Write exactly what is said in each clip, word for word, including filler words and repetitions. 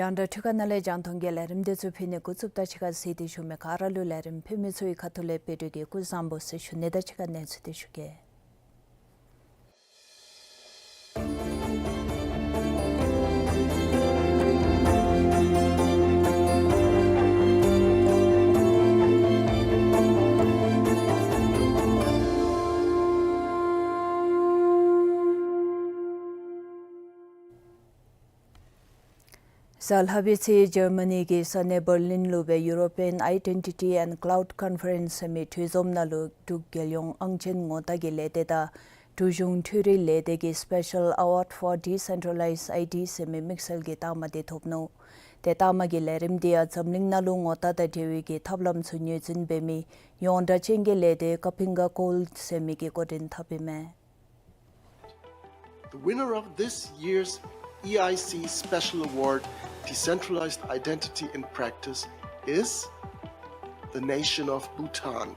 རྒྱང་བསྒྲགས་འཕྲུལ་ཁང་ནང་ལས་རྒྱང་མཐོང་གི་ལས་རིམ་དེ་ཚུ་ཕུལ་ནི་འགོ་བཙུགསཔ་ད་ཕྱི་ཁར་གཟིགས་ཏེ་བཞུགས་མི་ག་ར་ལུ་ལས་རིམ་ཕུལ་མི་ཚུ་གི་ཁ་ཐུག་ལས་བོད་ཕྲུག་གི་སྐུ་གཟུགས་བཟང་པོ་ཟེར་ཞུ་ནི་དང་གཅིག་ཁར་གནས་ཚུལ་དེ་ཞུ་གེ། གཟའ་ལྷག་པའི་ཚེ་འཇར་མ་ནི་གི་ས་གནས་བར་ལིན་ལུ་སྦེ་European Identity and Cloud Conference ཟེར་མི་གྲོས་འཛོམས་ནང་ལུ་འབྲུག་རྒྱལ་ཡོངས་ཨང་ཅན་ངོ་རྟགས་ཀྱི་ལས་སྡེ་དང་འབྲུག་གཞུང་འཕྲུལ་རིག་ལས་སྡེ་གི་Special Award for Decentralized I D ཟེར་མི་དམིགས་བསལ་གྱི་རྟགས་མ་དེ་ཐོབ་ནུག། དེ་རྟགས་མ་གི་ལས་རིམ་དེ་ཡང་འཛམ་གླིང་ནང་ལུ་ངོ་རྟགས་དང་འབྲེལ་བའི་གི་ཐབས་ལམ་ཚུ་ངོས་འཛིན་འབད་མི་ཡོངས་གྲགས་ཅན་གྱི་ལས་སྡེ་Kapinga Gold ཟེར་མི་གིས་འགོ་འདྲེན་འཐབ་ཨིན་མས། The winner of this year's E I C Special Award, Decentralized Identity in Practice, is the nation of Bhutan,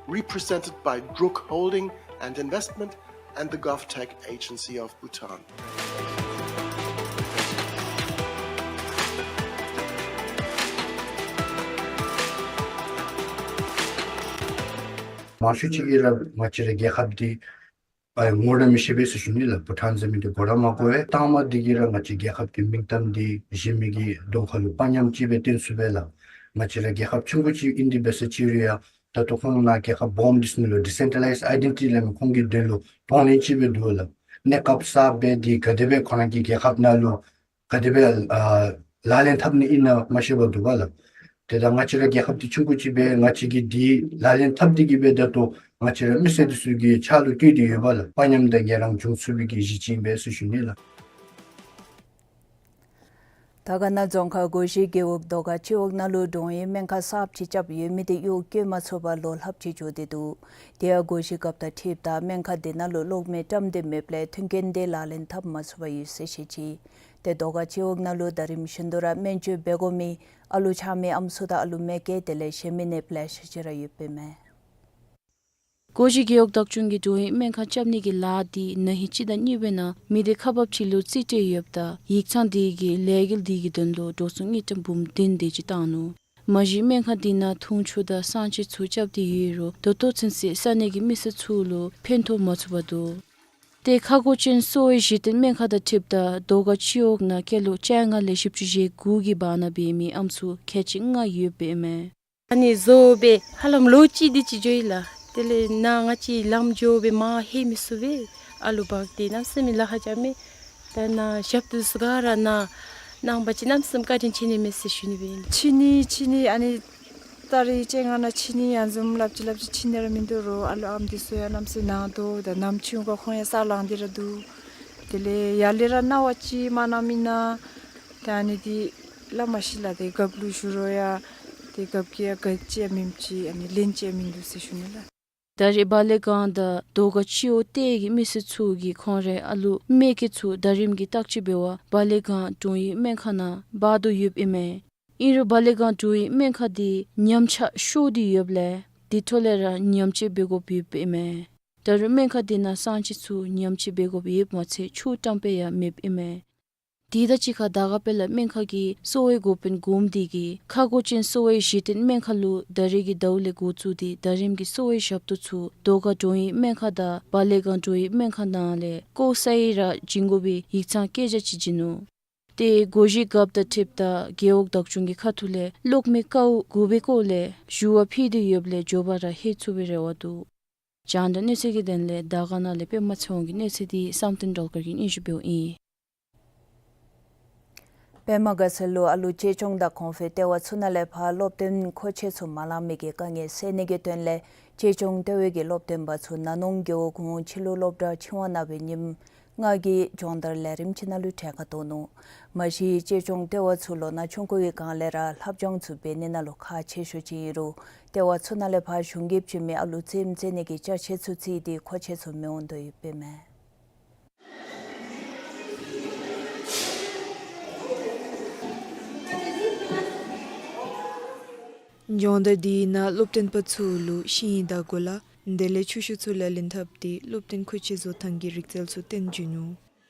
represented by Druk Holding and Investment and the GovTech Agency of Bhutan. མང་ཤོས་ཅིག་གིས་ར་ང་བཅས་རའི་རྒྱལ་ཁབ་འདི་ཨ་ངོ་ར་མི་ཤེས་པས་ཟེར་ཞུ་ནི་ལགས། བྷུ་ཊཱན་ཟེར་མི་འདི་གོ་ར་མ་གོ་བས། རྟགས་མ་འདི་གིས་ར་ང་བཅས་རྒྱལ་ཁབ་ཀྱི་མིང་གཏམ་འདི་གཞན་མི་གི་གདོང་ཁ་ལུ་དཔའ་ཉམས་ཅིག་སྦེ་སྟོན་ཚུགས་པས་ལགས། ང་བཅས་ར་རྒྱལ་ཁབ་ཆུང་ཀུ་ཅིག་ཨིན་ཏེ་འབད་ས་ཅིག་རུང་ཡང་ད་ལྟོ་ཁོང་ནཱ་རྒྱལ་ཁབ་སྦོམ་འདི་ཚུ་ནང་ལུ་Decentralized Identity ལས་མི་ཁོང་གི་དོན་ལུ་གདོང་ལེན་ཅིག་སྦེ་འདུག་ལགས། གནས་སྐབས་གསརཔ་འདི་ག་དེ་སྦེ་ཁོ་ར་གི་རྒྱལ་ཁབ་ནང་ལུ་ག་དེ་སྦེ་ཨ་ལག་ལེན་འཐབ་ནི་ཨིན་ན་མ་ཤེས་པར་འདུག་པ་ལགས། དེ་དང་ང་བཅས་ར་རྒྱལ་ཁབ་འདི་ཆུང་ཀུ་ཅིག་སྦེ་ང་བཅས་ཀྱིས་འདི་ལག་ལེན་འཐབ་སྟེ་གི་སྦེ་ད་ལྟོ་ང་བཅས་ར་མི་སེར་འདི་ཚུ་གི་ཕྱག་ལུ་བཀོད་དེ་ཡོད་པ་ལགས། དཔའ་ཉམས་དང་ངལ་རངས་བྱུང་ཚུགས་པའི་གི་གཞི་ཅིག་ཨིན་པས་ཟེར་ཞུ་ནི་ལགས། དར་དཀར་ན་རྫོང་ཁག་སྒོ་བཞི་རྒེད་འོག་རྡོ་དཀར་སྤྱི་འོག་ནང་ལུ་འགྲོ་བའི་སྨན་ཁང་གསརཔ་ཅིག་རྐྱབ་ཡོད་མི་དེ་གཡོག་བཀོལ་མ་ཚུགས་པར་ལོ་ལྷགཔ་ཅིག་འགྱོ་སྟེ་འདུག། དེ་ཡང་སྒོ་བཞི་རྒཔོ་དང་འཁྲིལཝ་ད་སྨན་ཁང་དེ་ནང་ལུ་གློག་མེ་བཀྲམ་སྟེ་མེདཔ་ལས་མཐུན་རྐྱེན་དེ་ལག་ལེན་འཐབ་མ་ཚུགས་པར་ཡོད་ཟེར་བཤད་ཅི། ཏེ་རྡོ་དཀར་སྤྱི་འོག་ནང་ལུ་ཟླ་རིམ་བཞིན་དུ་ར་སྨན་བཅོས་འབད་དགོ་མི་ཨ་ལུ་ཆགས་མི་ཨམ་སྲུ་དང་ཨ་ལུ་མ་སྐྱེས་དེ་ལས་གཞན་མི་ནདཔ་ལེ་ཤ་ཅིག་ར་ཡོདཔ་ཨིན་མས། སྒོ་བཞི་རྒེད་འོག་བདག་སྐྱོང་གིས་འགྲོ་བའི་སྨན་ཁང་རྐྱབ་ནི་གི་ལཱ་འདི་ན་ཧིང་སྤྱི་ཟླ་གཉིས་པའི་ནང་མི་སྡེ་ཁག་འབག་ཅིག་ལུ་རྩིས་སྤྲོད་ཡོདཔ་ད་ཡིག་ཚང་འདི་གིས་ལས་འགུལ་འདི་གི་དོན་ལུ་འགྲོ་སོང་དངུལ་ཀྲམ་འབུམ་བདུན་དེ་ཅིག་བཏང་ནུག། མ་གཞི་སྨན་ཁང་འདི་ནང་འཐུང་ཆུ་དང་གསང་སྤྱོད་ཚུ་རྐྱབ་སྟེ་ཡོད་རུང་ད་ལྟོ་ཚུན་ཚོད་ས་གནས་ཀྱི་མི་སེར་ཚུ་ལུ་ཕན་ཐོགས་མ་ཚུགས་པར་འདུག། ཏེ་ཁ་སྒོ་ཅན་གསོ་བའི་གཞི་རྟེན་སྨན་ཁང་དང་འཁྲིལཝ་ད་རྡོ་དཀར་སྤྱི་འོག་ནང་སྐྱེས་ལོ་བཅོ་ལྔ་ལས་བཞི་བཅུ་ཞེ་དགུ་གི་བར་ན་འབད་མི་ཨམ་སྲུ་ཁལ་གཅིག་ལྔ་ཡོདཔ་ཨིན་མས། ཨ་ནི་བཟོ་སྦེ་ཧ་ལམ་ལོ་གཅིག་དེ་ཅིག་འགྱོ་ཡི་ལགས། དེ་ལས་ནཱ་ང་བཅས་ལམ་འགྱོ་སྦེ་མར་ལྷོད་མི་ཚུགས་པས། ཨ་ལུ་འབག་སྟེ་གནམ་མེད་ས་མེད་ལཱ་ཁག་རྐྱབ་མས། ད་ནཱ་ཞབས་ཏོག་ཚུ་ག་ར་ནཱ་གནང་པ་ཅིན་གནམ་མེད་ས་མེད་བཀའ་དྲིན་ཆེ་ནི་མས་ཟེར་ཞུ་ནི་སྦེ་ཨིན། ཕྱི་ནི་ཕྱི་ནི་ཨ་ནི་ཏ་རིག་བཅོ་ལྔ་ནང་ཕྱི་ནི་ཡང་བཟུམ་ལྷབ་ཅི་ལྷབ་ཅི་ཕྱི་ནི་ར་མིན་འདུག་རུང་ཨ་ལུ་ཨམ་འདི་ཚུ་ཡང་གནམ་མེད་ས་མེད་ན་དོ། ད་ནམ་ཕྱེད་ཀ་ཁོང་ཡང་ས་ལང་སྟེ་ར་འདུག། དེ་ལས་ཡར་ལས་ར་གནང་བ་ཅིན་མ་གནང་མི་ནང་ད་ཨ་ནི་འདི་སླབ་མ་ཤེས་ལགས། ཏེ་རྒཔོ་ལུ་ཞུ་རུང་ཡང་ཏེ་རྒཔོ་གིས་ཡང་ག་ཅི་ཡང་མེནམ་ཅིག་ཨ་ནི་ལན་ཅིག་ཡང་མིན་འདུག་ཟེར་ཞུ་ནི་ལགས། ད་རེས་བ་ལེ་སྒང་དང་དོ་ག་སྤྱི་འོག་ཏེ་གི་མི་སེར་ཚུ་གིས་ཁོང་རའི་ཨ་ལུ་མེ་སྐྱེས་ཚུ་ཟླ་རིམ་གྱི་བརྟག་དཔྱད་འབད་བར་བ་ལེ་སྒང་འབྲུག་ཡུལ་སྨན་ཁང་ནང་འབག་དོ་ཡོདཔ་ཨིན་མས། ཨིན་རུང་བ་ལེ་སྒང་འབྲུག་ཡུལ་སྨན་ཁང་འདི་ཉམས་ཆག་ཤོར་ཏེ་ཡོདཔ་ལས་དེ་ཐོག་ལས་ར་ཉམས་བཅོས་འབད་དགོཔ་ཡོདཔ་ཨིན་མས། ད་རུང་སྨན་ཁང་འདི་ནང་གསང་སྤྱོད་ཚུ་ཉམས་བཅོས་འབད་དགོཔ་ཡོདཔ་མ་ཚད་ཆུ་བཀྲམ་སྦེ་ཡང་མེདཔ་ཨིན་མས། དེ་དང་གཅིག་ཁར་དར་དཀར་དཔལ་ལ་སྨན་ཁང་གི་གསོ་བའི་འགོ་དཔོན་གོངམ་འདི་གིས་ཁ་སྒོ་ཅན་གསོ་བའི་གཞི་རྟེན་སྨན་ཁང་ལུ་ད་རེས་ཀྱི་ཟླཝ་ལས་འགོ་བཙུགས་ཏེ་ཟླ་རིམ་གྱི་གསོ་བའི་ཞབས་ཏོག་ཚུ་དོ་ག་འབྲུག་ཡུལ་སྨན་ཁང་དང་བ་ལེ་སྒང་འབྲུག་ཡུལ་སྨན་ཁང་ནང་ལས་ལྐོག་ཟ་ཡི་ར་བྱིན་དགོ་པའི་ཡིག་ཚང་བཀོད་རྒྱ་ཅིག་བྱིན་ནུག། ཏེ་སྒོ་བཞི་རྒཔོ་དང་འཁྲིལཝ་ད་རྒེད་འོག་བདག་སྐྱོང་གི་ཁ་ཐུག་ལས་གློག་མེ་ཀཝ་དགུ་པའི་སྐོར་ལས་ཞུ་བ་ཕུལ་ཏེ་ཡོདཔ་ལས་མགྱོགས་པ་ར་ལྷོད་ཚུགས་པའི་རེ་བ་འདུག། རྒྱང་བསྒྲགས་གནས་ཚུལ་གྱི་དོན་ལས་དར་དཀར་ན་ལས་པདྨ་ཚེ་དབང་གི་གནས་ཚུལ་འདི་བསམ་གཏན་སྒྲོལ་དཀར་གྱིས་སྙན་ཞུ་འབདཝ་ཨིན། པདྨ་དགའ་ཚལ་ལུ་ཨ་ལུ་གཅེས་སྐྱོང་དང་གོང་འཕེལ་ལྟེ་བ་ཚུ་ནང་ལས་ཕར་སློབ་སྟོན་མཁོ་ཆས་ཚུ་མ་ལང་མི་གི་དཀའ་ངལ་སེལ་ནི་གི་དོན་ལས་གཅེས་སྐྱོང་ལྟེ་བའི་གི་སློབ་སྟོན་པ་ཚུ་ན་ནོང་རྒེད་འོག་གུང་ཕྱི་ལུ་སློབ་གྲྭ་ཆིངས་ཡིག་ནང་སྦེ་ཉིནམ་ལྔ་གི་སྦྱོང་བརྡར་ལས་རིམ་ཅིག་ནང་ལུ་གྲལ་ཁར་གཏོགས་ནུག། མ་གཞི་གཅེས་སྐྱོང་ལྟེ་བ་ཚུ་ལོ་ན་ཆུང་ཀུ་གི་སྒང་ལས་ར་ལྷབ་སྦྱང་ཚུ་འབད་ནི་ནང་ལུ་ཁག་ཆེ་ཤོས་ཅིག་ཨིན་རུང་ལྟེ་བ་ཚུ་ནང་ལས་ཕར་གཞུང་གིས་བྱིན་མི་ཨ་ལུ་རྩེདམོ་རྩེ་ནི་གི་ཅ་ཆས་ཚུ་རྩིས་ཏེ་མཁོ་ཆས་ཚུ་མི་འོང་དོ་ཡོདཔ་ཨིན་མས། སྦྱོང་བརྡར་འདི་ནང་སློབ་སྟོན་པ་ཚུ་ལུ་ཤིང་ཡི་མདའ་གོ་ལ་དེ་ལས་ཆུ་ཤུགས་ཚུ་ལག་ལེན་འཐབ་སྟེ་སློབ་སྟོན་མཁོ་ཆས་བཟོ་ཐངས་ཀྱི་རིག་རྩལ་ཚུ་སྟོན་བྱིན་ནུག།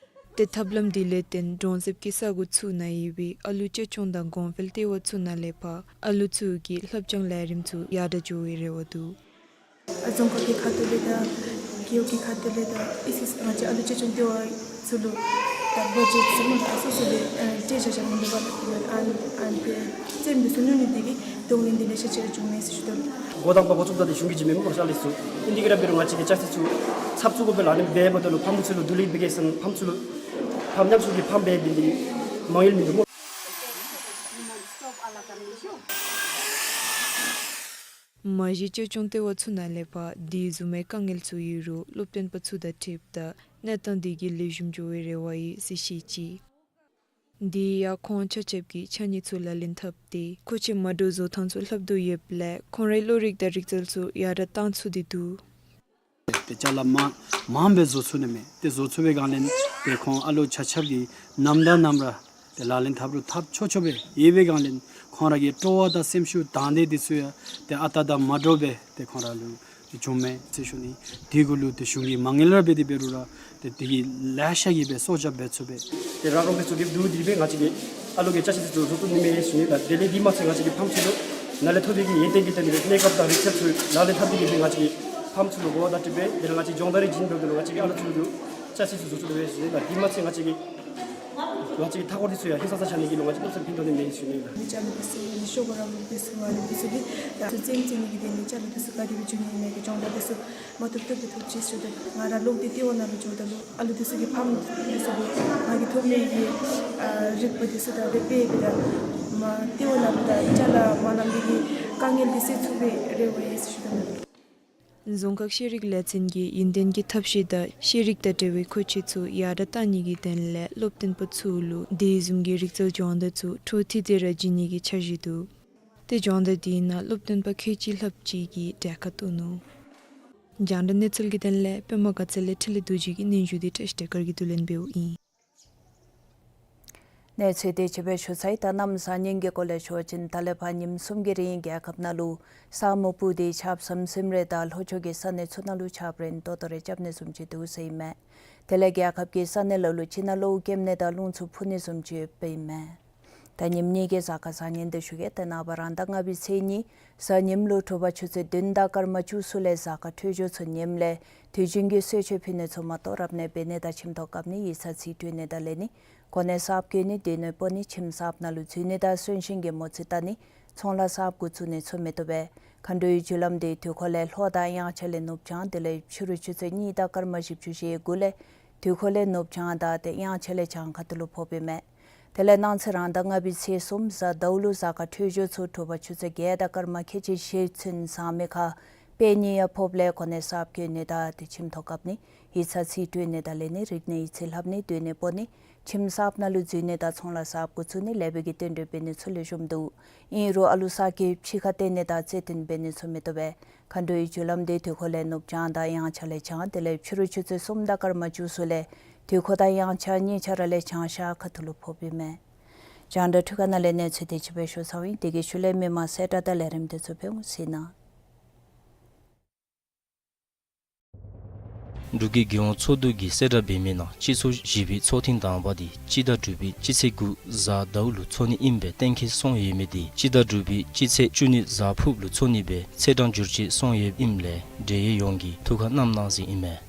ཏེ་ཐབས་ལམ་འདི་ལས་བརྟེན་གྲོང་གསེབ་ཀྱི་ས་གོ་ཚུ་ནང་ཡོད་པའི་ཨ་ལུ་གཅེས་སྐྱོང་དང་གོང་འཕེལ་ལྟེ་བ་ཚུ་ནང་ལས་ཕར་ཨ་ལུ་ཚུ་གི་ལྷབ་སྦྱང་ལས་རིམ་ཚུ་ཡར་དྲག་འགྱོ་བའི་རེ་བ་འདུག། རྫོང་ཁག་གི་ཁ་ཐུག་ལས་དང་རྒེད་འོག་གི་ཁ་ཐུག་ལས་དང་ཨི་སི་ང་བཅས་ཨ་ལུ་གཅེས་སྐྱོང་ལྟེ་བ་ཚུ་ལུ་ད་བ་ཇེཊ་ཟེར་མི་ཨ་སོ་སོ་ལས་ཨ་སྤྲོད་བཞག་བཞགཔ་མིན་འདུག་པ། ཨ་ཨ་ཏེ་རྩེདམོ་འདི་ཚུ་ཉོ་ནི་འདི་གིས་གདོང་ལེན་འདི་ལེ་ཤ་ཅིག་ར་བྱུང་མས་ཟེར་ཞུ་དོ། འགོ་དང་པ་འགོ་བཙུགས་ད་ཏེ་གཞུང་གིས་བྱིན་མི་སྨོ་ཤ་ལེ་ཚུ་ཨིན་འདི་གིས་ར་འབད་རུང་ང་བཅས་ཀྱིས་ཅ་ཆས་ཚུ་ཚབ་ཚུ་དགོ་པས་ལགས། ཨ་ནི་འབད་འབདཝ་ད་ལུ་ཕམ་ཚུ་ལུ་བསྡུ་ལེན་འབད་གེ་ཟེར་ཕམ་ཚུ་ལུ་ཕམ་ཉམས་སུ་གི་ཕམ་འབད་འབད་ནི་མ་ཡལ་མི་འདུག་སྨོ། མ་གཞི་གཅེས་སྐྱོང་ལྟེ་བ་ཚུ་ནང་ལས་ཕར་དེ་བཟུམ་མའི་དཀའ་ངལ་ཚུ་ཡོད་རུང་སློབ་སྟོན་པ་ཚུ་དང་འཁྲིལཝ་ད་གནས་སྟངས་འདི་གིས་ལེགས་ཤོམ་འགྱོ་བའི་རེ་བ་ཡོད་ཟེར་བཤད་ཅི། དེ་ཡང་ཁོང་ཆ་ཁྱབ་ཀྱིས་ཆ་ཉེས་ཚུ་ལག་ལེན་འཐབ་སྟེ་མཁོ་ཆས་མ་འདྲཝ་བཟོ་ཐངས་ཚུ་ལྷབ་དོ་ཡོདཔ་ལས་ཁོང་རའི་བློ་རིག་དང་རིག་རྩལ་ཚུ་ཡར་དྲག་བཏང་ཚུགས་ཏེ་འདུག། ཏེ་ཅ་ལ་མ་མངམ་སྦེ་བཟོ་ཚུགས་ནི་མས། ཏེ་བཟོ་ཚུགས་པའི་སྒང་ལས་ཏེ་ཁོང་ཨ་ལུ་ཆ་ཁྱབ་ཀྱིས་ནམ་དང་ནམ་ར་ཏེ་ལག་ལེན་འཐབ་རུང་འཐབ་ཆོག་ཆོག་སྦེ་ཡོད་པའི་སྒང་ལས་ཁོང་ར་གི་སྤྲོ་བ་དང་སེམས་ཤུགས་དང་འདོད་འདི་ཚུ་ཡང་ཏེ་ཨ་རྟག་དང་མ་འདྲཝ་སྦེ་ཏེ་ཁོང་ར་ལུ་བྱུངམ་མས་ཟེར་ཞུ་ནི། དེ་གུ་ལུ་ཏེ་གཞུང་གིས་མ་དངུལ་ར་འབད་དེ་འབད་རུང་ར་ཏེ་དེ་གིས་ལེ་ཤ་གིས་སྦེ་སྲོག་སྐྱབས་འབད་ཚུགས་པས། ཏེ་རང་རོགས་འདི་ཚུ་གིས་བསྡུ་སྟེ་སྦེ་ང་བཅས་ཀྱིས་ཨ་ལུ་གི་ཅ་ཆས་འདི་ཚུ་བཟོ་བཏུབ་ནི་མས་ཟེར་ཞུ་ནི་ལགས། དེ་ལས་འདི་མ་ཚད་ང་བཅས་ཀྱིས་ཕམ་ཚུ་ལུ་ནཱ་ལས་ཐོབ་པའི་གི་ཡོན་ཏན་གྱི་ཐད་ནས་གནས་སྐབས་དང་རིག་རྩལ་ཚུ་ལག་ལེན་འཐབ་སྟེ་གིས་སྦེ་ང་བཅས་ཀྱིས་ཕམ་ཚུ་ལུ་གོ་བརྡ་སྤྲོད་སྦེ་དེ་ལས་ང་བཅས་སྦྱོང་བརྡར་རེ་བྱིན་འབདཝ་ད་ལུ་ང་བཅས་ཀྱིས་ཨ་ལུ་ཚུ་ལུ་ཅ་ཆས་ཚུ་བཟོ་བཏུབ་པས་ཟེར་ཞུ་ནི་ལགས། འདི་མ་ཚད་ང་བཅས་ཀྱིས་ང་བཅས་ཀྱི་མཐའ་འཁོར་འདི་ཚུ་ཡང་ཧིང་སངས་ས་ཆགས་ནི་གི་ལུ་ང་བཅས་གནམ་ས་ཕན་ཐོགས་ནི་མས་ཟེར་ཞུ་ནི་ལགས། ནི་ཅ་ལ་འདི་ཚུ་ནི་ཤོག་གུ་ར་ལུ་འདི་ཚུ་ཨ་ལུ་འདི་ཚུ་གིས་ད་ཚུ་རྩེདམོ་རྩེ་ནི་གི་དེ་ནི་ཅ་ལ་འདི་ཚུ་ག་དེ་སྦེ་འབྱུང་ནི་ཨིན་མས་གི་སྦྱོང་བརྡར་འདི་ཚུ་མ་ཐོབ་ཐོབ་སྦེ་ཐོབ་ཅི་ཟེར་ཞུ་དོ། ང་ར་ལོག་སྟེ་ལྟེ་བ་ནང་ལུ་འགྱོཝ་ད་ལུ་ཨ་ལུ་འདི་ཚུ་གི་ཕམ་འདི་ཚུ་ལུ་ང་གིས་ཐོབ་ནི་གི་ཨ་རིག་པ་འདི་ཚུ་ད་འབད་འབད་དེ་ད་མ་ལྟེ་བ་ནང་ལུ་ད་ཅ་ལ་མ་ལང་མི་གི་དཀའ་ངལ་འདི་སེལ་ཚུགས་པའི་རེ་བ་ཡོད་ཟེར་ཞུ་དོ། རྫོང་ཁག་ཤེས་རིག་ལས་ཚན་གྱིས་ཡུན་བརྟན་གྱི་ཐབས་ཤེས་དང་ཤེས་རིག་དང་འབྲེལ་བའི་མཁོ་ཆས་ཚུ་ཡར་དྲག་བཏང་ནི་གི་དོན་ལས་སློབ་སྟོན་པ་ཚུ་ལུ་དེ་བཟུམ་གྱི་རིག་རྩལ་སྦྱོང་བརྡར་ཚུ་འཕྲོ་མཐུད་དེ་ར་བྱིན་ནི་གི་འཆར་གཞི་འདུག། ཏེ་སྦྱོང་བརྡར་དེ་ནང་སློབ་སྟོན་པ་ཁལ་གཅིག་ལྷགཔ་ཅིག་གིས་གྲལ་ཁར་གཏོགས་ནུག། རྒྱང་བསྒྲགས་གནས་ཚུལ་གྱི་དོན་ལས་པདྨ་དགའ་ཚལ་ལས་འཕྲིན་ལས་རྡོ་རྗེ་གི་སྙན་ཞུ་འདི་བཀྲ་ཤིས་བདེ་དཀར་གྱིས་བསྡུ་ལེན་འབདཝ་ཨིན། གནས་ཚུལ་དེ་ཅིག་སྦེ་ཞུ་ཚར་ཡི། ད་གནམ་བཟང་ངན་གྱི་སྐོར་ལས་ཞུ་བ་ཅིན་ད་ལས་ཕར་ཉིནམ་གསུམ་གྱི་རིང་རྒྱལ་ཁབ་ནང་ལུ་ས་སྨུག་སྤུབས་ཏེ་ཆརཔ་ཟམ་ཟིམ་རེ་དང་ལྷོ་ཕྱོགས་ཀྱི་ས་གནས་ཚུ་ནང་ལུ་ཆརཔ་རན་ཏོག་ཏོ་རེ་རྐྱབ་ནི་བཟུམ་ཅིག་འདུག་ཟེར་ཨིན་མས། དེ་ལས་རྒྱལ་ཁབ་ཀྱི་ས་གནས་ལ་ལུ་ཅིག་ནང་གློཝ་རྐྱབ་ནི་དང་རླུང་འཚུབ་འཕུ་ནི་བཟུམ་ཅིག་ཡོདཔ་ཨིན་མས། ད་ཉིནམ་གཉིས་ཀྱི་གཟའ་སྐར་བཟང་ངན་འདི་ཞུ་གེ། ཏེ་ནངས་པ་རང་ཟླ་ལྔ་པའི་ཚེས་གཉིས་གཟའ་ཉིམ་ལུ་དྲོ་པ་ཆུ་ཚོད་བདུན་དང་སྐར་མ་བཅུ་གསུམ་ལས་གཟའ་སྐར་འཕྲོད་སྦྱོར་ཚུ་ངནམ་ལས་དུས་རྒྱུན་གྱི་གསོལ་མཆོད་ཕུལ་ནི་ཚུ་མ་གཏོགས་རབ་གནས་འབད་ནི་དང་ཁྱིམ་ཐོག་བཀབ་ནི་ཡིག་ཚང་རྩིས་སྤྲོད་ནི་དང་ལེན་ནི་གོ་གནས་གསརཔ་བཀོད་ནི་སྡོད་གནས་སྤོ་ནི་ཁྱིམ་གསརཔ་ནང་ལུ་འཛུལ་ནི་དང་གསོན་གཤིན་གྱི་མོ་རྩིས་བལྟ་ནི་ཚོང་ལཱ་གསརཔ་འགོ་བཙུགས་ནི་ཚུ་མི་བཏུབ་པས། མཁའ་འགྲོའི་རྒྱུ་ལམ་འདི་དུས་འཁོར་ལས་ལྷོ་དང་དབྱངས་འཆར་ལས་ནུབ་བྱང་དེ་ལས་ཕྱི་རུ་ཆུ་ཚོད་གཉིས་དང་སྐར་མ་བཞི་བཅུ་ཞེ་དགུ་ལས་དུས་འཁོར་ལས་ནུབ་བྱང་དང་ཏེ་དབྱངས་འཆར་ལས་བྱང་ཁ་ཐུག་ལུ་ཕོགཔ་ཨིན་མས། དེ་ལས་གནངས་ཚེ་རང་ཟླ་ལྔ་པའི་ཚེས་གསུམ་གཟའ་ཟླཝ་ལུ་གཟའ་སྐར་འཕྲོད་སྦྱོར་ཚུ་དྲོ་པ་ཆུ་ཚོད་བརྒྱད་དང་སྐར་མ་ཁལ་གཅིག་ཞེ་བདུན་ཟངས་མའི་ཁར་དཔེ་ནི་ཡང་ཕོགཔ་ལས་གོ་གནས་གསརཔ་བཀོད་ནི་དང་ཏེ་ཁྱིམ་ཐོག་བཀབ་ནི་ ཡིག་ཚང་རྩིས་སྤྲོད་ནི་དང་ལེན་ནི། རིག་གནས་ཡིག་རྩིས་ལྷབ་ནི། སྡོད་གནས་སྤོ་ནི། ཁྱིམ་གསརཔ་ནང་ལུ་འཛུལ་ནི་དང་ཚོང་ལཱ་གསརཔ་འགོ་བཙུགས་ནི་ལེགས་པའི་གི་རྟེན་འབྲེལ་འབད་ནི་ཚུ་ལེགས་ཤོམ་འདུག། ཨིན་རུང་ཨ་ལུ་གསར་སྐྱེས་ཕྱི་ཁར་བཏོན་ནི་དང་རྩེད་འགྲན་འབད་ནི་ཚུ་མི་བཏུབ་པས། མཁའ་འགྲོའི་རྒྱུ་ལམ་འདི་དུས་འཁོར་ལས་ནུབ་བྱང་དང་དབྱངས་འཆར་ལས་བྱང་དེ་ལས་ཕྱི་རུ་ཆུ་ཚོད་གསུམ་དང་སྐར་མ་བཅུ་ཚུ་ལས་དུས་འཁོར་དང་དབྱངས་འཆར་གཉིས་ཆ་ར་ལས་བྱང་ཤར་ཁ་ཐུག་ལུ་ཕོགཔ་ཨིན་མས། རྒྱང་བསྒྲགས་འཕྲུལ་ཁང་ནང་ལས་གནས་ཚུལ་དེ་ཅིག་སྦེ་ཞུ་ཚརཝ་ཨིན། དེ་གི་ཤུལ་ལས་མི་མང་གསལ་བསྒྲགས་དང་ལས་རིམ་དེ་ཚུ་སྦེ་འོང་ཟེར་ན། འབྲུག་གི་རྒྱལ་ཡོངས་ཚོགས་འདུ་གིས་གསལ་བསྒྲགས་འབད་མི་ནང་སྤྱི་ཚོགས་བཞི་པའི་ཚོགས་ཐེངས་དང་པ་དེ་སྤྱི་ཟླ་དྲུག་པའི་སྤྱི་ཚེས་དགུ་གཟའ་ཟླཝ་ལུ་འཚོགས་ནི་ཨིན་པའི་གཏན་འཁེལ་སོང་ཡོད་མི་དེ་སྤྱི་ཟླ་དྲུག་པའི་སྤྱི་ཚེས་བཅུ་གཉིས་གཟའ་ཕུརཔ་ལུ་འཚོགས་ནི་སྦེ་ཚེས་གྲངས་བསྒྱུར་བཅོས་སོང་ཡོདཔ་ཨིནམ་ལས་འབྲེལ་ཡོད་ཡོངས་ཀྱིས་ཐུགས་ཁར་བསྣམ་གནང་ཟེར་ཨིན་མས།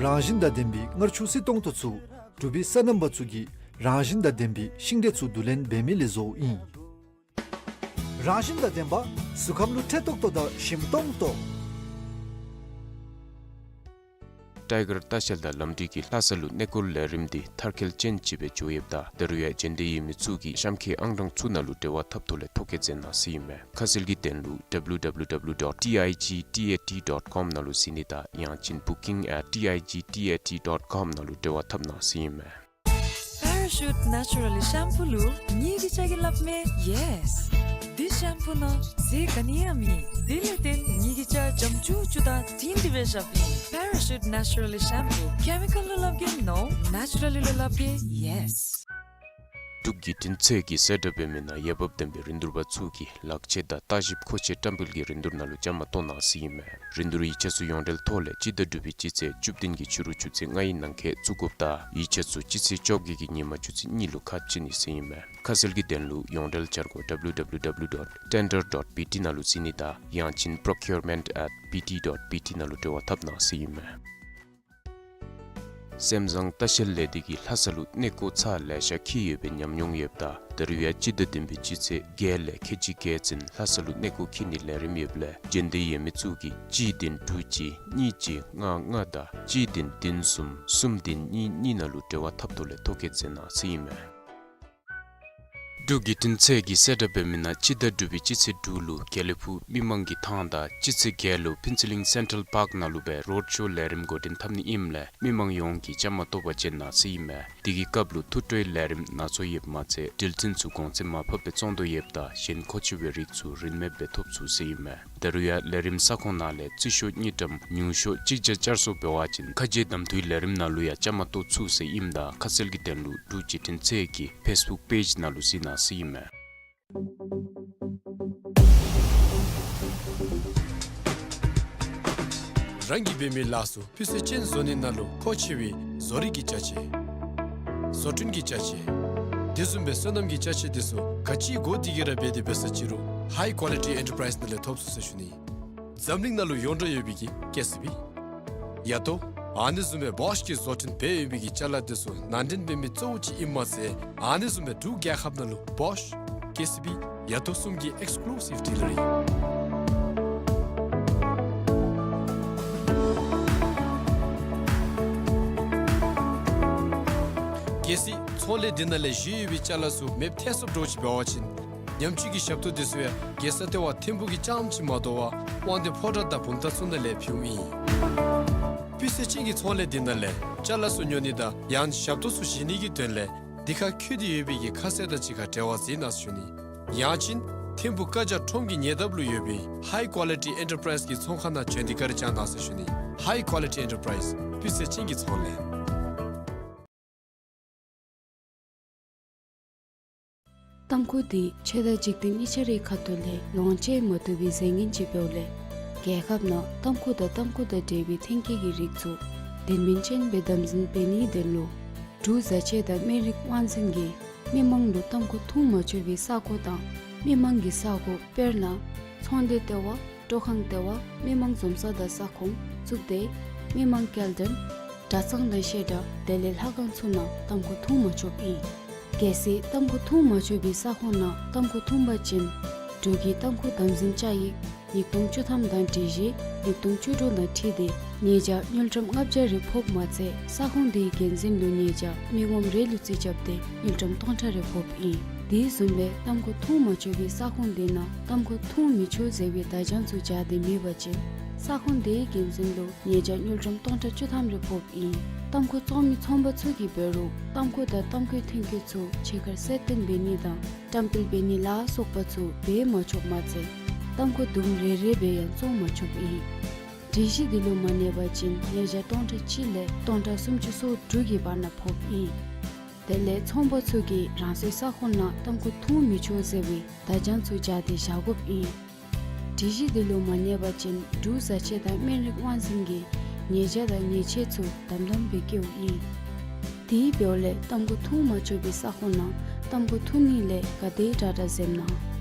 རང་བཞིན་དང་ལྡན་པའི་མངར་ཆུ་བསིལ་ཏོང་ཏོ་ཚུ་འབྲུག་པའི་སོ་ནམ་པ་ཚུ་གིས་རང་བཞིན་དང་ལྡན་པའི་ཤིང་འབྲས་ཚུ་བསྡུ་ལེན་འབད་མི་ལས་བཟོཝ་ཨིན། རང་བཞིན་དང་ལྡན་པ་གཟུགས་ཁམས་ལུ་འཕྲོད་ཏོག་ཏོ་དང་ཞིམ་ཏོང་ཏོ། ཊའི་གར་ལྟ་བཤལ་དང་ལམ་འགྲུལ་གྱི་ལྷ་ས་ལུ་གནས་སྐོར་ལས་རིམ་འདི་མཐར་འཁྱོལ་ཅན་ཅིག་སྦེ་འགྱོ་ཡོདཔ་ད་ད་རུང་ཡང་འབྱོན་འདོད་ཡོད་མི་ཚུ་གིས་གཤམ་འཁོད་ཨང་གྲངས་ཚུ་ནང་ལུ་འབྲེལ་བ་འཐབ་ཐོག་ལས་ཐོ་བཀོད་མཛད་གནང་ཟེར་ཨིན་མས། ཁ་གསལ་གྱི་དོན་ལུ་W W W dot T I G T A T dot com ནང་ལུ་གཟིགས་ནི་དང་ཡང་ཅིན་booking at T I G T A T dot com ནང་ལུ་འབྲེལ་བ་འཐབ་གནང་ཟེར་ཨིན་མས། Parachute Naturally Shampoo ལུ་ངེ་གི་ཅ་གི་སླབ་མས་yes། འདི་ཤམ་པུ་ནང་ཟས་ག་ནི་ཡང་མེད། དེ་ལས་བརྟེན་ངེ་གི་ཅ་འཇམ་ཅུག་ཅུ་དང་དྲིང་དྲི་སྦེ་བཞགཔ་ཨིན། Parachute Naturally Shampoo, chemical ལུ་སླབ་གེ་no, naturally ལུ་སླབ་གེ yes། འབྲུག་བརྒྱུད་འཕྲིན་ཚད་ཀྱིས་གསལ་བསྒྲགས་འབད་མི་ནང་འོས་འབབ་ལྡན་པའི་རིན་བསྡུར་པ་ཚུ་གིས་ལག་ཆས་དང་ལྟ་ཞིབ་མཁོ་ཆས་བཀྲམ་སྤེལ་གྱི་རིན་བསྡུར་ནང་ལུ་བཅའ་མར་གཏོགས་གནང་ཟེར་ཨིན་མས། རིན་བསྡུར་ཡིག་ཆ་ཚུ་ཡོངས་འབྲེལ་ཐོག་ལས་སྤྱི་ཟླ་དྲུག་པའི་སྤྱི་ཚེས་བཅུ་བདུན་གྱི་ཕྱི་རུ་ཆུ་ཚོད་ལྔའི་ནང་འཁོད་བཙུགས་དགོཔ་དང་ཡིག་ཆ་ཚུ་སྤྱི་ཚེས་བཅོ་བརྒྱད་ཀྱི་ཉིན་མ་ཆུ་ཚོད་གཉིས་ལུ་ཁ་ཕྱེ་ནི་ཟེར་ཨིན་མས། ཁ་གསལ་གྱི་དོན་ལུ་ཡོངས་འབྲེལ་བཅར་སྒོ་W W W dot tender dot B T ནང་ལུ་གཟིགས་ནི་དང་ཡང་ཅིན་procurement at B T dot B T ནང་ལུ་འབྲེལ་བ་འཐབ་གནང་ཟེར་ཨིན་མས། སེམས་བཟང་ལྟ་བཤལ་ལས་སྡེ་གིས་ལྷ་ས་ལུ་གནས་སྐོར་ཚར་ལེ་ཤ་འཁྱིད་ཡོད་པའི་ཉམས་མྱོང་ཡོདཔ་ད་ད་རུང་ཡང་སྤྱི་ཟླ་བདུན་པའི་སྤྱི་ཚེས་བརྒྱད་ལས་ཁལ་གཅིག་བརྒལ་ཚུན་ལྷ་ས་ལུ་གནས་སྐོར་འཁྱིད་ནིའི་ལས་རིམ་ཡོདཔ་ལས་འབྱོན་འདོད་ཡོད་མི་ཚུ་གིས་གཅིག་བདུན་དྲུག་གཅིག་གཉིས་གཅིག་ལྔ་ལྔ་དང་གཅིག་བདུན་བདུན་གསུམ་གསུམ་བདུན་གཉིས་གཉིས་ནང་ལུ་འབྲེལ་བ་འཐབ་ཐོག་ལས་ཐོ་བཀོད་མཛད་གནང་ཟེར་ཨིན་མས། འབྲུག་བརྒྱུད་འཕྲིན་ཚད་ཀྱིས་གསལ་བསྒྲགས་འབད་མི་ནང་སྤྱི་ཟླ་དྲུག་པའི་སྤྱི་ཚེས་དྲུག་ལུ་དགེ་ལེགས་ཕུག་མི་མང་གི་ཐང་དང་སྤྱི་ཚེས་བརྒྱད་ལུ་ཕུན་ཚོགས་གླིང་སེན་ཊྲལ་པཱརཀ་ནང་ལུ་སྦེ་རོཌ་ཤོ་ལས་རིམ་འགོ་འདྲེན་འཐབ་ནི་ཨིནམ་ལས་མི་མང་ཡོངས་ཀྱིས་བཅའ་མར་གཏོགས་པར་བྱོན་གནང་ཟེར་ཨིན་མས། དེ་གི་སྐབས་ལུ་ཐུགས་སྤྲོའི་ལས་རིམ་ནང་ཚོགས་ཡོདཔ་མ་ཚད་འགྲུལ་འཕྲིན་ཚུ་གོང་ཚད་མར་ཕབ་སྦེ་བཙོང་དོ་ཡོདཔ་ད་གཞན་མཁོ་ཆེ་བའི་རིགས་ཚུ་རིན་མེདཔ་སྦེ་ཐོབ་ཚུགས་ཟེར་ཨིན་མས། ད་རུང་ཡང་ལས་རིམ་ས་ཁོངས་ནང་ལས་རྩིས་ཤོག་དངུལ་ཀྲམ་ཉུང་ཤོས་གཅིག་བརྒྱ་བཅར་སོང་འབད་བ་ཅིན་ཁ་རྗེ་གདམ་འཐུའི་ལས་རིམ་ནང་ལུ་ཡང་བཅའ་མར་གཏོགས་ཚུགས་ཟེར་ཨིནམ་ད་ཁ་གསལ་གྱི་དོན་ལུ་འབྲུག་བརྒྱུད་འཕྲིན་ཚད་ཀྱི་ཕེསི་བུཀ་པེཇ་ནང་ལུ་གཟིགས་གནང་ཟེར་ཨིན་མས། རང་གིས་འབད་མི་ལཱ་ཚུ་སྤུས་ཚད་ཅན་བཟོ་ནི་ནང་ལུ་མཁོ་ཆེ་བའི་བཟོ་རིག་གི་ཅ་ཆས། བཟོ་སྐྲུན་གྱི་ཅ་ཆས། དེ་བཟུམ་སྦེ་སོ་ནམ་གྱི་ཅ་ཆས་དེ་ཚུ་ག་ཅི་དགོ་དེ་གི་ར་འབད་དེ་འབད་ས་ཅི་རུང་High Quality Enterprise ནང་ལས་ཐོབ་ཚུགས་ཟེར་ཞུ་ནི། འཛམ་གླིང་ནང་ལུ་ཡོངས་གྲགས་ཡོད་པའི་གི་ཀེ་སི་བི། ཡ་ཏོ། ཨ་ནི་བཟུམ་སྦེ་བོཤ་གིས་བཟོ་སྐྲུན་འབད་ཡོད་པའི་གི་ཅ་ལ་དེ་ཚུ་ནང་འདྲེན་འབད་མི་གཙོ་བོ་ཅིག་ཨིནམ་མ་ཚད་ཨ་ནི་བཟུམ་སྦེ་འབྲུག་རྒྱལ་ཁབ་ནང་ལུ་བོཤ། ཀེ་སི་བི། ཡ་ཏོ་གསུམ་གྱི་ཨེགསི་ཀུ་ལུ་སིབ་ཌི་ལར་ཨིན། གལ་སྲིད་ཚོང་ལས་འདི་ནང་ལས་བཞེས་ཡོད་པའི་ཅ་ལ་ཚུ་མེདཔ་ཐལ་སོངམ་འདྲཝ་ཅིག་འབད་བ་ཅིན་ཉམས་བཅོས་ཀྱི་ཞབས་ཏོག་དེ་ཚུ་ཡང་རྒྱལ་ས་ལྟེ་བ་ཐིམ་ཕུག་གི་རྐྱངམ་ཅིག་མ་དོ་བར་དབང་འདུས་ཕོ་བྲང་དང་བུམ་ཐང་ཚུ་ནང་ལས་ཕུལཝ་ཨིན། སྤུས་ཚད་ཅན་གྱི་ཚོང་ལས་འདི་ནང་ལས་ཅ་ལ་ཚུ་ཉོ་ནི་དང་ཡང་ཞབས་ཏོག་ཚུ་བཞེས་ནི་གི་དོན་ལས་འདི་ཁར་འཁོད་དེ་ཡོད་པའི་གི་ཁ་གསལ་དང་གཅིག་ཁར་འབྲེལ་བ་མཛད་གནང་ཟེར་ཞུ་ནི། ཡང་ཅིན་ཐིམ་ཕུག་བཀའ་རྒྱ་ཁྲོམ་གྱི་ཉེ་འདབས་ལུ་ཡོད་པའི་High Quality Enterprise གི་ཚོང་ཁང་ནང་བྱོན་ཏེ་བཀའ་དྲིན་བསྐྱང་གནང་ཟེར་ཞུ་ནི། High Quality Enterprise སྤུས་ཚད་ཅན་གྱི་ཚོང་ལས། ཏམ་ཁུ་འདི་ཆོས་དང་འཇིག་རྟེན་གཉིས་ཆ་རའི་ཁ་ཐུག་ལས་ལོངས་སྤྱོད་མ་བཏུབ་པའི་རྫས་ངན་ཅིག་འབདཝ་ལས་རྒྱལ་ཁབ་ནང་ཏམ་ཁུ་དང་ཏམ་ཁུ་དང་འབྲེལ་བའི་ཐོན་སྐྱེད་ཀྱི་རིགས་ཚུ་དོན་སྨིན་ཅན་སྦེ་དམ་འཛིན་འབད་ནིའི་དོན་ལུ་འབྲུག་བཟའ་ཆས་དང་སྨན་རིགས་དབང་འཛིན་གྱིས་མི་མང་ལུ་ཏམ་ཁུ་འཐུང་མ་བཅུག་པའི་ས་གོ་དང་མི་མང་གི་ས་གོ་དཔེར་ན་ ཚོང་སྡེ་ལྟེ་བ། སྤྲོ་ཁང་ལྟེ་བ། མི་མང་འཛོམས་ས་དང་ས་ཁོངས། གཙུག་སྡེ། མི་མང་སྐྱེལ་འདྲེན། གྲྭ་ཚང་དང་བཤད་གྲྭ། དེ་ལས་ལྷ་ཁང་ཚུ་ནང་ཏམ་ཁུ་འཐུང་མ་ཆོགཔ་ཨིན། གལ་སྲིད་ཏམ་ཁུ་འཐུང་མ་ཆོག་པའི་ས་ཁོངས་ནང་ཏམ་ཁུ་འཐུང་པ་ཅིན་འབྲུག་གི་ཏམ་ཁུ་དམ་འཛིན་བཅའ་ཡིག་ཉིས་སྟོང་བཅུ་ཐམ་དང་སྒྲིག་གཞི་ཉིས་སྟོང་བཅུ་དྲུག་དང་འཁྲིལ་ཏེ་ཉེས་བྱ་དངུལ་ཀྲམ་ལྔ་བརྒྱ་རེ་ཕོགཔ་མ་ཚད་ས་ཁོངས་དེའི་འགན་འཛིན་ལུ་ཉེས་བྱ་མི་ངོམ་རེ་ལུ་རྩིས་རྐྱབ་སྟེ་དངུལ་ཀྲམ་སྟོང་ཕྲག་རེ་ཕོགཔ་ཨིན། དེ་བཟུམ་སྦེ་ཏམ་ཁུ་འཐུང་མ་ཆོག་པའི་ས་ཁོངས་དེ་ནང་ཏམ་ཁུ་འཐུང་མི་ཆོག་ཟེར་བའི་བརྡ་བྱང་ཚུ་སྦྱར་ཏེ་མེད་པ་ཅིན་ས་ཁོངས་དེའི་འགན་འཛིན་ལུ་ཉེས་བྱ་དངུལ་ཀྲམ་སྟོང་ཕྲག་བཅུ་ཐམ་རེ་ཕོགཔ་ཨིན། ཏམ་ཁུ་བཙོང་མི་ཚོང་པ་ཚུ་གིས་འབད་རུང་ཏམ་ཁུ་དང་ཏམ་ཁུའི་ཐོན་སྐྱེད་ཚུ་ཕྱི་ཁར་གསལ་སྟོན་འབད་ནི་དང་བཀྲམ་སྤེལ་འབད་ནི་ལ་སོགས་པ་ཚུ་འབད་མ་ཆོགཔ་མ་ཚད་ཏམ་ཁུ་དུམ་རེ་རེ་སྦེ་ཡང་བཙོང་མ་ཆོགཔ་ཨིན། སྒྲིག་གཞི་འདི་ལུ་མ་གནས་པ་ཅིན་ཉེས་བྱ་སྟོང་ཕྲག་གཅིག་ལས་སྟོང་ཕྲག་སུམ་ཅུ་སོ་དྲུག་གི་བར་ན་ཕོགཔ་ཨིན། དེ་ལས་ཚོང་པ་ཚུ་གིས་རང་སོའི་ས་ཁོངས་ནང་ཏམ་ཁུ་འཐུང་མི་ཆོག་ཟེར་བའི་བརྡ་བྱང་ཚུ་སྦྱར་ཏེ་བཞག་དགོཔ་ཨིན། སྒྲིག་གཞི་འདི་ལུ་མ་གནས་པ་ཅིན་འབྲུག་བཟའ་ཆས་དང་སྨན་རིགས་དབང་འཛིན་གྱིས་ཉེས་བྱ་དང་ཉེས་ཆད་ཚུ་དམ་དམ་སྦེ་བཀལཝ་ཨིན། དེ་འབདཝ་ལས་ཏམ་ཁུ་འཐུང་མ་ཆོག་པའི་ས་ཁོངས་ནང་ཏམ་ཁུ་འཐུང་ནི་ལས་ག་དེ་དྲག་དྲག་འཛེམ་གནང་།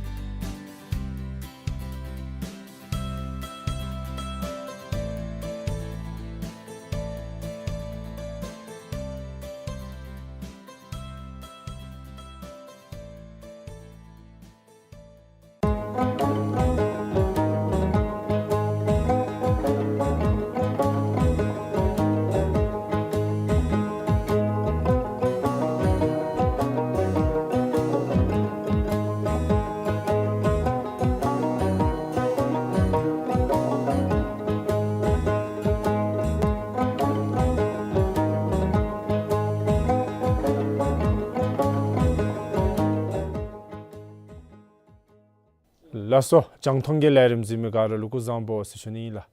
ལགས་སོ། རྒྱང་མཐོང་གི་ལས་རིམ་གཟིགས་མི་ག་ར་ལུ་སྐུ་གཟུགས་བཟང་པོ་ཟེར་ཞུ་ནི་ཨིན་ལགས།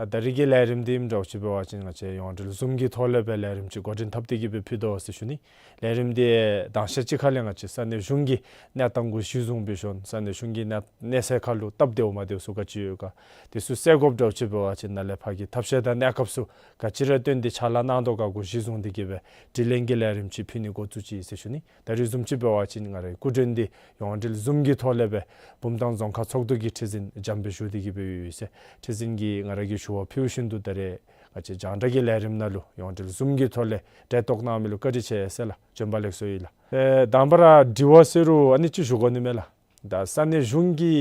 ད་ད་རིས་ཀྱི་ལས་རིམ་འདི་ཨིནམ་འདྲཝ་ཅིག་འབད་བ་ཅིན་ང་བཅས་ཡོངས་འབྲེལ་ཟུམ་གྱི་ཐོག་ལས་སྦེ་ལས་རིམ་ཅིག་འགོ་འདྲེན་འཐབ་སྟེ་གི་སྦེ་ཕུལ་དོ་ཟེར་ཞུ་ནི། ལས་རིམ་འདི་དང་ཤེས་ཅིག་ཁ་ལས་ང་བཅས་ས་གནས་གཞུང་གི་གནས་སྟངས་གུ་གཞི་བཟུང་འབད་ཞིནམ་ས་གནས་གཞུང་གི་གནས་གནས་ཚད་ཁར་ལུ་སྟབས་བདེཝ་མ་བདེཝ་ཚུ་ག་ཅི་ཡོད་ག་དེ་ཚུ་སེལ་དགོཔ་འདྲཝ་ཅིག་འབད་བ་ཅིན་ནཱ་ལས་ཕར་གྱི་ཐབས་ཤེས་དང་གནས་སྐབས་ཚུ་ག་ཅི་ར་བཏོན་ཏེ་ཕྱག་ལཱ་གནང་དོ་ག་གུ་གཞི་བཟུང་སྟེ་གི་སྦེ་དྲི་ལན་གྱི་ལས་རིམ་ཅིག་ཕུལ་ནི་འགོ་བཙུགས་ཅི་ཟེར་ཞུ་ནི། ད་རིས་བཟུམ་ཅིག་འབད་བ་ཅིན་ང་རའི་སྐུ་མགྲོན་འདི་ཡོངས་འབྲེལ་ཟུམ་གྱི་ཐོག་ལས་སྦེ་བུམ་ཐང་རྫོང་ཁག་ཚོགས་འདུ་གི་ཁྲི་འཛིན་འཇམ་དཔལ་བཞུགས་ཏེ་གི་སྦེ་ཡོད་ཟེར། ཁྲི་འཛིན་གྱིས་ང་ར་གིས་ཞུ་བ་ཕུལ་བཞིན་དུ་ད་རེས་ང་བཅས་རྒྱང་བསྒྲགས་ཀྱི་ལས་རིམ་ནང་ལུ་ཡོངས་འབྲེལ་ཟུམ་གྱི་ཐོག་ལས་གྲལ་གཏོགས་གནང་མི་ལུ་བཀའ་དྲིན་ཆེ་ཟེར་ལགས། བྱོན་པ་ལེགས་སོ་ཡི་ལགས། ཨེ་དང་པ་ར་དྲི་བ་ཟེར་རུང་ཨ་ནི་ཅིག་ཞུ་དགོ་ནི་མས་ལགས། ད་ས་གནས་གཞུང་གི་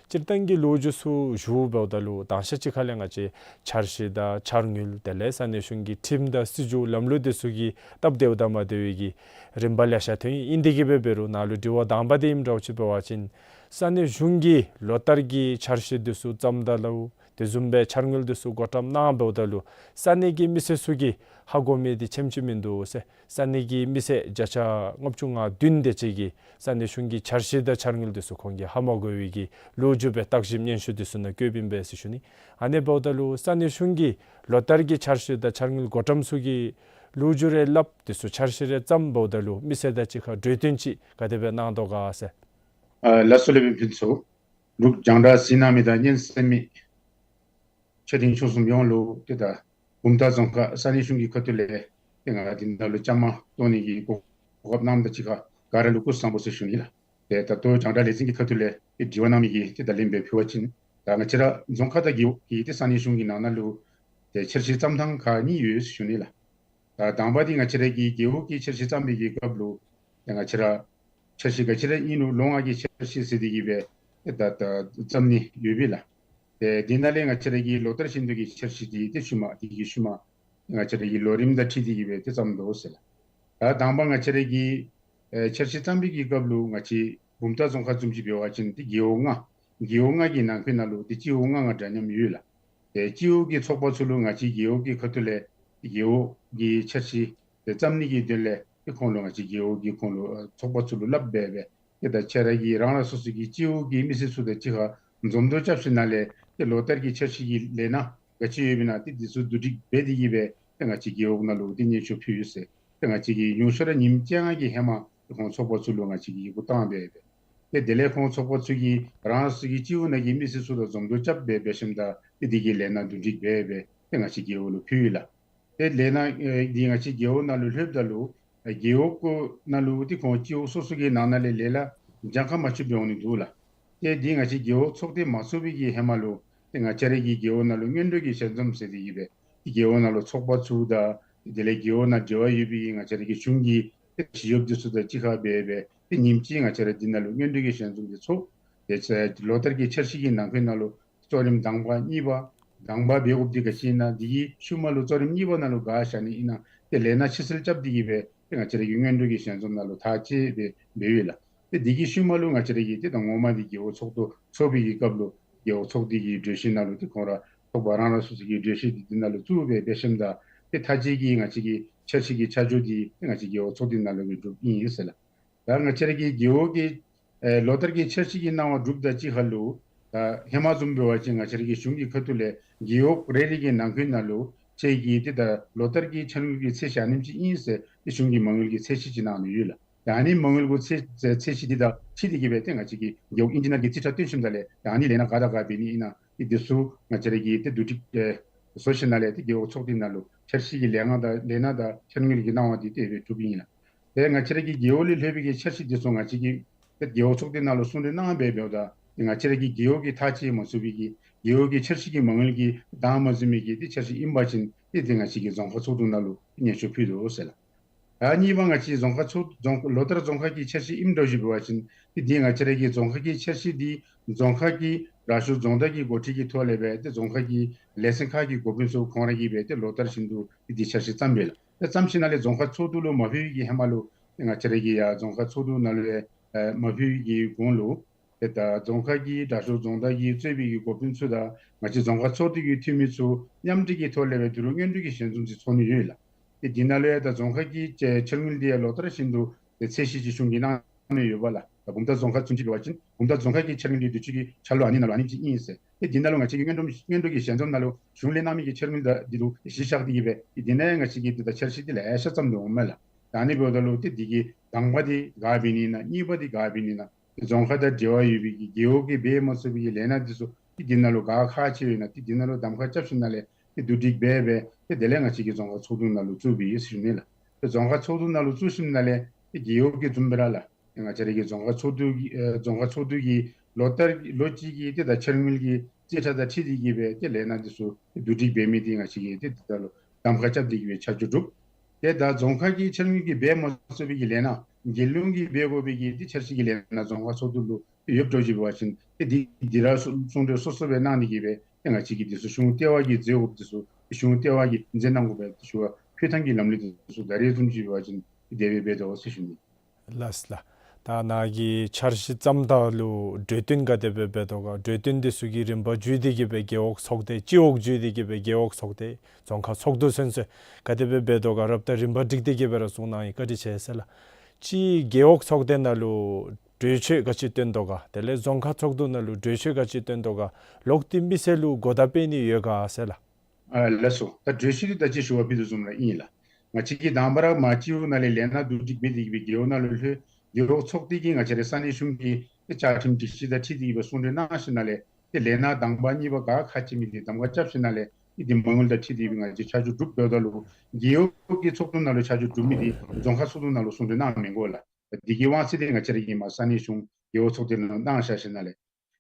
སྤྱིར་བཏང་གི་ལོ་རྒྱུས་ཚུ་ཞུ་འབདཝ་ད་ལུ་དང་ཤེས་ཅིག་ཁ་ལས་ང་བཅས་འཆར་གཞི་དང་འཆར་དངུལ་དེ་ལས་ས་གནས་གཞུང་གི་ཁྲིམས་དང་སྲིད་བྱུས་ལམ་ལུགས་དེ་ཚུ་གི་སྟབས་བདེཝ་དང་མ་བདེཝ་གི་རིམ་པ་ལེ་ཤ་ཐོན་ཡི། ཨིན་ཏེ་གི་སྦེ་འབད་རུང་ནཱ་ལུ་དྲི་བ་དང་པ་འདི་ཨིནམ་འདྲཝ་ཅིག་འབད་བ་ཅིན་ས་གནས་གཞུང་གིས་ལོ་ལྟར་གྱི་འཆར་གཞི་དེ་ཚུ་བརྩམ་ད་ལུ་དེ་བཟུམ་སྦེ་འཆར་དངུལ་དེ་ཚུ་བགོ་བཀྲམ་གནང་འབདཝ་ད་ལུ་ས་གནས་ཀྱི་མི་སེར་ཚུ་གིས་ཧ་གོ་མི་འདི་ཆེམ་ཅིག་མིན་འདུག་ཟེར། ས་གནས་ཀྱི་མི་སེར་བརྒྱ་ཆ་ལྔ་བཅུ་ང་བདུན་དེ་ཅིག་གིས་ས་གནས་གཞུང་གི་འཆར་གཞི་དང་འཆར་དངུལ་དེ་ཚུ་ཁོང་གིས་ཧ་མ་གོ་བའི་གི་ལོ་རྒྱུས་སྦེ་བརྟག་ཞིབ་སྙན་ཞུ་དེ་ཚུ་ནང་བཀོད་པའི་ཨིན་པས་ཟེར་ཞུ་ནི། ཨ་ནི་འབདཝ་ད་ལུ་ས་གནས་གཞུང་གིས་ལོ་ལྟར་གྱི་འཆར་གཞི་དང་འཆར་དངུལ་བགོ་བཀྲམ་ཚུ་གི་ལོ་རྒྱུས་རེ་སླབ་དེ་ཚུ་འཆར་གཞི་རེ་བརྩམ་འབདཝ་ད་ལུ་མི་སེར་དང་གཅིག་ཁར་གྲོས་བསྟུན་ཅིག་ག་དེ་སྦེ་གནང་དོ་ག་ཟེར། ཨ་ལགས་སོ་ལས་སྦེ་ཕུན་ཚོགས། འབྲུག་རྒྱང་བསྒྲགས་གཟིགས་གནང་མི་དང་སྙན་གསན་མི་ཆོས་སྡིངས་ཆོས་གསུམ་ཡོངས་ལུ་ཏེ་ད་བུམ་ཐང་རྫོང་ཁག་ས་གནས་གཞུང་གི་ཁ་ཐུག་ལས་ཏེ་ང་འདི་ནང་ལུ་བཅའ་མར་གཏོགས་ནི་གི་གོ་སྐབས་གནངམ་དང་གཅིག་ཁར་ག་ར་ལུ་སྐུ་གཟུགས་བཟང་པོ་ཟེར་ཞུ་ནི་ལགས། ཏེ་ད་ལྟོ་རྒྱང་བསྒྲགས་ལས་འཛིན་གྱི་ཁ་ཐུག་ལས་ཏེ་དྲི་བ་གནང་མི་གི་ཏེ་ད་ལན་སྦེ་ཕུལ་བ་ཅིན་ད་ང་བཅས་ར་རྫོང་ཁག་དང་རྒེད་འོག་གི་ཏེ་ས་གནས་གཞུང་གི་ནང་ན་ལུ་ཏེ་འཆར་གཞི་བརྩམ་ཐངས་ཁག་གཉིས་ཡོད་ཟེར་ཞུ་ནི་ལགས། ད་དང་པ་འདི་ང་བཅས་ར་གི་རྒེད་འོག་གི་འཆར་གཞི་བརྩམ་པའི་གི་སྐབས་ལུ་ཏེ་ང་བཅས་ར་འཆར་གཞི་ག་ཅི་ར་ཨིན་རུང་ལོ་ལྔ་གི་འཆར་གཞི་ཟེར་ཏེ་གི་སྦེ་ཏེ་ད་ད་བརྩམ་ནི་ཡོད་པས་ལགས། ཏེ་འདི་ནང་ལས་ང་བཅས་ར་གི་ལོ་ལྟར་བཞིན་དུ་གི་འཆར་གཞི་འདི་ཏེ་ཤུལ་མ་འདི་གི་ཤུལ་མ་ང་བཅས་ར་གི་ལོ་རིམ་དང་འཁྲིལ་ཏེ་གི་སྦེ་ཏེ་བརྩམ་དོ་ཟེར་ལགས། ད་དང་པ་ང་བཅས་ར་གི་ཨེ་འཆར་གཞི་བརྩམ་པའི་གི་སྐབས་ལུ་ང་བཅས་བུམ་ཐང་རྫོང་ཁག་བཟུམ་ཅིག་འབད་བ་ཅིན་ཏེ་རྒེད་འོག་ལྔ་རྒེད་འོག་ལྔ་གི་ནང་འཁོད་ནང་ལུ་ཏེ་སྤྱི་འོག་ལྔ་ལྔ་འདྲ་མཉམ་ཡོད་ལགས། ཏེ་སྤྱི་འོག་གི་ཚོགས་པ་ཚུ་ལུ་ང་བཅས་རྒེད་འོག་གི་ཁ་ཐུག་ལས་རྒེད་འོག་གི་འཆར་གཞི་ཏེ་བརྩམ་ནི་གི་དོན་ལས་ཏེ་ཁོང་ལུ་ང་བཅས་རྒེད་འོག་གི་ཁོང་ལུ་ཨ་ཚོགས་པ་ཚུ་ལུ་སླབ་སྦེ་སྦེ་ཏེ་ད་ཁྱེད་ར་གིས་རང་རང་སོ་སོ་གི་སྤྱི་འོག་གི་མི་སེར་ཚུ་དང་གཅིག་ཁར་འཛོམས་འདུ་རྐྱབ་ཞིནམ་ལས་ཏེ་ལོ་ལྟར་གྱི་འཆར་གཞི་གི་ལས་སྣ་ག་ཅི་ཡོདཔ་ཨིན་ན་ཏེ་དེ་ཚུ་བསྡུ་སྒྲིག་འབད་དེ་གི་སྦེ་ཏེ་ང་བཅས་རྒེད་འོག་ནང་ལུ་ཏེ་སྙན་ཞུ་ཕུལ་ཡི་ཟེར། ཏེ་ང་བཅས་ཀྱིས་ཉུང་ཤོས་ར་ཉིནམ་བཅོ་ལྔ་གི་ཧེ་མ་ཏེ་ཁོང་ཚོགས་པ་ཚུ་ལུ་ང་བཅས་ཀྱིས་ཡི་གུ་བཏང་སྦེ་སྦེ་ཏེ་དེ་ལས་ཁོང་ཚོགས་པ་ཚུ་གིས་རང་སོ་སོ་གི་སྤྱི་འོག་ནང་གི་མི་སེར་ཚུ་དང་འཛོམས་འདུ་རྐྱབ་སྦེ་འབད་ཞིནམ་ད་ཏེ་དེ་གི་ལས་སྣ་བསྡུ་སྒྲིག་འབད་སྦེ་ཏེ་ང་བཅས་རྒེད་འོག་ལུ་ཕུལ་ཡི་ལགས། ཏེ་ལས་སྣ་ཨེ་འདི་ང་བཅས་རྒེད་འོག་ནང་ལུ་ལྷོདཔ་ད་ལུ་ཨེ་རྒེད་འོག་གུ་ནང་ལུ་ཏེ་ཁོང་སྤྱི་འོག་སོ་སོ་གི་ནང་ན་ལས་ལས་སླ་འགྱངས་ཁ་མ་ཆོདཔ་སྦེ་འོང་ནི་འདུག་ལགས། ཏེ་འདི་ང་བཅས་རྒེད་འོག་ཚོགས་སྡེ་མ་ཚོགས་པའི་གི་ཧེ་མ་ལུ་ཏེ་ང་བཅས་རའི་གི་རྒེད་འོག་ནང་ལུ་སྔོན་འགྲོ་གི་ཞལ་འཛོམས་ཟེར་ཏེ་གི་སྦེ་ཏེ་རྒེད་འོག་ནང་ལུ་ཚོགས་པ་ཚུ་དང་དེ་ལས་རྒེད་འོག་ནང་འབྲེལ་བ་ཡོད་པའི་ང་བཅས་རའི་གི་གཞུང་གི་ཏེ་ཞི་གཡོགཔ་འདི་ཚུ་དང་གཅིག་ཁར་སྦེ་སྦེ་ཏེ་ཉིནམ་གཅིག་ང་བཅས་ར་འདི་ནང་ལུ་སྔོན་འགྲོ་གི་ཞལ་འཛོམས་འདི་ཚོགས། ཏེ་ལོ་ལྟར་གྱི་འཆར་གཞི་གི་ནང་འཁོད་ནང་ལུ་གཙོ་རིམ་དང་པ་གཉིས་པ་དང་པ་འབད་དགོཔ་འདི་ག་ཅི་ཨིན་ན། འདི་གི་ཤུལ་མ་ལུ་གཙོ་རིམ་གཉིས་པ་ནང་ལུ་ག་བཞག་ནི་ཨིན་ན། ཏེ་ལས་སྣ་ཕྱི་སེལ་རྐྱབ་སྟེ་གི་སྦེ་ཏེ་ང་བཅས་ར་གི་སྔོན་འགྲོ་གི་ཞལ་འཛོམས་ནང་ལུ་ཐག་བཅད་སྦེ་འབདཝ་ཨིན་ལགས། ཏེ་འདི་གི་ཤུལ་མ་ལུ་ང་བཅས་ར་གི་ཏེ་ད་ངོ་མ་འདི་རྒེད་འོག་ཚོགས་འདུ་ཚོགས་པའི་གི་སྐབས་ལུ་རྒེད་འོག་ཚོགས་སྡེ་གི་གྲོས་གཞི་ནང་ལུ་ཏེ་ཁོང་ར་ཚོགས་པ་རང་རང་སོ་སོ་གི་གྲོས་གཞི་འདི་འདི་ནང་ལུ་བཙུགས་སྦེ་འབད་ཞིནམ་ད་ཏེ་མཐའ་དཔྱད་ཀྱི་ང་བཅས་ཀྱི་འཆར་གཞི་གི་ཆ་འཇོག་འདི་ཏེ་ང་བཅས་རྒེད་འོག་ཚོགས་སྡེ་ནང་ལུ་གི་གྲུབ་ཨིན་ཟེར་ལགས། ད་ང་བཅས་ར་གི་རྒེད་འོག་གི་ཨེ་ལོ་ལྟར་གྱི་འཆར་གཞི་གི་གནང་བ་གྲུབ་དང་གཅིག་ཁར་ལུ་ད་ཧེ་མ་བཟུམ་འབད་བ་ཅིན་ང་བཅས་ར་གི་གཞུང་གི་ཁ་ཐུག་ལས་རྒེད་འོག་རེ་རེ་གི་ནང་འཁོད་ནང་ལུ་ཁྱེད་ཀྱིས་ཏེ་ད་ལོ་ལྟར་གྱི་འཆར་དངུལ་གྱི་ཚད་གཞི་ཨ་ནེམ་ཅིག་ཨིན་ཟེར་ཏེ་གཞུང་གི་མ་དངུལ་གྱི་ཚད་གཞི་ཅིག་གནང་ནི་ཡོད་ལགས། ད་ཨ་ནི་མ་དངུལ་གྱི་ཚད་ཚད་གཞི་འདི་དང་འཁྲིལ་ཏེ་གི་སྦེ་ཏེ་ང་བཅས་ཀྱི་རྒེད་འོག་ཨིན་ཇི་ནིར་གྱི་རྩིས་ཁྲ་སྟོན་ཞིནམ་ད་ལས་ད་ཨ་ནི་ལས་སྣ་ག་དང་ག་འབད་ནི་ཨིན་ན་ཏེ་འདི་ཚུ་ང་བཅས་ར་གིས་ཏེ་བསྡུ་སྒྲིག་ཨེ་བཟོ་ཞིནམ་ལས་ཏེ་རྒེད་འོག་ཚོགས་སྡེ་ནང་ལུ་འཆར་གཞི་གི་ལས་སྣ་དང་ལས་སྣ་དང་འཆར་དངུལ་གྱི་གནང་བ་འདི་དེ་སྦེ་གྲུབ་ཨིན་ལགས། ཏེ་ང་བཅས་ར་གི་རྒེད་འོག་ལས་ལྷོད་པའི་གི་འཆར་གཞི་འདི་ཚུ་ང་བཅས་ཀྱིས་ཏེ་རྒེད་འོག་ཚོགས་སྡེ་ནང་ལུ་གསུང་གྲོས་གནང་སྦེ་འབདཝ་ད་ཏེ་ང་བཅས་ར་གི་རྒེད་འོག་གི་ཐག་བཅད་མ་ཚུགས་པའི་གི་རྒེད་འོག་གི་འཆར་གཞི་གི་མ་དངུལ་གྱི་འདང་མ་འཛོམས་མི་གི་ཏེ་འཆར་གཞི་ཨིན་པ་ཅིན་ཏེ་ཏེ་ང་བཅས་ཀྱིས་རྫོང་ཁག་ཚོགས་འདུ་ནང་ལུ་སྙན་ཞུ་ཕུལ་དོ་ཟེར་ལགས། ད་གཉིས་པ་ང་བཅས་རྫོང་ཁག་ཚོགས་རྫོང་ལོ་ལྟར་རྫོང་ཁག་གི་འཆར་གཞི་ཨིནམ་འདྲཝ་ཅིག་འབད་བ་ཅིན་ཏེ་འདི་ང་བཅས་ར་གི་རྫོང་ཁག་གི་འཆར་གཞི་འདི་རྫོང་ཁག་གི་དྲག་ཤོས་རྫོང་བདག་གི་འགོ་ཁྲིད་ཀྱི་ཐོག་ལས་སྦེ་ཏེ་རྫོང་ཁག་གི་ལས་ཚན་ཁག་གི་འགོ་དཔོན་ཚུ་ཁོང་ར་གིས་སྦེ་ཏེ་ལོ་ལྟར་བཞིན་དུ་ཏེ་འདི་འཆར་གཞི་བརྩམས་པས་ལགས། ཏེ་བརྩམས་ཞིནམ་ལས་རྫོང་ཁག་ཚོགས་འདུ་ལུ་མ་ཕུལ་བའི་གི་ཧེ་མ་ལུ་ཏེ་ང་བཅས་ར་གིས་ཡར་རྫོང་ཁག་ཚོགས་འདུ་ནང་ལུ་ཨེ་མ་ཕུལ་བའི་གི་གོང་ལུ་ཏེ་ད་རྫོང་ཁག་གི་དྲག་ཤོས་རྫོང་བདག་གིས་གཙོས་པའི་གི་འགོ་དཔོན་ཚུ་དང་ང་བཅས་རྫོང་ཁག་ཚོགས་འདུ་གི་འཐུས་མི་ཚུ་མཉམ་འབྲེལ་གྱི་ཐོག་ལས་སྦེ་ད་རུང་སྔོན་འགྲོ་གི་ཞལ་འཛོམས་ཅིག་ཚོགས་ནི་ཡོད་ལགས། ཏེ་འདི་ནང་ལུ་ཡང་ད་རྫོང་ཁག་གི་འཆར་དངུལ་འདི་ཡང་ལོ་ལྟར་བཞིན་དུ་ཏེ་ཚད་གཞི་ཅིག་གཞུང་གིས་གནང་ནི་ཡོདཔ་ལགས། ད་བུམ་ཐང་རྫོང་ཁག་བཟུམ་ཅིག་འབད་བ་ཅིན་བུམ་ཐང་རྫོང་ཁག་གི་འཆར་དངུལ་འདི་དུས་ཅི་གི་འཆར་ལོ་ཨ་ནི་ནང་ལུ་ཨ་ནེམ་ཅིག་ཨིན་ཟེར། ཏེ་འདི་ནང་ལུ་ང་བཅས་ཀྱི་སྔོན་འགྲོ་སྔོན་འགྲོ་གི་ཞལ་འཛོམས་ནང་ལུ་གཞུང་ལས་གནང་མི་གི་འཆར་དངུལ་འདི་འདི་ལུ་གཞི་བཞག་སྟེ་གི་སྦེ་ཏེ་འདི་ནང་ཡང་ང་བཅས་ཀྱིས་ཏེ་ད་འཆར་གཞི་འདི་ལེ་ཤ་བརྩམས་དོ་འོང་མས་ལགས། ད་ཨ་ནི་འབདཝ་ད་ལུ་ཏེ་འདི་གི་དང་པ་འདི་ག་འབད་ནི་ཨིན་ན། གཉིས་པ་འདི་ག་འབད་ནི་ཨིན་ན། རྫོང་ཁག་དང་འབྲེལ་བ་ཡོད་པའི་གི་རྒེད་འོག་གིས་འབད་མ་ཚུགས་པའི་གི་ལས་སྣ་འདི་ཚུ་ཏེ་འདི་ནང་ལུ་ག་ཁག་ཆེཝ་ཨིན་ན། ཏེ་འདི་ནང་ལུ་གདམ་ཁ་རྐྱབ་ཞིནམ་ལས་ཏེ་བསྡུ་སྒྲིག་འབད་སྦེ་ཏེ་དེ་ལས་ང་བཅས་ཀྱིས་རྫོང་ཁག་ཚོགས་འདུ་ནང་ལུ་བཙུགས་པའི་ཨིན་ཟེར་ཞུ་ནི་ལགས། ཏེ་རྫོང་ཁག་ཚོགས་འདུ་ནང་ལུ་བཙུགས་ཞིནམ་ལས་ཏེ་རྒེད་འོག་གི་བཟུམ་སྦེ་ར་ལགས། ཏེ་ང་བཅས་ར་གི་རྫོང་ཁག་ཚོགས་འདུ་གི་ཨེ་རྫོང་ཁག་ཚོགས་འདུ་གི་ལོ་ལྟར་ལོ་གཅིག་གི་ཏེ་ད་འཆར་དངུལ་གྱི་རྩིས་ཁྲ་དང་འཁྲིལ་ཏེ་གི་སྦེ་ཏེ་ལས་སྣ་འདི་ཚུ་ཏེ་བསྡུ་སྒྲིག་འབད་མི་འདི་ང་བཅས་ཀྱིས་ཏེ་ད་ལྟོ་གདམ་ཁ་རྐྱབ་སྟེ་གི་སྦེ་ཆ་འཇོག་གྲུབ། ཏེ་ད་རྫོང་ཁག་གི་འཆར་དངུལ་གྱིས་འབད་མ་ཚུགས་པའི་གི་ལས་སྣ་རྒྱལ་ཡོངས་ཀྱིས་འབད་དགོ་པའི་གི་ཏེ་འཆར་གཞི་གི་ལས་སྣ་རྫོང་ཁག་ཚོགས་འདུ་ལུ་ཏེ་ཡོདཔ་འདྲཝ་ཅིག་འབད་བ་ཅིན་ཏེ་འདི་འདི་ར་གསུང་གསུང་གྲོས་སོ་སོ་སྦེ་གནང་ནི་གི་སྦེ་ཏེ་ང་བཅས་ཀྱིས་འདི་ཚུ་གཞུང་ལྟེ་བ་གིས་མཛད་དགོཔ་འདི་ཚུ་གཞུང་ལྟེ་བ་གིས་མཛད་གནང་དགོ་པའི་ཏེ་ཞུ་བ་ཕུལ་ཐངས་ཀྱི་ལམ་ལུགས་འདི་ཚུ་ད་རེས་བཟུམ་ཅིག་འབད་བ་ཅིན་ཏེ་དེ་སྦེ་འབད་དོ་ཟེར་ཞུ་ནི། ལགས་ལགས། ད་ནཱ་གིས་འཆར་གཞི་བརྩམ་ད་ལུ་གྲོས་བསྟུན་ག་དེ་སྦེ་འབད་དོ་ག། གྲོས་བསྟུན་འདི་ཚུ་གི་རིམ་པ་བརྒྱུད་དེ་གི་སྦེ་རྒེད་འོག་ཚོགས་སྡེ་སྤྱི་འོག་བརྒྱུད་དེ་གི་སྦེ་རྒེད་འོག་ཚོགས་སྡེ་རྫོང་ཁག་ཚོགས་འདུ་ཚུན་ཚོད་ག་དེ་སྦེ་འབད་དོ་ག་རབ་དང་རིམ་པ་སྒྲིག་སྟེ་གི་སྦེ་ར་གསུང་གནང་ཡི། བཀའ་དྲིན་ཆེ་ཟེར་ལགས། སྤྱི་རྒེད་འོག་ཚོགས་སྡེ་ནང་ལུ་གྲོས་ཆོད་ག་ཅི་བཏོན་དོ་ག། དེ་ལས་རྫོང་ཁག་ཚོགས་འདུ་ནང་ལུ་གྲོས་ཆོད་ག་ཅི་བཏོན་དོ་ག། ལོག་སྟེ་མི་སེར་ལུ་གོ་བརྡ་སྤེལ་ནི་ཡོད་ག་ཟེར་ལགས། ཨ་ལགས་སོ། ད་གྲོས་གཞི་འདི་ད་ཅི་ཞུ་བ་ཕུལ་དོ་བཟུམ་ར་ཨིན་ལགས། ང་བཅས་ཀྱིས་དང་པ་ར་མ་སྤྱི་འོག་ནང་ལས་ལས་སྣ་བསྡུ་སྒྲིག་འབད་དེ་གི་སྦེ་རྒེད་འོག་ནང་ལུ་ལྷོད། རྒེད་འོག་ཚོགས་སྡེ་གིས་ང་བཅས་རའི་ས་གནས་གཞུང་གི་བཅའ་ཁྲིམས་སྒྲིག་གཞི་དང་འཁྲིལ་ཏེ་གི་སྦེ་གསུང་གྲོས་གནང་ཞིནམ་ལས་ཏེ་ལས་སྣ་དང་པ་གཉིས་པ་ག་ཁག་ཆེ་མི་འདི་གདམ་ཁ་རྐྱབ་ཞིནམ་ལས་ཏེ་འདི་མ་དངུལ་དང་འཁྲིལ་ཏེ་གི་སྦེ་ང་བཅས་ཆ་འཇོག་གྲུབ་འབདཝ་ད་ལུ་རྒེད་འོག་གི་ཚོགས་འདུ་ནང་ལུ་ཆ་འཇོག་གྲུབ་མི་འདི་རྫོང་ཁག་ཚོགས་འདུ་ནང་ལུ་གསུང་གྲོས་གནང་མི་དགོ་ལགས། འདི་གི་དབང་ཚད་འདི་ང་བཅས་ར་གི་མར་ས་གནས་གཞུང་རྒེད་འོག་ཚོགས་སྡེ་ནང་ལུ་གནང་བཞག་ཞིནམ་ལས་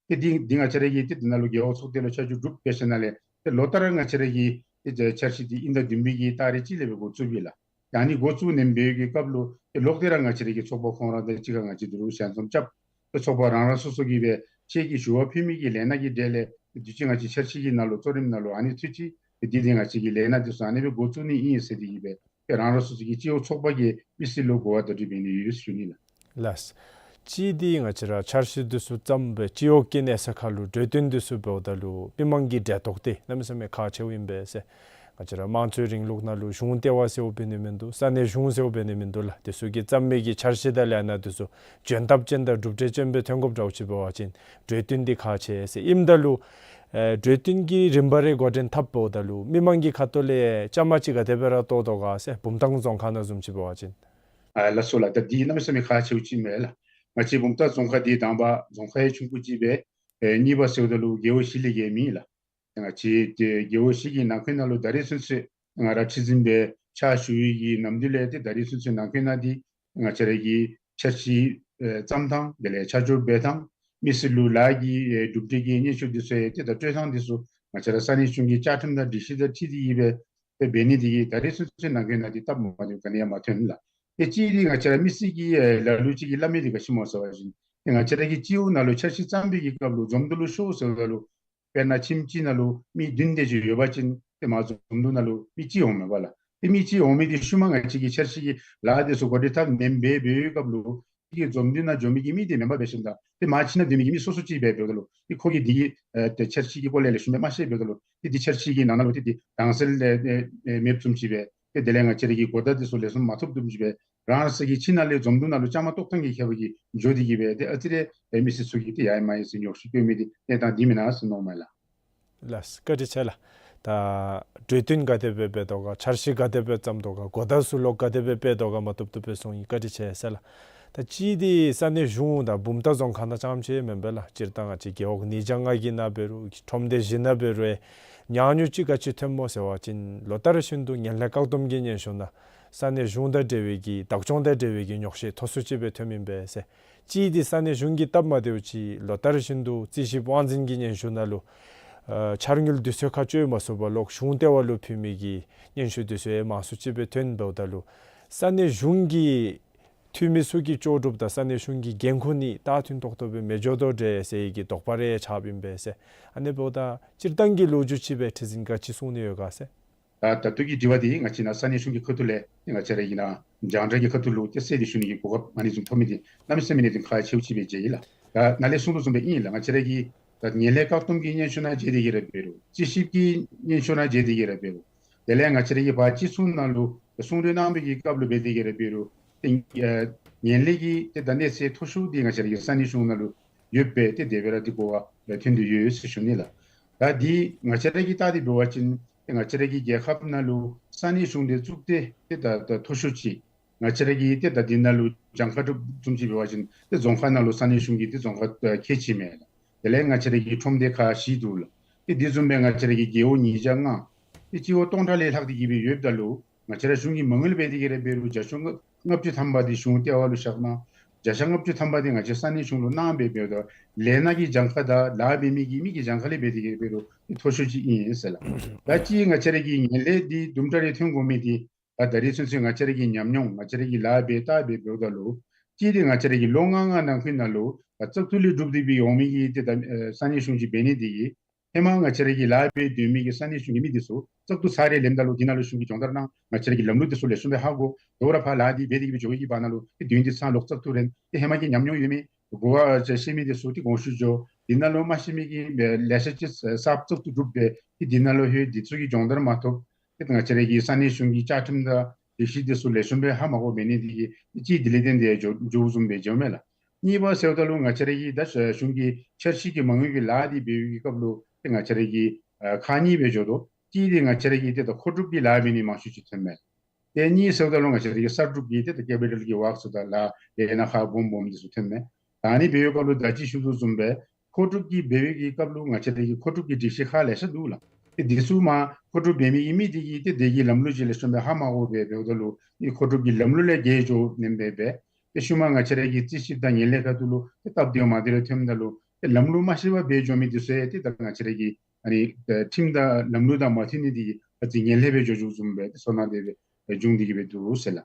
ཏེ་འདི་འདི་ང་བཅས་ར་གིས་ཏེ་འདི་ནང་ལུ་རྒེད་འོག་ཚོགས་སྡེ་ལུ་ཆ་འཇོག་གྲུབ་འབད་ཞིནམ་ལས་ཏེ་ལོ་ལྟར་ང་བཅས་ར་གི་ཏེ་འཆར་གཞི་འདི་དབྱིན་ཟླ་བདུན་པའི་གི་ཏ་རིག་གཅིག་ལས་སྦེ་འགོ་བཙུགས་པས་ལགས། ད་ཨ་ནི་འགོ་བཙུགས་ནི་འབད་བའི་གི་སྐབས་ལུ་ཏེ་ལོག་སྟེ་ར་ང་བཅས་ར་གི་ཚོགས་པ་ཁོང་ར་དང་གཅིག་ཁར་ང་བཅས་འདི་རུ་ཞལ་འཛོམས་རྐྱབ། ཏེ་ཚོགས་པ་རང་རང་སོ་སོ་གིས་སྦེ་ཁྱེད་ཀྱིས་ཞུ་བ་ཕུལ་མི་གི་ལས་སྣ་གི་གྲས་ལས་དུས་ཅི་ང་བཅས་འཆར་གཞི་གི་ནང་ལུ་གཙོ་རིམ་ནང་ལུ་ཨ་ནི་ཚུད་ཅི། ཏེ་འདི་འདི་ང་བཅས་ཀྱི་ལས་སྣ་འདི་ཚུ་ཨ་ནི་སྦེ་འགོ་བཙུགས་ནི་ཨིན་ཟེར་ཏེ་གི་སྦེ་ཏེ་རང་རང་སོ་སོ་གི་སྤྱི་འོག་ཚོགས་པ་གི་མི་སེར་ལུ་གོ་བ་བརྡ་སྤྲོད་འབད་ནི་ཡོད་ཟེར་ཞུ་ནི་ལགས། ལགས། གཅིག་འདི་ང་བཅས་ར་འཆར་གཞི་འདི་ཚུ་བརྩམས་སྦེ་སྤྱི་འོག་གི་གནས་ས་ཁར་ལུ་གྲོས་བསྟུན་འདི་ཚུ་འབདཝ་ད་ལུ་མི་མང་གི་འབྲེལ་གཏོགས་འདི་གནམ་མེད་ས་མེད་ཁག་ཆེཝ་ཨིན་པས་ཟེར། ང་བཅས་ར་དམངས་གཙོའི་རིང་ལུགས་ནང་ལུ་གཞུང་ལྟེ་བ་ཟེརཝ་འབད་ནི་མིན་འདུག། ས་གནས་གཞུང་ཟེརཝ་འབད་ནི་མིན་འདུག་ལགས། འདི་ཚུ་གིས་བརྩམས་མི་གི་འཆར་གཞི་དང་ལས་སྣ་འདི་ཚུ་འཇོན་ཐབས་ཅན་དང་གྲུབ་འབྲས་ཅན་སྦེ་ཐོན་དགོཔ་འདྲཝ་ཅིག་འབད་བ་ཅིན་གྲོས་བསྟུན་འདི་ཁག་ཆེ་ཟེར་ཨིནམ་ད་ལུ་ཨེ་གྲོས་བསྟུན་གྱི་རིམ་པ་རེ་འགོ་འདྲེན་འཐབ་འབདཝ་ད་ལུ་མི་མང་གི་ཁ་ཐུག་ལས་བཅའ་མར་ཅིག་ག་དེ་སྦེ་ར་གཏོགས་དོ་ག་ཟེར། བུམ་ཐང་རྫོང་ཁག་ནང་བཟུམ་ཅིག་འབད་བ་ཅིན། ཨ་ལགས་སོ་ལགས། ད་འདི་གནམ་མེད་ས་མེད་ཁག་ཆེཝ་ཅིག་མས་ལགས། ང་བཅས་བུམ་ཐང་རྫོང་ཁག་འདི་དང་པ་རྫོང་ཁག་ཡང་ཆུང་ཀུ་ཅིག་སྦེ་ཨེ་གཉིས་པ་ཟེརཝ་ད་ལུ་རྒེད་འོག་བཞི་ལས་བརྒལ་མེད་ལགས། ང་བཅས་ཏེ་རྒེད་འོག་བཞི་གི་ནང་འཁོད་ནང་ལུ་ད་རེས་ཚུན་ཚོད་ང་ར་ཁྲི་འཛིན་སྦེ་ཕྱག་ཞུ་བའི་གི་ནམ་དུས་ལས་ཏེ་ད་རེས་ཚུན་ཚོད་ནང་འཁོད་ནང་འདི་ང་བཅས་ར་གི་འཆར་གཞི་ཨེ་བརྩམ་ཐངས་དེ་ལས་ཆ་འཇོག་འབད་ཐངས་ མི་སེར་ལུ་ལཱ་གི་ཨེ་གྲུབ་འབྲས་ཀྱི་སྙན་ཞུ་འདི་ཚུ་ཡང་ཏེ་ད་སྤྲོད་ཐངས་འདི་ཚུ་ང་བཅས་ར་ས་གནས་གཞུང་གི་བཅའ་ཁྲིམས་དང་སྒྲིག་གཞི་དང་འཁྲིལ་ཏེ་གིས་སྦེ་ཏེ་འབད་ནི་འདི་གིས་ད་རེས་ཚུན་ཚོད་ནང་འཁོད་ནང་འདི་སྟབས་མ་བདེཝ་ག་ནི་ཡང་མ་ཐོན་ལགས། ཏེ་གཅིག་འདི་ང་བཅས་ར་མི་སེར་གྱིས་ཨེ་ལ་ལུ་ཅིག་གིས་སླབ་མི་འདི་ག་ཅི་སྨོ་ཟེར་བ་ཅིན་ཏེ་ང་བཅས་ར་གི་སྤྱི་འོག་ནང་ལུ་འཆར་གཞི་བརྩམ་པའི་གི་སྐབས་ལུ་འཛོམས་འདུ་ལུ་ཤོག་ཟེརཝ་ད་ལུ་དཔེར་ན་ཁྱིམ་གཅིག་ནང་ལུ་མི་བདུན་དེ་ཅིག་ཡོད་པ་ཅིན་ཏེ་མར་འཛོམས་འདུ་ནང་ལུ་མི་གཅིག་འོང་མས་པ་ལགས། ཏེ་མི་གཅིག་འོང་མི་འདི་ཤུལ་མ་ང་བཅས་ཀྱི་འཆར་གཞི་གི་ལཱ་འདི་ཚུ་འགོ་འདྲེན་འཐབ་ནེམ་སྦེ་འབད་བའི་སྐབས་ལུ་ཏེ་འཛོམས་འདུ་ནང་འཛོམས་མི་གི་མི་འདི་མེན་པར་འབད་ཞིནམ་ད་ཏེ་མར་ཕྱི་ནང་སྡོད་མི་གི་མི་སོ་སོ་ཅིག་སྦེ་འབདཝ་ད་ལུ་ཏེ་ཁོ་གིས་འདི་གི་ཨེ་ཏེ་འཆར་གཞི་གི་སྐོར་ལས་ལེགས་ཤོམ་སྦེ་མ་ཤེས་འབདཝ་ད་ལུ་ཏེ་འདི་འཆར་གཞི་གི་ནང་ན་ལུ་ཏེ་འདི་དྭངས་གསལ་ཨེ་ཨེ་མེདཔ་བཟུམ་ཅིག་སྦེ་ཏེ་དེ་ལས་ང་བཅས་ར་གི་གོ་བརྡ་འདི་ཚུ་ལེགས་ཤོམ་མ་ཐོབ་བཟུམ་ཅིག་སྦེ་རང་སོ་གི་ཁྱིམ་ནང་ལས་འཛོམས་འདུ་ནང་ལུ་བཅའ་མར་གཏོགས་ཐངས་ཀྱི་ཁྱད་པར་གྱིས་འགྱོ་སྟེ་གིས་སྦེ་ཏེ་ཨ་ཙི་རེ་ཨེ་མི་སེར་ཚུ་གིས་ཏེ་ཡ་ཡི་མ་ཡི་ཟེར་ཉོགས་བཤད་བཀོད་མི་འདི་གནས་སྟངས་འདི་མེན་ན་ཟེར་མནོཝ་མས་ལགས། ལགས་སོ། བཀའ་དྲིན་ཆེ་ལགས། ད་གྲོས་བསྟུན་ག་དེ་སྦེ་འབད་དོ་ག། འཆར་གཞི་ག་དེ་སྦེ་བརྩམ་དོ་ག། གོ་བརྡ་ཚུ་ལོག་ག་དེ་སྦེ་སྤེལ་དོ་ག་མ་བཏུབ་བཏུབ་སྦེ་གསུངས་ཡི། བཀའ་དྲིན་ཆེ་ཟེར་ལགས། ད་གཅིག་འདི་ས་གནས་གཞུང་དང་བུམ་ཐང་རྫོང་ཁག་ནང་རྐྱངམ་ཅིག་མེན་པས་ལགས། སྤྱིར་བཏང་ང་བཅས་རྒེད་འོག་ཉིས་བརྒྱ་ལྔ་གི་ནང་འབད་རུང་ཁྲོམ་སྡེ་བཞི་ནང་འབད་རུང་ཉམས་མྱོང་ཅིག་ག་ཅི་ཐོནམ་སྨོ་ཟེར་བ་ཅིན་ལོ་ལྟར་བཞིན་དུ་ངན་ལྷད་བཀག་སྡོམ་གྱི་སྙན་ཞུ་ནང་ས་གནས་གཞུང་དང་འབྲེལ་བའི་གི་བདག་སྐྱོང་དང་འབྲེལ་བའི་གི་ཉོགས་བཤད་མཐོ་སུ་ཅིག་སྦེ་ཐོནམ་ཨིན་པས་ཟེར། གཅིག་འདི་ས་གནས་གཞུང་གི་སྟབས་མ་བདེཝ་ཅིག་ལོ་ལྟར་བཞིན་དུ་རྩིས་ཞིབ་དབང་འཛིན་གྱི་སྙན་ཞུ་ནང་ལུ་ཨ་འཆར་དངུལ་དུས་ཚོད་ཁར་སྤྱོད་མ་ཚུགས་པར་ལོག་གཞུང་ལྟེ་བ་ལུ་ཕུལ་མི་གི་སྙན་ཞུ་དུས་ཚོད་མང་སུ་ཅིག་སྦེ་ཐོན་འབདཝ་ད་ལུ་ས་གནས་གཞུང་གི་འཐུས་མི་ཚུ་གི་ལྕོགས་གྲུབ་དང་ས་གནས་གཞུང་གི་འགན་ཁུར་ནི་ད་མཐུན་ཏོག་ཏོ་སྦེ་མི་འགྱོ་དོ་འདྲས་ཟེར་བའི་གི་དོགས་པ་རེ་ཆགསཔ་ཨིན་པས་ཟེར། ཨ་ནི་འབདཝ་ད་སྤྱིར་བཏང་གི་ལོ་རྒྱུས་ཅིག་སྦེ་ཁྲི་འཛིན་ག་ཅི་གསུང་ནི་ཡོད་ག་ཟེར། ད་ད་ལྟོ་གི་དྲི་བ་འདི་ང་བཅས་ནཱ་ས་གནས་གཞུང་གི་ཁ་ཐུག་ལས་ང་བཅས་ར་གི་ནཱ་རྒྱང་བསྒྲགས་ཀྱི་ཁ་ཐུག་ལུ་ཏེ་གསལ་ཏེ་ཞུ་ནི་གི་གོ་སྐབས་ཨ་ནི་བཟུམ་ཐོབ་མི་འདི་གནམ་མེད་ས་མེད་ནི་འདི་ཁག་ཆེཝ་ཅིག་སྦེ་མཇལ་ཡི་ལགས། ད་ནཱ་ལས་གསུང་དོ་བཟུམ་སྦེ་ཨིན་ལགས། ང་བཅས་ར་གི་ད་ངན་ལྷད་བཀག་སྡོམ་གྱི་སྙན་ཞུ་ནང་མཇལ་ཏེ་གིས་ར་འབད་རུང་རྩིས་ཞིབ་ཀྱི་སྙན་ཞུ་ནང་མཇལ་ཏེ་གིས་ར་འབད་རུང་དེ་ལས་ང་བཅས་ར་གི་བར་སྤྱི་ཚོགས་ནང་ལུ་གསུང་གྲོས་གནང་བའི་གི་སྐབས་ལུ་འབད་དེ་གིས་ར་འབད་རུང་ཏེ་ཨ་ངན་ལྷད་ཀྱི་ཏེ་ད་གནས་ཚད་མཐོ་ཤོས་འདི་ང་བཅས་ར་གི་ས་གནས་གཞུང་ནང་ལུ་ཡོདཔ་སྦེ་ཏེ་དེ་སྦེ་ར་འདི་གོ་བ་ཐོན་ཏེ་ཡོད་ཟེར་ཞུ་ནི་ལགས། ད་འདི་ང་བཅས་ར་གིས་བལྟ་སྟེ་འབད་བ་ཅིན་ཏེ་ང་བཅས་ར་གི་རྒྱལ་ཁབ་ནང་ལུ་ས་གནས་གཞུང་འདི་བཙུགས་ཏེ་ཏེ་ད་ད་མཐོ་ཤོས་ཅིག་ང་བཅས་ར་གི་ཏེ་ད་འདི་ནང་ལུ་གྱངས་ཁ་གྲུབ་བཟུམ་ཅིག་འབད་བ་ཅིན་ཏེ་རྫོང་ཁག་ནང་ལུ་ས་གནས་གཞུང་གི་ཏེ་རྫོང་ཁག་ཨ་ཁལ་གཅིག་མས་ལགས། དེ་ལས་ང་བཅས་ར་གི་ཁྲོམ་སྡེ་ཁག་བཞི་འདུག་ལགས། ཏེ་འདི་བཟུམ་སྦེ་ང་བཅས་ར་གི་རྒེད་འོག་ཉིས་བརྒྱ་ལྔ་ཏེ་སྤྱི་འོག་སྟོང་ཕྲག་ལས་ལྷག་སྟེ་གིས་སྦེ་ཡོདཔ་ད་ལུ་ང་བཅས་ར་གཞུང་གིས་མ་དངུལ་འབད་དེ་གིས་ར་འབད་རུང་བརྒྱ་ཆ་ལྔ་བཅུ་ཐམ་པ་འདི་གཞུང་ལྟེ་བ་ལུ་བཞག་གནང་། བརྒྱ་ཆ་ལྔ་བཅུ་ཐམ་པ་འདི་ང་བཅས་ས་གནས་གཞུང་ལུ་གནང་སྦེ་འབདཝ་ད་ལས་སྣ་གི་གྱངས་ཁ་དང་ལཱ་འབད་མི་གི་མི་གི་གྱངས་ཁ་ལས་འབད་དེ་གིས་ར་འབད་རུང་ཏེ་མཐོ་ཤོས་ཅིག་ཨིན་ཟེར་ལགས། ད་ཅི་ང་བཅས་ར་གི་ངན་ལྷད་འདི་དུམ་གྲ་རེ་ཐོན་དགོ་མི་འདི་ད་ད་རེས་ཚུན་ཚོད་ང་བཅས་ར་གི་ཉམས་མྱོང་ང་བཅས་ར་གི་ལཱ་འབད་བལྟ་སྦེ་འབདཝ་ད་ལུ་གཅིག་འདི་ང་བཅས་ར་གི་ལོ་ལྔ་ལྔ་ནང་འཁོད་ནང་ལུ་ད་བཙག་འཐུ་ལས་གྲུབ་སྟེ་སྦེ་འོང་མི་གི་ཏེ་ད་ཨེ་ས་གནས་གཞུང་ཅིག་འབད་ནི་འདི་གིས་ཧེ་མ་ང་བཅས་ར་གི་ལཱ་འབད་སྡོད་མི་གི་ས་གནས་གཞུང་གི་མི་འདི་ཚུ་བཙག་འཐུ་ཚར་རེ་ལེནམ་ད་ལུ་འདི་ནང་ལུ་གཞུང་གིས་སྦྱོང་བརྡར་གནང་། ང་བཅས་ར་གི་ལམ་ལུགས་འདི་ཚུ་ལེགས་ཤོམ་སྦེ་ཧ་གོ། དོ་རུང་ཕར་ལཱ་འདི་འབད་དེ་གིས་སྦེ་འགྱོ་བའི་གི་བར་ན་ལུ་ཏེ་དོན་འདི་ཚང་ལོག་བཙག་འཐུ་རན། ཏེ་ཧེ་མ་གི་ཉམས་མྱོང་ཡོད་མི་གོ་བ་ཤེས་མི་འདི་ཚུ་ཏེ་གོང་ཞུ་འགྱོ། འདི་ནང་ལུ་མ་ཤེས་མི་གི་ལེ་ཤ་ཅིག་གསརཔ་བཙག་འཐུ་གྲུབ་སྦེ་ཏེ་འདི་ནང་ལུ་ལྷོད། འདི་ཚུ་གི་སྦྱོང་བརྡར་མ་ཐོབ། ཏེ་ང་བཅས་ར་གི་ས་གནས་གཞུང་གི་བཅའ་ཁྲིམས་དང་སྒྲིག་གཞི་འདི་ཚུ་ལེགས་ཤོམ་སྦེ་ཧ་མ་གོ་མི་འདི་གིས་ཏེ་གཅིག་འདི་ལས་བརྟེན་ཏེ་འགྱོ་འགྱོཝ་བཟུམ་སྦེ་འགྱོཝ་མས་ལགས། གཉིས་པ་ཟེརཝ་ད་ལུ་ང་བཅས་ར་གི་ད་གཞུང་གི་འཆར་གཞི་གི་མ་དངུལ་གྱི་ལཱ་འདི་འབད་བའི་གི་སྐབས་ལུ་ཏེ་ང་བཅས་ར་གི་ཨ་ཁག་གཉིས་སྦེ་འགྱོ་དོ། གཅིག་འདི་ང་བཅས་ར་གི་ཏེ་ད་མཁོ་སྒྲུབ་ཀྱི་ལཱ་འབད་ནི་མང་ཤོས་ཅིག་ཐོནམ་མས། ཏེ་གཉིས་ཟེརཝ་ད་ལུ་ང་བཅས་ར་གི་གསར་སྒྲུབ་ཀྱི་ཏེ་ད་ཀེ་པི་ཊལ་གྱི་ཝརཀ་ཚུ་དང་ལཱ་ལས་སྣ་ཁག་སྦོམ་སྦོམ་འདི་ཚུ་ཐོནམ་མས། ད་ཨ་ནི་འབད་བའི་སྐབས་ལུ་ད་ཅི་ཞུ་དོ་བཟུམ་སྦེ་མཁོ་སྒྲུབ་ཀྱི་འབད་བའི་གི་སྐབས་ལུ་ང་བཅས་ར་གི་མཁོ་སྒྲུབ་ཀྱི་སྒྲིག་གཞི་ཁག་ལེ་ཤ་འདུག་ལགས། ཏེ་འདི་ཚུ་མ་མཁོ་སྒྲུབ་འབད་མི་གི་མི་འདི་གིས་ཏེ་དེ་གི་ལམ་ལུགས་ཅིག་ལེགས་ཤོམ་སྦེ་ཧ་མ་གོ་སྦེ་འབདཝ་ད་ལུ་ཏེ་མཁོ་སྒྲུབ་ཀྱི་ལམ་ལུགས་ལས་བརྒལ་འགྱོ་ནེམ་སྦེ་སྦེ་ཏེ་ཤུལ་མ་ང་བཅས་ར་གི་རྩིས་ཞིབ་དང་ངན་ལྷད་ཁ་ཐུག་ལུ་ཏེ་སྟབས་བདེཝ་མ་བདེཝ་རེ་ཐོནམ་ད་ལུ་ཏེ་ལམ་ལུགས་མ་ཤེས་པར་འབད་འགྱོ་མི་འདི་ཚུ་ཡང་ཏེ་ད་ང་བཅས་ར་གི་ཨ་ནི་ཁྲིམས་དང་ལམ་ལུགས་དང་མ་མཐུན་ནི་འདི་གིས་ཨ་ཙི་ངན་ལྷད་སྦེ་འགྱོ་འགྱོཝ་བཟུམ་སྦེ་ཏེ་ཚོར་སྣང་དེ་སྦེ་བྱུང་སྟེ་གིས་སྦེ་འདུག་ཟེར་ལགས།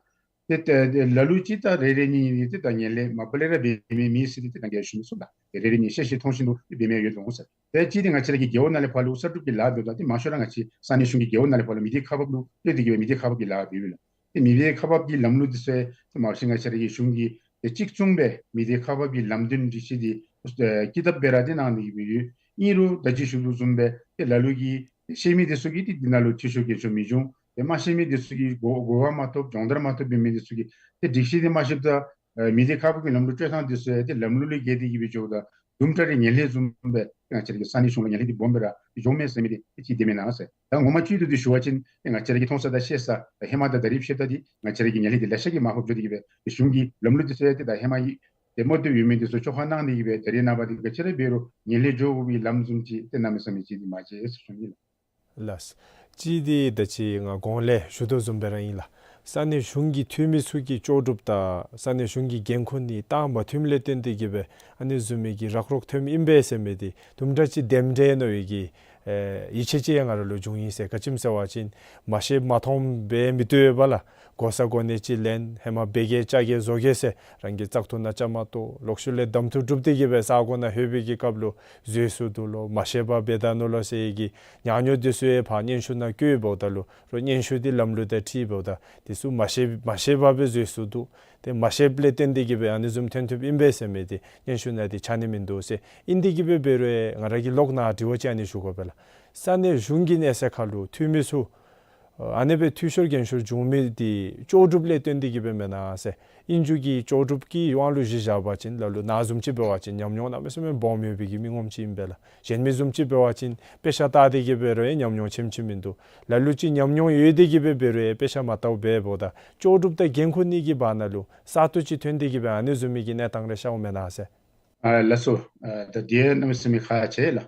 ཏེ་ཏེ་ལ་ལུ་ཅིག་ད་རེ་རེ་གཉིས་གཉིས་ཏེ་ད་ངན་ལྷད་མ་པ་ལས་ར་འབད་མི་མེད་ཟེར་ཏེ་ད་ག་ཞུ་མི་ཚུགས་ལགས། ཏེ་རེ་རེ་གཉིས་ཤེས་ཤེས་མཐོང་བཞིན་དུ་ཏེ་འབད་མི་ཡང་ཡོད་འོང་ཟེར། ཏེ་གཅིག་འདི་ང་བཅས་ར་གི་རྒེད་འོག་ནང་ལས་ཕར་ལུ་གསར་སྒྲུབ་ཀྱི་ལཱ་འབདཝ་ད་ཏེ་མང་ཤོས་ར་ང་བཅས་ས་གནས་གཞུང་གི་རྒེད་འོག་ནང་ལས་ཕར་ལུ་མི་སྡེ་ཁག་འབག་ལུ་ཏེ་དེ་གིས་སྦེ་མི་སྡེ་ཁག་འབག་གི་ལཱ་འབདཝ་ལགས། ཏེ་མི་སྡེ་ཁག་འབག་གི་ལམ་ལུགས་འདི་ཚུ་ཏེ་མ་གཞི་ང་བཅས་ར་གི་གཞུང་གིས་ཏེ་གཅིག་མཚུངས་སྦེ་མི་སྡེ་ཁག་འབག་གི་ལམ་སྟོན་སྒྲིག་གཞི་འདི་ཨེ་ཀི་དེབ་སྦེ་ར་ཏེ་གནང་ནི་གི་སྦེ་ཡོད། ཨིན་རུང་ད་ཅི་ཞུ་དོ་བཟུམ་སྦེ་ཏེ་ལ་ལུ་གིས་ཤེས་མི་འདི་ཚུ་གིས་ཏེ་འདི་ནང་ལུ་འཐུས་ཤོར་རྐྱེན་ཤོར་མི་འབྱུང་། ཏེ་མ་ཤེས་མི་འདི་ཚུ་གིས་གོ་གོ་བ་མ་ཐོབ་སྦྱོང་བརྡར་མ་ཐོབ་པའི་མི་འདི་ཚུ་གིས་ཏེ་སྒྲིག་གཞི་འདི་མ་ཤེསཔ་ད་ཨེ་མི་སྡེ་ཁག་འབག་གི་ལམ་ལུགས་སྤྲོད་ཐངས་འདི་ཚུ་ཡང་ཏེ་ལམ་ལུགས་ལས་བརྒལ་ཏེ་གིས་སྦེ་འགྱོཝ་ད་དུམ་གྲ་རེ་ངན་ལྷད་བཟུམ་སྦེ་ང་བཅས་ར་གི་ས་གནས་གཞུང་ལུ་ངན་ལྷད་འདི་སྦོམ་སྦེ་ར་འགྱོཝ་མས་ཟེར་མི་འདི་ཏེ་ཅིག་འདི་མེན་ན་ཟེར། ད་ངོ་མ་བཅུད་དུ་འདི་ཞུ་བ་ཅིན་ཏེ་ང་བཅས་ར་གིས་མཐོང་ས་དང་ཤེས་ས་ད་ཧེ་མ་དང་ད་རེས་ཕྱདཔ་ད་འདི་ང་བཅས་ར་གི་ངན་ལྷད་འདི་ལེ་ཤ་གིས་མ་ཕོགཔ་འགྱོ་སྟེ་གིས་སྦེ་ཏེ་གཞུང་གི་ལམ་ལུགས་འདི་ཚུ་ཡང་ཏེ་ད་ཧེ་མ་གི་ཏེ་མ་བཏུབ་ཡོད་མི་འདི་ཚུ་བཅོ་ཁ་གནང་སྟེ་གིས་སྦེ་ད་རེས་ནངས་པ་འདི་ག་ཅི་ར་འབད་རུང་ངན་ལྷད་འགྱོ་དགོ་པའི་ལམ་བཟུམ་ཅིག་ཏེ་གནམ་མེད་ས་མེད་ཅིག་འདི་མ་མཇལ་ཟེར་ཞུ་ནི་ལགས། ལགས། གཅིག་འདི་ད་ཅི་ང་གོང་ལས་ཞུ་དོ་བཟུམ་སྦེ་ར་ཨིན་ལགས། ས་གནས་གཞུང་གི་འཐུས་མི་ཚུ་གིས་ལྕོགས་གྲུབ་དང་ས་གནས་གཞུང་གི་འགན་ཁུར་གཉིས་ཏེ་མ་མཐུནམ་ལས་བརྟེན་ཏེ་གི་སྦེ་ཨ་ནི་བཟུམ་མའི་གི་རག་རོག་ཐོནམ་ཨིན་པས་ཟེར་མི་འདི་དུམ་གྲ་ཅིག་དེམ་འདྲ་ནོ་ཡི་གི་ཨེ་ཡིད་ཆེས་ཅིག་ཡང་ང་ར་ལུ་བྱུང་ཡི་ཟེར། ག་ཅི་སྨོ་ཟེར་བ་ཅིན་མ་ཤེས་མ་མཐོངམ་སྦེ་མི་སྡོད་པས་ལགས། གོ་ས་གོ་གནས་ཅིག་ལེན། ཧེ་མ་འབད་གེ་བཅའ་གེ་བཟོ་གེ་ཟེར་རང་གི་བཙག་འཐུ་ནང་བཅའ་མར་གཏོགས་ལོག་ཤུལ་ལས་གདམ་འཐུ་གྲུབ་སྟེ་གི་སྦེ་ས་གོ་ནང་ལྷོད་པའི་གི་སྐབས་ལུ་བཟོད་ཚུགས་འདུག་ལོ་མ་ཤེས་པར་འབད་ད་ནུག་ལོ་ཟེར་བའི་གི་ཉག་ཉོག་འདི་ཚུ་ཡང་ཕར་སྙན་ཞུ་ནང་བཀོདཔ་ད་ལུ་རོགས་སྙན་ཞུ་འདི་ལམ་ལུགས་དང་འཁྲིལཝ་ད་འདི་ཚུ་མ་ཤེས་མ་ཤེས་པར་སྦེ་བཟོད་ཚུགས་འདུག། ཏེ་མ་ཤེསཔ་ལས་བརྟེན་ཏེ་གི་སྦེ་ཨ་ནི་བཟུམ་ཐོན་ཐོནམ་ཨིན་པས་ཟེར་མི་འདི་སྙན་ཞུ་ནང་འདི་ཆགས་ནི་མིན་འདུག་ཟེར། ཨིན་ཏེ་གི་སྦེ་འབད་རུང་ང་ར་གིས་ལོག་ནཱ་དྲི་བ་ཅིག་ཨ་ནི་ཞུ་དགོ་པས་ལགས། ས་གནས་གཞུང་གི་གནས་ཚད་ཁར་ལུ་འཐུས་མི་ཚུ་ཨ་ནི་སྦེ་འཐུས་ཤོར་འགན་ཤོར་བྱུང་མི་འདི་ལྕོགས་གྲུབ་ལས་བརྟེན་ཏེ་གི་སྦེ་མེན་ན་ཟེར། ཨིན་རུང་གི་ལྕོགས་གྲུབ་ཀྱི་དབང་ལུ་གཞི་བཞག་པ་ཅིན་ལ་ལུ་ནཱ་བཟུམ་ཅིག་འབད་བ་ཅིན་ཉམས་མྱོང་གནམ་མེད་ས་མེད་སྦོམ་ཡོད་པའི་གི་མི་ངོམ་ཅིག་ཨིན་པས་ལགས། གཞན་མི་བཟུམ་ཅིག་འབད་བ་ཅིན་དཔེ་ཆ་བལྟ་སྟེ་གི་འབད་རུང་ཡང་ཉམས་མྱོང་ཆེམ་ཆེམ་མིན་འདུག། ལ་ལུ་ཅིག་ཉམས་མྱོང་ཡོད་དེ་གི་སྦེ་འབད་རུང་ཡང་དཔེ་ཆ་མ་བལྟཝ་འབདཝ་ད་ལྕོགས་གྲུབ་དང་འགན་ཁུར་གཉིས་ཀྱི་བར་ན་ལུ་གསར་གཏོད་ཅིག་ཐོན་ཏེ་གི་སྦེ་ཨ་ནི་བཟུམ་མའི་གི་གནས་སྟངས་རེ་ཤརཝ་མེན་ན་ཟེར། ཨ་ལགས་སོ། ཨ་ད་འདི་གནམ་མེད་ས་མེད་ཁག་ཆེ་ལགས།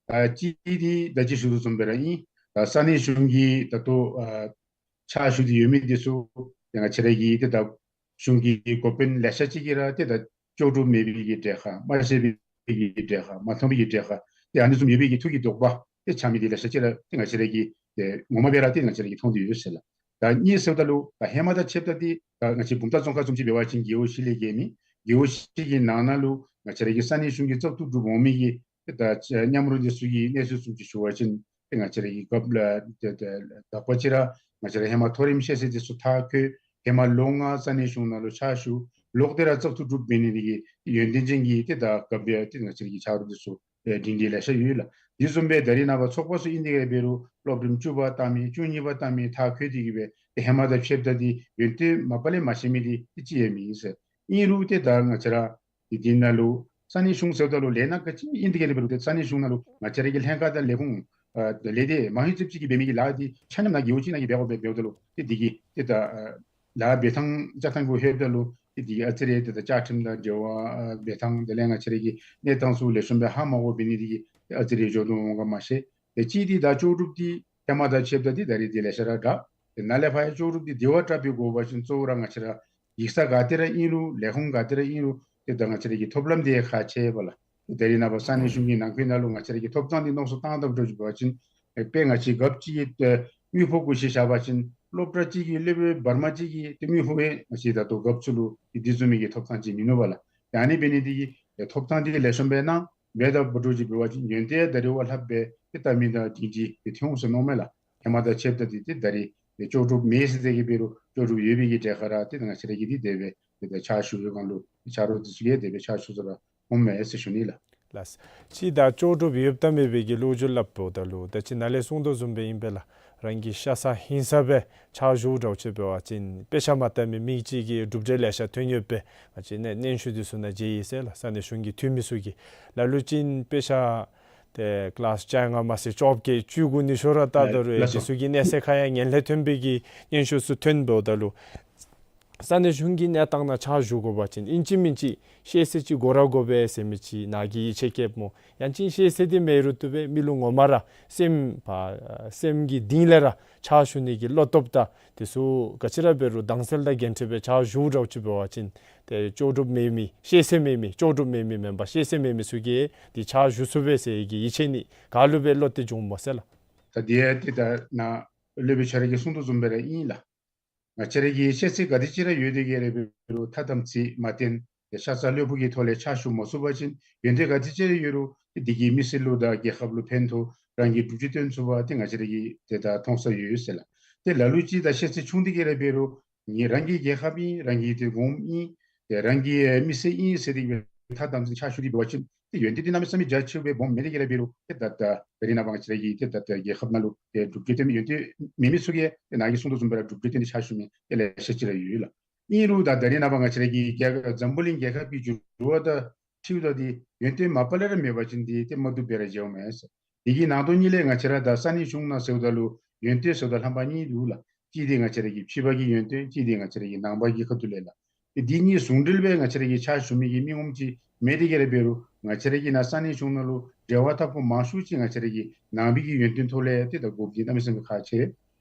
ཨ་གཅིག་འདི་ད་ཅི་ཞུ་དོ་བཟུམ་སྦེ་ར་ཨིན། ཨ་ས་གནས་གཞུང་གི་ད་ལྟོ་ཨ་ཕྱག་ཞུ་སྟེ་ཡོད་མི་འདི་ཚུ་ཏེ་ང་བཅས་ར་གི་ཏེ་ད་གཞུང་གི་འགོ་དཔོན་ལེ་ཤ་ཅིག་གིས་ར་ཏེ་ད་ལྕོགས་གྲུབ་མེད་པའི་གི་གྲས་ཁར་མ་ཤེས་པའི་གི་གྲས་ཁར་མ་མཐོང་བའི་གི་གྲས་ཁར་ཏེ་ཨ་ནི་བཟུམ་ཡོད་པའི་གི་ཐུགས་ཀྱི་དོགས་པ་ཏེ་ཆགས་མི་འདི་ལེ་ཤ་ཅིག་ར་ཏེ་ང་བཅས་ར་གིས་ཏེ་ངོ་མ་སྦེ་ར་ཏེ་ང་བཅས་ར་གིས་མཐོང་སྟེ་ཡོད་ཟེར་ལགས། ད་གཉིས་ཟེརཝ་ད་ལུ་ད་ཧེ་མ་དང་ཕྱདཔ་ད་འདི་ད་ང་བཅས་བུམ་ཐང་ཙོང་ཁ་བཟུམ་ཅིག་འབད་བ་ཅིན་རྒེད་འོག་བཞི་ལས་བརྒལ་མེད། རྒེད་འོག་བཞི་གི་ནང་ན་ལུ་ང་བཅས་ར་གི་ས་གནས་གཞུང་གི་བཙག་འཐུ་གྲུབ་འོང་མི་གི་ཏེ་ད་མཉམ་རོགས་འདི་ཚུ་གི་གནས་ཚུལ་བཟུམ་ཅིག་ཞུ་བ་ཅིན་ཏེ་ང་བཅས་ར་གི་རྒཔོ་ལགས་ཏེ་ད་དག་པ་ཅིག་ར་ང་བཅས་ར་ཧེ་མ་མཐོ་རིམ་ཤེས་ཚད་འདི་ཚུ་མཐར་འཁྱོལ། ཧེ་མ་ལོ་ལྔ་ས་གནས་གཞུང་ནང་ལུ་ཕྱག་ཞུ། ལོག་སྟེ་ར་བཙག་འཐུ་གྲུབ་འབད་ནི་འདི་གི་ཡོན་ཏན་ཅན་གྱི་ཏེ་ད་རྒཔོ་ཡང་ཏེ་ང་བཅས་ར་གི་ཆ་རོགས་འདི་ཚུ་ཨེ་འབྲིང་འབྲིང་ལེ་ཤ་ཡོད་ལགས། འདི་བཟུམ་སྦེ་ད་རེས་ནངས་པ་ཚོགས་པ་ཚུ་ཨིན་ཏེ་གི་འབད་རུང་སློབ་རིམ་བཅུ་པ་བཏང་མི་བཅུ་གཉིས་པ་བཏང་མི་མཐར་འཁྱོལ་ཏེ་གི་སྦེ་ཏེ་ཧེ་མ་དང་ཕྱདཔ་ད་འདི་ཡོན་ཏན་མ་པ་ལས་མ་ཤེས་མི་འདི་ཏེ་ཅིག་ཡང་མེད་ཟེར། ཨིན་རུང་ཏེ་ད་ང་བཅས་ར་འདི་འདི་ནང་ལུ་ས་གནས་གཞུང་ཟེརཝ་ད་ལུ་ལས་སྣ་ག་ཅི་ཨིན་ཏེ་གི་འབད་རུང་ཏེ་ས་གནས་གཞུང་ནང་ལུ་ང་བཅས་ར་གི་ལྷན་ཁག་དང་ལས་ཁུངས་ཨ་ལས་སྡེ་མང་ཤོས་ཅིག་གིས་འབད་མི་གི་ལཱ་འདི་ཆ་མཉམ་ནཱ་རྒེད་འོག་གཅིག་ནང་གི་འབད་དགོ་པས། འབདཝ་ད་ལུ་ཏེ་འདི་གིས་ཏེ་ད་ཨ་ལཱ་འབད་ཐངས་བཅའ་ཐངས་གུ་ལྷོདཔ་ད་ལུ་ཏེ་འདི་གིས་ཨ་ཙི་རེ་ཏེ་ད་བཅའ་ཁྲིམས་དང་འབྲེལ་བ་ཨ་འབད་ཐངས་དེ་ལས་ང་བཅས་ར་གི་གནས་སྟངས་ཚུ་ལེགས་ཤོམ་སྦེ་ཧ་མ་གོ་འབད་ནི་འདི་གིས་ཨ་ཙི་རེ་འགྱོ་དོ་འོང་ག་མ་ཤེས། ཏེ་གཅིག་འདི་ད་ལྕོགས་གྲུབ་འདི་ཧེ་མ་དང་ཕྱདཔ་ད་འདི་ད་རེས་འདི་ལེ་ཤ་ར་དྲག། ཏེ་ནཱ་ལས་ཕར་ཡང་ལྕོགས་གྲུབ་འདི་དེ་བ་དྲག་པའི་དགོ་པ་ཅིན་གཙོ་བོ་ར་ང་བཅས་ར་ཡིག་ཚང་ག་ཏེ་ར་ཨིན་རུང་ལས་ཁུངས་ག་ཏེ་ར་ཨིན་རུང་ཏེ་ད་ང་བཅས་ར་གི་ཐོབ་ལམ་འདི་ཁག་ཆེ་བས་ལགས། ཏེ་ད་རེས་ནངས་པ་ས་གནས་གཞུང་གི་ནང་འཁོད་ནང་ལུ་ང་བཅས་ར་གི་ཐོབ་ཐང་འདི་མནོ་བསམ་བཏང་བཏངམ་འདྲཝ་ཅིག་འབད་བ་ཅིན་ཨེ་དཔེ་ང་བཅས་རྒཔོ་ཅིག་གི་ཨེ་དངུལ་ཕོགས་གུ་གཞི་བཞག་པ་ཅིན་སློབ་གྲྭ་ཅིག་གི་སློབ་དཔོན་བར་མ་ཅིག་གིས་ཏེ་དངུལ་ཕོགས་སྦེ་ང་བཅས་ད་ལྟོ་རྒཔོ་ཚུ་ལུ་ཏེ་འདི་བཟུམ་མའི་གི་ཐོབ་ཐང་ཅིག་མིན་ནུག་པ་ལགས། ཏེ་ཨ་ནི་འབད་ནི་འདི་གིས་ཨེ་ཐོབ་ཐང་འདི་ལེགས་ཤོམ་སྦེ་གནང་། མེད་ད་འབད་འདྲཝ་ཅིག་འབད་བ་ཅིན་ཡོན་ཏན་ད་རེས་བ་ལྷགཔ་སྦེ་ཏེ་ད་མི་དང་དེ་ཅིག་ཏེ་ཐོན་འོང་ཟེར་མནོཝ་མས་ལགས། ཧེ་མ་དང་ཕྱདཔ་ད་འདི་ཏེ་ད་རེས་ལྕོགས་གྲུབ་མེད་ཟེར་དེ་གི་འབད་རུང་ལྕོགས་གྲུབ་ཡོད་པའི་གི་གྲས་ཁར་ར་ཏེ་ང་བཅས་ར་གིས་འདི་དེ་སྦེ་ཏེ་ད་ཕྱག་ཞུ་བའི་སྒང་ལུ་ཆ་རོགས་འདི་ཚུ་གིས་དེ་སྦེ་ཕྱག་ཞུ་ས་ར་འོངམ་མས་ཟེར་ཞུ་ནི་ལགས། ལགས། གཅིག་ད་ལྕོགས་གྲུབ་ཡོདཔ་དང་མེད་པའི་གི་ལོ་རྒྱུས་སླབ་འོངམ་ད་ལུ་ད་ཅི་ནཱ་ལས་གསུངས་དོ་བཟུམ་སྦེ་ཨིན་པས་ལགས། རང་གི་ཤ་ཚ་ཧིང་ཚ་སྦེ་ཕྱག་ཞུ་འདྲཝ་ཅིག་འབད་བ་ཅིན་དཔེ་ཆ་མ་བལྟ་མི་མི་ཅིག་གིས་གྲུབ་འབྲས་ལེ་ཤ་ཐོན་ཡོདཔ་སྦེ་ང་བཅས་ནཱ་སྙན་ཞུ་འདི་ཚུ་ནང་མཇལ་ཡི་ཟེར་ལགས། ས་གནས་གཞུང་གི་འཐུས་མི་ཚུ་གིས་ལ་ལུ་ཅིག་དཔེ་ཆ་ཏེ་ཀི་ལཱསི་བཅོ་ལྔ་མ་ཚད་བཅོ་བརྒྱད་བཅུ་དགུ་ནི་ཤོར་ར་བལྟ་ད་རུང་ལགས་སོ། འདི་ཚུ་གི་གནས་ཚད་ཁར་ཡང་ངན་ལྷད་ཐོན་པའི་གི་སྙན་ཞུ་ཚུ་ཐོན་འབདཝ་ད་ལུ་ས་གནས་གཞུང་གི་གནས་སྟངས་ནང་ཕྱག་ཞུ་དགོ་པ་ཅིན་ཨིན་ཅི་མིན་ཅི་ཤེས་ཚད་ཅིག་དགོ་ར་དགོ་པས་ཟེར་མི་ཅིག་ནཱ་གིས་ཡིད་ཆེས་བསྐྱེདཔ་སྨོ། ཡང་ཅིན་ཤེས་ཚད་འདི་མེད་རུང་བཏུབ་པས། མི་ལུ་ངོ་མ་ར་སེམས་པ་སེམས་ཀྱི་གཏིང་ལས་ར་ཕྱག་ཞུ་ནི་གི་བློ་སྟོབས་དང་འདི་ཚུ་ག་ཅི་ར་འབད་རུང་དྭངས་གསལ་དང་རྒྱན་སྤྲས་སྦེ་ཕྱག་ཞུ་འདྲཝ་ཅིག་འབད་བ་ཅིན་ཏེ་ལྕོགས་གྲུབ་མེད་མི་ཤེས་ཚད་མེད་མི་ལྕོགས་གྲུབ་མེད་མི་མེན་པར་ཤེས་ཚད་མེད་མི་ཚུ་གིས་འདི་ཕྱག་ཞུ་ཚུགས་པས་ཟེར་གྱི་ཡིད་ཆེས་ནི་ག་ལུ་སྦེ་བློ་གཏད་བྱུངམ་སྨོ་ཟེར་ལགས། ད་འདི་ཡང་ཏེ་ད་ནཱ་སློབ་དཔོན་ཁྱོད་ར་གིས་གསུངས་དོ་བཟུམ་སྦེ་ར་ཨིན་ལགས། ང་བཅས་ར་གི་ཤེས་ཚད་ག་དེ་ཅིག་ར་ཡོད་དེ་གི་ར་འབད་རུང་ཐ་དམ་ཚིག་མ་བརྟན་ཏེ་ཤ་ཚ་བློ་ཕུགས་ཀྱི་ཐོག་ལས་ཕྱག་ཞུ་མ་ཚུགས་པ་ཅིན་ཡོན་ཏན་ག་དེ་ཅིག་ར་ཡོད་རུང་ཏེ་འདི་གིས་མི་སེར་ལུ་དང་རྒྱལ་ཁབ་ལུ་ཕན་ཐོགས་རང་གི་གྲུབ་འབྲས་སྟོན་ཚུགས་པ་ཏེ་ང་བཅས་ར་གིས་ཏེ་ད་མཐོང་ས་ཡོད་ཟེར་ལགས། ཏེ་ལ་ལུ་ཅིག་ད་ཤེས་ཚད་ཆུང་དེ་གི་ར་འབད་རུང་ངེ་རང་གི་རྒྱལ་ཁབ་ཨིན་རང་གི་ཏེ་གོངམ་ཨིན་ཏེ་རང་གི་མི་སེར་ཨིན་ཟེར་དེ་གི་ཐ་དམ་ཚིག་ཕྱག་ཞུ་སྟེ་འབད་བ་ཅིན་ཏེ་ཡོན་ཏན་འདི་གནམ་མེད་ས་མེད་རྒྱ་ཆེཝ་སྦེ་སྦོམ་མེད་དེ་གི་ར་འབད་རུང་ཏེ་ད་ད་ད་རེས་ནངས་པ་ང་བཅས་ར་གི་ཏེ་ད་ད་རྒྱལ་ཁབ་ནང་ལུ་ཏེ་གྲུབ་འབྲས་སྟོན་མི་ཡོན་ཏན་མེད་མི་ཚུ་གིས་ཏེ་ནཱ་གིས་གསུངས་དོ་བཟུམ་སྦེ་ར་གྲུབ་འབྲས་སྟོན་ཏེ་ཕྱག་ཞུ་མི་ཏེ་ལེ་ཤ་ཅིག་ར་ཡོད་ལགས། ཨིན་རུང་ད་ད་རེས་ནངས་པ་ང་བཅས་ར་གི་རྒྱལ་ཁབ་འཛམ་བུ་གླིང་རྒྱལ་ཁབ་ཀྱི་འགྱུར་བ་དང་འཁྲིལཝ་ད་འདི་ཡོན་ཏན་མ་པ་ལས་ར་མེད་པ་ཅིན་འདི་ཏེ་མ་བཏུབ་སྦེ་ར་མཇལཝ་མས་ཟེར། དེ་གི་ནང་དོན་ཉིད་ལས་ང་བཅས་ར་ད་ས་གནས་གཞུང་ནང་ཟེརཝ་ད་ལུ་ཡོན་ཏན་ཟེརཝ་ད་རྣམ་པ་གཉིས་འདུག་ལགས། གཅིག་འདི་ང་བཅས་ར་གི་ཕྱི་པ་གི་ཡོན་ཏན་གཅིག་འདི་ང་བཅས་ར་གི་ནང་པ་གི་ཁ་ཐུག་ལས་ལགས། ཏེ་འདི་གཉིས་ཟུང་འབྲེལ་སྦེ་ང་བཅས་ར་གིས་ཕྱག་ཞུ་མི་གི་མི་ངོམ་ཅིག་མེད་དེ་གི་ར་འབད་རུང་ང་བཅས་ར་གི་ནཱ་ས་གནས་གཞུང་ནང་ལུ་འབྲེལ་བ་འཐབ་མཁན་མང་ཤོས་ཅིག་ང་བཅས་ར་གི་ནང་པའི་གི་ཡོན་ཏན་ཐོག་ལས་ཏེ་ད་དགོཔ་འདི་གནམ་མེད་ས་མེད་ཁག་ཆེ།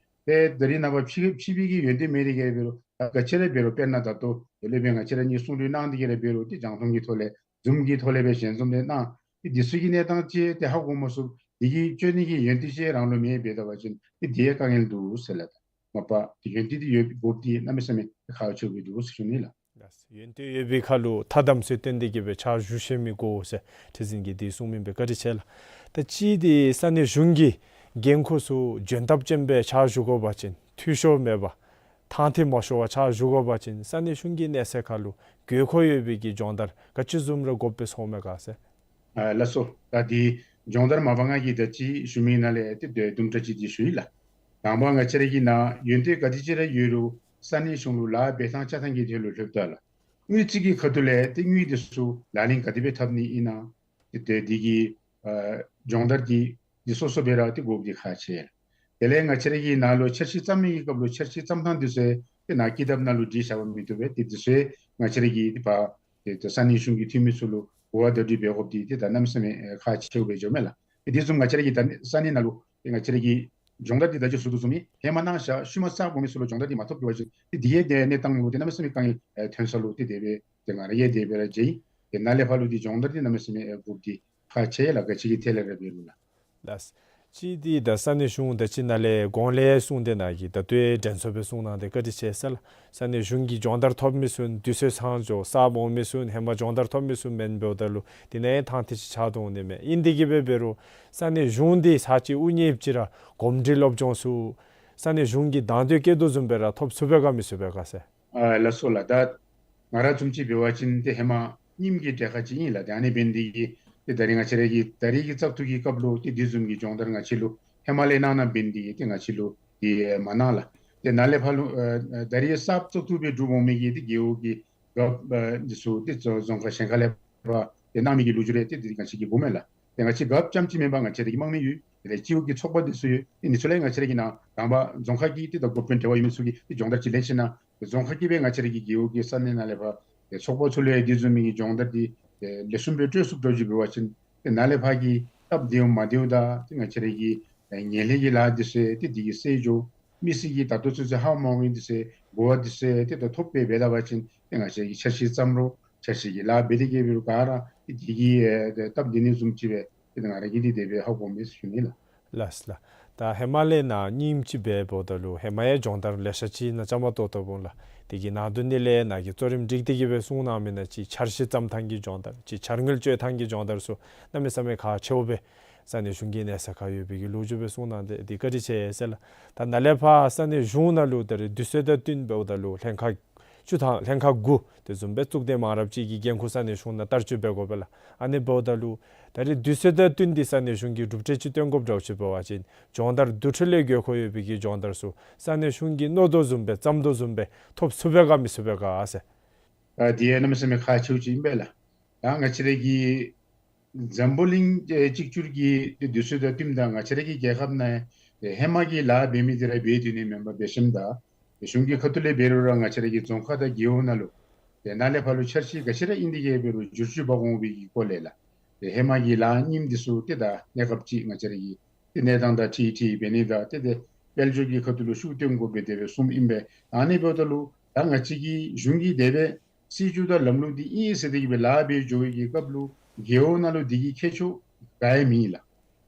ཏེ་ད་རིས་ནངས་པ་ཕྱི་ཕྱི་པའི་གི་ཡོན་ཏན་མེད་དེ་གི་ར་འབད་རུང་ད་ག་ཅི་ར་འབད་རུང་དཔེར་ན་ད་ལྟོ་ཡོད་ལེ་སྦེ་ང་བཅས་ར་གཉིས་གསུང་གྲོས་གནང་སྟེ་གི་ར་འབད་རུང་ཏེ་རྒྱང་མཐོང་གི་ཐོག་ལས་ཛུམ་གྱི་ཐོག་ལས་སྦེ་ཞལ་འཛོམས་དེ་གནང་། ཏེ་འདི་ཚུ་གི་གནས་སྟངས་ཅིག་ཏེ་ཧ་གོ་མ་ཚུགས། འདི་གི་བཅོས་ནི་གི་ཡོན་ཏན་ཅིག་རང་ལུ་མེད་པར་འབད་ད་པ་ཅིན་ཏེ་འདི་ཡང་དཀའ་ངལ་འདུག་ཟེར་ལགས། ད་མ་པ་ཏེ་ཡོན་ཏན་འདི་ཡོད་དགོཔ་འདི་གནམ་མེད་ས་མེད་ཁག་ཆེཝ་སྦེ་འདུག་ཟེར་ཞུ་ནི་ལགས། ལགས། ཡོན་ཏན་ཡོད་པའི་ཁར་ལུ་ཐ་དམ་ཚུ་བསྟེན་ཏེ་གི་སྦེ་ཕྱག་ཞུ་ཤེས་མི་དགོ་ཟེར་ཁྲི་འཛིན་གྱིས་འདི་གསུངམ་ཨིན་པས། བཀའ་དྲིན་ཆེ་ལགས། ད་ཅི་འདི་ས་གནས་གཞུང་གི་འགན་ཁུར་ཚུ་འཇོན་ཐབས་ཅན་སྦེ་ཕྱག་ཞུ་དགོ་པ་ཅིན་འཐུས་ཤོར་མེད་པར་ཐང་ཐིག་མ་ཤོར་བར་ཕྱག་ཞུ་དགོ་པ་ཅིན་ས་གནས་གཞུང་གི་གནས་ཚད་ཁར་ལུ་དགོས་མཁོ་ཡོད་པའི་གི་སྦྱོང་བརྡར་ག་ཅི་བཟུམ་ར་དགོཔ་སྦེ་ཚོརཝ་མས་ག་ཟེར། ཨ་ལགས་སོ། ད་འདི་སྦྱོང་བརྡར་མ་པ་ང་གིས་ད་ཅི་ཞུ་མི་ནང་ལས་ཏེ་དེ་དུམ་གྲ་ཅིག་འདི་ཞུ་ཡི་ལགས། དང་པ་ང་བཅས་ར་གི་ནང་ཡོན་ཏན་ག་དེ་ཅིག་ར་ཡོད་རུང་ས་གནས་གཞུང་ལུ་ལཱ་འབད་ཐངས་རྐྱབ་ཐངས་ཀྱི་དོན་ལུ་ལྷོདཔ་ད་ལགས། དངུལ་རྩིས་ཀྱི་ཁ་ཐུག་ལས་ཏེ་དངུལ་འདི་ཚུ་ལག་ལེན་ག་དེ་སྦེ་འཐབ་ནི་ཨིན་ན། ཏེ་ཏེ་འདི་གི་ཨ་སྦྱོང་བརྡར་འདི་འདི་སོ་སོ་སྦེ་ར་ཏེ་དགོཔ་འདི་ཁག་ཆེ། དེ་ལས་ང་བཅས་ར་གི་ནང་ལུ་འཆར་གཞི་བརྩམ་མི་གི་སྐབས་ལུ་འཆར་གཞི་བརྩམ་ཐངས་འདི་ཚུ་ཏེ་ནཱ་ཀི་དེབ་ནང་ལུ་བྲིས་བཞག་པ་མི་བཏུབ་པས། ཏེ་འདི་ཚུ་ང་བཅས་ར་གིས་ཏེ་ཕར་ཏེ་ཏེ་ས་གནས་གཞུང་གི་འཐུས་མི་ཚུ་ལུ་གོ་བ་བརྡ་སྤྲོད་འབད་དགོཔ་འདི་ཏེ་ད་གནམ་མེད་ས་མེད་ཁག་ཆེཝ་སྦེ་འགྱོཝ་མས་ལགས། ཏེ་དེ་བཟུམ་ང་བཅས་ར་གི་ད་ས་གནས་ནང་ལུ་ཏེ་ང་བཅས་ར་གི་སྦྱོང་བརྡར་འདི་ད་ཅི་ཞུ་དོ་བཟུམ་སྦེ་ཧེ་མ་གནང་བཞག་ཤུལ་མ་གསརཔ་འོང་མི་ཚུ་ལུ་སྦྱོང་བརྡར་འདི་མ་ཐོབ་གི་འབད་བ་ཅིན་ཏེ་འདི་གི་གནས་སྟངས་ལུ་ཏེ་གནམ་མེད་ས་མེད་དཀའ་ངལ་ཐོན་ས་ལུ་ཏེ་དེ་སྦེ་ཏེ་ང་ར་གིས་དེ་སྦེ་ར་མཇལ་ཡི། ཏེ་ནཱ་ལས་ཕར་ལུ་འདི་སྦྱོང་བརྡར་འདི་གནམ་མེད་ས་མེད་དགོཔ་འདི་ཁག་ཆེ་ལགས། ག་ཅི་གི་ཐད་ལས་ར་འབད་རུང་ལགས། ལགས། ཅི་འདི་ད་ས་གནས་གཞུང་ད་ཅི་ནཱ་ལས་གོང་ལས་གསུངས་ཏེ་ནཱ་གིས་ད་ལྟོ་ཡང་དྲན་གསོ་སྦེ་གསུངས་གནང་སྟེ་བཀའ་དྲིན་ཆེ་ཟེར་ལགས། ས་གནས་གཞུང་གི་སྦྱོང་བརྡར་ཐོབ་མི་ཚུ་དུས་ཚོད་ཚང་འགྱོ་གསརཔ་འོང་མི་ཚུ་ཧེ་མ་སྦྱོང་བརྡར་ཐོབ་མི་ཚུ་མེན་འབདཝ་ད་ལུ་འདི་ནང་ཡང་ཐང་ཐིག་ཅིག་ཆགས་དོ་འོང་ནི་མས། ཨིན་དེ་གི་སྦེ་འབད་རུང་ས་གནས་གཞུང་འདི་ཚར་ཅིག་དབུ་བརྙེས་ཅི་ར་གོམས་འདྲིས་སློབ་སྦྱོང་ཚུ་ས་གནས་གཞུང་གིས་དང་འདོད་བསྐྱེད་དོ་བཟུམ་སྦེ་ར་ཐོབ་ཚུགས་པས་ག་མི་ཚུགས་པས་ག་ཟེར། ཨ་ལགས་སོ་ལགས། ད་ང་ར་བཟུམ་ཅིག་འབད་བ་ཅིན་ཏེ་ཧེ་མ་རྙིངམ་གི་གྲལ་ཁར་ཅིག་ཨིན་ལགས། ཏེ་ཨ་ནི་འབད་ནི་འདི་གིས་ཏེ་ད་རིས་ང་བཅས་ར་གི་ད་རིས་ཀྱི་བཙག་འཐུ་གི་སྐབས་ལུ་ཏེ་འདི་བཟུམ་གྱི་སྦྱོང་བརྡར་ང་བཅས་ལུ་ཧེ་མ་ལས་གནང་གནངམ་འབད་ནི་འདི་གིས་ཏེ་ང་བཅས་ལུ་ཏེ་མ་གནང་ལགས། ཏེ་ནཱ་ལས་ཕར་ལུ་ཨ་ཨ་ད་རིས་གསརཔ་བཙག་འཐུ་སྦེ་གྲུབ་འོང་མི་གི་ཏེ་རྒེད་འོག་གི་རྒཔོ་ཨ་འདི་ཚུ་ཏེ་རྫོང་རྫོང་ཁག་གཞན་ཁ་ལས་ཕར་ཏེ་གནང་མི་གི་ལོ་རྒྱུས་རེ་ཏེ་འདི་ང་བཅས་ཀྱིས་གོཝ་མས་ལགས། ཏེ་ང་བཅས་རྒཔོ་རྐྱངམ་ཅིག་མེན་པར་ང་བཅས་ར་གི་དམངས་མི་ཡོད། དེ་ལས་སྤྱི་འོག་གི་ཚོགས་པ་འདི་ཚུ་ཡོད། ཏེ་འདི་ཚུ་ལས་ང་བཅས་ར་གི་ནང་དང་པ་རྫོང་ཁག་གི་ཏེ་ད་འགོ་དཔོན་འབྲེལ་བ་ཡོད་མི་ཚུ་གིས་ཏེ་སྦྱོང་བརྡར་ཅིག་ལེན་ཞིནམ་ལས་རྫོང་ཁག་གི་སྦེ་ང་བཅས་ར་གི་རྒེད་འོག་གི་ས་གནས་ནང་ལས་ཕར་ཏེ་ཚོགས་པ་ཚུ་ལུ་ཡང་འདི་བཟུམ་མའི་གི་སྦྱོང་བརྡར་འདི་ཏེ་ལེགས་ཤོམ་སྦེ་སྤྲོད་ཚུགསཔ་འདྲཝ་ཅིག་འབད་བ་ཅིན་ཏེ་ནཱ་ལས་ཕར་གྱི་སྟབས་བདེཝ་མ་བདེཝ་དང་ཏེ་ང་བཅས་ར་གི་ཨེ་ངན་ལྷད་ཀྱི་ལཱ་འདི་ཚུ་ཏེ་འདི་གིས་སེལ་འགྱོ། མི་སེར་གྱིས་ད་ལྟོ་ཚུན་ཚོད་ཧ་མ་གོ་མི་འདི་ཚུ་གོ་བ་འདི་ཚུ་ཏེ་ད་ཐོབ་སྦེ་འབད་ད་པ་ཅིན་ཏེ་ང་བཅས་ཀྱིས་འཆར་གཞི་བརྩམ་རུང་འཆར་གཞི་གི་ལཱ་འབད་དེ་གི་འབད་རུང་ག་ར་ཏེ་འདི་གིས་ཨེ་ཏེ་སྟབས་བདེ་ནི་བཟུམ་ཅིག་སྦེ་ཏེ་ང་ར་གིས་འདི་དེ་སྦེ་ཧ་གོཝ་མས་ཟེར་ཞུ་ནི་ལགས། ལགས་ལགས། ད་ཧེ་མ་ལས་ནཱ་རྙིངམ་ཅིག་འབདཝ་ད་ལུ་ཧེ་མ་ཡང་སྦྱོང་བརྡར་ལེ་ཤ་ཅིག་ནཱ་བཅའ་མར་གཏོགས་གཏོགསཔ་འོང་ལགས། དེ་གི་ནང་དོན་འདི་ལས་ནཱ་གིས་གཙོ་རིམ་སྒྲིག་སྟེ་གི་སྦེ་གསུངས་གནང་མི་ནང་ཅིག་འཆར་གཞི་བརྩམ་ཐངས་ཀྱི་སྦྱོང་བརྡར་ཅིག་འཆར་དངུལ་སྤྱོད་ཐངས་ཀྱི་སྦྱོང་བརྡར་ཚུ་གནམ་མེད་ས་མེད་ཁག་ཆེཝ་སྦེ་ས་གནས་གཞུང་གི་གནས་ཚད་ཁར་ཡོད་པའི་གི་ལོ་རྒྱུས་སྦེ་གསུངས་གནང་སྟེ་འདི་བཀའ་དྲིན་ཆེ་ཟེར་ལགས། ད་ནཱ་ལས་ཕར་ས་གནས་གཞུང་ནང་ལུ་ད་རེས་དུས་ཚོད་དང་བསྟུན་འབདཝ་ད་ལུ་ལྷན་ཁག་བཅུ་དང་ལྷན་ཁག་དགུ་དེ་བཟུམ་སྦེ་གཙུག་སྡེ་མང་རབས་ཅིག་གི་འགན་ཁུར་ས་གནས་གཞུང་ནང་བསྟར་སྤྱོད་འབད་དགོ་པས་ལགས། ཨ་ནི་འབདཝ་ད་ལུ་ད་རེས་དུས་ཚོད་དང་བསྟུན་ཏེ་ས་གནས་གཞུང་གིས་གྲུབ་འབྲས་ཅིག་སྟོན་དགོཔ་འདྲཝ་ཅིག་འབད་བ་ཅིན་སྦྱོང་བརྡར་དུས་ཚོད་ལས་དགོས་མཁོ་ཡོད་པའི་གི་སྦྱོང་བརྡར་ཚུ་ས་གནས་གཞུང་གིས་མནོ་དོ་བཟུམ་སྦེ་བརྩམ་དོ་བཟུམ་སྦེ་ཐོབ་ཚུགས་པས་ག་མི་ཚུགས་པས་ག་ཟེར། ཨ་འདི་ཡང་གནམ་མེད་ས་མེད་ཁག་ཆེཝ་ཅིག་ཨིན་པས་ལགས། ད་ང་བཅས་ར་གི་འཛམ་བུ་གླིང་ཨེ་གཅིག་གྱུར་གྱི་དུས་ཚོད་དང་བསྟུནམ་ད་ང་བཅས་ར་གི་རྒྱལ་ཁབ་ནང་ཨེ་ཧེ་མ་གི་ལཱ་འབད་མི་འདི་ར་འབད་སྡོད་ནི་མེན་པར་འབད་ཞིནམ་ད་གཞུང་གི་ཁ་ཐུག་ལས་འབད་རུང་ར་ང་བཅས་ར་གི་རྫོང་ཁག་དང་རྒེད་འོག་ནང་ལུ་ཏེ་ནཱ་ལས་ཕར་ལུ་འཆར་གཞི་ག་ཅི་ར་ཨིན་དེ་གི་འབད་རུང་བསྒྱུར་བཅོས་འབག་འོང་བའི་གི་སྐོར་ལས་ལགས། ཏེ་ཧེ་མ་གི་ལཱ་རྙིངམ་འདི་ཚུ་ཏེ་ད་གནས་སྐབས་ཅིག་ང་བཅས་ར་གི་ཏེ་གནས་སྟངས་དང་འཁྲིལ་འཁྲིལ་འབད་ནི་དང་ཏེ་ཏེ་དཔལ་འབྱོར་གྱི་ཁ་ཐུག་ལུ་ཤུགས་བཏོན་དགོ་པས་དེ་སྦེ་གསུངམ་ཨིན་པས། ཨ་ནི་འབདཝ་ད་ལུ་ད་ང་བཅས་ཀྱི་གཞུང་གིས་དེ་སྦེ་སྲིད་བྱུས་དང་ལམ་ལུགས་འདི་ཨིན་ཟེར་ཏེ་གི་སྦེ་ལཱ་འབད་འགྱོ་བའི་གི་སྐབས་ལུ་རྒེད་འོག་ནང་ལུ་འདི་གི་ཁྱད་ཆོས་ག་ཡང་མེད་ལགས།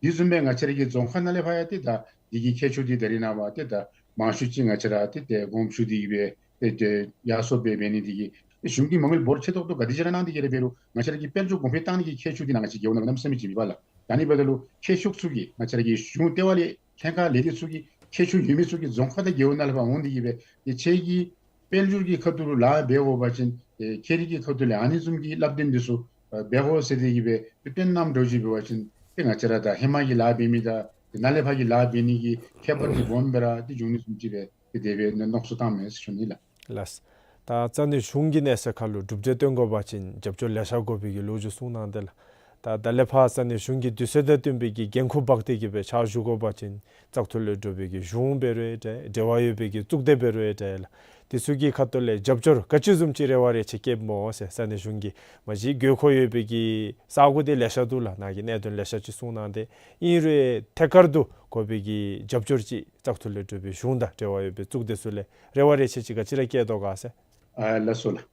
དེ་བཟུམ་སྦེ་ང་བཅས་ར་གི་རྫོང་ཁག་ནང་ལས་ཕར་ཡང་ཏེ་ད་འདི་གི་ཁྱད་ཆོས་འདི་ད་རེས་ནངས་པ་ཏེ་ད་མང་ཤོས་ཅིག་ང་བཅས་ར་ཏེ་ཏེ་དགོངསམ་ཞུ་སྟེ་གི་སྦེ་ཏེ་ཏེ་ཡར་སོང་སྦེ་འབད་ནི་འདི་གིས་ཏེ་གཞུང་གིས་མ་དངུལ་འབོར་ཆེ་ཏོག་ཏོ་ག་དེ་ཅིག་ར་གནང་སྟེ་གི་ར་འབད་རུང་ང་བཅས་ར་གི་དཔལ་འབྱོར་གོང་འཕེལ་བཏང་ནི་གི་ཁྱད་ཆོས་འདི་ནང་ང་བཅས་རྒེད་འོག་ནང་གནམ་མེད་ས་མེད་ཅིག་མེད་པས་ལགས། ད་ཨ་ནི་འབདཝ་ད་ལུ་མཁས་མཆོག་ཚུ་གིས་ང་བཅས་ར་གི་གཞུང་ལྟེ་བ་ལས་ལྷན་ཁག་ལས་སྡེ་ཚུ་གི་མཁས་མཆོག་ཡོད་མི་ཚུ་གིས་རྫོང་ཁག་དང་རྒེད་འོག་ནང་ལས་ཕར་འོང་སྟེ་གི་སྦེ་ཏེ་ཁྱེད་ཀྱིས་དཔལ་འབྱོར་གྱི་ཁ་ཐུག་ལུ་ལཱ་འབད་དགོ་པ་ཅིན་ཏེ་ཁྱེད་རའི་གི་ཁ་ཐུག་ལས་ཨ་ནི་བཟུམ་གྱི་བསླབ་སྟོན་འདི་ཚུ་ཨ་འབད་དགོ་ཟེར་ཏེ་གི་སྦེ་ཏེ་སྟོན་གནངམ་འདྲཝ་ཅིག་འབད་བ་ཅིན་ཏེ་ང་བཅས་ར་ད་ཧེ་མ་གི་ལཱ་འབད་མི་དང་ཏེ་ནཱ་ལས་ཕར་གྱི་ལཱ་འབད་ནི་གི་ཁྱད་པར་འདི་སྦོམ་སྦེ་ར་ཏེ་འབྱུང་ནི་བཟུམ་ཅིག་སྦེ་ཏེ་དེ་སྦེ་མནོ་བསམ་བཏངམ་མས་ཟེར་ཞུ་ནི་ལགས། ལགས། ད་ས་གནས་གཞུང་གི་གནས་ཚད་ཁར་ལུ་གྲུབ་འབྲས་སྟོན་དགོ་པ་ཅིན་རྒྱབ་སྐྱོར་ལེ་ཤ་དགོ་པའི་གི་ལོ་རྒྱུས་གསུངས་གནང་སྟེ་ལགས། ད་ད་ལས་ཕར་ས་གནས་གཞུང་གི་དུས་ཚོད་དང་བསྟུན་པའི་གི་འགན་ཁུར་འབག་སྟེ་གི་སྦེ་ཕྱག་ཞུ་དགོ་པ་ཅིན་བཙག་འཐུ་ལས་གྲུབ་པའི་གི་གཞུང་འབད་རུང་ཡང་འདྲ་འབྲེལ་བ་ཡོད་པའི་གི་གཙུག་སྡེ་འབད་རུང་ཡང་འདྲ་ལགས། དེ་ཚུ་གི་ཁ་ཐུག་ལས་རྒྱབ་སྐྱོར་ག་ཅི་བཟུམ་ཅིག་རེ་བ་རེ་ཆེ་བསྐྱེདཔ་སྨོ་ཟེར། ས་གནས་གཞུང་གིས་མ་གཞི་དགོས་མཁོ་ཡོད་པའི་གི་ས་གོ་དེ་ལེ་ཤ་འདུག་ལགས། ནཱ་གིས་གནད་དོན་ལེ་ཤ་ཅིག་གསུངས་གནང་སྟེ། ཨིན་རུང་ཐད་ཀར་དུ་དགོ་པའི་གི་རྒྱབ་སྐྱོར་ཅིག་བཙག་འཐུ་ལས་གྲུབ་པའི་གཞུང་དང་འབྲེལ་བ་ཡོད་པའི་གཙུག་སྡེ་ཚུ་ལས་རེ་བ་རེ་ཆེ་ཅིག་ག་ཅི་ར་བསྐྱེད་དོ་ག་ཟེར། ཨ་ལགས་སོ་ལགས།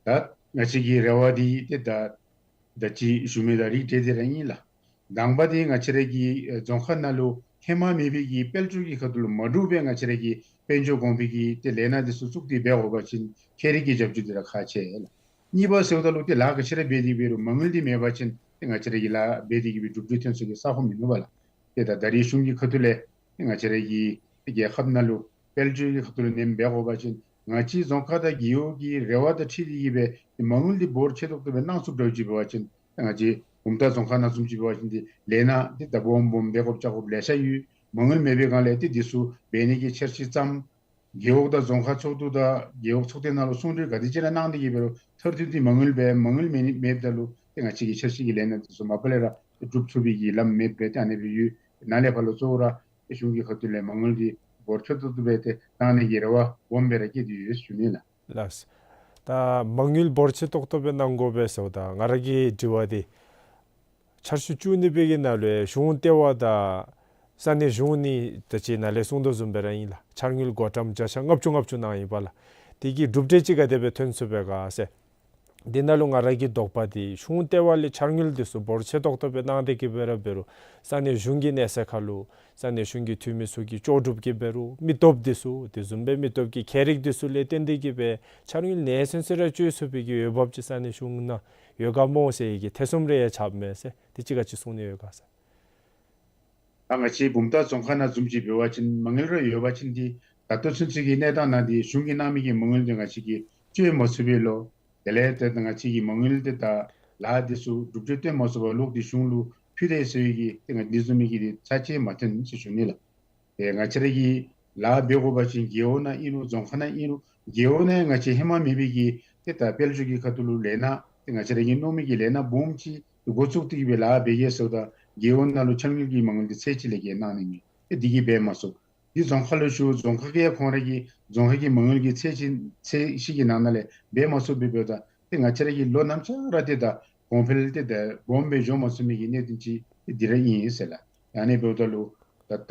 ད་ང་བཅས་ཀྱི་རེ་བ་འདི་ཏེ་ད་ད་ཅི་ཞུ་མི་དང་རིགས་འདྲ་དེ་ར་ཨིན་ལགས། དང་པ་འདི་ང་བཅས་ར་གི་ཨེ་རྫོང་ཁག་ནང་ལུ་ཧེ་མ་མེད་པའི་གི་དཔལ་འབྱོར་གྱི་ཁ་ཐུག་ལུ་མ་གྲུབ་པའི་ང་བཅས་ར་གི་དཔལ་འབྱོར་གོང་འཕེལ་གྱི་ཏེ་ལས་སྣ་འདི་ཚུ་བཙུགས་ཏེ་འབད་དགོ་པ་ཅིན་ཁྱད་རིག་གི་རྒྱབ་སྐྱོར་འདི་ར་ཁག་ཆེ་ལགས། གཉིས་པ་ཟེརཝ་ད་ལུ་ཏེ་ལཱ་ག་ཅི་ར་འབད་དེ་འབད་རུང་མ་དངུལ་འདི་མེད་པ་ཅིན་ཏེ་ང་བཅས་ར་གི་ལཱ་འབད་དེ་གི་སྦེ་གྲུབ་འབྲས་ཐོན་ཚུགས་པའི་ས་ཁོངས་མིན་ནུག་པ་ལགས། ཏེ་ད་ད་རེས་གཞུང་གི་ཁ་ཐུག་ལས་ང་བཅས་ར་གི་རྒྱལ་ཁབ་ནང་ལུ་དཔལ་འབྱོར་གྱི་ཁ་ཐུག་ལུ་ནེམ་འབད་དགོ་པ་ཅིན་ང་བཅས་རྫོང་ཁག་དང་རྒེད་འོག་གི་རེ་བ་དང་འཁྲིལ་ཏེ་གི་སྦེ་མ་དངུལ་འདི་འབོར་ཆེ་ཏོག་ཏོ་སྦེ་གནང་ཚུགསཔ་འདྲཝ་ཅིག་འབད་བ་ཅིན་ང་བཅས་བུམ་ཐང་རྫོང་ཁག་ནང་བཟུམ་ཅིག་འབད་བ་ཅིན་འདི་ལས་སྣ་འདི་ད་སྦོམ་སྦོམ་འབད་དགོཔ་བཅའ་དགོཔ་ལེ་ཤ་ཡོད། མ་དངུལ་མེད་པའི་སྒང་ལས་ཏེ་འདི་ཚུ་འབད་ནི་གི་འཆར་གཞི་བརྩམས། རྒེད་འོག་དང་རྫོང་ཁག་ཚོགས་འདུ་དང་རྒེད་འོག་ཚོགས་སྡེ་ནང་ལུ་གསུང་གྲོས་ག་དེ་ཅིག་ར་གནང་སྟེ་གི་འབད་རུང་མཐར་ཐུག་འདི་མ་དངུལ་སྦེ་མ་དངུལ་མེད་ནི་མེདཔ་ད་ལུ་ཏེ་ང་བཅས་ཀྱི་འཆར་གཞི་གི་ལས་སྣ་འདི་ཚུ་མ་པ་ལས་ར་གྲུབ་ཚུགས་པའི་གི་ལམ་མེདཔ་སྦེ་ཏེ་ཨ་ནི་སྦེ་ཡོད། ནཱ་ལས་ཕར་ལུ་གཙོ་བོ་ར་གཞུང་གི་ཁ་ཐུག་ལས་མ་དངུལ་འདི་འབོར་ཆེ་ཏོག་ཏོ་སྦེ་ཏེ་གནང་ནི་གི་རེ་བ་སྦོམ་སྦེ་ར་བསྐྱེད་དེ་ཡོད་ཟེར་ཞུ་ནི་ལགས། ལགས། ད་མ་དངུལ་འབོར་ཆེ་ཏོག་ཏོ་སྦེ་གནང་དགོ་པས་ཟེརཝ་ད་ང་ར་གི་དྲི་བ་འདི་འཆར་གཞི་བཅུ་གཉིས་པའི་གི་ནང་ལུ་གཞུང་ལྟེ་བ་དང་ས་གནས་གཞུང་གཉིས་ད་ཅི་ནཱ་ལས་གསུངས་དོ་བཟུམ་སྦེ་ར་ཨིན་ལགས། འཆར་དངུལ་བགོ་བཀྲམ་བརྒྱ་ཆ་ལྔ་བཅུ་ལྔ་བཅུ་གནང་ཡི་པ་ལགས། དེ་གི་གྲུབ་འབྲས་ཅིག་ག་དེ་སྦེ་ཐོན་ཚུགས་པས་ག་ཟེར། དེ་ནང་ལུ་ང་ར་གི་དོགས་པ་འདི་གཞུང་ལྟེ་བ་ལས་འཆར་དངུལ་འདི་ཚུ་འབོར་ཆེ་ཏོག་ཏོ་སྦེ་གནང་སྟེ་གི་འབད་ར་འབད་རུང་ས་གནས་གཞུང་གི་གནས་ཚད་ཁར་ལུ་ས་གནས་གཞུང་གི་འཐུས་མི་ཚུ་གིས་ལྕོགས་གྲུབ་ཀྱི་འབད་རུང་མི་སྟོབས་འདི་ཚུ་དེ་བཟུམ་སྦེ་མི་སྟོབས་ཀྱི་ཁྱད་རིག་འདི་ཚུ་ལས་བརྟེན་ཏེ་གི་སྦེ་འཆར་དངུལ་ནེ་ཚན་ཚུ་ར་སྤྱོད་ཚུགས་པའི་གི་འོས་འབབ་ཅིག་ས་གནས་གཞུང་ནང་ཡོད་ག་སྨོ་ཟེར་བའི་གི་ཐེ་ཚོམ་རེ་ཡང་ཆགསཔ་མས་ཟེར། དེ་ཅིག་ག་ཅི་གསུང་ནི་ཡོད་ག་ཟེར། ད་ང་བཅས་བུམ་ཐང་རྫོང་ཁག་ནང་བཟུམ་ཅིག་འབད་བ་ཅིན་མ་དངུལ་ར་ཡོད་པ་ཅིན་འདི་ད་ལྟོ་ཚུན་ཚོད་ཀྱི་གནས་སྟངས་ནང་འདི་གཞུང་གིས་གནང་མི་གི་མ་དངུལ་འདི་ང་བཅས་ཀྱིས་སྤྱོད་མ་ཚུགས་པས་ལོ། དེ་ལས་ཏེ་ང་བཅས་ཀྱི་མ་དངུལ་འདི་དང་ལཱ་འདི་ཚུ་གྲུབ་འབྲས་སྟོན་མ་ཚུགས་པར་ལོག་སྟེ་གཞུང་ལུ་ཕུལ་དེས་ཟེར་བའི་གི་ཏེ་ང་འདི་བཟུམ་མའི་གི་འདི་ཚར་གཅིག་མ་ཐོན་ཟེར་ཞུ་ནི་ལགས། ཏེ་ང་བཅས་ར་གིས་ལཱ་འབད་དགོ་པ་ཅིན་རྒེད་འོག་ནང་ཨིན་རུང་རྫོང་ཁག་ནང་ཨིན་རུང་རྒེད་འོག་ནང་ང་བཅས་ཧེ་མ་མེད་པའི་གི་ཏེ་ད་དཔལ་འབྱོར་གྱི་ཁ་ཐུག་ལུ་ལས་སྣ་ཏེ་ང་བཅས་ར་གིས་མནོ་མི་གི་ལས་སྣ་སྦོམ་ཅིག་འགོ་བཙུགས་ཏེ་གི་སྦེ་ལཱ་འབད་གེ་ཟེརཝ་ད་རྒེད་འོག་ནང་ལུ་འཆར་དངུལ་གྱི་མ་དངུལ་འདི་ཚད་ཅིག་ལས་བརྒལ་གནང་ནི་མེད། ཏེ་འདི་གིས་འབད་མ་ཚུགས། འདི་རྫོང་ཁག་ལུ་ཞུ་རྫོང་ཁག་གིས་ཁོང་ར་གི་རྫོང་ཁག་གི་མ་དངུལ་གྱི་ཚད་ཅིག་ཚད་གཞི་གི་ནང་ན་ལས་འབད་མ་ཚུགས་པས། འབདཝ་ད་ཏེ་ང་བཅས་ར་གི་ལོ་ནམ་ཅིག་ར་ཏེ་ད་གོང་འཕེལ་ཏེ་ད་སྦོམ་སྦེ་འགྱོ་མ་ཚུགས་མི་གི་གནད་དོན་ཅིག་ཏེ་འདི་ར་ཨིན་ཟེར་ལགས། ཨ་ནི་འབདཝ་ད་ལུ་ད་ད་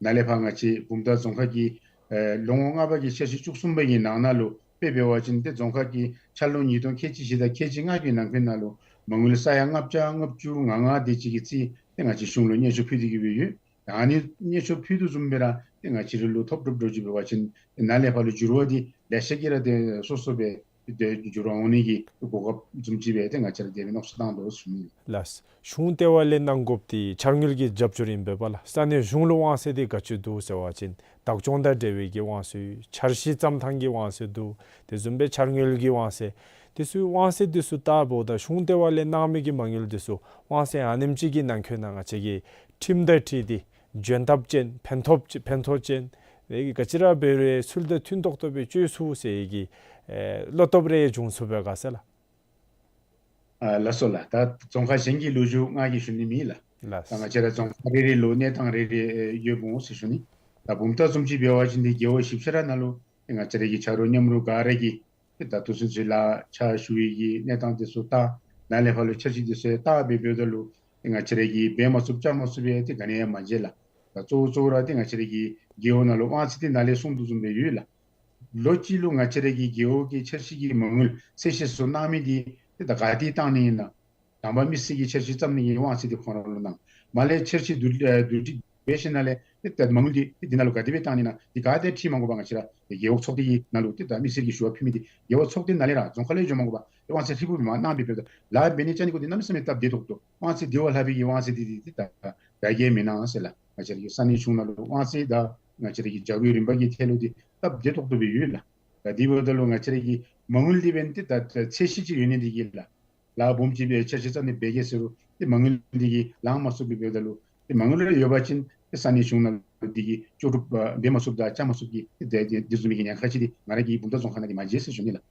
ནཱ་ལས་ཕར་ང་བཅས་བུམ་ཐང་རྫོང་ཁག་གི་ཨེ་ལོ་ངོ་ལྔ་པ་གི་འཆར་གཞི་བཅུ་གསུམ་པ་གི་ནང་ན་ལུ་དཔེ་འབད་བ་ཅིན་ཏེ་རྫོང་ཁག་གི་འཆར་ལོ་ཉིས་སྟོང་ཁལ་གཅིག་བཞི་དང་ཁལ་གཅིག་ལྔ་གི་ནང་འཁོད་ནང་ལུ་མ་དངུལ་ས་ཡ་ལྔ་བརྒྱ་ལྔ་བཅུ་ང་ལྔ་དེ་ཅིག་གི་རྩིས་ཏེ་ང་བཅས་གཞུང་ལུ་སྙན་ཞུ་ཕུལ་ཏེ་གི་སྦེ་ཡོད། ཨ་ནི་སྙན་ཞུ་ཕུལ་དོ་བཟུམ་སྦེ་ར་ཏེ་ང་བཅས་ར་ལུ་ཐོབ་གྲུབ་འགྱོ་ཅི་འབད་བ་ཅིན་ནཱ་ལས་ཕར་ལུ་འགྱུར་བ་འདི་ལེ་ཤ་གིས་ར་ཏེ་སོ་སོ་སྦེ་ཏེ་འགྱུར་བ་འོང་ནི་གི་གོ་སྐབས་བཟུམ་ཅིག་སྦེ་ཏེ་ང་བཅས་ར་དེ་སྦེ་མནོ་བསམ་བཏང་དོ་ཟེར་ཞུ་ནི། ལགས། གཞུང་ལྟེ་བ་ལས་གནང་དགོཔ་འདི་འཆར་དངུལ་གྱི་རྒྱབ་སྐྱོར་ཨིན་པས་པ་ལགས། ས་གནས་གཞུང་ལུ་དབང་ཚད་འདི་ག་ཅི་འདུག་ཟེར་བ་ཅིན་བདག་སྐྱོང་དང་འབྲེལ་བའི་གི་དབང་ཚད་ཡོད། འཆར་གཞི་བརྩམ་ཐངས་ཀྱི་དབང་ཚད་འདུག། དེ་བཟུམ་སྦེ་འཆར་དངུལ་གྱི་དབང་ཚད། དེ་ཚུ་དབང་ཚད་དེ་ཚུ་ལྟ་འབདཝ་ད་གཞུང་ལྟེ་བ་ལས་གནང་མི་གི་མ་དངུལ་དེ་ཚུ་དབང་ཚད་ཨ་ནེམ་ཅིག་གི་ནང་འཁོད་ནང་ང་བཅས་ཀྱིས་ཁྲིམས་དང་འཁྲིལ་ཏེ་འཇོན་ཐབས་ཅན་ཕན་ཐོགས་ཕན་ཐོགས་ཅན་དེ་ག་ཅི་ར་འབད་རུང་ཚུལ་དང་མཐུན་ཏོག་ཏོ་སྦེ་སྤྱོད་ཚུགས་ཟེར་གྱི་ཨེ་བློ་སྟོབས་རེ་བྱུང་ཚུགས་པས་ག་ཟེར་ལགས། ཨ་ལགས་སོ་ལགས། ད་རྫོང་ཁག་གཞན་གྱི་ལོ་རྒྱུས་ང་གིས་ཞུ་ནི་མེད་ལགས། ལགས། ད་ང་བཅས་ར་རྫོང་ཁག་རེ་རེ་ལུ་གནས་སྟངས་རེ་རེ་ཡོདཔ་འོང་ཟེར་ཞུ་ནི། ད་བུམ་ཐང་བཟུམ་ཅིག་འབད་བ་ཅིན་འདི་རྒེད་འོག་བཞི་ཅིག་ར་ནང་ལུ་ང་བཅས་ར་གི་ཆ་རོགས་མཉམ་རོགས་ག་ར་གིས་ཏེ་ད་ལྟོ་ཚུན་ཚོད་ལཱ་ཕྱག་ཞུ་བའི་གི་གནས་སྟངས་དེ་ཚུ་ད་ནཱ་ལས་ཕར་ལུ་འཆར་གཞི་དེ་ཚུ་ཡང་བལྟ་སྦེ་འབདཝ་ད་ལུ་ཏེ་ང་བཅས་ར་གིས་འབད་མ་ཚུགསཔ་བཅའ་མ་ཚུགསཔ་ཡང་ཏེ་ག་ནི་ཡང་མ་མཇལ་ལགས། ད་གཙོ་བོ་གཙོ་བོ་ར་ཏེ་ང་བཅས་ར་གི་རྒེད་འོག་ནང་ལུ་དབང་ཚད་འདི་ནཱ་ལས་གསུངས་དོ་བཟུམ་སྦེ་ཡོད་ལགས། ལོ་གཅིག་ལུ་ང་བཅས་ར་གི་རྒེད་འོག་གི་འཆར་གཞི་གི་མ་དངུལ་གསལ་བཤད་ཚུ་གནང་མི་འདི་ཏེ་ད་ག་ཏེ་བཏང་ནི་ཨིན་ན། དང་པ་མི་སེར་གྱི་འཆར་གཞི་བརྩམ་ནི་གི་དབང་ཚད་འདི་ཁོང་ར་ལུ་གནང་། མར་ལས་འཆར་གཞི་བསྡུ་ཨེ་བསྡུ་སྒྲིག་འབད་ཞིནམ་ལས་ཏེ་ད་མ་དངུལ་འདི་ཏེ་འདི་ནང་ལུ་ག་དེ་སྦེ་བཏང་ནི་ཨིན་ན་འདི་ག་ཏེ་ཁྲིད་མ་དགོ་པར་ང་བཅས་ར་རྒེད་འོག་ཚོགས་སྡེ་གི་ནང་ལུ་ཏེ་ད་མི་སེར་གྱིས་ཞུ་བ་ཕུལ་མི་འདི་རྒེད་འོག་ཚོགས་སྡེ་ནང་ལས་ར་རྫོང་ཁག་ལས་འགྱོ་མ་དགོ་པར་དབང་ཚད་ཧྲིལ་བུ་སྦེ་མར་གནང་སྦེ་འབདཝ་ད་ལཱ་འབད་ནི་བཅའ་ནི་ཁོ་འདི་གནམ་མེད་ས་མེད་སྟབས་བདེ་ཏོག་ཏོ། དབང་ཚད་འདི་བ་ལྷག་པའི་གི་དབང་ཚད་འདི་འདི་ཏེ་ད་ད་གིས་མི་གནང་ཟེར་ལགས། ང་བཅས་ར་གི་ས་གནས་གཞུང་ནང་ལུ་དབང་ཚད་དང་ང་བཅས་ར་གི་བྱ་བའི་རིམ་པ་གི་ཐད་ལུ་འདི་སྟབས་བདེ་ཏོག་ཏོ་སྦེ་ཡོད་ལགས། ད་འདི་འབདཝ་ད་ལུ་ང་བཅས་ར་གི་མ་དངུལ་འདི་འབདན་ཏེ་ད་ཚད་གཞི་ཅིག་ཡོད་ནི་འདི་གིས་ལགས། ལཱ་སྦོམ་ཅིག་སྦེ་འཆར་གཞི་བརྩམས་ནི་འབད་གེ་ཟེར་རུང་ཏེ་མ་དངུལ་འདི་གིས་ལང་མ་ཚུགས་པས། འབདཝ་ད་ལུ་ཏེ་མ་དངུལ་ར་ཡོད་པ་ཅིན་ཏེ་ས་གནས་གཞུང་ནང་ལུ་འདི་གིས་ལྕོགས་གྲུབ་ཨ་འབད་མ་ཚུགསཔ་དང་བཅའ་མ་ཚུགསཔ་གི་ཏེ་དེ་དེ་དེ་བཟུམ་མའི་གི་ཉེན་ཁ་ཅིག་འདི་ང་ར་གི་བུམ་ཐང་རྫོང་ཁག་ནང་འདི་མ་མཇལ་ཟེར་ཞུ་ནི་ལགས།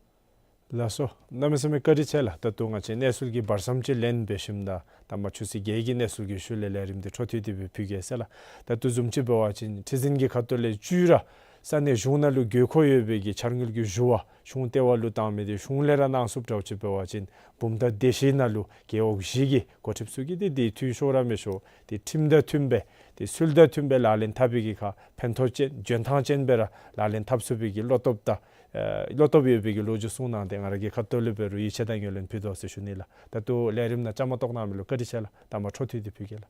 ལགས་སོ། གནམ་མེད་ས་མེད་བཀའ་དྲིན་ཆེ་ལགས། ད་ལྟོ་ང་བཅས་གནས་ཚུལ་གྱི་བར་མཚམས་ཅིག་ལེན་འབད་ཞིནམ་ད་ད་མ་ཆུ་ཚོད་བརྒྱད་ཀྱི་གནས་ཚུལ་གྱི་ཤུལ་ལས་ལས་རིམ་འདི་འཕྲོ་མཐུད་དེ་སྦེ་ཕུལ་གེ་ཟེར་ལགས། ད་ལྟོ་བཟུམ་ཅིག་འབད་བ་ཅིན་ཁྲི་འཛིན་གྱི་ཁ་ཐུག་ལས་བཅུ་ར་ ས་གནས་གཞུང་ནང་ལུ་དགོས་མཁོ་ཡོད་པའི་གི་འཆར་དངུལ་གྱི་ཞུ་བ་གཞུང་ལྟེ་བ་ལུ་བཏང་མི་དེ་གཞུང་ལས་ར་གནང་ཚུགསཔ་འདྲཝ་ཅིག་འབད་བ་ཅིན་བུམ་ཐང་སྡེ་བཞི་ནང་ལུ་རྒེད་འོག་བཞི་གི་འགོ་ཁྲིདཔ་ཚུ་གིས་དེ་དེ་འཐུས་ཤོར་ར་མི་ཤོར་དེ་ཁྲིམས་དང་མཐུན་པའི་དེ་སྲོལ་དང་མཐུན་པའི་ལག་ལེན་འཐབ་པའི་གི་ཁར་ཕན་ཐོགས་ཅན་འཇོན་ཐང་ཅན་སྦེ་ར་ལག་ལེན་འཐབ་ཚུགས་པའི་གི་བློ་སྟོབས་དང་ཨེ་བློ་སྟོབས་ཡོད་པའི་གི་ལོ་རྒྱུས་གསུངས་གནང་སྟེ་ང་ར་གིས་ཁ་ཐུག་ལས་འབད་རུང་ཡིད་ཆེས་དང་ངོས་ལེན་ཕུལ་དོ་ཟེར་ཞུ་ནི་ལགས། ད་ལྟོ་ལས་རིམ་ནང་བཅའ་མར་གཏོགས་གནང་མི་ལུ་བཀའ་དྲིན་ཆེ་ལགས། ད་མ་འཕྲོ་མཐུད་དེ་ཕུལ་གེ་ལགས།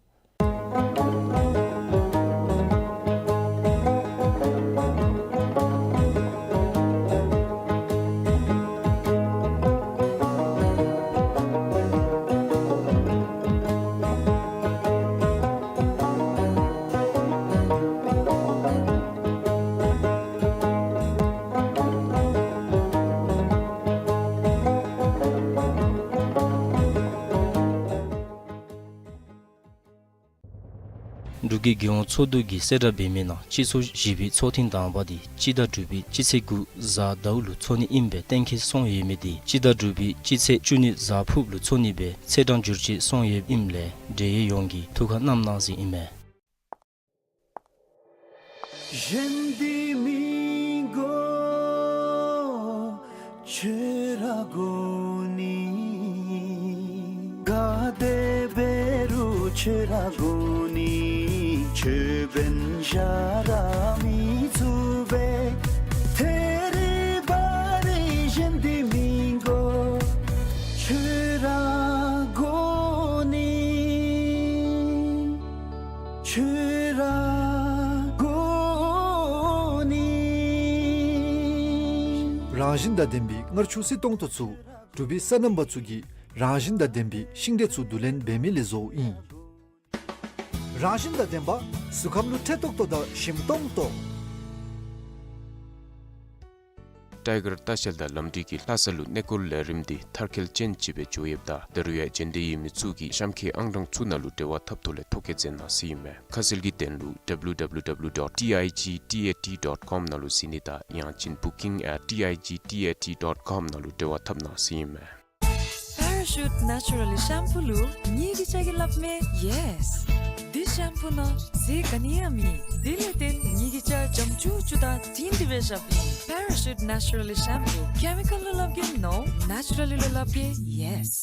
འབྲུག་གི་རྒྱལ་ཡོངས་ཚོགས་འདུ་གིས་གསལ་བསྒྲགས་འབད་མི་ནང་སྤྱི་ཚོགས་བཞི་པའི་ཚོགས་ཐེངས་དང་པ་དེ་སྤྱི་ཟླ་དྲུག་པའི་སྤྱི་ཚེས་དགུ་གཟའ་ཟླཝ་ལུ་འཚོགས་ནི་ཨིནམ་སྦེ་གཏན་འཁེལ་སོང་ཡོད་མི་དེ་སྤྱི་ཟླ་དྲུག་པའི་སྤྱི་ཚེས་བཅུ་གཉིས་གཟའ་ཕུརཔ་ལུ་འཚོགས་ནི་སྦེ་ཚེས་གྲངས་བསྒྱུར་བཅོས་སོང་ཡོདཔ་ཨིནམ་ལས་འབྲེལ་ཡོད་ཡོངས་ཀྱིས་ཐུགས་ཁར་བསྣམ་གནང་ཟེར་ཨིན་མས། རང་བཞིན་དང་ལྡན་པའི་མངར་ཆུ་བསིལ་ཏོང་ཏོ་ཚུ་འབྲུག་པའི་སོ་ནམ་པ་ཚུ་གིས་རང་བཞིན་དང་ལྡན་པའི་ཤིང་འབྲས་ཚུ་བསྡུ་ལེན་འབད་མི་ལས་བཟོཝ་ཨིན། རང་བཞིན་དང་ལྡན་པ་གཟུགས་ཁམས་ལུ་ཁྲེག་ཏོག་ཏོ་དང་ཞིམ་ཏོང་ཏོ། ཊའི་གར་ལྟ་བཤལ་དང་ལམ་འགྲུལ་གྱི་ལྷ་ས་ལུ་གནས་སྐོར་ལས་རིམ་འདི་མཐར་འཁྱོལ་ཅན་ཅིག་སྦེ་འགྱོ་ཡོདཔ་ད་ད་རུང་ཡང་འབྱོན་འདོད་ཡོད་མི་ཚུ་གིས་གཤམ་འཁོད་ཨང་གྲངས་ཚུ་ནང་ལུ་འབྲེལ་བ་འཐབ་ཐོག་ལས་ཐོ་བཀོད་མཛད་གནང་ཟེར་ཨིན་མས། ཁ་གསལ་གྱི་དོན་ལུ་W W W dot T I G T A T dot com ནང་ལུ་གཟིགས་ནི་དང་ཡང་ཅིན་booking at T I G T A T dot com ནང་ལུ་འབྲེལ་བ་འཐབ་གནང་ཟེར་ཨིན་མས། པེ་ར་ཤུཊ་ནེ་ཅུ་ར་ལི་ཤེམ་པུ་ལུ་ངེ་གི་སྐྱ་གིས་སླབ་མས་ཡེས། འདི་ཤེམ་པུ་ནང་ཟས་ག་ནི་ཡང་མེད། དེ་ལས་བརྟེན་ངེ་གི་སྐྱ་འཇམ་ཅུག་ཅུ་དང་དྲིང་དྲི་སྦེ་ཤེས་ཨིན། པེ་ར་ཤུཊ་ནེ་ཅུ་ར་ལི་ཤེམ་པུ་ཀེ་མི་ཀཱལ་ལུ་སླབ་གེ་ནོ་ནེ་ཅུ་ར་ལི་ལུ་སླབ་གེ་ཡེས།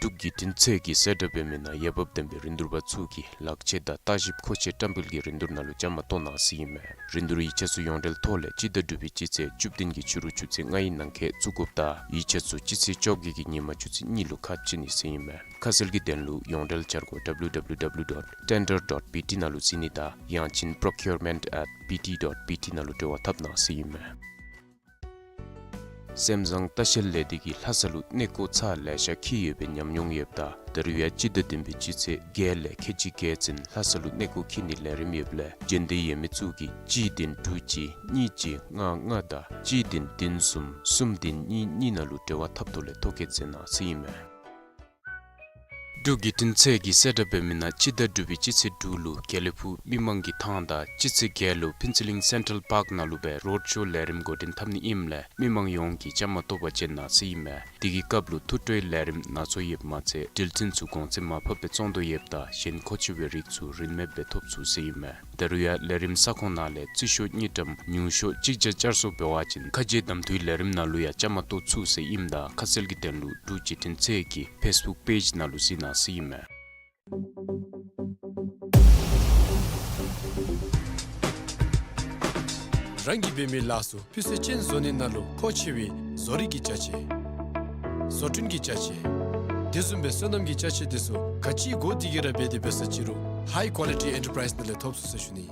འབྲུག་བརྒྱུད་འཕྲིན་ཚད་ཀྱིས་གསལ་བསྒྲགས་འབད་མི་ནང་འོས་འབབ་ལྡན་པའི་རིན་བསྡུར་པ་ཚུ་གིས་ལག་ཆས་དང་ལྟ་ཞིབ་མཁོ་ཆས་བཀྲམ་སྤེལ་གྱི་རིན་བསྡུར་ནང་ལུ་བཅའ་མར་གཏོགས་གནང་ཟེར་ཨིན་མས། རིན་བསྡུར་ཡིག་ཆ་ཚུ་ཡོངས་འབྲེལ་ཐོག་ལས་སྤྱི་ཟླ་དྲུག་པའི་སྤྱི་ཚེས་བཅུ་བདུན་གྱི་ཕྱི་རུ་ཆུ་ཚོད་ལྔའི་ནང་འཁོད་བཙུགས་དགོཔ་ད་ཡིག་ཆ་ཚུ་སྤྱི་ཚེས་བཅོ་བརྒྱད་ཀྱི་ཉིན་མ་ཆུ་ཚོད་གཉིས་ལུ་ཁ་ཕྱེ་ནི་ཟེར་ཨིན་མས། ཁ་གསལ་གྱི་དོན་ལུ་ཡོངས་འབྲེལ་འཆར་སྒོ་W W W dot tender dot B T ནང་ལུ་གཟིགས་ནི་དང་ཡང་ཅིན་procurement at B T dot B T ནང་ལུ་འབྲེལ་བ་འཐབ་གནང་ཟེར་ཨིན་མས། སེམས་བཟང་ལྟ་བཤལ་ལས་སྡེ་གིས་ལྷ་ས་ལུ་གནས་སྐོར་ཚར་ལེ་ཤ་འཁྱིད་ཡོད་པའི་ཉམས་མྱོང་ཡོདཔ་ད་ད་རུང་ཡང་སྤྱི་ཟླ་བདུན་པའི་སྤྱི་ཚེས་བརྒྱད་ལས་ཁལ་གཅིག་བརྒལ་ཚུན་ལྷ་ས་ལུ་གནས་སྐོར་འཁྱིད་ནིའི་ལས་རིམ་ཡོདཔ་ལས་འབྱོན་འདོད་ཡོད་མི་ཚུ་གིས་གཅིག་བདུན་དྲུག་གཅིག་གཉིས་གཅིག་ལྔ་ལྔ་དང་གཅིག་བདུན་བདུན་གསུམ་གསུམ་བདུན་གཉིས་གཉིས་ནང་ལུ་འབྲེལ་བ་འཐབ་ཐོག་ལས་ཐོ་བཀོད་མཛད་གནང་ཟེར་ཨིན་མས། འབྲུག་བརྒྱུད་འཕྲིན་ཚད་ཀྱིས་གསལ་བསྒྲགས་འབད་མི་ནང་སྤྱི་ཟླ་དྲུག་པའི་སྤྱི་ཚེས་དྲུག་ལུ་དགེ་ལེགས་ཕུག་མི་མང་གི་ཐང་དང་སྤྱི་ཚེས་བརྒྱད་ལུ་ཕུན་ཚོགས་གླིང་སེན་ཊྲལ་པཱརཀ་ནང་ལུ་སྦེ་རོཌ་ཤོ་ལས་རིམ་འགོ་འདྲེན་འཐབ་ནི་ཨིནམ་ལས་མི་མང་ཡོངས་ཀྱིས་བཅའ་མར་གཏོགས་པར་བྱོན་གནང་ཟེར་ཨིན་མས། དེ་གི་སྐབས་ལུ་ཐུགས་སྤྲོའི་ལས་རིམ་ནང་འཛུལ་ཡོདཔ་མ་ཚད་འགྲུལ་འཕྲིན་ཚུ་གོང་ཚད་མར་ཕབ་སྦེ་བཙོང་དོ་ཡོདཔ་ད་གཞན་མཁོ་ཆེ་བའི་རིགས་ཚུ་རིན་མེདཔ་སྦེ་ཐོབ་ཚུགས་ཟེར་ཨིན་མས། ད་རུང་ཡང་ལས་རིམ་ས་ཁོངས་ནང་ལས་རྩིས་ཤོག་དངུལ་ཀྲམ་ཉུང་ཤོས་གཅིག་བརྒྱ་བཅར་སོང་འབད་བ་ཅིན་ཁ་རྗེ་གདམ་འཐུའི་ལས་རིམ་ནང་ལུ་ཡང་བཅའ་མར་གཏོགས་ཚུགས་ཟེར་ཨིནམ་ད་ཁ་གསལ་གྱི་དོན་ལུ་འབྲུག་བརྒྱུད་འཕྲིན་ཚད་ཀྱི་ཕེསི་བུཀ་པེཇ་ནང་ལུ་གཟིགས་གནང་ཟེར་ཨིན་མས། རང་གིས་འབད་མི་ལཱ་ཚུ་སྤུས་ཚད་ཅན་བཟོ་ནི་ནང་ལུ་མཁོ་ཆེ་བའི་བཟོ་རིག་གི་ཅ་ཆས་བཟོ་སྐྲུན་གྱི་ཅ་ཆས་དེ་བཟུམ་སྦེ་སོ་ནམ་གྱི་ཅ་ཆས་དེ་ཚུ་ག་ཅི་དགོ་དེ་གིས་ར་འབད་དེ་འབད་ས་ཅིག་རུང་ཧའི་ཀོ་ལི་ཊི་ཨེན་ཊར་པ་རའིཛ་ནང་ལས་ཐོབ་ཚུགས་ཟེར་ཞུ་ནི།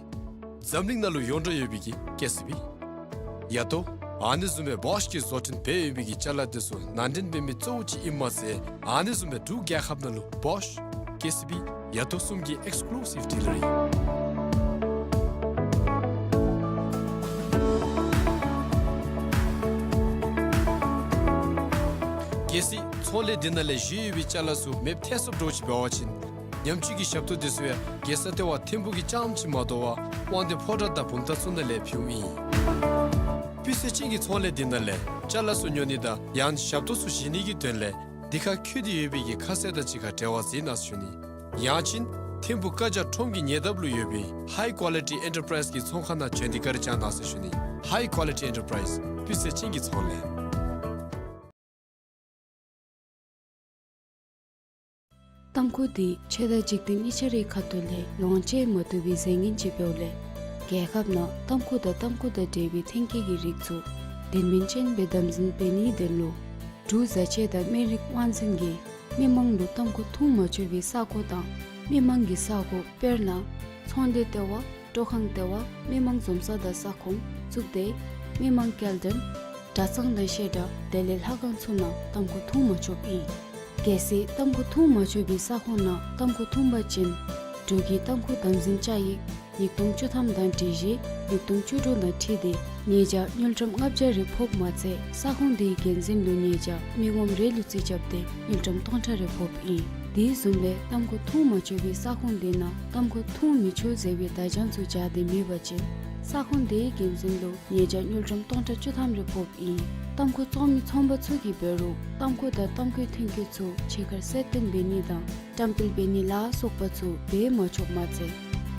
འཛམ་གླིང་ནང་ལུ་ཡོངས་གྲགས་ཡོད་པའི་གི་ཀེ་སི་བི་ཡ་ཏོ་ཨ་ནི་བཟུམ་སྦེ་བོཤ་གིས་བཟོ་སྐྲུན་འབད་ཡོད་པའི་གི་ཅ་ལ་དེ་ཚུ་ནང་འདྲེན་འབད་མི་གཙོ་བོ་ཅིག་ཨིནམ་མ་ཚད་ཨ་ནི་བཟུམ་སྦེ་འབྲུག་རྒྱལ་ཁབ་ནང་ལུ་བོཤ་ཀེ་སི་བི་ཡ་ཏོ་གསུམ་གྱི་ཨེགསི་ཀུ་ལུ་སིབ་ཌི་ལར་ཨིན། གལ་སྲིད་ཚོང་ལས་འདི་ནང་ལས་བཞེས་ཡོད་པའི་ཅ་ལ་ཚུ་མེདཔ་ཐལ་སོངམ་འདྲཝ་ཅིག་འབད་བ་ཅིན་ཉམས་བཅོས་ཀྱི་ཞབས་ཏོག་དེ་ཚུ་ཡང་རྒྱལ་ས་ལྟེ་བ་ཐིམ་ཕུག་གི་རྐྱངམ་ཅིག་མ་དོ་བར་དབང་འདུས་ཕོ་བྲང་དང་བུམ་ཐང་ཚུ་ནང་ལས་ཕུལཝ་ཨིན། སྤུས་ཚད་ཅན་གྱི་ཚོང་ལས་འདི་ནང་ལས་ཅ་ལ་ཚུ་ཉོ་ནི་དང་ཡང་ཞབས་ཏོག་ཚུ་བཞེས་ནི་གི་དོན་ལས་འདི་ཁར་བཀོད་དེ་ཡོད་པའི་གི་ཁ་གསལ་དང་གཅིག་ཁར་འབྲེལ་བ་མཛད་གནང་ཟེར་ཞུ་ནི། ཡང་ཅིན་ ཐིམ་ཕུག་ཀ་ཇ་ཁྲོམ་གྱི་ཉེ་འདབས་ལུ་ཡོད་པའི་High Quality Enterprise གི་ཚོང་ཁང་ནང་བྱོན་ཏེ་བཀའ་དྲིན་བསྐྱང་གནང་ཟེར་ཞུ་ནི། High Quality Enterprise སྤུས་ཚད་ཅན་གྱི་ཚོང་ལས། ཏམ་ཁུ་འདི་ཆོས་དང་འཇིག་རྟེན་གཉིས་ཆ་རའི་ཁ་ཐུག་ལས་ལོངས་སྤྱོད་མ་བཏུབ་པའི་རྫས་ངན་ཅིག་འབདཝ་ལས། རྒྱལ་ཁབ་ནང་ཏམ་ཁུ་དང་ཏམ་ཁུ་དང་འབྲེལ་བའི་ཐོན་སྐྱེད་ཀྱི་རིགས་ཚུ་དོན་སྨིན་ཅན་སྦེ་དམ་འཛིན་འབད་ནིའི་དོན་ལུ་འབྲུག་བཟའ་ཆས་དང་སྨན་རིགས་དབང་འཛིན་གྱིས་མི་མང་ལུ་ཏམ་ཁུ་འཐུང་མ་ཆོག་པའི་ས་ཁོངས་དང་མི་མང་གི་ས་ཁོངས། དཔེར་ན་ཚོང་སྡེ་ལྟེ་བ། སྤྲོ་ཁང་ལྟེ་བ། མི་མང་འཛོམས་ས་དང་ས་ཁོངས། གཙུག་སྡེ། མི་མང་སྐྱེལ་འདྲེན། གྲྭ་ཚང་དང་བཤད་གྲྭ། དེ་ལས་ལྷ་ཁང་ཚུ་ནང་ཏམ་ཁུ་འཐུང་མ་ཆོགཔ་ཨིན། གལ་སྲིད་ཏམ་ཁུ་འཐུང་མ་ཆོག་པའི་ས་ཁོངས་ནང་ཏམ་ཁུ་འཐུང་པ་ཅིན་འབྲུག་གི་ཏམ་ཁུ་དམ་འཛིན་བཅའ་ཡིག་ཉིས་སྟོང་བཅུ་ཐམ་དང་སྒྲིག་གཞི་ཉིས་སྟོང་བཅུ་དྲུག་དང་འཁྲིལ་ཏེ་ཉེས་བྱ་དངུལ་ཀྲམ་ལྔ་བརྒྱ་རེ་ཕོགཔ་མ་ཚད་ས་ཁོངས་དེའི་འགན་འཛིན་ལུ་ཉེས་བྱ་མི་ངོམ་རེ་ལུ་རྩིས་རྐྱབ་སྟེ་དངུལ་ཀྲམ་སྟོང་ཕྲག་རེ་ཕོགཔ་ཨིན། དེ་བཟུམ་སྦེ་ཏམ་ཁུ་འཐུང་མ་ཆོག་པའི་ས་ཁོངས་དེ་ནང་ཏམ་ཁུ་འཐུང་མི་ཆོག་ཟེར་བའི་བརྡ་བྱང་ཚུ་སྦྱར་ཏེ་མེད་པ་ཅིན་ས་ཁོངས་དེའི་འགན་འཛིན་ལུ་ཉེས་བྱ་དངུལ་ཀྲམ་སྟོང་ཕྲག་བཅུ་ཐམ་རེ་ཕོགཔ་ཨིན། ཏམ་ཁུ་བཙོང་མི་ཚོང་པ་ཚུ་གིས་འབད་རུང་ཏམ་ཁུ་དང་ཏམ་ཁུའི་ཐོན་སྐྱེད་ཚུ་ཕྱི་ཁར་གསལ་སྟོན་འབད་ནི་དང་བཀྲམ་སྤེལ་འབད་ནི་ལ་སོགས་པ་ཚུ་འབད་མ་ཆོགཔ་མ་ཚད་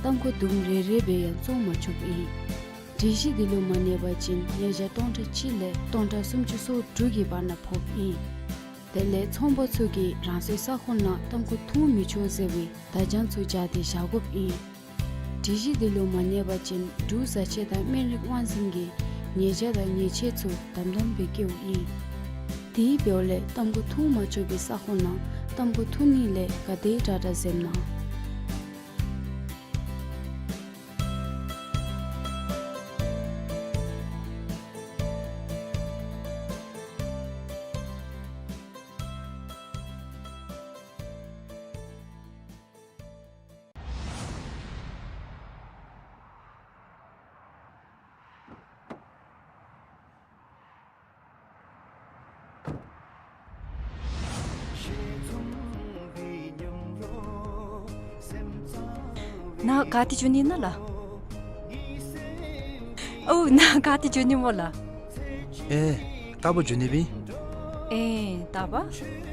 ཏམ་ཁུ་དུམ་རེ་རེ་སྦེ་ཡང་བཙོང་མ་ཆོགཔ་ཨིན། སྒྲིག་གཞི་དེ་ལུ་མ་གནས་པ་ཅིན་ཉེས་བྱ་སྟོང་ཕྲག་གཅིག་ལས་སྟོང་ཕྲག་སུམ་ཅུ་སོ་དྲུག་གི་བར་ན་ཕོགཔ་ཨིན། དེ་ལས་ཚོང་པ་ཚུ་གིས་རང་སོའི་ས་ཁོངས་ནང་ཏམ་ཁུ་འཐུང་མི་ཆོག་ཟེར་བའི་བརྡ་བྱང་ཚུ་སྦྱར་ཏེ་བཞག་དགོཔ་ཨིན། སྒྲིག་གཞི་དེ་ལུ་མ་གནས་པ་ཅིན་འབྲུག་བཟའ་ཆས་དང་སྨན་རིགས་དབང་འཛིན་གྱིས་ཉེས་བྱ་དང་ཉེས་ཆད་ཚུ་དམ་དམ་སྦེ་བཀལཝ་ཨིན། དེ་འབདཝ་ལས་ཏམ་ཁུ་འཐུང་མ་ཆོག་པའི་ས་ཁོངས་ནང་ཏམ་ཁུ་འཐུང་ནི་ལས་ག་དེ་དྲག་དྲག་འཛེམ་གནང་། ནཱ་ག་ཏེ་འགྱོ་ནི་ཨིན་ན་ལགས། ཨོ་ནཱ་ག་ཏེ་འགྱོ་ནི་སྨོ་ལགས། ཨེ་རྟག་པར་འགྱོ་ནི་སྦེ་ཨིན། ཨེ་རྟག་པར།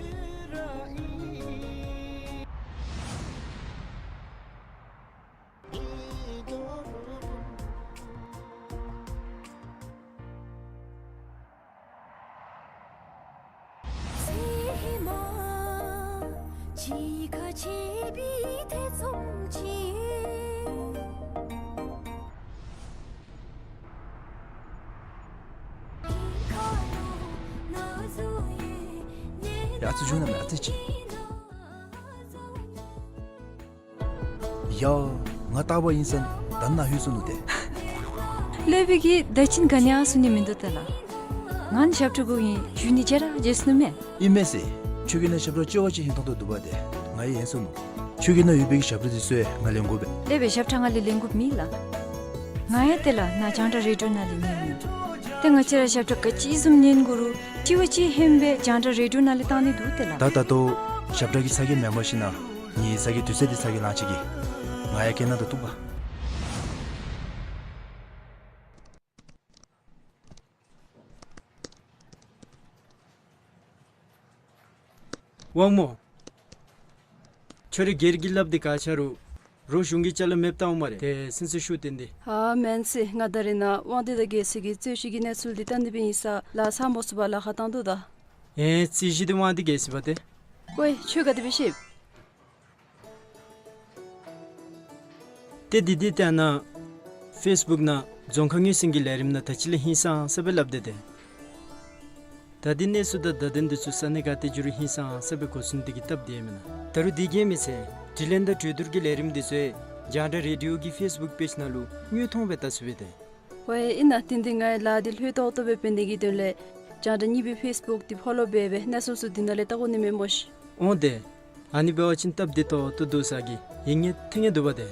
ཡ་ཨ་ཙི་འགྱོ་ན་མེན་ཨ་ཙི་ཅིག། ཡ་ང་རྟག་པར་ཨིན་ཟེར་ད་ནཱ་ལྷོད་སོ་ནུག་ཏེ། སློབ་དཔོན་གྱིས་ད་ཅི་ག་ནི་ཡང་གསུང་ནི་མིན་འདུག་ཏེ་ལགས། ང་ནི་ཞབས་ཁྲ་གུ་ཨིན་ཞུ་ནི་བརྗེད་ར་བརྗེད་སོ་ནུག་མས། ཨིན་མས་ཟེར། ཁྱོད་ཀྱི་ནང་ཞབས་ཁྲ་ཅོག་ཅིག་ཧིང་ཐོང་དོ་འདུག་པ་ཏེ་ང་ཡང་ཡེངས་སོ་ནུག། ཁྱོད་ཀྱི་ནང་ཡོད་པའི་གི་ཞབས་ཁྲ་དེ་ཚུ་ཡང་ང་ལེན་དགོ་པས། སློབ་དཔོན་ཞབས་ཁྲ་ང་ལས་ལེན་དགོཔ་མེད་ལགས། ང་ཡང་ཏེ་ལགས་ནཱ་རྒྱང་བསྒྲགས་རེ་ཌི་ཡོ་ནང་ལས་ཉན་ནི། ཏེ་ང་བཅས་ར་ཞབས་ཁྲ་ག་ཅི་བཟུམ་ཉན་དགོ་རུང་དྲི་བ་ཅིག་ཧན་སྦེ་རྒྱང་བསྒྲགས་རེ་ཌི་ཡོ་ནང་ལས་བཏང་ནི་འདུག་ཏེ་ལགས། ད་ད་ལྟོ་ཞབས་ཁྲ་གི་ཚ་གྱང་མེན་པར་ཞིན་ན་ངེའི་ཚ་གྱང་དུས་ཚོད་འདི་ཚ་གྱང་ལང་ཅི་གི། ང་ཡང་སྐད་ནང་དུ་གཏུགས་པ། དབང་མོ། ཁྱོད་ར་སྒེར་གྱི་སླབ་དེ་ག་ཅི་རུང་རོགས་གཞུང་གི་ཅ་ལ་མེདཔ་བཏང་འོང་སྨ་རེ། ཏེ་སེམས་སུ་ཤུགས་བཏོན་ཏེ། ཨ་མེན་ཟེར། ང་ད་རེས་ནཱ་དབང་འདུས་དང་རྒྱལ་སྲས་ཀྱི་རྩོད་གཞི་གི་གནས་ཚུལ་འདི་བལྟ་ནི་སྦེ་ཨིན་ས་ལཱ་ཚང་མོ་ཚུ་བ་ལཱ་ཁག་བཏང་དོ་ད། ཨེ་རྩོད་གཞི་འདི་དབང་འདུས་རྒྱལ་སྲས་པ་ཏེ། ཝའེ་ཁྱོད་ག་དེ་སྦེ་ཤེས། ཏེ་འདི་འདི་ལྟ་ན་ཕེསི་བུཀ་ནང་རྫོང་ཁ་ངོས་ཟིན་གྱི་ལས་རིམ་ནང་ད་ཅི་ལས་ཧིང་སངས་ས་སྦེ་སླབ་དེས་ཏེ། ད་འདི་གནས་ཚུལ་དང་བརྡ་དོན་འདི་ཚུ་ས་གནས་ག་ཏེ་འགྱོ་རུང་ཧིང་སངས་ས་སྦེ་གོ་ཚུན་འདི་གིས་སྟབས་བདེ་མེན་ན། ད་རུང་འདི་གིས་མི་ཚད་དྲི་ལན་དང་གྲོས་བསྡུར་གྱི་ལས་རིམ་འདི་ཚུ་རྒྱང་བསྒྲགས་རེ་ཌི་ཡོ་གི་ཕེསི་བུཀ་པེཇ་ནང་ལུ་དངོས་མཐོང་སྦེ་བལྟ་ཚུགས་པས་ཏེ། ཝའེ་ཨིན་ན་ཏེ་འདི་ང་ཡང་ལཱ་འདི་ལྷོད་ཏོག་ཏོ་སྦེ་འབད་ནི་གི་དོན་ལས་རྒྱང་བསྒྲགས་གཉིས་པའི་ཕེསི་བུཀ་འདི་ཕོ་ལོ་འབད་སྦེ་གནས་ཚུལ་ཚུ་འདི་ནང་ལས་བལྟ་དགོ་ནི་མས་སྨོ་ཤིག། འོང་ཏེ། ཨ་ནི་འབད་བ་ཅིན་སྟབས་བདེ་ཏོག་ཏོ་འདུག་ས་གི་ཡིད་ངེས་ཐིང་ངེས་འདུག་པ་ཏེ།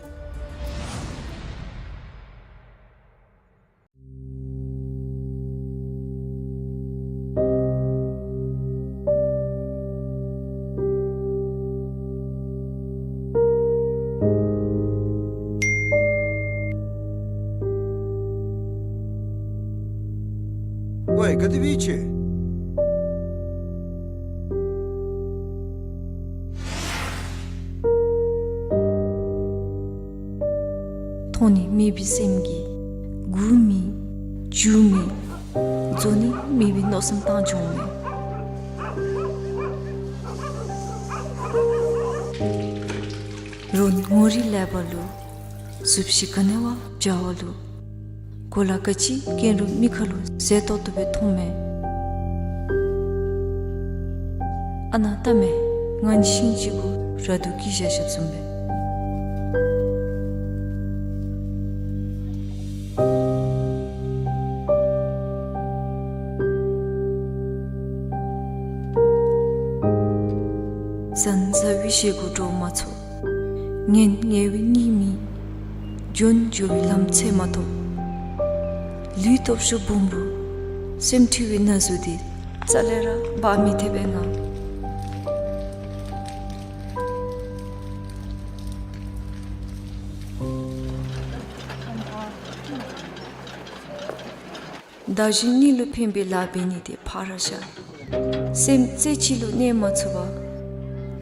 ཝའེ་ག་དེ་སྦེ་ཨིན་ཅི། མེད་པའི་སེམས་ཀྱིས་སྒུག་མི་འགྱོ་མི་འཛོལ་ནི་མེད་པའི་མནོ་བསམ་བཏང་འགྱོཝ་མས། རོགས་ངོ་རིས་ལེགས་པ་ལུ་གཟུགས་གཞི་ག་ནི་བ་འཇའ་བ་ལུ་གོ་ལ་ག་ཅི་གྱོན་རུང་མི་ཁ་ལུ་མཛེས་ཏོག་ཏོ་སྦེ་མཐོངམ་མས། ཨ་ནཱ་བལྟ་མས། ང་ནི་ཤིང་ཅིག་གུ་ར་དུ་སྐྱེས་བཞག་བཞགཔ་བཟུམ་སྦེ། བཟང་བཟའ་བའི་བཞེས་སྒོ་འདྲོག་མ་ཚུགས། ངལ་ངལ་བའི་གཉིད་མི་འབྱུང་། འགྱོ་བའི་ལམ་འཚོལ་མ་ཐོབ། ལུས་སྟོབས་ཤུགས་སྦོམ་རུང་སེམས་འཁྲུལ་བའི་ན་ཟུག་འདི་རྩ་ལས་ར་འབག་མི་ཐེག་པས་ང་། བདག་གཞན་གཉིས་ལུ་ཕན་པའི་ལཱ་འབད་ནི་དེ་ཕར་བཞག། སེམས་རྩེ་གཅིག་ལུ་གནས་མ་ཚུགས་པར་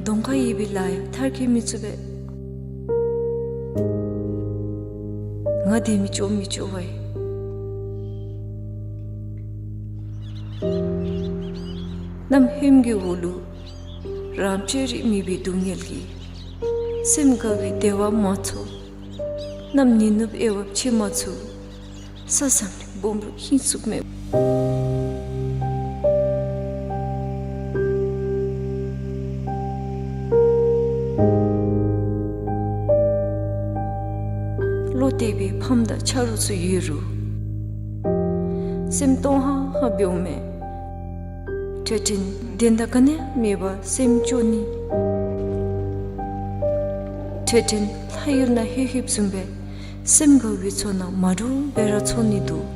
གདོང་ཁར་ཡོད་པའི་ལཱ་ཡང་མཐར་འཁྱོལ་མི་ཚུགས་པས། ང་དེ་མི་ལྕོགས་མི་ལྕོགས་པས། གནམ་ཧོནམ་གྱི་འོག་ལུ་རང་བཅོས་རིག་མེད་པའི་སྡུག་བསྔལ་གྱིས་སེམས་དགའ་བའི་བདེ་བ་མ་ཚོར། གནམ་ནུབ་ནུབ་དབྱེ་བ་ཕྱེ་མ་ཚུགས། ས་བཟང་སྦོམ་རུང་ཧིང་སུག་མེད། བློ་གཏད་པའི་ཕམ་དང་ཆ་རོགས་ཚུ་ཡོད་རུང་སེམས་སྟོང་ཧང་ཧང་འབདཝ་མས། འཕྲལ་འཕྲལ་བདེན་མཐའ་ག་ནི་ཡང་མེད་པར་སེམས་སྐྱོ་ནི། འཕྲལ་འཕྲལ་ལྷ་ཡུལ་ནང་ལྷོད་ལྷོདཔ་བཟུམ་སྦེ་སེམས་དགའ་བའི་ཚོར་སྣང་མ་འདྲཝ་སྦེ་ར་ཚོར་ནི་འདུག།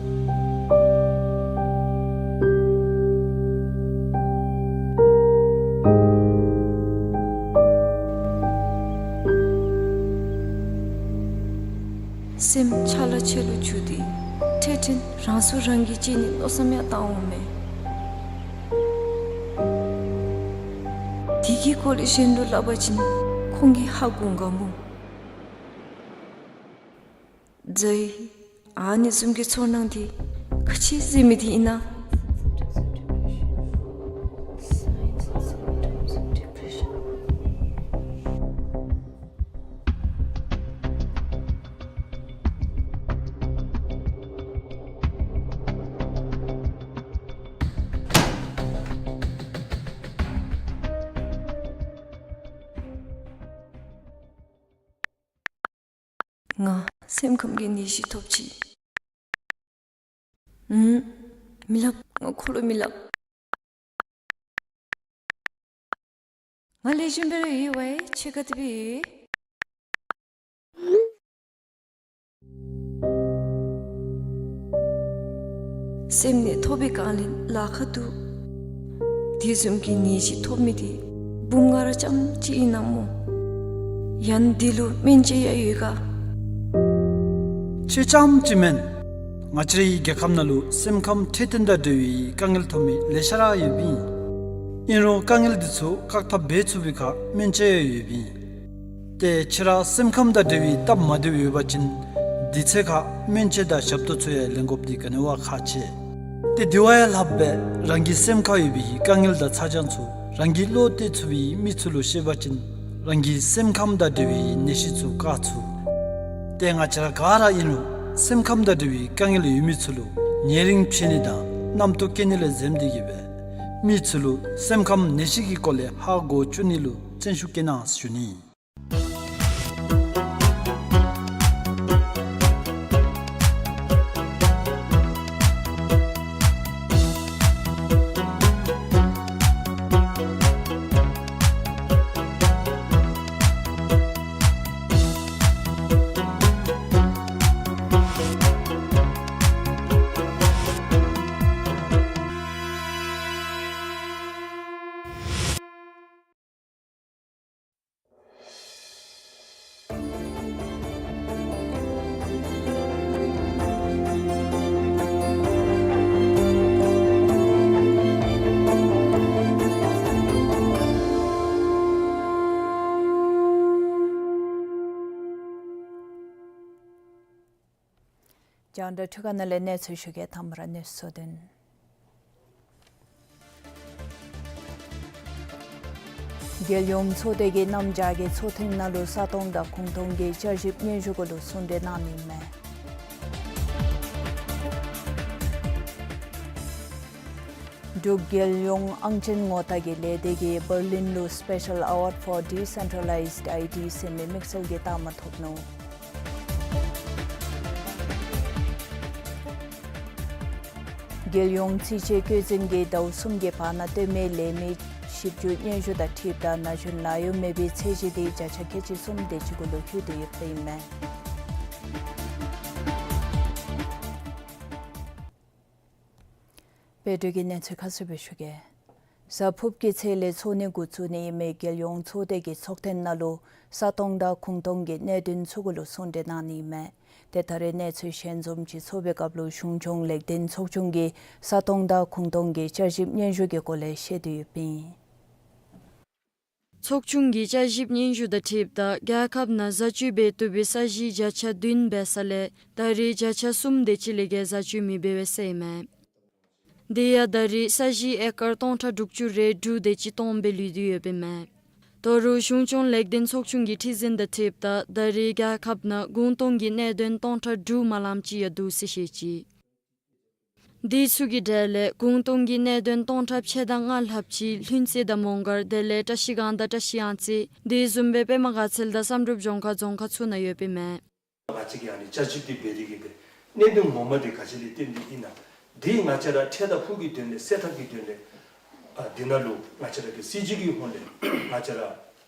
སེམས་ཆ་ལ་ཆེ་ལུ་གྱུར་ཏེ་འཕྲལ་འཕྲལ་རང་སྲོག་རང་གིས་བཅད་ནི་མནོ་བསམ་ཡང་བཏང་འོང་མས། དེ་གི་སྐོར་ལས་གཞན་ལུ་སླབ་པ་ཅིན་ཁོང་གིས་ཧ་གོ་ག་མོ། ཛའི། ཨ་ནི་བཟུམ་གྱི་ཚོར་སྣང་འདི་ག་ཅི་ཟེར་མི་འདི་ཨིན་ན། ང་སེམས་ཁམས་ཀྱི་ནད་གཞི་ཐོབ་ཅི། ཨུམ། མི་སླབ། ང་ཁོ་ལུ་མི་སླབ། ང་ལེགས་ཤོམ་སྦེ་ར་ཡོད་པས། ཁྱོད་ག་དེ་སྦེ་ཡོད། སེམས་ནད་ཐོབ་པའི་སྒང་ལས་ལཱ་ཁག་འདུག། དེ་བཟུམ་གྱི་ནད་གཞི་ཐོབ་མི་དེ་བུམོ་ང་ར་རྐྱངམ་གཅིག་ཨིན་ན་སྨོ། ཡང་འདི་ལུ་སྨན་དཔྱད་ཡང་ཡོད་ག། ཁྱོད་རྐྱངམ་གཅིག་མེན། ང་བཅས་རའི་རྒྱལ་ཁབ་ནང་ལུ་སེམས་ཁམས་འཕྲོད་བསྟེན་དང་འབྲེལ་བའི་དཀའ་ངལ་ཐོབ་མི་ལེ་ཤ་ར་ཡོདཔ་ཨིན། ཨིན་རུང་དཀའ་ངལ་འདི་ཚུ་བཀག་ཐབས་འབད་ཚུགས་པའི་ཁར་སྨན་དཔྱད་ཡང་ཡོདཔ་ཨིན། ཏེ་ཁྱོད་ར་སེམས་ཁམས་དང་འབྲེལ་བའི་སྟབས་མ་བདེཝ་ཡོད་པ་ཅིན་དུས་ཚོད་ཁར་སྨན་དཔྱད་དང་ཞབས་ཏོག་ཚུ་ཡང་ལེན་དགོཔ་འདི་ག་ནི་བ་ཁག་ཆེ། ཏེ་དེ་བ་ཡང་ལྷག་སྦེ་རང་གི་སེམས་ཁར་ཡོད་པའི་དཀའ་ངལ་དང་ཚ་གྱང་ཚུ་རང་གི་བློ་གཏད་ཚུགས་པའི་མི་ཚུ་ལུ་བཤད་པ་ཅིན་རང་གི་སེམས་ཁམས་དང་འབྲེལ་བའི་ནད་གཞི་ཚུ་བཀག་ཚུགས། ཏེ་ང་བཅས་ར་ག་ར་ཨིན་རུང་སེམས་ཁམས་དང་འབྲེལ་བའི་དཀའ་ངལ་ཡོད་མི་ཚུ་ལུ་ཉེ་རིང་ཕྱད་ནི་དང་རྣམ་རྟོག་སྐྱེ་ནི་ལས་འཛེམ་སྟེ་གིས་སྦེ་མི་ཚུ་ལུ་སེམས་ཁམས་ནད་གཞི་གི་སྐོར་ལས་ཧ་གོ་བཅུག་ནི་ལུ་བརྩོན་ཤུགས་བསྐྱེད་གནང་ཞུ་ནི། རྒྱང་བསྒྲགས་ཁྲི་ཁ་ནང་ལས་གནས་ཚུལ་ཞུ་གེ། ཐ་མ་ར་གནས་ཚུལ་དོན། རྒྱལ་ཡོངས་ཚོགས་སྡེ་གི་གནམ་བྱཱར་གྱི་ཚོགས་ཐེངས་ནང་ལུ་ས་སྟོང་དང་གུང་སྟོང་གི་བསྐྱར་ཞིབ་སྙན་ཞུ་གུ་ལུ་གསུང་གྲོས་གནང་ནི་མས། འབྲུག་རྒྱལ་ཡོངས་ཨང་ཅན་ངོ་རྟགས་ཀྱི་ལས་སྡེ་གིས་འབར་ལིན་ལུ་Special Award for Decentralized I T ཟེར་མི་དམིགས་བསལ་གྱི་རྟགས་མ་ཐོབ་ནུག། རྒྱལ་ཡོངས་རྩིས་དཔྱད་བཀོད་འཛིན་གྱིས་ཟླཝ་གསུམ་གྱི་བར་ན་སྟོན་མི་ལས་མི་ཞིབ་འཇུག་སྙན་ཞུ་དང་འཁྲིལཝ་ད་ན་གཞོན་ལཱ་གཡོག་མེད་པའི་ཚད་གཞི་དེ་བརྒྱ་ཆ་ཁལ་གཅིག་གསུམ་དེ་ཅིག་གུ་ལུ་འཁྱོལ་ཏེ་ཡོདཔ་ཨིན་མས། སྦེ་འབྲུག་གི་གནས་ཚུལ་ཁ་གསལ་སྦེ་ཞུ་གེ། གཟའ་ཕུརཔ་གི་ཚེས་ལས་ཚོགས་ནི་འགོ་བཙུགས་ནི་ཨིན་མི་རྒྱལ་ཡོངས་ཚོགས་སྡེ་གི་ཚོགས་ཐེངས་ནང་ལུ་ས་སྟོང་དང་གུང་སྟོང་གི་གནད་དོན་ཚུ་གུ་ལུ་གསུང་གྲོས་གནང་ནི་ཨིན་མས། ཏེ་ད་རེས་གནས་ཚུལ་ཞལ་འཛོམས་ཅིག་ཚོགས་པའི་སྐབས་ལུ་གཞུང་སྐྱོང་ལེགས་ལྡན་ཚོགས་ཆུང་གིས་ས་སྟོང་དང་གུང་སྟོང་གི་བསྐྱར་ཞིབ་སྙན་ཞུ་གི་སྐོར་ལས་བཤད་དེ་ཡོདཔ་ཨིན། ཚོགས་ཆུང་གི་བསྐྱར་ཞིབ་སྙན་ཞུ་དང་འཁྲིལཝ་ད་རྒྱལ་ཁབ་ནང་བཟའ་སྤྱོད་འབད་བཏུབ་པའི་ས་གཞི་བརྒྱ་ཆ་བདུན་འབད་ས་ལས་ད་རེས་བརྒྱ་ཆ་གསུམ་དེ་ཅིག་ལས་བརྒལ་བཟའ་སྤྱོད་མི་འབད་བས་ཟེར་ཨིན་མས། དེ་ཡང་ད་རེས་ས་གཞི་ཨེ་ཀར་སྟོང་ཕྲག་དྲུག་ཅུ་རེ་དྲུག་དེ་ཅིག་སྟོང་སྦེ་ལུས་ཏེ་ཡོདཔ་ཨིན་མས། ད་རུང་གཞུང་སྐྱོང་ལེགས་ལྡན་ཚོགས་ཆུང་གི་ཁྲི་འཛིན་དང་འཁྲིལཝ་ད་ད་རེས་རྒྱལ་ཁབ་ནང་གུང་སྟོང་གི་གནད་དོན་སྟོང་ཕྲག་དྲུག་མ་ལངམ་ཅིག་ཡང་འདུག་ཟེར་བཤད་ཅི། དེ་ཚུ་གི་གྲས་ལས་གུང་སྟོང་གི་གནད་དོན་སྟོང་ཕྲག་ཕྱེད་དང་ལྔ་ལྷགཔ་ཅིག་ལྷུན་རྩེ་དང་མོང་སྒར་དེ་ལས་བཀྲིས་སྒང་དང་བཀྲིས་གཡང་རྩེ་དེ་བཟུམ་སྦེ་པདྨ་དགའ་ཚལ་དང་བསམ་གྲུབ་ལྗོངས་མཁར་རྫོང་ཁག་ཚུ་ནང་ཡོདཔ་ཨིན་མས། ང་བཅས་ཀྱིས་ཨ་ནི་བསྐྱར་ཞིབ་འདི་འབད་དེ་གིས་སྦེ་གནད་དོན་ངོ་མ་འདི་ག་ཅི་ལས་བརྟེན་ཏེ་ཨིན་ན། འདི་ང་བཅས་ར་འཕྲལ་དང་ཕུགས་ཀྱི་དོན་ལས་སེལ་ཐབས་ཀྱི་དོན་ལས་ཨ་འདི་ནང་ལུ་ང་བཅས་ར་གི་སྲིད་བྱུས་ཀྱི་ཧོང་ལས་ང་བཅས་ར་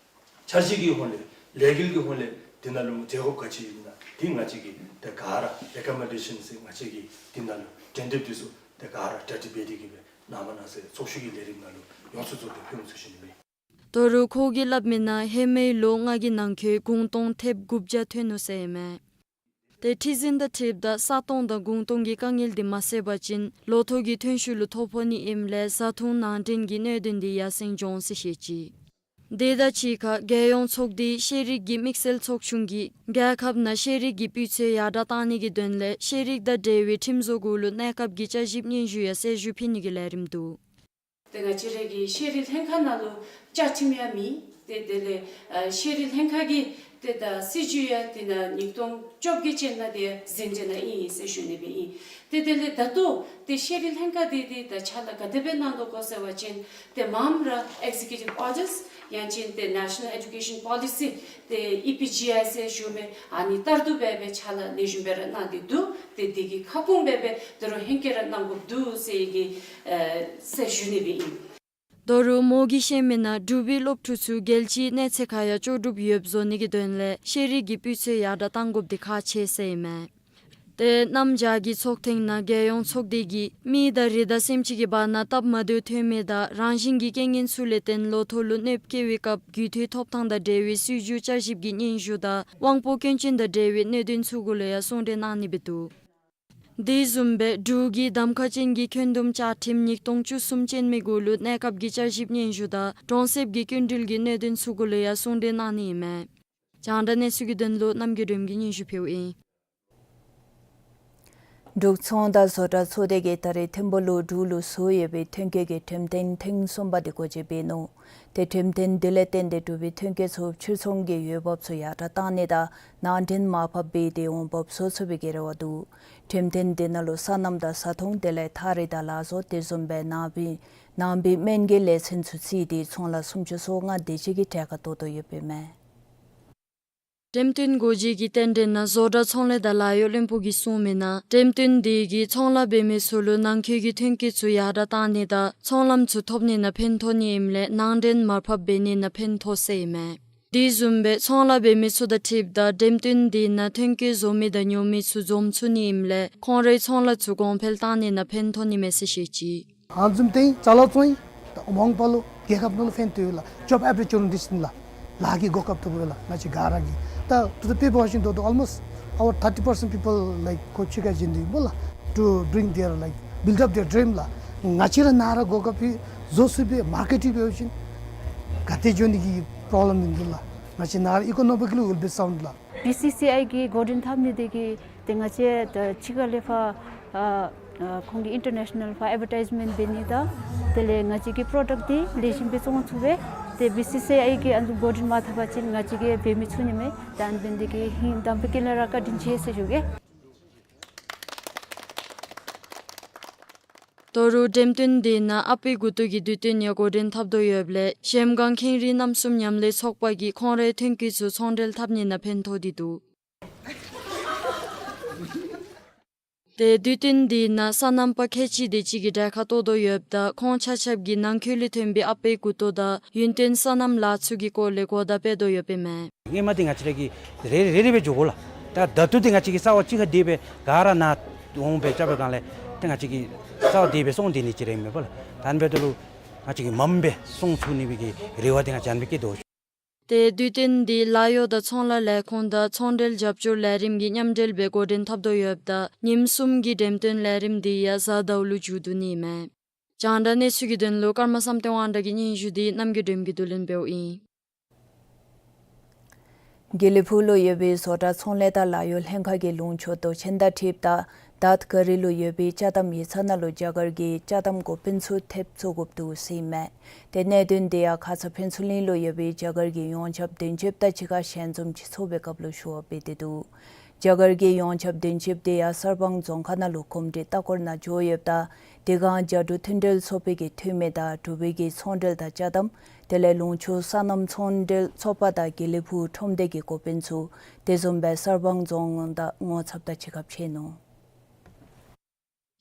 འཆར་གཞི་གི་ཧོང་ལས་ལས་འགུལ་གྱི་ཧོང་ལས་འདི་ནང་ལུ་མཛད་དགོཔ་ག་ཅི་ཨིན་ན་འདི་ང་བཅས་ཀྱིས་ཏེ་ག་ར་རེ་ཀོ་མེན་ཌེ་ཤཱན་ཟེར་ང་བཅས་ཀྱིས་འདི་ནང་ལུ་གྲོས་འདེབས་འདི་ཚུ་ཏེ་ག་ར་གྲ་སྒྲིག་འབད་དེ་གིས་སྦེ་ནངས་པ་གནངས་ཚེ་ཚོགས་ཞུགས་ཀྱི་ལས་རིམ་ནང་ལུ་ཡོངས་སུ་རྫོགས་ཏེ་ཕུལ་འོང་ཟེར་ཞུ་ནི་མས། ད་རུང་ཁོ་གིས་སླབ་མི་ནང་ཧེ་མའི་ལོ་ལྔ་གི་ནང་འཁོད་གུང་སྟོང་ཐེབས་དགུ་བརྒྱ་ཐོན་ནུག་ཟེར་ཨིན་མས། ཏེ་ཁྲི་འཛིན་དང་འཁྲིལཝ་ད་ས་སྟོང་དང་གུང་སྟོང་གི་དཀའ་ངལ་འདི་མ་སེལ་བ་ཅིན་ལོ་ཐོག་གི་ཐོན་ཤུགས་ལུ་ཐོ་ཕོག་ནི་ཨིནམ་ལས་བཟའ་འཐུང་ནང་འདྲེན་གྱི་གནད་དོན་འདི་ཡར་སེང་འགྱོ་འོང་ཟེར་བཤད་ཅི། དེ་དང་གཅིག་ཁར་རྒྱལ་ཡོངས་ཚོགས་སྡེའི་ཤེས་རིག་གི་དམིགས་བསལ་ཚོགས་ཆུང་གིས་རྒྱལ་ཁབ་ནང་ཤེས་རིག་གི་སྤུས་ཚད་ཡར་དྲགས་བཏང་ནི་གི་དོན་ལས་ཤེས་རིག་དང་འབྲེལ་བའི་ཁྲིམས་བཟོ་གུ་ལུ་གནས་སྐབས་ཀྱི་བསྐྱར་ཞིབ་སྙན་ཞུ་ཡང་གསལ་ཞུ་ཕུལ་ནི་གི་ལས་རིམ་འདུག། ཏེ་ང་བཅས་ར་གི་ཤེས་རིག་ལྷན་ཁག་ནང་ལུ་བཅའ་ཁྲིམས་ཡང་མེད། ཏེ་དེ་ལས་ཨ་ཤེས་རིག་ལྷན་ཁག་གི་ཏེ་ད་སྲིད་བྱུས་ཡང་དེ་ནང་ཉིས་སྟོང་བཅོ་བརྒྱད་ཅན་ནང་དེ་ཡང་ཟིན་ཏེ་ནཱ་ཨིན་ཟེར་ཞུ་ནི་སྦེ་ཨིན། ཏེ་དེ་ལས་ད་ལྟོ་ཏེ་ཤེས་རིག་ལྷན་ཁག་དེ་དེ་ད་ཕྱག་ལཱ་ག་དེ་སྦེ་གནང་དོ་གོ་ཟེར་བ་ཅིན་ཏེ་མངམ་ར་ཨེག་ཟི་ཀིའུ་ཊིབ་ཨོར་ཌརས་ཡང་ཅིན་ཏེ་ནེ་ཤ་ནཱལ་ཨེ་ཌུ་ཀེ་ཤཱན་པོ་ལི་སི་ཏེ་ཨི་པི་ཇི་ཨའི་ཟེར་ཞུ་མི་ཨ་ནི་ལྟར་དུ་སྦེ་སྦེ་ཕྱག་ལཱ་ལེགས་ཤོམ་སྦེ་ར་གནང་སྟེ་འདུག། ཏེ་དེ་གི་ཁ་སྐོང་སྦེ་སྦེ་ད་རུང་ཧེང་སྐལ་ར་གནང་དགོཔ་འདུག་ཟེར་གི་ཨེ་ཟེར་ཞུ་ནི་སྦེ་ཨིན། ད་རུང་མོ་གིས་བཤད་མི་ནང་འབྲུག་པའི་སློབ་ཕྲུག་ཚུ་རྒྱལ་སྤྱིའི་གནས་ཚད་ཁར་ཡང་ལྕོགས་གྲུབ་ཡོདཔ་བཟོ་ནི་གི་དོན་ལས་ཤེས་རིག་གི་སྤུས་ཚད་ཡར་དྲགས་གཏང་དགོཔ་འདི་ཁག་ཆེ་ཟེར་ཨིན་མས། ཏེ་གནམ་བྱཱར་གྱི་ཚོགས་ཐེངས་ནང་རྒྱལ་ཡོངས་ཚོགས་སྡེ་གིས་མི་དང་རི་དྭགས་སེམས་ཅན་གྱི་བར་ན་སྟབས་མ་བདེཝ་ཐོན་མི་དང་རང་བཞིན་གྱི་རྐྱེན་ངན་ཚུ་ལས་བརྟེན་ལོ་ཐོག་ལུ་གནོདཔ་བཀལ་བའི་སྐབས་རྒུད་འཐུས་ཐོབ་ཐངས་དང་འབྲེལ་བའི་སྲིད་བྱུས་བསྐྱར་ཞིབ་ཀྱི་སྙན་ཞུ་དང་དབང་པོ་སྐྱོན་ཅན་དང་འབྲེལ་བའི་གནད་དོན་ཚུ་གུ་ལུ་ཡང་གསུང་གྲོས་གནང་ནི་སྦེ་འདུག། དེ་བཟུམ་སྦེ་འབྲུག་གི་གདམ་ཁ་ཅན་གྱི་འཁོན་འདུམ་བཅའ་ཁྲིམས་ཉིས་སྟོང་བཅུ་གསུམ་ཅན་མའི་གུ་ལུ་གནས་སྐབས་ཀྱི་བསྐྱར་ཞིབ་སྙན་ཞུ་དང་གྲོང་གསེབ་ཀྱི་སྐྱིན་འགྲུལ་གྱི་གནད་དོན་ཚུ་གུ་ལུ་ཡང་གསུང་གྲོས་གནང་ནི་ཨིན་མས། རྒྱང་བསྒྲགས་གནས་ཚུལ་གྱི་དོན་ལུ་རྣམ་རྒྱལ་སྒྲོལམ་གྱིས་སྙན་ཞུ་ཕུལཝ་ཨིན། འབྲུག་ཚོང་དང་བཟོ་གྲྭ་ཚོགས་སྡེ་གིས་ད་རེས་ཐིམ་ཕུག་ལུ་འབྲུག་ལུ་བཟོ་ཡོད་པའི་ཐོན་སྐྱེད་ཀྱི་འགྲེམས་སྟོན་ཐེངས་གསུམ་པ་འདི་སྒོ་འབྱེད་འབད་ནུག། ཏེ་འགྲེམས་སྟོན་འདི་ལས་བརྟེན་ཏེ་འབྲུག་པའི་ཐོན་སྐྱེད་ཚུ་ཕྱིར་ཚོང་གི་འོས་འབབ་ཚུ་ཡར་དྲགས་གཏང་ནི་དང་ནང་འདྲེན་མར་ཕབ་འབད་དེ་འོང་འབབ་བཟོ་ཚུགས་པའི་གི་རེ་བ་འདུག། འགྲེམས་སྟོན་འདི་ནང་ལུ་སོ་ནམ་དང་བཟའ་འཐུང་དེ་ལས་ཐགས་རིགས་དང་ལག་བཟོ་དེ་བཟུམ་སྦེ་ནང་པའི་ནང་པའི་སྨན་གྱི་ལེ་ཚན་ཚུ་བརྩིས་ཏེ་ཚོང་ལཱ་སུམ་ཅུ་སོ་ལྔ་དེ་ཅིག་གིས་གྲལ་ཁར་གཏོགས་དོ་ཡོདཔ་ཨིན་མས། འགྲེམས་སྟོན་སྒོ་འབྱེད་ཀྱི་རྟེན་འབྲེལ་ནང་བཟོ་གྲྭ་ཚོང་ལས་དང་ལཱ་གཡོག་བློན་པོ་གིས་གསུངས་མི་ནང་འགྲེམས་སྟོན་འདི་གིས་ཚོང་ལཱ་འབད་མི་ཚུ་ལུ་ནང་འཁོད་ཀྱི་ཐོན་སྐྱེད་ཚུ་ཡར་དྲགས་གཏང་ནི་དང་ཚོང་ལམ་ཚུ་ཐོབ་ནི་ནང་ཕན་ཐོགས་ནི་ཨིནམ་ལས་ནང་འདྲེན་མར་ཕབ་འབད་ནི་ནང་ཕན་ཐོགས་ཟེར་ཨིན་མས། དེ་བཟུམ་སྦེ་ཚོང་ལཱ་འབད་མི་ཚུ་དང་འཁྲིལཝ་ད་འགྲེམས་སྟོན་འདི་ནང་ཐོན་སྐྱེད་བཟོ་མི་དང་ཉོ་མི་ཚུ་འཛོམས་ཚུགས་ནི་ཨིནམ་ལས་ཁོང་རའི་ཚོང་ལཱ་ཚུ་གོང་འཕེལ་གཏང་ནི་ནང་ཕན་ཐོགས་ནི་མས་ཟེར་བཤད་ཅི། ཨ་ནི་བཟུམ་ཏེ་ཅ་ལ་བཙོང་ཡི། ད་མ་འོངས་པ་ལུ་རྒྱལ་ཁབ་ནང་ལུ་ཕན་ཐོགས་ཡོད་ལགས། ཇོབ་ཨོ་པོར་ཅུ་ནི་ཊིསི་ཨིན་ལགས། ལཱ་གི་གོ་སྐབས་ཐོབ་ཡོད་ལགས། ང་བཅས་ག་ར་གིས་ད་to the people watching ད་ལྟོ་almost our thirty percent people like ཁོ་ཕྱི་ཁར་བྱོན་ཏེ་ཡོདཔ་ལགས། To bring their, like, build up their dream ལགས། ང་བཅས་ར་ནཱ་ར་གོ་སྐབས་བཟོ་ཚུགས་པའི་མར་ཀེཊ་འབད་བ་ཅིན་ག་ཏེ་འགྱོ་ནི་གི་པོརོབ་ལེམ་མིན་འདུག་ལགས། ང་བཅས་ནཱ་ར་ཨི་ཀོ་ནོ་མི་ཀ་ལི་ཝིལ་བི་སའུནཌ་ལགས། བི་སི་སི་ཨའི་གིས་འགོ་འདྲེན་འཐབ་ནི་དེ་གིས་ ཏེ་ང་བཅས་ད་ཕྱི་ཁ་ལས་ཕར་ཨ་ཨ་ཁོང་གི་ཨིན་ཊར་ནེ་ཤ་ནཱལ་ཕར་ཨེཌ་ཝར་ཊའིཛ་མེནཊ་འབད་ནི་དང་དེ་ལས་ང་བཅས་ཀྱི་པྲོ་ཌཀཊ་འདི་ལེགས་ཤོམ་སྦེ་བཙོང་ཚུགས་པས། ཏེ་བི་སི་སི་ཨའི་གིས་ཨ་ནི་འགོ་འདྲེན་མ་འཐབ་པ་ཅིན་ང་བཅས་ཀྱིས་འབད་མི་ཚུགས་ནི་མས། ད་ཨ་ནི་འབད་ནི་དེ་གིས་ཧིང་དམ་པའི་དཀྱིལ་ལས་ར་བཀའ་དྲིན་ཆེ་ཟེར་ཞུ་གེ། ད་རུང་འགྲེམས་སྟོན་འདི་ནང་ཨ་པའི་མགུ་ཏོ་གི་དུས་སྟོན་ཡང་འགོ་འདྲེན་འཐབ་དོ་ཡོདཔ་ལས་གཞལམ་སྒང་ཁེངས་རིགས་རྣམ་གསུམ་མཉམ་ལས་ཚོགས་པ་གིས་ཁོང་རའི་ཐོན་སྐྱེད་ཚུ་ཚོང་འབྲེལ་འཐབ་ནི་ནང་ཕན་ཐོགས་ཏེ་འདུག། ཏེ་དུས་སྟོན་འདི་ནང་སོ་ནམ་པ་ཁལ་གཅིག་དེ་ཅིག་གིས་གྲལ་ཁར་གཏོགས་དོ་ཡོདཔ་ད་ཁོང་ཆ་ཁྱབ་ཀྱིས་ནང་འཁོད་ལས་ཐོན་པའི་ཨ་པའི་མགུ་ཏོ་དང་ཡུན་བརྟན་སོ་ནམ་ལཱ་ཚུ་གི་སྐོར་ལས་གོ་བརྡ་སྤེལ་དོ་ཡོདཔ་ཨིན་མས། སྔོན་མ་འདི་ང་བཅས་ར་གིས་རེ་རེ་རེ་རེ་སྦེ་འགྱོ་དགོ་ལགས། ད་ད་ལྟོ་འདི་ང་བཅས་ཀྱིས་རྩ་བ་གཅིག་ཁར་སྡེབ་སྦེ་ག་ར་ནཱ་འོང་སྦེ་རྐྱབ་པའི་སྒང་ལས་ཏེ་ང་བཅས་ཀྱིས་རྩ་བ་སྡེབ་སྦེ་བཙོང་སྡོད་ནི་ཅིག་ར་ཨིན་མས་པ་ལགས། ད་ཨ་ནི་འབདཝ་ད་ལུ་ང་བཅས་ཀྱིས་མངམ་སྦེ་བཙོང་ཚུགས་ནི་སྦེ་གི་རེ་བ་འདི་ང་བཅས་ཨ་ནི་སྦེ་བསྐྱེད་དོ། ཏེ་དུས་སྟོན་འདི་ལཱ་གཡོག་དང་ཚོང་ལཱ་ལས་ཁུངས་དང་ཚོང་འབྲེལ་རྒྱབ་སྐྱོར་ལས་རིམ་གྱིས་མཉམ་འབྲེལ་སྦེ་འགོ་འདྲེན་འཐབ་དོ་ཡོདཔ་ད་ཉིནམ་གསུམ་གྱི་འགྲེམས་སྟོན་ལས་རིམ་འདི་ཡང་གཟའ་ཟླཝ་ལུ་མཇུག་བསྡུ་ནི་ཨིན་མས། རྒྱང་བསྒྲགས་གནས་ཚུལ་གྱི་དོན་ལུ་ཀརྨ་བསམ་གཏན་དབང་གྲགས་ཀྱི་སྙན་ཞུ་འདི་རྣམ་རྒྱལ་སྒྲོལམ་གྱིས་བསྡུ་ལེན་འབདཝ་ཨིན། དགེ་ལེགས་ཕུག་ལུ་ཡོད་པའི་བཟོ་གྲྭ་ཚོང་ལས་དང་ལཱ་གཡོག་ལྷན་ཁག་གིས་ལུང་ཕྱོགས་མདོ་ཆེན་དང་འཁྲིལཝ་ད་དཱད་ག་རི་ལུ་ཡོད་པའི་ཅ་དམ་ཡིག་ཚང་ནང་ལུ་རྒྱ་གར་གྱི་ཅ་དམ་འགོ་དཔོན་ཚུ་ཐེབས་བཙུགས་དགོཔ་འདུག་ཟེར་ཨིན་མས། ཏེ་གནད་དོན་འདི་ཡང་ཁ་ཙ་ཕུན་ཚོགས་གླིང་ལུ་ཡོད་པའི་རྒྱ་གར་གྱི་ཡོངས་ཁྱབ་དོན་གཅོདཔ་དང་གཅིག་ཁར་ཞལ་འཛོམས་ཅིག་ཚོགས་པའི་སྐབས་ལུ་ཞུ་བ་འབད་དེ་འདུག། རྒྱ་གར་གྱི་ཡོངས་ཁྱབ་དོན་གཅོདཔ་འདི་ཡང་གསར་སྤང་རྫོང་ཁག་ནང་ལུ་གོམས་འདྲིས་ལྟ་སྐོར་ནང་འགྱོ་ཡོདཔ་ད་དེ་སྒང་རྒྱ་འབྲུག་མཐུན་འབྲེལ་ཚོགས་པའི་གི་འཐུས་མི་དང་འབྲུག་པའི་གི་ཚོང་འབྲེལ་དང་ཅ་དམ་དེ་ལས་ལུང་ཕྱོགས་སོ་ནམ་ཚོང་འབྲེལ་ཚོགས་པ་དང་དགེ་ལེགས་ཕུག་ཁྲོམ་སྡེ་གི་འགོ་དཔོན་ཚུ་དེ་བཟུམ་སྦེ་གསར་སྤང་རྫོང་དང་ངོ་ཚབ་དང་གཅིག་ཁར་ཕྱད་ནུག།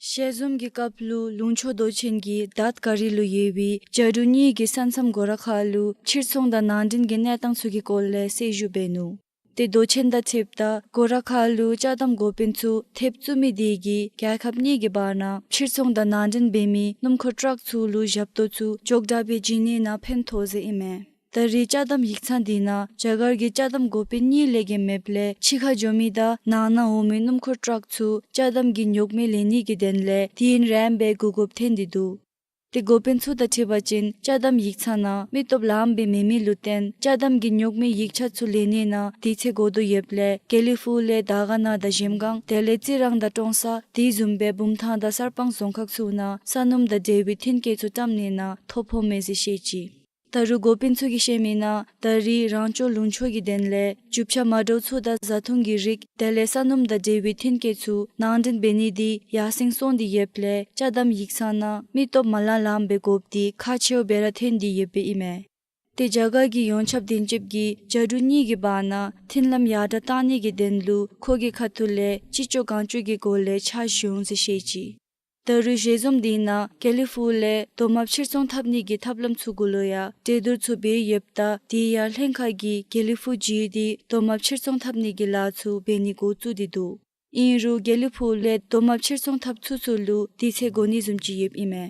ཞལ་འཛོམས་ཀྱི་སྐབས་ལུ་ལུང་ཕྱོགས་མདོ་ཆེན་གྱི་དཱད་ག་རི་ལུ་ཡོད་པའི་རྒྱ་འབྲུག་གཉིས་ཀྱི་ས་མཚམས་སྒོ་ར་ཁ་ལུ་ཕྱིར་ཚོང་དང་ནང་འདྲེན་གྱི་གནས་སྟངས་ཚུ་གི་སྐོར་ལས་གསལ་ཞུ་འབད་ནུག། ཏེ་མདོ་ཆེན་དང་འཁྲིལཝ་ད་སྒོ་ར་ཁ་ལུ་ཅ་དམ་འགོ་དཔོན་ཚུ་ཐེབས་བཙུགས་མི་དེ་གིས་རྒྱལ་ཁབ་གཉིས་ཀྱི་བར་ན་ཕྱིར་ཚོང་དང་ནང་འདྲེན་འབད་མི་སྣུམ་འཁོར་ཊཱག་ཚུ་ལུ་ཞབས་ཏོག་ཚུ་མགྱོགས་དྲགས་སྦེ་བྱིན་ནི་ནང་ཕན་ཐོགས་ཟེར་ཨིན་མས། ད་རེས་ཅ་དམ་ཡིག་ཚང་འདི་ནང་རྒྱ་གར་གྱི་ཅ་དམ་འགོ་དཔོན་གཉིས་ལས་བརྒལ་མེདཔ་ལས་ཕྱི་ཁར་འགྱོ་མི་དང་ནང་ན་འོང་མི་སྣུམ་འཁོར་ཊཱག་ཚུ་ཅ་དམ་གྱི་རྙོག་མེ་ལེན་ནི་གི་དོན་ལས་དུས་ཡུན་རིངམོ་སྦེ་འགོར་དགོཔ་ཐོན་ཏེ་འདུག། ཏེ་འགོ་དཔོན་ཚུ་དང་འཁྲིལ་བ་ཅིན་ཅ་དམ་ཡིག་ཚང་ནང་མི་སྟོབས་ལངམ་སྦེ་མེད་མི་ལུ་བརྟེན་ཅ་དམ་གྱི་རྙོག་མེ་ཡིག་ཆ་ཚུ་ལེན་ནི་ནང་དུས་ཚོད་འགོར་དོ་ཡོདཔ་ལས་དགེ་ལེགས་ཕུག་ལས་དར་དཀར་ན་དང་གཞལམ་སྒང་དེ་ལས་རྩི་རང་དང་ཀྲོང་གསར་དེ་བཟུམ་སྦེ་བུམ་ཐང་དང་གསར་སྤང་རྫོང་ཁག་ཚུ་ནང་ས་སྣུམ་དང་འབྲེལ་བའི་ཐོན་སྐྱེད་ཚུ་བཀྲམ་ནི་ནང་ཐོ་ཕོག་མས་ཟེར་བཤད་ཅི། ད་རུང་འགོ་དཔོན་ཚུ་གིས་བཤད་མི་ནང་ད་རེས་རང་སྐྱོང་ལུང་ཕྱོགས་ཀྱི་དོན་ལས་རྒྱུ་ཆ་མ་འདྲཝ་ཚུ་དང་བཟའ་འཐུང་གི་རིགས་དེ་ལས་ས་སྣུམ་དང་འབྲེལ་བའི་ཐོན་སྐྱེད་ཚུ་ནང་འདྲེན་འབད་ནི་འདི་ཡར་སེང་སོང་སྟེ་ཡོདཔ་ལས་ཅ་དམ་ཡིག་ཚང་ནང་མི་སྟོབས་མ་ལང་ལངམ་སྦེ་དགོཔ་འདི་ཁག་ཆེཝ་སྦེ་ར་ཐོན་ཏེ་ཡོདཔ་ཨིན་མས། ཏེ་རྒྱ་གར་གྱི་ཡོངས་ཁྱབ་དོན་གཅོདཔ་གིས་རྒྱ་འབྲུག་གཉིས་ཀྱི་བར་ན་མཐུན་ལམ་ཡར་དྲགས་གཏང་ནི་གི་དོན་ལུ་ཁོ་གི་ཁ་ཐུག་ལས་ཅི་ལྕོགས་གང་ལྕོགས་ཀྱི་སྒོ་ལས་ཕྱག་ཞུ་འོང་ཟེར་བཤད་ཅི། ད་རུང་ཞལ་འཛོམས་འདི་ནང་དགེ་ལེགས་ཕུག་ལས་རྡོག་མ་ཕྱིར་ཚོང་འཐབ་ནི་གི་ཐབས་ལམ་ཚུ་གུ་ལུ་ཡང་གྲོས་བསྡུར་ཚུ་འབད་ཡོདཔ་ད་དེ་ཡང་ལྷན་ཁག་གིས་དགེ་ལེགས་ཕུག་བརྒྱུད་དེ་རྡོག་མ་ཕྱིར་ཚོང་འཐབ་ནི་གི་ལཱ་ཚུ་འབད་ནི་འགོ་བཙུགས་ཏེ་འདུག། ཨིན་རུང་དགེ་ལེགས་ཕུག་ལས་རྡོག་མ་ཕྱིར་ཚོང་འཐབ་ཚུགས་ཚུགས་ལུ་དུས་ཚོད་འགོར་ནི་བཟུམ་ཅིག་ཡོདཔ་ཨིན་མས།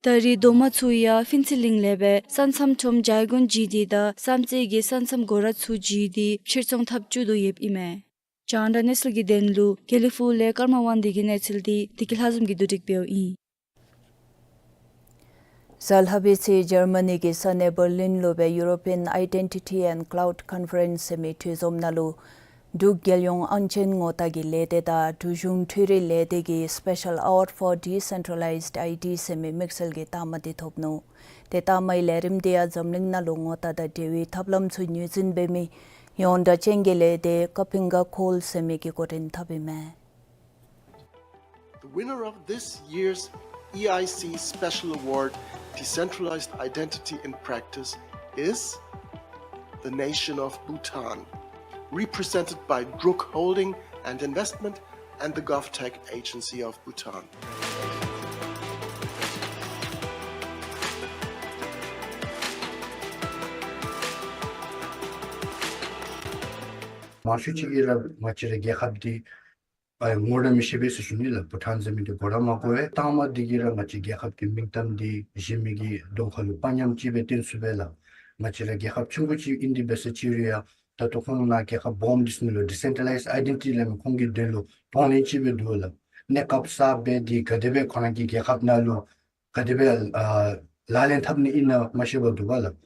ད་རེས་རྡོག་མ་ཚུ་ཡང་ཕུན་ཚོགས་གླིང་ལས་སྦེ་ས་མཚམས་ཁྲོམ་ཇའི་གོན་བརྒྱུད་དེ་དང་བསམ་རྩེ་གི་ས་མཚམས་སྒོ་ར་ཚུ་བརྒྱུད་དེ་ཕྱིར་ཚོང་འཐབ་བཅུག་དོ་ཡོདཔ་ཨིན་མས། རྒྱང་བསྒྲགས་གནས་ཚུལ་གྱི་དོན་ལུ་དགེ་ལེགས་ཕུག་ལས་ཀརྨ་དབང་འདུས་ཀྱི་གནས་ཚུལ་འདི་བདེ་སྐྱིད་ལྷ་འཛོམས་ཀྱིས་བསྡུ་སྒྲིག་འབདཝ་ཨིན། གཟའ་ལྷག་པའི་ཚེ་འཇར་མ་ནི་གི་ས་གནས་བར་ལིན་ལུ་སྦེ་European Identity and Cloud Conference ཟེར་མི་འཕྲུལ་འཛོམས་ནང་ལུ་འབྲུག་རྒྱལ་ཡོངས་ཨང་ཅན་ངོ་རྟགས་ཀྱི་ལས་སྡེ་དང་འབྲུག་གཞུང་འཕྲུལ་རིག་ལས་སྡེ་གི་Special Award for Decentralized I T ཟེར་མི་དམིགས་བསལ་གྱི་རྟགས་མ་འདི་ཐོབ་ནུག། ཏེ་རྟགས་མའི་ལས་རིམ་འདི་ཡང་འཛམ་གླིང་ནང་ལུ་ངོ་རྟགས་དང་འབྲེལ་བའི་ཐབས་ལམ་ཚུ་ངོས་འཛིན་འབད་མི་ཡོངས་གྲགས་ཅན་གྱི་ལས་སྡེ་Kapinga Cole ཟེར་མི་གིས་འགོ་འདྲེན་འཐབ་ཨིན་མས། The winner of this year's E I C Special Award, Decentralized Identity in Practice, is the nation of Bhutan, represented by Druk Holding and Investment and the GovTech Agency of Bhutan. མང་ཤོས་ཅིག་གིས་ར་ང་བཅས་རའི་རྒྱལ་ཁབ་འདི་ཨ་ངོ་ར་མི་ཤེས་པས་ཟེར་ཞུ་ནི་ལགས། བྷུ་ཊཱན་ཟེར་མི་འདི་གོ་ར་མ་གོ་བས། རྟགས་མ་འདི་གིས་ར་ང་བཅས་རྒྱལ་ཁབ་ཀྱི་མིང་གཏམ་འདི་གཞན་མི་གི་གདོང་ཁ་ལུ་དཔའ་ཉམས་ཅིག་སྦེ་སྟོན་ཚུགས་པས་ལགས། ང་བཅས་ར་རྒྱལ་ཁབ་ཆུང་ཀུ་ཅིག་ཨིན་ཏེ་འབད་ས་ཅིག་རུང་ཡང་ད་ལྟོ་ཁོང་ནཱ་རྒྱལ་ཁབ་སྦོམ་འདི་ཚུ་ནང་ལུ་ཌི་སེན་ཊྲ་ལའིཛ་ཨའི་ཌེན་ཊི་ཊི་སླབ་མི་ཁོང་གི་དོན་ལུ་གདོང་ལེན་ཅིག་སྦེ་འདུག་ལགས། གནས་སྐབས་གསརཔ་འདི་ག་དེ་སྦེ་ཁོ་ར་གི་རྒྱལ་ཁབ་ནང་ལུ་ག་དེ་སྦེ་ཨ་ལག་ལེན་འཐབ་ནི་ཨིན་ན་མ་ཤེས་པར་འདུག་པ་ལགས།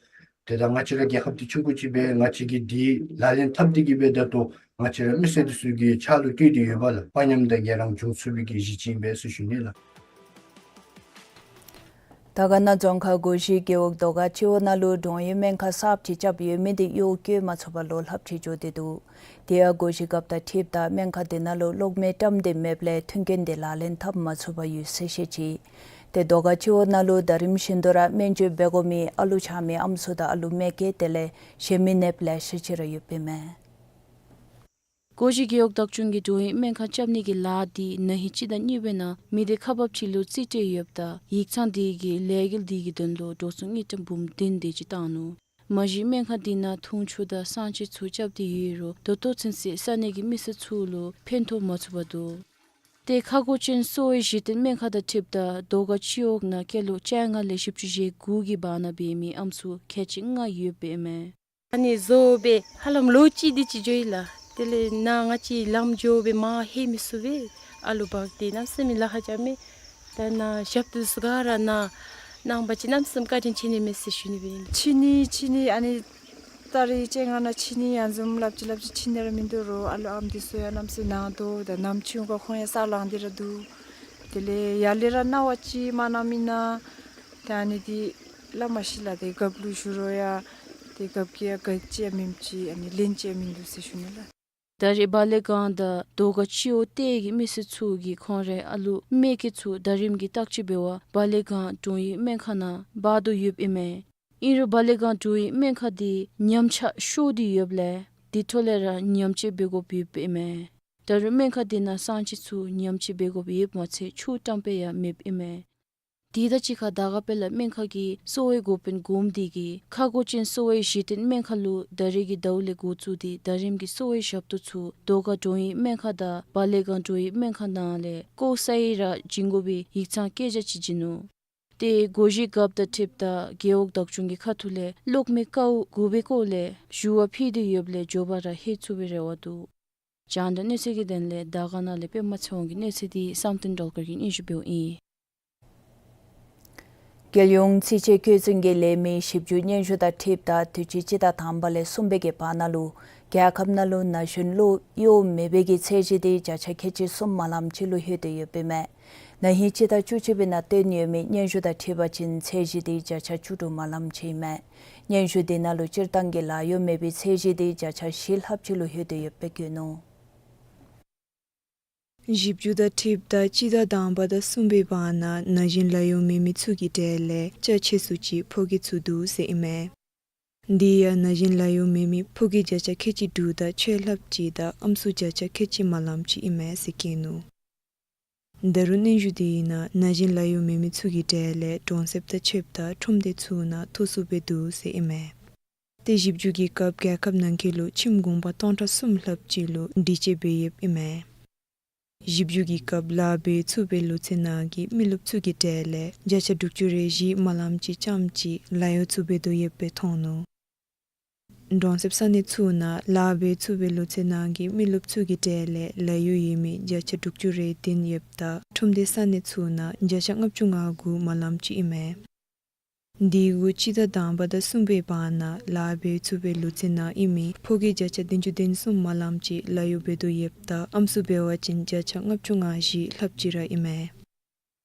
ཏེ་ད་ང་བཅས་ར་རྒྱལ་ཁབ་འདི་ཆུང་ཀུ་ཅིག་སྦེ་ང་བཅས་ཀྱིས་འདི་ལག་ལེན་འཐབ་སྟེ་གི་སྦེ་ད་ལྟོ་ང་བཅས་ར་མི་སེར་འདི་ཚུ་གི་ཕྱག་ལུ་སྤྲོད་དེ་ཡོདཔ་ལགས། དཔའ་ཉམས་དང་དགའ་རངས་འབྱུང་ཚུགས་པའི་གི་གཞི་ཅིག་ཨིན་པས་ཟེར་ཞུ་ནི་ལགས། དར་དཀར་ན་རྫོང་ཁག་སྒོ་བཞི་རྒེད་འོག་རྡོ་དཀར་སྤྱི་འོག་ནང་ལུ་འབྲོང་ཡོས་སྨན་ཁང་གསརཔ་ཅིག་རྐྱབ་ཡོད་མི་འདི་གཡོག་བཀོལ་མ་ཚུགས་པར་ལོ་ལྷགཔ་ཅིག་འགྱོ་སྟེ་འདུག། དེ་ཡང་སྒོ་བཞི་རྒཔོ་དང་འཁྲིལཝ་ད་སྨན་ཁང་དེ་ནང་ལུ་གློག་མེ་བཀྲམ་སྟེ་མེདཔ་ལས་མཐུན་རྐྱེན་དེ་ལག་ལེན་འཐབ་མ་ཚུགས་པར་ཡོད་ཟེར་བཤད་ཅི། ཏེ་རྡོ་དཀར་སྤྱི་འོག་ནང་ལུ་ཟླ་རིམ་བཞིན་དུ་ར་སྨན་བཅོས་འབད་དགོ་མི་ཨ་ལུ་ཆགས་མི་ཨམ་སྲུ་དང་ཨ་ལུ་མེ་སྐྱེས་དེ་ལས་གཞན་མི་ནདཔ་ལེ་ཤ་ཅིག་ར་ཡོདཔ་ཨིན་མས། སྒོ་བཞི་རྒེད་འོག་བདག་སྐྱོང་གིས་འབྲོང་ཡོས་སྨན་ཁང་རྐྱབ་ནི་གི་ལཱ་འདི་ན་ཧིང་སྤྱི་ཟླ་གཉིས་པའི་ནང་མི་སྡེ་ཁག་འབབ་ཅིག་ལུ་རྩིས་སྤྲོད་ཡོདཔ་ད་ཡིག་ཚང་དེ་གིས་ལས་འགུལ་འདི་གི་དོན་ལུ་འགྲོ་སོང་དངུལ་ཀྲམ་འབུམ་བདུན་དེ་ཅིག་བཏང་ནུག། མ་གཞི་སྨན་ཁང་འདི་ནང་འཐུང་ཆུ་དང་གསང་སྤྱོད་ཚུ་རྐྱབ་སྟེ་ཡོད་རུང་ད་ལྟོ་ཚུན་ཚོད་ས་གནས་ཀྱི་མི་སེར་ཚུ་ལུ་ཕན་ཐོགས་མ་ཚུགས་པར་འདུག། ཏེ་ཁ་སྒོ་ཅན་གསོ་བའི་གཞི་རྟེན་སྨན་ཁང་དང་འཁྲིལཝ་ད་རྡོ་དཀར་སྤྱི་འོག་ནང་སྐྱེས་ལོ་བཅོ་ལྔ་ལས་བཞི་བཅུ་ཞེ་དགུ་གི་བར་ན་འབད་མི་ཨམ་སྲུ་ཁལ་གཅིག་ལྔ་ཡོདཔ་ཨིན་མས། ཨ་ནི་བཟོ་སྦེ་ཧ་ལམ་ལོ་གཅིག་དེ་ཅིག་འགྱོ་ཡི་ལགས། དེ་ལས་ནཱ་ང་བཅས་ལམ་འགྱོ་སྦེ་མར་ལྷོད་མི་ཚུགས་པས། ཨ་ལུ་འབག་སྟེ་གནམ་མེད་ས་མེད་ལཱ་ཁག་རྐྱབ་མས། ད་ནཱ་ཞབས་ཏོག་ཚུ་ག་ར་ནཱ་གནང་པ་ཅིན་གནམ་མེད་ས་མེད་བཀའ་དྲིན་ཆེ་ནི་མས་ཟེར་ཞུ་ནི་སྦེ་ཨིན། ཕྱི་ནི་ཕྱི་ནི་ཨ་ནི་ཏ་རིག་བཅོ་ལྔ་ནང་ཕྱི་ནི་ཡང་བཟུམ་སླབ་ཅི་སླབ་ཅི་ཕྱི་ནི་ར་མིན་འདུག་རུང་ཨ་ལུ་ཨམ་འདི་ཚུ་ཡང་གནམ་མེད་ས་མེད་ནང་དོག་དང་ནམ་ཆུང་ཀུ་ཁོང་ཡང་ས་ལང་སྟེ་ར་འདུག། དེ་ལས་ཡར་ལས་ར་གནང་བ་ཅིན་མ་གནང་མི་ནང་ད་ཨ་ནི་འདི་སླབ་མ་ཤེས་ལགས། ཏེ་རྒཔོ་ལུ་ཞུ་རུང་ཡང་ཏེ་རྒཔོ་གིས་ཡང་ག་ཅི་ཡང་མེནམ་ཅིག་ཨ་ནི་ལན་ཅིག་ཡང་མིན་འདུག་ཟེར་ཞུ་ནི་ལགས། ད་རེས་བ་ལེ་སྒང་དང་རྡོ་དཀར་སྤྱི་འོག་གཏེར་གྱི་མི་སེར་ཚུ་གིས་ཁོང་རའི་ཨ་ལུ་མེ་སྐྱེས་ཚུ་ཟླ་རིམ་གྱི་བརྟག་དཔྱད་འབད་བར་བ་ལེ་སྒང་འབྲོང་ཡོས་སྨན་ཁང་ནང་འབག་དོ་ཡོདཔ་ཨིན་མས། ཨིན་རུང་བ་ལེ་སྒང་འབྲོང་ཡོས་སྨན་ཁང་འདི་ཉམས་ཆག་ཤོར་ཏེ་ཡོདཔ་ལས་དེ་འཕྲོ་ལས་ར་ཉམས་བཅོས་འབད་དགོཔ་ཡོདཔ་ཨིན་མས། ད་རུང་སྨན་ཁང་འདི་ནང་གསང་སྤྱོད་ཚུ་ཉམས་བཅོས་འབད་དགོཔ་ཡོདཔ་མ་ཚད་ཆུ་བཀྲམ་སྦེ་ཡང་མེདཔ་ཨིན་མས། དེ་དང་གཅིག་ཁར་དར་དཀར་དཔལ་ལ་སྨན་ཁང་གི་གསོ་བའི་འགོ་དཔོན་འགོམ་དེ་གིས་ཁ་སྒོ་ཅན་གསོ་བའི་གཞི་རྟེན་སྨན་ཁང་ལུ་ད་རེས་ཀྱི་ཟླཝ་ལས་འགོ་བཙུགས་ཏེ་ཟླ་རིམ་གྱི་གསོ་བའི་ཞབས་ཏོག་ཚུ་རྡོ་དཀར་འབྲོང་ཡོས་སྨན་ཁང་དང་བ་ལེ་སྒང་འབྲོང་ཡོས་སྨན་ཁང་ནང་ལས་ལྐོག་ཟ་ཡི་ར་བྱིན་དགོ་པའི་ཡིག་ཚང་བཀོད་རྒྱ་ཅིག་བྱིན་ནུག། ཏེ་སྒོ་བཞི་རྒཔོ་དང་འཁྲིལཝ་ད་རྒེད་འོག་བདག་སྐྱོང་གི་ཁ་ཐུག་ལས་གློག་མེ་དཀའཝ་དགོ་པའི་སྐོར་ལས་ཞུ་བ་ཕུལ་ཏེ་ཡོདཔ་ལས་མགྱོགས་པ་ར་ལྷོད་ཚུགས་པའི་རེ་བ་འདུག། རྒྱང་བསྒྲགས་གནས་ཚུལ་གྱི་དོན་ལས་དར་དཀར་ན་ལས་པདྨ་ཚེ་དབང་གི་གནས་ཚུལ་འདི་བསམ་གཏན་སྒྲོལ་དཀར་གྱིས་སྙན་ཞུ་འབདཝ་ཨིན། རྒྱལ་ཡོངས་རྩིས་དཔྱད་བཀོད་འཛིན་གྱི་ལས་མི་ཞིབ་འཇུག་སྙན་ཞུ་དང་འཁྲིལཝ་ད་དུས་ཅི་སྤྱི་ཟླ་དང་པ་ལས་གསུམ་པའི་གི་བར་ན་ལུ་རྒྱལ་ཁབ་ནང་ལུ་ན་གཞོན་ལུ་གཡོག་མེད་པའི་གི་ཚད་གཞི་དེ་བརྒྱ་ཆ་ཁལ་གཅིག་གསུམ་མ་ལངམ་ཅིག་ལུ་ལྷོད་དེ་ཡོདཔ་ཨིན་མས། ན་ཧིང་སྤྱི་ཟླ་བཅུ་གཅིག་པའི་ནང་བཏོན་ཡོད་མི་སྙན་ཞུ་དང་འཁྲིལ་བ་ཅིན་ཚད་གཞི་དེ་བརྒྱ་ཆ་བཅུ་དྲུག་མ་ལངམ་ཅིག་ཨིན་མས། སྙན་ཞུ་དེ་ནང་ལུ་སྤྱིར་བཏང་གི་ལཱ་གཡོག་མེད་པའི་ཚད་གཞི་དེ་བརྒྱ་ཆ་བཞི་ལྷགཔ་ཅིག་ལུ་ལྷོད་དེ་ཡོདཔ་སྦེ་བཀོད་ནུག། ཞིབ་འཇུག་དང་འཁྲིལཝ་ད་སྤྱི་ཟླ་དང་པ་དང་གསུམ་པའི་བར་ན་ན་གཞོན་ལཱ་གཡོག་མེད་མི་ཚུ་གི་གྲས་ལས་ཆ་ཆེ་སུ་ཅིག་ཕོ་སྐྱེས་ཚུ་འདུག་ཟེར་ཨིན་མས། འདི་ཡང་ན་གཞོན་ལཱ་གཡོག་མེད་མི་ཕོ་སྐྱེས་བརྒྱ་ཆ་ཁལ་གཅིག་དྲུག་དང་ཕྱེད་ལྷགཔ་ཅིག་དང་ཨམ་སྲུ་བརྒྱ་ཆ་ཁལ་གཅིག་མ་ལངམ་ཅིག་ཨིན་མས་ཟེར་བཀོད་ནུག། ད་རུང་སྙན་ཞུ་དེ་ནང་ན་གཞོན་ལཱ་གཡོག་མེད་མི་ཚུ་གི་གྲས་ལས་གྲོང་གསེབ་དང་ཕྱདཔ་ད་ཁྲོམ་སྡེ་ཚུ་ནང་མཐོ་སུ་སྦེ་འདུག་ཟེར་ཨིན་མས། ཏེ་ཞིབ་འཇུག་གི་སྐབས་རྒྱལ་ཁབ་ནང་འཁོད་ལུ་ཁྱིམ་གུང་པ་སྟོང་ཕྲག་གསུམ་ལྷགཔ་ཅིག་ལུ་སྒྲིག་གཅོད་འབད་ཡོདཔ་ཨིན་མས། ཞིབ་འཇུག་གི་སྐབས་ལཱ་འབད་ཚུགས་པའི་ལོ་ཚད་ནང་གི་མི་རློབས་ཚུ་གི་གྲས་ལས་བརྒྱ་ཆ་དྲུག་ཅུ་རེ་བཞི་མ་ལངམ་ཅིག་རྐྱངམ་ཅིག་ལཱ་གཡོག་ཚུ་འབད་དོ་ཡོདཔ་སྦེ་མཐོང་ནུག། གྲོང་གསེབ་ས་གནས་ཚུ་ནང་ལཱ་འབད་ཚུགས་པའི་ལོ་ཚད་ནང་གི་མི་རློབས་ཚུ་གི་གྲས་ལས་ལཱ་གཡོག་ཡོད་མི་བརྒྱ་ཆ་དྲུག་ཅུ་རེ་བདུན་ཡོདཔ་ད་ཁྲོམ་སྡེ་ས་གནས་ཚུ་ནང་བརྒྱ་ཆ་ལྔ་བཅུ་ང་དགུ་མ་ལངམ་ཅིག་ཨིན་མས། དེ་གུ་སྤྱི་ཟླ་དང་པ་དང་གསུམ་པའི་བར་ན་ལཱ་འབད་ཚུགས་པའི་ལོ་ཚད་ནང་ཨིན་མི་ཕོ་སྐྱེས་བརྒྱ་ཆ་བདུན་ཅུ་དོན་གསུམ་མ་ལངམ་ཅིག་ལཱ་གཡོག་འབད་དོ་ཡོདཔ་ད་ཨམ་སྲུ་འབད་བ་ཅིན་བརྒྱ་ཆ་ལྔ་བཅུ་ང་བཞི་ལྷགཔ་ཅིག་ར་ཨིན་མས།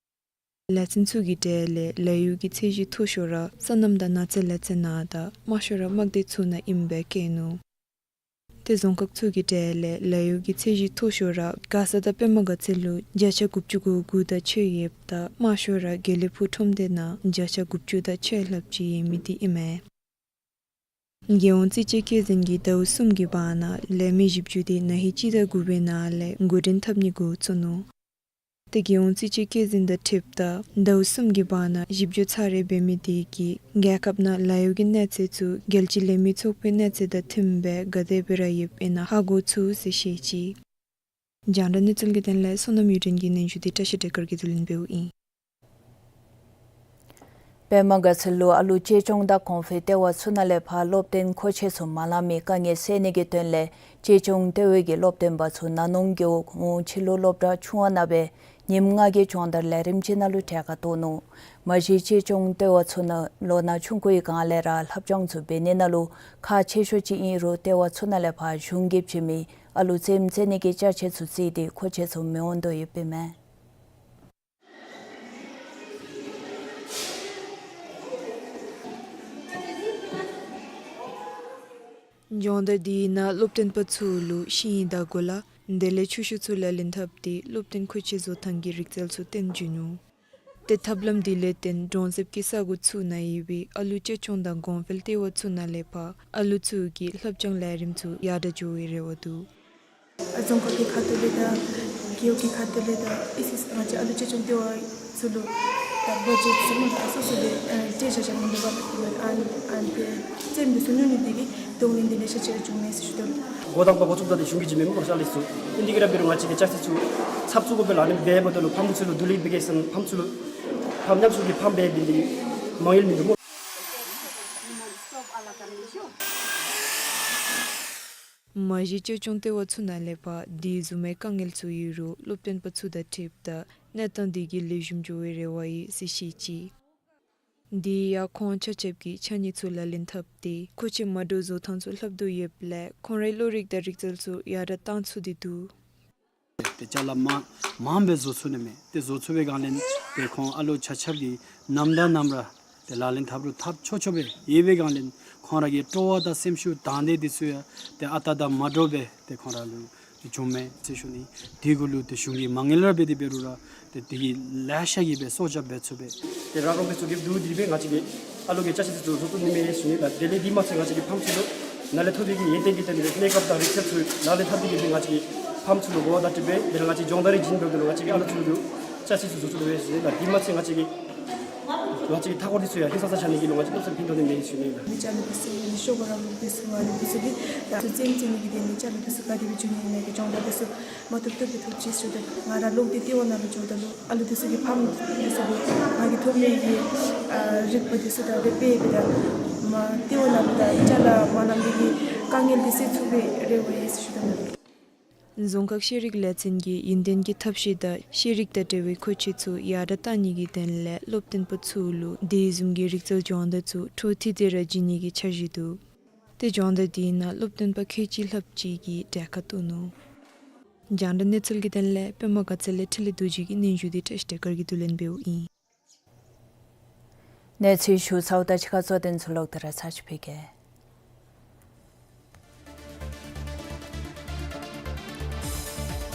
ལཱ་ཚན་ཚུ་གི་གྲས་ལས་ལཱ་གཡོག་གི་ཚད་གཞི་མཐོ་ཤོས་ར་སོ་ནམ་དང་ནགས་ཚལ་ལཱ་ཚན་ནང་དང་དམའ་ཤོས་ར་དམག་སྡེ་ཚུ་ནང་ཨིནམ་སྦེ་བཀོད་ནུག། ཏེ་རྫོང་ཁག་ཚུ་གི་གྲས་ལས་ལཱ་གཡོག་གི་ཚད་གཞི་མཐོ་ཤོས་ར་མགར་ས་དང་པདྨ་དགའ་ཚལ་ལུ་བརྒྱ་ཆ་དགུ་བཅུ་གོ་དགུ་དང་ཕྱེད་ཡོདཔ་ད་དམའ་ཤོས་ར་དགེ་ལེགས་ཕུག་ཁྲོམ་སྡེ་ནང་བརྒྱ་ཆ་དགུ་བཅུ་དང་ཕྱེད་ལྷགཔ་ཅིག་ཡོད་མི་དེ་ཨིན་མས། རྒྱལ་ཡོངས་རྩིས་དཔྱད་བཀོད་འཛིན་གྱིས་ཟླཝ་གསུམ་གྱི་བར་ན་ལས་མི་ཞིབ་འཇུག་དེ་ན་ཧིང་སྤྱི་ཟླ་དགུ་པའི་ནང་ལས་འགོ་འདྲེན་འཐབ་ནི་འགོ་བཙུགས་ནུག། ཏེ་རྒྱལ་ཡོངས་རྩིས་དཔྱད་བཀོད་འཛིན་དང་འཁྲིལཝ་ད་ཟླཝ་གསུམ་གྱི་བར་ན་ཞིབ་འཇུག་ཚར་རེ་འབད་མི་དེ་གིས་རྒྱལ་ཁབ་ནང་ལཱ་གཡོག་གི་གནས་ཚད་ཚུ་རྒྱལ་སྤྱིའི་ལས་མི་ཚོགས་པའི་གནས་ཚད་དང་མཐུནམ་སྦེ་ག་དེ་སྦེ་ར་ཡོདཔ་ཨིན་ན་ཧ་གོ་ཚུགས་ཟེར་བཤད་ཅི། རྒྱང་བསྒྲགས་གནས་ཚུལ་གྱི་དོན་ལས་བསོད་ནམས་གཡུ་སྒྲོན་གྱི་སྙན་ཞུ་དེ་བཀྲ་ཤིས་བདེ་དཀར་གྱིས་བསྡུ་ལེན་འབདཝ་ཨིན། པདྨ་དགའ་ཚལ་ལུ་ཨ་ལུ་གཅེས་སྐྱོང་དང་གོང་འཕེལ་ལྟེ་བ་ཚུ་ནང་ལས་ཕར་སློབ་སྟོན་མཁོ་ཆས་ཚུ་མ་ལང་མི་དཀའ་ངལ་སེལ་ནི་གི་དོན་ལས་གཅེས་སྐྱོང་ལྟེ་བའི་གི་སློབ་སྟོན་པ་ཚུ་ན་ནོང་རྒེད་འོག་ངོ་ཕྱི་ལུ་སློབ་གྲྭ་ཆུང་བ་ནང་སྦེ་ ཉིནམ་ལྔ་གི་སྦྱོང་བརྡར་ལས་རིམ་ཅིག་ནང་ལུ་གྲལ་ཁར་གཏོགས་ནུག། མ་གཞི་གཅེས་སྐྱོང་ལྟེ་བ་ཚུ་ནང་ལོ་ན་ཆུང་ཀུའི་སྒང་ལས་ར་ལྷབ་སྦྱང་ཚུ་འབད་ནི་ནང་ལུ་ཁག་ཆེ་ཤོས་ཅིག་ཨིན་རུང་ལྟེ་བ་ཚུ་ནང་ལས་ཕར་གཞུང་གིས་བྱིན་མི་ཨ་ལུ་རྩེདམོ་རྩེ་ནི་གི་ཅ་ཆས་ཚུ་རྩིས་ཏེ་མཁོ་ཆས་ཚུ་མི་འོང་དོ་ཡོདཔ་ཨིན་མས། སྦྱོང་བརྡར་འདི་ནང་སློབ་སྟོན་པ་ཚུ་ལུ་ཤིང་ཡི་དར་གོ་ལ་དེ་ལས་ཆུ་ཤུགས་ཚུ་ལག་ལེན་འཐབ་སྟེ་སློབ་སྟོན་མཁོ་ཆས་བཟོ་ཐངས་ཀྱི་རིག་རྩལ་ཚུ་སྟོན་བྱིན་ནུག། ཏེ་ཐབས་ལམ་འདི་ལས་བརྟེན་གྲོང་གསེབ་ཀྱི་ས་གོ་ཚུ་ནང་ཡོད་པའི་ཨ་ལུ་གཅེས་སྐྱོང་དང་གོང་འཕེལ་ལྟེ་བ་ཚུ་ནང་ལས་ཕར་ཨ་ལུ་ཚུ་གི་ལྷབ་སྦྱང་ལས་རིམ་ཚུ་ཡར་དྲག་འགྱོ་བའི་རེ་བ་འདུག། རྫོང་ཁག་གི་ཁ་ཐུག་ལས་དང་རྒེད་འོག་གི་ཁ་ཐུག་ལས་དང་ཨི་སི་ང་བཅས་ཨ་ལུ་གཅེས་སྐྱོང་ལྟེ་བ་ཚུ་ལུ་ད་བ་ཇེཊ་ཟེར་མི་ད་སོ་སོ་ལས་ཨ་སྤྲོད་བཞག་བཞགཔ་མིན་འདུག་པ། ཨ་ཨ་ཏེ་རྩེདམོ་འདི་ཚུ་ཉོ་ནི་འདི་གིས་གདོང་ལེན་འདི་ལེ་ཤ་ཅིག་ར་བྱུང་མས་ཟེར་ཞུ་དོ། འགོ་དང་པ་འགོ་བཙུགས་ད་ཏེ་གཞུང་གིས་བྱིན་མི་སྨོ་ཤ་ལེ་ཚུ་ཨིན། འདི་གིས་ར་འབད་རུང་ང་བཅས་ཀྱིས་ཅ་ཆས་ཚུ་ཚབ་ཚུ་དགོ་པའི་ལག་ལེན་འབད་འབདཝ་ད་ལུ་ཕམ་ཚུ་ལུ་བསྡུ་ལེན་འབད་གེ་ཟེར་ཕམ་ཚུ་ལུ་ཕམ་ཉམས་སུ་གི་ཕམ་འབད་འབད་ནི་འདི་མ་ཡལ་མིན་འདུག་སྨོ། མ་གཞི་གཅེས་སྐྱོང་ལྟེ་བ་ཚུ་ནང་ལས་ཕར་དེ་བཟུམ་མའི་དཀའ་ངལ་ཚུ་ཡོད་རུང་སློབ་སྟོན་པ་ཚུ་དང་འཁྲིལཝ་ད་གནས་སྟངས་འདི་གིས་ལེགས་ཤོམ་འགྱོ་བའི་རེ་བ་ཡོད་ཟེར་བཤད་ཅི། འདི་ཡང་ཁོང་ཆ་ཁྱབ་ཀྱིས་ཆ་མཉེས་ཚུ་ལག་ལེན་འཐབ་སྟེ་མཁོ་ཆས་མ་འདྲཝ་བཟོ་ཐངས་ཚུ་ལྷབ་དོ་ཡོདཔ་ལས་ཁོང་རའི་བློ་རིག་དང་རིག་རྩལ་ཚུ་ཡར་དྲག་བཏང་ཚུགས་ཏེ་འདུག། ཏེ་ཅ་ལ་མ་མངམ་སྦེ་བཟོ་ཚུགས་ནི་མས། ཏེ་བཟོ་ཚུགས་པའི་སྒང་ལས་ཏེ་ཁོང་ཨ་ལུ་ཆ་ཁྱབ་ཀྱིས་ནམ་དང་ནམ་ར་ཏེ་ལག་ལེན་འཐབ་རུང་འཐབ་ཆོག་ཆོག་སྦེ་ཡོད་པའི་སྒང་ལས་ཁོང་ར་གི་སྤྲོ་བ་དང་སེམས་ཤུགས་དང་འདོད་འདི་ཚུ་ཡང་ཏེ་ཨ་རྟག་དང་མ་འདྲཝ་སྦེ་ཏེ་ཁོང་ར་ལུ་བྱུངམ་མས་ཟེར་ཞུ་ནི། དེ་གུ་ལུ་ཏེ་གཞུང་གིས་མ་དངུལ་ར་འབད་དེ་འབད་རུང་ར་ཏེ་དེ་གིས་ལེ་ཤ་གིས་སྦེ་སྲོག་སྐྱབས་འབད་ཚུགས་པས། ཏེ་ར་རོགས་པའི་ཚུ་གིས་བསྡུ་སྟེ་སྦེ་ང་བཅས་ཀྱི་ཨ་ལུ་གི་ཅ་ཆས་ཚུ་བཟོ་བཟོ་ནི་མས་ཟེར་ཞུ་ནི་ལགས། དེ་ལས་འདི་མ་ཚད་ང་བཅས་ཀྱིས་ཕམ་ཚུ་ལུ་ནཱ་ལས་ཐོབ་པའི་གི་ཡོན་ཏན་གྱི་ཐད་ནས་གནས་སྐབས་དང་རིག་རྩལ་ཚུ་ལག་ལེན་འཐབ་སྟེ་གི་སྦེ་ང་བཅས་ཀྱིས་ཕམ་ཚུ་ལུ་གོ་བརྡ་སྤྲོད་སྦེ་དེ་ལས་ང་བཅས་སྦྱོང་བརྡར་རེ་བྱིན་འབདཝ་ད་ལུ་ང་བཅས་ཀྱིས་ཨ་ལུ་ཚུ་ལུ་ཅ་ཆས་ཚུ་བཟོ་བཟོ་ནི་མས་ཟེར་ཞུ་ནི་ལགས། འདི་མ་ཚད་ང་བཅས་ཀྱིས་ང་བཅས་ཀྱི་མཐའ་འཁོར་འདི་ཚུ་ཡང་ཧིང་སངས་ས་ཆགས་ནི་གི་ལུ་ང་བཅས་ཀྱིས་སྟོབས་ཤུགས་བྱིན་དོ་ནི་མས་ཟེར་ཞུ་ནི་ལགས། མི་ཅ་ལུ་འདི་ཚུ་ནི་ཤོ་ག་ར་ལུ་འདི་ཚུ་ཨ་ལུ་འདི་ཚུ་གིས་ད་ཚུ་རྩེདམོ་རྩེ་ནི་གི་དེ་མི་ཅ་ལུ་འདི་ཚུ་ག་དེ་སྦེ་བྱུང་ནི་ཨིན་ན་གི་སྦྱོང་བརྡར་འདི་ཚུ་མ་ཐོབ་ཐོབ་སྦེ་ཐོབ་ཅི་ཟེར་ཞུ་དོ། ང་ར་ལོག་སྟེ་ལྟེ་བ་ནང་ལུ་འགྱོཝ་ད་ལུ་ཨ་ལུ་འདི་ཚུ་གིས་ཕམ་འདི་ཚུ་ལུ་ང་གིས་ཐོབ་མི་གི་ཨ་རིག་པ་འདི་ཚུ་ད་སྦེ་སྤེལ་སྦེ་ད་མ་ལྟེ་བ་ནང་ལུ་ད་ཅ་ལ་མ་ལང་མི་གི་དཀའ་ངལ་འདི་སེལ་ཚུགས་པའི་རེ་བ་ཡོད་ཟེར་ཞུ་དོ་ལགས། རྫོང་ཁག་ཤེས་རིག་ལས་ཚན་གྱིས་ཡུན་བརྟན་གྱི་ཐབས་ཤེས་དང་ཤེས་རིག་དང་འབྲེལ་བའི་མཁོ་ཆས་ཚུ་ཡར་དྲག་གཏང་ནི་གི་དོན་ལས་སློབ་སྟོན་པ་ཚུ་ལུ་དེ་བཟུམ་གྱི་རིག་རྩལ་སྦྱོང་བརྡར་ཚུ་འཕྲོ་མཐུད་དེ་ར་བྱིན་ནི་གི་འཆར་གཞི་འདུག། ཏེ་སྦྱོང་བརྡར་འདི་ནང་སློབ་སྟོན་པ་ཁལ་གཅིག་ལྷགཔ་ཅིག་གིས་གྲལ་ཁར་གཏོགས་ནུག། རྒྱང་བསྒྲགས་གནས་ཚུལ་གྱི་དོན་ལས་པདྨ་དགའ་ཚལ་ལས་འཕྲིན་ལས་རྡོ་རྗེ་གི་སྙན་ཞུ་འདི་བཀྲིས་བདེ་དཀར་གྱིས་བསྡུ་ལེན་འབདཝ་ཨིན། གནས་ཚུལ་ཞུ་ཚརཝ་ད་ཕྱི་ཁ་གཙོ་དོན་ཚུ་ལོག་སྟེ་ར་ཚར་ཅིག་ཕུལ་གེ།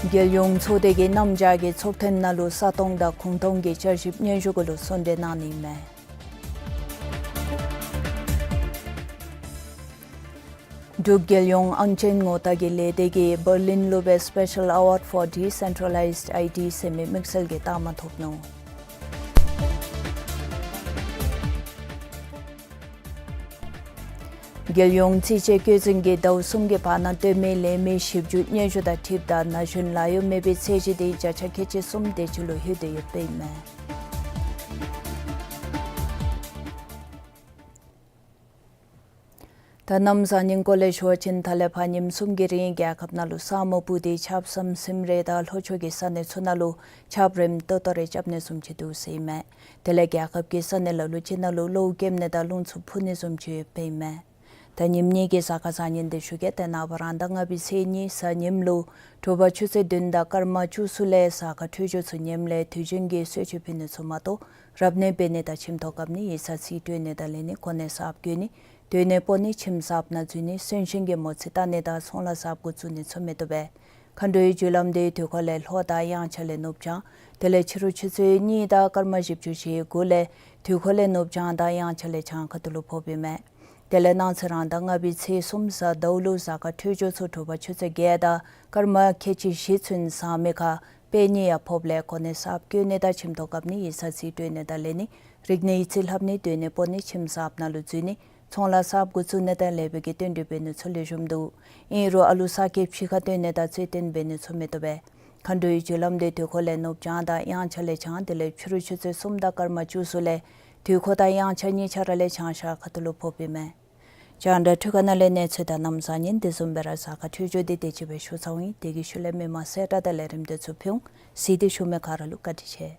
རྒྱལ་ཡོངས་ཚོགས་སྡེ་གིས་གནམ་བྱཱར་གྱི་ཚོགས་ཐེངས་ནང་ལུ་ས་སྟོང་དང་ཁོངས་སྟོང་གི་བསྐྱར་ཞིབ་སྙན་ཞུ་གུ་ལུ་གསུང་གྲོས་གནང་ནི་མས། འབྲུག་རྒྱལ་ཡོངས་ཨང་ཅན་ངོ་རྟགས་ཀྱི་ལས་སྡེ་གིས་འབར་ལིན་ལུ་སྦེ་Special Award for Decentralized I T ཟེར་མི་དམིགས་བསལ་གྱི་རྟགས་མ་ཐོབ་ནུག། རྒྱལ་ཡོངས་རྩིས་དཔྱད་བཀོད་འཛིན་གྱིས་ཟླཝ་གསུམ་གྱི་བར་ན་སྟོན་མི་ལེན་མི་ཞིབ་འཇུག་སྙན་ཞུ་དང་འཁྲིལཝ་ད་ན་གཞོན་ལཱ་གཡོག་མེད་པའི་ཚད་གཞི་དེ་བརྒྱ་ཆ་ཁལ་གཅིག་གསུམ་དེ་ཅིག་ལུ་ལྷོད་དེ་ཡོདཔ་ཨིན་མས། ད་གནམ་བཟང་ཉིན་སྐོར་ལས་ཞུ་བ་ཅིན་ད་ལས་ཕར་ཉིནམ་གསུམ་གྱི་རིང་རྒྱལ་ཁབ་ནང་ལུ་ས་སྨུག་སྤུབས་ཏེ་ཆརཔ་སམ་སིམ་རེ་དང་ལྷོ་ཕྱོགས་ཀྱི་ས་གནས་ཚུ་ནང་ལུ་ཆརཔ་རིམ་ཏོག་ཏོ་རེ་རྐྱབ་ནི་བཟུམ་ཅིག་འདུག་ཟེར་ཨིན་མས། དེ་ལས་རྒྱལ་ཁབ་ཀྱི་ས་གནས་ལ་ལུ་ཅིག་ནང་ལུ་གློཝ་རྐྱབ་ནི་དང་རླུང་འཚུབ་འཕུ་ནི་བཟུམ་ཅིག་ཡོདཔ་ཨིན་མས། ད་ཉིནམ་གཉིས་ཀྱི་གཟའ་སྐར་བཟང་ངན་དེ་ཞུ་གེ། ཏེ་ནངས་པ་རང་ཟླ་ལྔ་པའི་ཚེས་གཉིས་གཟའ་ཉིམ་ལུ་དྲོ་པ་ཆུ་ཚོད་བདུན་དང་སྐར་མ་བཅུ་གསུམ་ལས་གཟའ་སྐར་འཕྲོད་སྦྱོར་ཚུ་ཉེསམ་ལས་དུས་རྒྱུན་གྱི་གསོལ་མཆོད་ཕུལ་ནི་ཚུ་མ་གཏོགས་རབ་གནས་འབད་ནི་དང་ཁྱིམ་ཐོག་བཀབ་ནི་ཡིག་ཚང་རྩིས་སྤྲོད་ནི་དང་ལེན་ནི་གོ་གནས་གསརཔ་བསྐོ་ནི་སྡོད་གནས་སྤོ་ནི་ཁྱིམ་གསརཔ་ནང་འཛུལ་ནི་གསོན་གཤིན་གྱི་མོ་རྩིས་བལྟ་ནི་དང་ཚོང་ལཱ་གསརཔ་འགོ་བཙུགས་ནི་ཚུ་མི་བཏུབ་པས། མཁའ་འགྲོའི་རྒྱུ་ལམ་དེ་དུས་འཁོར་ལས་ལྷོ་དང་དབྱངས་འཆར་ལས་ནུབ་བྱང་དེ་ལས་ཕྱི་རུ་ཆུ་ཚོད་གཉིས་དང་སྐར་མ་བཞི་བཅུ་ཞེ་དགུ་ལས་དུས་འཁོར་ལས་ནུབ་བྱང་དང་དབྱངས་འཆར་ལས་བྱང་ཁ་ཐུག་ལུ་ཕོགཔ་ཨིན་མས། དེ་ལས་གནངས་ཚེ་རང་ཟླ་ལྔ་པའི་ཚེས་གསུམ་གཟའ་ཟླཝ་ལུ་གཟའ་སྐར་འཕྲོད་སྦྱོར་ཚུ་དྲོ་པ་ཆུ་ཚོད་བརྒྱད་དང་སྐར་མ་ཁལ་གཅིག་བཞི་ཚུན་བཟང་མི་ཁར་དཔལ་གཉིས་ཡང་ཕོགཔ་ལས་གོ་གནས་གསརཔ་བསྐོ་ནི་དང་ཁྱིམ་ཐོག་བཀབ་ནི་ཡིག་ཚང་རྩིས་སྤྲོད་ནི་དང་ལེན་ནི་རིག་གནས་ཡིག་རྩིས་ལྷབ་ནི་སྡོད་གནས་སྤོ་ནི་ཁྱིམ་གསརཔ་ནང་ལུ་འཛུལ་ནི་ཚོང་ལཱ་གསརཔ་འགོ་བཙུགས་ནི་དང་ལེགས་པའི་གི་རྟེན་འབྲེལ་འབད་ནི་ཚུ་ལེགས་ཤོམ་འདུག། ཨིན་རུང་ཨ་ལུ་ས་སྐྱེས་ཕྱི་ཁར་སྡོད་ནི་དང་རྩེད་འགྲན་འབད་ནི་ཚུ་མི་བཏུབ་པས། མཁའ་འགྲོའི་རྒྱུ་ལམ་དེ་དུས་འཁོར་ལས་ནུབ་བྱང་དང་དབྱངས་འཆར་ལས་བྱང་དེ་ལས་ཕྱི་རུ་ཆུ་ཚོད་གསུམ་དང་སྐར་མ་བཅུ་གསུམ་ལས་དུས་འཁོར་དང་དབྱངས་འཆར་གཉིས་ཆ་ར་ལས་བྱང་ཤར་ཁ་ཐུག་ལུ་ཕོགཔ་ཨིན་མས། རྒྱང་བསྒྲགས་འཕྲུལ་ཁང་ནང་ལས་གནས་ཚུལ་དང་གནམ་གཤིས་ཉིན་བདུན་བཟུམ་སྦེ་ར་གཟའ་སྐར་འཕྲོད་སྦྱོར་འདི་དེ་ཅིག་སྦེ་ཞུ་ཚར་ཡི། དེ་གི་ཤུལ་ལས་མི་མང་གསལ་བསྒྲགས་དང་ལས་རིམ་དེ་ཚུ་ཕུལ་འོང་། གཟིགས་ཏེ་བཞུགས་མི་ག་ར་ལུ་བཀའ་དྲིན་ཆེ།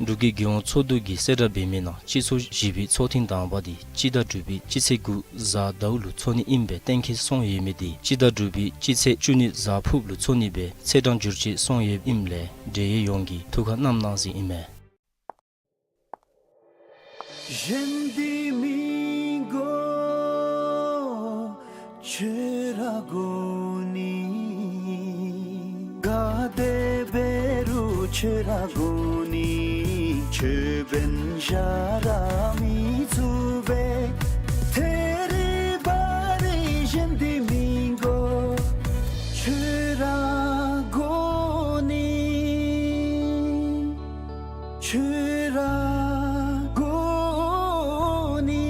འབྲུག་གི་རྒྱལ་ཡོངས་ཚོགས་འདུ་གིས་གསལ་བསྒྲགས་འབད་མི་ནང་སྤྱི་ཚོགས་བཞི་པའི་ཚོགས་ཐེངས་དང་པ་དེ་སྤྱི་ཟླ་དྲུག་པའི་སྤྱི་ཚེས་དགུ་གཟའ་ཟླཝ་ལུ་འཚོགས་ནི་ཨིནམ་སྦེ་གཏན་འཁེལ་སོང་ཡོད་མི་དེ་སྤྱི་ཟླ་དྲུག་པའི་སྤྱི་ཚེས་བཅུ་གཉིས་གཟའ་ཕུརཔ་ལུ་འཚོགས་ནི་སྦེ་ཚེས་གྲངས་བསྒྱུར་བཅོས་སོང་ཡོདཔ་ཨིནམ་ལས་འབྲེལ་ཡོད་ཡོངས་ཀྱིས་ཐུགས་ཁར་བསྣམ་གནང་ཟེར་ཨིན་མས། གཞན་འདི་མི་དགོ། ཁྱོད་ར་དགོ་ནི། ག་དེ་འབད་རུང་ཁྱོད་ར་དགོ་ནི། ཁྱོད་འབདན་གཞན་ར་མི་ཚུགས་པས། ཐད་རི་བ་རི་གཞན་འདི་མི་དགོ། ཁྱོད་ར་དགོ་ནི། ཁྱོད་ར་དགོ་ནི།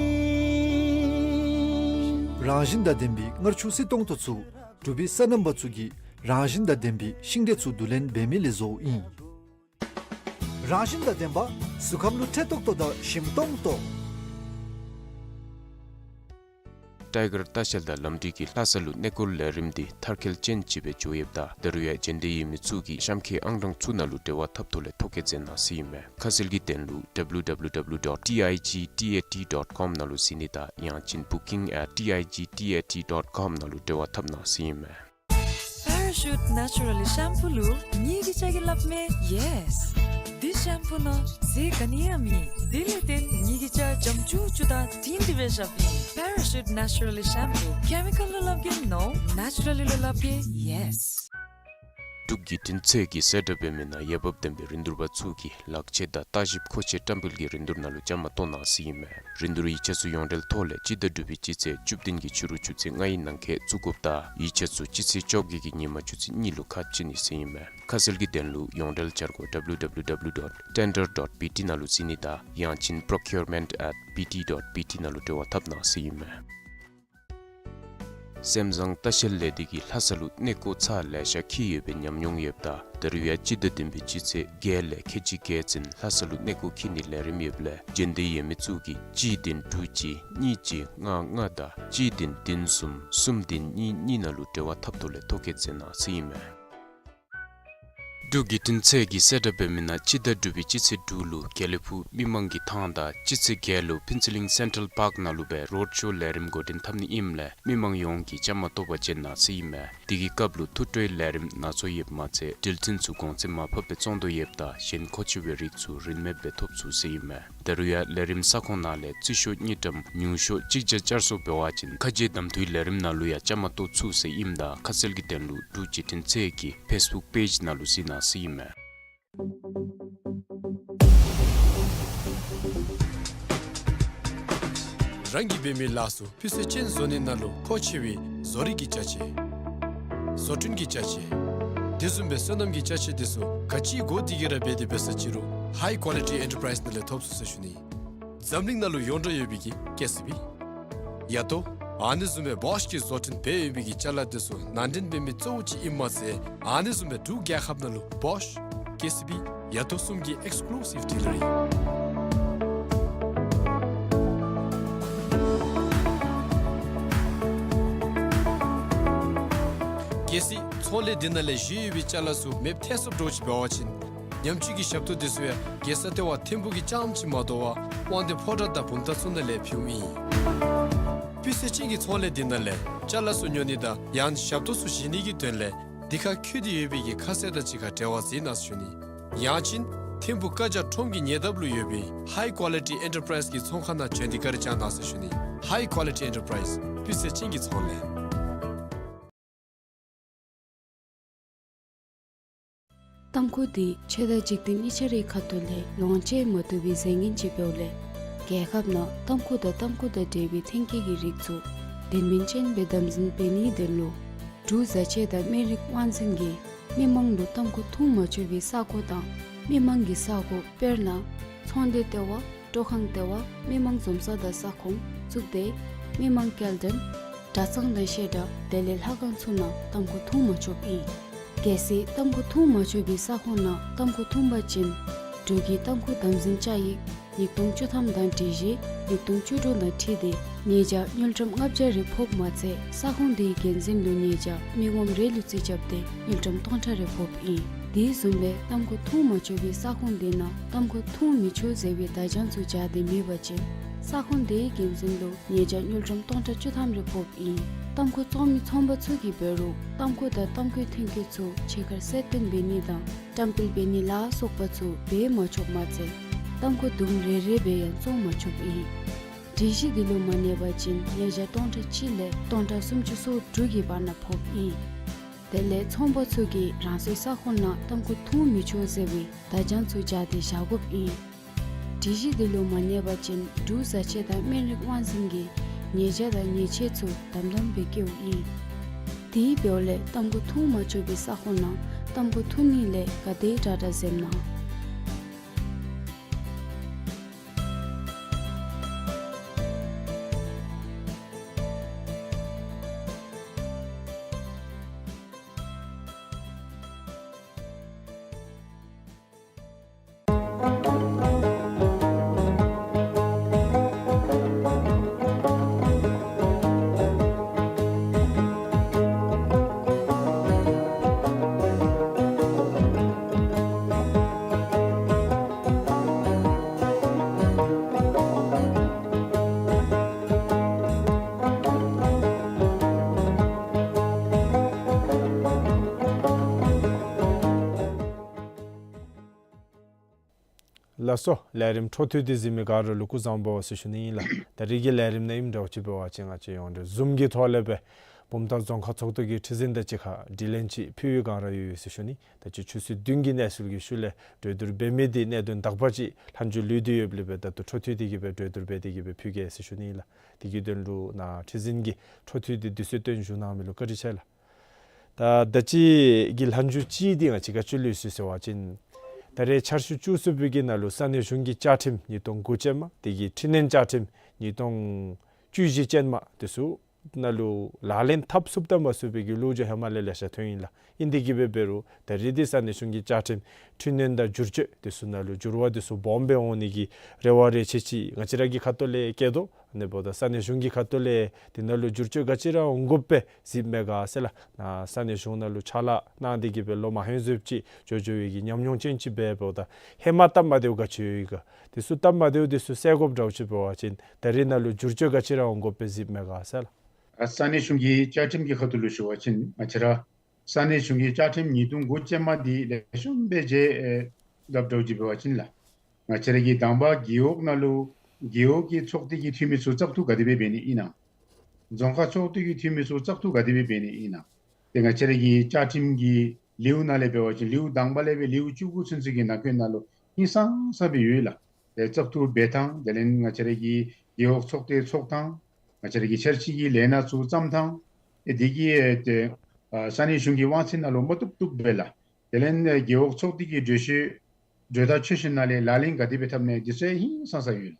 རང་བཞིན་དང་ལྡན་པའི་མངར་ཆུ་བསིལ་ཏོང་ཏོ་ཚུ་འབྲུག་པའི་སོ་ནམ་པ་ཚུ་གིས་རང་བཞིན་དང་ལྡན་པའི་ཤིང་འབྲས་ཚུ་བསྡུ་ལེན་འབད་མི་ལས་བཟོཝ་ཨིན། རང་བཞིན་དང་ལྡན་པ་གཟུགས་ཁམས་ལུ་ཁྲེག་ཏོག་ཏོ་དང་ཞིམ་ཏོང་ཏོ། ཊའི་གར་ལྟ་བཤལ་དང་ལམ་འགྲུལ་གྱི་ལྷ་ས་ལུ་གནས་སྐོར་ལས་རིམ་འདི་མཐར་འཁྱོལ་ཅན་ཅིག་སྦེ་འགྱོ་ཡོདཔ་ད་ད་རུང་ཡང་འབྱོན་འདོད་ཡོད་མི་ཚུ་གིས་གཤམ་འཁོད་ཨང་གྲངས་ཚུ་ནང་ལུ་འབྲེལ་བ་འཐབ་ཐོག་ལས་ཐོ་བཀོད་མཛད་གནང་ཟེར་ཨིན་མས། ཁ་གསལ་གྱི་དོན་ལུ་W W W dot T I G T A T dot com ནང་ལུ་གཟིགས་ནི་དང་ཡང་ཅིན་booking at T I G T A T dot com ནང་ལུ་འབྲེལ་བ་འཐབ་གནང་ཟེར་ཨིན་མས། Parachute Naturally Shampoo ལུ་ངེ་གི་ཅ་གི་སླབ་མས་yes། འདི་ཤེམ་པུ་ནང་ཟས་ག་ནི་ཡང་མེད། དེ་ལས་བརྟེན་ངེ་གི་ཅ་འཇམ་ཅུག་ཅུ་དང་དྲིང་དྲི་སྦེ་ཤེས་ཨིན། Parachute Naturally Shampoo, chemical ལུ་སླབ་གེ་no, naturally ལུ་སླབ་གེ yes། འབྲུག་བརྒྱུད་འཕྲིན་ཚད་ཀྱིས་གསལ་བསྒྲགས་འབད་མི་ནང་འོས་འབབ་ལྡན་པའི་རིན་བསྡུར་པ་ཚུ་གིས་ལག་ཆས་དང་ལྟ་ཞིབ་མཁོ་ཆས་བཀྲམ་སྤེལ་གྱི་རིན་བསྡུར་ནང་ལུ་བཅའ་མར་གཏོགས་གནང་ཟེར་ཨིན་མས། རིན་བསྡུར་ཡིག་ཆ་ཚུ་ཡོངས་འབྲེལ་ཐོག་ལས་སྤྱི་ཟླ་དྲུག་པའི་སྤྱི་ཚེས་བཅུ་བདུན་གྱི་ཕྱི་རུ་ཆུ་ཚོད་ལྔའི་ནང་འཁོད་བཙུགས་དགོཔ་ད་ཡིག་ཆ་ཚུ་སྤྱི་ཚེས་བཅོ་བརྒྱད་ཀྱི་ཉིན་མ་ཆུ་ཚོད་གཉིས་ལུ་ཁ་ཕྱེ་ནི་ཟེར་ཨིན་མས། ཁ་གསལ་གྱི་དོན་ལུ་ཡོངས་འབྲེལ་འཆར་སྒོ་W W W dot tender dot B T ནང་ལུ་གཟིགས་ནི་དང་ཡང་ཅིན་procurement at B T dot B T ནང་ལུ་འབྲེལ་བ་འཐབ་གནང་ཟེར་ཨིན་མས། སེམས་བཟང་ལྟ་བཤལ་ལས་སྡེ་གིས་ལྷ་ས་ལུ་གནས་སྐོར་ཚར་ལེ་ཤ་འཁྱིད་ཡོད་པའི་ཉམས་མྱོང་ཡོདཔ་ད་ད་རུང་ཡང་སྤྱི་ཟླ་བདུན་པའི་སྤྱི་ཚེས་བརྒྱད་ལས་ཁལ་གཅིག་བརྒྱད་ཚུན་ལྷ་ས་ལུ་གནས་སྐོར་འཁྱིད་ནིའི་ལས་རིམ་ཡོདཔ་ལས་འབྱོན་འདོད་ཡོད་མི་ཚུ་གིས་གཅིག་བདུན་དྲུག་གཅིག་གཉིས་གཅིག་ལྔ་ལྔ་དང་གཅིག་བདུན་བདུན་གསུམ་གསུམ་བདུན་གཉིས་གཉིས་ནང་ལུ་འབྲེལ་བ་འཐབ་ཐོག་ལས་ཐོ་བཀོད་མཛད་གནང་ཟེར་ཨིན་མས། འབྲུག་བརྒྱུད་འཕྲིན་ཚད་ཀྱིས་གསལ་བསྒྲགས་འབད་མི་ནང་སྤྱི་ཟླ་དྲུག་པའི་སྤྱི་ཚེས་དྲུག་ལུ་དགེ་ལེགས་ཕུག་མི་མང་གི་ཐང་དང་སྤྱི་ཚེས་བརྒྱད་ལུ་ཕུན་ཚོགས་གླིང་སེན་ཊྲལ་པཱརཀ་ནང་ལུ་སྦེ་རོཌ་ཤོ་ལས་རིམ་འགོ་འདྲེན་འཐབ་ནི་ཨིནམ་ལས་མི་མང་ཡོངས་ཀྱིས་བཅའ་མར་གཏོགས་པར་བྱོན་གནང་ཟེར་ཨིན་མས། དེ་གི་སྐབས་ལུ་ཐུགས་སྤྲོའི་ལས་རིམ་ནང་འཛུལ་ཡོདཔ་མ་ཚད་འགྲུལ་འཕྲིན་ཚུ་གོང་ཚད་མར་ཕབ་སྦེ་བཙོང་དོ་ཡོདཔ་ད་གཞན་མཁོ་ཆེ་བའི་རིགས་ཚུ་རིན་མེདཔ་སྦེ་ཐོབ་ཚུགས་ཟེར་ཨིན་མས། ད་རུང་ཡང་ལས་རིམ་ས་ཁོངས་ནང་ལས་རྩིས་ཤོག་དངུལ་ཀྲམ་ཉུང་ཤོས་གཅིག་བརྒྱ་བསྐྱར་གསོ་འབད་བ་ཅིན་ཁ་རྗེ་གདམ་འཐུའི་ལས་རིམ་ནང་ལུ་ཡང་བཅའ་མར་གཏོགས་ཚུགས་ཟེར་ཨིནམ་ད་ཁ་གསལ་གྱི་དོན་ལུ་འབྲུག་བརྒྱུད་འཕྲིན་ཚད་ཀྱི་ཕེསི་བུཀ་པེཇ་ནང་ལུ་གཟིགས་གནང་ཟེར་ཨིན་མས། རང་གིས་འབད་མི་ལཱ་ཚུ་སྤུས་ཚད་ཅན་བཟོ་ནི་ནང་ལུ་མཁོ་ཆེ་བའི་བཟོ་རིག་གི་ཅ་ཆས། བཟོ་སྐྲུན་གྱི་ཅ་ཆས། དེ་བཟུམ་སྦེ་སོ་ནམ་གྱི་ཅ་ཆས་དེ་ཚུ་ག་ཅི་དགོ་དེ་གི་ར་འབད་དེ་འབད་ས་ཅི་རུང་ཧའི་ཀོ་ལི་ཊི་ཨེན་ཊར་པ་རའིཛ་ནང་ལས་ཐོབ་ཚུགས་ཟེར་ཞུ་ནི། འཛམ་གླིང་ནང་ལུ་ཡོངས་གྲགས་ཡོད་པའི་གི་ཀེ་སི་བི། ཡ་ཏོ། ཨ་ནི་བཟུམ་སྦེ་བོཤ་གི་བཟོ་སྐྲུན་འབད་ཡོད་པའི་གི་ཅ་ལ་དེ་ཚུ་ནང་འདྲེན་འབད་མི་གཙོ་བོ་ཅིག་ཨིནམ་མ་ཚད་ཨ་ནི་བཟུམ་སྦེ་འབྲུག་རྒྱལ་ཁབ་ནང་ལུ་བོཤ། ཀེ་སི་བི། ཡ་ཏོ་གསུམ་གྱི་ཨེགསི་ཀུ་ལུ་སིབ་ཌི་ལི་ཝ་རི། གལ་སྲིད་ཚོང་ལས་འདི་ནང་ལས་བཞེས་ཡོད་པའི་ཅ་ལ་ཚུ་མེདཔ་ཐལ་སོངམ་འདྲཝ་ཅིག་འབད་བ་ཅིན་ཉམས་བཅོས་ཀྱི་ཞབས་ཏོག་དེ་ཚུ་ཡང་རྒྱལ་ས་ལྟེ་བ་ཐིམ་ཕུག་གི་རྐྱངམ་ཅིག་མ་དོ་བར་དབང་འདུས་ཕོ་བྲང་དང་བུམ་ཐང་ཚུ་ནང་ལས་ཕུལཝ་ཨིན། སྤུས་ཚད་ཅན་གྱི་ཚོང་ལས་འདི་ནང་ལས་ཅ་ལ་ཚུ་ཉོ་ནི་དང་ཡང་ན་ཞབས་ཏོག་ཚུ་བཞེས་ནི་གི་དོན་ལས་འདི་ཁར་འཁོད་དེ་ཡོད་པའི་གི་ཁ་གསལ་དང་གཅིག་ཁར་འབྲེལ་བ་འཛིན་གནང་ཟེར་ཞུ་ནི། ཡང་ཅིན་ཐིམ་ཕུག་བཀའ་རྒྱ་ཁྲོམ་གྱི་ཉེ་འདབས་ལུ་ཡོད་པའི་High Quality Enterprise གི་ཚོང་ཁང་ནང་བྱོན་ཏེ་བཀའ་དྲིན་བསྐྱང་གནང་ཟེར་ཞུ་ནི། High Quality Enterprise སྤུས་ཚད་ཅན་གྱི་ཚོང་ལས། ཏམ་ཁུ་འདི་ཆོས་དང་འཇིག་རྟེན་གཉིས་ཆ་རའི་ཁ་ཐུག་ལས་ལོངས་སྤྱོད་མ་བཏུབ་པའི་རྫས་ངན་ཅིག་འབདཝ་ལས་རྒྱལ་ཁབ་ནང་ཏམ་ཁུ་དང་ཏམ་ཁུ་དང་འབྲེལ་བའི་ཐོན་སྐྱེད་ཀྱི་རིགས་ཚུ་དོན་སྨིན་ཅན་སྦེ་དམ་འཛིན་འབད་ནིའི་དོན་ལུ་འབྲུག་བཟའ་ཆས་དང་སྨན་རིགས་དབང་འཛིན་གྱིས་མི་མང་ལུ་ཏམ་ཁུ་འཐུང་མ་ཆོག་པའི་ས་གོ་དང་མི་མང་གི་ས་གོ་དཔེར་ན་ཚོང་སྡེ་ལྟེ་བ། སྤྲོ་ཁང་ལྟེ་བ། མི་མང་འཛོམས་ས་དང་ས་ཁོངས་བཙུགས་ཏེ་མི་མང་སྐྱེལ་འདྲེན་གྲྭ་ཚང་དང་བཤད་གྲྭ་དེ་ལས་ལྷ་ཁང་ཚུ་ནང་ཏམ་ཁུ་འཐུང་མ་ཆོགཔ་ཨིན། གལ་སྲིད་ཏམ་ཁུ་འཐུང་མ་ཆོག་པའི་ས་ཁོངས་ནང་ཏམ་ཁུ་འཐུང་པ་ཅིན་འབྲུག་གི་ཏམ་ཁུ་དམ་འཛིན་བཅའ་ཡིག་ཉིས་སྟོང་བཅུ་ཐམ་དང་སྒྲིག་གཞི་ཉིས་སྟོང་བཅུ་དྲུག་དང་འཁྲིལ་ཏེ་ཉེས་བྱ་དངུལ་ཀྲམ་ལྔ་བརྒྱ་རེ་ཕོགཔ་མ་ཚད་ས་ཁོངས་དེའི་འགན་འཛིན་ལུ་ཉེས་བྱ་མི་ངོམ་རེ་ལུ་རྩིས་རྐྱབ་སྟེ་དངུལ་ཀྲམ་སྟོང་ཕྲག་རེ་ཕོགཔ་ཨིན། དེ་བཟུམ་སྦེ་ཏམ་ཁུ་འཐུང་མ་ཆོག་པའི་ས་ཁོངས་དེ་ནང་ཏམ་ཁུ་འཐུང་མི་ཆོག་ཟེར་བའི་བརྡ་བྱང་ཚུ་སྦྱར་ཏེ་མེད་པ་ཅིན་ས་ཁོངས་དེའི་འགན་འཛིན་ལུ་ཉེས་བྱ་དངུལ་ཀྲམ་སྟོང་ཕྲག་བཅུ་ཐམ་རེ་ཕོགཔ་ཨིན། ཏམ་ཁུ་བཙོང་མི་ཚོང་པ་ཚུ་གིས་འབད་རུང་ཏམ་ཁུ་དང་ཏམ་ཁུའི་ཐོན་སྐྱེད་ཚུ་ཕྱི་ཁར་གསལ་སྟོན་འབད་ནི་དང་བཀྲམ་སྤེལ་འབད་ནི་ལ་སོགས་པ་ཚུ་འབད་མ་ཆོགཔ་མ་ཚད་ཏམ་ཁུ་དུམ་རེ་རེ་སྦེ་ཡང་བཙོང་མ་ཆོགཔ་ཨིན། སྒྲིག་གཞི་འདི་ལུ་མ་གནས་པ་ཅིན་ཉེས་བྱ་སྟོང་ཕྲག་གཅིག་ལས་སྟོང་ཕྲག་སུམ་ཅུ་སོ་དྲུག་གི་བར་ན་ཕོགཔ་ཨིན། དེ་ལས་ཚོང་པ་ཚུ་གིས་རང་སོའི་ས་ཁོངས་ནང་ཏམ་ཁུ་འཐུང་མི་ཆོག་ཟེར་བའི་བརྡ་བྱང་ཚུ་སྦྱར་ཏེ་བཞག་དགོཔ་ཨིན། སྒྲིག་གཞི་འདི་ལུ་མ་གནས་པ་ཅིན་འབྲུག་བཟའ་ཆས་དང་སྨན་རིགས་དབང་འཛིན་གྱིས་ཉེས་བྱ་དང་ཉེས་ཆད་ཚུ་དམ་དམ་སྦེ་བཀལཝ་ཨིན། དེ་འབདཝ་ལས་ཏམ་ཁུ་འཐུང་མ་ཆོག་པའི་ས་ཁོངས་ནང་ཏམ་ཁུ་འཐུང་ནི་ལས་ག་དེ་དྲག་དྲག་འཛེམ་གནང་། ལགས་སོ། ལས་རིམ་འཕྲོ་མཐུད་དེ་གཟིགས་མི་ག་ར་ལུ་སྐུ་གཟུགས་བཟང་པོ་ཟེར་ཞུ་ནི་ཨིན་ལགས། ད་རིས་ཀྱི་ལས་རིམ་ནང་ཨིནམ་འདྲཝ་ཅིག་འབད་བ་ཅིན་ང་བཅས་ཡོངས་འབྲེལ་ཟུམ་གྱི་ཐོག་ལས་སྦེ་བུམ་ཐང་རྫོང་ཁག་ཚོགས་འདུ་གི་ཁྲི་འཛིན་དང་གཅིག་ཁར་དྲི་ལན་ཅིག་ཕུལ་བའི་སྒང་ར་ཡོད་ཟེར་ཞུ་ནི། ད་ཅི་ཆུ་ཚོད་བདུན་གྱི་གནས་ཚུལ་གྱི་ཤུལ་ལས་གྲོས་བསྡུར་འབད་མི་འདི་གནད་དོན་དག་པ་ཅིག་ལྷན་འཇུག་ལུས་ཏེ་ཡོདཔ་ལས་སྦེ་ད་ལྟོ་འཕྲོ་མཐུད་དེ་གི་སྦེ་གྲོས་བསྡུར་འབད་དེ་གི་སྦེ་ཕུལ་གེ་ཟེར་ཞུ་ནི་ཨིན་ལགས། དེ་གི་དོན་ལུ་ནཱ་ཁྲི་འཛིན་གྱིས་འཕྲོ་མཐུད་དེ་དུས་ཚོད་བཏོན་བཞུགས་གནང་མི་ལུ་བཀའ་དྲིན་ཆེ་ལགས། ད་ད་ཅི་གི་ལྷན་འཇུག་ཅིག་འདི་ང་བཅས་ག་ཅི་ལུ་ཡོད་ཟེར་བ་ཅིན་ད་རེས་འཆར་ཞུ་བཅུ་གསུམ་པའི་གི་ནང་ལུ་ས་གནས་གཞུང་གི་བཅའ་ཁྲིམས་ཉིས་སྟོང་དགུ་ཅན་མ་དེ་གི་འཕྲི་སྣོན་བཅའ་ཁྲིམས་ཉིས་སྟོང་བཅུ་བཞི་ཅན་མ་དེ་ཚུ་ནང་ལུ་ལག་ལེན་འཐབ་ཚུགསཔ་དང་མ་ཚུགས་པའི་གི་ལོ་རྒྱུས་ཧེ་མ་ལས་ལེ་ཤ་ཐོན་ཡི་ལགས། ཨིན་དེ་གི་སྦེ་འབད་རུང་ད་རེས་འདི་ས་གནས་གཞུང་གི་བཅའ་ཁྲིམས་འཕྲི་སྣོན་དང་བསྒྱུར་བཅོས་དེ་ཚུ་ནང་ལུ་འགྱུར་བ་དེ་ཚུ་སྦོམ་སྦེ་འོང་ནི་གི་རེ་བ་རེ་ཆེ་ཅིག་ང་བཅས་ར་གི་ཁ་ཐུག་ལས་བསྐྱེད་དོ། ཨ་ནི་འབདཝ་ད་ས་གནས་གཞུང་གི་ཁ་ཐུག་ལས་དེ་ནང་ལུ་བསྒྱུར་བཅོས་ག་ཅི་ར་འོང་དགོཔ་སྦེ་གཟིགསཔ་མས་ག་ཟེར་ལགས། ནཱ་ས་གནས་གཞུང་ནང་ལུ་ཕྱག་ལཱ་གནང་སྟེ་གི་སྦེ་ལོ་མ་ཧོན་ཟེརཝ་ཅིག་འགྱོ་འགྱོ་བའི་གི་ཉམས་མྱོང་ཅན་ཅིག་འབད་འབདཝ་ད་ཧེ་མ་སྟབས་མ་བདེཝ་ག་ཅི་ཡོད་ག་དེ་ཚུ་སྟབས་མ་བདེཝ་དེ་ཚུ་སེལ་དགོཔ་འདྲཝ་ཅིག་འབད་བ་ཅིན་ད་རེས་ནང་ལུ་བསྒྱུར་བཅོས་ག་ཅི་ར་འོང་དགོཔ་སྦེ་གཟིགསཔ་མས་ག་ཟེར་ལགས། ཨ་ས་གནས་གཞུང་གི་བཅའ་ཁྲིམས་ཀྱི་ཁ་ཐུག་ལུ་ཞུ་བ་ཅིན་ང་བཅས་ར་ས་གནས་གཞུང་གི་བཅའ་ཁྲིམས་ཉིས་སྟོང་དགུ་ཅན་མ་འདི་ལེགས་ཤོམ་སྦེ་མཇལ་ཨེ་སླབ་འདྲཝ་ཅིག་འབད་བ་ཅིན་ལགས། ང་བཅས་ར་གི་དང་པ་རྒེད་འོག་ནང་ལུ་རྒེད་འོག་གི་ཚོགས་སྡེ་གི་འཐུས་མི་ཚུ་བཙག་འཐུ་ག་དེ་སྦེ་འབད་ནི་ཨིན་ན། རྫོང་ཁག་ཚོགས་སྡེ་གི་འཐུས་མི་ཚུ་བཙག་འཐུ་ག་དེ་སྦེ་འབད་ནི་ཨིན་ན། ཏེ་ང་བཅས་ར་གི་བཅའ་ཁྲིམས་ཀྱི་ལེའུ་ནང་ལས་འབད་བ་ཅིན་ལེའུ་དང་པ་ལས་སྦེ་ལེའུ་བཅུ་དགུ་ཚུན་ཚོད་ཀྱི་ནང་འཁོད་ནང་ལུ་ཧིང་སངས་ས་སྦེ་ཡོད་ལགས། ཏེ་བཙག་འཐུ་འབད་ཐངས་དེ་ལས་ང་བཅས་ར་གི་རྒེད་འོག་ཚོགས་སྡེ་ཚོགས་ཐངས་ང་བཅས་ར་གི་འཆར་གཞི་གི་ལས་སྣ་ཚུ་བརྩམ་ཐངས་ཨེ་དེ་གིས་ཨེ་ཏེ་ཨ་ས་གནས་གཞུང་གི་དབང་ཚད་ནང་ལུ་མ་བཏུབ་བཏུབ་སྦེ་ལགས། དེ་ལས་ཨེ་རྒེད་འོག་ཚོགས་སྡེ་གི་གྲོས་གཞི་གྲོས་ཐག་ཆོད་ཞིནམ་ལས་ལག་ལེན་ག་དེ་སྦེ་འཐབ་ནི་འདི་ཚུ་ཧིང་སངས་ས་ཡོད།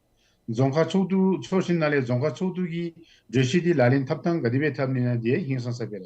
རྫོང་ཁག་ཚོགས་འདུ་ཚོགས་ཞིནམ་ལས་རྫོང་ཁག་ཚོགས་འདུ་གི་གྲོས་གཞི་འདི་ལག་ལེན་འཐབ་ཐངས་ག་དེ་སྦེ་འཐབ་ནི་ཨིན་ན་འདི་ཧིང་སངས་ས་སྦེ་ར།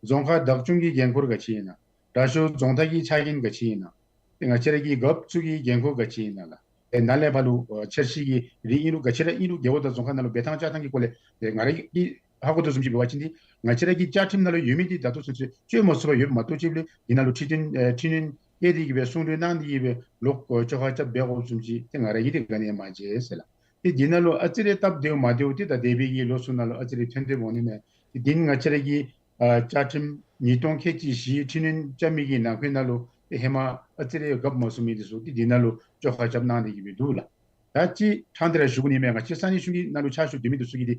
རྫོང་ཁག་བདག་སྐྱོང་གི་འགན་ཁུར་ག་ཅི་ཨིན་ན། དྲག་ཤོས་རྫོང་བདག་གི་ཆ་རྐྱེན་ག་ཅི་ཨིན་ན། ཏེ་ང་བཅས་ར་གི་རྒཔོ་ཚུ་གི་འགན་ཁུར་ག་ཅི་ཨིན་ན་ལགས། ཏེ་ནཱ་ལས་ཕར་ལུ་ཨ་འཆར་གཞི་གི་རིགས་ཨིན་རུང་ག་ཅི་ར་ཨིན་རུང་རྒེད་འོག་དང་རྫོང་ཁག་ནང་ལུ་འབད་ཐངས་བཅའ་ཐངས་ཀྱི་སྐོར་ལས་ཏེ་ང་ར་གིས་ཧ་གོ་དོ་བཟུམ་ཅིག་འབད་བ་ཅིན་འདི་ང་བཅས་ར་གི་བཅའ་ཁྲིམས་ནང་ལུ་ཡོད་མི་འདི་ད་ལྟོ་ཚུན་ཚོད་བཅོས་མ་ཚུགས་པར་ཡོདཔ་མ་གཏོགས་ཅིག་ལས་འདི་ནང་ལུ་འཕྲི་སྣོན་ཨེ་འཕྲི་སྣོན་བཀལ་ཏེ་གི་སྦེ་གསུང་གྲོས་གནང་སྟེ་གི་སྦེ་ལོག་ཨེ་བཅོ་ཁ་རྐྱབ་འབད་དགོཔ་བཟུམ་ཅིག་ཏེ་ང་ར་གིས་འདི་ག་ནི་ཡང་མ་མཇལ་ཟེར་ལགས། ཏེ་འདི་ནང་ལུ་ཨ་ཙི་རེ་སྟབས་བདེཝ་མ་བདེཝ་འདི་ད་འདས་པའི་གི་ལོ་ཚུ་ནང་ལུ་ཨ་ཙི་རེ་ཐོན་ཏེ་འོང་ནི་མས། ཏེ་འདི་ང་བཅས་ར་གི་ཨ་བཅའ་ཁྲིམས་ཉིས་སྟོང་ཁལ་གཅིག་བཞི་འཕྲི་སྣོན་རྐྱབ་མི་གི་ནང་འཁོད་ནང་ལུ་ཏེ་ཧེ་མ་ཨ་ཙི་རེ་འགབ་མ་ཚུགས་མི་འདི་ཚུ་ཏེ་འདི་ནང་ལུ་བཅོ་ཁ་རྐྱབ་གནང་ནི་གི་སྦེ་འདུག་ལགས། ད་ཅི་ཕྲང་སྟེ་ར་ཞུ་དགོ་ནི་མས། ང་བཅས་ས་གནས་གཞུང་གི་ནང་ལུ་ཕྱག་ཞུ་སྡོད་མི་འདི་ཚུ་གིས་ཏེ་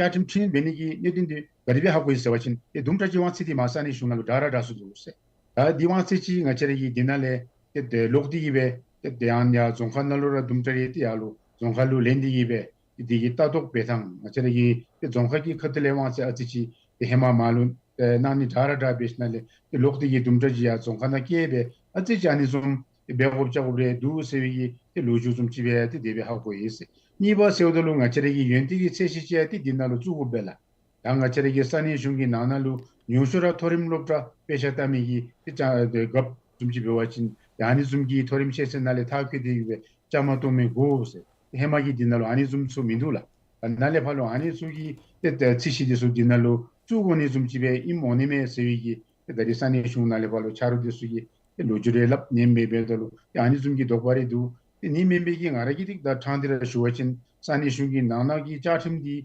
བཅའ་ཁྲིམས་འཕྲི་སྣོན་འབད་ནི་གི་གནད་དོན་འདི་ག་དེ་སྦེ་ཧ་གོ་ཡི་ཟེར་བ་ཅིན་ཏེ་དུམ་གྲ་ཅིག་དབང་ཚད་འདི་མར་ས་གནས་གཞུང་ནང་ལུ་དྲག་ར་དྲག་སུ་འདུག་ཟེར། ད་འདི་དབང་ཚད་ཅིག་ང་བཅས་ར་གིས་འདི་ནང་ལས་ཏེ་ཏེ་ལོག་སྟེ་གི་སྦེ་ཏེ་ཏེ་ཡང་ཡར་རྫོང་ཁག་ནང་ལུ་ར་དུམ་གྲ་རེ་ཏེ་ཡར་ལུ་རྫོང་ཁག་ལུ་ལེན་ཏེ་གི་སྦེ་ཏེ་འདི་གི་ལྟ་རྟོག་འབད་ཐངས་ང་བཅས་ར་གིས་ཏེ་རྫོང་ཁག་གི་ཁ་ཐུག་ལས་དབང་ཚད་ཨ་ཙི་ཅིག་ཏེ་ཧེ་མ་མར་ལུ་ཨེ་གནང་ནི་དྲག་ར་དྲག་འབད་ཞིནམ་ལས་ཏེ་ལོག་སྟེ་གི་དུམ་གྲ་ཅིག་ཡར་རྫོང་ཁག་ནང་བསྐྱལ་སྦེ་ཨ་ཙི་ཅིག་ཨ་ནི་བཟུམ་ཏེ་འབད་དགོཔ་རྐྱབ་དགོཔ་རེ་འདུག་ཟེར་བའི་གི་ཏེ་ལོ་རྒྱུས་བཟུམ་ཅིག་སྦེ་ཏེ་དེ་སྦེ་ཧ་གོ་ཡི་ཟེར། གཉིས་པ་ཟེརཝ་ད་ལུ་ང་བཅས་ར་གི་ཡོན་ཏན་གྱི་ཚད་གཞི་ཅིག་ཏེ་འདི་ནང་ལུ་བཙུགས་དགོཔ་སྦེ་ལགས། ད་ང་བཅས་ར་གི་ས་གནས་གཞུང་གི་ནང་ན་ལུ་ཉུང་ཤོས་ར་མཐོ་རིམ་སློབ་གྲྭ་དཔེ་ཆ་ལྟ་མི་གི་ཏེ་ཅ་ཏེ་རྒཔོ་བཟུམ་ཅིག་འབད་བ་ཅིན་ཏེ་ཨ་ནི་བཟུམ་གྱི་མཐོ་རིམ་ཤེས་ཚད་ནང་ལས་མཐར་འཁྱོལ་ཏེ་ཡོད་པའི་བཅའ་མར་གཏོགས་མི་དགོ་ཟེར། ཧེ་མ་གི་འདི་ནང་ལུ་ཨ་ནི་བཟུམ་ཚུ་མིན་འདུག་ལགས། ད་ནཱ་ལས་ཕར་ལུ་ཨ་ནི་ཚུ་གི་ཏེ་ཏེ་ཚད་གཞི་འདི་ཚུ་འདི་ནང་ལུ་བཙུགས་དགོ་ནི་བཟུམ་ཅིག་སྦེ་ཨིནམ་འོང་ནི་མས་ཟེར་བའི་གི་ཏེ་ད་རེས་ས་གནས་གཞུང་ནང་ལས་ཕར་ལུ་ཆ་རོགས་འདི་ཚུ་གིས་ཏེ་ལོ་རྒྱུས་རེ་སླབ་ནི་མས། འབདཝ་ད་ལུ་ཏེ་ཨ་ནི་བཟུམ་གྱི་དོགས་པ་རེ་འདུག། ཏེ་ཨ་ནི་མེན་པའི་གི་ང་ར་གིས་ཏེ་ད་ཕྲང་སྟེ་ར་ཞུ་བ་ཅིན་ས་གནས་གཞུང་གི་ནང་ན་གི་བཅའ་ཁྲིམས་འདི་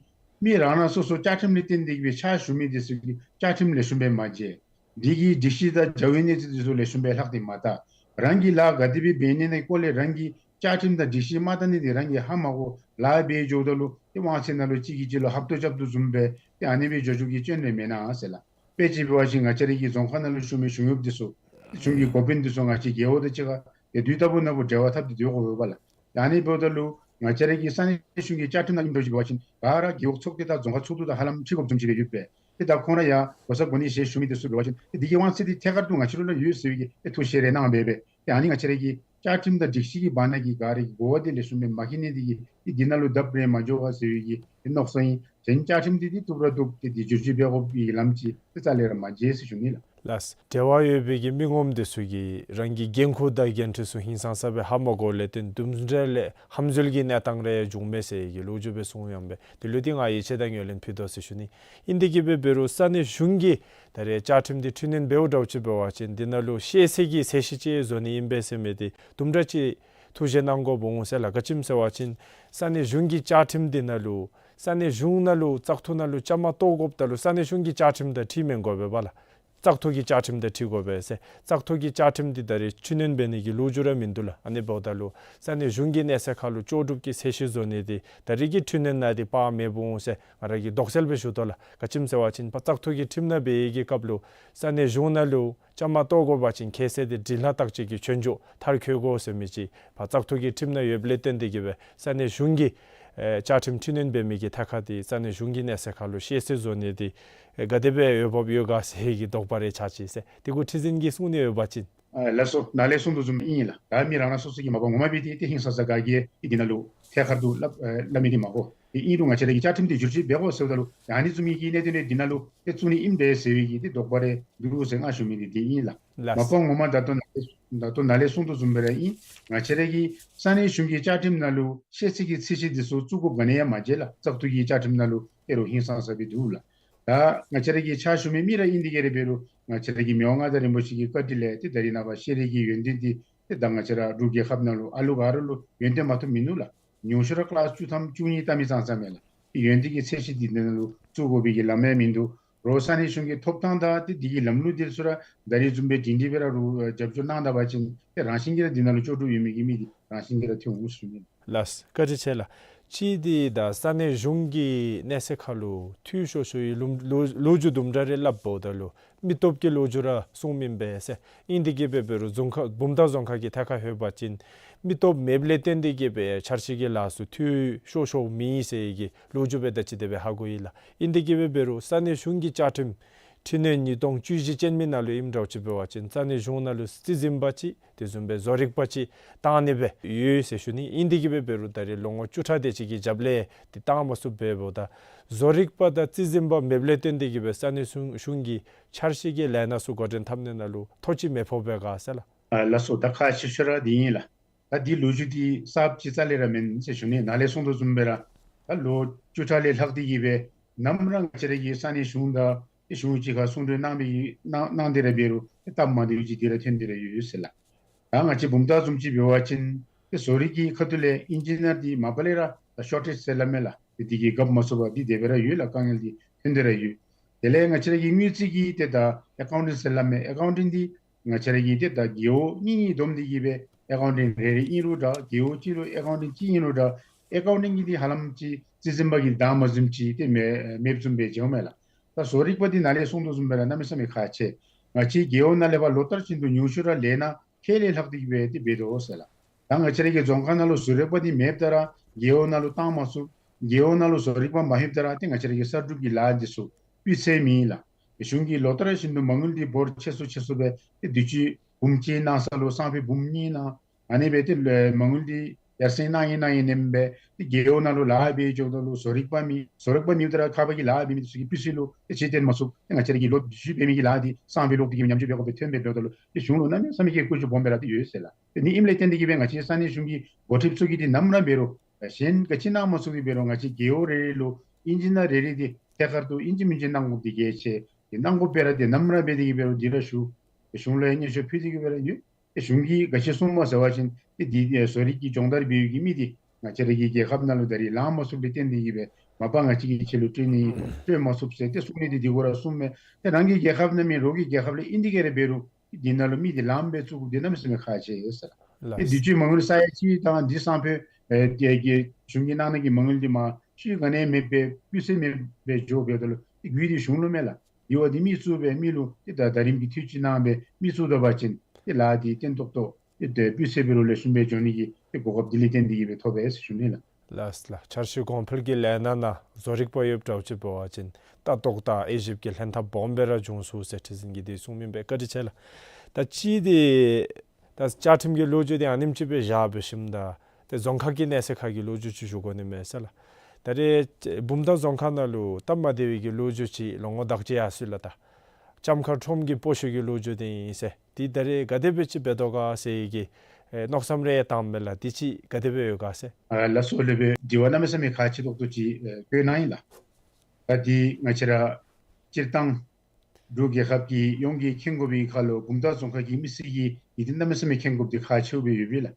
མི་རང་རང་སོ་སོ་བཅའ་ཁྲིམས་ལས་བརྟེན་ཏེ་གི་སྦེ་ཕྱག་ཞུ་མི་འདི་ཚུ་གི་བཅའ་ཁྲིམས་ལེགས་ཤོམ་སྦེ་མ་མཇལ། འདི་གི་སྒྲིག་གཞི་དང་འབྲེལ་བའི་གནས་ཚུལ་འདི་ཚུ་ལེགས་ཤོམ་སྦེ་ལྷག་སྟེ་མ་བལྟ། རང་གིས་ལཱ་ག་དེ་སྦེ་འབད་ནི་ཨིན་ན་སྐོར་ལས་རང་གི་བཅའ་ཁྲིམས་དང་སྒྲིག་གཞི་མ་བལྟ་ནི་འདི་རང་གིས་ཧ་མ་གོ། ལཱ་འབད་འགྱོཝ་ད་ལུ་ཏེ་དབང་ཚད་ནང་ལུ་གཅིག་གིས་གཅིག་ལུ་ཧབ་ཏོ་རྐྱབ་དོ་བཟུམ་སྦེ་ཏེ་ཨ་ནི་སྦེ་འགྱོ་འགྱོཝ་གི་སྐྱོན་རེ་མེན་ན་ཟེར་ལགས། དཔེ་ཅིག་འབད་བ་ཅིན་ང་བཅས་ར་གི་རྫོང་ཁག་ནང་ལུ་བཞུགས་མི་གཞུང་གཡོགཔ་འདི་ཚུ་གཞུང་གི་འགོ་དཔོན་འདི་ཚུ་ང་བཅས་རྒེད་འོག་དང་གཅིག་ཁར་ཏེ་དུས་རྟག་བུ་ནང་འབྲེལ་བ་འཐབ་སྟེ་སྡོད་དགོ་པས་ལགས། ཨ་ནི་འབདཝ་ད་ལུ་ང་བཅས་ར་གི་ས་གནས་གཞུང་གི་བཅའ་ཁྲིམས་ནང་ཨིནམ་འདྲཝ་ཅིག་འབད་བ་ཅིན་ག་ར་རྒེད་འོག་ཚོགས་སྡེ་དང་རྫོང་ཁག་ཚོགས་འདུ་དང་ཧ་ལམ་འཁྲིལ་དགོཔ་བཟུམ་ཅིག་སྦེ་ཡོད་པས། ཏེ་ད་ཁོང་ར་ཡང་གོ་ས་གོ་གནས་བཞེས་ཞུ་མི་འདི་ཚུ་འབད་བ་ཅིན་ཏེ་འདི་གི་དབང་ཚད་འདི་ཐད་ཀར་དུ་ང་བཅས་ལུ་ཡོད་ཟེར་བའི་གི་ཐུགས་བཞེད་རེ་གནང་སྦེ་སྦེ་ཏེ་ཨ་ནི་ང་བཅས་ར་གི་བཅའ་ཁྲིམས་དང་སྒྲིག་གཞི་གི་བར་ན་གི་ག་ར་གི་གོ་བ་འདི་ལེགས་ཤོམ་སྦེ་མ་མཁྱེན་ནི་འདི་གིས་ཏེ་འདི་ནང་ལུ་བརྡབ་རེ་མ་འགྱོ་ག་ཟེར་བའི་གི་ཏེ་མནོ་བསམ་ཨིན། གཞན་བཅའ་ཁྲིམས་འདི་ཏེ་བཏུབ་ར་བཏུབ། ཏེ་འདི་བསྒྱུར་བཅོས་འབད་དགོ་པའི་ལམ་ཅིག་ཏེ་རྩ་ལས་ར་མ་མཇལ་ཟེར་ཞུ་ནི་ལགས། ལགས། འབྲེལ་བ་ཡོད་པའི་གི་མི་ངོམ་འདི་ཚུ་གིས་རང་གི་འགན་ཁུར་དང་འགན་འཁྲི་ཚུ་ཧིང་སངས་ས་སྦེ་ཧ་མ་གོ་ལས་བརྟེན་དུམ་གྲ་ལས་ཧམ་འཛུལ་གྱི་གནས་སྟངས་རེ་བྱུངམ་མས་ཟེར་གྱི་ལོ་རྒྱུས་སྦེ་གསུངས་ཡོདཔ་མས། དེ་ལུ་ཏེ་ང་ཡིད་ཆེས་དང་ངོས་ལེན་ཕུལ་དོ་ཟེར་ཞུ་ནི། ཨིན་དེ་གིས་འབད་འབད་རུང་ས་གནས་གཞུང་གིས་ད་རེས་བཅའ་ཁྲིམས་འདི་འཕྲི་སྣོན་འབདཝ་འདྲཝ་ཅིག་འབད་བ་ཅིན་འདི་ནང་ལུ་ཤེས་ཚད་ཀྱི་ཚད་གཞི་ཅིག་བཟོ་ནི་ཨིན་པས་ཟེར་མི་འདི་དུམ་གྲ་ཅིག་ཐུགས་བཞེད་གནང་དགོཔ་འོང་ཟེར་ལགས། ག་ཅི་སྨོ་ཟེར་བ་ཅིན་ས་གནས་གཞུང་གི་བཅའ་ཁྲིམས་འདི་ནང་ལུ་ས་གནས་གཞུང་ནང་ལུ་བཙག་འཐུ་ནང་ལུ་བཅའ་མར་གཏོགས་དགོཔ་ད་ལུ་ས་གནས་གཞུང་གི་བཅའ་ཁྲིམས་དང་འཁྲིལ་མི་དགོ་པས་ལགས། བཙག་འཐུ་གི་བཅའ་ཁྲིམས་དང་འཁྲིལ་དགོ་པས་ཟེར། བཙག་འཐུ་གི་བཅའ་ཁྲིམས་འདི་ད་རེས་འཕྲི་སྣོན་འབད་ནི་གི་ལོ་རྒྱུས་ར་མིན་འདུག་ལགས། ཨ་ནི་འབདཝ་ད་ལུ་ས་གནས་གཞུང་གི་གནས་ཚད་ཁར་ལུ་ལྕོགས་གྲུབ་ཀྱི་ཚད་གཞི་བཟོ་ནི་འདི་ད་རེས་ཀྱི་འཕྲི་སྣོན་ནང་འདི་དཔག་མེདཔ་འོང་ཟེར་ང་ར་གིས་དོགས་སེལ་སྦེ་ཞུ་དོ་ལགས། ག་ཅི་སྨོ་ཟེར་བ་ཅིན་བཙག་འཐུ་གི་ཁྲིམས་ནང་འབད་བའི་གི་སྐབས་ལུ་ས་གནས་གཞུང་ནང་ལུ་བཅའ་མར་གཏོགས་དགོ་པ་ཅིན་ཁྱད་ཚད་འདི་འབྲི་ལྷག་བརྟག་དཔྱད་ཀྱི་ཆོས་རྒྱུགས་མཐར་འཁྱོལ་དགོ་ཟེར་མི་ཅིག་ཕར་བཙག་འཐུ་གི་ཁྲིམས་ནང་ཡོདཔ་ལས་བརྟེན་ཏེ་གིས་སྦེ་ས་གནས་གཞུང་གི་ཨེ་བཅའ་ཁྲིམས་འཕྲི་སྣོན་འབད་མི་གི་ཐད་ཁར་འདི་ས་གནས་གཞུང་གི་གནས་ཚད་ཁར་ལུ་ཤེས་ཚད་བཟོ་ནི་འདི་ཨེ་ག་དེ་སྦེ་འོས་འབབ་ཡོད་ག་ཟེར་གྱི་དོགས་པ་རེ་ཆགས་ཅི་ཟེར། དེ་གུ་ཁྲི་འཛིན་གྱིས་གསུང་ནི་ཡོད་པ་ཅིན། ཨ་ལགས་སོ། ནཱ་ལས་གསུང་དོ་བཟུམ་ཨིན་ལགས། ད་མི་རང་རང་སོ་སོ་གིས་མ་པ་ངོ་མ་འབད་དེ་ཏེ་ཧིང་སངས་ས་ག་གིས་ཏེ་འདི་ནང་ལུ་ཐད་ཀར་དུ་སླབ་ཨེ་སླབ་མི་འདི་མ་གོ། ཏེ་ཨིན་རུང་ང་བཅས་ར་གི་བཅའ་ཁྲིམས་འདི་བསྒྱུར་བཅོས་འབད་དགོ་ཟེརཝ་ད་ལུ་ཨ་ནི་བཟུམ་མའི་གི་གནད་དོན་རེ་འདི་ནང་ལུ་ཏེ་བཙུགས་ནི་ཨིན་པས་ཟེར་བའི་གི་ཏེ་དོགས་པ་རེ་འདུག་ཟེར་ང་ཞུ་མི་འདི་འདི་ཨིན་ལགས། ལགས། མ་པ་ངོ་མ་ད་ལྟོ་ནཱ་ལས་ད་ལྟོ་ནཱ་ལས་གསུང་དོ་བཟུམ་སྦེ་ར་ཨིན། ང་བཅས་ར་གི་ས་གནས་གཞུང་གི་བཅའ་ཁྲིམས་ནང་ལུ་ཤེས་ཚད་ཀྱི་ཚད་གཞི་འདི་ཚུ་བཙུགས་དགོཔ་ག་ནི་ཡང་མ་མཇལ་ལགས། བཙག་འཐུ་གི་བཅའ་ཁྲིམས་ནང་ལུ་ཨེ་རུ་ཧིང་སངས་ས་སྦེ་འདུག་ལགས། ད་ང་བཅས་ར་གི་ཕྱག་ཞུ་མི་མི་ར་ཨིན་དེ་གིས་ར་འབད་རུང་ང་བཅས་ར་གི་མི་དབང་མངའ་བདག་རིན་པོ་ཆེ་གི་བཀའ་དྲིན་ལས་ཏེ་ད་རེས་ནངས་པ་ཤེས་རིག་གི་ཡོན་ཏན་འདི་ཏེ་ད་ང་བཅས་ར་འབྲུག་རྒྱལ་ཁབ་ནང་ལུ་ཨ་ལུ་ག་ར་ལུ་ཡོན་ཏན་མ་ཐོབ་མིན་འདུག་ལགས། ཉུང་ཤོས་ར་ཀི་ལཱསི་བཅུ་ཐམ་བཅུ་གཉིས་བལྟ་མི་ཙང་ཙ་མས་ལགས། ཏེ་ཡོན་ཏན་གྱི་ཚད་གཞི་འདི་ནང་ལུ་བཙུགས་དགོ་པའི་གི་ལམ་ཡང་མིན་འདུག། རོགས་ས་གནས་གཞུང་གི་ཐོབ་ཐང་དང་ཏེ་འདི་གི་ལམ་ལུགས་འདི་ཚུ་ར་ད་རེས་བཟུམ་སྦེ་སྒྲིང་སྒྲི་སྦེ་ར་རུ་རྒྱབ་སྐྱོར་གནང་ད་པ་ཅིན་ཏེ་རང་བཞིན་གྱིས་ར་འདི་ནང་ལུ་ལྕོགས་གྲུབ་ཡོད་མི་གི་མི་འདི་རང་བཞིན་གྱིས་ར་ཐོན་འོང་ཟེར་ཞུ་ནི། ལགས། བཀའ་དྲིན་ཆེ་ལགས། ཅིག་འདི་ད་ས་གནས་གཞུང་གི་གནས་ཚད་ཁར་ལུ་འཐུས་ཤོར་ཤོར་བའི་ལུ་ལུ་ལོ་རྒྱུས་དུམ་གྲ་རེ་སླབ་འབདཝ་ད་ལུ་མི་སྟོབས་ཀྱི་ལོ་རྒྱུས་ར་གསུངམ་ཨིན་པས་ཟེར། ཨིན་དེ་གིས་འབད་འབད་རུང་རྫོང་ཁག་བུམ་ཐང་རྫོང་ཁག་གི་ཐད་ཁར་ལྷོད་པ་ཅིན་མི་སྟོབས་མེདཔ་ལས་བརྟེན་ཏེ་གིས་འབད་འཆར་གཞི་གི་ལཱ་ཚུ་འཐུས་ཤོར་ཤོརཝ་མེད་ཟེར་གྱི་ལོ་རྒྱུས་འབད་ད་ཅི་དེ་སྦེ་ཧ་གོ་ཡི་ལགས། ཨིན་དེ་གིས་འབད་འབད་རུང་ས་གནས་གཞུང་གི་བཅའ་ཁྲིམས་འཕྲི་སྣོན་ཉིས་སྟོང་བཅུ་བཞི་ཅན་མའི་ནང་ལུ་ཨིནམ་འདྲཝ་ཅིག་འབད་བ་ཅིན་ས་གནས་གཞུང་ནང་ལུ་རྩིས་ཟིན་པ་ཅིག་དེ་བཟུམ་སྦེ་བཟོ་རིག་པ་ཅིག་བཏང་ནི་སྦེ་ཡོད་ཟེར་ཞུ་ནི། ཨིན་དེ་གིས་འབད་འབད་རུང་ད་རེས་ལོ་ངོ་བཅུ་ཕྲག་དེ་ཅིག་གི་རྒྱབ་ལས་ཏེ་བཏང་མ་ཚུགསཔ་འབདཝ་ད་བཟོ་རིག་པ་དང་རྩིས་ཟིན་པ་མེདཔ་ལས་བརྟེན་ཏེ་གིས་འབད་ས་གནས་གཞུང་གཞུང་གི་འཆར་གཞི་གི་ལས་སྣ་ཚུ་འགོ་འདྲེན་འཐབ་ནི་ནང་ལུ་ཐོ་ཅིག་མི་ཕོགཔ་སྦེ་ག་ཟེར་ལགས། ཨ་ལགས་སོ། ད་ཁག་ཆེ་ཤོས་ར་འདི་ཨིན་ལགས། ད་འདི་ལོ་རྒྱུས་འདི་གསརཔ་ཅིག་རྩ་ལས་ར་མེན་ཟེར་ཞུ་ནི། ནཱ་ལས་གསུང་དོ་བཟུམ་སྦེ་ར་ད་ལོ་བཅུ་ཕྲག་ལས་ལྷག་སྟེ་གིས་སྦེ་ནམ་ར་ང་བཅས་ར་གི་ས་གནས་གཞུང་དང་གཞུང་གཅིག་ཁར་གསུང་གྲོས་གནང་སྦེ་གནང་གནང་སྟེ་ར་འབད་རུང་སྟབས་མ་བདེཝ་ཅིག་འདི་ར་ཐོན་ཏེ་ར་ཡོད་ཟེར་ལགས། ད་ང་བཅས་བུམ་ཐང་བཟུམ་ཅིག་འབད་བ་ཅིན་ ཏེ་བཟོ་རིག་གི་ཁ་ཐུག་ལས་ཨིན་ཇི་ནི་ཡར་འདི་མ་པ་ལས་ར་ད་ཤོར་ཊེཇ་ཟེར་སླབ་མས་ལགས། ཏེ་འདི་གིས་རྒཔོ་མ་ཚུགས་པར་འདི་དེ་སྦེ་ར་ཡོད་ལགས། དཀའ་ངལ་འདི་ཐོན་ཏེ་ར་ཡོད། དེ་ལས་ང་བཅས་ར་གི་དངུལ་རྩིས་ཀྱི་ཏེ་ད་ཨེ་ཀའུན་ཊིང་ཟེར་སླབ་མས། ཨེ་ཀའུན་ཊིང་འདི་ང་བཅས་ར་གི་ཏེ་ད་རྒེད་འོག་གཉིས་གཉིས་བསྡོམས་ཏེ་གིས་སྦེ་ཨེ་ཀའུན་ཊིང་རེ་རེ་ཨིན་རུང་འདྲ། རྒེད་འོག་གཅིག་ལུ་ཨེ་ཀའུན་ཊིང་གཅིག་ཨིན་རུང་འདྲ། ཨེ་ཀའུན་ཊིང་གི་འདི་ཧ་ལམ་ཅིག་རྩིས་འཛིན་པ་གིས་བདའ་མ་བཟུམ་ཅིག་ཏེ་མེ་མེདཔ་བཟུམ་སྦེ་མཇལཝ་མས་ལགས། ད་བཟོ་རིག་པ་འདི་ནཱ་ལས་གསུངས་དོ་བཟུམ་སྦེ་ར་གནམ་མེད་ས་མེད་ཁག་ཆེ། ང་བཅས་རྒེད་འོག་ནང་ལས་ཕར་ལོ་ལྟར་བཞིན་དུ་ཉུང་ཤོས་ར་ལས་སྣ་ཁལ་ལས་ལྷག་སྟེ་གིས་སྦེ་ཏེ་འབད་དོ་ཟེར་ལགས། ད་ང་བཅས་ར་གི་རྫོང་ཁག་ནང་ལུ་བཟོ་རིག་པ་འདི་མེདཔ་ད་ར་རྒེད་འོག་ནང་ལུ་བཏང་མ་ཚུགས། རྒེད་འོག་ནང་ལུ་བཟོ་རིག་པ་མ་ལྷོདཔ་ད་ར་ཏེ་ང་བཅས་ར་གི་གསར་སྒྲུབ་ཀྱི་ལཱ་འདི་ཚུ་སྤུས་ཚད་མེད་ལགས། གཞུང་གིས་ལོ་ལྟར་བཞིན་དུ་མ་དངུལ་འདི་འབོར་ཆེ་སུ་ཆེ་སུ་སྦེ་ཏེ་དུས་ཅི་འབུམ་གཅིག་གནང་ས་ལུ་སང་ཕོད་འབུམ་གཉིས་གནང་། ཨ་ནི་སྦེ་ཏེ་ལོ་མ་དངུལ་འདི་ཡར་སེང་གནང་ཡི་གནང་ཡི་ནེམ་སྦེ་ཏེ་རྒེད་འོག་ནང་ལུ་ལཱ་འབད་འགྱོཝ་ད་ལུ་བཟོ་རིག་པ་མེད། བཟོ་རིག་པ་མེདཔ་ད་ར་ཁ་པར་གྱི་ལཱ་འབད་མི་འདི་ཚུ་གིས་སྤུས་ཚད་ལུ་ཏེ་ཇུས་བཏོན་མ་ཚུགས། ཏེ་ང་བཅས་ར་གི་ལོ་དུས་ཅི་འབད་མི་གི་ལཱ་འདི་སང་ཕོད་ལོག་སྟེ་གིས་ཉམས་བཅོས་འབད་དགོཔ་སྦེ་ཐོནམ་སྦེ་འབདཝ་ད་ལུ་ཏེ་གཞུང་ལུ་གནམ་མེད་ས་མེད་ཀྱི་བཀོད་ཇུས་སྦོམ་སྦེ་ར་ཏེ་ཡོད་ཟེར་ལགས། ཏེ་ནི་ཨིནམ་ལས་བརྟེན་ཏེ་གིས་སྦེ་ང་བཅས་ས་གནས་གཞུང་གི་འགོ་ཁྲིདཔ་ཚུ་གིས་འདི་ནམ་ར་འབད་རུང་གཞན་ག་ཅི་གནང་མ་ཚུགས་ཏེ་འབད་རུང་ང་བཅས་རྒེད་འོག་རེ་རེ་ལུ་ཨིན་ཇི་ནི་ཡར་རེ་རེ་འདི་ཐད་ཀར་དུ་ཨིན་ཅི་མིན་ཅི་གནང་དགོཔ་འདི་གལ་ཆེ། འདི་གནང་དགོཔ་སྦེ་ར་འདི་ནམ་ར་འབད་དེ་གིས་འབད་རུང་འདི་ར་ཞུ། གཞུང་ལུ་ཡང་སྙན་ཞུ་ཕུལ་ཏེ་གིས་སྦེ་ར་ཡོད། ཏེ་གཞུང་གིས་ག་ཅི་གསུངམ་སྨོ་ཟེར་བ་ཅིན་ཏེ་འདི་ཨེ་བཟོ་རིག་གི་སྦྱོང་བརྡར་འབད་བའི་གི་མི་འདི་ང་བཅས་ར་གི་རྒྱལ་ཁབ་ནང་ལུ་ད་རེས་ལང་མ་ཚུགསཔ་ལས་བརྟེན་ཏེ་གིས་སྦེ་མ་པ་ང་བཅས་ཀྱིས་ཁྱེད་ལུ་སྤྲོད་ནི་སྤྲོད་མ་ཚུགས་ཟེར་ཏེ་གསུང་ནི་འདི་འདི་གུ་ར་གསུངམ་མས། ཏེ་རང་གི་རྒྱལ་ཁབ་ནང་མེན་རོགས་ཀྱི་རྒྱལ་ཁབ་ལས་ཨིན་ཏེ་གིས་ར་འབད་རུང་འདི་ནང་ལུ་མི་འདི་ལངམ་སྦེ་བཙུགས་དགོཔ་འདི་གནམ་མེད་ས་མེད་ཁག་ཆེ་ཟེར། ལགས། ཏེ་དུས་ཅི་མ་དངུལ་ས་ཡ་གཅིག་དང་འདི་སང་ཕོད་ཨེ་རྒྱལ་རྒྱལ་གཞུང་གིས་གནང་ནི་གི་མ་དངུལ་འདི་མ་ཤུལ་ག་ནི་ཡང་མེདཔ་སྦེ་སྤུས་ཚད་མེདཔ་སྦེ་འགྱོ་འབདཝ་ད་ལུ་ཏེ་རྒུད་འདི་གཞུང་ལུ་མས་ལགས། འདི་བ་འདི་མི་བཙུགས་སྦེ་མི་ལུ་ཏེ་ད་ཟླ་རིམ་གྱི་འཐུས་ཅིག་གནང་སྦེ་མི་བཙུགས་ད་པ་ཅིན་ཏེ་ལཱ་འདི་བརྟན་ཏོག་ཏོ་ཏེ་སྤུས་ཚད་འབད་རུང་ལེགས་ཤོམ་སྦེ་འགྱོ་ནི་གི་ཏེ་གོ་སྐབས་འདི་ལས་བརྟེན་ཏེ་གིས་སྦེ་ཐོབ་པས་ཟེར་ཞུ་ནི་ལགས། ལགས་ལགས། འཆར་གཞི་གོང་འཕེལ་གྱི་ལས་སྣ་ནང་བཟོ་རིག་པ་ཡོདཔ་འདྲཝ་ཅིག་འབད་བ་ཅིན་ལྟ་རྟོག་དང་དབྱེ་ཞིབ་ཀྱི་ལྷན་ཐབས་སྦོམ་སྦེ་ར་འབྱུང་ཚུགས་ཟེར་ཁྲི་འཛིན་གྱིས་འདི་གསུངས་མི་ཨིན་པས། བཀའ་དྲིན་ཆེ་ལགས། ད་ཅི་འདི་ད་བཅའ་ཁྲིམས་ཀྱི་ལོ་རྒྱུས་འདི་ཨ་ནེམ་ཅིག་སྦེ་བཞག་འབད་ཞིནམ་ད་ཏེ་རྫོང་ཁག་གི་གནས་ཚད་ཁག་གི་ལོ་རྒྱུས་ཅིག་ཞུ་དགོ་ནི་མས་ཟེར་ལགས། ད་རེས་བུམ་ཐང་རྫོང་ཁག་ནང་ལུ་སྟབས་མ་བདེ་བའི་གི་ལོ་རྒྱུས་ཅིག་ལོ་ངོ་དག་ཅིག་ཡར་སོང་ཡི་ལགས། ད་ལྕངམ་མཁར་ཁྲོམ་གྱི་སྤོ་བཤུད་ཀྱི་ལོ་རྒྱུས་འདི་ཨིན་ཟེར། འདི་ད་རེས་ག་དེ་སྦེ་ཅིག་འབད་དོ་ག་ཟེར་བའི་གི་ཨེ་མནོ་བསམ་རེ་བཏངམ་མས་ལགས། འདི་ཅིག་ག་དེ་སྦེ་ཡོད་ག་ཟེར། ཨ་ལགས་སོ་ལགས། དྲི་བ་གནམ་མེད་ས་མེད་ཁག་ཆེ་ཏོག་ཏོ་ཅིག་ཨེ་བཀོད་གནང་ཡི་ལགས། ད་འདི་ང་བཅས་ར་སྤྱིར་བཏང་འབྲུག་རྒྱལ་ཁབ་ཀྱི་ཡོངས་ཀྱིས་མཁྱེན་དགོ་པའི་ཁར་ལུ་བུམ་ཐང་རྫོང་ཁག་གི་མི་སེར་གྱིས་འདི་གནམ་མེད་ས་མེད་མཁྱེན་དགོཔ་འདི་ཁག་ཆེཝ་སྦེ་ཡོད་པས་ལགས།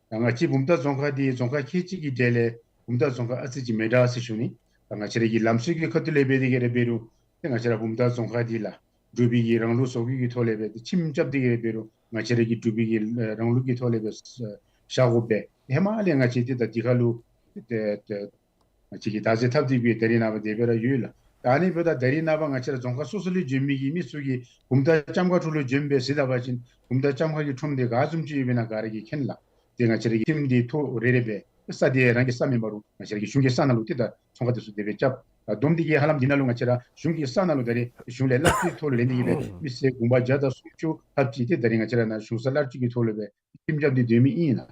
ད་ང་བཅས་བུམ་ཐང་རྫོང་ཁག་འདི་རྫོང་ཁག་ཁལ་གཅིག་གི་གྲས་ལས་བུམ་ཐང་རྫོང་ཁག་ཨ་ཙི་ཅིག་མི་འདྲ་ཟེར་ཞུ་ནི། ད་ང་བཅས་ར་གི་ལམ་སྲོལ་གྱི་ཁ་ཐུག་ལས་འབད་དེ་གིས་ར་འབད་རུང་ཏེ་ང་བཅས་ར་བུམ་ཐང་རྫོང་ཁག་འདི་ལགས་འབྲུག་པའི་གི་རང་ལུགས་བཟོ་བཀོད་ཀྱི་ཐོག་ལས་སྦེ་ཏེ་ཁྱིམ་རྐྱབ་སྟེ་གིས་ར་འབད་རུང་ང་བཅས་ར་གི་འབྲུག་པའི་གི་རང་ལུགས་ཀྱི་ཐོག་ལས་སྦེ་བཞག་དགོ་པས། ཧེ་མ་ལས་ང་བཅས་ཏེ་ད་འདི་ཁར་ལུ་ཏེ་ཏེ་ང་བཅས་ཀྱིས་བདག་འཛིན་འཐབ་སྟེ་སྦེ་ད་རེས་ནངས་པ་དེ་སྦེ་ར་ཡོད་ལགས། ད་ཨ་ནི་འབདཝ་ད་ད་རེས་ནངས་པ་ང་བཅས་ར་རྫོང་ཁག་སོ་སོ་ལས་བྱོན་མི་གི་མི་ཚུ་གིས་བུམ་ཐང་ལྕངམ་མཁར་ཁྲོམ་ལུ་བྱོན་སྦེ་གཟིགས་ད་པ་ཅིན་བུམ་ཐང་ལྕངམ་མཁར་གྱི་ཁྲོམ་འདི་ག་བཟུམ་ཅིག་ཡོདཔ་ཨིན་ན་ག་ར་གིས་མཁྱེན་ལགས། ཏེ་ང་བཅས་ར་གི་ཁྱིམ་འདི་ཐོག་རེ་རེ་སྦེ་ས་འདི་རང་གི་ས་མེན་པ་རུང་ང་བཅས་ར་གི་གཞུང་གི་ས་ནང་ལུ་ཏེ་ད་ཚོང་ཁང་འདི་ཚུ་དེ་སྦེ་རྐྱབ། ད་བསྡོམས་ཏེ་གིས་ཧ་ལམ་འདི་ནང་ལུ་ང་བཅས་ར་གཞུང་གི་ས་ནང་ལུ་ད་རེས་གཞུང་ལས་གླ་ཕོགས་ཀྱི་ཐོག་ལས་ལེན་ཏེ་གིས་སྦེ་མི་སེར་གུང་པ་བརྒྱ་དང་སུམ་ཅུ་ལྷགཔ་ཅིག་ཏེ་ད་རེས་ང་བཅས་ར་ནཱ་གཞུང་ས་གླ་སྤྲོད་ཀྱི་ཐོག་ལུ་སྦེ་ཁྱིམ་རྐྱབ་སྟེ་སྡོད་མི་ཨིན་ལགས།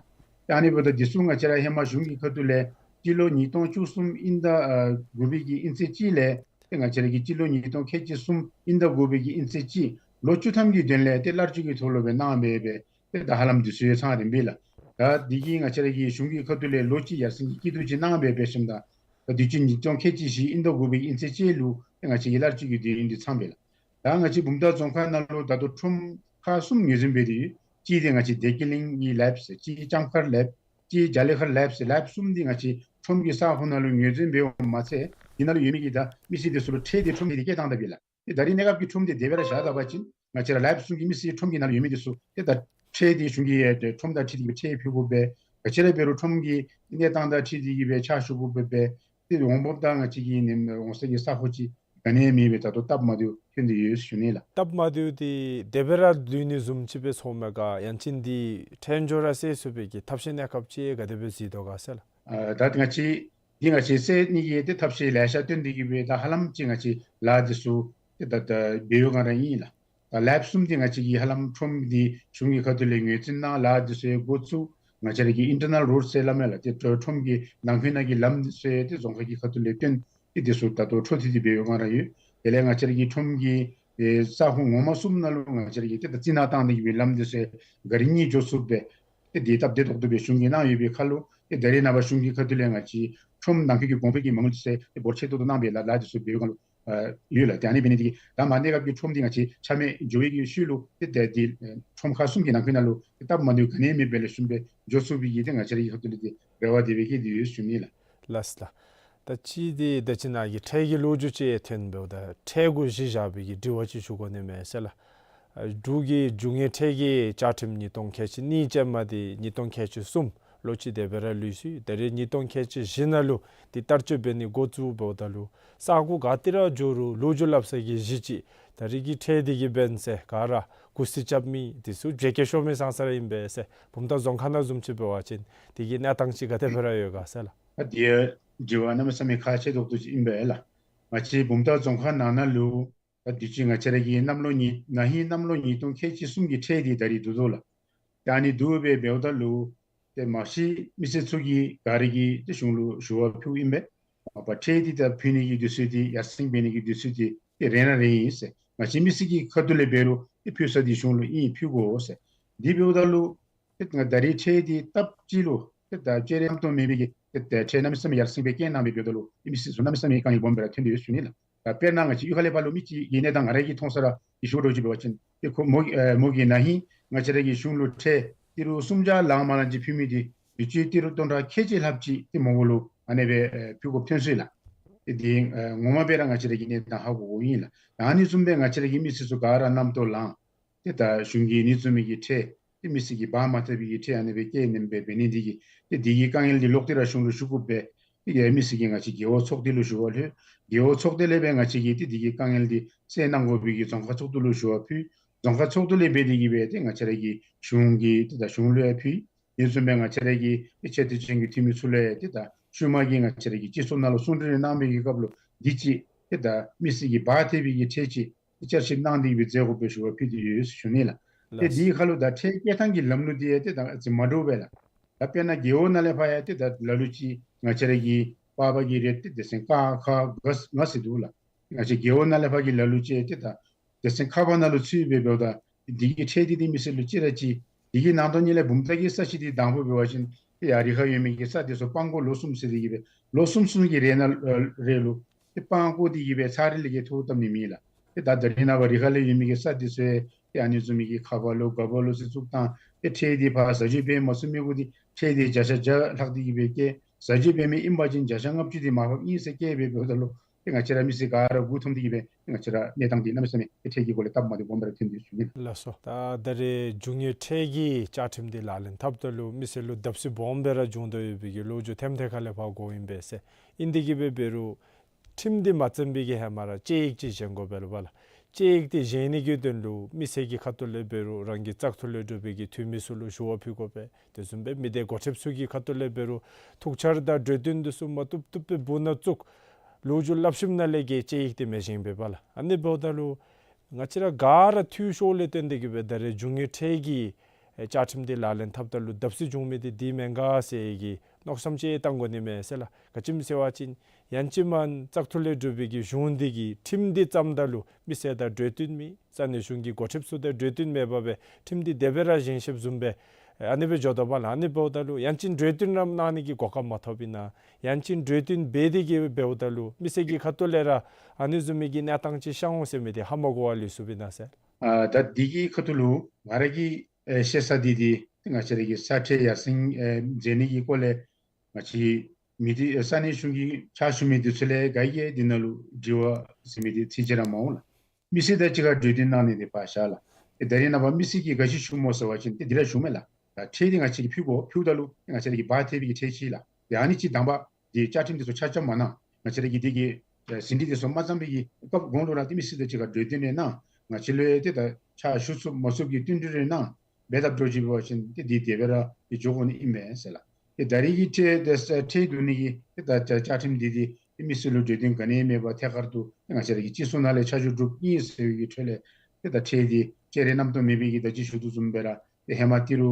ཏེ་ཨ་ནི་འབདཝ་ད་འདི་ཚུ་ང་བཅས་ར་ཧེ་མ་གཞུང་གི་ཁ་ཐུག་ལས་སྤྱི་ལོ་ཉིས་སྟོང་བཅུ་གསུམ་དབྱིན་ཟླ་ཨ་དགུ་པའི་གི་དབྱིན་ཚེས་གཅིག་ལས་ཏེ་ང་བཅས་ར་གི་སྤྱི་ལོ་ཉིས་སྟོང་ཁལ་གཅིག་གསུམ་དབྱིན་ཟླ་དགུ་པའི་གི་དབྱིན་ཚེས་གཅིག་ལོ་བཅུ་ཐམ་གྱི་དོན་ལས་ཏེ་གླ་སྤྲོད་ཀྱི་ཐོག་ལུ་སྦེ་གནང་སྦེ་སྦེ་ཏེ་ད་ཧ་ལམ་འདི་ཚུ་ཡང་ཚང་རནམ་སྦེ་ལགས། ད་འདི་གིས་ང་བཅས་ར་གི་གཞུང་གི་ཁ་ཐུག་ལས་ལོ་གཅིག་ཡར་སེང་གི་སྐྱིད་སྡུག་ཅིག་གནང་སྦེ་འབད་ཞིནམ་ད་ད་དུས་ཅི་ཉིས་སྟོང་ཁལ་གཅིག་བཞི་དབྱིན་ཟླ་དགུ་པའི་གི་དབྱིན་ཚེས་གཅིག་ལུ་ཏེ་ང་བཅས་ཀྱི་གླ་སྤྲོད་ཀྱི་དུས་ཡུན་འདི་ཚངམ་སྦེ་ལགས། ད་ང་བཅས་བུམ་ཐང་རྫོང་ཁག་ནང་ལུ་ད་ལྟོ་ཁྲོམ་ཁག་གསུམ་ངོས་འཛིན་འབད་དེ་ཡོད། གཅིག་འདི་ང་བཅས་བདེ་སྐྱིད་གླིང་གི་ལགས་ཟེར། གཅིག་ལྕངམ་མཁར་ལགས། གཅིག་རྒྱ་ལི་མཁར་ལགས་ཟེར། ལགས་གསུམ་འདི་ང་བཅས་ཁྲོམ་གྱི་ས་ཁོངས་ནང་ལུ་ངོས་འཛིན་འབདཝ་མ་ཚད་འདི་ནང་ལུ་ཡོད་མི་གི་ད་མི་སེར་འདི་ཚུ་ལུ་ཁྲལ་འདི་ཁྲོམ་གྱིས་འདི་བཀལ་བཏང་ད་པས་ལགས། ཏེ་ད་རེས་གནས་སྐབས་ཀྱི་ཁྲོམ་འདི་དེ་སྦེ་ར་བཞག་ད་པ་ཅིན་ང་བཅས་ར་ལགས་གསུམ་གྱི་མི་སེར་ཁྲོམ་གྱི་ནང་ལུ་ཡོད་མི་འདི་ཚུ་ཏེ་ད་ཁྲལ་འདི་གཞུང་གི་ཨེ་ཁྲོམ་དང་འཁྲིལ་ཏེ་གིས་ཁྲལ་ཕུལ་དགོ་པས། ག་ཅི་ར་འབད་རུང་ཁྲོམ་གྱི་གནས་སྟངས་དང་འཁྲིལ་ཏེ་གིས་སྦེ་ཕྱག་ཞུ་དགོ་པས་སྦེ། ཏེ་འོང་འབབ་དང་ང་བཅས་ཀྱི་ནི་འོང་ས་གི་ས་ཁོངས་ཅིག་ག་ནི་ཡང་མེད་པའི་ད་ལྟོ་སྟབས་མ་བདེཝ་ཐོན་ཏེ་ཡོད་ཟེར་ཞུ་ནི་ལགས། སྟབས་མ་བདེཝ་འདི་དེ་སྦེ་ར་སྡོད་ནི་བཟུམ་ཅིག་སྦེ་ཚོརཝ་མས་ག། ཡང་ཅིན་འདི་ཁྲལ་འབྱོར་ར་སེལ་ཚུགས་པའི་གི་ཐབས་ཤེས་གནས་སྐབས་ཅིག་ག་དེ་སྦེ་གཟིགས་དོ་ག་ཟེར་ལགས། ཨ་ད་ང་བཅས་འདི་ང་བཅས་སེལ་ནི་གི་ཏེ་ཐབས་ཤེས་ལེ་ཤ་བཏོན་ཏེ་གིས་སྦེ་ད་ཧ་ལམ་ཅིག་ང་བཅས་ལཱ་འདི་ཚུ་ཏེ་ད་ད་འབད་བའི་སྒང་ར་ཨིན་ལགས། ད་ལགས་གསུམ་འདི་ང་བཅས་ཀྱིས་ཧ་ལམ་ཁྲོམ་འདི་གཞུང་གི་ཁ་ཐུག་ལས་ངོས་འཛིན་གནང་ལཱ་འདི་ཚུ་ཡང་འགོ་བཙུགས། ང་བཅས་ར་གི་ཨིན་ཊར་ནལ་རོཌ་ཟེར་སླབ་མས་ལགས། ཏེ་ཁྲོ་ཁྲོམ་གྱི་ནང་འཁོད་ནང་གི་ལམ་འདི་ཚུ་ཡང་ཏེ་རྫོང་ཁག་གི་ཁ་ཐུག་ལས་བཏོན་ཏེ་འདི་ཚུ་ད་ལྟོ་འཕྲོ་མཐུད་དེ་འབད་བའི་སྒང་ར་ཡོད། དེ་ལས་ང་བཅས་ར་གི་ཁྲོམ་གྱི་ཨེ་ས་ཁོངས་ངོ་མ་གསུམ་ནང་ལུ་ང་བཅས་ར་གིས་ཏེ་ད་རྩི་ནག་བཏང་སྟེ་གིས་སྦེ་ལམ་འདི་ཚུ་ཡང་གཱ་རི་གཉིས་འགྱོ་ཚུགསཔ་སྦེ་ཏེ་འདི་སྟབས་བདེ་ཏོག་ཏོ་སྦེ་གཞུང་གིས་གནང་ཡོད་པའི་ཁར་ལུ་ཏེ་ད་རེས་ནངས་པ་གཞུང་གི་ཁ་ཐུག་ལས་ང་བཅས་ཁྲོམ་ནང་འཁོད་ཀྱི་གོང་འཕེལ་གྱི་མ་དངུལ་འདི་ཚུ་ཡང་ཏེ་འབོར་ཆེ་ཏོག་ཏོ་གནང་སྦེ་ལཱ་ལཱ་འདི་ཚུ་འབད་བའི་སྒང་ལུ་ ཨ་ཡོད་ལགས། ཏེ་ཨ་ནི་འབད་ནི་དེ་གིས་ད་མ་གནས་སྐབས་ཀྱི་ཁྲོམ་འདི་ང་བཅས་ཆ་མེད་འགྱོ་བའི་གི་ཤུལ་ལུ་ཏེ་ཏེ་འདི་ཨེ་ཁྲོམ་ཁག་གསུམ་གྱི་ནང་འཁོད་ནང་ལུ་ཏེ་སྟབས་མ་བདེཝ་ག་ནི་ཡང་མེད་པར་ལེགས་ཤོམ་སྦེ་འགྱོ་ཚུགས་པའི་གི་ཏེ་ང་བཅས་ར་གི་ཁ་ཐུག་ལས་ཏེ་རེ་བ་དེ་སྦེ་བསྐྱེད་དེ་ཡོད་ཟེར་ཞུ་ནི་ལགས། ལགས་ལགས། ད་ཅི་འདི་ད་ཅི་ནཱ་གི་ཁྲལ་གྱི་ལོ་རྒྱུས་ཅིག་ཐོན་འབདཝ་ད་ཁྲལ་གུ་གཞི་བཞག་པའི་གི་དྲི་བ་ཅིག་ཞུ་དགོ་ནི་མས་ཟེར་ལགས། ཨ་འབྲུག་གི་རྒྱུ་དངོས་ཁྲལ་གྱི་བཅའ་ཁྲིམས་ཉིས་སྟོང་ཁལ་གཅིག་གཉིས་ཅན་མ་འདི་ཉིས་སྟོང་ཁལ་གཅིག་གསུམ་ལོ་གཅིག་དེ་སྦེ་ར་ལུས་སོ་ཡི། ད་རེས་ཉིས་སྟོང་ཁལ་གཅིག་བཞི་ནང་ལུ་འདི་བསྟར་སྤྱོད་འབད་ནི་འགོ་བཙུགས་འབདཝ་ད་ལུ་ས་གོ་ག་ཏེ་ར་འགྱོ་རུང་ལོ་རྒྱུས་སླབ་ས་གི་གཞི་ཅིག་ད་རེས་ཀྱི་ཁྲལ་འདི་གིས་འབད་ཟེར་ག་ར་གུ་སི་རྐྱབ་མི་འདི་ཚུ་བྱེས་སྐྱེས་ཤོར་མི་ཙང་ཙ་ར་ཨིན་པས་ཟེར། བུམ་ཐང་རྫོང་ཁག་ནང་བཟུམ་ཅིག་འབད་བ་ཅིན་འདི་གི་གནས་སྟངས་ཅིག་ག་དེ་སྦེ་ར་ཡོད་ག་ཟེར་ལགས། ཨ་དེ་དྲི་བ་གནམ་མེད་ས་མེད་ཁག་ཆེ་ཏོག་ཏོ་ཅིག་ཨིན་པས་ལགས། ང་བཅས་བུམ་ཐང་རྫོང་ཁག་ནང་ན་ལུ་ད་དུས་ཅི་ང་བཅས་ར་གི་གནམ་ལོ་ཉིས་ན་ཧིང་གནམ་ལོ་ཉིས་སྟོང་ཁལ་གཅིག་གསུམ་གྱི་ཁྲལ་འདི་ད་རེས་བསྡུ་དོ་ལགས། ད་ཨ་ནི་བསྡུ་སྦེ་འབདཝ་ད་ལུ་ཏེ་མ་གཞི་མི་སེར་ཚུ་གིས་ག་ར་གིས་ཏེ་གཞུང་ལུ་ཞུ་བ་ཕུལཝ་ཨིན་པས། མ་པ་ཁྲལ་འདི་ད་ཕུལ་ནི་གི་དུས་ཚོད་འདི་ཡར་སེང་འབད་ནི་གི་དུས་ཚོད་འདི་ཏེ་རན་ར་རན་ཡི་ཟེར། མ་གཞི་མི་སེར་གྱི་ཁ་ཐུག་ལས་འབད་རུང་ཏེ་ཕུལ་ས་འདི་གཞུང་ལུ་ཨིན་ཕུལ་དགོ་ཟེར། འདི་འབདཝ་ད་ལུ་ཏེ་ད་རེས་ཁྲལ་འདི་སྟབས་གཅིག་ལུ་ཏེ་ད་བཅད་རེ་གནམ་སྟོང་མེད་པའི་གི་ཏེ་ད་ཁྲལ་གནམ་མེད་ས་མེད་ཡར་སེང་སྦེ་བཀལ་གནང་སྦེ་འབདཝ་ད་ལུ་ཏེ་མི་སེར་ཚུ་གནམ་མེད་ས་མེད་དཀའ་ངལ་སྦོམ་སྦེ་ར་ཐོན་ཏེ་ཡོད་ཟེར་ཞུ་ནི་ལགས། ད་དཔེར་ན་ང་བཅས་གཡུས་ཁ་ལས་ཕར་ལུ་མི་གཅིག་གི་གནས་སྟངས་ང་ར་གིས་མཐོང་ས་ར་ཏེ་ཁོ་མོ་ཨེ་མོ་གིས་ན་ཧིང་ང་བཅས་ར་གི་གཞུང་ལུ་ཁྲལ་ཏི་རུ་སུམ་བརྒྱ་ལང་མ་ལང་ཅིག་ཕུལ་མི་འདི་དུས་ཅི་ཏི་རུ་སྟོང་ཕྲག་ཁལ་གཅིག་ལྷགཔ་ཅིག་ཏེ་མོ་གུ་ལུ་ཨ་ནེ་སྦེ་ཨེ་ཕུལ་དགོཔ་ཐོན་སོ་ཡི་ལགས། ཏེ་འདི་ཨེ་ངོ་མ་སྦེ་ར་ང་བཅས་ར་གིས་གནས་སྟངས་ཧ་གོ་དགོཔ་ཨིན་ལགས། ད་ཨ་ནི་བཟུམ་སྦེ་ང་བཅས་ར་གི་མི་སེར་ཚུ་ག་ར་གནམ་ཐོག་ལང་ཏེ་ད་གཞུང་གིས་ཨ་ནི་བཟུམ་མའི་གི་ཁྲལ་ཏེ་མི་སེར་གྱིས་འབག་མ་ཐག་པའི་གི་ཁྲལ་ཨ་ནེ་སྦེ་བཀལ་ནེམ་སྦེ་འབད་ནི་འདི་གིས་ཏེ་འདི་གི་དཀའ་ངལ་འདི་ལོག་སྟེ་ར་གཞུང་ལུ་ཞུ་དགོ་པས། ཏེ་གི་མི་སེར་གྱིས་ང་བཅས་རྒེད་འོག་ཚོགས་སྡེ་ལུ་ཞུ་བ་ལྷོད། རྒེད་འོག་ཚོགས་སྡེ་ལས་སྦེ་ང་བཅས་ཀྱིས་ཏེ་འདི་གི་དཀའ་ངལ་འདི་སེལ་གནང་དགོ་པའི་གི་རྫོང་ཁག་ཚོགས་འདུ་ལུ་ཞུ་བ་ཕུལ། རྫོང་ཁག་ཚོགས་འདུ་ལས་སྦེ་འདི་གིས་སྦེ་ཏེ་ང་བཅས་ར་གི་གཞུང་གི་ཏེ་ད་གཞུང་ལུ་ཡང་ཕུལ། དེ་བཟུམ་སྦེ་ང་བཅས་ར་གི་ཏེ་ཆེ་མཐོ་ཅན་གྱི་འཐུས་མི་ཚུ་ལུ་ཡང་ཏེ་ད་ཤུལ་མ་གི་ང་བཅས་ར་གི་སྤྱི་ཚོགས་ནང་ལུ་གསུང་གྲོས་གནང་བའི་གི་སྐབས་ལུ་འདི་ཅིག་ཏེ་ད་མི་སེར་གྱིས་འབག་ཐེག་པའི་གི་ཁྲལ་ཅིག་བསྐྱར་ཞིབ་གནང་སྟེ་གི་སྦེ་མཛད་དགོ་པའི་ཞུ་བ་ཕུལ་ཏེ་ཡོད་ཞུ་ནི་ལགས། ཏེ་ལགས། འདི་ཁ་ལུ་ད་ཁྲལ་བཀལ་ཐངས་ཀྱི་ལམ་ལུགས་འདི་ཡང་ཏེ་ད་ཨ་ཙི་མ་འདྲཝ་སྦེ་ལགས། ད་དཔེར་ན་རྒེད་འོག་ནང་ལས་ཕར་ཡང་ཏེ་ད་ལ་ལུ་ཅིག་ང་བཅས་ར་གི་པར་པ་གི་རེཊ་འདི་ཏེ་སྡེ་ཚན་ཀ་ཁ་ག་ང་ཟེར་འདུག་ལགས། ང་བཅས་རྒེད་འོག་ནང་ལས་ཕར་གྱི་ལ་ལུ་ཅིག་ཏེ་ད་སྡེ་ཚན་ཁ་པར་ནང་ལུ་ཚུད་སྦེ་འབདཝ་ད་འདི་གི་ཁྲལ་འདི་ཏེ་མི་སེར་ལུ་ཅིག་ར་ཅིག་འདི་གི་ནང་དོན་ཉིད་ལས་བུམ་ཐང་གི་ས་གཞི་འདི་དང་ཕུ་འབད་བ་ཅིན་ཏེ་ཡར་རི་ཁར་ཡོད་མི་གི་ས་འདི་ཚུ་སྤང་བཀོག་ལོ་གསུམ་ཟེར་ཏེ་གི་སྦེ་ལོ་གསུམ་གསུམ་གྱི་རེ་ནང་ཨ་རེ་ལུ་ཏེ་སྤང་བཀོག་སྟེ་གི་སྦེ་ཚར་རེ་ལས་བརྒལ་ཐོབ་བཏབ་ནི་མེད་ལགས། ཏེ་ད་ད་རེས་ནངས་པ་རི་ཁ་ལས་ཡོད་མི་གི་ས་འདི་ཚུ་ཡང་ཏེ་ཨ་ནི་བཟུམ་མའི་གི་ཁ་པར་ལོ་ག་པར་ལོ་ཟེར་བཙུགས་བཏང་། ཏེ་ཁྲལ་འདི་ཕར་བཟའ་སྤྱོད་འབད་མ་ཚུགས་མི་གུ་འདི་ཁྲལ་འདི་བརྒྱ་ཆ་བརྒྱ་ལྷག་སྟེ་གི་སྦེ་བཀལ། བཟའ་སྤྱོད་འབད་མི་ཨིན་པ་ཅིན་བརྒྱ་ཆ་ལྔ་བཅུ་འདི་མར་ཕབ་ཨིན་ཟེར་བཀལ་སྦེ་འབདཝ་ད་ལུ་ཏེ་ང་བཅས་ར་མི་སེར་ག་ར་མགུ་འཐོམས་ཏེ་གི་སྦེ་ཏེ་ང་བཅས་ར་གནས་སྟངས་འདི་གནམ་མེད་ས་མེད་ཏེ་ཁྲལ་གྱི་སྒོ་ལས་སྟབས་མ་བདེཝ་སྦོམ་སྦེ་ར་ཐོན་ཏེ་ཡོད་ཞུ་ནི། ལགས་སོ། ད་ད་རེས་རྒྱུ་དངོས་ཁྲལ་གྱི་བཅའ་ཁྲིམས་འདི་ལག་ལེན་འཐབ་ད་ལུ་མི་སེར་ལུ་བརྡབ་གསིག་སྦོམ་སྦེ་ར་བྱུང་དོ་ཡོད་པའི་གི་ལོ་རྒྱུས་ཐེམ་ཐེ་ཁ་ལས་ཕར་གོཝ་ཨིན་པས་ཟེར། ཨིན་ཏེ་གི་སྦེ་འབད་རུང་ཁྲིམས་འདི་མ་བརྩམས་པའི་གི་ཧེ་མ་ར་དཔྱད་ཡིག་ཅིག་བཞེངས་དགོ་པས་ལོ་པ་ལགས། དཔྱད་ཡིག་འདི་བཞེངས་ནི་གི་དོན་ལུ་མི་སེར་གྱི་ཁ་ཐུག་ལས་འབད་རུང་རང་གི་བཙག་འཐུ་ལས་གྲུབ་པའི་གི་འཐུས་མི་ཚུ་ལུ་ཞུ་བ་ཕུལ་དགོ་པས། དེ་བཟུམ་སྦེ་མི་སྡེ་འགོ་ཁྲིདཔ་ཚུ་གི་ཁ་ཐུག་ལས་འབད་རུང་ཐུགས་འཆར་དང་གྲོས་བསྟུན་འདི་ཚུ་མ་བཏུབ་བཏུབ་སྦེ་འབུ་ནང་བཙུགས། ལོ་རྒྱུས་སླབ་ཞིནམ་ལས་ཀྱི་དཔྱད་ཡིག་འདི་མི་བཞེངས་པས་པ་ལགས། ཨ་ནི་འབདཝ་ད་ལུ་ང་བཅས་ར་ག་ར་འཐུས་ཤོར་ལས་བརྟེན་ཏེ་གི་སྦེ་ད་རེས་རྒྱུ་དངོས་ཁྲལ་གྱི་ཨེ་བཅའ་ཁྲིམས་འདི་ལག་ལེན་འཐབ་ད་ལུ་བརྡབ་གསིག་བྱུང་མི་འདི་འདི་མེན་ག་ཟེར་གྱི་མནོ་བསམ་ཅིག་བཏང་དགོ་ནི་མས་ཟེར་ལགས། ག་ཅི་སྨོ་ཟེར་བ་ཅིན་ཡང་ཅིན་མ་བཙག་འཐུ་ལས་གྲུབ་པའི་གི་གཞུང་འདི་གིས་ཁྲིམས་འདི་བརྩམ་ད་ལུ་མི་སེར་དང་གྲོས་བསྟུན་མེད། ས་གནས་གཞུང་གི་འགོ་ཁྲིདཔ་ཚུ་དང་གྲོས་བསྟུན་མེད་པར་སྦེ་ཁྲིམས་འདི་དེ་སྦེ་ར་བཞེངས་བཞེངསམ་བཟུམ་སྦེ་ཨ་ནི་སྦེ་འགྱོ་དོ་པ་ལགས། ཨ་ནི་འབདཝ་ད་ལུ་ཡང་ཅིན་གྲོས་བསྟུན་ར་གནང་ནི་གི་གོ་སྐབས་མ་ཐོབ་ཨིན་ན། ཡང་ཅིན་གྲོས་བསྟུན་འབད་དེ་གི་འབདཝ་ད་ལུ་མི་སེར་གྱི་ཁ་ཐུག་ལས་ར་ཨ་ནི་བཟུམ་མའི་གི་གནས་སྟངས་ཅིག་ཤར་འོང་ཟེར་མི་འདི་ཧ་མ་གོ་བར་ལུས་སོཔ་ཨིན་ན་ཟེར། ཨ་ད་འདི་གི་ཁ་ཐུག་ལུ་ང་ར་གིས་ཨེ་ཤེས་ས་འདི་འདི་ང་བཅས་ར་གི་ས་ཁྲལ་ཡར་སེང་ཨེ་འཛེགས་ནི་གི་སྐོར་ལས་ང་བཅས་མི་སྡེ་ཨེ་ས་གནས་གཞུང་གི་ཕྱག་ཞུ་མི་འདི་ཚུ་ལས་ག་གིས་འདི་ནང་ལུ་དྲི་བ་ཟེར་མི་འདི་ཚིག་ཅིག་ར་མ་འོང་ལགས། མི་སེར་དང་གཅིག་ཁར་གྲོས་བསྟུན་གནང་ནི་འདི་ཕར་བཞག་ལགས། ཨེ་ད་རེས་ནངས་པ་མི་སེར་གྱིས་ག་ཅི་ཞུཝ་སྨོ་ཟེར་བ་ཅིན་ཏེ་འདི་ར་ཞུཝ་མས་ལགས། ད་ཁྲལ་འདི་ང་བཅས་ཀྱིས་ཕུལ་དགོ། ཕུལཝ་ད་ལུ་ང་བཅས་ར་གིས་འབག་ཐེག་པའི་གི་ཁྲལ་ཅིག་ལགས། ཏེ་ཨ་ནི་ཅིག་དང་པ་འདི་བཅའ་ཁྲིམས་འདི་ཚུ་ཆ་ཚང་མ་གནང་། ང་བཅས་ར་གིས་འདི་གི་ཨེ་ཟིན་བྲིས་འདི་ཚུ་མ་བརྩམས་པའི་གི་སྐབས་གོང་ལུ་ར་ཏེ་མི་སེར་དང་གཅིག་ཁར་གྲོས་བསྟུན་རེ་གནང་། ང་བཅས་ལུ་ཡང་ཏེ་ད་ཕྱག་ཞུ་ཚུགསཔ་མ་ཚུགསཔ་ཀྱི་བསྟུན་གྲོས་རེ་གནང་། འབད་འཐབ་འགྱོ་ཅི་འབད་བ་ཅིན་ཏེ་འདི་དེ་སྦེ་ར་ཏེ་འགྱོ་དགོ་ནི་ཨིན་མས་ཟེར་ལགས། ཏེ་ད་རེས་ཀྱི་ཁྲལ་ཏེ་ཁྲལ་བསྡུ་ནི་གི་ཏེ་ད་བཅའ་ཁྲིམས་འདི་ཏེ་མི་སེར་ལུ་གྲོས་བསྟུན་ག་ནི་ཡང་མེད་པར་ཐད་ཀར་དུ་ཏེ་ང་བཅས་ར་གི་སྤྱི་ཚོགས་ནང་ལས་ཆ་འཇོག་གྲུབ་ཨིན་ཟེར་བའི་གི་ཁྲོད་ལས་ཏེ་ད་ཁྲལ་འདི་བསྐྱར་རེ་རྣམ་རྟོག་མེད་པའི་གི་ད་ཅི་ཞུ་དོ་བཟུམ་སྦེ་ར་ཏེ་ཧེ་མ་ཏི་རུ་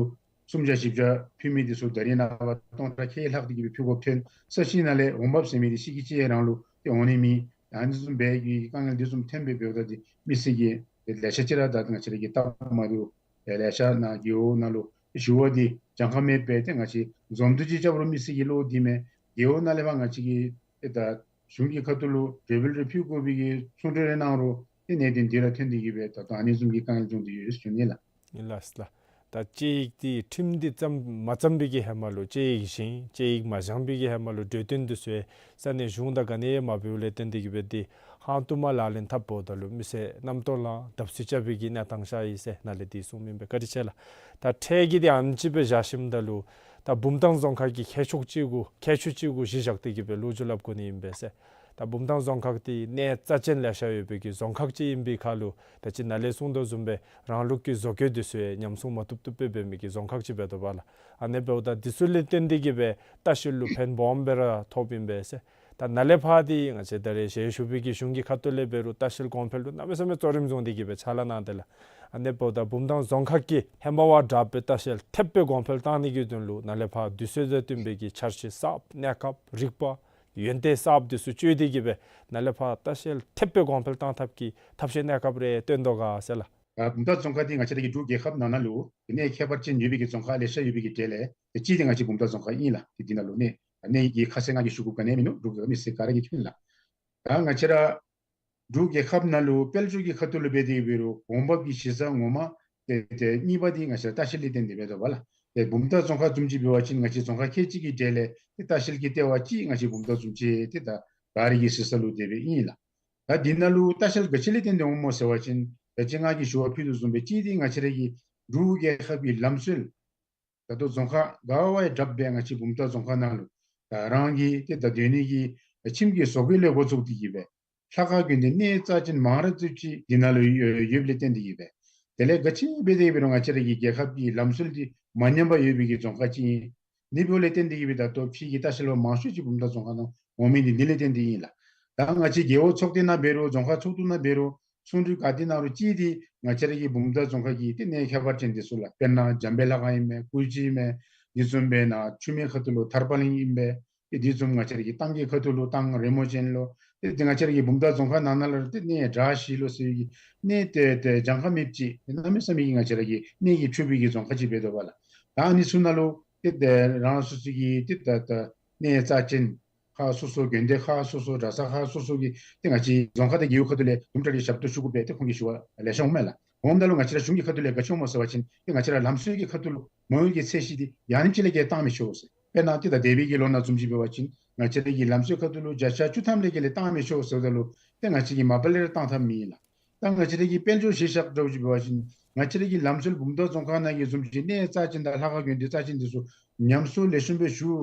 སུམ་བརྒྱ་བཞི་བརྒྱ་ཕུལ་མི་འདི་ཚུ་ད་རེས་ནངས་པ་སྟོང་ཕྲག་ཁལ་ལྷག་སྟེ་གི་སྦེ་ཕུལ་དགོཔ་ཐོན། ས་གཞི་ནང་ལས་འོང་འབབ་ཟེར་མི་འདི་ཤེད་ཀྱི་ཅིག་རང་ལུ་ཏེ་འོང་ནི་མེད། ཨ་ནི་བཟུམ་སྦེ་གི་དཀའ་ངལ་འདི་བཟུམ་ཐོན་སྦེ་འབདཝ་ད་ཏེ་མི་སེར་གྱིས་ཏེ་ལེ་ཤ་ཅིག་ར་ད་ང་བཅས་ར་གི་སྟབས་མ་བདེཝ་ལེ་ཤ་ནཱ་རྒེད་འོག་ནང་ལུ་ཞུ་བ་འདི་གྱངས་ཁ་མེད་པས། ཏེ་ང་བཅས་འཛོམས་འདུ་ཅིག་རྐྱབ་རུང་མི་སེར་གྱི་བློ་འདི་མེད། རྒེད་འོག་ནང་ལས་ཕར་ང་བཅས་ཀྱིས་ཏེ་ད་ གཞུང་གི་ཁ་ཐུག་ལུ་གྲོས་འབུལ་རེ་ཕུལ་དགོ་པའི་གི་གསུང་གྲོས་རེ་གནང་རུང་ཏེ་གནད་དོན་འདི་ར་ཐོན་ཏེ་གི་སྦེ་ད་ལྟོ་ཨ་ནི་བཟུམ་གྱི་དཀའ་ངལ་བྱུང་སྟེ་ཡོད་ཟེར་ཞུ་ནི་ལགས། ཨིན་ལགས་ལགས། ད་དཔྱད་ཡིག་འདི་ཁྲིམས་འདི་བརྩམས་མ་བརྩམས་པའི་གི་ཧེ་མ་ལུ་དཔྱད་ཡིག་བཞེངས། དཔྱད་ཡིག་མ་བཞེངས་པའི་གི་ཧེ་མ་ལུ་གྲོས་བསྟུན་འདི་ཚུ་ས་གནས་གཞུང་དང་ག་ནི་ཡང་མ་འབདཝ་ལས་བརྟེན་ཏེ་གི་སྦེ་འདི་ཧང་སྟུ་མ་ལག་ལེན་འཐབ་འབདཝ་ད་ལུ་མི་སེར་རྣམ་རྟོག་ལངས་བརྡབ་གསིག་རྐྱབ་པའི་གི་གནས་སྟངས་ཤར་ཡི་ཟེར་ནཱ་ལས་འདི་གསུངམ་ཨིན་པས། བཀའ་དྲིན་ཆེ་ལགས། ད་འཕྲལ་གྱི་འདི་ཨ་ནི་ཅིག་སྦེ་བཞག་ཞིནམ་ད་ལུ་ད་བུམ་ཐང་རྫོང་ཁག་གི་ཁྱད་ཆོས་ཅིག་གུ་ཁྱད་ཆོས་ཅིག་གུ་གཞི་བཞག་སྟེ་གི་སྦེ་ལོ་རྒྱུས་སླབ་དགོ་ནི་ཨིན་པས་ཟེར། ད་བུམ་ཐང་རྫོང་ཁག་འདི་གནས་རྩ་ཅན་ལེ་ཤ་ཡོད་པའི་གི་རྫོང་ཁག་ཅིག་ཨིན་པའི་ཁར་ལུ་ད་ཅི་ནཱ་ལས་གསུངས་དོ་བཟུམ་སྦེ་རང་ལུགས་ཀྱི་བཟོ་བཀོད་འདི་ཚུ་ཡང་ཉམས་སྲུང་མ་བཏུབ་བཏུབ་སྦེ་འབད་མི་གི་རྫོང་ཁག་ཅིག་འབད་དོ་བ་ལགས། ཨ་ནི་འབདཝ་ད་འདི་ཚུ་ལས་བརྟེན་ཏེ་གི་སྦེ་ལྟ་བཤལ་ལུ་ཕན་སྦོམ་སྦེ་ར་ཐོགསཔ་ཨིན་པས་ཟེར། ད་ནཱ་ལས་ཕར་འདི་ང་བཅས་ད་རེས་ཞལ་བཞུགས་པའི་གི་གཞུང་གི་ཁ་ཐུག་ལས་འབད་རུང་ལྟ་བཤལ་གོང་འཕེལ་ལུ་གནམ་མེད་ས་མེད་གཙོ་རིམ་བཟུང་སྟེ་གི་སྦེ་ཕྱག་ལཱ་གནང་སྟེ་ལགས། ཨ་ནི་འབདཝ་ད་བུམ་ཐང་རྫོང་ཁག་གིས་ཧེ་མ་བ་དྲག་པའི་ལྟ་བཤལ་ཐེབས་སྦེ་གོང་འཕེལ་བཏང་ནི་གི་དོན་ལུ་ནཱ་ལས་ཕར་དུས་ཚོད་དང་བསྟུན་པའི་གི་འཆར་གཞི་གསརཔ་གནས་སྐབས་རིག་པ་ཡོན་ཏན་གསརཔ་འདི་ཚུ་སྤྱོད་དེ་གི་སྦེ་ནཱ་ལས་ཕར་ལྟ་བཤལ་ཐེབས་སྦེ་གོང་འཕེལ་བཏང་ཐབས་ཀྱི་ཐབས་ཤེས་གནས་སྐབས་རེ་སྟོན་དོ་ག་ཟེར་ལགས། ཨ་བུམ་ཐང་རྫོང་ཁག་འདི་ང་བཅས་ར་གི་འབྲུག་རྒྱལ་ཁབ་ནང་ན་ལུ་གནས་ཁྱད་པར་ཅན་ཡོད་པའི་གི་རྫོང་ཁག་ལེ་ཤ་ཡོད་པའི་གི་གྲས་ལས་ཏེ་གཅིག་འདི་ང་བཅས་བུམ་ཐང་རྫོང་ཁག་ཨིན་ལགས། ཏེ་འདི་ནང་ལུ་གནས་གནས་ཀྱི་ཁ་གསལ་ང་གིས་ཞུ་དགོཔ་ག་ནི་ཡང་མིན་ནུག། འབྲུག་རྒྱལ་ཁབ་མི་སེར་ག་ར་གིས་མཁྱེན་ལགས། ད་ང་བཅས་ར་འབྲུག་རྒྱལ་ཁབ་ནང་ལུ་དཔལ་འབྱོར་གྱི་ཁ་ཐུག་ལུ་འབད་དེ་འབད་རུང་འོང་འབབ་ཀྱི་གཞི་རྩ་ངོ་མ་ཏེ་ཏེ་གཉིས་པ་འདི་ང་བཅས་ལྟ་བཤལ་ལས་བརྟེན་ཏེ་འབད་དོ་བ་ལགས། ཏེ་བུམ་ཐང་རྫོང་ཁག་བཟུམ་ཅིག་འབད་བ་ཅིན་ང་བཅས་རྫོང་ཁག་ཁལ་གཅིག་གི་གྲས་ལས་ཏེ་ལྟ་བཤལ་གྱི་ལྟེ་བ་གཅིག་ང་བཅས་བུམ་ཐང་བཟུམ་ཅིག་ཏེ་ད་ག་ར་གི་གཞི་རྩ་ལུ་དེ་སྦེ་ཨིན་ལགས། ད་འདི་ནང་ལུ་ལྟ་བཤལ་ག་ཅི་ལས་བརྟེན་ཏེ་འོངམ་སྨོ་ཟེར་བ་ཅིན་ད་ཅི་ང་གིས་ཞུ་བ་ཕུལ་དོ་བཟུམ་སྦེ་གཅིག་འདི་ང་བཅས་ར་གི་འབྲུག་རྒྱལ་ཁབ་ཀྱི་ལམ་སྲོལ། ད་ལྟོ་རྫོང་ཁག་ག་བ་ཡང་དྲག་པའི་ང་བཅས་བུམ་ཐང་རྫོང་ཁག་ནང་ལུ་ད་རང་གི་ཏེ་ད་སྡོད་གནས་ཀྱི་ཁྱིམ་གྱི་བཟོ་བཀོད་ལས་འགོ་བཙུགས་ཏེ་གི་སྦེ་ལྷ་ཁང་དགོན་སྡེ་གནས་རྩ་ཅན་མང་རབས་ཅིག་འདི་ནང་ལུ་ཡོད་ཡོདཔ་ལས་བརྟེན་ཏེ་གི་སྦེ་དེ་ལས་ག་ཅི་འབད་དེ་འབད་རུང་ང་བཅས་ར་གི་རྒྱལ་ཁབ་ཀྱི་ལམ་སྲོལ་འདི་མ་ཉམས་པར་ཡོད་པའི་གི་རྫོང་ཁག་ཅིག་ཨིན། འདི་འབདཝ་ལས་བརྟེན་ཏེ་གི་སྦེ་ད་ལྟོ་ཕྱི་གི་ལྟ་བཤལ་པ་མང་ཤོས་ཅིག་བུམ་ཐང་རྫོང་ཁག་ནང་འོང་མི་འདི་འདི་ལས་བརྟེན་ཏེ་ཨིན་ལགས། ད་ང་བཅས་རྒེད་འོག་ཚོགས་སྡེ་ནང་འབད་རུང་རྫོང་ཁག་ཚོགས་འདུ་ནང་འབད་རུང་གསུང་གྲོས་ག་ཏེ་གནང་རུང་གཅིག་འདི་ང་བཅས་ར་གི་བུམ་ཐང་རྫོང་ཁག་གི་ཏེ་གནས་ཁྱད་པར་ཅན་འདི་ཚུ་ལགས། དཔེར་ན་འཇམ་དཔལ་ལྷ་ཁང་ཨིན་མས། སྐུ་རྗེས་ཨིན་མས། འདི་བཟུམ་སྦེ་ནཱ་ཆུ་སྨད་ཁ་ཐུག་ལུ་ཐར་པ་གླིང་ཨིན་མས། ཏེ་འདི་བཟུམ་ང་བཅས་ར་གི་ཏང་གི་ཁ་ཐུག་ལུ་ཏང་རི་མོ་ཅན་ལོ། ཏེ་འདི་ང་བཅས་ར་གི་བུམ་ཐང་རྫོང་ཁག་ནང་ན་ལུ་ཏེ་གནས་བྲག་བཞི་ལོ་ཟེར་བའི་གི་གནས་ཏེ་ཏེ་གྱངས་ཁ་མེདཔ་ཅིག་གནམ་མེད་ས་མེད་ཀྱི་ང་བཅས་ར་གི་གནས་ཀྱི་ཕྱུག་པའི་གི་རྫོང་ཁག་ཅིག་འབད་དོ་བ་ལགས། ད་ཨ་ནི་ཚུ་ནང་ལུ་ཏེ་ཏེ་རང་སོ་སོ་གི་ཏེ་ད་ད་གནས་རྩ་ཅན་ཁག་སོ་སོ་དགོན་སྡེ་ཁག་སོ་སོ་གྲྭ་ཚང་ཁག་སོ་སོ་གི་ཏེ་ང་བཅས་རྫོང་ཁག་དང་རྒེད་འོག་ཁ་ཐུག་ལས་དུམ་གྲ་རེ་ཞབས་ཏོག་ཞུ་དགོ་པས་ཏེ་ཁོང་གིས་ཞུ་བ་ལེ་ཤ་འོང་མས་ལགས། འོངམ་ད་ལུ་ང་བཅས་ར་གཞུང་གི་ཁ་ཐུག་ལས་ག་ཅི་འོང་སྨོ་ཟེར་བ་ཅིན་ཏེ་ང་བཅས་ར་ལམ་སྲོལ་གྱི་ཁ་ཐུག་ལུ་མ་འོངས་ཀྱི་ཚེ་ཤི་འདི་ཡང་ནི་ཅིག་ལས་བརྒལ་བཏང་མི་ཆོག་ཟེར། དཔེར་ན་ཏེ་ད་འདས་པའི་གི་ལོ་ནང་བཟུམ་ཅིག་འབད་བ་ཅིན་ང་བཅས་ར་གི་ལམ་སྲོལ་ཁ་ཐུག་ལུ་བརྒྱ་ཆ་བཅུ་ཐམ་ལས་བརྒལ་ལས་བཏང་མི་ཆོག་ཟེརཝ་ད་ལུ་ཏེ་ང་བཅས་ཀྱིས་མ་པ་ལས་ར་བཏང་ཐབས་མེད་ལགས། ད་ང་བཅས་ར་གི་དཔལ་འབྱོར་གཞི་བཞག་འདྲཝ་ཅིག་འབད་བ་ཅིན་ང་བཅས་ར་གི་ལམ་སྲོལ་བུམ་ཐང་རྫོང་ཁག་ནང་གི་བཟུམ་ཅིག་གནས་རྩ་ཅན་དང་ལྷ་ཁང་དགོན་སྡེ་རྩ་ཅན་འདི་ཚུ་ཉམས་གསོ་ལེགས་ཤོམ་སྦེ་ཞུ།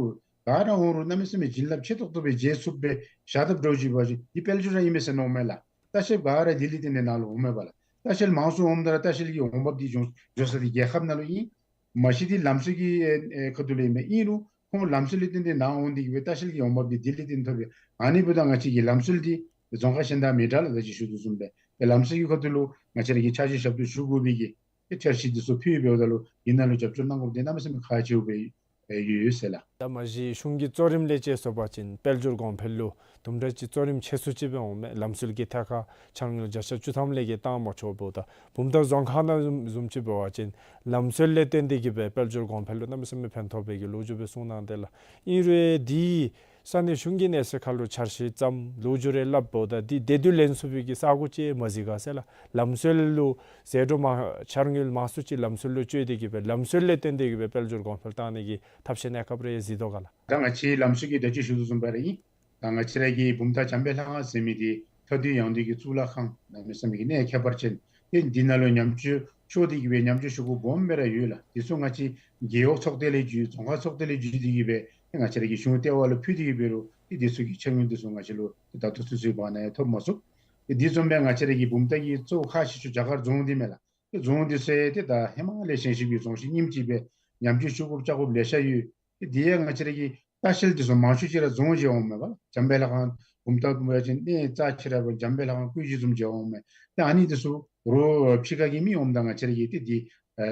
ག་ར་འོང་རུང་གནམ་མེད་ས་མེད་བྱིན་རླབས་ཆེ་ཏོག་ཏོ་སྦེ་མཇལ་ཚུགསཔ་སྦེ་བཞག་དཔ་འདྲཝ་ཅིག་འབད་བ་ཅིན་འདི་དཔལ་འབྱོར་ར་ཨིན་མས་ཟེར་མནོཝ་མས་ལགས། ལྟ་བཤལཔ་ག་ར་འདི་ལས་བརྟེན་ནཱ་ལུ་འོངམ་མས་པ་ལགས། ལྟ་བཤལ་མང་སུ་འོངམ་ད་ར་ལྟ་བཤལ་གྱི་འོང་འབབ་འདི་འབྱུང་འབྱུང་ས་འདི་རྒྱལ་ཁབ་ནང་ལུ་ཨིན། མ་གཞི་འདི་ལམ་སྲོལ་གྱི་ཨེ་ཨེ་ཁ་ཐུག་ལས་ཨིན་མས། ཨིན་རུང་ཁོང་ལམ་སྲོལ་ལས་བརྟེན་ཏེ་ནཱ་འོང་སྟེ་གི་སྦེ་ལྟ་བཤལ་གྱི་འོང་འབབ་འདི་འདི་ལས་བརྟེན་ཐོབ་པས། ཨ་ནི་འབདཝ་ད་ང་བཅས་ཀྱི་ལམ་སྲོལ་འདི་རྫོང་ཁག་གཞན་དང་མི་འདྲ་ལགས། ད་ཅི་ཞུ་དོ་བཟུམ་སྦེ་ཏེ་ལམ་སྲོལ་གྱི་ཁ་ཐུག་ལུ་ང་བཅས་ར་གིས་ཕྱག་ཕྱིད་ཞབས་ཏོག་ཞུ་དགོ་པའི་གི་ཏེ་འཆར་གཞི་འདི་ཚུ་ཕུལ་འབདཝ་ད་ལུ་འདི་ནང་ལུ་རྒྱབ་སྐྱོར་གནང་དགོཔ་འདི་གནམ་མེད་ས་མེད་ཁག་ཆེཝ་སྦེ་ཨེ་ཡོད་ཟེར་ལགས། ད་མ་གཞི་གཞུང་གི་གཙོ་རིམ་ལས་བཅས་སོང་པ་ཅིན་དཔལ་འབྱོར་གོང་འཕེལ་ལུ་དུམ་གྲ་ཅིག་གཙོ་རིམ་ཆེ་སུ་ཅིག་སྦེ་འོང་མས། ལམ་སྲོལ་གྱི་ཐད་ཁར་འཆར་དངུལ་བརྒྱ་ཆ་བཅུ་ཐམ་ལས་བརྒལ་བཏང་མ་ཆོགཔ་ད་བུམ་ཐང་རྫོང་ཁག་ནང་བཟུམ་བཟུམ་ཅིག་འབད་བ་ཅིན་ལམ་སྲོལ་ལས་བརྟེན་ཏེ་གི་སྦེ་དཔལ་འབྱོར་གོང་འཕེལ་ལུ་གནམ་མེད་ས་མེད་ཕན་ཐོགས་པའི་གི་ལོ་རྒྱུས་སྦེ་གསུངས་གནང་དེས་ལགས། ཨིན་རུང་འདི་ས་གནས་གཞུང་གི་གནས་ཚད་ཁར་ལུ་འཆར་གཞི་བརྩམ་ལོ་རྒྱུས་རེ་སླབ་འབདཝ་ད་འདི་བདེ་སྡུག་ལེན་ཚུགས་པའི་གི་ས་གོ་ཅིག་མ་གཟིགས་ག་ཟེར་ལགས། ལམ་སྲོལ་ལུ་ཟད་འགྲོ་མ་འཆར་དངུལ་མང་སུ་ཅིག་ལམ་སྲོལ་ལུ་སྤྱོད་དེ་གི་སྦེ་ལམ་སྲོལ་ལས་བརྟེན་ཏེ་གི་སྦེ་དཔལ་འབྱོར་གོང་འཕེལ་བཏང་ནི་གི་ཐབས་ཤེས་གནས་སྐབས་རེ་གཟིགས་དོ་ག་ལགས། ད་ང་བཅས་ལམ་སྲོལ་གྱི་ད་ཅི་ཞུ་དོ་བཟུམ་སྦེ་ར་ཨིན། ད་ང་བཅས་ར་གི་བུམ་ཐང་འཇམ་དཔལ་ལྷ་ཁང་ཟེར་མི་འདི་མཐའ་འདུལ་ཡང་འདུལ་གྱི་གཙུག་ལག་ཁང་གནམ་མེད་ས་མེད་ཀྱི་གནས་ཁྱད་པར་ཅན། ཏེ་འདི་ནང་ལུ་ཉམས་བཅོས་ཤོར་ཏེ་གི་སྦེ་ཉམས་བཅོས་ཞུ་དགོཔ་སྦོམ་སྦེ་ར་ཡོད་ལགས། འདི་ཚུ་ང་བཅས་རྒེད་འོག་ཚོགས་སྡེ་ལས་བརྒྱུད་རྫོང་ཁག་ཚོགས་སྡེ་ལས་བརྒྱུད་དེ་གི་སྦེ་ཏེ་ང་བཅས་ར་གི་གཞུང་ལྟེ་བ་ལུ་ཕུལ་ཏེ་གི་འབད་རུང་ཏེ་འདི་ཚུ་གི་ཆ་དངུལ་འདི་ཚུ་ང་བཅས་ལུ་ཏེ་ད་ལྟོ་ཚུན་ཚོད་བར་ན་ཡང་ཐོབ་མ་ཚུགས། ཏེ་འདི་བཟུམ་སྦེ་ང་བཅས་ར་གི་བུམ་ཐང་གི་གཙོ་བོ་ཁག་ཆེ་ཤོས་བྱ་དཀར་རྫོང་འདི་མས་ལགས། ཏེ་རྫོང་འདི་ཚུ་ཡང་ཏེ་ད་ཧེ་མ་ལས་བཞེངས་བཞེངསམ་གི་རྫོང་གཞི་རྙིངམ་ཅིག་སྦེ་ཉམས་བཅོས་ཞུ་དགོཔ་བཅའ་དགོཔ་ལེ་ཤ་ཡོད། ཏེ་འདི་ཡང་ང་བཅས་ར་གི་ལྟ་བཤལ་འདི་ཚུ་མང་ཤོས་ཅིག་ར་རྫོང་བཞེས་འོངམ་མས་པ། འཇམ་དཔལ་ལྷ་ཁང་བུམ་ཐང་བུམ་ཐང་ཅིག་གནས་རྩ་ཆེ་དྲགས་སྦེ་འཇམ་དཔལ་ལྷ་ཁང་སྐུ་མཇལ་བཟུམ་མཇལ་འོངམ་མས། ཏེ་ཨ་ནི་འདི་ཚུ་རོགས་ཕྱི་ཁ་གི་མི་འོངམ་ད་ང་བཅས་ར་གིས་ཏེ་འདི་ཨ་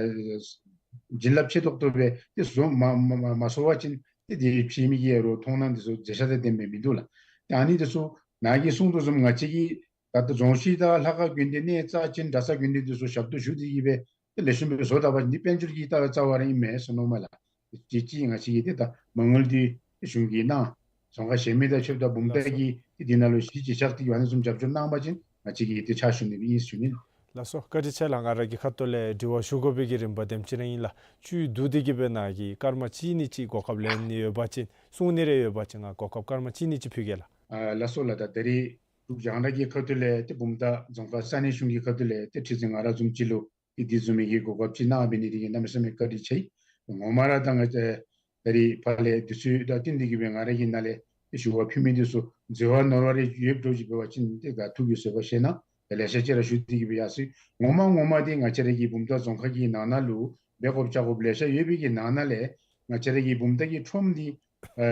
བྱིན་རླབས་ཆེ་ཏོག་ཏོ་སྦེ་ཏེ་བཟོ་མ་མ་མ་མ་བཟོ་བ་ཅིན་ཏེ་འདི་ཕྱི་མི་གིས་ཡང་རོགས་མཐོང་སྣང་འདི་ཚུ་མཛད་བཞག་དང་ལྡནམ་སྦེ་མིན་འདུག་ལགས། ཏེ་ཨ་ནི་འདི་ཚུ་ནཱ་གིས་གསུངས་དོ་བཟུམ་ང་བཅས་ཀྱིས་ད་ལྟོ་རྫོང་གཞི་དང་ལྷ་ཁང་དགོན་སྡེ་གནས་རྩ་ཅན་གྲྭ་ཚང་དགོན་སྡེ་འདི་ཚུ་ཞབས་ཏོག་ཞུ་སྟེ་གི་སྦེ་ཏེ་ལེགས་ཤོམ་སྦེ་བཟོ་ད་པ་ཅིན་འདི་དཔལ་འབྱོར་གྱི་ལྟ་བའི་རྩ་བ་ར་ཨིན་མས་ཟེར་མནོཝ་མས་ལགས། ཏེ་ཅིག་ང་བཅས་ཀྱིས་ཏེ་ད་མ་དངུལ་འདི་གཞུང་གིས་གནང་ རྫོང་ཁག་གཞན་མི་དང་ཕྱདཔ་ད་བུམ་ཐང་གི་ཏེ་འདི་ནང་ལུ་གཞི་གཞི་བཞག་སྟེ་གི་ཨ་ནི་བཟུམ་རྒྱབ་སྐྱོར་གནང་པ་ཅིན་ང་བཅས་ཀྱིས་ཏེ་ཕྱག་ཞུ་ནི་ཨིན་ཞུ་ནི། ལགས་སོ། བཀའ་དྲིན་ཆེ་ལགས། ང་ར་གི་ཁ་ཐུག་ལས་དྲི་བ་ཞུ་དགོ་པའི་གི་རིམ་པ་དེམ་ཅིག་ར་ཨིན་ལགས། བཅུད་བསྡུ་སྟེ་གི་སྦེ་ནཱ་གིས་སྐར་མ་གཅིག་གཉིས་ཅིག་གོ་སྐབས་ལེན་ནི་ཡོད་པ་ཅིན་གསུང་ནི་རེ་ཡོད་པ་ཅིན་ང་གོ་སྐབས་སྐར་མ་གཅིག་གཉིས་ཅིག་ཕུལ་གེ་ལགས། ཨ་ལགས་སོ་ལགས། ད་ད་རིས་འབྲུག་རྒྱང་བསྒྲགས་ཀྱི་ཁ་ཐུག་ལས་ཏེ་བུམ་ཐང་རྫོང་ཁག་ས་གནས་གཞུང་གི་ཁ་ཐུག་ལས་ཏེ་ཁྲི་འཛིན་ང་ར་བཟུམ་ཅིག་ལུ་ཏེ་འདི་བཟུམ་མའི་གི་གོ་སྐབས་ཅིག་གནང་བའི་ནི་དེ་གིས་གནམ་མེད་ས་མེད་བཀའ་དྲིན་ཆེ། ངོ་མ་ར་ད་ང་བཅས་ད་རིས་ཕར་ལས་དུས་ཚོད་དང་བསྟུན་ཏེ་གི་སྦེ་ང་ར་གིས་ནཱ་ལས་ཏེ་ཞུ་བ་ཕུལ་མི་འདི་ཚུ་འཛོལ་བ་ནོར་བ་རེ་ཡོདཔ་འདྲཝ་ཅིག་འབད་བ་ཅིན་ཏེ་ད་ཐུགས་ཀྱིས་བཟོད་པ་བཞེས་གནང་། ད་ལེ་ཤ་ཅིག་ར་ཞུ་སྟེ་གི་སྦེ་ཡར་སོ་ཡི། ངོ་མ་ངོ་མ་འདི་ང་བཅས་ར་གི་བུམ་ཐང་རྫོང་ཁག་གི་ནང་ན་ལུ་འབད་དགོཔ་བྱ་དགོཔ་ལེ་ཤ་ཡོད་པའི་གི་ནང་ན་ལས་ང་བཅས་ར་གི་བུམ་ཐང་གི་ཁྲོམ་འདི་ཨ་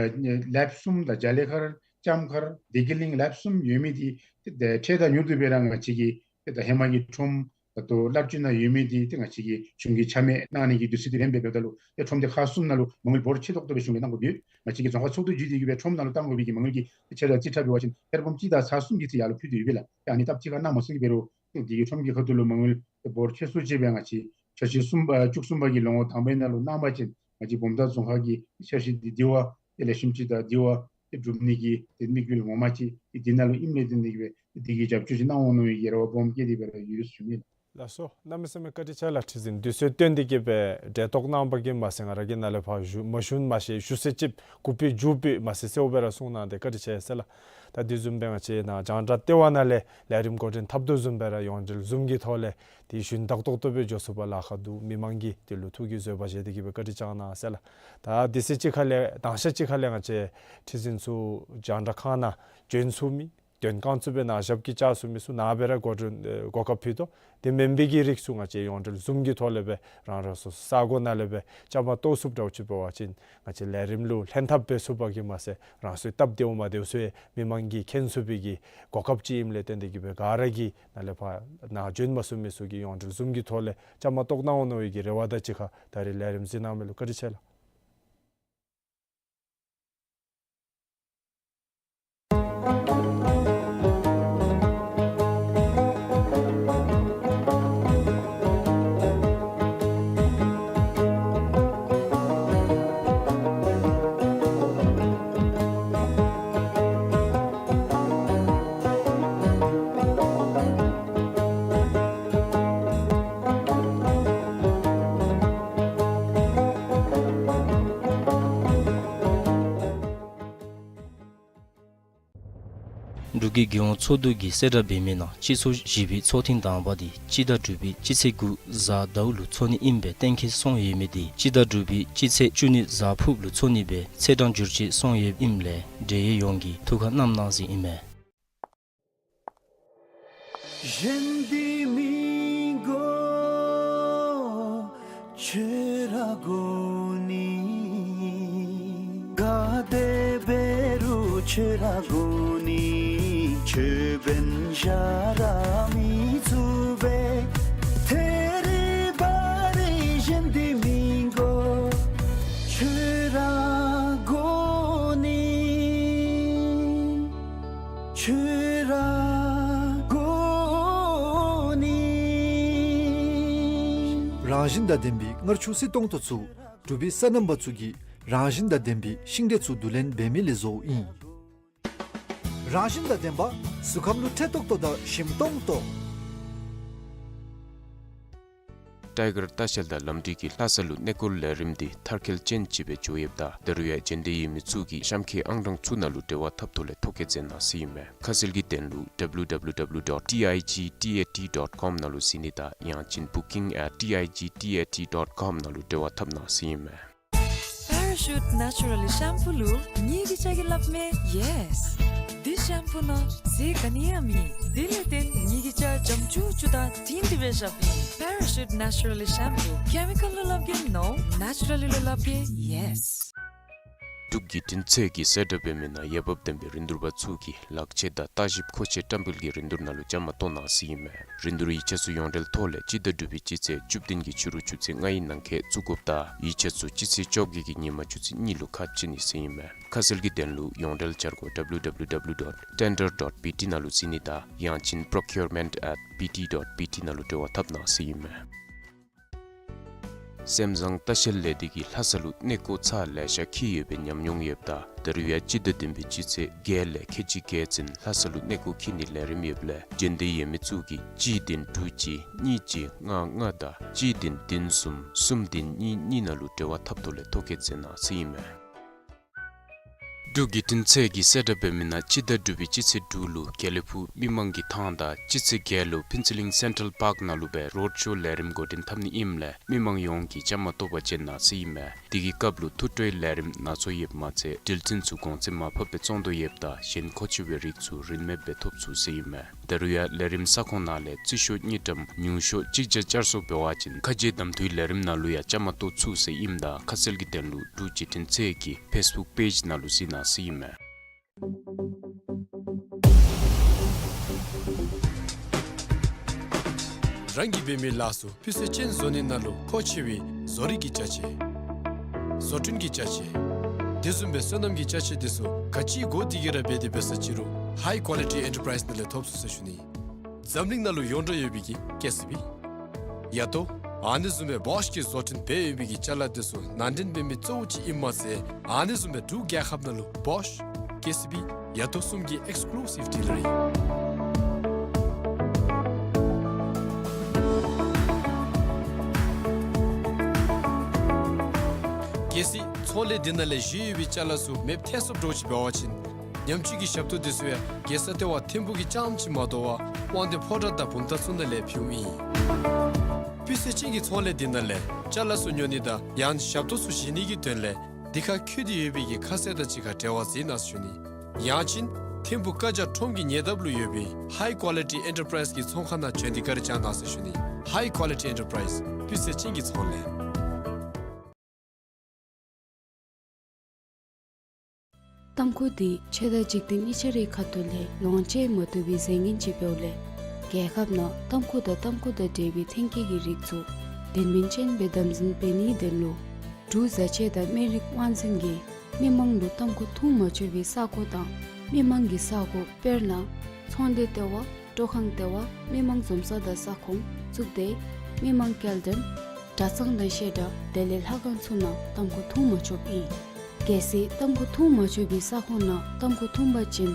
ལེབ་གསུམ་དང་རྒྱ་ལེ་མཁར་ལྕམ་མཁར་བདེ་སྐྱིད་གླིང་ལེབ་གསུམ་ཡོད་མི་འདི་ཏེ་འཕྲལ་དང་མྱུར་དུ་སྦེ་ར་ང་བཅས་ཀྱི་ཏེ་ད་ཧེ་མ་གི་ཁྲོམ་ད་ལྟོ་ལྷག་བཅུད་ནང་ཡོད་མི་འདི་ཏེ་ང་བཅས་ཀྱིས་གཞུང་གིས་ཆ་མེད་གནང་ནི་གི་དུས་ཚོད་འདི་ལྷོད་པའི་སྦེ་འབདཝ་ད་ལུ་ཏེ་ཁྲོམ་འདི་ཁག་གསུམ་ནང་ལུ་མ་དངུལ་འབོར་ཆེ་ཏོག་ཏོ་སྦེ་གཞུང་གིས་གནང་དགོཔ་ཡོད། ང་བཅས་ཀྱིས་རྫོང་ཁག་ཚོགས་འདུ་བརྒྱུད་དེ་གི་སྦེ་ཁྲོམ་ནང་ལུ་གཏང་དགོ་པའི་གི་མ་དངུལ་གྱི་ཏེ་ཆ་ར་རྩིས་ཁྲ་འབད་བ་ཅིན་ཐེར་འབུམ་གཅིག་དང་ཚག་གསུམ་གྱི་ཚད་ཡར་ལུ་ཕུལ་ཏེ་ཡོད་པས་ལགས། ཏེ་ཨ་ནི་སྟབས་གཅིག་ཁར་གནང་མ་ཚུགས་ཀྱི་འབད་རུང་ཏེ་འདི་གི་ཁྲོམ་གྱི་ཁ་ཐུག་ལུ་མ་དངུལ་འབོར་ཆེ་སུ་ཅིག་སྦེ་ང་བཅས་འཆར་གཞི་གསུམ་པ་བཅུ་གསུམ་པ་གི་ལོ་ངོ་དང་པའི་ནང་ལུ་གནང་པ་ཅིན་ང་བཅས་བུམ་ཐང་རྫོང་ཁག་གི་འཆར་གཞི་འདི་འདི་བ་ཏེ་ལེགས་ཤོམ་ཅིག་དང་འདི་བ་ཏེ་འགྲུབ་ནི་གི་ཏེ་དམིགས་ཡུལ་ངོ་མ་ཅིག་ཏེ་འདི་ནང་ལུ་ཨིནམ་ལས་བརྟེན་ཏེ་གི་སྦེ་ཏེ་འདི་གི་རྒྱབ་སྐྱོར་ཅིག་གནང་འོང་མནོ་བའི་གི་རེ་བ་སྦོམ་བསྐྱེད་དེ་སྦེ་ར་ཡོད་ཟེར་ཞུ་ནི་ལགས། ལགས་སོ། གནམ་མེད་ས་མེད་བཀའ་དྲིན་ཆེ་ལགས། ཁྲི་འཛིན་དུས་ཚོད་བཏོན་ཏེ་གི་སྦེ་གྲལ་གཏོགས་གནང་པ་གིས་མ་ཚད་ང་ར་གིས་ནཱ་ལས་ཕར་ཞུ་མ་ཞུ་མ་ཤེས། ཞུ་ས་ཅིག་གུ་པི་འགྱོ་པས་མ་ཚད་གསལཝ་སྦེ་ར་གསུངས་གནང་སྟེ་བཀའ་དྲིན་ཆེ་ཟེར་ལགས། ད་དེ་བཟུམ་སྦེ་ང་བཅས་ནཱ་རྒྱང་བསྒྲགས་ལྟེ་བ་ནང་ལས་ལས་རིམ་འགོ་འདྲེན་འཐབ་དོ་བཟུམ་སྦེ་ར་ཡོངས་འབྲེལ་ཟུམ་གྱི་ཐོག་ལས་ཏེ་ཞུན་དག་ཏོག་ཏོ་སྦེ་འགྱོ་ཚུགས་པར་ལཱ་ཁག་འདུག། མི་མང་གིས་དེ་ལུ་ཐུགས་ཀྱིས་བཟོད་པ་བཞེས་ཏེ་གི་སྦེ་བཀའ་དྲིན་བསྐྱང་གནང་ཟེར་ལགས། ད་དུས་ཚོད་ཅིག་ཁ་ལས་དང་ཤ་ཅིག་ཁ་ལས་ང་བཅས་ཁྲི་འཛིན་ཚུ་རྒྱང་བསྒྲགས་ཁང་ནང་བྱོན་ཚུགས་མི་དོན་ཁང་ཚུ་སྦེ་ནཱ་ཞབས་ཀྱིས་བཅགས་ཚུགས་མི་ཚུ་ནཱ་སྦེ་ར་གོ་སྒྲིག་གོ་སྐབས་ཕུལ་དོ། དེ་མེན་པའི་གི་རིགས་ཚུ་ང་བཅས་ཡོངས་འབྲེལ་ཟུམ་གྱི་ཐོག་ལས་སྦེ་རང་རང་སོ་སོ་ས་གོ་ནང་ལས་སྦེ་བཅའ་མར་གཏོགས་ཚུགསཔ་འདྲཝ་ཅིག་འབད་བ་ཅིན་ང་བཅས་ལས་རིམ་ལུ་ལྷན་ཐབས་འབད་ཚུགས་པ་གིས་མ་ཚད་རང་སོའི་སྟབས་བདེཝ་མ་བདེཝ་ཚུ་ཡང་མི་མང་གིས་མཁྱེན་ཚུགས་པའི་གི་གོ་སྐབས་ཅིག་ཨིནམ་ལས་བརྟེན་ཏེ་གི་སྦེ་ག་ར་གིས་ནཱ་ལས་ཕར་ནཱ་བྱོན་མ་ཚུགས་མི་ཚུ་གིས་ཡོངས་འབྲེལ་ཟུམ་གྱི་ཐོག་ལས་བཅའ་མར་གཏོགས་གནང་འོང་མནོ་བའི་གི་རེ་བ་དང་གཅིག་ཁར་ད་རིས་ལས་རིམ་གཟིགས་གནང་མི་ལུ་བཀའ་དྲིན་ཆེ་ལགས། འབྲུག་གི་རྒྱལ་ཡོངས་ཚོགས་འདུ་གིས་གསལ་བསྒྲགས་འབད་མི་ནང་སྤྱི་ཚོགས་བཞི་པའི་ཚོགས་ཐེངས་དང་པ་འདི་སྤྱི་ཟླ་དྲུག་པའི་སྤྱི་ཚེས་དགུ་གཟའ་ཟླཝ་ལུ་འཚོགས་ནི་ཨིན་པའི་གཏན་འཁེལ་སོང་ཡོད་མི་འདི་སྤྱི་ཟླ་དྲུག་པའི་སྤྱི་ཚེས་བཅུ་གཉིས་གཟའ་ཕུརཔ་ལུ་འཚོགས་ནི་སྦེ་ཚེས་གྲངས་བསྒྱུར་བཅོས་སོང་ཡོདཔ་ཨིནམ་ལས་འབྲེལ་ཡོད་ཡོངས་ཀྱིས་ཐུགས་ཁར་བསྣམ་གནང་ཟེར་ཨིན་མས། གཞན་འདི་མི་དགོས་ཁྱོད་ར་དགོ་ནི། ག་དེ་འབད་རུང་ཁྱོད་ར་དགོ་ནི། ཁྱོད་འབདན་གཞན་ར་མི་ཚུགས་པས། ཐད་རི་བ་རི་གཞན་འདི་མི་དགོས་ཁྱོད་ར་དགོ་ནི། ཁྱོད་ར་དགོ་ནི། རང་བཞིན་དང་ལྡན་པའི་མངར་ཆུ་བསིལ་ཏོང་ཏོ་ཚུ་འབྲུག་པའི་སོ་ནམ་པ་ཚུ་གིས་རང་བཞིན་དང་ལྡན་པའི་ཤིང་འབྲས་ཚུ་བསྡུ་ལེན་འབད་མི་ལས་བཟོཝ་ཨིན། རང་བཞིན་དང་ལྡན་པ་གཟུགས་ཁམས་ལུ་འཕྲོད་ཏོག་ཏོ་དང་ཞིམ་ཏོང་ཏོ། ཊའི་གར་ལྟ་བཤལ་དང་ལམ་འགྲུལ་གྱི་ལྷ་ས་ལུ་གནས་སྐོར་ལས་རིམ་འདི་མཐར་འཁྱོལ་ཅན་ཅིག་སྦེ་འགྱོ་ཡོདཔ་ད་ད་རུང་ཡང་འབྱོན་འདོད་ཡོད་མི་ཚུ་གིས་གཤམ་འཁོད་ཨང་གྲངས་ཚུ་ནང་ལུ་འབྲེལ་བ་འཐབ་ཐོག་ལས་ཐོ་བཀོད་མཛད་གནང་ཟེར་ཨིན་མས། ཁ་གསལ་གྱི་དོན་ལུ་W W W dot T I G T A T dot com ནང་ལུ་གཟིགས་ནི་དང་ཡང་ཅིན་booking at T I G T A T dot com ནང་ལུ་འབྲེལ་བ་འཐབ་གནང་ཟེར་ཨིན་མས། Parachute Naturally Shampoo ལུ་ངེ་གི་སྐྱ་གིས་སླབ་མས་yes། འདི་ཤམ་པུ་ནང་ཟས་ག་ནི་ཡང་མེད། དེ་ལས་བརྟེན་ངེ་གི་སྐྱ་འཇམ་ཅུག་ཅུ་དང་དྲིང་སྒྲི་སྦེ་བཞགཔ་ཨིན། Parachute Naturally Shampoo། Chemical ལུ་སླབ་གེ་no། Naturally ལུ་སླབ་གེ་yes། འབྲུག་གི་དྲིན་ཚད་ཀྱིས་གསལ་བསྒྲགས་འབད་མི་ནང་འོས་འབབ་ལྡན་པའི་རིན་བསྡུར་པ་ཚུ་གིས་ལག་ཁྱེར་དང་ལྟ་ཞིབ་མཁོ་ཆས་བཀྲམ་སྤེལ་གྱི་རིན་བསྡུར་ནང་ལུ་བཅའ་མར་གཏོགས་གནང་ཟེར་ཨིན་མས། རིན་བསྡུར་ཡིག་ཆ་ཚུ་ཡོངས་འབྲེལ་ཐོག་ལས་སྤྱི་ཟླ་དྲུག་པའི་སྤྱི་ཚེས་བཅུ་བདུན་གྱི་ཕྱི་རུ་ཆུ་ཚོད་ལྔའི་ནང་འཁོད་བཙུགས་དགོཔ་ད་ཡིག་ཆ་ཚུ་སྤྱི་ཚེས་བཅོ་བརྒྱད་ཀྱི་ཉིན་མ་ཆུ་ཚོད་གཉིས་ལུ་ཁ་ཕྱེ་ནི་ཟེར་ཨིན་མས། ཁ་གསལ་གྱི་དོན་ལུ་ཡོངས་འབྲེལ་འཆར་སྒོ་W W W dot tender dot B T ནང་ལུ་གཟིགས་ནི་དང་ཡང་ཅིན་procurement at B T dot B T ནང་ལུ་འབྲེལ་བ་འཐབ་གནང་ཟེར་ཨིན་མས། སེམས་བཟང་ལྟ་བཤལ་ལས་སྡེ་གིས་ལྷ་ས་ལུ་གནས་སྐོར་ཚར་ལེ་ཤ་འཁྱིད་ཡོད་པའི་ཉམས་མྱོང་ཡོདཔ་ད་ད་རུང་ཡང་སྤྱི་ཟླ་བདུན་པའི་སྤྱི་ཚེས་བརྒྱད་ལས་ཁལ་གཅིག་བརྒལ་ཚུན་ལྷ་ས་ལུ་གནས་སྐོར་འཁྱིད་ནིའི་ལས་རིམ་ཡོདཔ་ལས་རྒྱུན་ལྡན་ཡོད་མི་ཚུ་གིས་གཅིག་བདུན་དྲུག་གཅིག་གཉིས་གཅིག་ལྔ་ལྔ་དང་གཅིག་བདུན་བདུན་གསུམ་གསུམ་བདུན་གཉིས་གཉིས་ནང་ལུ་འབྲེལ་བ་འཐབ་ཐོག་ལས་ཐོ་བཀོད་མཛད་གནང་ཟེར་ཨིན་མས། འབྲུག་བརྒྱུད་འཕྲིན་ཚད་ཀྱིས་གསལ་བསྒྲགས་འབད་མི་ནང་སྤྱི་ཟླ་དྲུག་པའི་སྤྱི་ཚེས་དྲུག་ལུ་དགེ་ལེགས་ཕུག་མི་མང་གི་ཐང་དང་སྤྱི་ཚེས་བརྒྱད་ལུ་ཕུན་ཚོགས་གླིང་སེན་ཊྲལ་པཱརཀ་ནང་ལུ་སྦེ་རོཌ་ཤོ་ལས་རིམ་འགོ་འདྲེན་འཐབ་ནི་ཨིནམ་ལས་མི་མང་ཡོངས་ཀྱིས་བཅའ་མར་གཏོགས་པར་བྱོན་གནང་ཟེར་ཨིན་མས། དེ་གི་སྐབས་ལུ་ཐུགས་སྤྲོའི་ལས་རིམ་ནང་འཛུལ་ཡོདཔ་མ་ཚད་འགྲུལ་འཕྲིན་ཚུ་གོང་ཚད་མར་ཕབ་སྦེ་བཙོང་དོ་ཡོདཔ་ད་གཞན་མཁོ་ཆེ་བའི་རིགས་ཚུ་རིན་མེདཔ་སྦེ་ཐོབ་ཚུགས་ཟེར་ཨིན་མས། ད་རུང་ཡང་ལས་རིམ་ས་ཁོངས་ནང་ལས་རྩིས་ཤོག་དངུལ་ཀྲམ་ཉུང་ཤོས་གཅིག་བརྒྱ་བསྐྱར་གསོ་འབད་བ་ཅིན་ཁ་རྗེ་གདམ་འཐུའི་ལས་རིམ་ནང་ལུ་ཡང་བཅའ་མར་གཏོགས་ཚུགས་ཟེར་ཨིནམ་ད་ཁ་གསལ་གྱི་དོན་ལུ་འབྲུག་བརྒྱུད་འཕྲིན་ཚད་ཀྱི་ཕེསི་བུཀ་པེཇ་ནང་ལུ་གཟིགས་གནང་ཟེར་ཨིན་མས། རང་གིས་འབད་མི་ལཱ་ཚུ་སྤུས་ཚད་ཅན་བཟོ་ནི་ནང་ལུ་མཁོ་ཆེ་བའི་བཟོ་རིག་གི་ཅ་ཆས། བཟོ་སྐྲུན་གྱི་ཅ་ཆས། དེ་བཟུམ་སྦེ་སོ་ནམ་གྱི་ཅ་ཆས་དེ་ཚུ་ག་ཅི་དགོ་དེ་གིས་ར་འབད་དེ་འབད་ས་ཅི་རུང་ཧའི་ཀོ་ལི་ཊི་ཨེན་ཊར་པ་རའིསི་ནང་ལས་ཐོབ་ཚུགས་ཟེར་ཞུ་ནི། འཛམ་གླིང་ནང་ལུ་ཡོངས་གྲགས་ཡོད་པའི་གི་ཀེ་སི་བི། ཡ་ཏོ། ཨ་ནི་བཟུམ་སྦེ་བོཤ་གིས་བཟོ་སྐྲུན་འབད་ཡོད་པའི་གི་ཅ་ལ་དེ་ཚུ་ནང་འདྲེན་འབད་མི་གཙོ་བོ་ཅིག་ཨིནམ་མ་ཚད་ཨ་ནི་བཟུམ་སྦེ་འབྲུག་རྒྱལ་ཁབ་ནང་ལུ་བོཤ། ཀེ་སི་བི། ཡ་ཏོ་གསུམ་གྱི་ཨེགསི་ཀུ་ལུ་སིབ་ཌི་ལར་ཨིན། གལ་སྲིད་ཚོང་ལས་འདི་ནང་ལས་བཞེས་ཡོད་པའི་ཅ་ལ་ཚུ་མེདཔ་ཐལ་སོངམ་འདྲཝ་ཅིག་འབད་བ་ཅིན་ཉམས་བཅོས་ཀྱི་ཞབས་ཏོག་དེ་ཚུ་ཡང་རྒྱལ་ས་ལྟེ་བ་ཐིམ་ཕུག་གི་རྐྱངམ་ཅིག་མ་དོ་བར་དབང་འདུས་ཕོ་བྲང་དང་བུམ་ཐང་ཚུ་ནང་ལས་ཕུལཝ་ཨིན། སྤུས་ཚད་ཅན་གྱི་ཚོང་ལས་འདི་ནང་ལས་ཅ་ལ་ཚུ་ཉོ་ནི་དང་ཡང་ཞབས་ཏོག་ཚུ་བཞེས་ནི་གི་དོན་ལས་འདི་ཁར་བཀོད་དེ་ཡོད་པའི་གི་ཁ་གསལ་དང་གཅིག་ཁར་འབྲེལ་བ་མཛད་གནང་ཟེར་ཞུ་ནི། ཡང་ཅིན་ཐིམ་ཕུག་ཀ་ཇ་ཁྲོམ་གྱི་ཉེ་འདབས་ལུ་ཡོད་པའི་ཧའི་ཀོ་ལི་ཊི་ཨེན་ཊར་པ་རའིསི་གི་ཚོང་ཁང་ནང་བྱོན་ཏེ་བཀའ་དྲིན་བསྐྱང་གནང་ཟེར་ཞུ་ནི། ཧའི་ཀོ་ལི་ཊི་ཨེན་ཊར་པ་རའིསི་སྤུས་ཚད་ཅན་གྱི་ཚོང་ལས། ཏམ་ཁུ་འདི་ཆོས་དང་འཇིག་རྟེན་གཉིས་ཆ་རའི་ཁ་ཐུག་ལས་ལོངས་སྤྱོད་མ་བཏུབ་པའི་རྫས་ངན་ཅིག་འབདཝ་ལས་རྒྱལ་ཁབ་ནང་ཏམ་ཁུ་དང་ཏམ་ཁུ་དང་འབྲེལ་བའི་ཐོན་སྐྱེད་ཀྱི་རིགས་ཚུ་དོན་སྨིན་ཅན་སྦེ་དམ་འཛིན་འབད་ནིའི་དོན་ལུ་འབྲུག་བཟའ་ཆས་དང་སྨན་རིགས་དབང་འཛིན་གྱིས་མི་མང་ལུ་ཏམ་ཁུ་འཐུང་མ་ཆོག་པའི་ས་གོ་དང་མི་མང་གི་ས་གོ་དཔེར་ན་ཚོང་སྡེ་ལྟེ་བ། སྤྲོ་ཁང་ལྟེ་བ། མི་མང་འཛོམས་ས་དང་ས་ཁོངས། གཙུག་སྡེ། མི་མང་སྐྱེལ་འདྲེན། གྲྭ་ཚང་དང་བཤད་གྲྭ་དེ་ལས་ལྷ་ཁང་ཚུ་ནང་ཏམ་ཁུ་འཐུང་མ་ཆོགཔ་ཨིན། གལ་སྲིད་ཏམ་ཁུ་འཐུང་མ་ཆོག་པའི་ས་ཁོངས་ནང་ཏམ་ཁུ་འཐུང་པ་ཅིན་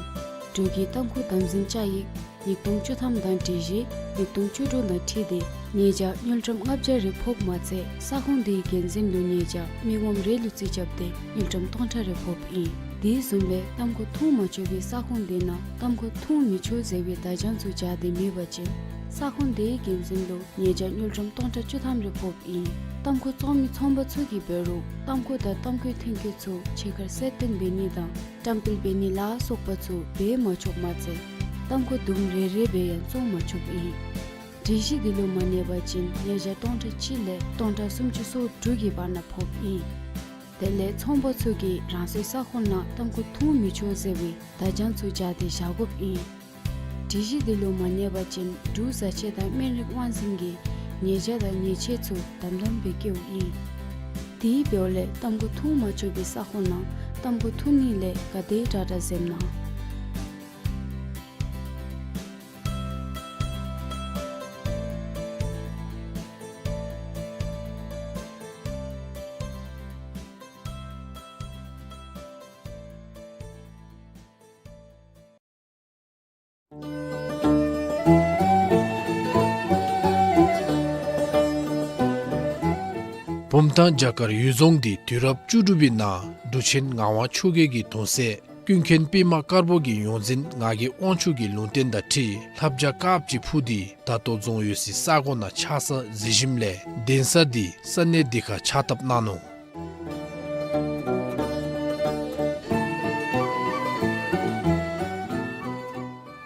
འབྲུག་གི་ཏམ་ཁུ་དམ་འཛིན་བཅའ་ཡིག་ཉིས་སྟོང་བཅུ་ཐམ་དང་སྒྲིག་གཞི་ཉིས་སྟོང་བཅུ་དྲུག་དང་འཁྲིལ་ཏེ་ཉེས་བྱ་དངུལ་ཀྲམ་ལྔ་བརྒྱ་རེ་ཕོགཔ་མ་ཚད་ས་ཁོངས་དེའི་འགན་འཛིན་ལུ་ཉེས་བྱ་མི་ངོམ་རེ་ལུ་རྩིས་རྐྱབ་སྟེ་དངུལ་ཀྲམ་སྟོང་ཕྲག་རེ་ཕོགཔ་ཨིན། དེ་བཟུམ་སྦེ་ཏམ་ཁུ་འཐུང་མ་ཆོག་པའི་ས་ཁོངས་དེ་ནང་ཏམ་ཁུ་འཐུང་མི་ཆོག་ཟེར་བའི་བརྡ་བྱང་ཚུ་སྦྱར་ཏེ་མེད་པ་ཅིན་ས་ཁོངས་དེའི་འགན་འཛིན་ལུ་ཉེས་བྱ་དངུལ་ཀྲམ་སྟོང་ཕྲག་བཅུ་ཐམ་རེ་ཕོགཔ་ཨིན། ཏམ་ཁུ་བཙོང་མི་ཚོང་པ་ཚུ་གིས་འབད་རུང་ཏམ་ཁུ་དང་ཏམ་ཁུའི་ཐོན་སྐྱེད་ཚུ་ཕྱི་ཁར་གསལ་སྟོན་འབད་ནི་དང་བཀྲམ་སྤེལ་འབད་ནི་ལ་སོགས་པ་ཚུ་འབད་མ་ཆོགཔ་མ་ཚད་ཏམ་ཁུ་དུམ་རེ་རེ་སྦེ་ཡང་བཙོང་མ་ཆོགཔ་ཨིན། སྒྲིག་གཞི་འདི་ལུ་མ་གནས་པ་ཅིན་ཉེས་བྱ་སྟོང་ཕྲག་གཅིག་ལས་སྟོང་ཕྲག་སུམ་ཅུ་སོ་དྲུག་གི་བར་ན་ཕོགཔ་ཨིན། དེ་ལས་ཚོང་པ་ཚུ་གིས་རང་སོའི་ས་ཁོངས་ནང་ཏམ་ཁུ་འཐུང་མི་ཆོག་ཟེར་བའི་བརྡ་བྱང་ཚུ་སྦྱར་ཏེ་བཞག་དགོཔ་ཨིན། སྒྲིག་གཞི་འདི་ལུ་མ་གནས་པ་ཅིན་འབྲུག་བཟའ་ཆས་དང་སྨན་རིགས་དབང་འཛིན་གྱིས་ཉེས་བྱ་དང་ཉེས་ཆད་ཚུ་དམ་དམ་སྦེ་བཀལཝ་ཨིན། དེ་འབདཝ་ལས་ཏམ་ཁུ་འཐུང་མ་ཆོག་པའི་ས་ཁོངས་ནང་ཏམ་ཁུ་འཐུང་ནི་ལས་ག་དེ་དྲག་དྲག་འཛེམ་གནང་། བུམ་ཐང་བྱ་དཀར་གཡུལ་རྫོང་འདི་དུས་རབས་བཅུ་དྲུག་པའི་ནང་འབྲུག་ཆེན་ངག་དབང་ཆོས་རྒྱལ་གྱི་གདུང་སྲས་ཀུན་མཁྱེན་པདྨ་དཀར་པོ་གི་ཡོངས་འཛིན་ངག་གི་དབང་ཕྱུག་གི་ལུང་བསྟན་དང་འཁྲིལ་ལྷ་བྱ་དཀརཔོ་ཅིག་འཕུར་ཏེ་ད་ལྟོ་རྫོང་ཡོད་སའི་ས་གོ་ནང་ཆགས་ས་གཟིགས་ཞིནམ་ལས་གདན་ས་འདི་ས་གནས་འདི་ཁར་ཕྱག་བཏབ་གནང་ནུག།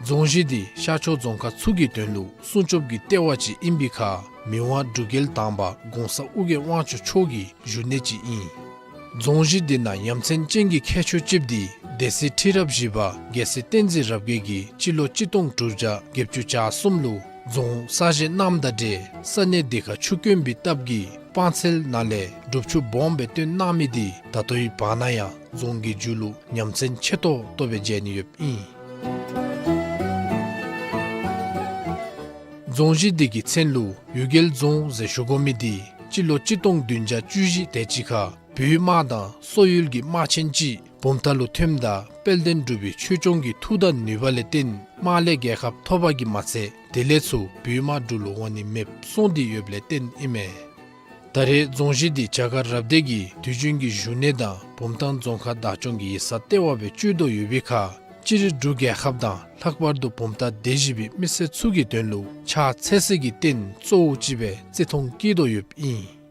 རྫོང་གཞི་འདི་ཤར་ཕྱོགས་རྫོང་ཁག་ཚུ་གི་དོན་ལུ་སྲུང་སྐྱོབ་ཀྱི་ལྟེ་བ་ཅིག་ཨིན་པའི་ཁར་མི་དབང་འབྲུག་རྒྱལ་དང་པ་གོང་ས་ཨོ་རྒྱན་དབང་ཕྱུག་མཆོག་གི་བཞུགས་གནས་ཅིག་ཨིན། རྫོང་གཞི་འདི་ནང་ཡ་མཚན་ཅན་གྱི་ཁྱད་ཆོས་ཅིག་འདི་སྡེ་སྲིད་ཁྲི་རབས་བཞི་པ་རྒྱལ་སྲས་བསྟན་འཛིན་རབ་རྒྱས་ཀྱིས་སྤྱི་ལོ་གཅིག་སྟོང་དྲུག་བརྒྱ་བརྒྱད་ཅུ་གྱ་གསུམ་ལུ་རྫོང་གསར་བཞེངས་གནངམ་དང་འབྲེལ་ས་གནས་འདི་ཁར་ཆུ་དཀོན་པའི་སྟབས་ཀྱིས་སྤང་ཚལ་ནང་ལས་སྒྲུབ་ཆུ་སྦོམ་སྦེ་བཏོན་གནང་མི་འདི་ད་ལྟོའི་བར་ན་ཡང་རྫོང་གི་མཇུག་ལུ་ཡ་མཚན་ཆེ་ཏོག་ཏོ་སྦེ་མཇལ་ནི་ཡོདཔ་ཨིན། རྫོང་གཞི་འདི་གི་མཚན་ལུ་གཡུལ་རྒྱལ་རྫོང་ཟེར་ཞུ་དགོ་མི་འདི་ སྤྱི་ལོ་གཅིག་སྟོང་བདུན་བརྒྱ་བཅུ་བཞི་དེ་ཅིག་ཁར་བོད་དམག་དང་སོག་ཡུལ་གྱི་དམག་ཆེན་ཅིག་བུམ་ཐང་ལུ་ཐོནམ་ད་དཔལ་ལྡན་འབྲུག་པའི་ཆོས་སྐྱོང་གི་མཐུ་དང་ནུས་པ་ལས་བརྟེན་དམག་ལས་རྒྱལ་ཁ་ཐོབ་པ་གིས་མ་ཚད་དེ་ལས་ཚུར་བོད་དམག་འབྲུག་ལུ་འོང་ནི་མེདཔ་སོང་སྟེ་ཡོདཔ་ལས་བརྟེན་ཨིན་མས། ད་རེས་རྫོང་གཞི་འདི་བྱ་དཀར་རབ་སྡེ་གི་དུས་རྒྱུན་གྱི་བཞུགས་གནས་དང་བུམ་ཐང་རྫོང་ཁག་བདག་སྐྱོང་གི་ཡིག་ཚང་ལྟེ་བ་སྦེ་སྤྱོད་དོ་ཡོད་པའི་ཁར་སྤྱིར་འབྲུག་རྒྱལ་ཁབ་དང་ལྷག་པར་དུ་བུམ་ཐང་སྡེ་བཞི་པའི་མི་སེར་ཚུ་གི་དོན་ལུ་ཕྱག་འཚལ་སའི་གི་རྟེན་གཙོ་བོ་ཅིག་སྦེ་བརྩི་མཐོང་བསྐྱེད་དོ་ཡོདཔ་ཨིན།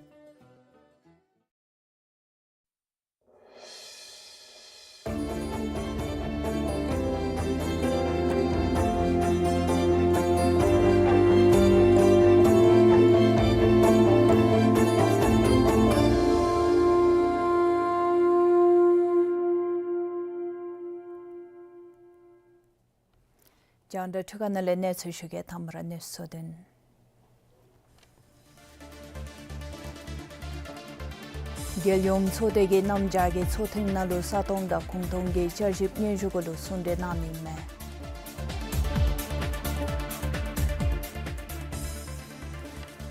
རྒྱང་བསྒྲགས་འཕྲུལ་ཁང་ནང་ལས་གནས་ཚུལ་ཞུ་གེ། དང་པ་ར་གནས་ཚུལ་གཙོ་དོན། རྒྱལ་ཡོངས་ཚོགས་སྡེ་གིས་གནམ་བྱཱར་གྱི་ཚོགས་ཐེངས་ནང་ལུ་ས་སྟོང་དང་གུང་སྟོང་གི་བསྐྱར་ཞིབ་སྙན་ཞུ་གུ་ལུ་གསུང་གྲོས་གནང་ནི་མས།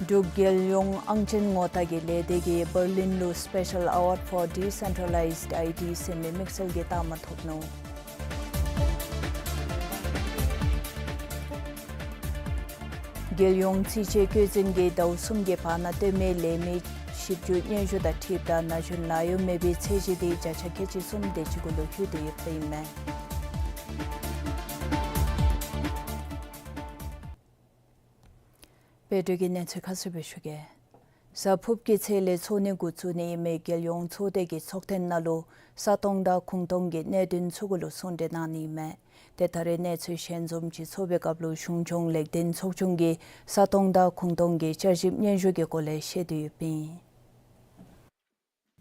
འབྲུག་རྒྱལ་ཡོངས་ཨང་ཅན་ངོ་རྟགས་ཀྱི་ལས་སྡེ་གིས་འབར་ལིན་ལུ་Special Award for Decentralized I T ཟེར་མི་དམིགས་བསལ་གྱི་རྟགས་མ་ཐོབ་ནུག། རྒྱལ་ཡོངས་རྩིས་དཔྱད་བཀོད་འཛིན་གྱིས་ཟླཝ་གསུམ་གྱི་བར་ན་སྟོན་པའི་ལས་མི་ཞིབ་འཇུག་སྙན་ཞུ་དང་འཁྲིལཝ་ད་ན་གཞོན་ལཱ་གཡོག་མེད་པའི་ཚད་གཞི་དེ་བརྒྱ་ཆ་ཁལ་གཅིག་གསུམ་དེ་ཅིག་གུ་ལུ་འགྱུར་ཏེ་ཡོདཔ་ཨིན་མས། བོད་དོན་གྱི་གནས་ཚུལ་ཁ་གསལ་སྦེ་ཞུ་གེ། གཟའ་ཕུརཔ་གི་ཚེས་ལས་ཚོགས་གནས་འགོ་བཙུགས་ནི་ཨིན་མི་རྒྱལ་ཡོངས་ཚོགས་སྡེ་གི་ཚོགས་ཐེངས་ནང་ལུ་ས་སྟོང་དང་གུང་སྟོང་གི་གནད་དོན་ཚུ་གུ་ལུ་གསུང་གྲོས་གནང་ནི་ཨིན་མས། ཏེ་ད་རེས་གནས་ཚུལ་ཞལ་འཛོམས་ཅིག་ཚོགས་པའི་སྐབས་ལུ་གཞུང་སྐྱོང་ལེགས་ལྡན་ཚོགས་ཆུང་གིས་ས་སྟོང་དང་གུང་སྟོང་གི་བསྐྱར་ཞིབ་སྙན་ཞུ་གི་སྐོར་ལས་བཤད་དེ་ཡོདཔ་ཨིན།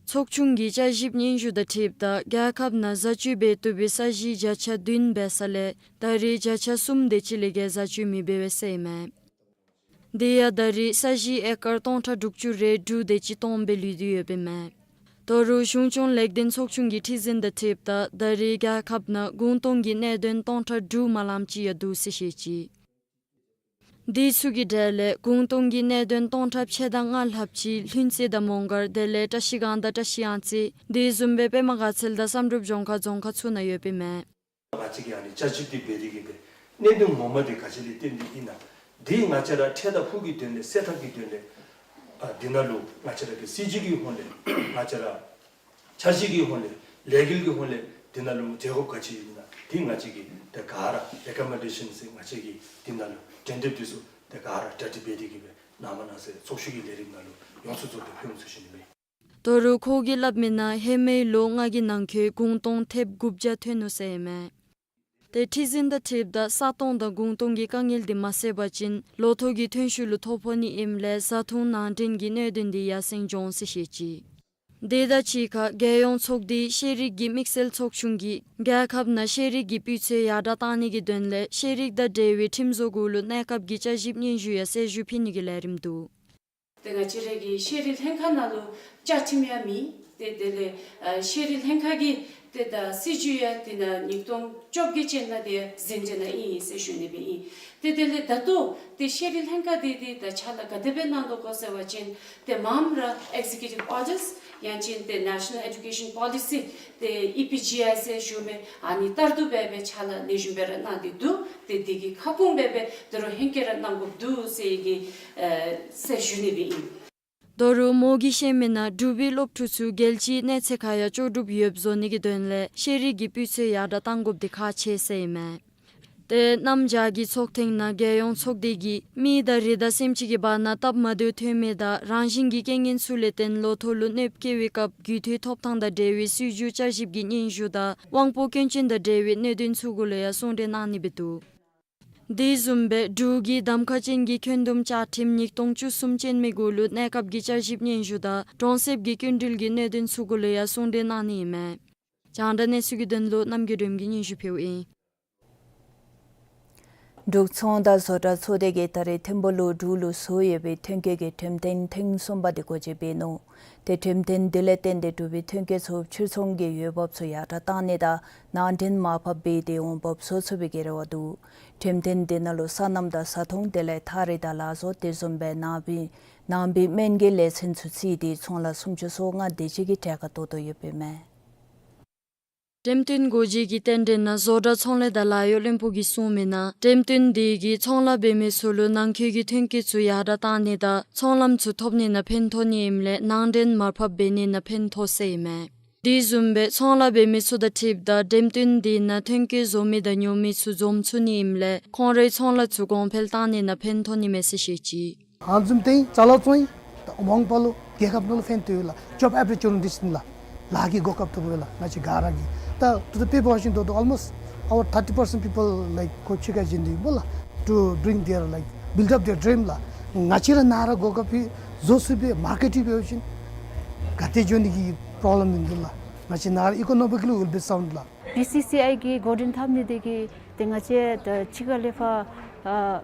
ཚོགས་ཆུང་གི་བསྐྱར་ཞིབ་སྙན་ཞུ་དང་འཁྲིལཝ་ད་རྒྱལ་ཁབ་ནང་བཟའ་སྤྱོད་འབད་བཏུབ་པའི་ས་གཞི་བརྒྱ་ཆ་བདུན་འབད་ས་ལས་ད་རེས་བརྒྱ་ཆ་གསུམ་དེ་ཅིག་ལས་བརྒལ་བཟའ་སྤྱོད་མི་འབད་བས་ཟེར་ཨིན་མས། དེ་ཡང་ད་རེས་ས་གཞི་ཨེ་ཀར་སྟོང་ཕྲག་དྲུག་ཅུ་རེ་དྲུག་དེ་ཅིག་སྟོང་སྦེ་ལུས་ཏེ་ཡོདཔ་ཨིན་མས། ད་རུང་གཞུང་སྐྱོང་ལེགས་ལྡན་ཚོགས་ཆུང་གི་ཁྲི་འཛིན་དང་འཁྲིལཝ་ད་ད་རེས་རྒྱལ་ཁབ་ནང་གུང་སྟོང་གི་གནད་དོན་སྟོང་ཕྲག་དྲུག་མ་ལངམ་ཅིག་ཡང་འདུག་ཟེར་བཤད་ཅི། དེ་ཚུ་གི་གྲས་ལས་གུང་སྟོང་གི་གནད་དོན་སྟོང་ཕྲག་ཕྱེད་དང་ལྔ་ལྷགཔ་ཅིག་ལྷུན་རྩེ་དང་མོང་སྒར་དེ་ལས་བཀྲ་ཤིས་སྒང་དང་བཀྲ་ཤིས་གཡང་རྩེ་དེ་བཟུམ་སྦེ་པདྨ་དགའ་ཚལ་དང་བསམ་གྲུབ་ལྗོངས་མཁར་རྫོང་ཁག་ཚུ་ནང་ཡོདཔ་ཨིན་མས། ང་བཅས་ཀྱིས་ཨ་ནི་བསྐྱར་ཞིབ་འདི་འབད་དེ་གིས་སྦེ་གནད་དོན་ངོ་མ་འདི་ག་ཅི་ལས་བརྟེན་ཏེ་ཨིན་ན། འདི་ང་བཅས་ར་འཕྲལ་དང་ཕུགས་ཀྱི་དོན་ལས་སེལ་ཐབས་ཀྱི་དོན་ལས་ཨ་འདི་ནང་ལུ་ང་བཅས་ར་གི་སྲིད་བྱུས་ཀྱི་ཧོང་ལས་ང་བཅས་ར་འཆར་གཞི་གི་ཧོང་ལས་ལས་འགུལ་གྱི་ཧོང་ལས་འདི་ནང་ལུ་མཛད་དགོཔ་ག་ཅི་ཡོད་ན་འདི་ང་བཅས་ཀྱིས་ཏེ་ག་ར་རེ་ཀོ་མེན་ཌེ་ཤཱན་ཟེར་ང་བཅས་ཀྱིས་འདི་ནང་ལུ་གྲོས་འདེབས་འདི་ཚུ་ཏེ་ག་ར་གྲ་སྒྲིག་འབད་དེ་གིས་སྦེ་གནང་མ་གནང་ཟེར་ཚོགས་བཞུགས་ཀྱི་ལས་རིམ་ནང་ལུ་ཡོངས་སུ་རྫོགས་ཏེ་ཕུལ་འོང་ཟེར་ཞུ་ནི་མས། ད་རུང་ཁོ་གིས་སླབ་མིའི་ནང་ཧེ་མའི་ལོ་ལྔ་གི་ནང་འཁོད་གུང་སྟོང་ཐེབས་དགུ་བརྒྱ་ཐོན་ནུག་ཟེར་ཨིན་མས། ཏེ་ཁྲི་འཛིན་དང་འཁྲིལཝ་ད་ས་སྟོང་དང་གུང་སྟོང་གི་དཀའ་ངལ་འདི་མ་སེལ་བ་ཅིན་ལོ་ཐོག་གི་ཐོན་ཤུགས་ལུ་ཐོ་ཕོག་ནི་ཨིནམ་ལས་བཟའ་འཐུང་ནང་འདྲེན་གྱི་གནད་དོན་འདི་ཡར་སེང་འགྱོ་འོང་ཟེར་བཤད་ཅི། དེ་དང་གཅིག་ཁར་རྒྱལ་ཡོངས་ཚོགས་སྡེ་ཤེས་རིག་གི་དམིགས་བསལ་ཚོགས་ཆུང་གིས་རྒྱལ་ཁབ་ནང་ཤེས་རིག་གི་སྤུས་ཚད་ཡར་དྲག་གཏང་ནི་གི་དོན་ལས་ཤེས་རིག་དང་འབྲེལ་བའི་ཁྲིམས་བཟོ་གུ་ལུ་གནས་སྐབས་ཀྱི་བསྐྱར་ཞིབ་སྙན་ཞུ་ཡང་གསལ་ཞུ་ཕུལ་ནི་གི་ལས་རིམ་འདུག། ཏེ་ང་བཅས་ར་གི་ཤེས་རིག་ལྷན་ཁག་ནང་ལུ་བཅའ་ཁྲིམས་ཡང་མེད། ཏེ་དེ་ལས་ཨ་ཤེས་རིག་ལྷན་ཁག་གི་ཏེ་ད་སྲིད་བྱུས་ཡང་དེ་ནང་ཉིས་སྟོང་བཅོ་བརྒྱད་ཅན་ནང་དེ་ཡང་ཟིན་ཏེ་ནང་ཨིན་ཨིན་ཟེར་ཞུ་ནི་སྦེ་ཨིན། ཏེ་དེ་ལས་ད་ལྟོ་ཏེ་ཤེས་རིག་ལྷན་ཁག་དེ་དེ་ད་ཕྱག་ལཱ་ག་དེ་སྦེ་གནང་དོ་གོ་ཟེར་བ་ཅིན་ཏེ་མངམ་ར་ཨེག་ཟི་ཀིའུ་ཊིབ་ཨོར་ཌརས་ཡང་ཅིན་ཏེ་ནེ་ཤ་ནཱལ་ཨེ་ཌུ་ཀེ་ཤཱན་པོ་ལི་སི་ཏེ་ཨི་པི་ཇི་ཨའི་ཟེར་ཞུ་མི་ཨ་ནི་ལྟར་དུ་སྦེ་སྦེ་ཕྱག་ལཱ་ལེགས་ཤོམ་སྦེ་ར་གནང་སྟེ་འདུག། ཏེ་དེ་གི་ཁ་སྐོང་སྦེ་སྦེ་ད་རུང་ཧེང་སྐལ་ར་གནང་དགོཔ་འདུག་ཟེར་གི་ཨ་ཟེར་ཞུ་ནི་སྦེ་ཨིན། ད་རུང་མོ་གིས་བཤད་མིའི་ནང་འབྲུག་པའི་སློབ་ཕྲུག་ཚུ་རྒྱལ་སྤྱིའི་གནས་ཚད་ཁར་ཡང་ལྕོགས་གྲུབ་ཡོདཔ་བཟོ་ནི་གི་དོན་ལས་ཤེས་རིག་གི་སྤུས་ཚད་ཡར་དྲག་གཏང་དགོཔ་འདི་ཁག་ཆེ་ཟེར་ཨིན་མས། ཏེ་གནམ་བྱཱར་གྱི་ཚོགས་ཐེངས་ནང་རྒྱལ་ཡོངས་ཚོགས་སྡེ་གིས་མི་དང་རི་དྭགས་སེམས་ཅན་གྱི་བར་ན་སྟབས་མ་བདེཝ་ཐོན་མི་དང་རང་བཞིན་གྱི་རྐྱེན་ངན་ཚུ་ལས་བརྟེན་ལོ་ཐོག་ལུ་གནོདཔ་བཀལ་བའི་སྐབས་རྒུད་འཐུས་ཐོབ་ཐངས་དང་འབྲེལ་བའི་སྲིད་བྱུས་བསྐྱར་ཞིབ་ཀྱི་སྙན་ཞུ་དང་དབང་པོ་སྐྱོན་ཅན་དང་འབྲེལ་བའི་གནད་དོན་ཚུ་གུ་ལུ་ཡང་གསུང་གྲོས་གནང་ནི་སྦེ་འདུག། དེ་བཟུམ་སྦེ་འབྲུག་གི་གདམ་ཁ་ཅན་གྱི་ཁྱོན་བསྡོམས་བཅའ་ཁྲིམས་ཉིས་སྟོང་བཅུ་གསུམ་ཅན་མའི་གུ་ལུ་གནས་སྐབས་ཀྱི་བསྐྱར་ཞིབ་སྙན་ཞུ་དང་གྲོང་གསེབ་ཀྱི་སྐྱིན་འགྲུལ་གྱི་གནད་དོན་ཚུ་གུ་ལུ་ཡང་གསུང་གྲོས་གནང་ནི་ཨིན་མས། རྒྱང་བསྒྲགས་གནས་ཚུལ་གྱི་དོན་ལུ་རྣམ་རྒྱལ་སྒྲོལམ་གྱིས་སྙན་ཞུ་ཕུལཝ་ཨིན། འབྲུག་ཚོང་དང་བཟོ་གྲྭ་ཚོགས་སྡེ་གིས་ད་རེས་ཐིམ་ཕུག་ལུ་འབྲུག་ལུ་བཟོ་ཡོད་པའི་ཐོན་སྐྱེད་ཀྱི་འགྲེམས་སྟོན་ཐེངས་གསུམ་པ་དེ་སྒོ་འབྱེད་འབད་ནུག། ཏེ་འགྲེམས་སྟོན་དེ་ལས་བརྟེན་ཏེ་འབྲུག་པའི་ཐོན་སྐྱེད་ཚུ་ཕྱིར་ཚོང་གི་འོས་འབབ་ཚུ་ཡར་དྲག་གཏང་ནི་དང་ནང་འདྲེན་མར་ཕབ་འབད་དེ་འོང་འབབ་བཟོ་ཚུགས་པའི་གི་རེ་བ་འདུག། འགྲེམས་སྟོན་དེ་ནང་ལུ་སོ་ནམ་དང་བཟའ་འཐུང་དེ་ལས་ཐགས་རིས་དང་ལག་བཟོ་དེ་བཟུམ་སྦེ་ནང་པའི་ ནང་པའི་སྨན་གྱི་ལས་ཚན་ཚུ་བརྩིས་ཏེ་ཚོང་ལཱ་སུམ་ཅུ་སོ་ལྔ་དེ་ཅིག་གི་གྲལ་ཁར་གཏོགས་དོ་ཡོདཔ་ཨིན་མས། འགྲེམས་སྟོན་སྒོ་འབྱེད་ཀྱི་རྟེན་འབྲེལ་ནང་བཟོ་གྲྭ་ཚོང་ལས་དང་ལཱ་གཡོག་བློན་པོ་གིས་གསུངས་མི་ནང་འགྲེམས་སྟོན་དེ་གིས་ཚོང་ལཱ་འབད་མི་ཚུ་ལུ་ནང་འཁོད་ཀྱི་ཐོན་སྐྱེད་ཚུ་ཡར་དྲགས་གཏང་ནི་དང་ཚོང་ལམ་ཚུ་ཐོབ་ནི་ནང་ཕན་ཐོགས་ནི་ཨིནམ་ལས་ནང་འདྲེན་མར་ཕབ་འབད་ནི་ནང་ཕན་ཐོགས་ཟེར་ཨིན་མས། དེ་བཟུམ་སྦེ་ཚོང་ལཱ་འབད་མི་ཚུ་དང་འཁྲིལཝ་ད་འགྲེམས་སྟོན་དེ་ནང་ཐོན་སྐྱེད་བཟོ་མི་དང་ཉོ་མི་ཚུ་འཛོམས་ཚུགས་ནི་ཨིནམ་ལས་ཁོང་རའི་ཚོང་ལཱ་ཚུ་གོང་འཕེལ་གཏང་ནི་ནང་ཕན་ཐོགས་ནི་མས་ཟེར་བཤད་ཅི། ཨ་ནི་བཟུམ་ཏེ་ཅ་ལ་བཙོང་ཡི། ད་མ་འོངས་པ་ལུ་རྒྱལ་ཁབ་ནང་ལུ་ཕན་ཐོགས་ཡོད་ལགས། ཇོབ་ཨོ་པོར་ཅུ་ནི་ཊིས་ཨིན་ལགས། ལཱ་གི་གོ་སྐབས་ཐོབ་ཡོད་ལགས། ང་བཅས་ག་ར་གིས་ད་to the paper washing ཐོག་ཏུ་almost our thirty percent people like ཁོ་ཕྱི་ཁར་བྱོན་ཏེ་ཡོདཔ་ལགས། To bring their like build up their dream ལགས། ང་བཅས་ར་ནཱ་ར་གོ་སྐབས་སྦེ་བཟོ་ཚུགས་པའི་མར་ཀེཊ་འབད་བ་ཅིན་ག་ཏེ་འགྱོ་ནི་གི་པོརོབ་ལེམ་མིན་འདུག་ལགས། ང་བཅས་ནཱ་ར་economically will be sound ལགས། བི་སི་སི་ཨའི་གིས་འགོ་འདྲེན་འཐབ་ནི་དེ་གིས་ཏེ་ང་བཅས་ད་ཕྱི་ཁ་ལས་ཕར་ཨ་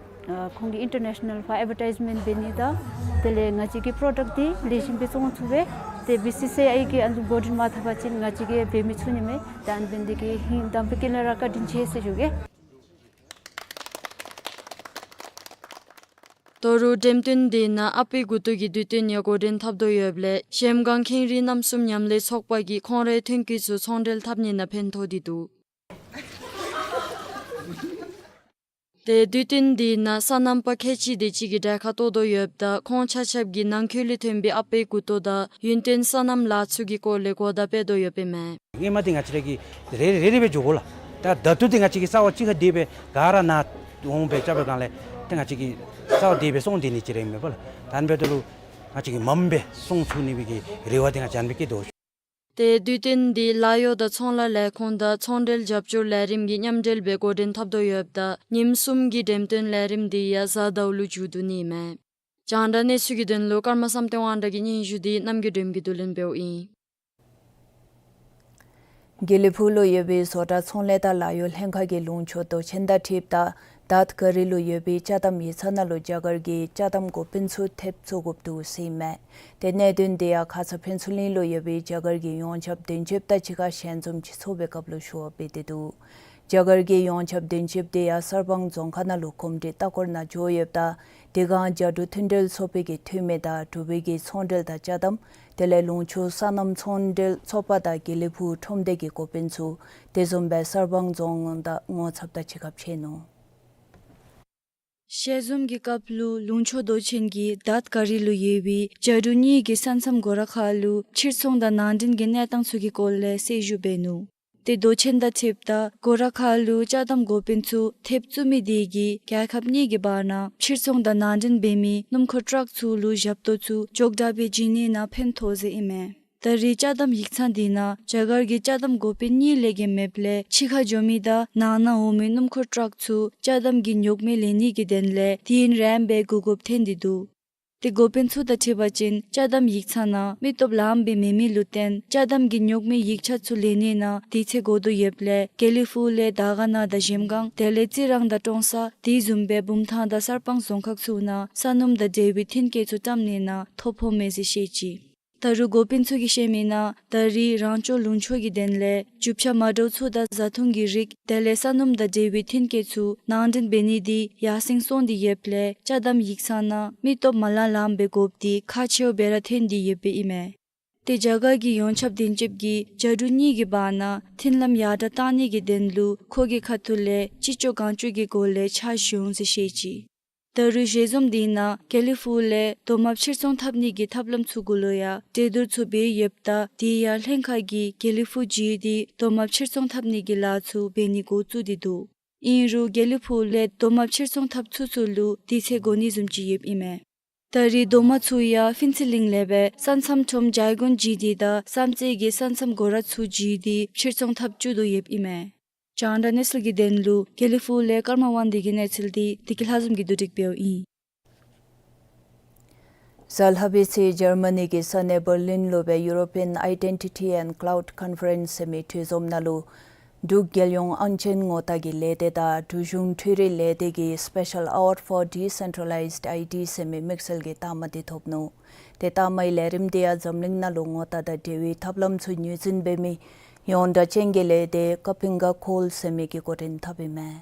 ཨ་ཁོང་གིས་ཨིན་ཊར་ནེ་ཤ་ནཱལ་ཕར་ཨེཌ་ཝར་ཊའིཛ་མེནཊ་འབད་ནི་དང་དེ་ལས་ང་བཅས་ཀྱི་པྲོ་ཌཀཊ་འདི་ལེགས་ཤོམ་སྦེ་བཙོང་ཚུགས་པས། ཏེ་བི་སི་སི་ཨའི་གིས་ཨ་ནི་འགོ་འདྲེན་མ་འཐབ་པ་ཅིན་ང་བཅས་ཀྱིས་འབད་མི་ཚུགས་ནི་མས། ཏེ་ཨ་ནི་འབད་ནི་དེ་གིས་ཧིང་དང་པའི་དཀྱིལ་ལས་ར་བཀའ་དྲིན་ཆེ་ཟེར་ཞུ་གེ། ད་རུང་འགྲེམས་སྟོན་དེ་ནང་ཨ་པའི་མགུ་ཏོ་གི་དུས་སྟོན་ཡང་འགོ་འདྲེན་འཐབ་དོ་ཡོདཔ་ལས་གཞལམ་སྒང་ཁེངས་རིགས་རྣམ་གསུམ་མཉམ་ལས་ཚོགས་པ་གིས་ཁོང་རའི་ཐོན་སྐྱེད་ཚུ་ཚོང་འབྲེལ་འཐབ་ནི་ནང་ཕན་ཐོགས་ཏེ་འདུག། ཏེ་དུས་སྟོན་དེ་ནང་སོ་ནམ་པ་ཁལ་གཅིག་དེ་ཅིག་གི་གྲལ་ཁར་གཏོགས་དོ་ཡོདཔ་ད་ཁོང་ཆ་ཁྱབ་ཀྱིས་ནང་འཁོད་ལས་ཐོན་པའི་ཨ་པའི་མགུ་ཏོ་དང་ཡུན་བརྟན་སོ་ནམ་ལཱ་ཚུ་གི་སྐོར་ལས་གོ་བརྡ་སྤེལ་དོ་ཡོདཔ་ཨིན་མས། སྔོན་མ་འདི་ང་བཅས་ར་གིས་རེ་རེ་རེ་རེ་སྦེ་འགྱོ་དགོ་ལགས། ད་ད་ལྟོ་འདི་ང་བཅས་ཀྱིས་རྩ་བ་གཅིག་ཁར་སྡོད་སྦེ་ག་ར་ནཱ་འོང་སྦེ་རྐྱབ་པའི་སྒང་ལས་ཏེ་ང་བཅས་ཀྱིས་རྩ་བ་སྡོད་སྦེ་སོང་སྡོད་ནི་ཅིག་ར་ཨིན་མས་པ་ལགས། ད་ཨ་ནི་འབདཝ་ད་ལུ་ང་བཅས་ཀྱིས་མངམ་སྦེ་སོང་ཚུགས་ནི་སྦེ་གི་རེ་བ་འདི་ང་བཅས་ཨ་ནི་སྦེ་བསྐྱེད་དོ། ཏེ་དུས་སྟོན་འདི་ལཱ་གཡོག་དང་ཚོང་ལཱ་ལས་ཁུངས་དང་ཚོང་འབྲེལ་རྒྱབ་སྐྱོར་ལས་རིམ་གྱིས་མཉམ་འབྲེལ་སྦེ་འགོ་འདྲེན་འཐབ་དོ་ཡོདཔ་ད་ཉིནམ་གསུམ་གྱི་འགྲེམས་སྟོན་ལས་རིམ་འདི་ཡང་གཟའ་ཟླཝ་ལུ་མཇུག་བསྡུ་ནི་ཨིན་མས། རྒྱང་བསྒྲགས་གནས་ཚུལ་གྱི་དོན་ལུ་ཀརྨ་བསམ་གཏན་དབང་གྲགས་ཀྱི་སྙན་ཞུ་འདི་རྣམ་རྒྱལ་སྒྲོལམ་གྱིས་བསྡུ་ལེན་འབདཝ་ཨིན། དགེ་ལེགས་ཕུག་ལུ་ཡོད་པའི་བཟོ་གྲྭ་ཚོང་ལས་དང་ལཱ་གཡོག་ལྷན་ཁག་གི་ལུང་ཕྱོགས་མདོ་ཆེན་དང་འཁྲིལཝ་ད་དཱད་ག་རི་ལུ་ཡོད་པའི་ཅ་དམ་ཡིག་ཚང་ནང་ལུ་རྒྱ་གར་གྱི་ཅ་དམ་འགོ་དཔོན་ཚུ་ཐེབས་བཙུགས་དགོཔ་འདུག་ཟེར་ཨིན་མས། ཏེ་གནད་དོན་དེ་ཡང་ཁ་ཙ་ཕུན་ཚོགས་གླིང་ལུ་ཡོད་པའི་རྒྱ་གར་གྱི་ཡོངས་ཁྱབ་དོན་གཅོད་དང་གཅིག་ཁར་ཞལ་འཛོམས་ཅིག་ཚོགས་པའི་སྐབས་ལུ་ཞུ་བ་འབད་དེ་འདུག། རྒྱ་གར་གྱི་ཡོངས་ཁྱབ་དོན་གཅོད་དེ་ཡང་གསར་སྤང་རྫོང་ཁག་ནང་ལུ་གོམས་འདྲིས་ལྟ་སྐོར་ནང་འགྱོ་ཡོདཔ་ད་དེ་སྒང་རྒྱ་འབྲུག་མཐུན་འབྲེལ་ཚོགས་པའི་གི་འཐུས་མི་དང་འབྲུག་པའི་གི་ཚོང་འབྲེལ་དང་ཅ་དམ་དེ་ལས་ལུང་ཕྱོགས་སོ་ནམ་ཚོང་འབྲེལ་ཚོགས་པ་དང་དགེ་ལེགས་ཕུག་ཁྲོམ་སྡེ་གི་འགོ་དཔོན་ཚུ་དེ་བཟུམ་སྦེ་གསར་སྤང་རྫོང་དང་ངོ་ཚབ་དང་གཅིག་ཁར་ཕྱད་ནུག། ཞལ་འཛོམས་ཀྱི་སྐབས་ལུ་ལུང་ཕྱོགས་མདོ་ཆེན་གྱི་དཱད་ག་རི་ལུ་ཡོད་པའི་རྒྱ་འབྲུག་གཉིས་ཀྱི་ས་མཚམས་སྒོ་ར་ཁ་ལུ་ཕྱིར་ཚོང་དང་ནང་འདྲེན་གྱི་གནས་སྟངས་ཚུ་གི་སྐོར་ལས་གསལ་ཞུ་འབད་ནུག། ཏེ་མདོ་ཆེན་དང་འཁྲིལཝ་ད་སྒོ་ར་ཁ་ལུ་ཅ་དམ་འགོ་དཔོན་ཚུ་ཐེབས་བཙུགས་མི་དེ་གིས་རྒྱལ་ཁབ་གཉིས་ཀྱི་བར་ན་ཕྱིར་ཚོང་དང་ནང་འདྲེན་འབད་མི་སྣུམ་འཁོར་ཊཱག་ཚུ་ལུ་ཞབས་ཏོག་ཚུ་མགྱོགས་དྲགས་སྦེ་བྱིན་ནི་ནང་ཕན་ཐོགས་ཟེར་ཨིན་མས། ད་རེས་ཅ་དམ་ཡིག་ཚང་དེ་ནང་རྒྱ་གར་གྱི་ཅ་དམ་འགོ་དཔོན་གཉིས་ལས་བརྒལ་མེདཔ་ལས་ཕྱི་ཁར་འགྱོ་མི་དང་ནང་ན་འོང་མི་སྣུམ་འཁོར་ཊཱག་ཚུ་ཅ་དམ་གྱི་རྙོག་མི་ལེན་ནི་གི་དོན་ལས་དུས་ཡུན་རིངམོ་སྦེ་འགོར་དགོཔ་ཐོན་ཏེ་འདུག། ཏེ་འགོ་དཔོན་ཚུ་དང་འཁྲིལ་བ་ཅིན་ཅ་དམ་ཡིག་ཚང་ནང་མི་སྟོབས་ལངམ་སྦེ་མེད་མི་ལུ་བརྟེན་ཅ་དམ་གྱི་རྙོག་མི་ཡིག་ཆ་ཚུ་ལེན་ནི་ནང་དུས་ཚོད་འགོར་དོ་ཡོདཔ་ལས་དགེ་ལེགས་ཕུག་ལས་དར་དཀར་ན་དང་གཞལམ་སྒང་དེ་ལས་རྩི་རང་དང་ཀྲོང་གསར་དེ་བཟུམ་སྦེ་བུམ་ཐང་དང་གསར་སྤང་རྫོང་ཁག་ཚུ་ནང་ས་སྣུམ་དང་འབྲེལ་བའི་ཐོན་སྐྱེད་ཚུ་བཀྲམ་ནི་ནང་ཐོ་ཕོག་མས་ཟེར་བཤད་ཅི། ད་རུང་འགོ་དཔོན་ཚུ་གིས་བཤད་མི་ནང་ད་རེས་རང་སྐྱོང་ལུང་ཕྱོགས་ཀྱི་དོན་ལས་རྒྱུ་ཆ་མ་འདྲཝ་ཚུ་དང་བཟའ་འཐུང་གི་རིགས་དེ་ལས་ས་སྣུམ་དང་འབྲེལ་བའི་ཐོན་སྐྱེད་ཚུ་ནང་འདྲེན་འབད་ནི་དེ་ཡར་སེང་སོང་སྟེ་ཡོདཔ་ལས་ཅ་དམ་ཡིག་ཚང་ནང་མི་སྟོབས་མ་ལང་ལངམ་སྦེ་དགོཔ་དེ་ཁག་ཆེཝ་སྦེ་ར་ཐོན་ཏེ་ཡོདཔ་ཨིན་མས། ཏེ་རྒྱ་གར་གྱི་ཡོངས་ཁྱབ་དོན་གཅོད་ཀྱིས་རྒྱ་འབྲུག་གཉིས་ཀྱི་བར་ན་མཐུན་ལམ་ཡར་དྲགས་གཏང་ནི་གི་དོན་ལུ་ཁོ་གི་ཁ་ཐུག་ལས་ཅི་ལྕོགས་གང་ལྕོགས་ཀྱི་སྒོ་ལས་ཕྱག་ཞུ་འོང་ཟེར་བཤད་ཅི། ད་རུང་ཞལ་འཛོམས་དེ་ནང་དགེ་ལེགས་ཕུག་ལས་རྡོག་མ་ཕྱིར་ཚོང་འཐབ་ནི་གི་ཐབས་ལམ་ཚུ་གུ་ལུ་ཡང་གྲོས་བསྡུར་ཚུ་འབད་ཡོདཔ་ད་དེ་ཡང་ལྷན་ཁག་གིས་དགེ་ལེགས་ཕུག་བརྒྱུད་དེ་རྡོག་མ་ཕྱིར་ཚོང་འཐབ་ནི་གི་ལཱ་ཚུ་འབད་ནི་འགོ་བཙུགས་ཏེ་འདུག། ཨིན་རུང་དགེ་ལེགས་ཕུག་ལས་རྡོག་མ་ཕྱིར་ཚོང་འཐབ་ཚུགས་ཚུགས་ལུ་དུས་ཚོད་འགོར་ནི་བཟུམ་ཅིག་ཡོདཔ་ཨིན་མས། ད་རེས་རྡོག་མ་ཚུ་ཡང་ཕུན་ཚོགས་གླིང་ལས་སྦེ་ས་མཚམས་ཁྲོམ་ཇའི་གོན་བརྒྱུད་དེ་དང་བསམ་རྩེ་གི་ས་མཚམས་སྒོ་ར་ཚུ་བརྒྱུད་དེ་ཕྱིར་ཚོང་འཐབ་བཅུག་དོ་ཡོདཔ་ཨིན་མས། རྒྱང་བསྒྲགས་གནས་ཚུལ་གྱི་དོན་ལུ་དགེ་ལེགས་ཕུག་ལས་ཀརྨ་དབང་འདུས་ཀྱི་གནས་ཚུལ་འདི་བདེ་སྐྱིད་ལྷ་འཛོམས་ཀྱིས་བསྡུ་སྒྲིག་འབདཝ་ཨིན། གཟའ་ལྷག་པའི་ཚེ་འཇར་མ་ནི་གི་ས་གནས་བར་ལིན་ལུ་སྦེ་European Identity and Cloud Conference ཟེར་མི་གྲོས་འཛོམས་ནང་ལུ་འབྲུག་རྒྱལ་ཡོངས་ཨང་ཅན་ངོ་རྟགས་ཀྱི་ལས་སྡེ་དང་འབྲུག་གཞུང་འཕྲུལ་རིག་ལས་སྡེ་གིས་Special Award for Decentralized I D ཟེར་མི་དམིགས་བསལ་གྱི་རྟགས་མ་དེ་ཐོབ་ནུག། ཏེ་རྟགས་མའི་ལས་རིམ་དེ་ཡང་འཛམ་གླིང་ནང་ལུ་ངོ་རྟགས་དང་འབྲེལ་བའི་ཐབས་ལམ་ཚུ་ངོས་འཛིན་འབད་མི་ཡོངས་གྲགས་ཅན་གྱི་ལས་སྡེ་ཀ་ཕིང་ག་ཁོལ་ཟེར་མི་གི་འགོ་འདྲེན་འཐབ་ཨིན་མས།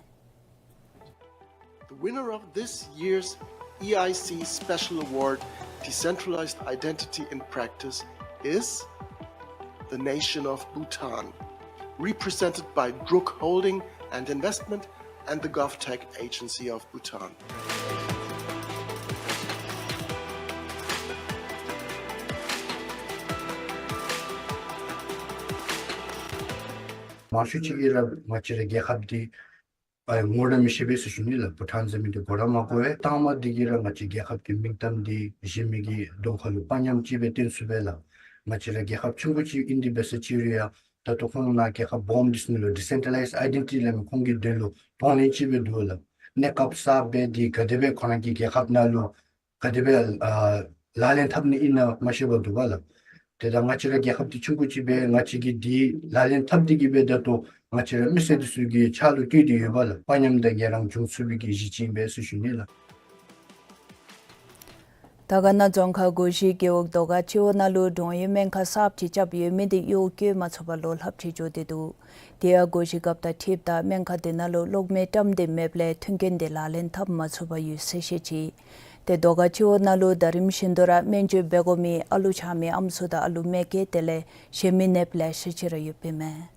The winner of this year's E I C Special Award Decentralized identity in practice is the nation of Bhutan, represented by Druk Holding and Investment and the GovTech Agency of Bhutan. མང་ཤོས་ཅིག་གིས་ར་ང་བཅས་རའི་རྒྱལ་ཁབ་འདི་ཨ་ངོ་ར་མི་ཤེས་པས་ཟེར་ཞུ་ནི་ལགས། བྷུ་ཊཱན་ཟེར་མི་འདི་གོ་ར་མ་གོ་བས། དང་པ་འདི་གིས་ར་ང་བཅས་རྒྱལ་ཁབ་ཀྱི་མིང་གཏམ་འདི་གཞན་མི་གི་གདོང་ཁ་ལུ་དཔའ་ཉམས་ཅིག་སྦེ་སྟོན་ཚུགས་པས་ལགས། ང་བཅས་ར་རྒྱལ་ཁབ་ཆུང་ཀུ་ཅིག་ཨིན་ཏེ་འབད་ས་ཅིག་རུང་ཡང་ད་ལྟོ་ཁོང་ནཱ་རྒྱལ་ཁབ་སྦོམ་འདི་ཚུ་ནང་ལུ་ཌི་སེན་ཊ་ལའིཛ་ཨའི་ཌེན་ཊི་ཊི་ལས་མི་ཁོང་གི་དོན་ལུ་གདོང་ལེན་ཅིག་སྦེ་འདུག་ལགས། གནས་སྐབས་གསརཔ་སྦེ་འདི་ག་དེ་སྦེ་ཁོ་ར་གི་རྒྱལ་ཁབ་ནང་ལུ་ག་དེ་སྦེ་ཨ་ལག་ལེན་འཐབ་ནི་ཨིན་ན་མ་ཤེས་པར་འདུག་པ་ལགས། དེ་ད་ང་བཅས་ར་རྒྱལ་ཁབ་འདི་ཆུང་ཀུ་ཅིག་སྦེ་ང་བཅས་ཀྱིས་འདི་ལག་ལེན་འཐབ་སྟེ་གིས་སྦེ་ད་ལྟོ་ང་བཅས་ར་མི་སེར་འདི་ཚུ་གི་ཕྱག་ལུ་སྤྲོད་དེ་ཡོད་པ་ལགས། དཔའ་ཉམས་དང་ངལ་རངས་བྱུང་ཚུགས་པའི་གི་གཞི་ཅིག་ཨིན་པས་ཟེར་ཞུ་ནི་ལགས། དར་དཀར་ན་རྫོང་ཁག་སྒོ་བཞི་རྒེད་འོག་རྡོ་དཀར་སྤྱི་འོག་ནང་ལུ་འབྲོང་ཡོས་སྨན་ཁང་གསརཔ་ཅིག་རྐྱབ་ཡོད་མི་འདི་གཡོག་བཀོལ་མ་ཚུགས་པར་ལོ་ལྷགཔ་ཅིག་འགྱོ་སྟེ་འདུག། དེ་ཡང་སྒོ་བཞི་རྒཔོ་དང་འཁྲིལཝ་ད་སྨན་ཁང་འདི་ནང་ལུ་གློག་མེ་བཀྲམ་སྟེ་མེདཔ་ལས་མཐུན་རྐྱེན་འདི་ལག་ལེན་འཐབ་མ་ཚུགས་པར་ཡོད་ཟེར་བཤད་ཅི། ཏེ་རྡོ་དཀར་སྤྱི་འོག་ནང་ལུ་ཟླ་རིམ་བཞིན་དུ་ར་སྨན་བཅོས་འབད་དགོ་མི་ཨ་ལུ་ཆགས་མི་ཨམ་སྲུ་དང་ཨ་ལུ་མ་སྐྱེས་དེ་ལས་གཞན་མི་ནདཔ་ལེ་ཤ་ཅིག་ར་ཡོདཔ་ཨིན་མས།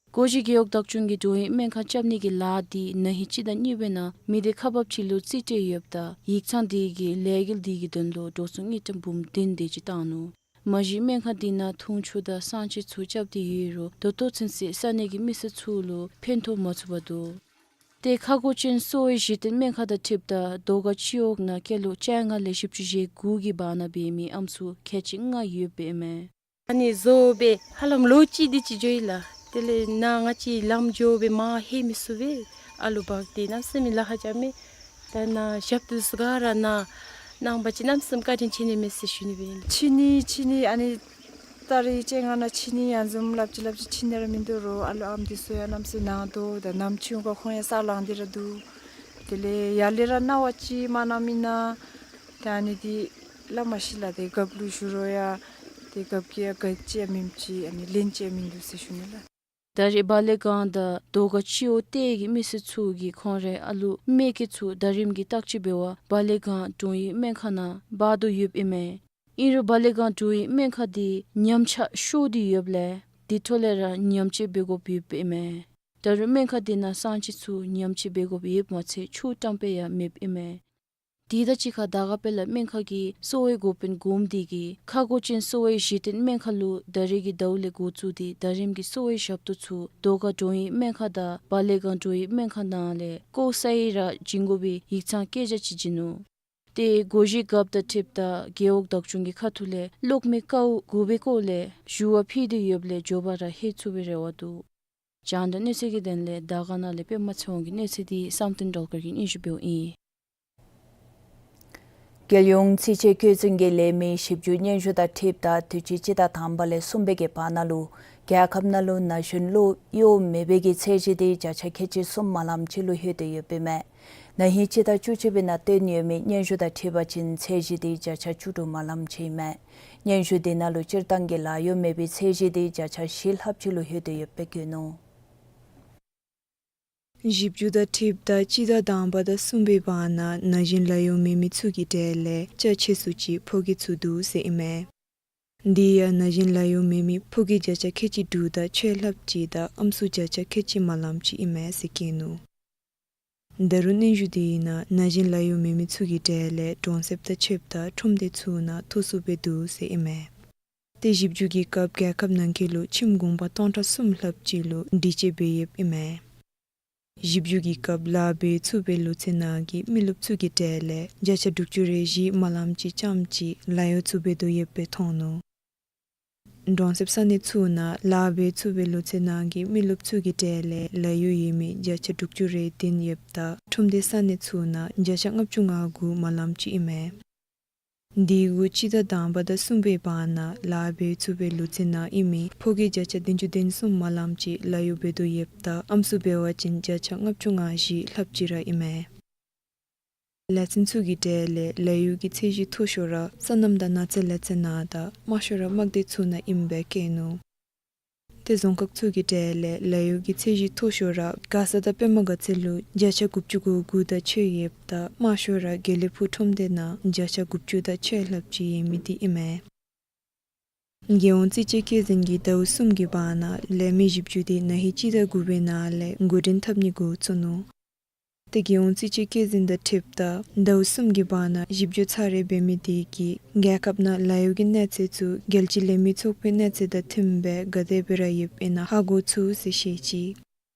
སྒོ་བཞི་རྒེད་འོག་བདག་སྐྱོང་གིས་འབྲོང་ཡོས་སྨན་ཁང་རྐྱབ་ནི་གི་ལཱ་འདི་ན་ཧིང་སྤྱི་ཟླ་གཉིས་པའི་ནང་མི་སྡེ་ཁག་འབབ་ཅིག་ལུ་རྩིས་སྤྲོད་ཡོདཔ་ད་ཡིག་ཚང་འདི་གི་ལས་འགུལ་འདི་གི་དོན་ལུ་འགྲོ་སོང་དངུལ་ཀྲམ་འབུམ་བདུན་དེ་ཅིག་བཏང་ནུག། མ་གཞི་སྨན་ཁང་འདི་ནང་འཐུང་ཆུ་དང་གསང་སྤྱོད་ཚུ་རྐྱབ་སྟེ་ཡོད་རུང་ད་ལྟོ་ཚུན་ཚོད་ས་གནས་ཀྱི་མི་སེར་ཚུ་ལུ་ཕན་ཐོགས་མ་ཚུགས་པར་འདུག། ཏེ་ཁ་སྒོ་ཅན་གསོ་བའི་གཞི་རྟེན་སྨན་ཁང་དང་འཁྲིལཝ་ད་རྡོ་དཀར་སྤྱི་འོག་ནང་སྐྱེས་ལོ་བཅོ་ལྔ་ལས་བཞི་བཅུ་ཞེ་དགུ་གི་བར་ན་འབད་མི་ཨམ་སྲུ་ཁལ་གཅིག་ལྔ་ཡོདཔ་ཨིན་མས། ཨ་ནི་བཟོ་སྦེ་ཧ་ལམ་ལོ་གཅིག་དེ་ཅིག་འགྱོ་ཡི་ལགས། དེ་ལས་ནཱ་ང་བཅས་ལམ་འགྱོ་སྦེ་མར་ལྷོད་མི་ཚུགས་པས། ཨ་ལུ་འབག་སྟེ་གནམ་མེད་ས་མེད་ལཱ་ཁག་རྐྱབ་མས། ད་ནཱ་ཞབས་ཏོག་ཚུ་ག་ར་ནཱ་གནང་པ་ཅིན་གནམ་མེད་ས་མེད་བཀའ་དྲིན་ཆེ་ནི་མས་ཟེར་ཞུ་ནི་སྦེ་ཨིན། ཕྱི་ནི་ཕྱི་ནི་ཨ་ནི་ཏ་རིག་བཅོ་ལྔ་ནང་ཕྱི་ནི་ཡང་བཟུམ་སླབ་ཅི་སླབ་ཅི་ཕྱི་ནི་ར་མིན་འདུག་རུང་ཨ་ལུ་ཨམ་འདི་ཚུ་ཡང་གནམ་མེད་ས་མེད་ན་དོ། ད་ནམ་ཕྱེད་ཀ་ཁོང་ཡང་ས་ལངས་ཏེ་ར་འདུག། དེ་ལས་ཡར་ལས་ར་གནང་བ་ཅིན་མ་གནངམ་ཨིན་ན། ད་ཨ་ནི་འདི་སླབ་མ་ཤེས་ལགས། ཏེ་རྒཔོ་ལུ་ཞུ་རུང་ཡང་ཏེ་རྒཔོ་གིས་ཡང་ག་ཅི་ཡང་མེནམ་ཅིག་ཨ་ནི་ལན་ཅིག་ཡང་མིན་འདུག་ཟེར་ཞུ་ནི་ལགས། ད་རེས་བ་ལེ་སྒང་དང་རྡོ་དཀར་སྤྱི་འོག་གཏེར་གྱི་མི་སེར་ཚུ་གིས་ཁོང་རའི་ཨ་ལུ་མ་སྐྱེས་ཚུ་ཟླ་རིམ་གྱི་བརྟག་དཔྱད་འབད་བར་བ་ལེ་སྒང་འབྲོང་ཡོས་སྨན་ཁང་ནང་འབག་དོ་ཡོདཔ་ཨིན་མས། ཨིན་རུང་བ་ལེ་སྒང་འབྲོང་ཡོས་སྨན་ཁང་འདི་ཉམས་ཆག་ཤོར་ཏེ་ཡོདཔ་ལས་དེ་འཕྲོ་ལས་ར་ཉམས་བཅོས་འབད་དགོཔ་ཡོདཔ་ཨིན་མས། ད་རུང་སྨན་ཁང་འདི་ནང་གསང་སྤྱོད་ཚུ་ཉམས་བཅོས་འབད་དགོཔ་ཡོདཔ་མ་ཚད་ཆུ་བཀྲམ་སྦེ་ཡང་མེདཔ་ཨིན་མས། དེ་དང་གཅིག་ཁར་དར་དཀར་དཔལ་ལྡན་སྨན་ཁང་གི་གསོ་བའི་འགོ་དཔོན་འགོམ་འདི་གིས་ཁ་སྒོ་ཅན་གསོ་བའི་གཞི་རྟེན་སྨན་ཁང་ལུ་ད་རེས་ཀྱི་ཟླཝ་ལས་འགོ་བཙུགས་ཏེ་ད་རིམ་གྱི་གསོ་བའི་ཞབས་ཏོག་ཚུ་རྡོ་དཀར་འབྲོང་ཡོས་སྨན་ཁང་དང་བ་ལེ་སྒང་འབྲོང་ཡོས་སྨན་ཁང་ནང་ལས་ལྐོག་ཟ་ཡི་ར་བྱིན་དགོ་པའི་ཡིག་ཚང་བཀོད་རྒྱ་ཅིག་བྱིན་ནུག། ཏེ་སྒོ་བཞི་རྒཔོ་དང་འཁྲིལཝ་ད་རྒེད་འོག་བདག་སྐྱོང་གི་ཁ་ཐུག་ལས་གློག་མེ་ཀཝ་དགུ་པའི་སྐོར་ལས་ཞུ་བ་ཕུལ་ཏེ་ཡོདཔ་ལས་མགྱོགས་པ་ར་ལྷོད་ཚུགས་པའི་རེ་བ་འདུག། རྒྱང་བསྒྲགས་གནས་ཚུལ་གྱི་དོན་ལས་དར་དཀར་ནང་ལས་པདྨ་ཚེ་དབང་གི་གནས་ཚུལ་འདི་བསམ་གཏན་སྒྲོལ་དཀར་གྱིས་སྙན་ཞུ་འབདཝ་ཨིན། རྒྱལ་ཡོངས་རྩིས་དཔྱད་བཀོད་འཛིན་གྱི་ལས་མི་ཞིབ་འཇུག་སྙན་ཞུ་དང་འཁྲིལཝ་ད་དུས་ཅི་སྤྱི་ཟླ་དང་པ་ལས་གསུམ་པའི་གི་བར་ན་ལུ་རྒྱལ་ཁབ་ནང་ལུ་ན་གཞོན་ལོ་གཡོག་མེད་པའི་གི་ཚད་གཞི་འདི་བརྒྱ་ཆ་ཁལ་གཅིག་གསུམ་མ་ལངམ་ཅིག་ལུ་ལྷོད་དེ་ཡོདཔ་ཨིན་མས། ན་ཧིང་སྤྱི་ཟླ་བཅུ་གཅིག་པའི་ནང་བཏོན་ཡོད་མི་སྙན་ཞུ་དང་འཁྲིལ་བ་ཅིན་ཚད་གཞི་འདི་བརྒྱ་ཆ་བཅུ་དྲུག་མ་ལངམ་ཅིག་ཨིན་མས། སྙན་ཞུ་འདི་ནང་ལུ་སྤྱིར་བཏང་གི་ལཱ་གཡོག་མེད་པའི་ཚད་གཞི་འདི་བརྒྱ་ཆ་བཞི་ལྷགཔ་ཅིག་ལུ་ལྷོད་དེ་ཡོདཔ་སྦེ་བཀོད་ནུག། ཞིབ་འཇུག་དང་འཁྲིལཝ་ད་སྤྱི་ཟླ་དང་པ་དང་གསུམ་པའི་བར་ན་ན་གཞོན་ལཱ་གཡོག་མེད་མི་ཚུ་གི་གྲས་ལས་རྒྱ་ཆེ་སུ་ཅིག་ཕོ་སྐྱེས་ཚུ་འདུག་ཟེར་ཨིན་མས། འདི་ཡང་ན་གཞོན་ལཱ་གཡོག་མེད་མི་ཕོ་སྐྱེས་བརྒྱ་ཆ་ཁལ་གཅིག་དྲུག་དང་ཕྱེད་ལྷགཔ་ཅིག་དང་ཨམ་སྲུ་བརྒྱ་ཆ་ཁལ་གཅིག་མ་ལངམ་ཅིག་ཨིན་མས་ཟེར་བཀོད་ནུག། ད་རུང་སྙན་ཞུ་འདི་ནང་ན་གཞོན་ལཱ་གཡོག་མེད་མི་ཚུ་གི་གྲས་ལས་གྲོང་གསེབ་དང་ཕྱདཔ་ད་ཁྲོམ་སྡེ་ཚུ་ནང་མཐོ་སུ་སྦེ་འདུག་ཟེར་ཨིན་མས། ཏེ་ཞིབ་འཇུག་གི་སྐབས་རྒྱལ་ཁབ་ནང་འཁོད་ལུ་ཁྱིམ་གུང་པ་སྟོང་ཕྲག་གསུམ་ལྷགཔ་ཅིག་ལུ་སྒྲིག་ཆས་འབད་ཡོདཔ་ཨིན་མས། ཞིབ་འཇུག་གི་སྐབས་ལཱ་འབད་ཚུགས་པའི་ལོ་ཚད་ནང་གི་མི་རློབས་ཚུ་གི་གྲས་ལས་བརྒྱ་ཆ་དྲུག་ཅུ་རེ་བཞི་མ་ལངམ་ཅིག་རྐྱངམ་ཅིག་ལཱ་གཡོག་ཚུ་འབད་དོ་ཡོདཔ་སྦེ་མཐོང་ནུག། གྲོང་གསེབ་ས་གནས་ཚུ་ནང་ལཱ་འབད་ཚུགས་པའི་ལོ་ཚད་ནང་གི་མི་རློབས་ཚུ་གི་གྲས་ལས་ལཱ་གཡོག་ཡོད་མི་བརྒྱ་ཆ་དྲུག་ཅུ་རེ་བདུན་ཡོདཔ་ད་ཁྲོམ་སྡེ་ས་གནས་ཚུ་ནང་བརྒྱ་ཆ་ལྔ་བཅུ་ང་དགུ་མ་ལངམ་ཅིག་ཨིན་མས། འདི་གུ་སྤྱི་ཟླ་དང་པ་དང་གསུམ་པའི་བར་ན་ལཱ་འབད་ཚུགས་པའི་ལོ་ཚད་ནང་ཨིན་མི་ཕོ་སྐྱེས་བརྒྱ་ཆ་བདུན་ཅུ་དོན་གསུམ་མ་ལངམ་ཅིག་ལཱ་གཡོག་འབད་དོ་ཡོདཔ་ད་ཨམ་སྲུ་འབད་བ་ཅིན་བརྒྱ་ཆ་ལྔ་བཅུ་ང་བཞི་ལྷགཔ་ཅིག་ར་ཨིན་མས། ལཱ་ཚན་ཚུ་གི་གྲས་ལས་ལཱ་གཡོག་གི་ཚད་གཞི་མཐོ་ཤོས་ར་སོ་ནམ་དང་ནགས་ཚལ་ལཱ་ཚན་ནང་དང་དམའ་ཤོས་ར་དམག་སྡེ་ཚུ་ནང་ཨིནམ་སྦེ་བཀོད་ནུག། ད་ ཏེ་རྫོང་ཁག་ཚུ་གི་གྲས་ལས་ལཱ་གཡོག་གི་ཚད་གཞི་མཐོ་ཤོས་ར་མགར་ས་དང་པདྨ་དགའ་ཚལ་ལུ་བརྒྱ་ཆ་དགུ་བཅུ་གོ་དགུ་དང་ཕྱེད་ཡོདཔ་ད་དམའ་ཤོས་ར་དགེ་ལེགས་ཕུག་ཁྲོམ་སྡེ་ནང་བརྒྱ་ཆ་དགུ་བཅུ་དང་ཕྱེད་ལྷགཔ་ཅིག་ཡོད་མི་འདི་ཨིན་མས། རྒྱལ་ཡོངས་རྩིས་དཔྱད་བཀོད་འཛིན་གྱིས་ཟླཝ་གསུམ་གྱི་བར་ན་ལས་མི་བཞི་བཅུ་དེ་ན་ཧིང་སྤྱི་ཟླ་དགུ་པའི་ནང་ལས་འགོ་འདྲེན་འཐབ་ནི་འགོ་བཙུགས་ནུག། ཏེ་རྒྱལ་ཡོངས་རྩིས་དཔྱད་བཀོད་འཛིན་དང་འཁྲིལཝ་ད་ཟླཝ་གསུམ་གྱི་བར་ན་ཞིབ་འཇུག་ཚར་རེ་འབད་མི་དེ་གིས་རྒྱལ་ཁབ་ནང་ལཱ་གཡོག་གི་གནས་ཚད་ཚུ་རྒྱལ་སྤྱིའི་ལས་མི་ཚོགས་པའི་གནས་ཚད་དང་མཐུནམ་སྦེ་ག་དེ་སྦེ་ར་ཡོདཔ་ཨིན་ན་ཧ་གོ་ཚུགས་ཟེར་བཤད་ཅི།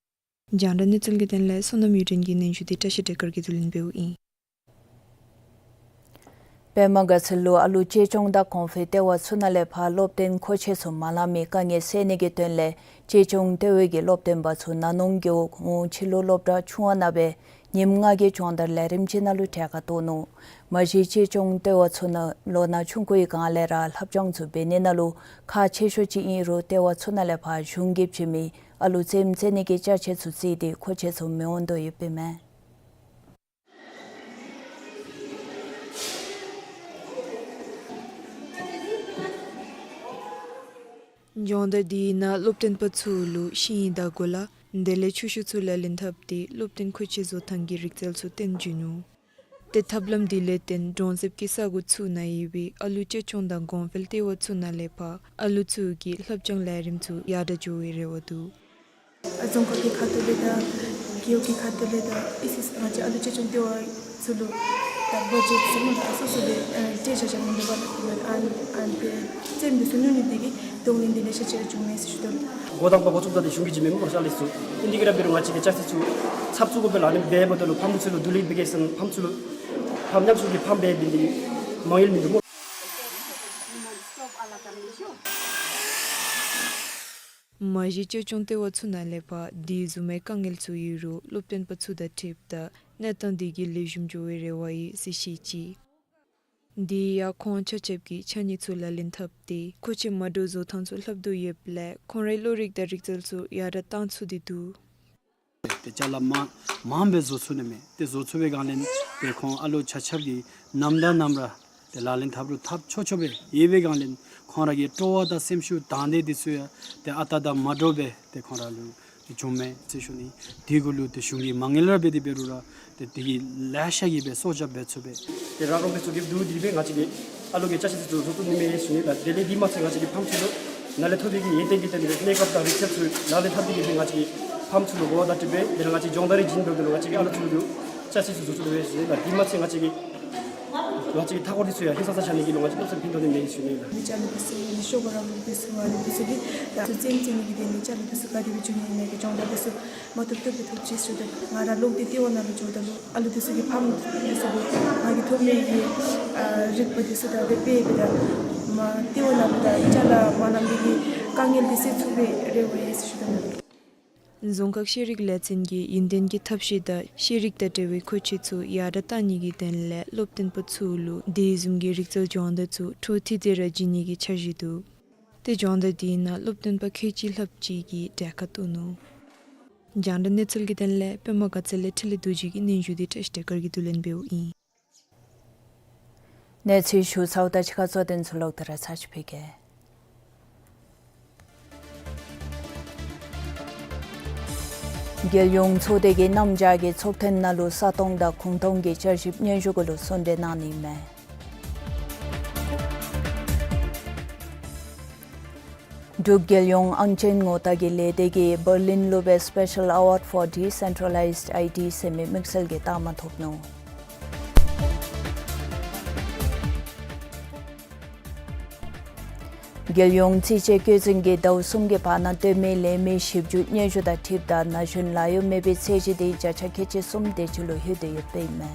རྒྱང་བསྒྲགས་གནས་ཚུལ་གྱི་དོན་ལས་བསོད་ནམས་གཡུ་སྒྲོན་གྱི་སྙན་ཞུ་དེ་བཀྲ་ཤིས་སྒྲོལ་དཀར་གྱིས་བསྡུ་ལེན་འབདཝ་ཨིན། པདྨ་དགའ་ཚལ་ལུ་ཨ་ལུ་གཅེས་སྐྱོང་དང་གོང་འཕེལ་ལྟེ་བ་ཚུ་ནང་ལས་ཕར་སློབ་སྟོན་མཁོ་ཆས་ཚུ་མ་ལང་མི་དཀའ་ངལ་སེལ་ནི་གི་དོན་ལས་གཅེས་སྐྱོང་ལྟེ་བའི་གི་སློབ་སྟོན་པ་ཚུ་ན་ནོང་རྒེད་འོག་ངོ་ཕྱི་ལུ་སློབ་གྲྭ་ཆུང་བ་ནང་སྦེ་ཉིནམ་ལྔ་གི་སྦྱོང་བརྡར་ལས་རིམ་ཅིག་ནང་ལུ་གྲལ་ཁར་གཏོགས་ནུག། མ་གཞི་གཅེས་སྐྱོང་ལྟེ་བ་ཚུ་ནང་ལོ་ན་ཆུང་ཀུའི་སྒང་ལས་ར་ལྷབ་སྦྱང་ཚུ་འབད་ནི་ནང་ལུ་ཁག་ཆེ་ཤོས་ཅིག་ཨིན་རུང་ལྟེ་བ་ཚུ་ནང་ལས་ཕར་གཞུང་གིས་བྱིན་མི་ཨ་ལུ་རྩེདམོ་རྩེ་ནི་གི་ཅ་ཆས་ཚུ་བརྩིས་ཏེ་མཁོ་ཆས་ཚུ་མི་འོང་དོ་ཡོདཔ་ཨིན་མས། སྦྱོང་བརྡར་འདི་ནང་སློབ་སྟོན་པ་ཚུ་ལུ་ཤིང་ཡི་དར་གོ་ལ་དེ་ལས་ཆུ་ཤུགས་ཚུ་ལག་ལེན་འཐབ་སྟེ་སློབ་སྟོན་མཁོ་ཆས་བཟོ་ཐངས་ཀྱི་རིག་རྩལ་ཚུ་སྟོན་བྱིན་ནུག། ཏེ་ཐབས་ལམ་འདི་ལས་བརྟེན་གྲོང་གསེབ་ཀྱི་ས་གོ་ཚུ་ནང་ཡོད་པའི་ཨ་ལུ་གཅེས་སྐྱོང་དང་གོང་འཕེལ་ལྟེ་བ་ཚུ་ནང་ལས་ཕར་ཨ་ལུ་ཚུ་གི་ལྷབ་སྦྱང་ལས་རིམ་ཚུ་ཡར་དྲག་འགྱོ་བའི་རེ་བ་འདུག། རྫོང་ཁག་གི་ཁ་ཐུག་ལས་དང་རྒེད་འོག་གི་ཁ་ཐུག་ལས་དང་ཨི་སི་ང་བཅས་ཨ་ལུ་གཅེས་སྐྱོང་ལྟེ་བ་ཚུ་ལུ་ད་བ་ཇེཊ་ཟེར་མི་ད་སོ་སོ་ལས་ཨ་སྤྲོད་བཞག་བཞགཔ་མིན་འདུག་པ། ཨ་ཨ་ཏེ་རྩེདམོ་འདི་ཚུ་ཉོ་ནི་འདི་གིས་གདོང་ལེན་འདི་ལེ་ཤ་ཅིག་ར་བྱུང་མས་ཟེར་ཞུ་དོ། འགོ་དང་པ་འགོ་བཙུགསཔ་ད་ཏེ་གཞུང་གིས་བྱིན་མི་སྨོ་ཤ་ལེ་ཚུ་ཨིན། འདི་གིས་ར་འབད་རུང་ང་བཅས་ཀྱིས་ཅ་ཆས་ཚུ་ཚབ་ཚུབ་སྦེ་ལག་ལེན་འབད་འབདཝ་ད་ལུ་ཕམ་ཚུ་ལུ་བསྡུ་ལེན་འབད་གེ་ཟེར་ཕམ་ཚུ་ལུ་ཕམ་ཉམས་སུ་གི་ཕམ་འབད་འབད་ནི་མ་ཡལ་མིན་འདུག་སྨོ། མ་གཞི་གཅེས་སྐྱོང་ལྟེ་བ་ཚུ་ནང་ལས་ཕར་དེ་བཟུམ་མའི་དཀའ་ངལ་ཚུ་ཡོད་རུང་སློབ་སྟོན་པ་ཚུ་དང་འཁྲིལཝ་ད་གནས་སྟངས་འདི་གིས་ལེགས་ཤོམ་འགྱོ་བའི་རེ་བ་ཡོད་ཟེར་བཤད་ཅི། དེ་ཡང་ཁོང་ཆ་ཁྱབ་ཀྱིས་ཆ་ནི་ཚུ་ལག་ལེན་འཐབ་སྟེ་མཁོ་ཆས་མ་འདྲཝ་བཟོ་ཐངས་ཚུ་ལྷབ་དོ་ཡོདཔ་ལས་ཁོང་རའི་བློ་རིག་དང་རིག་རྩལ་ཚུ་ཡར་དྲག་བཏང་ཚུགས་ཏེ་འདུག། ཏེ་ཅ་ལ་མ་མངམ་སྦེ་བཟོ་ཚུགས་ནི་མས། ཏེ་བཟོ་ཚུགས་པའི་སྒང་ལས་ཏེ་ཁོང་ཨ་ལུ་ཆ་ཁྱབ་ཀྱིས་ནམ་དང་ནམ་ར་ཏེ་ལག་ལེན་འཐབ་རུང་འཐབ་ཆོག་ཆོག་སྦེ་ཡོད་པའི་སྒང་ལས་ཁོང་ར་གི་སྤྲོ་བ་དང་སེམས་ཤུགས་དང་འདོད་འདི་ཚུ་ཡང་ཏེ་ཨ་རྟག་དང་མ་འདྲཝ་སྦེ་ཏེ་ཁོང་ར་ལུ་བྱུངམ་མས་ཟེར་ཞུ་ནི། དེ་གུ་ལུ་ཏེ་གཞུང་གིས་མ་དངུལ་ར་འབད་དེ་འབད་རུང་ར་ཏེ་དེ་གིས་ལེ་ཤ་གིས་སྦེ་སྲོག་སྐྱབས་འབད་ཚུགས་པས། ཏེ་རང་རོགས་འདི་ཚུ་གིས་བསྡུ་སྟེ་སྦེ་ང་བཅས་ཀྱི་ཨ་ལུ་གི་ཅ་ཆས་ཚུ་བཟོ་བཟོ་ནི་མས་ཟེར་ཞུ་ནི་ལགས། དེ་ལས་དེ་མ་ཚད་ང་བཅས་ཀྱིས་ཕམ་ཚུ་ལུ་ནཱ་ལས་ཐོབ་པའི་གི་ཡོན་ཏན་གྱི་ཐད་ནས་གནས་སྐབས་དང་རིག་རྩལ་ཚུ་ལག་ལེན་འཐབ་སྟེ་གི་སྦེ་ང་བཅས་ཀྱིས་ཕམ་ཚུ་ལུ་གོ་བརྡ་སྤྲོད་སྦེ་དེ་ལས་ང་བཅས་སྦྱོང་བརྡར་རེ་བྱིན་འབདཝ་ད་ལུ་ང་བཅས་ཀྱིས་ཨ་ལུ་ཚུ་ལུ་ཅ་ཆས་ཚུ་བཟོ་བཟོ་ནི་མས་ཟེར་ཞུ་ནི་ལགས། དེ་མ་ཚད་ང་བཅས་ཀྱིས་ང་བཅས་ཀྱི་མཐའ་འཁོར་འདི་ཚུ་ཡང་ཧིང་སངས་ས་ཆགས་ནི་གི་ལུ་ང་བཅས་སྟོབས་ཤུགས་ཕན་ཐོགས་ནི་མས་ཟེར་ཞུ་ནི་ལགས། མི་ཅ་ལུ་འདི་ཚུ་ནི་ཤོ་ག་ར་ལུ་འདི་ཚུ་ཨ་ལུ་འདི་ཚུ་གིས་ད་ཚུ་རྩེདམོ་རྩེ་ནི་གི་དེ་ནི་ཅ་ལུ་འདི་ཚུ་ག་དེ་སྦེ་བྱུང་ནི་ཨིན་ན་གི་སྦྱོང་བརྡར་འདི་ཚུ་མ་ཐོབ་ཐོབ་སྦེ་ཐོབ་ཅི་ཟེར་ཞུ་དོ། ང་ར་ལོག་སྟེ་ལྟེ་བ་ནང་ལུ་འགྱོཝ་ད་ལུ་ཨ་ལུ་འདི་ཚུ་གིས་ཕམ་འདི་ཚུ་ལུ་ང་གིས་ཐོབ་མི་གི་ཨ་རིག་པ་འདི་ཚུ་ད་སྦེ་སྤེལ་སྦེ་ད་མ་ལྟེ་བ་ནང་ལུ་ད་ཅ་ལ་མ་ལང་མི་གི་དཀའ་ངལ་འདི་སེལ་ཚུགས་པའི་རེ་བ་ཡོད་ཟེར་ཞུ་དོ་ལགས། རྫོང་ཁག་ཤེས་རིག་ལས་ཚན་གྱིས་ཡུན་བརྟན་གྱི་ཐབས་ཤེས་དང་ཤེས་རིག་དང་འབྲེལ་བའི་མཁོ་ཆས་ཚུ་ཡར་དྲག་གཏང་ནི་གི་དོན་ལས་སློབ་སྟོན་པ་ཚུ་ལུ་དེ་བཟུམ་གྱི་རིག་རྩལ་སྦྱོང་བརྡར་ཚུ་འཕྲོ་མཐུད་དེ་ར་བྱིན་ནི་གི་འཆར་གཞི་འདུག། ཏེ་སྦྱོང་བརྡར་དེ་ནང་སློབ་སྟོན་པ་ཁལ་གཅིག་ལྷགཔ་ཅིག་གིས་གྲལ་ཁར་གཏོགས་ནུག། རྒྱང་བསྒྲགས་གནས་ཚུལ་གྱི་དོན་ལས་པདྨ་དགའ་ཚལ་ལས་འཕྲིན་ལས་རྡོ་རྗེ་གི་སྙན་ཞུ་འདི་བཀྲ་ཤིས་སྒྲོལ་དཀར་གྱིས་བསྡུ་ལེན་འབདཝ་ཨིན། གནས་ཚུལ་ཞུ་ཚརཝ་ད་ཕྱི་ཁ་གཙོ་དོན་ཚུ་ལོག་སྟེ་ར་ཚར་ཅིག་ཕུལ་གེ། རྒྱལ་ཡོངས་ཚོགས་སྡེ་གིས་གནམ་བྱཱར་གྱི་ཚོགས་ཐེངས་ནང་ལུ་ས་སྟོང་དང་ཁོངས་སྟོང་གི་བསྐྱར་ཞིབ་སྙན་ཞུ་གུ་ལུ་གསུང་གྲོས་གནང་ནི་མས། འབྲུག་རྒྱལ་ཡོངས་ཨང་ཅན་ངོ་རྟགས་ཀྱི་ལས་སྡེ་གིས་འབར་ལིན་ལུ་སྦེ་Special Award for Decentralized I T ཟེར་མི་དམིགས་བསལ་གྱི་རྟགས་མ་ཐོབ་ནུག། རྒྱལ་ཡོངས་རྩིས་དཔྱད་བཀོད་འཛིན་གྱིས་ཟླཝ་གསུམ་གྱི་བར་ན་སྟོན་མི་ལས་མི་ཞིབ་འཇུག་སྙན་ཞུ་དང་འཁྲིལཝ་ད་ན་གཞོན་ལཱ་གཡོག་མེད་པའི་ཚད་གཞི་དེ་བརྒྱ་ཆ་ཁལ་གཅིག་གསུམ་དེ་ཅིག་ལུ་ལྷོད་དེ་ཡོདཔ་ཨིན་མས།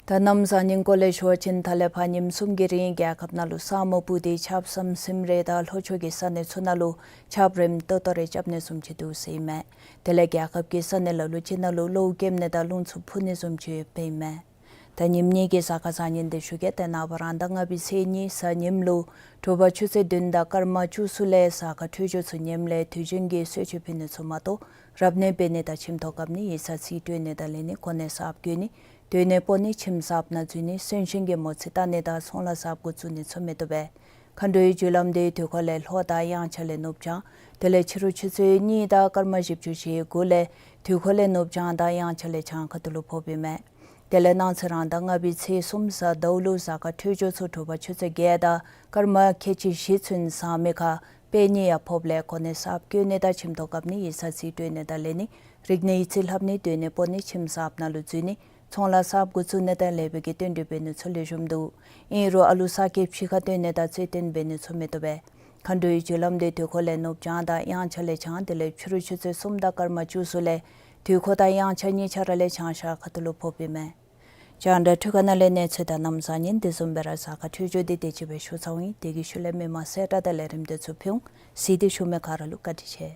ད་གནམ་བཟང་ཉིན་སྐོར་ལས་ཞུ་བ་ཅིན་ད་ལས་ཕར་ཉིནམ་གསུམ་གྱི་རིང་རྒྱལ་ཁབ་ནང་ལུ་ས་སྨུག་སྤུབས་ཏེ་ཆརཔ་ཟམ་ཟིམ་རེ་དང་ལྷོ་ཕྱོགས་ཀྱི་ས་གནས་ཚུ་ནང་ལུ་ཆརཔ་རིམ་ཏོག་ཏོ་རེ་རྐྱབ་ནི་བཟུམ་ཅིག་འདུག་ཟེར་ཨིན་མས། དེ་ལས་རྒྱལ་ཁབ་ཀྱི་ས་གནས་ལ་ལུ་ཅིག་ནང་ལུ་གློག་ཁེབས་ནི་དང་རླུང་འཚུབ་འཕུ་ནི་བཟུམ་ཅིག་ཡོདཔ་ཨིན་མས། ད་ཉིནམ་གཉིས་ཀྱི་གཟའ་སྐར་བཟང་ངན་དེ་ཞུ་གེ། ཏེ་ནངས་པ་རང་ཟླ་ལྔ་པའི་ཚེས་གཉིས་གཟའ་ཉིམ་ལུ་དྲོ་པ་ཆུ་ཚོད་བདུན་དང་སྐར་མ་བཅུ་གསུམ་ལས་གཟའ་སྐར་འཕྲོད་སྦྱོར་ཚུ་ངནམ་ལས་དུས་རྒྱུན་གྱི་གསོལ་མཆོད་ཕུལ་ནི་ཚུ་མ་གཏོགས་རབ་གནས་འབད་ནི་དང་ཁྱིམ་ཐོག་བཀབ་ནི་ཡིག་ཚང་རྩིས་སྤྲོད་ནི་དང་ལེན་ནི་གོ་གནས་གསརཔ་བསྐོ་ནི་ སྡོད་གནས་སྤོ་ནི་ཁྱིམ་གསརཔ་ནང་འཛུལ་ནི་གསོན་གཤིན་གྱི་མོ་རྩིས་བལྟ་ནི་དང་ཚོང་ལཱ་གསརཔ་འགོ་བཙུགས་ནི་ཚུ་མི་བཏུབ་པས། མཁའ་འགྲོའི་རྒྱུ་ལམ་འདི་དུས་འཁོར་ལས་ལྷོ་དང་དབྱངས་འཆར་ལས་ནུབ་བྱང་དེ་ལས་ཕྱི་རུ་ཆུ་ཚོད་གཉིས་དང་སྐར་མ་བཞི་བཅུ་ཞེ་དགུ་ལས་དུས་འཁོར་ལས་ནུབ་བྱང་དང་དབྱངས་འཆར་ལས་བྱང་ཁ་ཐུག་ལུ་ཕོགཔ་ཨིན་མས། དེ་ལས་གནངས་ཚེ་རང་ཟླ་ལྔ་པའི་ཚེས་གསུམ་གཟའ་ཟླཝ་ལུ་གཟའ་སྐར་འཕྲོད་སྦྱོར་ཚུ་དྲོ་པ་ཆུ་ཚོད་བརྒྱད་དང་སྐར་མ་ཁལ་གཅིག་བཞི་ཚུན་བཟང་མི་ཁར་དཔལ་ཉི་ཡང་ཕོགཔ་ལས་གོ་གནས་གསརཔ་བསྐོ་ནི་དང་ཁྱིམ་ཐོག་བཀབ་ནི་ཡིག་ཚང་རྩིས་སྤྲོད་ནི་དང་ལེན་ནི་རིག་གནས་ཡིག་རྩིས་ལྷབ་ནི་སྡོད་གནས་སྤོ་ནི་ཁྱིམ་གསརཔ་ནང་ལུ་འཛུལ་ནི་ཚོང་ལཱ་གསརཔ་འགོ་བཙུགས་ནི་དང་ལེགས་པའི་གི་བསྟུན་གྲོས་འབད་ནི་ཚུ་ལེགས་ཤོམ་འདུག། ཨིན་རུང་ཨ་ལུ་གསར་སྐྱེས་ཕྱི་ཁར་སྟོན་ནི་དང་རྩོད་བསྟུན་འབད་ནི་ཚུ་མི་བཏུབ་པས། མཁའ་འགྲོའི་རྒྱུ་ལམ་འདི་དུས་འཁོར་ལས་ནུབ་བྱང་དང་དབྱངས་འཆར་ལས་བྱང་དེ་ལས་ཕྱི་རུ་ཆུ་ཚོད་གསུམ་དང་སྐར་མ་བཅུ་གསུམ་ལས་དུས་འཁོར་དང་དབྱངས་འཆར་གཉིས་ཆ་ར་ལས་བྱང་ཤར་ཁ་ཐུག་ལུ་ཕོགཔ་ཨིན་མས། རྒྱང་བསྒྲགས་འཕྲུལ་ཁང་ནང་ལས་གནས་ཚུལ་དང་གནམ་གཤིས་ཉིན་དེ་བཟུམ་སྦེ་ར་གཟའ་སྐར་འཕྲོད་སྦྱོར་འདི་དེ་ཅིག་སྦེ་ཞུ་ཚར་ཡི། དེ་གི་ཤུལ་ལས་མི་མང་གསལ་བསྒྲགས་དང་ལས་རིམ་དེ་ཚུ་ཕུལ་འོང་། གཟིགས་ཏེ་བཞུགས་མི་ག་ར་ལུ་བཀའ་དྲིན་ཆེ།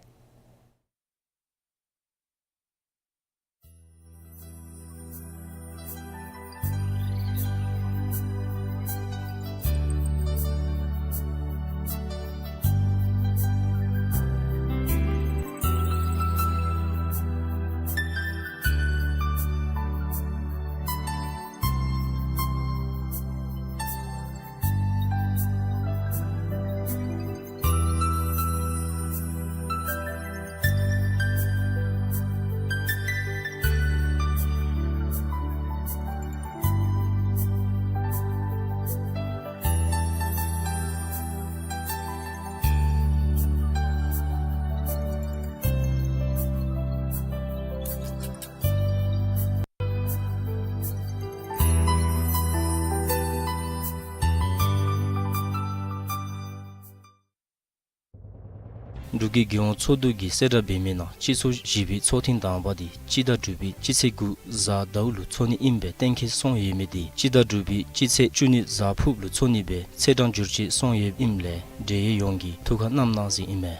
འབྲུག་གི་རྒྱལ་ཡོངས་ཚོགས་འདུ་གིས་གསལ་བསྒྲགས་འབད་མི་ནང་སྤྱི་ཚོགས་བཞི་པའི་ཚོགས་ཐེངས་དང་པ་འདི་སྤྱི་ཟླ་དྲུག་པའི་སྤྱི་ཚེས་དགུ་གཟའ་ཟླཝ་ལུ་ཚོགས་ནི་ཨིན་པའི་གཏན་འཁེལ་སོང་ཡོད་མི་འདི་སྤྱི་ཟླ་དྲུག་པའི་སྤྱི་ཚེས་བཅུ་གཉིས་གཟའ་ཕུརཔ་ལུ་ཚོགས་ནི་སྦེ་ཚེས་གྲངས་འགྱུར་བཅོས་སོང་ཡོདཔ་ཨིནམ་ལས་འབྲེལ་ཡོད་ཡོངས་ཀྱིས་ཐུགས་ཁར་བསྣམ་གནང་ཟེར་ཨིན་མས།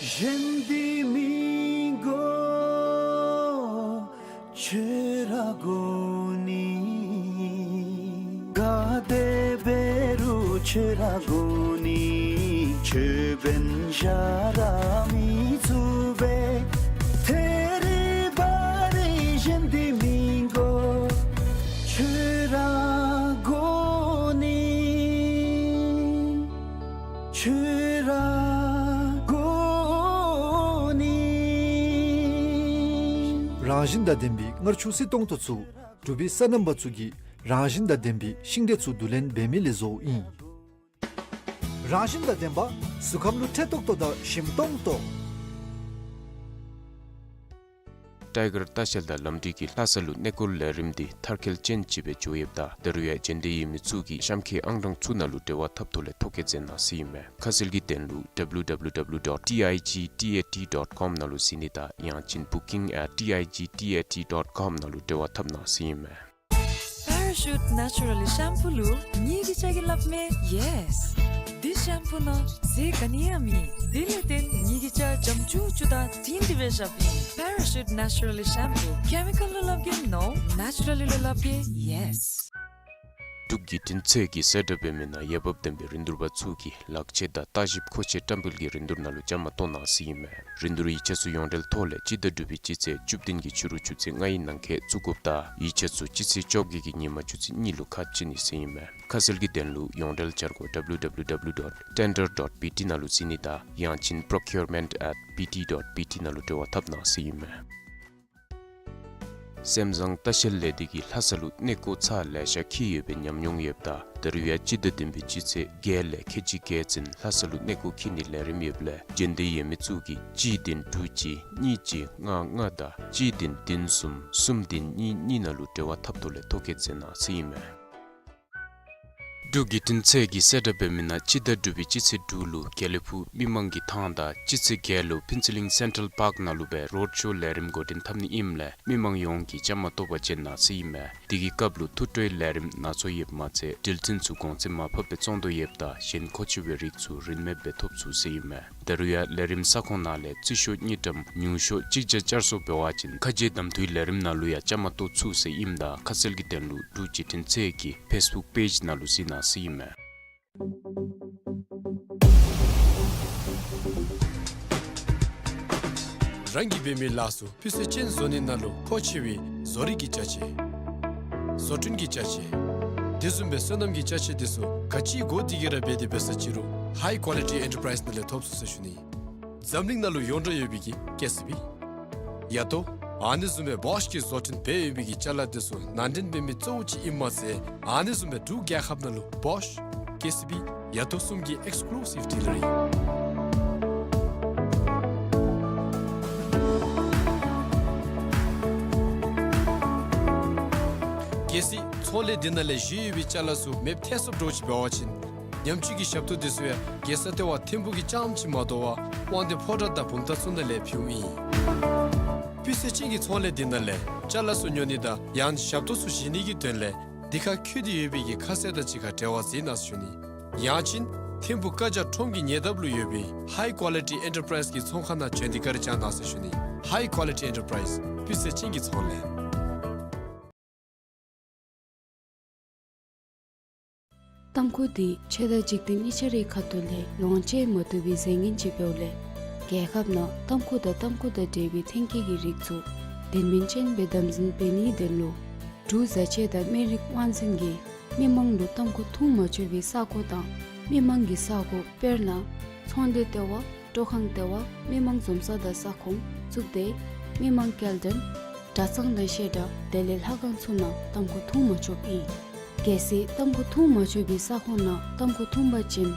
གཞན་འདི་མི་དགོ་ཁྱོད་ར་དགོ་ནི། ག་དེ་འབད་རུང་ཁྱོད་ར་དགོ་ནི། ཁྱོད་འབད་ན་གཞན་ར་མི་ཚུགས་པས། ཐད་རི་བ་རི་གཞན་འདི་མི་དགོ་ཁྱོད་ར་དགོ་ནི། ཁྱོད་ར་དགོ་ནི། རང་བཞིན་དང་ལྡན་པའི་མངར་ཆུ་བསིལ་ཏོང་ཏོ་ཚུ་འབྲུག་པའི་སོ་ནམ་པ་ཚུ་གིས་རང་བཞིན་དང་ལྡན་པའི་ཤིང་འབྲས་ཚུ་བསྡུ་ལེན་འབད་མི་ལས་བཟོཝ་ཨིན། རང་བཞིན་དང་ལྡན་པ་གཟུགས་ཁམས་ལུ་ཁྲེ་ཏོག་ཏོ་དང་ཞིམ་ཏོང་ཏོ། ཊའི་གར་ལྟ་བཤལ་དང་ལམ་འགྲུལ་གྱི་ལྷ་ས་ལུ་གནས་སྐོར་ལས་རིམ་འདི་མཐར་འཁྱོལ་ཅན་ཅིག་སྦེ་འགྱོ་ཡོདཔ་ད་ད་རུང་ཡང་མཇལ་འདོད་ཡོད་མི་ཚུ་གིས་གཤམ་འཁོད་ཨང་གྲངས་ཚུ་ནང་ལུ་འབྲེལ་བ་འཐབ་ཐོག་ལས་ཐོ་བཀོད་མཛད་གནང་ཟེར་ཨིན་མས། ཁ་གསལ་གྱི་དོན་ལུ་ཌབ་ལུ་ཌབ་ལུ་ཌབ་ལུ་ཌོཊ་ཊི་ཨའི་ཇི་ཊི་ཨེ་ཊི་ཌོཊ་ཀོམ་ནང་ལུ་གཟིགས་ནི་དང་ཡང་ཅིན་བུ་ཀིང་ཨེཊ་ཊི་ཨའི་ཇི་ཊི་ཨེ་ཊི་ཌོཊ་ཀོམ་ནང་ལུ་འབྲེལ་བ་འཐབ་གནང་ཟེར་ཨིན་མས། པེ་ར་ཤུཊ་ནེ་ཅུ་ར་ལི་ཤམ་པུ་ལུ་ངེ་གི་སྐྱ་གིས་སླབ་མས་ཡེས། འདི་ཤམ་པུ་ནང་ཟས་ག་ནི་ཡང་མེད། དེ་ལས་བརྟེན་ངེ་གི་སྐྱ་འཇམ་ཅུག་ཅུ་དང་དྲིང་དྲི་སྦེ་བཞགཔ་ཨིན། པེ་ར་ཤུཊ་ནེ་ཅུ་ར་ལི་ཤམ་པུ། ཀེ་མི་ཀཱལ་ལུ་སླབ་གེ་ནོ། ནེ་ཅུ་ར་ལི་ལུ་སླབ་གེ་ཡེས། འབྲུག་བརྒྱུད་འཕྲིན་ཚད་ཀྱིས་གསལ་བསྒྲགས་འབད་མི་ནང་འོས་འབབ་ལྡན་པའི་རིན་བསྡུར་པ་ཚུ་གིས་ལག་ཆས་དང་ལྟ་ཞིབ་མཁོ་ཆས་བཀྲམ་སྤེལ་གྱི་རིན་བསྡུར་ནང་ལུ་བཅའ་མར་གཏོགས་གནང་ཟེར་ཨིན་མས། རིན་བསྡུར་ཡིག་ཆ་ཚུ་ཡོངས་འབྲེལ་ཐོག་ལས་སྤྱི་ཟླ་དྲུག་པའི་སྤྱི་ཚེས་བཅུ་བདུན་གྱི་ཕྱི་རུ་ཆུ་ཚོད་ལྔའི་ནང་འཁོད་བཙུགས་དགོཔ་ད་ཡིག་ཆ་ཚུ་སྤྱི་ཚེས་བཅོ་བརྒྱད་ཀྱི་ཉིན་མ་ཆུ་ཚོད་གཉིས་ལུ་ཁ་ཕྱེ་ནི་ཟེར་ཨིན་མས། ཁ་གསལ་གྱི་དོན་ལུ་ཡོངས་འབྲེལ་འཆར་སྒོ་ཌབ་ལུ་ཌབ་ལུ་ཌབ་ལུ་ཌོཊ་ཊེན་ཌར་ཌོཊ་པི་ཊི་ནང་ལུ་གཟིགས་ནི་དང་ཡང་ཅིན་པྲོ་ཀིའུར་མེནཊ་ཨེཊ་པི་ཊི་ཌོཊ་པི་ཊི་ནང་ལུ་འབྲེལ་བ་འཐབ་གནང་ཟེར་ཨིན་མས། སེམས་བཟང་ལྟ་བཤལ་ལས་སྡེ་གིས་ལྷ་ས་ལུ་གནས་སྐོར་ཚར་ལེ་ཤ་འཁྱིད་ཡོད་པའི་ཉམས་མྱོང་ཡོདཔ་ད་ད་རུང་ཡང་སྤྱི་ཟླ་བདུན་པའི་སྤྱི་ཚེས་བརྒྱད་ལས་ཁལ་གཅིག་བརྒལ་ཚུན་ལྷ་ས་ལུ་གནས་སྐོར་འཁྱིད་ནིའི་ལས་རིམ་ཡོདཔ་ལས་མཇལ་འདོད་ཡོད་མི་ཚུ་གིས་གཅིག་བདུན་དྲུག་གཅིག་གཉིས་གཅིག་ལྔ་ལྔ་དང་གཅིག་བདུན་བདུན་གསུམ་གསུམ་བདུན་གཉིས་གཉིས་ནང་ལུ་འབྲེལ་བ་འཐབ་ཐོག་ལས་ཐོ་བཀོད་མཛད་གནང་ཟེར་ཨིན་མས། འབྲུག་བརྒྱུད་འཕྲིན་ཚད་ཀྱིས་གསལ་བསྒྲགས་འབད་མི་ནང་སྤྱི་ཟླ་དྲུག་པའི་སྤྱི་ཚེས་དྲུག་ལུ་དགེ་ལེགས་ཕུག་མི་མང་གི་ཐང་དང་སྤྱི་ཚེས་བརྒྱད་ལུ་ཕུན་ཚོགས་གླིང་སེན་ཊྲལ་པཱརཀ་ནང་ལུ་སྦེ་རོཌ་ཤོ་ལས་རིམ་འགོ་འདྲེན་འཐབ་ནི་ཨིནམ་ལས་མི་མང་ཡོངས་ཀྱིས་བཅའ་མར་གཏོགས་པར་བྱོན་གནང་ཟེར་ཨིན་མས། དེ་གི་སྐབས་ལུ་ཐུགས་སྤྲོའི་ལས་རིམ་ནང་ཚོགས་ཡོདཔ་མ་ཚད་འགྲུལ་འཕྲིན་ཚུ་གོང་ཚད་མར་ཕབ་སྦེ་བཙོང་དོ་ཡོདཔ་ད་གཞན་མཁོ་ཆེ་བའི་རིགས་ཚུ་རིན་མེདཔ་སྦེ་ཐོབ་ཚུགས་ཟེར་ཨིན་མས། ད་རུང་ཡང་ལས་རིམ་ས་ཁོངས་ནང་ལས་རྩིས་ཤོག་གཉིས་ཀྲམ་ཉུང་ཤོས་གཅིག་བརྒྱ་བསྐྱར་གསོ་འབད་བ་ཅིན་ཁ་རྗེ་གདམ་འཐུའི་ལས་རིམ་ནང་ལུ་ཡང་བཅའ་མར་གཏོགས་ཚུགས་ཟེར་ཨིནམ་ད་ཁ་གསལ་གྱི་དོན་ལུ་འབྲུག་བརྒྱུད་འཕྲིན་ཚད་ཀྱི་ཕེསི་བུཀ་པེཇ་ནང་ལུ་གཟིགས་གནང་ཟེར་ཨིན་མས། རང་གིས་འབད་མི་ལཱ་ཚུ་སྤུས་ཚད་ཅན་བཟོ་ནི་ནང་ལུ་མཁོ་ཆེ་བའི་བཟོ་རིག་གི་ཅ་ཆས། བཟོ་སྐྲུན་གྱི་ཅ་ཆས། དེ་བཟུམ་སྦེ་སོ་ནམ་གྱི་ཅ་ཆས་དེ་ཚུ་ག་ཅི་དགོ་དེ་གིས་ར་འབད་དེ་འབད་ས་ཅིག་རུང་High Quality Enterprise ནང་ལས་ཐོབ་ཚུགས་ཟེར་ཞུ་ནི། འཛམ་གླིང་ནང་ལུ་ཡོངས་གྲགས་ཡོད་པའི་གི་ཀེ་སི་བི། ཡ་ཏོ། ཨ་ནི་བཟུམ་སྦེ་བོཤ་གིས་བཟོ་སྐྲུན་འབད་ཡོད་པའི་གི་ཅ་ལ་དེ་ཚུ་ནང་འདྲེན་འབད་མི་གཙོ་བོ་ཅིག་ཨིནམ་མ་ཚད་ཨ་ནི་བཟུམ་སྦེ་འབྲུག་རྒྱལ་ཁབ་ནང་ལུ་བོཤ་ཀེ་སི་བི་ཡ་ཏོ་གསུམ་གྱི་ཨེགསི་ཀུ་ལུ་སིབ་ཌི་ལར་ཨིན། གལ་སྲིད་ཚོང་ལས་འདི་ནང་ལས་བཞེས་ཡོད་པའི་ཅ་ལ་ཚུ་མེདཔ་ཐལ་སོཔ་འདྲཝ་ཅིག་འབད་བ་ཅིན་ཉམས་བཅོས་ཀྱི་ཞབས་ཏོག་དེ་ཚུ་ཡང་རྒྱལ་ས་ལྟེ་བ་ཐིམ་ཕུག་གི་རྐྱངམ་ཅིག་མ་དོ་བར་དབང་འདུས་ཕོ་བྲང་དང་བུམ་ཐང་ཚུ་ནང་ལས་ཕུལཝ་ཨིན། སྤུས་ཚད་ཅན་གྱི་ཚོང་ལས་འདི་ནང་ལས་ཅ་ལ་ཚུ་ཉོ་ནི་དང་ཡང་ཞབས་ཏོག་ཚུ་བཞེས་ནི་གི་དོན་ལས་འདི་ཁར་བཀོད་དེ་ཡོད་པའི་གི་ཁ་གསལ་དང་གཅིག་ཁར་འབྲེལ་བ་མཛད་གནང་ཟེར་ཞུ་ནི། ཡང་ཅིན་ཐིམ་ཕུག་ཀ་ཇ་ཁྲོམ་གྱི་ཉེ་འདབས་ལུ་ཡོད་པའི་High Quality Enterprise གི་ཚོང་ཁང་ནང་བྱོན་ཏེ་བཀའ་དྲིན་བསྐྱང་གནང་ཟེར་ཞུ་ནི། High Quality Enterprise སྤུས་ཚད་ཅན་གྱི་ཚོང་ལས། ཏམ་ཁུ་འདི་ཆོས་དང་འཇིག་རྟེན་གཉིས་ཆ་རའི་ཁ་ཐུག་ལས་ལོངས་སྤྱོད་མ་བཏུབ་པའི་རྫས་ངན་ཅིག་འབདཝ་ལས་རྒྱལ་ཁབ་ནང་ཏམ་ཁུ་དང་ཏམ་ཁུ་དང་འབྲེལ་བའི་ཐོན་སྐྱེད་ཀྱི་རིགས་ཚུ་དོན་སྨིན་ཅན་སྦེ་དམ་འཛིན་འབད་ནིའི་དོན་ལུ་འབྲུག་བཟའ་ཆས་དང་སྨན་རིགས་དབང་འཛིན་གྱིས་མི་མང་ལུ་ཏམ་ཁུ་འཐུང་མ་ཆོག་པའི་ས་གོ་དང་མི་མང་གི་ས་གོ་དཔེར་ན་ཚོང་སྡེ་ལྟེ་བ། སྤྲོ་ཁང་ལྟེ་བ། མི་མང་འཛོམས་ས་དང་ས་ཁོངས་གཙུག་སྡེ། མི་མང་སྐྱེལ་འདྲེན། གྲྭ་ཚང་དང་བཤད་གྲྭ་དེ་ལས་ལྷ་ཁང་ཚུ་ནང་ཏམ་ཁུ་འཐུང་མ་ཆོགཔ་ཨིན། གལ་སྲིད་ཏམ་ཁུ་འཐུང་མ་ཆོག་པའི་ས་ཁོངས་ནང་ཏམ་ཁུ་འཐུང་པ་ཅིན་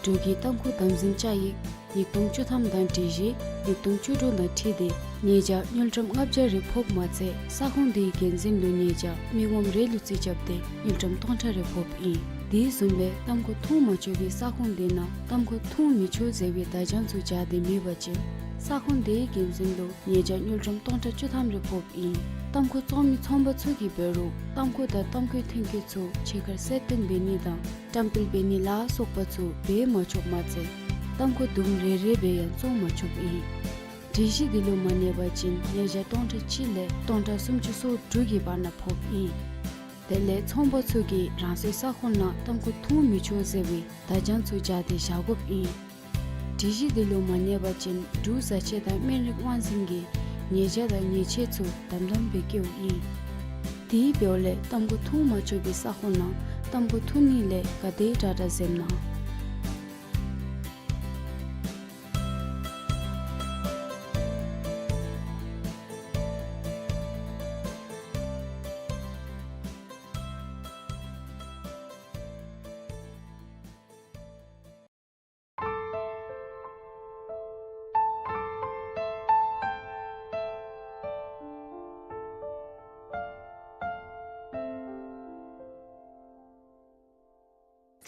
འབྲུག་གི་ཏམ་ཁུ་དམ་འཛིན་བཅའ་ཡིག་ཉིས་སྟོང་བཅུ་ཐམ་དང་སྒྲིག་གཞི་ཉིས་སྟོང་བཅུ་དྲུག་དང་འཁྲིལ་ཏེ་ཉེས་བྱ་དངུལ་ཀྲམ་ལྔ་བརྒྱ་རེ་ཕོགཔ་མ་ཚད་ས་ཁོངས་དེའི་འགན་འཛིན་ལུ་ཉེས་བྱ་མི་ངོམ་རེ་ལུ་རྩིས་རྐྱབ་སྟེ་དངུལ་ཀྲམ་སྟོང་ཕྲག་རེ་ཕོགཔ་ཨིན། དེ་བཟུམ་སྦེ་ཏམ་ཁུ་འཐུང་མ་ཆོག་པའི་ས་ཁོངས་དེ་ནང་ཏམ་ཁུ་འཐུང་མི་ཆོག་ཟེར་བའི་བརྡ་བྱང་ཚུ་སྦྱར་ཏེ་མེད་པ་ཅིན་ས་ཁོངས་དེའི་འགན་འཛིན་ལུ་ཉེས་བྱ་དངུལ་ཀྲམ་སྟོང་ཕྲག་བཅུ་ཐམ་རེ་ཕོགཔ་ཨིན། ཏམ་ཁུ་བཙོང་མི་ཚོང་པ་ཚུ་གིས་འབད་རུང་ཏམ་ཁུ་དང་ཏམ་ཁུའི་ཐོན་སྐྱེད་ཚུ་ཕྱི་ཁར་གསལ་སྟོན་འབད་ནི་དང་བཀྲམ་སྤེལ་འབད་ནི་ལ་སོགས་པ་ཚུ་འབད་མ་ཆོགཔ་མ་ཚད་ཏམ་ཁུ་དུམ་རེ་རེ་སྦེ་ཡང་བཙོང་མ་ཆོགཔ་ཨིན། སྒྲིག་གཞི་འདི་ལུ་མ་གནས་པ་ཅིན་ཉེས་བྱ་སྟོང་ཕྲག་གཅིག་ལས་སྟོང་ཕྲག་སུམ་ཅུ་སོ་དྲུག་གི་བར་ན་ཕོགཔ་ཨིན། དེ་ལས་ཚོང་པ་ཚུ་གིས་རང་སོའི་ས་ཁོངས་ནང་ཏམ་ཁུ་འཐུང་མི་ཆོག་ཟེར་བའི་བརྡ་བྱང་ཚུ་སྦྱར་ཏེ་བཞག་དགོཔ་ཨིན། སྒྲིག་གཞི་འདི་ལུ་མ་གནས་པ་ཅིན་འབྲུག་བཟའ་ཆས་དང་སྨན་རིགས་དབང་འཛིན་གྱིས་ཉེས་བྱ་དང་ཉེས་ཆད་ཚུ་དམ་དམ་སྦེ་བཀལཝ་ཨིན། དེ་འབདཝ་ལས་ཏམ་ཁུ་འཐུང་མ་ཆོག་པའི་ས་ཁོངས་ནང་ཏམ་ཁུ་འཐུང་ནི་ལས་ག་དེ་དྲག་དྲག་འཛེམ་གནང་།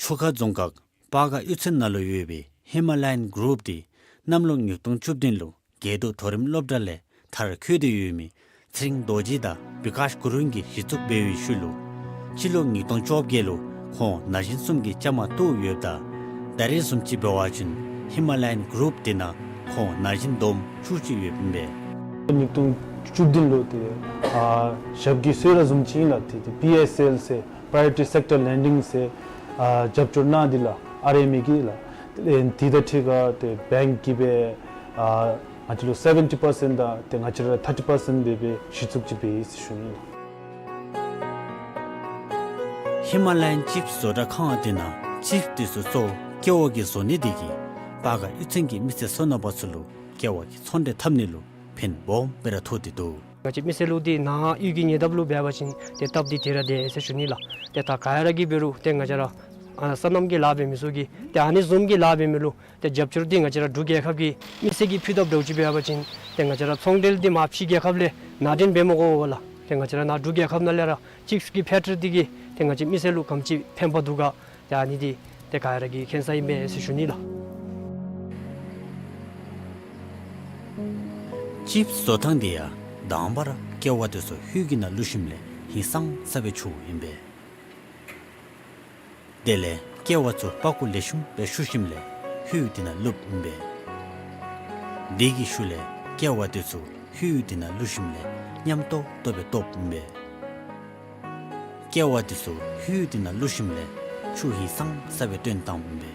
ཆུ་ཁ་རྫོང་ཁག་སྤ་སྒར་གཡུས་ཚན་ནང་ལུ་ཡོད་པའི་ཧི་མ་ལ་ཡན་གུ་རུབ་འདི་གནམ་ལོ་ཉིས་སྟོང་བཅུ་བདུན་ལུ་དགེ་ལྡོག་མཐོ་རིམ་སློབ་གྲྭ་ལས་མཐར་འཁྱོལ་ཏེ་ཡོད་མི་ཚེ་རིང་རྡོ་རྗེ་དང་བི་ཀཱཤ་གུ་རུབ་གཉིས་ཀྱིས་གཞི་བཙུགས་འབད་བའི་ཤུལ་ལུ་སྤྱི་ལོ་ཉིས་སྟོང་བཅོ་བརྒྱད་ལུ་ཁོང་ན་གཞོན་གསུམ་གྱི་བཅའ་མར་གཏོགས་ཡོདཔ་ད་ད་རེས་བཟུམ་ཅིག་འབད་བ་ཅིན་ཧི་མ་ལ་ཡན་གུ་རུབ་འདི་ནང་ཁོང་ན་གཞོན་བསྡོམས་བཅུ་གཅིག་ཡོདཔ་ཨིན་པས། ཉིས་སྟོང་བཅུ་བདུན་ལུ་ཏེ་ཨ་ཞབས་ཀྱིས་གསོལ་རས་བཟུམ་ཅིག་ཨིན་ལགས། ཏེ་ཏེ་པི་ཨེསི་ཨེལ་ཟེར་Priority Sector Lending ཟེར་ཨ་རྒྱབ་སྐྱོར་གནང་འདི་ལགས། ཨར་ཨེམ་ཨེ་གིས་ལགས། ཏེ་འདི་དང་འཁྲིལ་ག་ཏེ་བེངཀ་གིས་སྦེ་ཨ་ང་བཅས་ལུ་སེ་བེན་ཊི་པར་སེནཊ་དང་ཏེ་ང་བཅས་ར་ཐར་ཊི་པར་སེནཊ་སྦེ་སྦེ་གཞི་བཙུགས་ཅིག་འབད་ཡི་ཟེར་ཞུ་ནི་ལགས། ཧི་མ་ལ་ཡན་ཅིབས་བཟོ་གྲྭ་ཁང་འདི་ནང་ཅིབས་འདི་ཚུ་གཙོ་བོ་ཀེ་བ་གིས་བཟོ་ནི་འདི་གིས་སྤ་སྒར་གཡུས་ཚན་གྱི་མི་སེར་སོ་ནམ་པ་ཚུ་ལུ་ཀེ་བ་གི་ཚོང་འབྲེལ་འཐབ་ནི་ལུ་ཕན་སྦོམ་སྦེ་ར་ཐོགས་ཏེ་འདུག། ང་བཅས་མི་སེར་ལུ་འདི་ནཱ་གཡུས་ཀྱི་ཉེ་འདབས་ལུ་འབད་བ་ཅིན་ཏེ་སྟབས་བདེ་དེ་ར་དེ་ཟེར་ཞུ་ནི་ལགས། ཏེ་ད་ག་ར་གིས་འབད་རུང་ཏེ་ང་བཅས་ར་ཨ་སོ་ནམ་གྱི་ལཱ་འབད་མི་ཚུ་གིས་ཏེ་ཨ་ནི་བཟུམ་གྱི་ལཱ་འབད་མི་ལུ་ཏེ་རྒྱབ་སྐྱོར་འདི་ང་བཅས་ར་འབྲུག་རྒྱལ་ཁབ་ཀྱི་མི་སེར་གྱིས་ཕུལ་དཔ་འདྲཝ་ཅིག་འབད་བ་ཅིན་ཏེ་ང་བཅས་ར་ཚོང་འབྲེལ་འདི་མར་ཕྱི་རྒྱལ་ཁབ་ལས་ནང་འདྲེན་འབད་མི་དགོ་པས་ལགས། ཏེ་ང་བཅས་ར་ནཱ་འབྲུག་རྒྱལ་ཁབ་ནང་ལས་ར་ཅིབས་ཀྱི་ཕེག་ཊི་རི་འདི་གིས་ཏེ་ང་བཅས་མི་སེར་ལུ་ག་དེམ་ཅིག་ཕན་པ་འདུག་ག། ཏེ་ཨ་ནི་འདི་ཏེ་ག་ར་གིས་མཁྱེན་ས་ཨིན་པས་ཟེར་ཞུ་ནི་ལགས། ཅིབས་བཟོ་ཐངས་འདི་ཡང་དང་པ་ར་ཀེ་བ་འདི་ཚུ་ཧོད་ཀྱི་ནང་བླུགས་ཞིནམ་ལས་ཧིང་སངས་ས་སྦེ་འཁྱུཝ་ཨིན་པས། དེ་ལས་ཀེ་བ་ཚུ་པག་ཀོ་ལེགས་ཤོམ་སྦེ་བཤུ་ཞིནམ་ལས་ཧོད་འདི་ནང་བླུགཔ་ཨིན་པས། དེ་གི་ཤུལ་ལས་ཀེ་བ་འདི་ཚུ་ཧོད་འདི་ནང་བླུགས་ཞིནམ་ལས་མཉམ་ཏོག་ཏོ་སྦེ་བཏོགཔ་ཨིན་པས། ཀེ་བ་འདི་ཚུ་ཧོད་འདི་ནང་བླུགས་ཞིནམ་ལས་ཆུ་ཧིང་སངས་ས་སྦེ་བཏོན་བཏངམ་ཨིན་པས།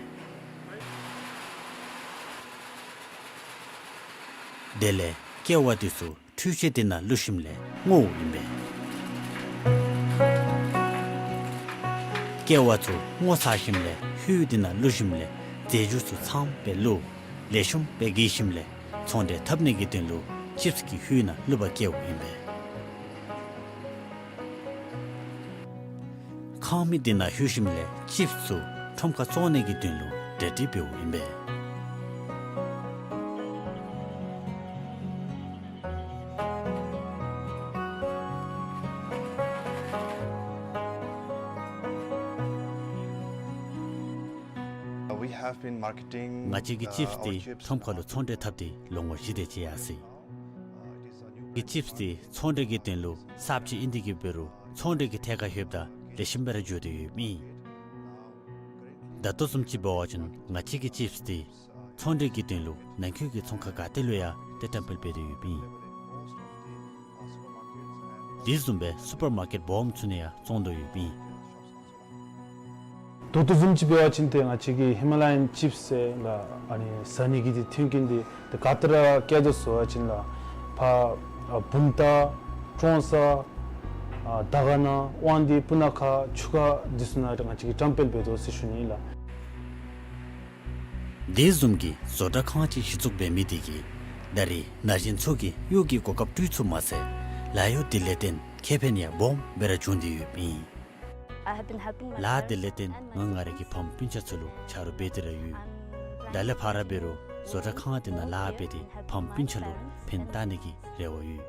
དེ་ལས་ ཀེ་བ་འདི་ཚུ་འཕྲུལ་ཆས་འདི་ནང་བླུགས་ཞིནམ་ལས་བརྔོཝ་ཨིན་པས། ཀེ་བ་ཚུ་བརྔོ་ཚར་ཞིནམ་ལས་ཧོད་འདི་ནང་བླུགས་ཞིནམ་ལས་རྫས་འགྱུར་ཚུ་ཚངམ་སྦེ་བླུགས། ལེགས་ཤོམ་སྦེ་བསྒྱིས་ཞིནམ་ལས་ཚོང་འབྲེག་འཐབ་ནི་གི་དོན་ལུ་ཅིབས་ཀྱི་ཧོད་ནང་བླུག་པར་བསྐྱལཝ་ཨིན་པས། ཁང་མིག་འདི་ནང་ལྷོད་ཞིནམ་ལས་ཅིབས་ཚུ་ཁྲོམ་ཁར་བཙོང་ནི་གི་དོན་ལུ་གྲ་སྒྲིག་འབདཝ་ཨིན་པས། We have been marketing, ང་བཅས་ཀྱིས་uh, ཅིབས་འདི་our chips, ཁྲོམ་ཁ་ལུ་ཚོང་འབྲེག་འཐབ་སྟེ་ལོ་ངོ་བཞི་དེ་ཅིག་ཡར་སོ་ཡི། ཨ་ཅིབས་འདི་ཚོང་འབྲེག་གི་དོན་ལུ་གསརཔ་ཅིག་ཨིན་དེ་གིས་འབད་རུང་ཚོང་འབྲེག་གི་ཐད་ཁར་ལྷོདཔ་ད་ལེགས་ཤོམ་སྦེ་ར་འགྱོ་སྟེ་ཡོདཔ་ཨིན། ད་ལྟོ་བཟུམ་ཅིག་འབད་བ་ཅིན་ང་བཅས་ཀྱི་ཅིབས་འདི་ཚོང་འབྲེག་གི་དོན་ལུ་ནང་འཁོད་ཀྱི་ཚོང་ཁང་ག་ཏེ་ལུ་ཡང་ཏེ་བཀྲམ་སྤེལ་འབད་དེ་ཡོདཔ་ཨིན། དེ་བཟུམ་སྦེ་སུ་པར་མར་ཀེཊ་སྦོམ་ཚུ་ནང་ཡང་བཙོང་དོ་ཡོདཔ་ཨིན། ད་ལྟོ་བཟུམ་ཅིག་འབད་བ་ཅིན་ཏེ་ང་བཅས་ཀྱི་ཧི་མ་ལ་ཡཱན་ཅིབས་ཟེར་ལགས། ཨ་ནི་ཟ་ནི་གི་འདི་མཐུན་རྐྱེན་འདི་ཏེ་ག་ཏེ་ར་བསྐྱལ་དོ་ཟེར་བ་ཅིན་ལགས། ཕར་ཨ་བུམ་ཐང་ཀྲོང་གསར་ཨ་དར་དཀར་ན་དབང་འདུས་སྤུ་ན་ཁ་ཆུ་ཁ་འདི་ཚུ་ནང་ང་བཅས་ཀྱིས་བཀྲམ་སྤེལ་འབད་དོ་ཟེར་ཞུ་ནི་ལགས། དེ་བཟུམ་གྱི་བཟོ་གྲྭ་ཁང་ཅིག་གཞི་བཙུགས་འབད་མི་དེ་གིས་ད་རེས་ན་གཞོན་ཚུ་གི་གཡོག་གི་གོ་སྐབས་སྤྲོད་ཚུགས་མ་ཚད་ལཱ་གཡོག་དེ་ལས་བརྟེན་ཁེ་ཕན་ཡང་སྦོམ་སྦེ་ར་བྱུང་སྟེ་ཡོདཔ་ཨིན། I have been helping my ལཱ་དེ་ལས་བརྟེན་ང་ང་རའི་གི་ཕམ་སྤུན་ཆ་ཚུ་ལུ་ཆ་རོགས་འབད་དེ་ར་ཡོད། ད་ལས་ཕར་འབད་རུང་བཟོ་གྲྭ་ཁང་དེ་ནང་ལཱ་འབད་དེ་ཕམ་སྤུན་ཆ་ལུ་ཕན་བཏགས་ནི་གི་རེ་བ་ཡོད།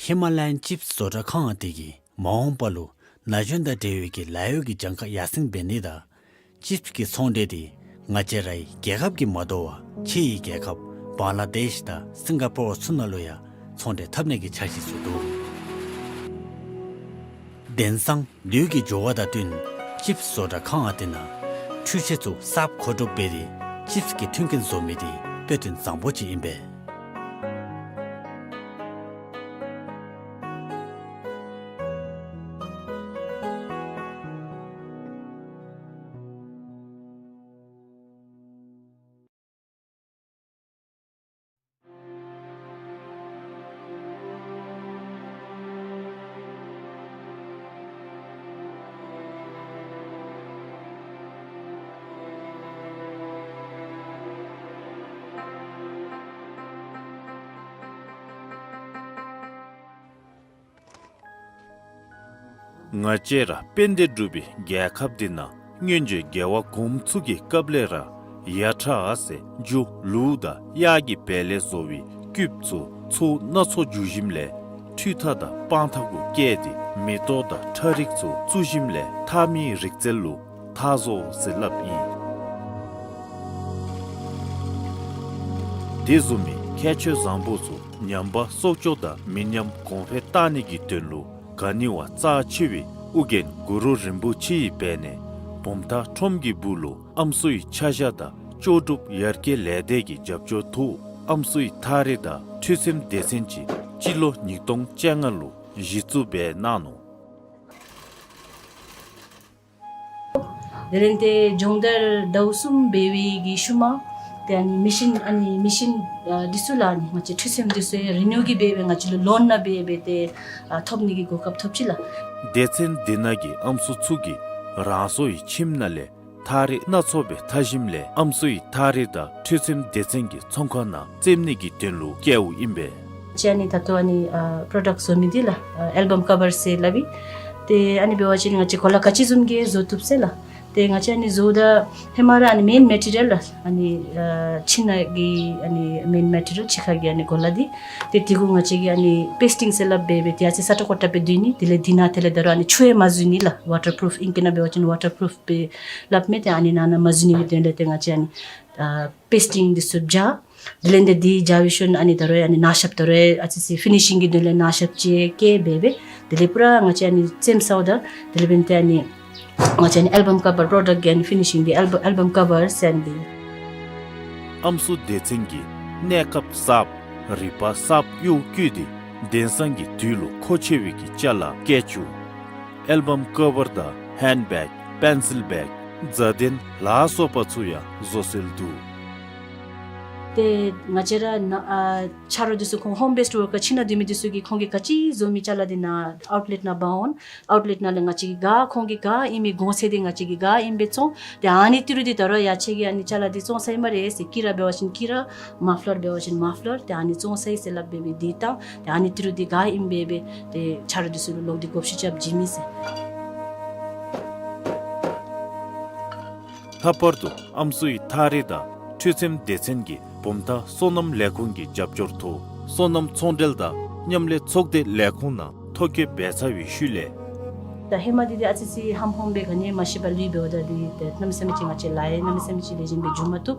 ཧི་མ་ལ་ཡཱན་ཅིབས་བཟོ་གྲྭ་ཁང་དེ་གིས་མ་འོངས་པ་ལུ་ན་གཞོན་དང་འབྲེལ་བའི་གི་ལཱ་གཡོག་གི་གྱངས་ཁ་ཡར་སེང་འབད་ནི་དང་ཅིབས་ཀྱི་ཚོང་འབྲེག་དེ་ང་བཅས་རའི་རྒྱལ་ཁབ་ཀྱིས་མ་དོ་བར་ཕྱིའི་རྒྱལ་ཁབ་བང་ལ་དེཤ་དང་སིང་ག་པོར་ཚུ་ནང་ལུ་ཡང་ཚོང་འབྲེག་འཐབ་ནི་གི་འཆར་གཞི་ཚུ་འདུག། དེང་སང་དུས་ཀྱི་འགྱུར་བ་དང་བསྟུན་ཅིབས་བཟོ་གྲྭ་ཁང་དེ་ནང་འཕྲུལ་ཆས་ཚུ་གསརཔ་མཁོ་སྒྲུབ་འབད་དེ་ཅིབས་ཀྱི་མཐུན་རྐྱེན་བཟོ་མི་དེ་དཔེ་སྟོན་བཟང་པོ་ཅིག་ཨིན་པས། ང་བཅས་ར་དཔལ་ལྡན་འབྲུག་པའི་རྒྱལ་ཁབ་འདི་ནང་སྔོན་བྱོན་རྒྱལ་བ་གོངམ་ཚུ་གི་སྐབས་ལས་ར་ཡ་ཊ་ཟེར་རྒྱུ་ལུག་དང་གཡག་གི་བལ་ལས་བཟོ་བའི་སྐུདཔ་ཚུ་ཚོགས་སྣ་ཚོགས་བསྒྱུར་ཞིནམ་ལས་འཕྲུལ་ཐག་དང་སྤང་ཐག་གུ་བཀལ་ཏེ་མེ་ཏོག་དང་ཁྲ་རིགས་ཚུ་བཙུགས་ཞིནམ་ལས་ཐགས་མའི་རིག་རྩལ་ལུ་ཐགས་བཟོ་ཟེར་སླབ་ཨིན། དེ་བཟུམ་མའི་ཁྱད་ཆོས་བཟང་པོ་ཚུ་ཉམས་པ་གསོག་འཇོག་དང་མི་ཉམས་གོང་འཕེལ་གཏང་ནི་གི་དོན་ལུ་ག་ནི་བ་རྩ་ཆེ་བའི་ཨོ་རྒྱན་གུ་རུ་རིན་པོ་ཆེའི་སྦས་གནས་བུམ་ཐང་ཁྲོམ་གྱི་སྦུག་ལུ་ཨམ་སྲུའི་ཆ་བཞག་དང་ལྕོགས་གྲུབ་ཡར་རྒྱས་ལས་སྡེ་གི་རྒྱབ་སྐྱོར་འཐུས་ཨམ་སྲུའི་ཐགས་རིས་དང་འཕྲུལ་ཚེམ་སྡེ་ཚན་ཅིག་སྤྱི་ལོ་ཉིས་སྟོང་བཅོ་ལྔ་ལུ་གཞི་བཙུགས་འབད་གནང་ནུག། དེ་ལས་ཏེ་སྦྱོང་བརྡར་ཟླཝ་གསུམ་འབད་བའི་གི་ཤུལ་མ་ཏེ་ཨ་ནི་མེ་ཤིན་ཨ་ནི་མེ་ཤིན་ཨ་འདི་ཚུ་ལགས་ཨ་ནི་ང་བཅས་འཕྲུལ་ཚེམ་འདི་ཚུ་རི་ནིའུ་གི་འབད་འབད་ང་བཅས་ལུ་ལོན་ནང་འབད་འབད་ཏེ་ཨ་ཐོབ་ནི་གི་གོ་སྐབས་ཐོབ་ཅི་ལགས། སྡེ་ཚན་འདི་ནང་གི་ཨམ་སྲུ་ཚུ་གིས་རང་སོའི་ཁྱིམ་ནང་ལས་ཐགས་རིས་སྣ་ཚོགས་སྦེ་འཐག་ཞིནམ་ལས་ཨམ་སྲུའི་ཐགས་རིས་དང་འཕྲུལ་ཚེམ་སྡེ་ཚན་གྱི་ཚོང་ཁང་ནང་བཙེམ་ནི་གི་དོན་ལུ་བསྐྱལཝ་ཨིན་པས། ང་བཅས་ཨ་ནི་ད་ལྟོ་ཨ་ནི་ཨ་པྲོ་ཌཀཊ་བཟོ་མི་འདི་ལགས་ཨ་ཨལ་བམ་ཀ་བར་ཟེར་སླབ་ཨིན། ཏེ་ཨ་ནི་འབད་བ་ཅིན་ང་བཅས་གོ་ལ་ག་ཅི་བཟུམ་གྱི་བཟོ་བཏུབ་ཟེར་ལགས། ཏེ་ང་བཅས་ཨ་ནི་བཟོཝ་ད་ཧེ་མ་ར་ཨ་ནི་མེན་མེ་ཊི་རི་ཡལ་ལགས་ཨ་ནི་ཨ་ཕྱི་ནང་གི་ཨ་ནི་མེན་མེ་ཊི་རི་ཡལ་ཕྱི་ཁ་གི་ཨ་ནི་གོ་ལ་འདི་ཏེ་དེ་གུ་ང་བཅས་ཀྱིས་ཨ་ནི་པེསི་ཊིང་ཟེར་སླབ་འབད་འབད་ཏེ་ཨ་ཙི་ས་ཀྲོ་ཀོ་ཊ་སྦེ་སྡོད་ནི། དེ་ལས་འདི་ནང་དེ་ལས་ད་རུང་ཨ་ནི་ཆུ་ཡང་མ་འཛུལ་ནི་ལགས། ཝ་ཊར་པུ་རུཕ་ཨིང་སྐད་ནང་འབད་བ་ཅིན་ཝ་ཊར་པུ་རུཕ་སྦེ་སླབ་མས། ཏེ་ཨ་ནི་ནང་ན་མ་འཛུལ་ནི་གི་དོན་ལས་ཏེ་ང་བཅས་ཨ་ནི་ཨ་པེསི་ཊིང་འདི་ཚུ་བཞག། དེ་ལས་ཏེ་འདི་བཞག་པའི་ཤུལ་ཨ་ནི་ད་རུང་ཨ་ནི་ན་ཤབ་ད་རུང་ཨ་ཙི་ཙི་ཕི་ནི་ཤིང་གི་དོན་ལས་ན་ཤབ་ཅིག་བཀལ་འབད་འབད་དེ་ལས་པུ་ར་ང་བཅས་ཨ་ནི་བཙེམ་ཚརཝ་ད་དེ་ལས་འབདན་ཏེ་ཨ་ནི་ང་བཅས་ཨ་ནི་ཨལ་བམ་ཀ་བར་པྲོ་ཌཀཊ་གི་ཨ་ནི་ཕི་ནི་ཤིང་འདི་ཨལ་བམ་ཨལ་བམ་ཀ་བར་ཟེར་ཨ་ནི་འདི། ཨམ་སྲུ་སྡེ་ཚན་གྱིས་གནས་སྐབས་གསརཔ་རིག་པ་གསརཔ་གཡོག་བཀོལ་ཏེ་དེང་སང་གི་དུས་ལུ་མཁོ་ཆེ་བའི་གི་ཅ་ལ་ཀེ་ཅུ་ཨལ་བམ་ཀ་བར་དང་ཧེནཌ་བེག་པེན་སིལ་བེག་རྫ་གདན་ལ་སོགས་པ་ཚུ་ཡང་བཟོ་སྲོལ་འདུག། ཏེ་ང་བཅས་ར་ནཱ་ཨ་ཆ་རོགས་འདི་ཚུ་ཁོང་ཧོམ་བེསཌ་ཝརཀ་ཕྱི་ནང་སྡོད་མི་འདི་ཚུ་གིས་ཁོང་གིས་ག་ཅི་བཟོ་མི་ཅ་ལ་འདི་ནཱ་ཨའུཊ་ལེཊ་ནང་འབག་འོང་། ཨའུཊ་ལེཊ་ནང་ལས་ང་བཅས་ཀྱིས་ག་ཁོང་གིས་ག་ཨིན་མི་གོང་ཚད་འདི་ང་བཅས་ཀྱིས་ག་ཨིནམ་སྦེ་བཙོང་། ཏེ་ཨ་ནི་ཏི་རུ་འདི་ད་རུང་ཡ་ཁྱེད་ཀྱིས་ཨ་ནི་ཅ་ལ་འདི་བཙོང་ཚར་ཡི་སྨ་རེ་ཟེར། དཀྱི་ར་འབད་བ་ཅིན་དཀྱི་ར། མ་ཕ་ལར་འབད་བ་ཅིན་མ་ཕ་ལར། ཏེ་ཨ་ནི་བཙོང་ཚར་ཡི་ཟེར་སླབ་སྦེ་སྦེ་འདི་བཏང་། ཏེ་ཨ་ནི་ཏི་རུ་འདི་ག་ཨིནམ་སྦེ་སྦེ་ཏེ་ཆ་རོགས་འདི་ཚུ་ལུ་ལོག་སྟེ་བགོ་བཤའ་རྐྱབ་བྱིན་མི་ཟེར། ལྷག་པར་དུ་ཨམ་སྲུའི་ཐག་རིང་དང་འཕྲུལ་ཚེམ་སྡེ་ཚན་གྱིས་བུམ་ཐང་སོ་ནམ་ལས་ཁུངས་ཀྱི་རྒྱབ་སྐྱོར་ཐོག་སོ་ནམ་ཚོང་འབྲེལ་དང་མཉམ་ལས་ཚོགས་སྡེ་ལས་ཁུངས་ནང་ཐོ་བཀོད་འབད་ཚར་བའི་ཤུལ་ལས། ད་ཧེ་མ་འདི་འདི་ཨ་ཙི་ཅིག་ཧམ་ཧོམ་སྦེ་ག་ནི་མ་ཤེས་པར་ལུས་འབདཝ་ད་འདི་ཏེ་གནམ་མེད་ས་མེད་ཅིག་ང་བཅས་ལཱ་ཡང་གནམ་མེད་ས་མེད་ཅིག་ལེགས་ཤོམ་སྦེ་འགྱོ་མ་བཏུབ།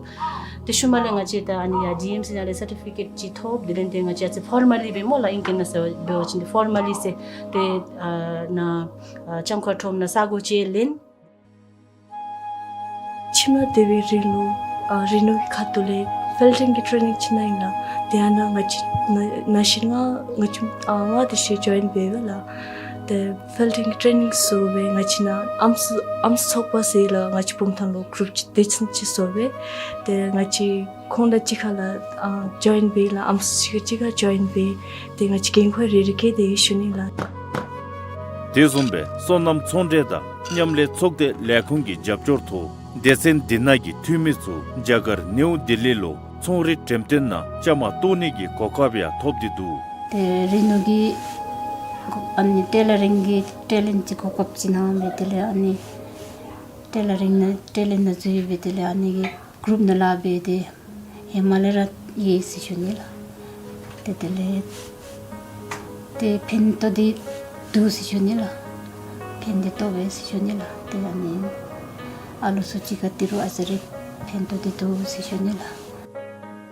ཏེ་ཤུལ་མ་ལས་ང་བཅས་ད་ཨ་ནི་ཡར་ཌི་ཨེམ་སི་ནང་ལས་སར་ཊི་ཕི་ཀེཊ་ཅིག་ཐོབ། དེ་ལས་ཏེ་ང་བཅས་ཨ་ཙི་ཕོར་མ་ལི་སྦེ་སྨོ་ལགས། ཨིང་སྐད་ནང་ཟེར་བ་འབད་བ་ཅིན་ཏེ་ཕོར་མ་ལི་ཟེར། ཏེ་ཨ་ནཱ་ཨ་ལྕམ་མཁར་ཁྲོམ་ནང་ས་སྒོ་ཅིག་ལེན། ཁྱིམ་ནང་སྡོད་པའི་རིང་ལུ་ཨ་རི་ནོ་གི་ཁ་ཐུག་ལས་ཕེལ་ཊིང་གི་ཊེ་ནིང་ཅིག་གནང་ཡི་ལགས། ཏེ་ཨ་ནཱ་ང་བཅས་ན་ན་གཞོན་ང་ང་བཅས་ཨ་ང་དེ་ཤུལ་ཇོའིན་འབད་བས་ལགས། ཏེ་ཕེལ་ཊིང་གི་ཊེ་ནིང་ཚུ་སྦེ་ང་བཅས་ནཱ་ཨམ་སྲུ་ཨམ་སྲུ་ཚོགས་པ་ཟེར་ལགས། ང་བཅས་བུམ་ཐང་ལུ་གུ་རུབ་ཅིག་སྡེ་ཚན་ཅིག་བཟོ་སྦེ་ཏེ་ང་བཅས་ཁོང་དང་གཅིག་ཁར་ལགས་ཨ་ཇོའིན་འབད་ལགས། ཨམ་སྲུ་གཅིག་ཁར་གཅིག་ཁར་ཇོའིན་འབད། ཏེ་ང་བཅས་འགན་ཁུར་རེ་རེ་བཀལ་ཏེ་ཡོད་ཞུ་ནི་ལགས། དེ་བཟུམ་སྦེ་སོ་ནམ་ཚོང་འབྲེལ་དང་མཉམ་ལས་ཚོགས་སྡེ་ལས་ཁུངས་ཀྱི་རྒྱབ་སྐྱོར་ཐོག་སྡེ་ཚན་འདི་ནང་གི་འཐུས་མི་ཚུ་རྒྱ་གར་ནེའུ་ལྡི་ལི་ལུ་ཚོང་རའི་འགྲེམས་སྟོན་ནང་བཅའ་མར་གཏོགས་ནི་གི་གོ་སྐབས་ཡང་ཐོབ་སྟེ་འདུག། ཏེ་རི་ནོ་གི་ཨ་ནི་ཊེ་ལ་རིང་གི་ཊེ་ལེནཊ་ཅིག་གོ་སྐབས་ཅིག་གནང་སྦེ་དེ་ལས་ཨ་ནི་ཊེ་ལ་རིང་ནང་ཊེ་ལེནཊ་ནང་འཛུལ་སྦེ་དེ་ལས་ཨ་ནི་གི་གུ་རུབ་ནང་ལཱ་འབད་དེ་ཧེ་མ་ལས་ར་ཡོད་ཟེར་ཞུ་ནི་ལགས། ཏེ་དེ་ལས་ཏེ་ཕན་ཐོགས་འདི་འདུག་ཟེར་ཞུ་ནི་ལགས། ཕན་འདི་ཐོགས་པས་ཟེར་ཞུ་ནི་ལགས། ཏེ་ཨ་ནི་ཨ་ལུ་ཚུ་གཅིག་ཁར་ཏི་རུ་ཨ་ཙི་རེ་ཕན་ཐོགས་འདི་འདུག་ཟེར་ཞུ་ནི་ལགས།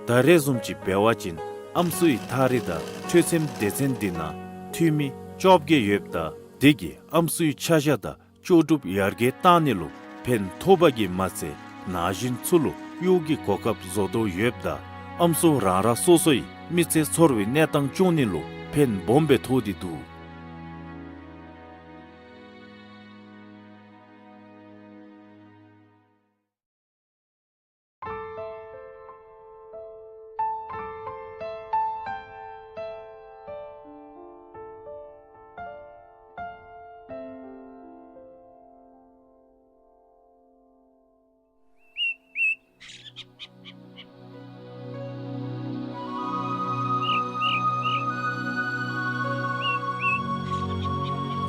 ད་རེས་བཟུམ་ཅིག་འབད་བ་ཅིན་ཨམ་སྲུའི་ཐག་རིང་དང་འཕྲུལ་ཚེམ་སྡེ་ཚན་འདི་ནང་འཐུས་མི་བཅོ་བརྒྱད་ཡོདཔ་ད་དེ་གིས་ཨམ་སྲུའི་ཆ་བཞག་དང་ལྕོགས་གྲུབ་ཡར་རྒྱས་བཏང་ནི་ལུ་ཕན་ཐོགས་པ་གིས་མ་ཚད་ན་གཞོན་ཚུ་ལུ་གཡོག་གི་གོ་སྐབས་བཟོ་དོ་ཡོདཔ་ད་ཨམ་སྲུ་རང་རང་སོ་སོའི་མི་ཚེ་ཚོར་བའི་གནས་སྟངས་སྐྱོང་ནི་ལུ་ཕན་སྦོམ་སྦེ་ཐོགས་ཏེ་འདུག།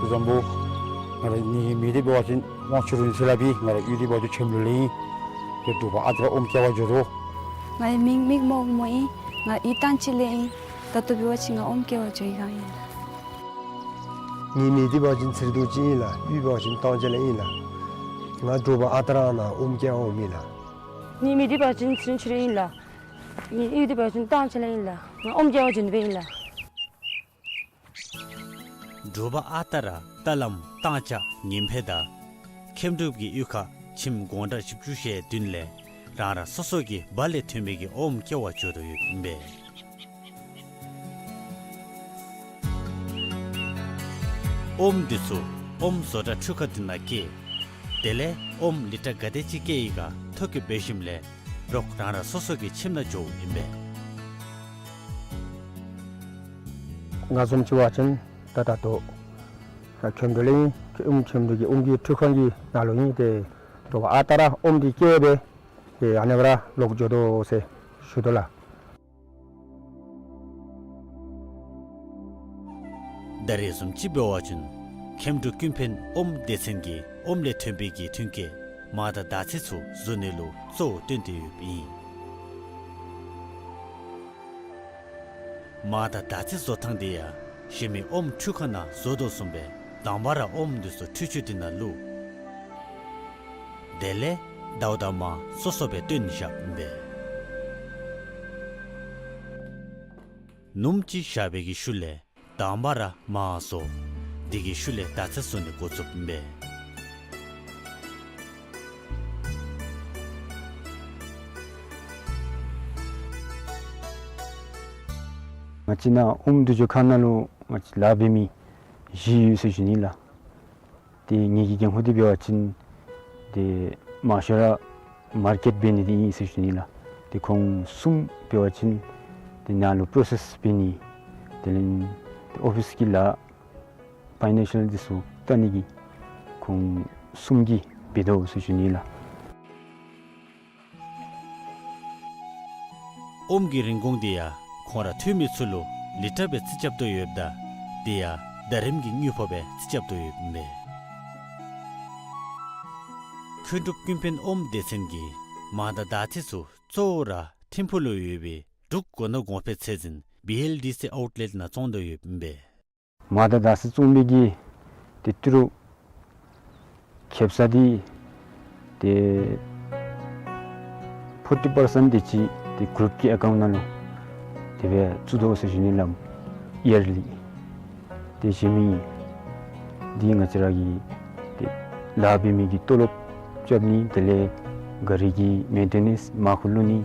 བཟང་པོ། ང་རའི་མིང་འདི་འབད་བ་ཅིན་དབང་ཕྱུག་རིག་འཛིན་ཚེ་རིང་ལགས་ཨིན། ང་རའི་གཡུས་འདི་འབད་བ་ཅིན་ཁྱེམ་ལུ་ལས་ཨིན། ཏེ་དྲོ་པ་ཨ་རྟག་ར་ཨོམ་སྐྱེལ་བར་འགྱོ་དོ། ངའི་མིང་མིག་རྨོག་རྨོ་ཨིན། ང་གཡུས་ཏང་ཅིན་ལས་ཨིན། ད་ལྟོ་འབད་བ་ཅིན་ང་ཨོམ་སྐྱེལ་བར་འགྱོ་ཡི་ག་ཨིན་ལགས། ངེའི་མིང་འདི་འབད་བ་ཅིན་ཚེ་རིང་རྡོ་རྗེ་ཨིན་ལགས། གཡུས་འབད་བ་ཅིན་ཏང་ཅན་ལས་ཨིན་ལགས། ང་དྲོ་པ་ཨ་རྟག་ར་ནཱ་ཨོམ་སྐྱེལ་བར་འོངམ་ཨིན་ལགས། ངེའི་མིང་འདི་འབད་བ་ཅིན་ཚེ་རིང་ཆོས་སྒྲོན་ཨིན་ལགས། ངེའི་གཡུས་འདི་འབད་བ་ཅིན་ཏང་ཅན་ལས་ཨིན་ལགས། ང་ཨོམ་སྐྱེལ་བར་འགྱོ་ནི་སྦེ་ཨིན་ལགས། དྲོ་པ་ཨ་རྟག་ར་རྟ་ལམ་ཏང་ཅན་ཉིམ་ཕེ་དང་ཁྱེམ་གྲུབ་ཀྱི་གཡུས་ཁར་ཁྱིམ་སྒོ་འགྲམ་བཞི་བཅུ་ཞེ་བདུན་ལས་རང་རང་སོ་སོ་གི་སྦ་ལས་ཐོན་པའི་གི་ཨོམ་སྐྱེལ་བར་འགྱོ་དོ་ཡོདཔ་ཨིན་པས། ཨོམ་འདི་ཚུ་ཨོམ་བཟོ་གྲྭ་འཕྲུལ་ཁང་འདི་ནང་བསྐྱལ། དེ་ལས་ཨོམ་ལི་ཊར་ག་དེ་ཅིག་བསྐྱལ་ཡི་ག་ཐོ་བཀོད་འབད་ཞིནམ་ལས་རོགས་རང་རང་སོ་སོ་གི་ཁྱིམ་ནང་འགྱོཝ་ཨིན་པས། ང་བཟུམ་ཅིག་འབད་བ་ཅིན་ད་ད་ལྟོ་ཁྱེམ་གྲུབ་ལས་ཨིན། ཁྱེམ་གྲུབ་ཀྱི་ཨོམ་གྱི་འཕྲུལ་ཁང་གི་ནང་ལུ་ཨིན། ཏེ་དྲོ་པ་ཨ་རྟག་ར་ཨོམ་འདི་བསྐྱལ་སྦེ་ཏེ་ཨ་ནི་སྦེ་ར་ལོག་འགྱོ་དོ་ཟེར་ཞུ་དོ་ལགས། ད་རེས་བཟུམ་ཅིག་འབད་བ་ཅིན་ཁྱེམ་གྲུབ་ཀུན་ཕན་ཨོམ་སྡེ་ཚན་གྱིས་ཨོམ་ལས་ཐོན་པའི་གི་ཐོན་སྐྱེད་མར་དང་དར་ཚི་ཚུ་བཟོ་ནི་ལུ་གཙོ་བོ་བཏོན་ཏེ་ཡོདཔ་ཨིན། མར་དང་དར་ཚི་བཟོ་ཐངས་འདི་ཡང་གཞན་མི་ཨོམ་འཕྲུལ་ཁང་ནང་བཟོ་དོ་བཟུམ་སྦེ་དང་པ་ར་ཨོམ་འདི་ཚུ་འཕྲུལ་ཆས་འདི་ནང་བླུགས། དེ་ལས་ཟླཝ་དང་མར་སོ་སོ་སྦེ་བཏོན་བཞགཔ་ཨིན་པས། ནུམ་ཅིག་བཞག་པའི་གི་ཤུལ་ལས་དང་པ་ར་མར་བཟོ། དེ་གི་ཤུལ་ལས་དར་ཚི་བཟོ་ནི་འགོ་བཙུགསཔ་ཨིན་པས། ང་བཅས་ནཱ་ཨོམ་འདི་ཚུ་ཁང་ནང་ལུ་ང་བཅས་ལཱ་འབད་མི་བཞི་ཡོད་ཟེར་ཞུ་ནི་ལགས། ཏེ་ངེ་གི་འགན་ཁུར་འདི་འབད་བ་ཅིན་ཏེ་མང་ཤོས་ར་མར་ཀེཊ་འབད་ནི་འདི་ཨིན་ཟེར་ཞུ་ནི་ལགས། ཏེ་ཁོང་གསུམ་འབད་བ་ཅིན་ཏེ་ནཱ་ལུ་པྲོ་སེསི་འབད་ནི་དེ་ལས་ཏེ་ཨོ་ཕིསི་གི་ལཱ་ཕའི་ནཱན་ཤཱལ་འདི་ཚུ་བལྟ་ནི་གི་ཁོང་གསུམ་གྱིས་འབད་དོ་ཟེར་ཞུ་ནི་ལགས། ཨོམ་གྱི་རིན་གོང་འདི་ཡང་ཁོང་ར་འཐུས་མི་ཚུ་ལུ་ལེགས་ཏོག་ཏོ་སྦེ་རྩིས་རྐྱབ་དོ་ཡོདཔ་ད་དེ་ཡང་ཟླ་རིམ་གྱི་དངུལ་ཕོགས་སྦེ་རྩིས་རྐྱབ་དོ་ཡོདཔ་ཨིན་པས། མཁོ་སྒྲུབ་ཀུན་ཕན་ཨོམ་སྡེ་ཚན་གྱིས་མང་དང་དར་ཚི་ཚུ་གཙོ་བོ་ར་ཐིམ་ཕུག་ལུ་ཡོད་པའི་འབྲུག་སྒོ་ནོར་གོང་འཕེལ་ཚད་འཛིན་བི་ཨེལ་ཌི་སི་ཨའུཊ་ལེཊ་ནང་བཙོང་དོ་ཡོདཔ་ཨིན་པས། མང་དང་དར་ཚི་བཙོང་མི་གི་ཏེ་ཏི་རུ་ཁེབ་ས་འདི་ཏེ་ཕོར་ཊི་པར་སེནཊ་དེ་ཅིག་ཏེ་གུ་རུབ་ཀྱི་ཨེ་ཀའུནཊ་ནང་ལུ་དེ་སྦེ་བཙུགས་དོ་ཟེར་ཞུ་ནི་ལགས། ཡར་ལི་ཏེ་གཞན་མི་འདི་ང་བཅས་ར་གི་ཏེ་ལཱ་འབད་མི་གི་ཏོ་ལོབ་རྐྱབ་ནི་དེ་ལས་ག་རི་གི་མེན་ཊེ་ནེནསི་མར་ཁུ་བླུག་ནི་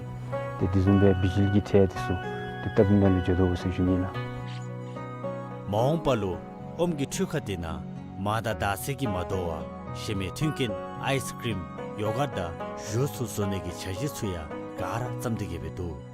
ཏེ་དེ་བཟུམ་སྦེ་བི་ཇི་ལི་གི་ཁྲལ་དེ་ཚུ་ཏེ་སྟབས་མ་ལུ་འགྱོ་དོ་ཟེར་ཞུ་ནི་ལགས། མ་འོངས་པ་ལུ་ཨོམ་གྱི་འཕྲུལ་ཁང་འདི་ནང་མང་དང་དར་ཚི་གིས་མ་དོ་བར་གཞན་མི་མཐུན་རྐྱེན་ཨའིསི་ཀྲིམ་ཡོ་གརཊ་དང་ཞུ་ཚུ་བཟོ་ནི་གི་འཆར་གཞི་ཚུ་ཡང་ག་ར་བརྩམས་ཏེ་གི་སྦེ་འདུག།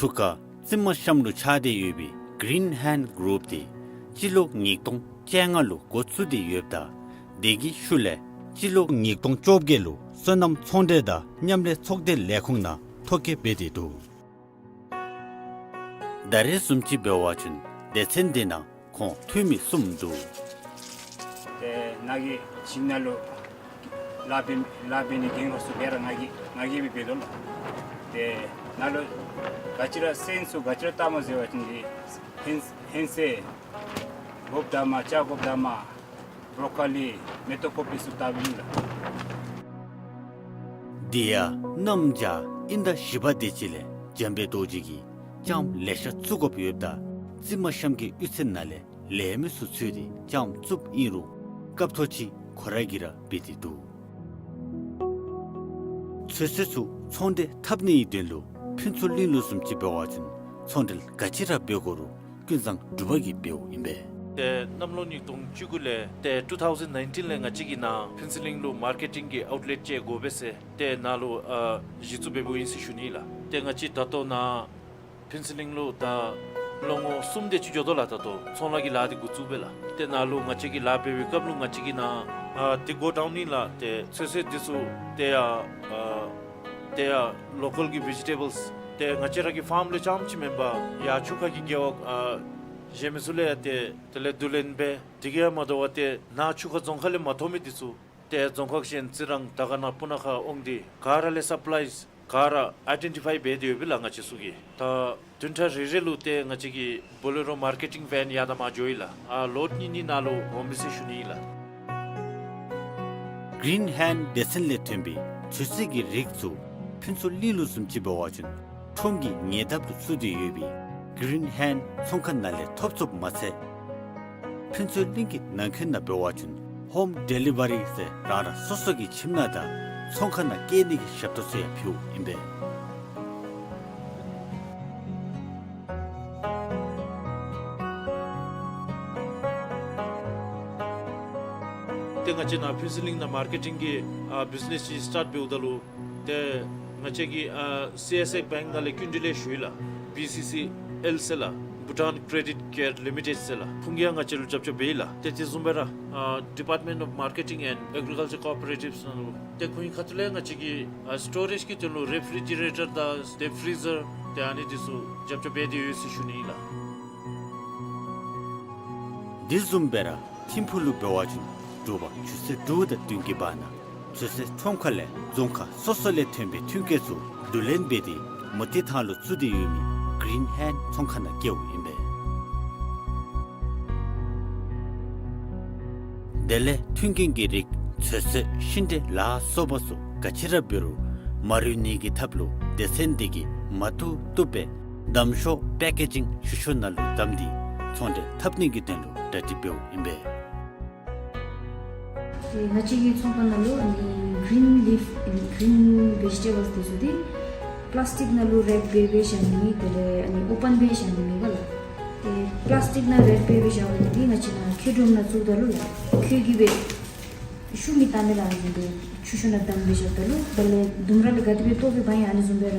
ཆུ་ཁ་རྩི་མ་གཤམ་ལུ་ཆགས་ཏེ་ཡོད་པའི་གིརིན་ཧེནཌ་གུ་རུབ་འདི་སྤྱི་ལོ་ཉིས་སྟོང་བཅོ་ལྔ་ལུ་འགོ་བཙུགས་ཏེ་ཡོདཔ་ད་དེ་གི་ཤུལ་ལས་སྤྱི་ལོ་ཉིས་སྟོང་བཅོ་བརྒྱད་ལུ་སོ་ནམ་ཚོང་འབྲེལ་དང་མཉམ་ལས་ཚོགས་སྡེ་ལས་ཁུངས་ནང་ཐོ་བཀོད་འབད་དེ་འདུག། ད་རེས་བཟུམ་ཅིག་འབད་བ་ཅིན་སྡེ་ཚན་འདི་ནང་ཁོང་འཐུས་མི་གསུམ་འདུག། ཏེ་ནཱ་གི་ཞིང་ནང་ལུ་ལཱ་འབད་ལཱ་འབད་ནི་འགན་ཁུར་ཚུ་སྦེ་ར་ང་གིས་ང་གིས་སྦེ་འབད་དོ་ལགས། ཏེ་ནཱ་ལུ་ག་ཅི་ར་སོན་ཚུ་ག་ཅི་ར་བཏབ་མས་ཟེར་བ་ཅིན་ཧིང་ཧིང་སེ་སྒོགཔ་དང་མར་ལྕགས་སྒོགཔ་དང་མར་བོརོ་ཀོ་ལི་མེ་ཏོག་ཀོ་པི་ཚུ་བཏབ་ཨིན་ལགས། དེ་ཡང་གནམ་བྱཱར་དབྱིན་ཟླ་བཞི་པ་དེ་ཅིག་ལས་འཇམ་དཔལ་རྡོ་རྗེ་གིས་ལྕངམ་ལེ་ཤ་བཙུགས་དགོཔ་ཡོདཔ་ད་རྩི་མ་གཤམ་གྱི་གཡུས་ཚན་ནང་ལས་ལས་མི་ཚུ་འཚོལ་ཏེ་ལྕངམ་བཙུགསཔ་ཨིན་རུང་སྐབས་ཐོག་ཅིག་ཁོ་ར་གིས་ར་འབད་དེ་འདུག། ཚོད་བསྲེ་ཚུ་ཚོང་འབྲེལ་འཐབ་ནིའི་དོན་ལུ་ཕུན་ཚོགས་གླིང་ལུ་བཟུམ་ཅིག་འབད་བ་ཅིན་ཚོང་འབྲེལ་ག་ཅི་ར་འབད་དགོ་རུང་ཀུན་བཟང་འབྲུག་པ་གིས་འབདཝ་ཨིན་པས། ཏེ་གནམ་ལོ་ཉིས་སྟོང་བཅུ་དགུ་ལས་ཏེ་ཊུ་ཐའུ་ཟེན་ནའིན་ཊིན་ལས་ང་བཅས་ཀྱིས་ནཱ་ཕུན་ཚོགས་གླིང་ལུ་མར་ཀེ་ཊིང་གི་ཨའུཊ་ལེཊ་ཅིག་དགོ་པས་ཟེར་ཏེ་ནཱ་ལུ་ཨ་གཞི་བཙུགས་འབདཝ་ཨིན་ཟེར་ཞུ་ནི་ལགས། ཏེ་ང་བཅས་ད་ལྟོ་ནཱ་ཕུན་ཚོགས་གླིང་ལུ་ད་ལོ་ངོ་གསུམ་དེ་ཅིག་འགྱོ་དོ་ལགས། ད་ལྟོ་ཚོང་ལཱ་གི་ལཱ་འདི་འགོ་བཙུགས་སྦེ་ལགས། ཏེ་ནཱ་ལུ་ང་བཅས་ཀྱིས་ལཱ་འབད་བའི་སྐབས་ལུ་ང་བཅས་ཀྱིས་ནཱ་ཨ་འདི་གོ་ཌའུན་ཨིན་ལགས། ཏེ་ཚོད་བསྲེ་འདི་ཚུ་ཏེ་ཡར་ཨ་ཏེ་ཡར་ལོ་ཀཱལ་གྱི་བེ་ཇི་ཊེ་བཱལསི་ཏེ་ང་བཅས་ར་གི་ཕཱརམ་ལས་རྐྱངམ་ཅིག་མེན་པར་ཡར་ཆུ་ཁ་གི་རྒེད་འོག་ཨ་གཞན་མི་ཚུ་ལས་ཡང་ཏེ་དེ་ལས་བསྡུ་ལེན་འབད། དེ་གིས་ཡང་མ་དོ་བར་ཏེ་ནཱ་ཆུ་ཁ་རྫོང་ཁག་ལས་མ་ཐོབ་མི་འདི་ཚུ་ཏེ་རྫོང་ཁག་གཞན་རྩི་རང་དར་དཀར་ན་སྤུ་ན་ཁ་འོང་སྟེ་ག་ར་ལས་སབ་ལའིསི་ག་ར་ཨའི་ཌེན་ཊི་ཕའི་འབད་དེ་ཡོད་པས་ལགས། ང་བཅས་ཚུ་གིས་ད་བདུན་ཕྲག་རེ་རེ་ལུ་ཏེ་ང་བཅས་ཀྱི་བོ་ལེ་རོ་མར་ཀེ་ཊིང་ཝེན་ཡར་དང་མར་འགྱོཝ་ཨིན་ལགས། ཨ་ལོཌ་གཉིས་གཉིས་ནཱ་ལུ་འོངམ་ཨིན་ཟེར་ཞུ་ནི་ཨིན་ལགས། གིརིན་ཧེནཌ་སྡེ་ཚན་ལས་ཐོན་པའི་ཚོད་བསྲེ་གི་རིགས་ཚུ་ཕུན་ཚོགས་གླིང་ལུ་བཟུམ་ཅིག་འབད་བ་ཅིན་ཁྲོམ་གྱི་ཉེ་འདབས་ལུ་བཙུགས་ཏེ་ཡོད་པའི་གིརིན་ཧེནཌ་ཚོང་ཁང་ནང་ལས་ཐོབ་ཚུགསཔ་མ་ཚད་ཕུན་ཚོགས་གླིང་གི་ནང་འཁོད་ནང་འབད་བ་ཅིན་ཧོམ་ཌེ་ལི་ཝ་རི་ཟེར་རང་རང་སོ་སོ་གི་ཁྱིམ་ནང་དང་ཚོང་ཁང་ནང་བསྐྱལ་ནི་གི་ཞབས་ཏོག་ཚུ་ཡང་ཕུལཝ་ཨིན་པས། ཏེ་ང་བཅས་ནཱ་ཕུན་ཚོགས་གླིང་ནང་མར་ཀེ་ཊིང་གི་ཨ་བིཛ་ནེསི་ཅིག་སི་ཊཱརཊ་འབདཝ་ད་ལུ་ཏེ་ང་བཅས་ཀྱིས་ཨ་སི་ཨེསི་ཨའི་བེངཀ་ནང་ལས་སྐྱིན་འགྲུལ་ལེན་ཞུ་ཡི་ལགས། བི་སི་སི་ཨེལ་ཟེར་ལགས། བྷུ་ཊཱན་ཀྲེ་ཌིཊ་ཀེར་ལི་མི་ཊེཌ་ཟེར་ལགས། ཁོང་གིས་ཡང་ང་བཅས་ལུ་རྒྱབ་སྐྱོར་འབད་ཡི་ལགས། ཏེ་དེ་བཟུམ་སྦེ་ར་ཨ་ཌི་པཱརཊ་མེནཊ་ཨོཕ་མར་ཀེ་ཊིང་ཨེནཌ་ཨེག་རི་ཀཱལ་ཅར་ཀོ་ཨོ་པ་རེ་ཊིབསི་ནང་ལུ་ཏེ་ཁོང་གི་ཁ་ཐུག་ལས་ང་བཅས་ཀྱིས་ཨ་སི་ཊོ་རེཇ་གི་དོན་ལུ་རེ་ཕི་རི་ཇི་རེ་ཊར་དང་ཌིབ་ཕི་རི་ཟར་ཏེ་ཨ་ནི་འདི་ཚུ་རྒྱབ་སྐྱོར་འབད་དེ་ཡོད་ཟེར་ཞུ་ནི་ཨིན་ལགས། དེ་བཟུམ་སྦེ་ར་ཐིམ་ཕུག་ལུ་འབད་བ་ཅིན་འབྲུག་པ་ཆུ་ཚོད་དྲུག་དང་བདུན་གྱི་བར་ན་ཚོད་བསྲེ་ཁྲོམ་ཁ་ལས་རྫོང་ཁག་སོ་སོ་ལས་ཐོན་པའི་ཐོན་སྐྱེད་ཚུ་བསྡུ་ལེན་འབད་དེ་མུ་ཏིག་ཐང་ལུ་བཙུགས་ཏེ་ཡོད་མི་གིརིན་ཧེནཌ་ཚོང་ཁང་ནང་བསྐྱལཝ་ཨིན་པས། དེ་ལས་མཐུན་རྐྱེན་གྱི་རིགས་ཚོད་བསྲེ་ཤིང་འབྲས་ལ་སོགས་པ་ཚུ་ག་ཅི་ར་འབད་རུང་མ་རུལ་ནི་གི་ཐབས་ལུ་སྡེ་ཚན་འདི་གིས་ མ་བཏུབ་བཏུབ་སྦེ་བསྡམ་ཤོག་པེ་ཀེ་ཇིང་ཤུ་ཤུ་ནང་ལུ་བསྡམས་ཏེ་ཚོང་འབྲེལ་འཐབ་ནི་གི་དོན་ལུ་གྲ་སྒྲིག་འབདཝ་ཨིན་པས། ཏེ་ང་བཅས་ཀྱི་ཚོང་པ་ནང་ལུ་ཨ་ནི་གི་རིན་ལིཕ་ཨ་ནི་གི་རིན་བེ་ཇི་ཊེ་བཱལསི་འདི་ཚུ་འདི་པི་ལཱསི་ཊིཀ་ནང་ལུ་རེཔ་འབད་འབད་བཞག་ནི་མེད། དེ་ལས་ཨ་ནི་ཨོ་པཱན་འབད་བཞག་ནི་མེད་པ་ལགས། ཏེ་པི་ལཱསི་ཊིཀ་ནང་རེཔ་འབད་འབད་བཞག་པ་འདི་ང་བཅས་ནཱ་ཁྱེའུ་སྒྲོམ་ནང་བཙུགས་ད་ལུ་ལགས། ཁྱེའུ་གིས་སྦེ་ཤུགས་མི་བཏང་ནི་ལགས། ཨ་ནི་འདི་ཆུ་ཤོག་ནང་བསྡམས་སྦེ་བཞགཔ་ད་ལུ་དེ་ལས་ལྡུམ་ར་ལས་ག་དེ་སྦེ་བཏོག་སྦེ་འབག་ཡང་ཨ་ནི་བཟུམ་སྦེ་ར་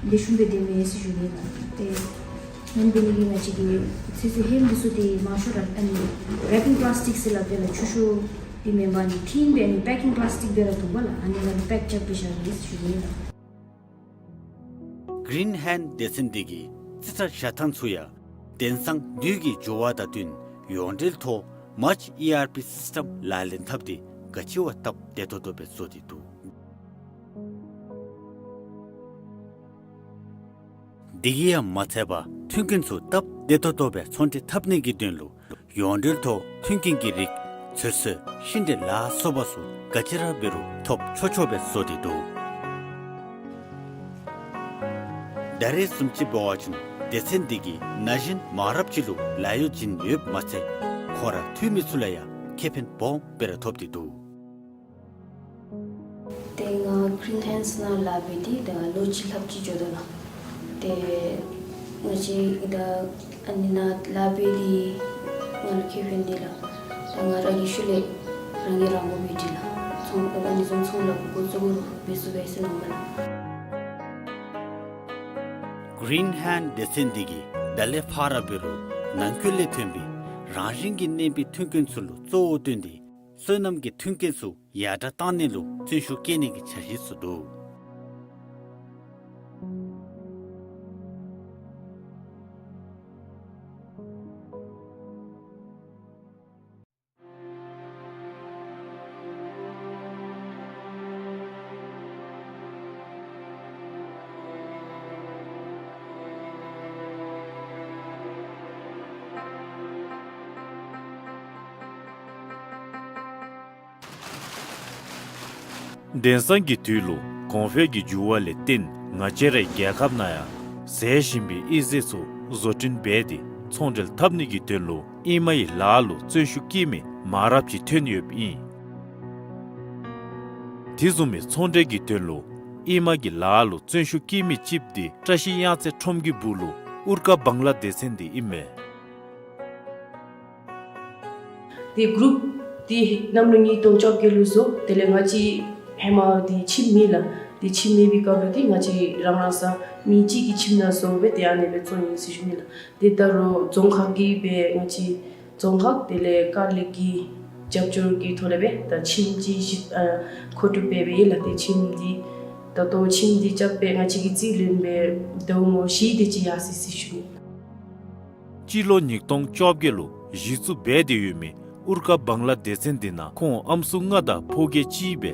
ལེགས་ཤོམ་སྦེ་སྡོད་མས་ཟེར་ཞུ་ནི་ལགས། ཏེ་ཨ་ནི་འབད་ནི་གིས་ང་བཅས་ཀྱིས་ཚོད་བསྲེ་ཧེམ་འདི་ཚུ་འདི་མང་ཤོས་ར་ཨ་ནི་རེ་པིང་པི་ལཱསི་ཊིཀ་ཟེར་སླབ་དེ་ལགས། ཆུ་ཤོག་འདི་མེན་པར་ཨ་ནི་ཐིན་སྦེ་ཨ་ནི་པེ་ཀིང་པི་ལཱསི་ཊིཀ་སྦེ་ར་འདུག་པ་ལགས། ཨ་ནི་ནང་ལུ་པེཀ་རྐྱབ་སྦེ་བཞག་ཡི་ཟེར་ཞུ་ནི་ལགས། གི་རིན་ཧེནཌ་སྡེ་ཚན་འདི་གིས་རྩིས་ཁྲ་བཞག་ཐངས་ཚུ་ཡང་དེང་སང་དུས་ཀྱི་འགྱུར་བ་དང་བསྟུན་ཡོངས་འབྲེལ་ཐོག་མཱརཅ་ཨི་ཨར་པི་སིསི་ཊམ་ལག་ལེན་འཐབ་སྟེ་ག་ཅི་བ་སྟབས་བདེ་ཏོག་ཏོ་སྦེ་བཟོ་སྟེ་འདུག། དེ་གིས་ཡང་མ་ཚད་པར་མཐུན་རྐྱེན་ཚུ་སྟབས་བདེ་ཏོག་ཏོ་སྦེ་ཚོང་འབྲེལ་འཐབ་ནི་གི་དོན་ལུ་ཡོངས་འབྲེལ་ཐོག་མཐུན་རྐྱེན་གྱི་རིགས་ཚོད་བསྲེ་ཤིང་འབྲས་ལ་སོགས་པ་ཚུ་ག་ཅི་ར་འབད་རུང་ཐོབ་ཆོག་ཆོག་སྦེ་བཟོ་སྟེ་འདུག། ད་རེས་བཟུམ་ཅིག་འབད་བ་ཅིན་སྡེ་ཚན་འདི་གིས་ན་གཞོན་མང་རབས་ཅིག་ལུ་ལཱ་གཡོག་བྱིན་ཡོདཔ་མ་ཚད་ཁོང་ར་འཐུས་མི་ཚུ་ལུ་ཡང་ཁེ་ཕན་སྦོམ་སྦེ་ར་ཐོབ་སྟེ་འདུག། ཏེ་ང་གི་རིན་ཧེནཌ་ནང་ལཱ་འབད་དེ་ད་ལོ་གཅིག་ལྷགཔ་ཅིག་འགྱོ་དོ་ལགས། ཏེ་ང་བཅས་ད་ཨ་ནི་ནང་ལཱ་འབད་དེ་ང་ལུ་ཁེ་ཕན་འདི་ལགས། ད་ང་ར་གི་ཤུལ་ལས་རང་གིས་རང་དབང་འབད་དེ་ལགས། ཚོང་ཨ་ནི་བཟུམ་ཚོང་ལཱ་འགོ་བཙུགས་རུང་འབད་ཚུགས་པས་ཟེར་མནོཝ་མས་ལགས། གི་རིན་ཧེནཌ་སྡེ་ཚན་འདི་གིས་ད་ལས་ཕར་ར་འབད་རུང་ནང་འཁོད་ལས་ཐོན་པའི་རང་བཞིན་གྱིས་གནས་པའི་མཐུན་རྐྱེན་ཚུ་ལུ་གཙོ་བོ་བཏོན་ཏེ་སོ་ནམ་གྱི་མཐུན་རྐྱེན་ཚུ་ཡར་དྲག་བཏང་ནི་ལུ་བརྩོན་ཤུགས་བསྐྱེད་ནི་གི་འཆར་གཞི་ཚུ་འདུག། དེང་སང་གི་དུས་ལུ་གོང་འཕེལ་གྱི་འགྱུར་བ་ལས་བརྟེན་ང་བཅས་རའི་རྒྱལ་ཁབ་ནང་ཡང་ཟད་བཞིན་པའི་ཨི་ཟས་ཚུ་བཟོ་སྐྲུན་འབད་དེ་ཚོང་འབྲེལ་འཐབ་ནི་གི་དོན་ལུ་ཨེ་མ་ཡི་ལཱ་ལུ་བརྩོན་ཤུགས་བསྐྱེད་མི་མང་རབས་ཅིག་ཐོན་ཡོདཔ་ཨིན། དེ་བཟུམ་མའི་ཚོང་འབྲེལ་གྱི་དོན་ལུ་ཨེ་མ་གི་ལཱ་ལུ་བརྩོན་ཤུགས་བསྐྱེད་མི་ཅིག་འདི་བཀྲ་ཤིས་གཡང་རྩེ་ཁྲོམ་གྱི་སྦུག་ལུ་ཨུར་ཀ་བང་ལ་སྡེ་ཚན་འདི་ཨིན་མས། ཏེ་གུ་རུབ་འདི་གནམ་ལོ་ཉིས་སྟོང་བཅོ་བརྒྱད་ལུ་བཟོ། དེ་ལས་ང་བཅས་ཧེ་མ་འདི་ཁྱིམ་མེད་ལགས། ཏེ་ཁྱིམ་མེད་པའི་སྐབས་ལུ་འདི་ང་བཅས་རང་རང་ས་མི་གཅིག་གི་ཁྱིམ་ནང་བཟོ་སྦེ་ཏེ་ཨ་ནི་སྦེ་བཙོང་ཡི་ཟེར་ཞུ་ནི་ལགས། ཏེ་ད་རུང་རྫོང་ཁག་གིས་སྦེ་ང་བཅས་རྫོང་ཁག་དེ་ལས་ཀར་ལེགས་ཀྱི་རྒྱབ་སྐྱོར་གྱི་ཐོག་ལས་སྦེ་ད་ཁྱིམ་གཅིག་བཞི་ཨ་མཁོ་སྒྲུབ་འབད་འབདཝ་ཨིན་ལགས། ཏེ་ཁྱིམ་འདི་ད་ལྟོ་ཁྱིམ་འདི་རྐྱབ་སྦེ་ང་བཅས་ཀྱིས་རྩིས་ལེན་སྦེ་ཟླཝ་ངོ་བཞི་དེ་ཅིག་ཡར་སོ་ཡི་ཟེར་ཞུ་ནི། སྤྱི་ལོ་ཉིས་སྟོང་བཅོ་བརྒྱད་ལུ་གཞི་བཙུགས་འབད་དེ་ཡོད་མི་ཨུར་ཀ་བང་ལ་སྡེ་ཚན་འདི་ནང་ཁོང་ཨམ་སྲུ་ལྔ་དང་ཕོ་སྐྱེས་གཅིག་སྦེ་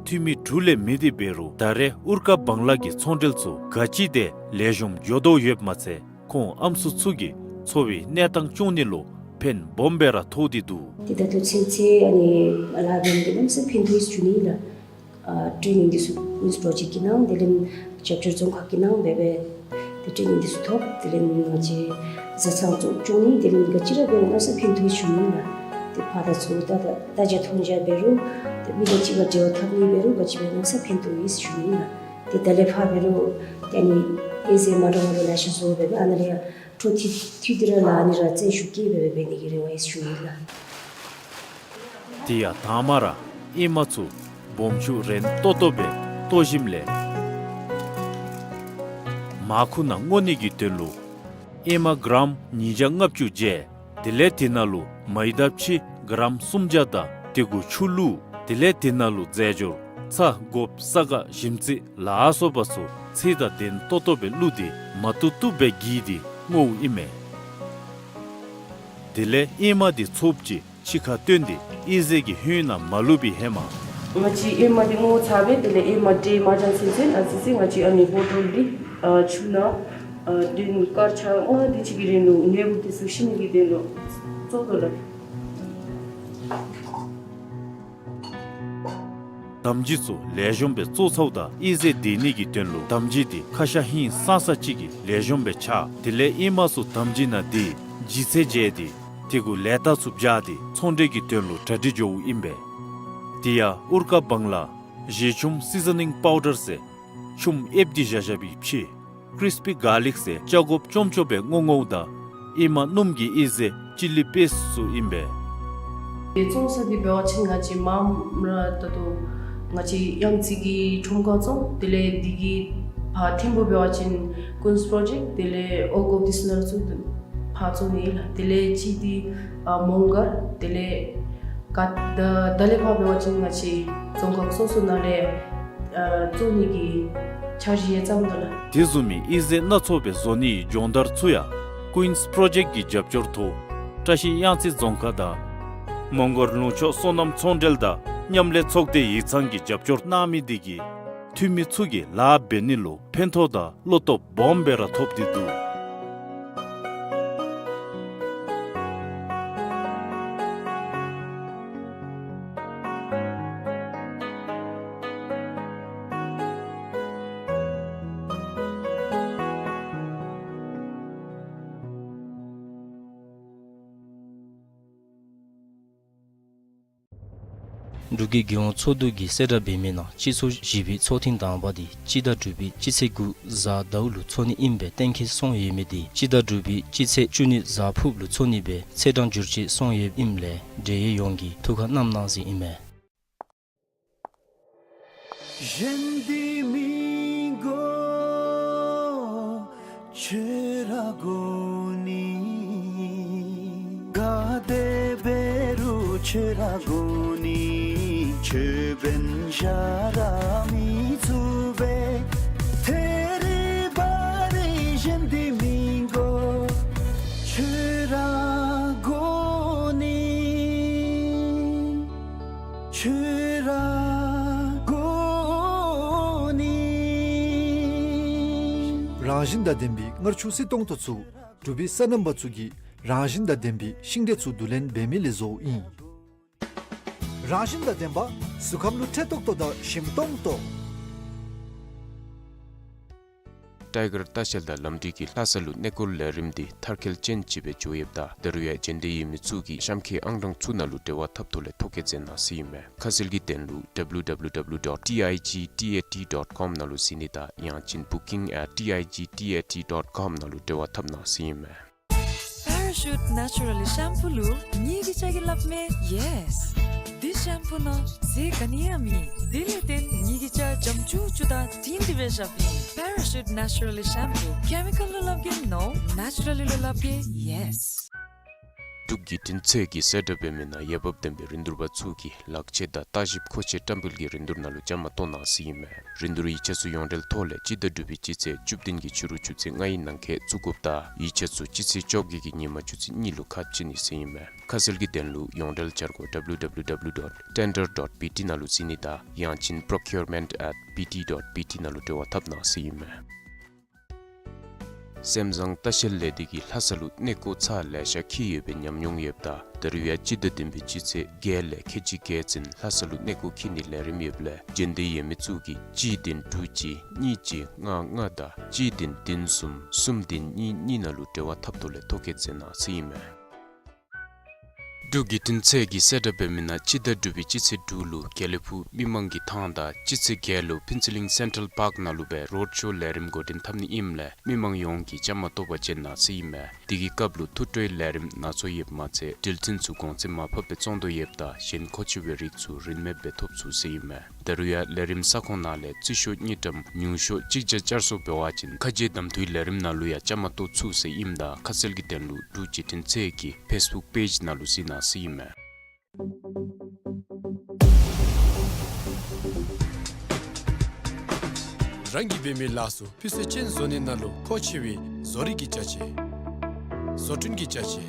འཐུས་མི་དྲུག་ལས་མེད། དེ་འབད་རུང་ད་རེས་ཨུར་ཀ་བང་ལ་གི་ཚོང་འབྲེལ་ཚུ་ག་ཅི་དེ་ལེགས་ཤོམ་འགྱོ་དོ་ཡོདཔ་མ་ཚད་ཁོང་ཨམ་སྲུ་ཚུ་གི་འཚོ་བའི་གནས་སྟངས་སྐྱོང་ནི་ལུ་ཕན་སྦོམ་སྦེ་ར་ཐོགས་ཏེ་འདུག། ཏེ་ད་ལྟོ་ཚུན་ཚོད་ཨ་ནི་ལཱ་འབད་ནི་གནམ་མེད་ས་མེད་ཕན་ཐོགས་ཡི་ཟེར་ཞུ་ནི་ལགས། ཨ་ཊེ་ནིང་འདི་ཚུ་ཨིན་པོརཊ་པྲོ་ཇེཀཊ་ཀྱི་ནང་དེ་ལས་རྒྱབ་སྐྱོར་རྫོང་ཁག་གི་ནང་འབད་འབད་ཏེ་ཊེ་ནིང་འདི་ཚུ་ཐོབ། དེ་ལས་ང་བཅས་བཟའ་ཚང་ཚུ་སྐྱོང་ནི་དེ་ལས་ག་ཅི་ར་འབད་རུང་གནམ་མེད་ས་མེད་ཕན་ཐོགས་ཡི་ཟེར་ཞུ་ནི་ལགས། ཏེ་ཕར་དང་ཚུར་ད་ད་བརྟག་དཔྱད་མཐོང་རྒྱ་འབད་རུང་ཏེ་མི་དང་གཅིག་ཁར་འབྲེལ་བ་འཐབ་ནི་འབད་རུང་ག་ཅི་འབད་རུང་གནམ་མེད་ས་མེད་ཕན་ཐོགས་ཡི་ཟེར་ཞུ་ནི་ལགས། ཏེ་ད་ལས་ཕར་འབད་རུང་ཏེ་ཨ་ནི་ཨེ་ཟས་མ་འདྲཝ་མ་འདྲཝ་ལེ་ཤ་བཟོ་འབད་འབད་ཨ་ནཱ་ལས་ཡང་འཕྲོ་མཐུད་མཐུད་དེ་ར་ལཱ་ཨ་ནི་ར་བརྩོན་ཤུགས་བསྐྱེད་འབད་འབད་འབད་ནི་གི་རེ་བ་ཡོད་ཟེར་ཞུ་ནི་ལགས། དེ་ཡང་དང་པ་ར་ཨེ་མ་ཚུ་སྦོམ་ཆུང་རན་ཏོག་ཏོ་སྦེ་བཏོག་ཞིནམ་ལས་མར་ཁུ་ནང་བརྔོ་ནི་གི་དོན་ལུ་ཨེ་མ་གྲམ་ཉིས་བརྒྱ་ལྔ་བཅུ་བརྗེ། དེ་ལས་དེ་ནང་ལུ་མའི་ཌཱ་ཕྱེ་གྲམ་སུམ་བརྒྱ་དང་དེ་གུ་ཆུ་བླུགས། དེ་ལས་དེ་ནང་ལུ་རྫས་སྦྱོར་ཚྭ་སྒོགཔ་ས་ག་ཞིམ་ཚད་ལ་སོགས་པ་ཚུ་ཚད་དང་ལྡན་ཏོག་ཏོ་སྦེ་བླུགས་ཏེ་མ་བཏུབ་བཏུབ་སྦེ་བསྒྱིས་ཏེ་བརྔོཝ་ཨིན་མས། དེ་ལས་ཨེ་མ་འདི་ཚོདཔ་ཅིག་ཕྱི་ཁར་བཏོན་ཏེ་ཨེ་ཟས་ཀྱི་ཧོད་ནང་མ་བླུགས་པའི་ཧེ་མ། ང་བཅས་ཨེ་མ་འདི་བརྔོ་ཚར་བའི་དེ་ལས་ཨེ་མ་དེ་མ་ཚང་ཚུན་ཚོད་ཨ་ཙི་ཙི་ང་བཅས་ཨ་ནི་བོ་ཊོལ་འདི་ཨ་ཆུ་ནང་ཨ་དུས་ཡུན་སྐར་ཆ་ལྔ་དེ་ཅིག་གི་རིང་ལུ་ནད་འབུཔ་དེ་ཚུ་ཤི་ནི་གི་དོན་ལུ་བཙོ་དོ་ལགས། དམ་སྦྱིས་ཚུ་ལེགས་ཤོམ་སྦེ་བཙོ་ཚརཝ་ད་ཨི་ཟེར་དེ་ནི་གི་དོན་ལུ་དམ་སྦྱིས་དེ་ཁ་ཤ་ཧིང་སངས་ས་ཅིག་གི་ལེགས་ཤོམ་སྦེ་ཆགས། དེ་ལས་ཨིན་མ་ཚུ་དམ་སྦྱིས་ནང་དེ་ལྗིད་ཚད་འཇལ་ཏེ་དེ་གུ་ལེགས་ཏ་ཚུ་སྦྱར་ཏེ་ཚོང་འབྲེལ་གྱི་དོན་ལུ་གྲ་སྒྲིག་འགྱོཝ་ཨིན་པས། དེ་ཡང་ཨུར་ཀ་བང་ལ་ཞལ་ཆུམ་སི་ཛ་ནིང་པའུ་ཌར་ཟེར་ཆུམ་ཨེབ་སྟེ་བཞག་བཞགཔ་ཕྱེ་ཀྲིས་པི་གར་ལིཀ་ཟེར་ལྕགས་སྒོབ་ཅོམ་ཅོམ་སྦེ་བརྔོ་བརྔོཝ་ད་ཨིན་མ་སྣུམ་གྱི་ཨི་ཟེར་ཅི་ལི་པེསཊ་ཚུ་ཨིན་པས། དེ་བཙོང་ས་འདི་འབད་བ་ཅིན་ང་བཅས་མངམ་ར་ད་ལྟོ་ང་བཅས་གཡང་རྩེ་གི་ཁྲོམ་ཁར་བཙོང་། དེ་ལས་འདི་གི་ཕར་ཐིམ་ཕུག་འབད་བ་ཅིན་ཀུན་སི་པྲོ་ཇེཀཊ། དེ་ལས་ཨོ་གོ་དིས་ནར་ཚུ་ཕར་བཙོང་ནི་ལགས། དེ་ལས་ཅིག་འདི་ཨ་མོང་སྒར། དེ་ལས་ཀ་ད་ད་ལས་ཕར་འབད་བ་ཅིན་ང་བཅས་རྫོང་ཁག་སོ་སོ་ནང་ལས་ཨ་བཙོང་ནི་གི་འཆར་གཞི་ཡང་བརྩམས་དོ་ལགས། དེ་བཟུམ་མའི་ཨི་ཟེར་སྣ་ཚོགས་སྦེ་བཟོ་ནིའི་སྦྱོང་བརྡར་ཚུ་ཡང་ཀུན་སི་པྲོ་ཇེཀཊ་གི་རྒྱབ་སྐྱོར་ཐོག་བཀྲ་ཤིས་གཡང་རྩེ་རྫོང་ཁག་དང་མོང་སྒར་ལུང་ཕྱོགས་སོ་ནམ་ཚོང་འབྲེལ་དང་མཉམ་ལས་ཚོགས་སྡེ་ཡིག་ཚང་གིས་རྒྱབ་སྐྱོར་གནང་མི་དེ་གིས་འཐུས་མི་ཚུ་གིས་ལཱ་འབད་ནི་ལུ་ཕན་ཐོགས་དང་བློ་སྟོབས་སྦོམ་སྦེ་ར་ཐོབ་སྟེ་འདུག། འབྲུག་གི་རྒྱལ་ཡོངས་ཚོགས་འདུ་གིས་གསལ་བསྒྲགས་འབད་མི་ནང་སྤྱི་ཚོགས་བཞི་པའི་ཚོགས་ཐེངས་དང་པ་དེ་སྤྱི་ཟླ་དྲུག་པའི་སྤྱི་ཚེས་དགུ་གཟའ་ཟླཝ་ལུ་ཚོགས་ནི་ཨིན་པའི་གཏན་འཁེལ་སོང་ཡོད་མི་དེ་སྤྱི་ཟླ་དྲུག་པའི་སྤྱི་ཚེས་བཅུ་གཉིས་གཟའ་ཕུརཔ་ལུ་ཚོགས་ནི་སྦེ་ཚེས་གྲངས་འགྱུར་བཅོས་སོང་ཡོདཔ་ཨིནམ་ལས་འབྲེལ་ཡོད་ཡོངས་ཀྱིས་ཐུགས་ཁར་བསྣམ་གནང་ཟེར་ཨིན་མས། རང་བཞིན་དང་ལྡན་པའི་མངར་ཆུ་བསིལ་ཏོང་ཏོ་ཚུ་འབྲུག་པའི་སོ་ནམ་པ་ཚུ་གིས་རང་བཞིན་དང་ལྡན་པའི་ཤིང་འབྲས་ཚུ་བསྡུ་ལེན་འབད་མི་ལས་བཟོཝ་ཨིན། རང་བཞིན་དང་ལྡན་པ་གཟུགས་ཁམས་ལུ་འཕྲོད་ཏོག་ཏོ་དང་ཞིམ་ཏོང་ཏོ། ཊའི་གར་ལྟ་བཤལ་དང་ལམ་འགྲུལ་གྱི་ལྷ་ས་ལུ་གནས་སྐོར་ལས་རིམ་འདི་མཐར་འཁྱོལ་ཅན་ཅིག་སྦེ་འགྱོ་ཡོདཔ་ད་ད་རུང་ཡང་མཇལ་འདོད་ཡོད་མི་ཚུ་གིས་གཤམ་འཁོད་ཨང་གྲངས་ཚུ་ནང་ལུ་འབྲེལ་བ་འཐབ་ཐོག་ལས་ཐོ་བཀོད་མཛད་གནང་ཟེར་ཨིན་མས། ཁ་གསལ་གྱི་དོན་ལུ་W W W dot T I G T A T dot com ནང་ལུ་གཟིགས་ནི་དང་ཡང་ཅིན་booking at T I G T A T dot com ནང་ལུ་འབྲེལ་བ་འཐབ་གནང་ཟེར་ཨིན་མས། པེ་ར་ཤུཊ་ནེ་ཅུ་ར་ལི་ཤམ་པུ་ལུ་ངེ་གི་ཅ་གི་སླབ་མས་ཡེས། འདི་ཤམ་པུ་ནང་ཟས་ག་ནི་ཡང་མེད། དེ་ལས་བརྟེན་ངེ་གི་ཅ་འཇམ་ཅུག་ཅུ་དང་དྲིང་དྲི་སྦེ་བཞགཔ་ཨིན། པེ་ར་ཤུཊ་ནེ་ཅུ་ར་ལི་ཤམ་པུ། ཀེ་མི་ཀཱལ་ལུ་སླབ་གེ་ནོ། ནེ་ཅུ་ར་ལི་ལུ་སླབ་གེ་ཡེས། འབྲུག་བརྒྱུད་འཕྲིན་ཚད་ཀྱིས་གསལ་བསྒྲགས་འབད་མི་ནང་འོས་འབབ་ལྡན་པའི་རིན་བསྡུར་པ་ཚུ་གིས་ལག་ཆས་དང་ལྟ་ཞིབ་མཁོ་ཆས་བཀྲམ་སྤེལ་གྱི་རིན་བསྡུར་ནང་ལུ་བཅའ་མར་གཏོགས་གནང་ཟེར་ཨིན་མས། རིན་བསྡུར་ཡིག་ཆ་ཚུ་ཡོངས་འབྲེལ་ཐོག་ལས་སྤྱི་ཟླ་དྲུག་པའི་སྤྱི་ཚེས་བཅུ་བདུན་གྱི་ཕྱི་རུ་ཆུ་ཚོད་ལྔ་ཡི་ནང་འཁོད་བཙུགས་དགོཔ་ད་ཡིག་ཆ་ཚུ་སྤྱི་ཚེས་བཅོ་བརྒྱད་ཀྱི་ཉིན་མ་ཆུ་ཚོད་གཉིས་ལུ་ཁ་ཕྱེ་ནི་ཟེར་ཨིན་མས། ཁ་གསལ་གྱི་དོན་ལུ་ཡོངས་འབྲེལ་འཆར་སྒོ་W W W dot tender dot B T ནང་ལུ་གཟིགས་ནི་དང་ཡང་ཅིན་procurement at B T dot B T ནང་ལུ་འབྲེལ་བ་འཐབ་གནང་ཟེར་ཨིན་མས། སེམས་བཟང་ལྟ་བཤལ་ལས་སྡེ་གིས་ལྷ་ས་ལུ་གནས་སྐོར་ཚར་ལེ་ཤ་འཁྱིད་ཡོད་པའི་ཉམས་མྱོང་ཡོདཔ་ད་ད་རུང་ཡང་སྤྱི་ཟླ་བདུན་པའི་སྤྱི་ཚེས་བརྒྱད་ལས་ཁལ་གཅིག་བརྒལ་ཙམ་ལྷ་ས་ལུ་གནས་སྐོར་འཁྱིད་ནིའི་ལས་རིམ་ཡོདཔ་ལས་མཇལ་འདོད་ཡོད་མི་ཚུ་གིས་གཅིག་བདུན་དྲུག་གཅིག་གཉིས་གཅིག་ལྔ་ལྔ་དང་གཅིག་བདུན་བདུན་གསུམ་གསུམ་བདུན་གཉིས་གཉིས་ནང་ལུ་འབྲེལ་བ་འཐབ་ཐོག་ལས་ཐོ་བཀོད་མཛད་གནང་ཟེར་ཨིན་མས། འབྲུག་བརྒྱུད་འཕྲིན་ཚད་ཀྱིས་གསལ་བསྒྲགས་འབད་མི་ནང་སྤྱི་ཟླ་དྲུག་པའི་སྤྱི་ཚེས་དྲུག་ལུ་དགེ་ལེགས་ཕུག་མི་མང་གི་ཐང་དང་སྤྱི་ཚེས་བརྒྱད་ལུ་ཕུན་ཚོགས་གླིང་སེན་ཊྲལ་པཱརཀ་ནང་ལུ་སྦེ་རོཌ་ཤོ་ལས་རིམ་འགོ་འདྲེན་འཐབ་ནི་ཨིནམ་ལས་མི་མང་ཡོངས་ཀྱིས་བཅའ་མར་གཏོགས་པར་བྱོན་གནང་ཟེར་ཨིན་མས། དེ་གི་སྐབས་ལུ་ཐུགས་སྤྲོའི་ལས་རིམ་ནང་འཛུལ་ཡོདཔ་མ་ཚད་འགྲུལ་འཕྲིན་ཚུ་གོང་ཚད་མར་ཕབ་སྦེ་བཙོང་དོ་ཡོདཔ་ད་གཞན་མཁོ་ཆེ་བའི་རིགས་ཚུ་རིན་མེདཔ་སྦེ་ཐོབ་ཚུགས་ཟེར་ཨིན་མས། ད་རུང་ཡང་ལས་རིམ་ས་ཁོངས་ནང་ལས་རྩིས་ཤོག་དངུལ་ཀྲམ་ཉུང་ཤོས་གཅིག་བརྒྱ་བསྐྱར་གསོ་འབད་བ་ཅིན་ཁ་རྗེ་གདམ་འཐུའི་ལས་རིམ་ནང་ལུ་ཡང་བཅའ་མར་གཏོགས་ཚུགས་ཟེར་ཨིནམ་ད་ཁ་གསལ་གྱི་དོན་ལུ་འབྲུག་བརྒྱུད་འཕྲིན་ཚད་ཀྱི་ཕེསི་བུཀ་པེཇ་ནང་ལུ་གཟིགས་གནང་ཟེར་ཨིན་མས། རང་གིས་འབད་མི་ལཱ་ཚུ་སྤུས་ཚད་ཅན་བཟོ་ནི་ནང་ལུ་མཁོ་ཆེ་བའི་བཟོ་རིག་གི་ཅ་ཆས། བཟོ་སྐྲུན་གྱི་ཅ་ཆས།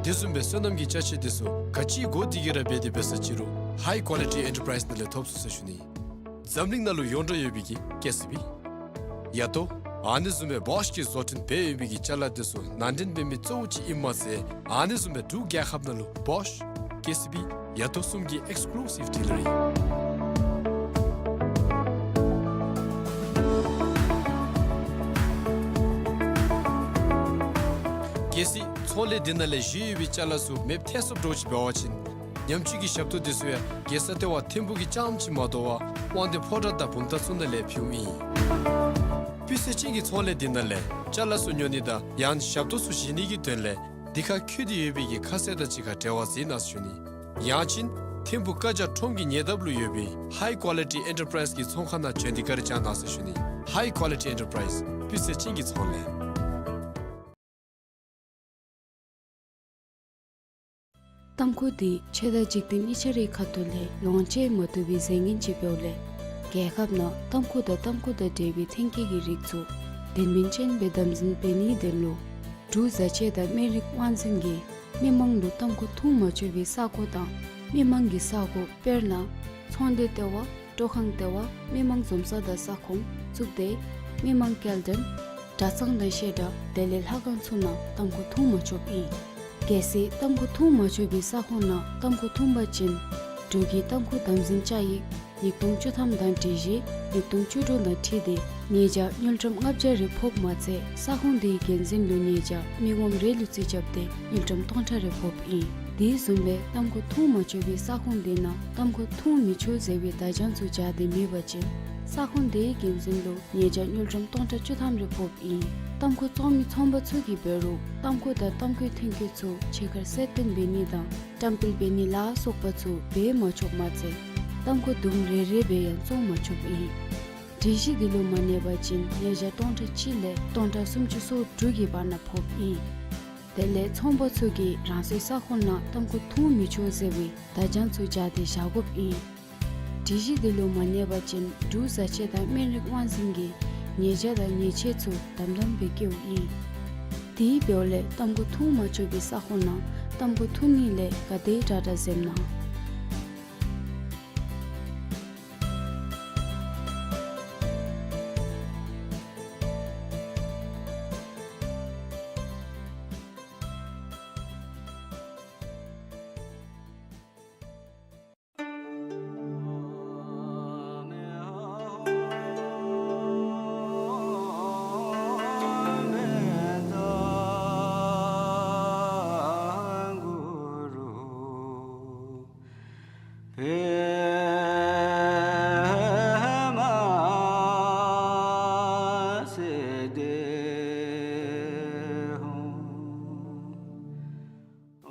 དེ་བཟུམ་སྦེ་སོ་ནམ་གྱི་ཅ་ཆས་དེ་ཚུ་ག་ཅི་དགོ་དེ་གི་ར་འབད་དེ་འབད་ས་ཅི་རུང་ཧའི་ཀོ་ལི་ཊི་ཨེན་ཊར་པ་རའིསི་ནང་ལས་ཐོབ་ཚུགས་ཟེར་ཞུ་ནི། འཛམ་གླིང་ནང་ལུ་ཡོངས་གྲགས་ཡོད་པའི་གི་ཀེ་སི་བི། ཡ་ཏོ། ཨ་ནི་བཟུམ་སྦེ་བོཤ་གི་བཟོ་སྐྲུན་འབད་ཡོད་པའི་གི་ཅ་ལ་དེ་ཚུ་ནང་འདྲེན་འབད་མི་གཙོ་བོ་ཅིག་ཨིནམ་མ་ཚད་ཨ་ནི་བཟུམ་སྦེ་འབྲུག་རྒྱལ་ཁབ་ནང་ལུ་བོཤ་ཀེ་སི་བི་ཡ་ཏོ་གསུམ་གྱི་ཨེགསི་ཀུ་ལུ་སིབ་ཌི་ལར་ཨིན། གལ་སྲིད་ཚོང་ལས་འདི་ནང་ལས་བཞེས་ཡོད་པའི་ཅ་ལ་ཚུ་མེདཔ་ཐལ་སོངམ་འདྲཝ་ཅིག་འབད་བ་ཅིན་ཉམས་བཅོས་ཀྱི་ཞབས་ཏོག་འདི་ཚུ་ཡང་རྒྱལ་ས་ལྟེ་བ་ཐིམ་ཕུག་གི་རྐྱངམ་ཅིག་མ་དོ་བར་དབང་འདུས་ཕོ་བྲང་དང་བུམ་ཐང་ཚུ་ནང་ལས་ཕུལཝ་ཨིན། སྤུས་ཚད་ཅན་གྱི་ཚོང་ལས་འདི་ནང་ལས་ཅ་ལ་ཚུ་ཉོ་ནི་དང་ཡང་ཞབས་ཏོག་ཚུ་བཞེས་ནི་གི་དོན་ལས་འདི་ཁར་བཀོད་དེ་ཡོད་པའི་གི་ཁ་གསལ་དང་གཅིག་ཁར་འབྲེལ་བ་འཛིན་གནང་ཟེར་ཞུ་ནི། ཡང་ཅིན་ཐིམ་ཕུག་བཀའ་རྒྱ་ཁྲོམ་གྱི་ཉེ་འདབས་ལུ་ཡོད་པའི་High Quality Enterprise གི་ཚོང་ཁང་ནང་བྱོན་ཏེ་བཀའ་དྲིན་བསྐྱང་གནང་ཟེར་ཞུ་ནི། High Quality Enterprise སྤུས་ཚད་ཅན་གྱི་ཚོང་ལས། ཏམ་ཁུ་འདི་ཆོས་དང་འཇིག་རྟེན་གཉིས་ཆ་རའི་ཁ་ཐུག་ལས་ལོངས་སྤྱོད་མ་བཏུབ་པའི་རྫས་ངན་ཅིག་འབདཝ་ལས་རྒྱལ་ཁབ་ནང་ཏམ་ཁུ་དང་ཏམ་ཁུ་དང་འབྲེལ་བའི་ཐོན་སྐྱེད་ཀྱི་རིགས་ཚུ་དོན་སྨིན་ཅན་སྦེ་དམ་འཛིན་འབད་ནིའི་དོན་ལུ་འབྲུག་བཟའ་ཆས་དང་སྨན་རིགས་དབང་འཛིན་གྱིས་མི་མང་ལུ་ཏམ་ཁུ་འཐུང་མ་ཆོག་པའི་ས་ཁོངས་དང་མི་མང་གི་ས་ཁོངས་དཔེར་ན་ཚོང་སྡེ་ལྟེ་བ། སྤྲོ་ཁང་ལྟེ་བ། མི་མང་འཛོམས་ས་དང་ས་ཁོངས། གཙུག་སྡེ། མི་མང་སྐྱེལ་འདྲེན། གྲྭ་ཚང་དང་བཤད་གྲྭ་དེ་ལས་ལྷ་ཁང་ཚུ་ནང་ཏམ་ཁུ་འཐུང་མ་ཆོགཔ་ཨིན། གལ་སྲིད་ཏམ་ཁུ་འཐུང་མ་ཆོག་པའི་ས་ཁོངས་ནང་ཏམ་ཁུ་འཐུང་པ་ཅིན་འབྲུག་གི་ཏམ་ཁུ་དམ་འཛིན་བཅའ་ཡིག་ཉིས་སྟོང་བཅུ་ཐམ་དང་སྒྲིག་གཞི་ཉིས་སྟོང་བཅུ་དྲུག་དང་འཁྲིལ་ཏེ་ཉེས་བྱ་དངུལ་ཀྲམ་ལྔ་བརྒྱ་རེ་ཕོགཔ་མ་ཚད་ས་ཁོངས་དེའི་འགན་འཛིན་ལུ་ཉེས་བྱ་མི་ངོམ་རེ་ལུ་རྩིས་རྐྱབ་སྟེ་དངུལ་ཀྲམ་སྟོང་ཕྲག་རེ་ཕོགཔ་ཨིན། དེ་བཟུམ་སྦེ་ཏམ་ཁུ་འཐུང་མ་ཆོག་པའི་ས་ཁོངས་དེ་ནང་ཏམ་ཁུ་འཐུང་མི་ཆོག་ཟེར་བའི་བརྡ་བྱང་ཚུ་སྦྱར་ཏེ་མེད་པ་ཅིན་ས་ཁོངས་དེའི་འགན་འཛིན་ལུ་ཉེས་བྱ་དངུལ་ཀྲམ་སྟོང་ཕྲག་བཅུ་ཐམ་རེ་ཕོགཔ་ཨིན། ཏམ་ཁུ་བཙོང་མི་ཚོང་པ་ཚུ་གིས་འབད་རུང་ཏམ་ཁུ་དང་ཏམ་ཁུའི་ཐོན་སྐྱེད་ཚུ་ཕྱི་ཁར་གསལ་སྟོན་འབད་ནི་དང་བཀྲམ་སྤེལ་འབད་ནི་ལ་སོགས་པ་ཚུ་འབད་མ་ཆོགཔ་མ་ཚད་ཏམ་ཁུ་དུམ་རེ་རེ་སྦེ་ཡང་བཙོང་མ་ཆོགཔ་ཨིན། སྒྲིག་གཞི་འདི་ལུ་མ་གནས་པ་ཅིན་ཉེས་བྱ་སྟོང་ཕྲག་གཅིག་ལས་སྟོང་ཕྲག་སུམ་ཅུ་སོ་དྲུག་གི་བར་ན་ཕོགཔ་ཨིན། དེ་ལས་ཚོང་པ་ཚུ་གིས་རང་སོའི་ས་ཁོངས་ནང་ཏམ་ཁུ་འཐུང་མི་ཆོག་ཟེར་བའི་བརྡ་བྱང་ཚུ་སྦྱར་ཏེ་བཞག་དགོཔ་ཨིན། སྒྲིག་གཞི་འདི་ལུ་མ་གནས་པ་ཅིན་འབྲུག་བཟའ་ཆས་དང་སྨན་རིགས་དབང་འཛིན་གྱིས་ཉེས་བྱ་དང་ཉེས་ཆད་ཚུ་དམ་དམ་སྦེ་བཀལཝ་ཨིན། དེ་འབདཝ་ལས་ཏམ་ཁུ་འཐུང་མ་ཆོག་པའི་ས་ཁོངས་ནང་ཏམ་ཁུ་འཐུང་ནི་ལས་ག་དེ་དྲག་དྲག་འཛེམ་གནང་།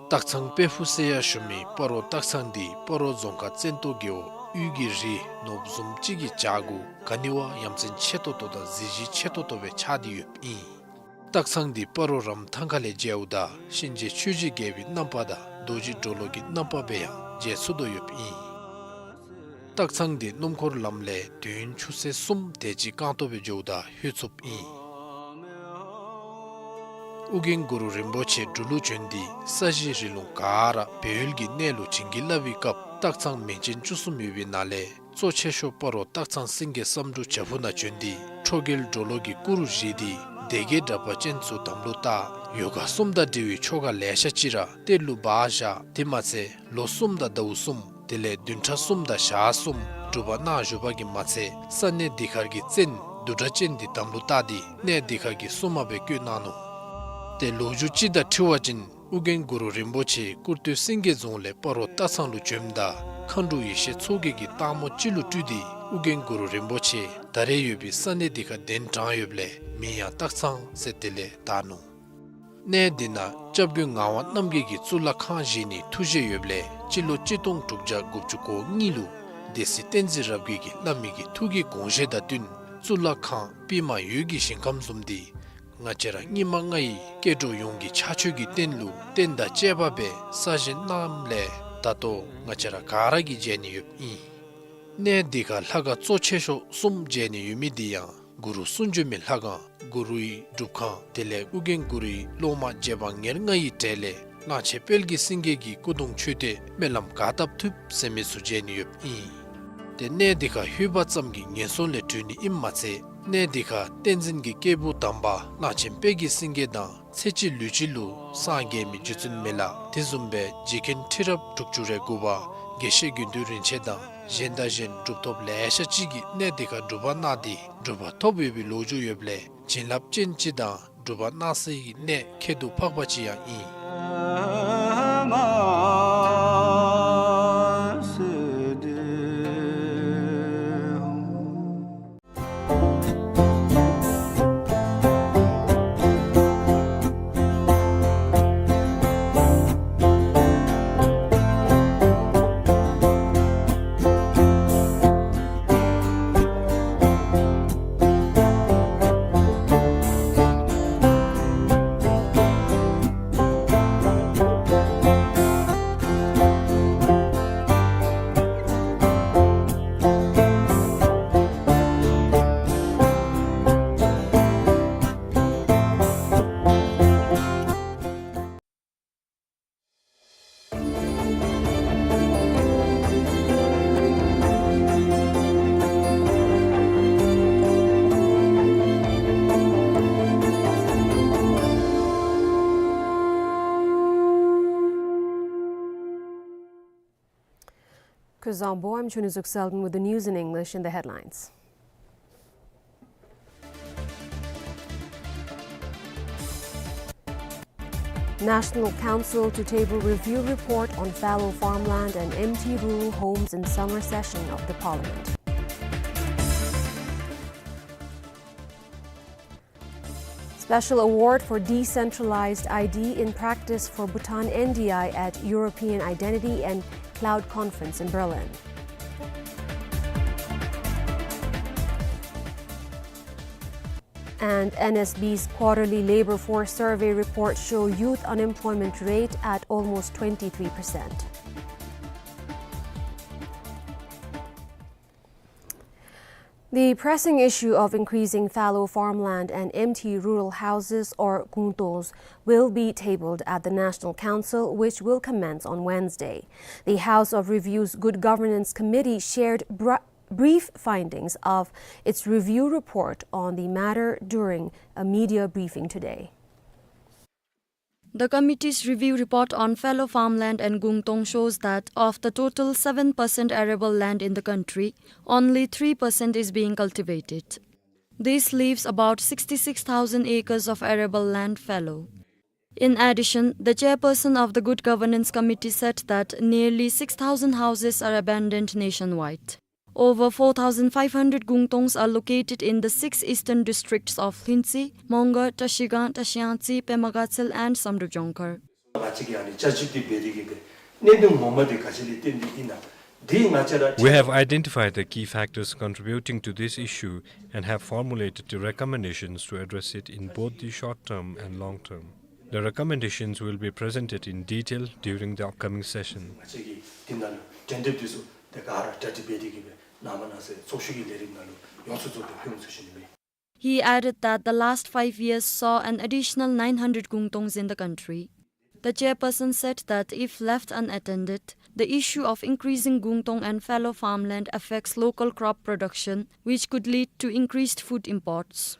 སྟག་ཚང་དཔལ་ཕུག་ཟེར་ཡང་ཞུ་མི་སྤ་རོ་སྟག་ཚང་འདི་སྤ་རོ་རྫོང་ཁག་བཙན་ཏོ་རྒེད་འོག་དབུས་ཀྱི་རི་ནོར་བུ་བཟུམ་ཅིག་གི་བྱག་གུ་ག་ནི་བ་ཡ་མཚན་ཆེ་ཏོག་ཏོ་དང་གཟི་བརྗིད་ཆེ་ཏོག་ཏོ་སྦེ་ཆགས་ཏེ་ཡོདཔ་ཨིན། སྟག་ཚང་འདི་སྤ་རོ་རམ་ཐང་ཁ་ལས་མཇལཝ་ད་གཤིན་རྗེ་ཆོས་ཀྱི་རྒྱལ་པོའི་རྣམ་པ་དང་རྡོ་རྗེ་གྲོ་ལོད་ཀྱི་རྣམ་པ་སྦེ་ཡང་མཇལ་ཚུགས་དོ་ཡོདཔ་ཨིན། སྟག་ཚང་འདི་སྣུམ་འཁོར་ལམ་ལས་དུས་ཡུན་ཆུ་ཚོད་གསུམ་དེ་ཅིག་རྐང་ཐང་སྦེ་འགྱོཝ་ད་ལྷོད་ཚུགསཔ་ཨིན། ཨོ་རྒྱན་གུ་རུ་རིན་པོ་ཆེ་འབྲུག་ལུ་བྱོན་ཏེ་ས་གཞི་རི་ལུང་ག་ར་སྦས་ཡུལ་གྱི་གནས་ལུ་བྱིན་གྱིས་བརླབས་པའི་སྐབས་སྟག་ཚང་མིང་ཅན་བཅུ་གསུམ་ཡོད་པའི་ནང་ལས་གཙོ་ཆེ་ཤོས་སྤ་རོ་སྟག་ཚང་སེང་གེ་བསམ་འགྲུབ་བྱག་ཕུག་ནང་བྱོན་ཏེ་ཁྲོ་རྒྱལ་གྲོ་ལོད་ཀྱི་སྐུ་རུ་བཞེངས་ཏེ་སྡེ་བརྒྱད་དྲེགས་པ་ཅན་ཚུ་དམ་ལུ་བཏགས། ཡོ་ག་གསུམ་དང་འབྲེལ་བའི་ཆོ་ག་ལེ་ཤ་ཅིག་ར་གཏེར་ལུ་སྦ་བཞག། དེ་མ་ཚད་ལོ་གསུམ་དང་ཟླཝ་གསུམ་དེ་ལས་བདུན་ཕྲག་གསུམ་དང་ཞག་གསུམ་སྒྲུབ་པ་གནང་བཞུགས་པ་གིས་མ་ཚད་ས་གནས་འདི་ཁར་གྱི་བཙན་བདུད་དྲེགས་ཅན་འདི་དམ་ལུ་བཏགས་ཏེ་གནས་འདི་ཁར་གྱི་སྲུང་མ་སྦེ་བསྐོས་གནང་ནུག། ཏེ་ལོ་རྒྱུས་ཅིག་དང་འཁྲིལ་བ་ཅིན་ཨོ་རྒྱན་གུ་རུ་རིན་པོ་ཆེ་སྐུར་སྟོད་སེང་གེ་རྫོང་ལས་སྤ་རོ་སྟག་ཚང་ལུ་བྱོནམ་ད་མཁའ་འགྲོ་ཡེ་ཤེས་མཚོ་རྒྱལ་གྱིས་སྟག་མོ་ཅིག་ལུ་སྤྲུལ་ཏེ་ཨོ་རྒྱན་གུ་རུ་རིན་པོ་ཆེ་ད་རེས་ཡོད་པའི་ས་གནས་འདི་ཁར་གདན་དྲངས་ཡོདཔ་ལས་མིང་ཡང་སྟག་ཚང་ཟེར་དེ་ལས་བཏགས་ནུག། གནས་འདི་ནང་སྐྱབས་མགོན་ངག་དབང་རྣམ་རྒྱལ་གྱིས་གཙུག་ལག་ཁང་བཞེངས་ནིའི་ཐུགས་བཞེད་ཡོདཔ་ལས་སྤྱི་ལོ་གཅིག་སྟོང་དྲུག་བརྒྱ་དགུ་བཅུ་གོ་གཉིས་ལུ་སྡེ་སྲིད་བསྟན་འཛིན་རབ་རྒྱས་ཀྱིས་བླ་མའི་གི་ཐུགས་ཀྱི་དགོངས་བཞེད་དང་བསྟུན་གཙུག་ལག་ཁང་པདྨ་འོད་ཀྱི་ཞིང་ཁམས་བཟུམ་འདི་ང་བཅས་ར་སྙིགས་མ་ལྔ་ཡི་སྐྱེ་འགྲོ་ཡོངས་ཀྱི་ཕྱག་མཆོད་ཀྱི་རྟེན་ལུ་རྟེན་དང་བཅས་པ་སྦེ་གསར་བཞེངས་གནངམ་ལས་ད་ལྟོ་ང་བཅས་ར་ག་ར་གིས་མཇལ་ནི་ཡོདཔ་ཨིན། གནས་འདི་ཁར་ལྷ་ཁང་གཙོ་ཆེ་ཤོས་གསུམ་མཇལ་ནི་ཡོད་མི་འདི་ཡང་གུ་རུ་གསུང་བྱོན་མའི་ལྷ་ཁང་གུ་རུའི་སྒྲུབ་ཁང་དེ་ལས་ཨོ་རྒྱན་གུ་རུའི་སློབ་མ་རྗེ་འབངས་ཉེར་ལྔ་ཡི་གྲས་ལས་གླང་ཆེན་དཔལ་གྱི་སེང་གེ་གི་སྐུ་གདུང་མཆོད་རྟེན་སྨོན་ལམ་ག་བཏབ་ཐུབ་ཟེར་མི་ཚུ་མཇལ་ནི་ཡོདཔ་ཨིན། ཏེ་གནས་འདི་ཁར་ལྷོད་པ་ཙམ་གྱིས་ངན་སོང་ལས་གྲོལ་ནི་ཨིནམ་མ་ཚད་གནས་འདི་ཁར་བསྟན་འཛིན་གྱི་སྐྱེས་བུ་དམ་པ་གླང་ཆེན་དཔལ་གྱི་སེང་གེ་དང་ཚེ་གཅིག་ལུས་གཅིག་ལུ་སངས་རྒྱས་མི་རྗེ་བཙུན་མི་ལ་དེ་བཟུམ་སྦེ་རྗེ་མཁན་ཁྲི་རབས་དྲུག་ཅུ་རེ་དགུ་པ་དགེ་བཤེས་དགེ་འདུན་རིན་ཆེན་དང་གཞན་དང་གཞན་གྲུབ་ཐོབ་ལེ་ཤ་ཅིག་གིས་གནས་འདི་ཁར་སྒྲུབ་པ་གནང་སྟེ་གྲུབ་པ་ཐོབ་ཡོད་པའི་ལོ་རྒྱུས་ཡོདཔ་ལས་བྱིན་རླབས་ཅན་ཅིག་དང་ སྒྲུབ་པ་གནང་སའི་གནས་ཁྱད་དུ་འཕགས་པ་ཅིག་ཡང་ཨིན། Kuzuzangpo, I'm Chuni Zuksalden with the news in English and the headlines. National Council to table review report on fallow farmland and empty rural homes in summer session of the parliament. Special award for decentralized I D in practice for Bhutan N D I at European Identity and Cloud Conference in Berlin. And N S B's quarterly labor force survey report show youth unemployment rate at almost twenty-three percent. The pressing issue of increasing fallow farmland and empty rural houses or gungtongs will be tabled at the National Council, which will commence on Wednesday. The House of Review's Good Governance Committee shared br- brief findings of its review report on the matter during a media briefing today. The committee's review report on fallow farmland and gungtong shows that of the total seven percent arable land in the country, only three percent is being cultivated. This leaves about sixty-six thousand acres of arable land fallow. In addition, the chairperson of the Good Governance Committee said that nearly six thousand houses are abandoned nationwide. Over four thousand five hundred gungtongs are located in the six eastern districts of Hluentse, Mongar, Trashigang, Trashiyangtse, Pema Gatshel and Samdrup Jongkhar. We have identified the key factors contributing to this issue and have formulated the recommendations to address it in both the short term and long term. The recommendations will be presented in detail during the upcoming session. He added that the last five years saw an additional nine hundred gungtongs in the country. The chairperson said that if left unattended, the issue of increasing gungtong and fallow farmland affects local crop production, which could lead to increased food imports.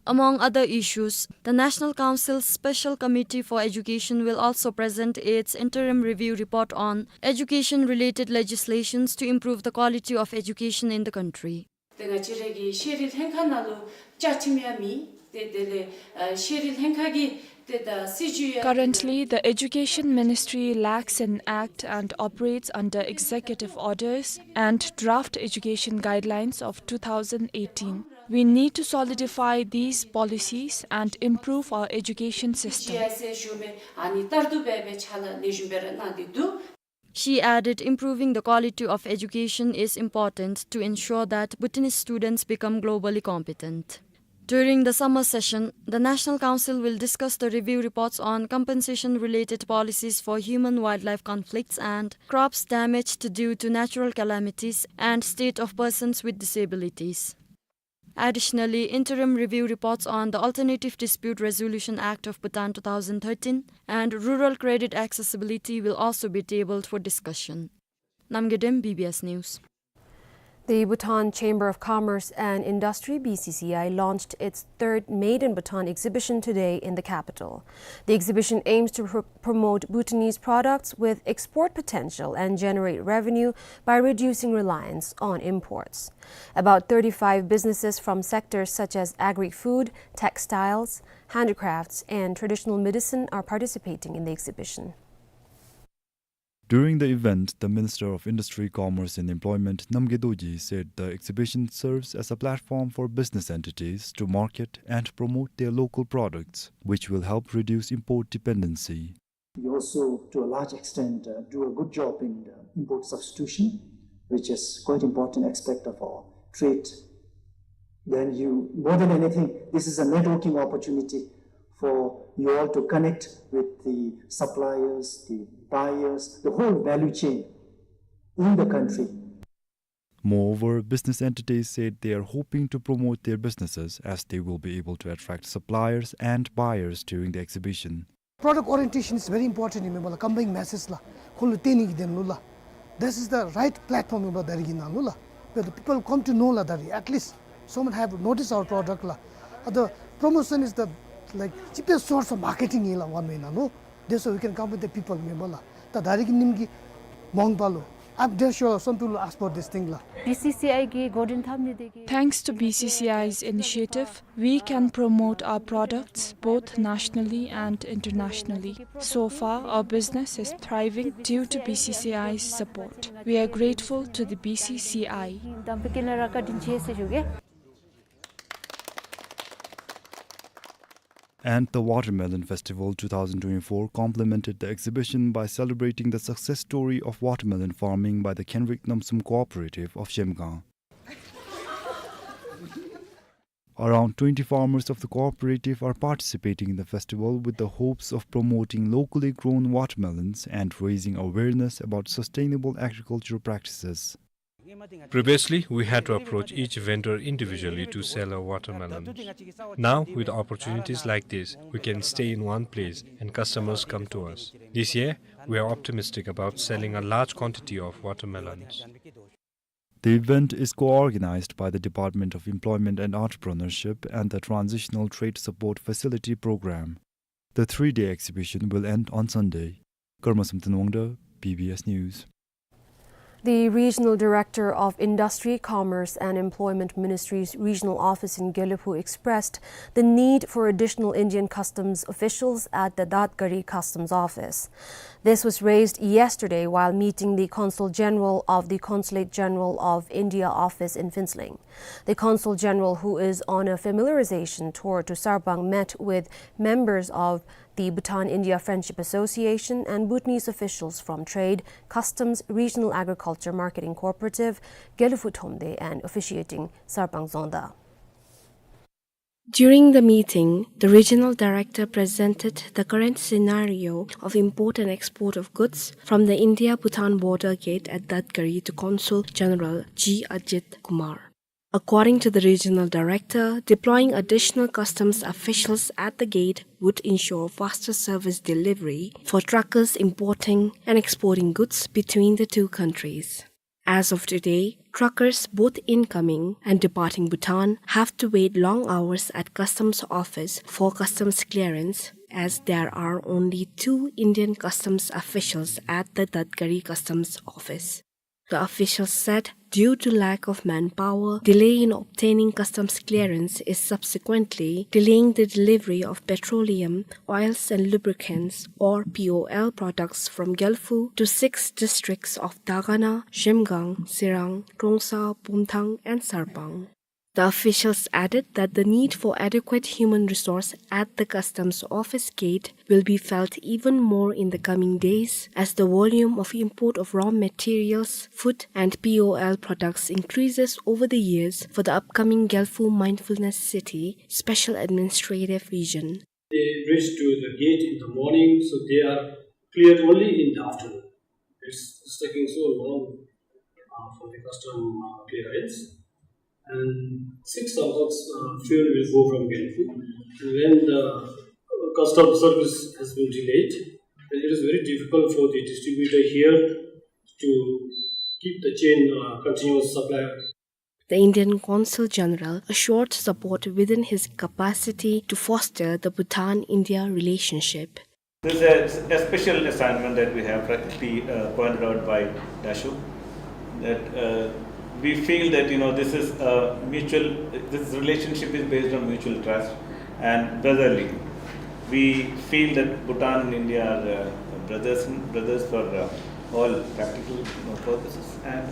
Among other issues, the National Council's Special Committee for Education will also present its interim review report on education-related legislations to improve the quality of education in the country. ཏེ་ང་བཅས་ར་གི་ཤེས་རིག་ལྷན་ཁག་ནང་ལུ་བཅའ་ཁྲིམས་ཡང་མེད། ཏེ་དེ་ལས་ཨ་ཤེས་རིག་ལྷན་ཁག་གི་ཏེ་ད་སྲིད་བྱུས་ཡང Currently, the Education Ministry lacks an act and operates under executive orders and draft education guidelines of two thousand eighteen. We need to solidify these policies and improve our education system. ཨ་ནི་ལྟར་དུ་སྦེ་སྦེ་ཕྱག་ལཱ་ལེགས་ཤོམ་སྦེ་ར་གནང་སྟེ་འདུག། She added, improving the quality of education is important to ensure that Bhutanese students become globally competent. During the summer session, the National Council will discuss the review reports on compensation-related policies for human-wildlife conflicts and crops damaged due to natural calamities and state of persons with disabilities. Additionally, interim review reports on the Alternative Dispute Resolution Act of Bhutan two thousand thirteen and rural credit accessibility will also be tabled for discussion. Namgay Dem, B B S News. The Bhutan Chamber of Commerce and Industry, B C C I, launched its third Made in Bhutan exhibition today in the capital. The exhibition aims to pr- promote Bhutanese products with export potential and generate revenue by reducing reliance on imports. About thirty-five businesses from sectors such as agri-food, textiles, handicrafts, and traditional medicine are participating in the exhibition. During the event, the Minister of Industry, Commerce and Employment, Namgay Dorji, said the exhibition serves as a platform for business entities to market and promote their local products, which will help reduce import dependency. We also, to a large extent, uh, do a good job in the import substitution, which is quite important aspect of our trade. Then you, more than anything, this is a networking opportunity for you all to connect with the suppliers, the buyers, the whole value chain in the country. Moreover, business entities said they are hoping to promote their businesses as they will be able to attract suppliers and buyers during the exhibition. Product orientation is very important, ཡིན་མས་ལགས། conveying message ལགས། ཁོང་ལུ་བསྟན་ནི་གི་དོན་ལུ་ལགས། This is the right platform ཡིན་པས་ད་རིས་ཀྱི་ནང་ལུ་ལགས། But the people come to know ལགས། ད་རིས་at least someone have noticed our product ལགས། ཨ་ད་promotion is the, like, cheapest source of marketing ཡིན་ལགས། one way ནང་ལུ། That's why we can come with the people, ཡིན་མས་ལགས། ད་ད་རིས་ཀྱི་ཉིནམ་གི་མ་འོངས་པ་ལུ། I'm damn sure some people will ask about this thing ལགས། B C C I གི་འགོ་འདྲེན་འཐབ་ནི་དེ་གིས། Thanks to B C C I's initiative, we can promote our products both nationally and internationally. So far, our business is thriving due to B C C I's support. We are grateful to the B C C I. And the Watermelon Festival two thousand twenty-four complemented the exhibition by celebrating the success story of watermelon farming by the Khenrik Namsum Cooperative of Zhemgang. Around twenty farmers of the cooperative are participating in the festival with the hopes of promoting locally grown watermelons and raising awareness about sustainable agricultural practices. Previously, we had to approach each vendor individually to sell our watermelons. Now, with opportunities like this, we can stay in one place and customers come to us. This year, we are optimistic about selling a large quantity of watermelons. The event is co-organized by the Department of Employment and Entrepreneurship and the Transitional Trade Support Facility Program. The three-day exhibition will end on Sunday. Karma Samten Wangda, B B S News. The Regional Director of Industry, Commerce and Employment Ministry's regional office in Gelephu expressed the need for additional Indian customs officials at the Datgari Customs Office. This was raised yesterday while meeting the Consul General of the Consulate General of India office in Phuentsholing. The Consul General, who is on a familiarization tour to Sarpang, met with members of the Bhutan India Friendship Association and Bhutanese officials from Trade, Customs, Regional Agriculture Marketing Cooperative, Gelephu Thromde, and officiating Sarpang Zongda. During the meeting, the regional director presented the current scenario of import and export of goods from the India-Bhutan border gate at Datgari to Consul General G Ajit Kumar. According to the regional director, deploying additional customs officials at the gate would ensure faster service delivery for truckers importing and exporting goods between the two countries. As of today, truckers both incoming and departing Bhutan have to wait long hours at customs office for customs clearance, as there are only two Indian customs officials at the Datgari customs office. The officials said, due to lack of manpower, delay in obtaining customs clearance is subsequently delaying the delivery of petroleum, oils and lubricants, or P O L, products from Gelephu to six districts of Dagana, Zhemgang, Tsirang, Trongsa, Pumthang and Sarpang. The officials added that the need for adequate human resource at the customs office gate will be felt even more in the coming days as the volume of import of raw materials, food and P O L products increases over the years for the upcoming Gelephu Mindfulness City Special Administrative Region. They reach to the gate in the morning, so they are cleared only in the afternoon. It's, it's taking so long, uh, for the custom, uh, clearance. And six hours, uh, fuel will go from Gelephu. And when the, uh, custom service has been delayed, then it is very difficult for the distributor here to keep the chain, uh, continuous supply. The Indian Consul General assured support within his capacity to foster the Bhutan-India relationship. This is a, a special assignment that we have rightly, uh, pointed out by Dashu, that, uh, we feel that, you know, this is a mutual, this relationship is based on mutual trust and brotherly. We feel that Bhutan and India are, uh, brothers, brothers for, uh, all practical, you know, purposes, and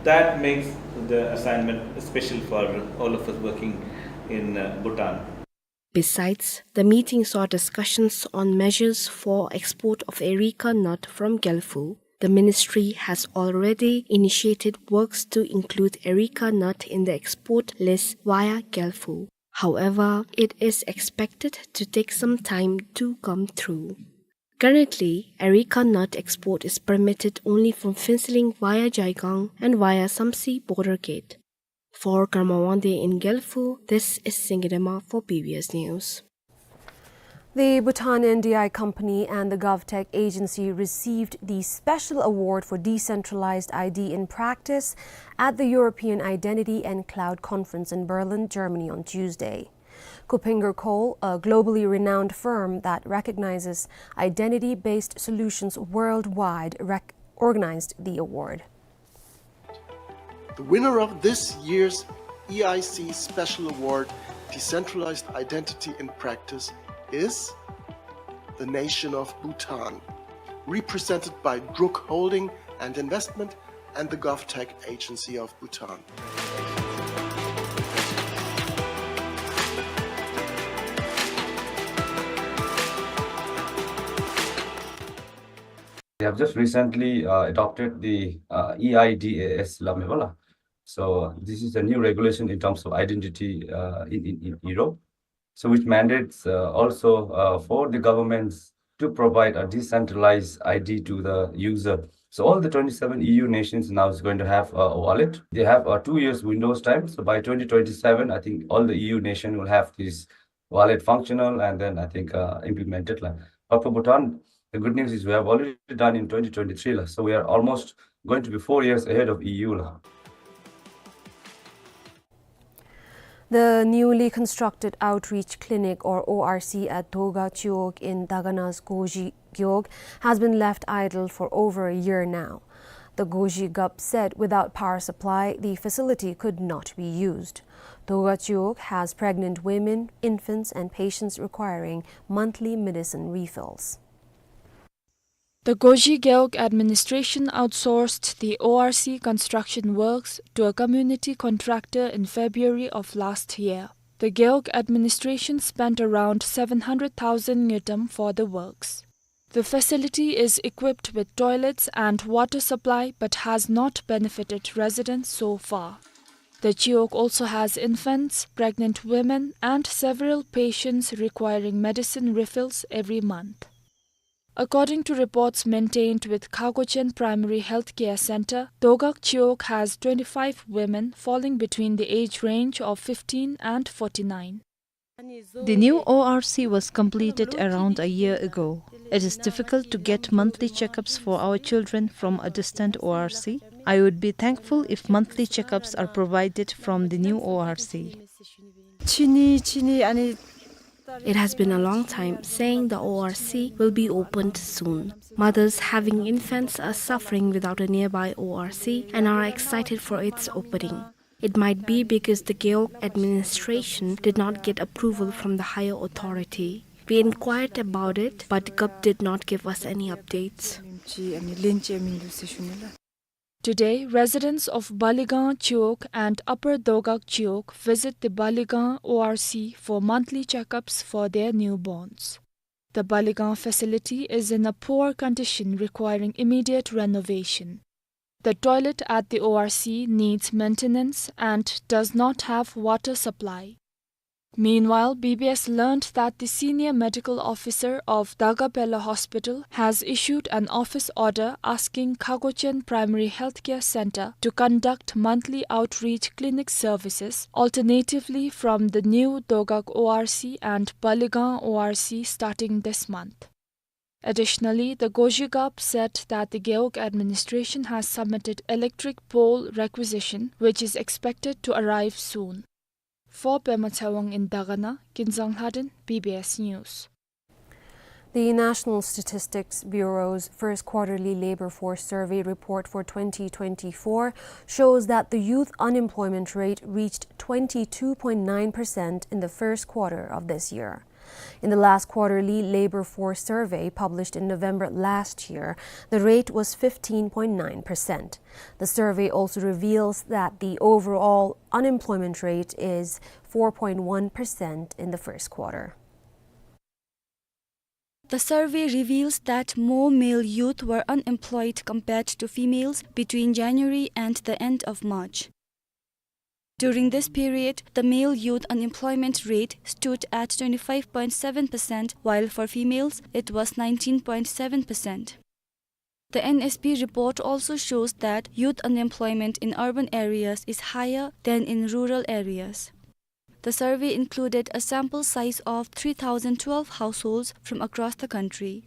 that makes the assignment special for all of us working in, uh, Bhutan. Besides, the meeting saw discussions on measures for export of areca nut from Gelephu. The ministry has already initiated works to include areca nut in the export list via Gelephu. However, it is expected to take some time to come through. Currently, areca nut export is permitted only from Phuentsholing via Jaigang and via Samtse border gate. For Karma Wangdi in Gelephu, this is Singye Dema for B B S News. The Bhutan N D I Company and the GovTech Agency received the Special Award for Decentralized I D in Practice at the European Identity and Cloud Conference in Berlin, Germany on Tuesday. Kuppinger Cole, a globally renowned firm that recognizes identity-based solutions worldwide, rec-, organized the award. The winner of this year's E I C Special Award, Decentralized Identity in Practice, is the nation of Bhutan, represented by Druk Holding and Investment and the GovTech Agency of Bhutan. They have just recently, uh, adopted the, uh, E I D A S lamebala. So this is a new regulation in terms of identity, uh, in, in, in Europe. So which mandates, uh, also, uh, for the governments to provide a decentralized I D to the user. So all the twenty-seven E U nations now is going to have a wallet. They have a two years windows time. So by twenty twenty-seven, I think all the E U nation will have this wallet functional and then I think, uh, implemented la. But for Bhutan, the good news is we have already done in twenty twenty-three la. So we are almost going to be four years ahead of E U la. The newly constructed outreach clinic, or O R C, at Dogak Chiwog in Dagana's Goji Gewog has been left idle for over a year now. The Goji Gup said without power supply, the facility could not be used. Dogak Chiwog has pregnant women, infants, and patients requiring monthly medicine refills. The Goji Gewog administration outsourced the O R C construction works to a community contractor in February of last year. The Gewog administration spent around seven hundred thousand ngultrum for the works. The facility is equipped with toilets and water supply but has not benefited residents so far. The Chiwog also has infants, pregnant women, and several patients requiring medicine refills every month. According to reports maintained with Khagochen Primary Health Care Center, Dogak Chiwog has twenty-five women falling between the age range of fifteen and forty-nine. The new O R C was completed around a year ago. It is difficult to get monthly checkups for our children from a distant O R C. I would be thankful if monthly checkups are provided from the new O R C. It has been a long time saying the O R C will be opened soon. Mothers having infants are suffering without a nearby O R C and are excited for its opening. It might be because the Gewog administration did not get approval from the higher authority. We inquired about it, but Gup did not give us any updates. Today, residents of Baligang Chiwog and Upper Dogak Chiwog visit the Baligang O R C for monthly checkups for their newborns. The Baligang facility is in a poor condition, requiring immediate renovation. The toilet at the O R C needs maintenance and does not have water supply. Meanwhile, B B S learned that the senior medical officer of Dagapela Hospital has issued an office order asking Khagochen Primary Healthcare Center to conduct monthly outreach clinic services alternatively from the new Dogak O R C and Baligang O R C starting this month. Additionally, the Gozhigab said that the Gewog administration has submitted electric pole requisition, which is expected to arrive soon. For Pema Tshewang in Dagana, Kinzang Lhaden, B B S News. The National Statistics Bureau's first quarterly labor force survey report for twenty twenty-four shows that the youth unemployment rate reached twenty-two point nine percent in the first quarter of this year. In the last quarterly labor force survey published in November last year, the rate was fifteen point nine percent. The survey also reveals that the overall unemployment rate is four point one percent in the first quarter. The survey reveals that more male youth were unemployed compared to females between January and the end of March. During this period, the male youth unemployment rate stood at twenty-five point seven percent, while for females, it was nineteen point seven percent. The N S B report also shows that youth unemployment in urban areas is higher than in rural areas. The survey included a sample size of three thousand twelve households from across the country.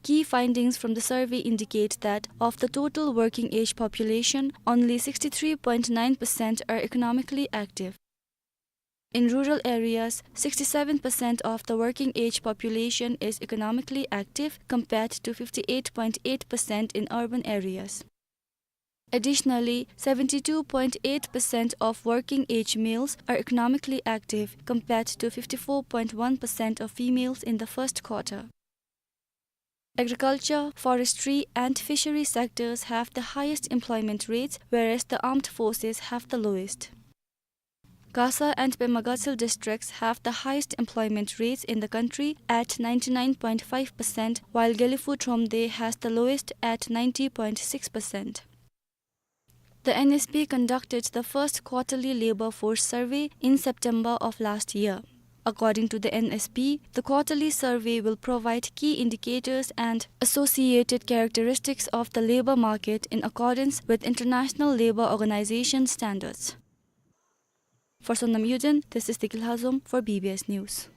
Key findings from the survey indicate that of the total working age population, only sixty-three point nine percent are economically active. In rural areas, sixty-seven percent of the working age population is economically active, compared to fifty-eight point eight percent in urban areas. Additionally, seventy-two point eight percent of working age males are economically active, compared to fifty-four point one percent of females in the first quarter. Agriculture, forestry, and fishery sectors have the highest employment rates, whereas the armed forces have the lowest. Gasa and Pema Gatshel districts have the highest employment rates in the country at ninety-nine point five percent, while Gelephu Thromde has the lowest at ninety point six percent. The N S B conducted the first quarterly labor force survey in September of last year. According to the N S B, the quarterly survey will provide key indicators and associated characteristics of the labor market in accordance with International Labour Organization standards. For Sonam Yuden, this is Deki Lhazom for B B S News.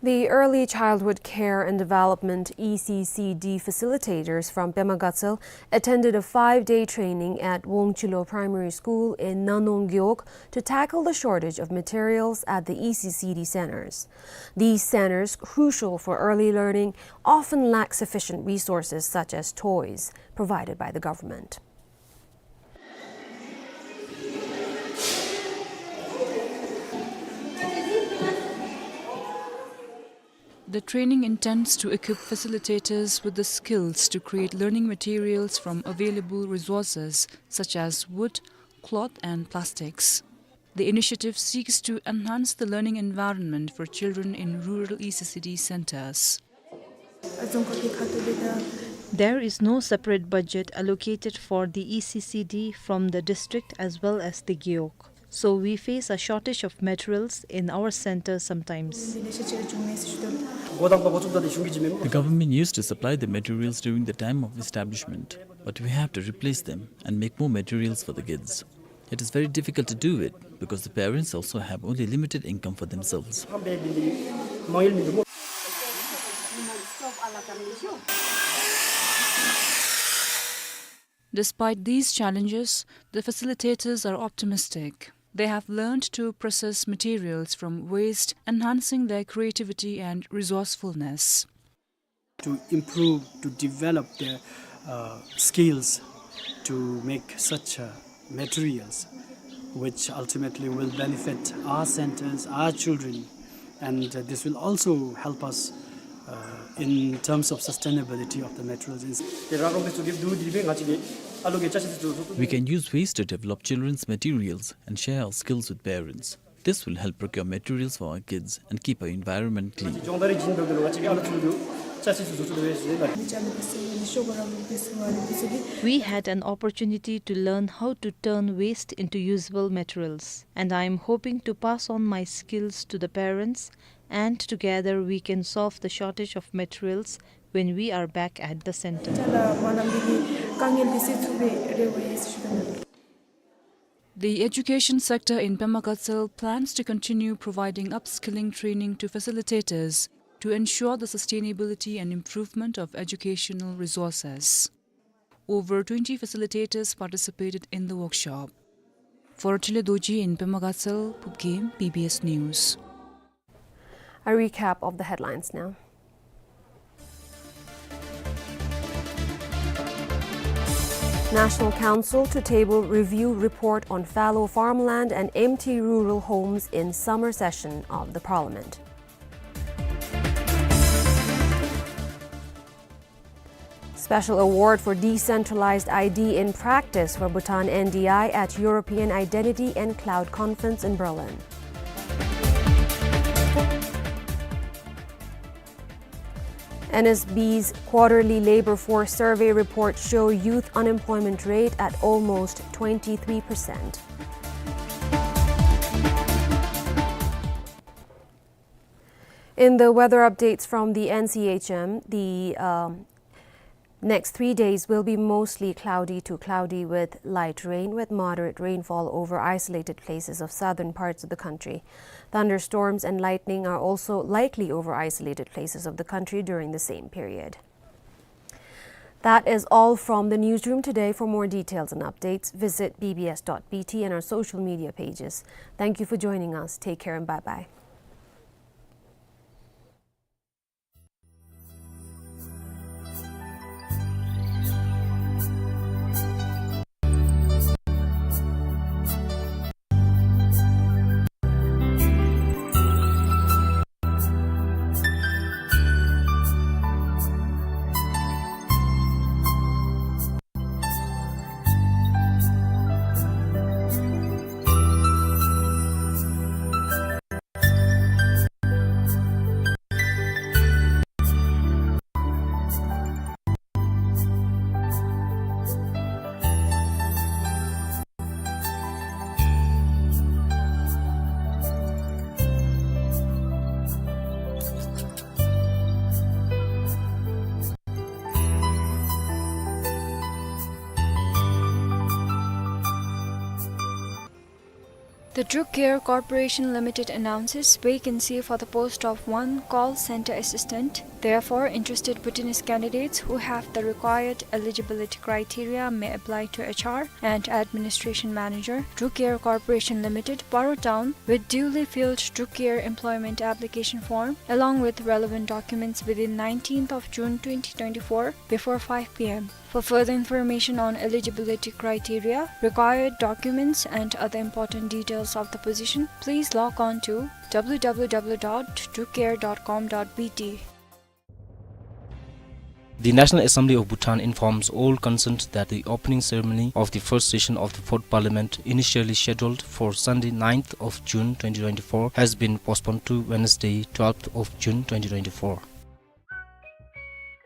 The Early Childhood Care and Development, E C C D, facilitators from Pema Gatshel attended a five-day training at Wongchilo Primary School in Nanong Gewog to tackle the shortage of materials at the E C C D centers. These centers, crucial for early learning, often lack sufficient resources such as toys provided by the government. The training intends to equip facilitators with the skills to create learning materials from available resources such as wood, cloth, and plastics. The initiative seeks to enhance the learning environment for children in rural E C C D centers. There is no separate budget allocated for the E C C D from the district as well as the Gewog. So we face a shortage of materials in our center sometimes. The government used to supply the materials during the time of establishment, but we have to replace them and make more materials for the kids. It is very difficult to do it because the parents also have only limited income for themselves. Despite these challenges, the facilitators are optimistic. They have learned to process materials from waste, enhancing their creativity and resourcefulness. To improve, to develop their, uh, skills to make such, uh, materials, which ultimately will benefit our centers, our children, and, uh, this will also help us, uh, in terms of sustainability of the materials. We can use waste to develop children's materials and share our skills with parents. This will help procure materials for our kids and keep our environment clean. We had an opportunity to learn how to turn waste into usable materials, and I am hoping to pass on my skills to the parents, and together we can solve the shortage of materials when we are back at the center. The education sector in Pema Gatshel plans to continue providing upskilling training to facilitators. to ensure the sustainability and improvement of educational resources. Over twenty facilitators participated in the workshop. For Tile Dorji in Pema Gatshel, Phubgim, B B S News. A recap of the headlines now. National Council to table review report on fallow farmland and empty rural homes in summer session of the Parliament. Special award for decentralized I D in practice for Bhutan N D I at European Identity and Cloud Conference in Berlin. N S B's quarterly labor force survey report show youth unemployment rate at almost twenty-three percent. In the weather updates from the N C H M, the, um, next three days will be mostly cloudy to cloudy with light rain with moderate rainfall over isolated places of southern parts of the country. Thunderstorms and lightning are also likely over isolated places of the country during the same period. That is all from the newsroom today. For more details and updates, visit B B S dot B T and our social media pages. Thank you for joining us. Take care and bye-bye. The Druk Care Corporation Limited announces vacancy for the post of one call center assistant. Therefore, interested Bhutanese candidates who have the required eligibility criteria may apply to H R and Administration Manager, Druk Care Corporation Limited, Paro Town, with duly filled Druk Care employment application form, along with relevant documents within nineteenth of June twenty twenty-four before five P M. For further information on eligibility criteria, required documents, and other important details of the position, please log on to W W W dot drukcare dot com dot B T. The National Assembly of Bhutan informs all concerned that the opening ceremony of the first session of the Fourth Parliament, initially scheduled for Sunday, ninth of June twenty twenty-four, has been postponed to Wednesday, twelfth of June twenty twenty-four.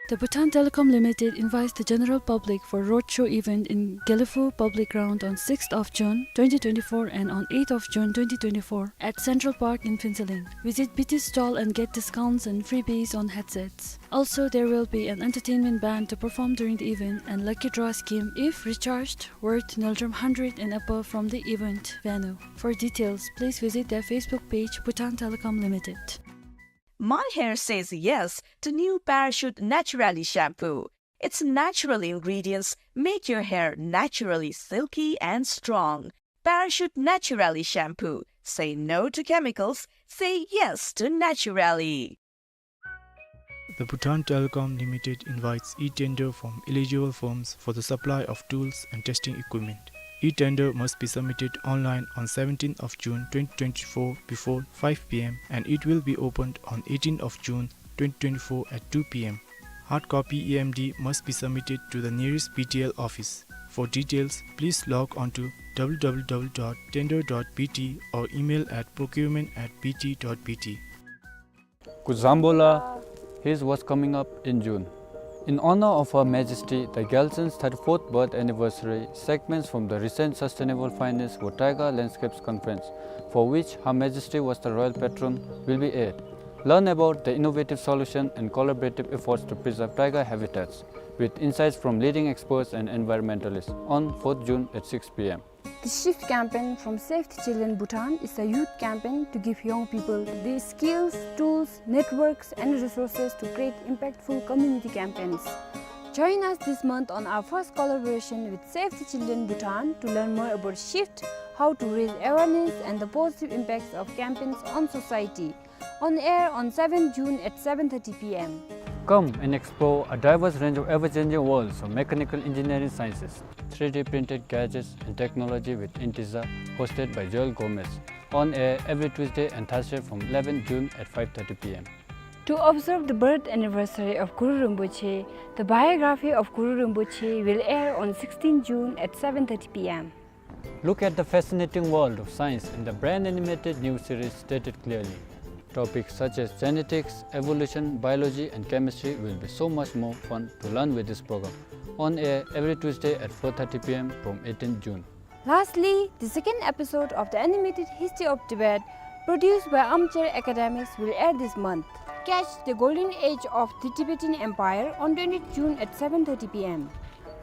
The Bhutan Telecom Limited invites the general public for roadshow event in Gelephu Public Ground on sixth of June twenty twenty-four and on eighth of June twenty twenty-four at Central Park in Phuentsholing. Visit B T stall and get discounts and freebies on headsets. Also, there will be an entertainment band to perform during the event and lucky draw scheme if recharged worth Ngultrum hundred and above from the event venue. For details, please visit their Facebook page, Bhutan Telecom Limited. My hair says yes to new Parachute Naturally shampoo. Its natural ingredients make your hair naturally silky and strong. Parachute Naturally shampoo. Say no to chemicals. Say yes to naturally. The Bhutan Telecom Limited invites e-tender from eligible firms for the supply of tools and testing equipment. E-tender must be submitted online on seventeenth of June twenty twenty-four before five P M, and it will be opened on eighteenth of June twenty twenty-four at two P M. Hard copy E M D must be submitted to the nearest B T L office. For details, please log on to W W W dot tender dot B T or email at procurement at B T dot B T. Kudzang Bola, here's what's coming up in June. In honor of Her Majesty the Gyaltsen's thirty-fourth birth anniversary, segments from the recent Sustainable Finance for Taiga Landscapes Conference, for which Her Majesty was the royal patron, will be aired. Learn about the innovative solution and collaborative efforts to preserve taiga habitats, with insights from leading experts and environmentalists, on fourth June at six P M. The SHIFT campaign from Save the Children Bhutan is a youth campaign to give young people the skills, tools, networks, and resources to create impactful community campaigns. Join us this month on our first collaboration with Save the Children Bhutan to learn more about SHIFT, how to raise awareness, and the positive impacts of campaigns on society. On air on seventh June at seven thirty P M. Come and explore a diverse range of ever-changing worlds of mechanical engineering sciences, three D printed gadgets and technology with Integer, hosted by Joel Gomez. On air every Tuesday and Thursday from eleventh June at five thirty P M. To observe the birth anniversary of Guru Rinpoche, the biography of Guru Rinpoche will air on sixteenth June at seven thirty P M. Look at the fascinating world of science in the brand animated new series Stated Clearly. Topics such as genetics, evolution, biology, and chemistry will be so much more fun to learn with this program. On air every Tuesday at four thirty P M from eighteenth June. Lastly, the second episode of the animated History of Tibet, produced by Armchair Academics, will air this month. Catch the golden age of the Tibetan Empire on twentieth June at seven thirty P M.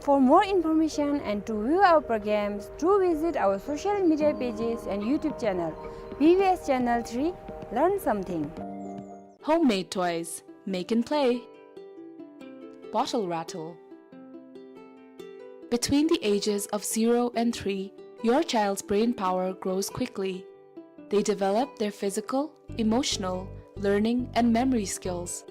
For more information and to view our programs, do visit our social media pages and YouTube channel, B B S Channel three, Learn Something. Homemade toys, make and play. Bottle rattle. Between the ages of zero and three, your child's brain power grows quickly. They develop their physical, emotional, learning, and memory skills.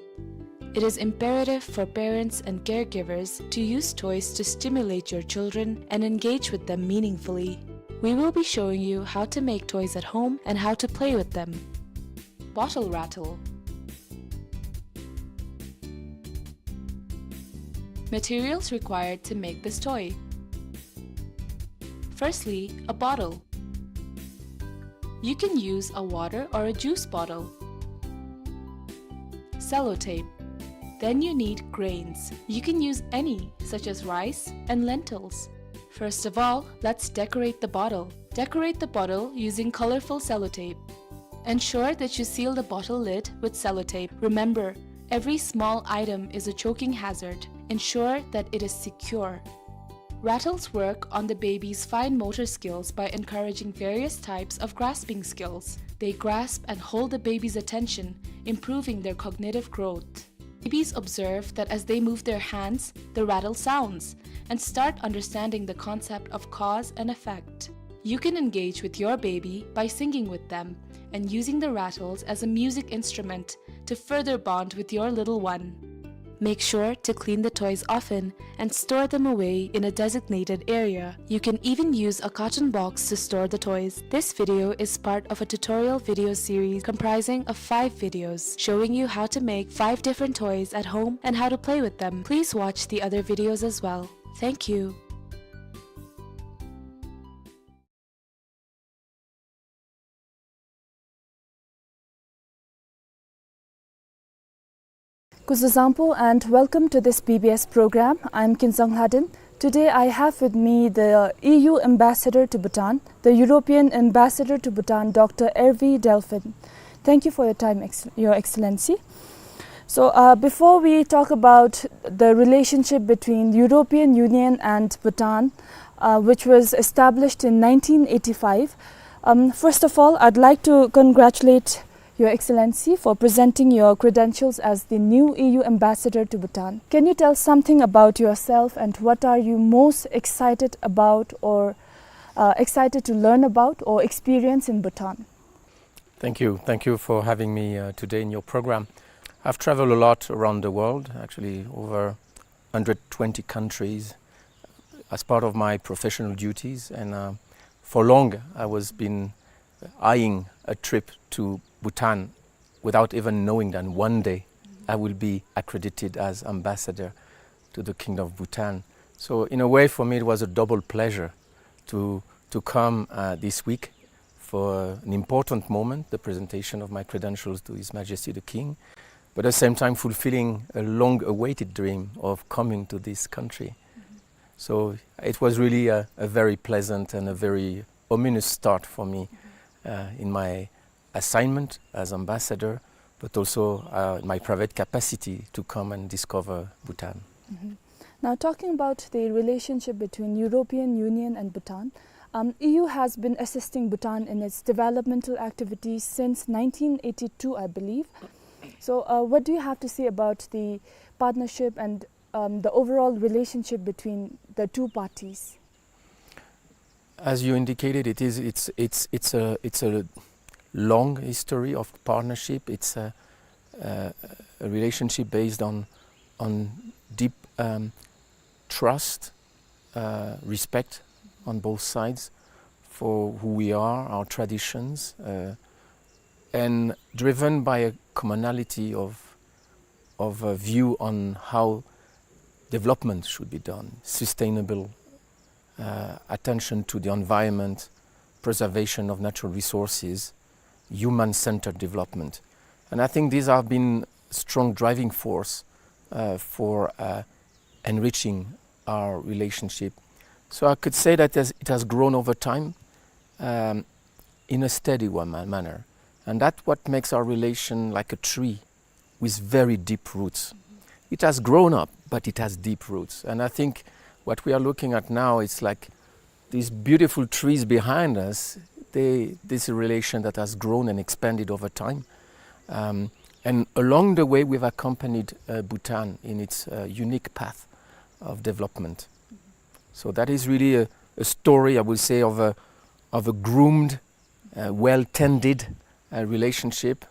It is imperative for parents and caregivers to use toys to stimulate your children and engage with them meaningfully. We will be showing you how to make toys at home and how to play with them. Bottle rattle. Materials required to make this toy. Firstly, a bottle. You can use a water or a juice bottle. Sellotape. Then you need grains. You can use any, such as rice and lentils. First of all, let's decorate the bottle. Decorate the bottle using colorful sellotape. Ensure that you seal the bottle lid with sellotape. Remember, every small item is a choking hazard. Ensure that it is secure. Rattles work on the baby's fine motor skills by encouraging various types of grasping skills. They grasp and hold the baby's attention, improving their cognitive growth. Babies observe that as they move their hands, the rattle sounds, and start understanding the concept of cause and effect. You can engage with your baby by singing with them and using the rattles as a music instrument to further bond with your little one. Make sure to clean the toys often and store them away in a designated area. You can even use a carton box to store the toys. This video is part of a tutorial video series comprising of five videos showing you how to make five different toys at home and how to play with them. Please watch the other videos as well. Thank you. Kuzuzangpo and welcome to this B B S program. I'm Kinzang Hladin. Today I have with me the E U ambassador to Bhutan, the European ambassador to Bhutan, Doctor Hervé Delphin. Thank you for your time, Ex-, Your Excellency. So, uh, before we talk about the relationship between European Union and Bhutan, uh, which was established in nineteen eighty-five, um, first of all, I'd like to congratulate Your Excellency for presenting your credentials as the new E U ambassador to Bhutan. Can you tell something about yourself and what are you most excited about or, uh, excited to learn about or experience in Bhutan? Thank you. Thank you for having me, uh, today in your program. I've traveled a lot around the world, actually over hundred twenty countries as part of my professional duties, and, uh, for long I was been eyeing a trip to Bhutan without even knowing that one day I will be accredited as ambassador to the Kingdom of Bhutan. So in a way, for me, it was a double pleasure to, to come, uh, this week for an important moment, the presentation of my credentials to His Majesty the King, but at the same time fulfilling a long-awaited dream of coming to this country. So it was really a, a very pleasant and a very ominous start for me, uh, in my assignment as ambassador, but also, uh, my private capacity to come and discover Bhutan. Mm-hmm. Now, talking about the relationship between European Union and Bhutan, Um, E U has been assisting Bhutan in its developmental activities since nineteen eighty-two, I believe. So, uh, what do you have to say about the partnership and, um, the overall relationship between the two parties? As you indicated, it is, it's, it's, it's a, it's a long history of partnership. It's a, a, a relationship based on, on deep, um, trust, uh, respect on both sides for who we are, our traditions, uh, and driven by a commonality of, of a view on how development should be done, sustainable, uh, attention to the environment, preservation of natural resources, human-centered development. And I think these have been strong driving force, uh, for, uh, enriching our relationship. So I could say that as it has grown over time, um, in a steady one ma-, manner. And that's what makes our relation like a tree with very deep roots. It has grown up, but it has deep roots. And I think what we are looking at now is like these beautiful trees behind us, they, this relation that has grown and expanded over time. Um, and along the way, we've accompanied, uh, Bhutan in its, uh, unique path of development. So that is really a, a story, I would say, of a, of a groomed, uh, well-tended, uh, relationship,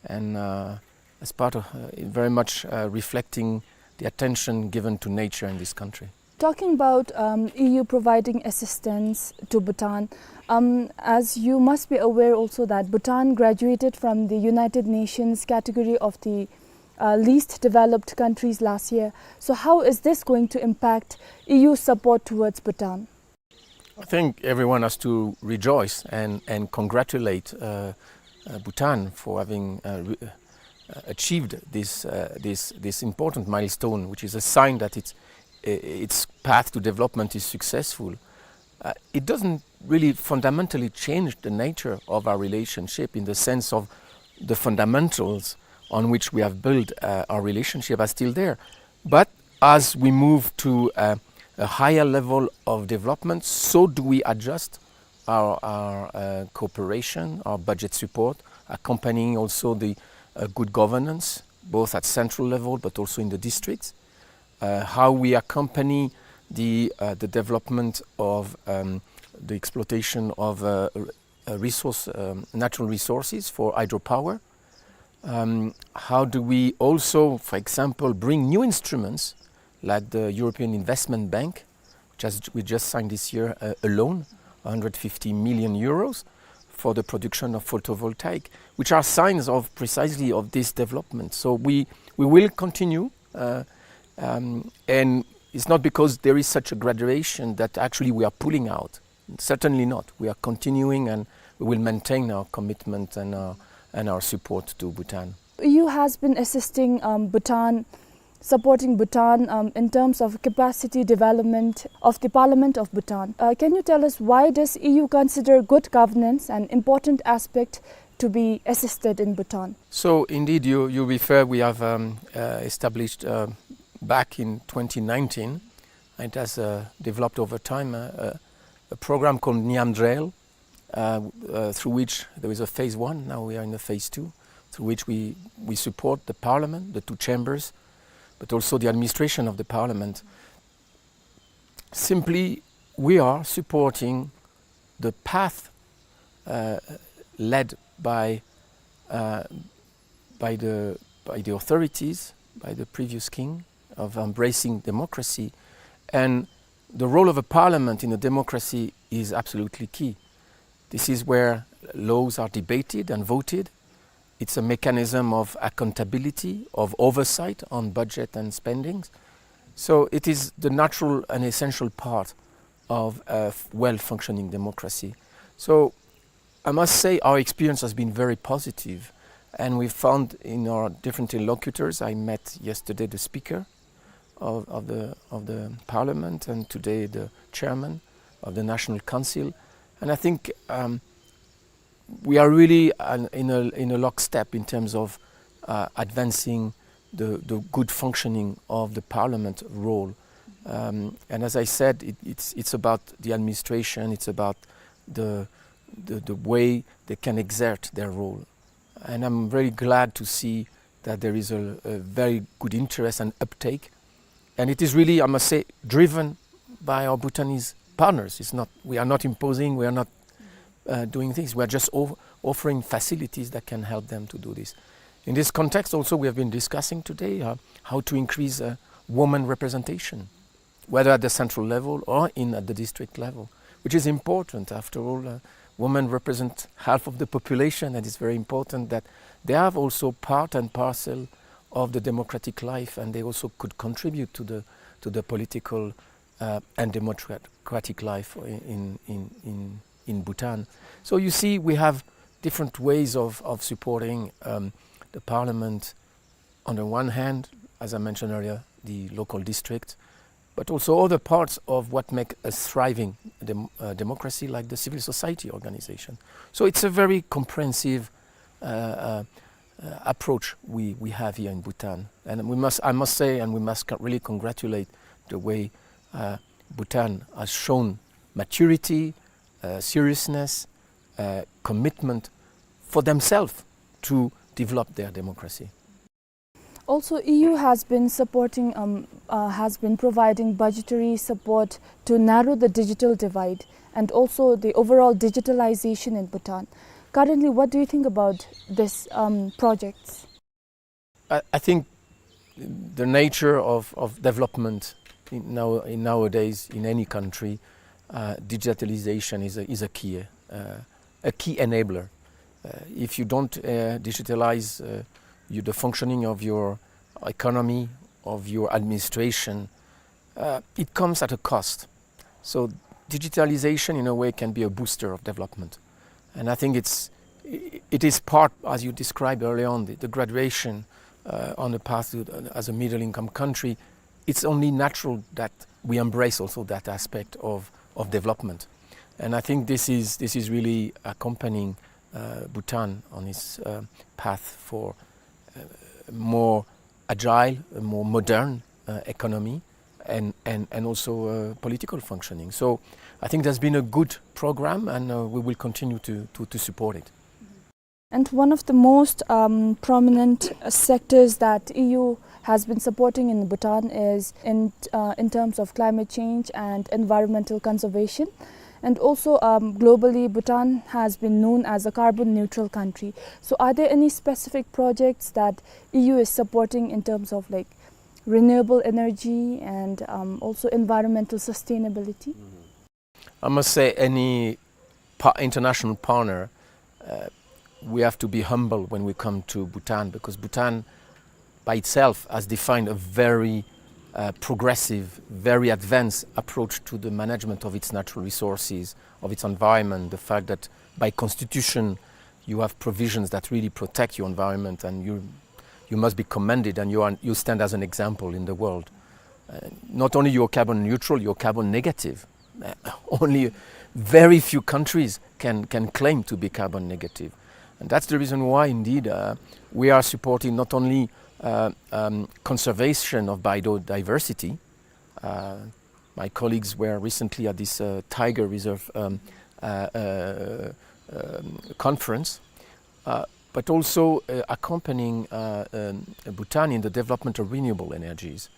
and, uh, as part of, uh, very much, uh, reflecting the attention given to nature in this country. Talking about, um, E U providing assistance to Bhutan, um, as you must be aware also that Bhutan graduated from the United Nations category of the, uh, least developed countries last year. So how is this going to impact E U support towards Bhutan? I think everyone has to rejoice and, and congratulate, uh, uh, Bhutan for having, uh, re-, uh, achieved this, uh, this, this important milestone, which is a sign that its, i-, its path to development is successful. Uh, it doesn't really fundamentally change the nature of our relationship in the sense of the fundamentals on which we have built, uh, our relationship are still there. But as we move to, uh, a higher level of development, so do we adjust our, our, uh, cooperation, our budget support, accompanying also the, uh, good governance, both at central level but also in the districts. Uh, how we accompany the, uh, the development of, um, the exploitation of, uh, r-, uh, resource, um, natural resources for hydropower. Um, how do we also, for example, bring new instruments like the European Investment Bank, which has, we just signed this year, uh, a loan, one hundred fifty million euros, for the production of photovoltaic, which are signs of precisely of this development. So we, we will continue, uh, um, and it's not because there is such a graduation that actually we are pulling out. Certainly not. We are continuing and we will maintain our commitment and our, and our support to Bhutan. E U has been assisting, um, Bhutan, supporting Bhutan, um, in terms of capacity development of the Parliament of Bhutan. Uh, can you tell us, why does E U consider good governance an important aspect to be assisted in Bhutan? So indeed, you, you refer, we have, um, uh, established, uh, back in twenty nineteen, and it has, uh, developed over time, uh, a, a program called Niamdrel, uh, uh, through which there is a phase one, now we are in the phase two, through which we, we support the parliament, the two chambers, but also the administration of the parliament. Simply, we are supporting the path, uh, led by, uh, by the, by the authorities, by the previous king, of embracing democracy. And the role of a parliament in a democracy is absolutely key. This is where laws are debated and voted. It's a mechanism of accountability, of oversight on budget and spendings. So it is the natural and essential part of a f-, well-functioning democracy. So I must say our experience has been very positive, and we found in our different interlocutors, I met yesterday the speaker of, of the, of the parliament, and today the chairman of the National Council. And I think, um, we are really an, in a, in a lockstep in terms of, uh, advancing the, the good functioning of the parliament role. Um, and as I said, it, it's, it's about the administration, it's about the, the, the way they can exert their role. And I'm very glad to see that there is a, a very good interest and uptake. And it is really, I must say, driven by our Bhutanese partners. It's not, we are not imposing, we are not, uh, doing things. We are just of-, offering facilities that can help them to do this. In this context also, we have been discussing today, uh, how to increase, uh, women representation, whether at the central level or in, at the district level, which is important. After all, uh, women represent half of the population, and it's very important that they have also part and parcel of the democratic life, and they also could contribute to the, to the political, uh, and democratic life in, in, in, in Bhutan. So you see, we have different ways of, of supporting, um, the parliament. On the one hand, as I mentioned earlier, the local district, but also other parts of what make a thriving dem-, uh, democracy, like the civil society organization. So it's a very comprehensive, uh, uh, uh, approach we, we have here in Bhutan. And we must, I must say, and we must co-, really congratulate the way, uh, Bhutan has shown maturity, uh, seriousness, uh, commitment for themselves to develop their democracy. Also, E U has been supporting, um, uh, has been providing budgetary support to narrow the digital divide and also the overall digitalization in Bhutan. Currently, what do you think about this, um, projects? I, I think the nature of, of development in now, in nowadays in any country, uh, digitalization is a, is a key, uh, a key enabler. Uh, if you don't, uh, digitalize, uh, you, the functioning of your economy, of your administration, uh, it comes at a cost. So digitalization, in a way, can be a booster of development. And I think it's, i-, it is part, as you described earlier on, the, the graduation, uh, on the path to, uh, as a middle income country. It's only natural that we embrace also that aspect of, of development. And I think this is, this is really accompanying, uh, Bhutan on its, uh, path for, uh, more agile, a more modern, uh, economy and, and, and also, uh, political functioning. So I think there's been a good program, and, uh, we will continue to, to, to support it. And one of the most, um, prominent, uh, sectors that E U has been supporting in Bhutan is in, uh, in terms of climate change and environmental conservation. And also, um, globally, Bhutan has been known as a carbon neutral country. So are there any specific projects that E U is supporting in terms of, like, renewable energy and, um, also environmental sustainability? I must say, any pa-, international partner, uh, we have to be humble when we come to Bhutan, because Bhutan by itself has defined a very, uh, progressive, very advanced approach to the management of its natural resources, of its environment. The fact that by constitution you have provisions that really protect your environment, and you, you must be commended, and you are, you stand as an example in the world. Uh, not only you're carbon neutral, you're carbon negative. Uh, only very few countries can, can claim to be carbon negative. And that's the reason why, indeed, uh, we are supporting not only, uh, um, conservation of biodiversity. Uh, my colleagues were recently at this, uh, tiger reserve, um, uh, uh, um, conference, uh, but also, uh, accompanying, uh, um, Bhutan in the development of renewable energies.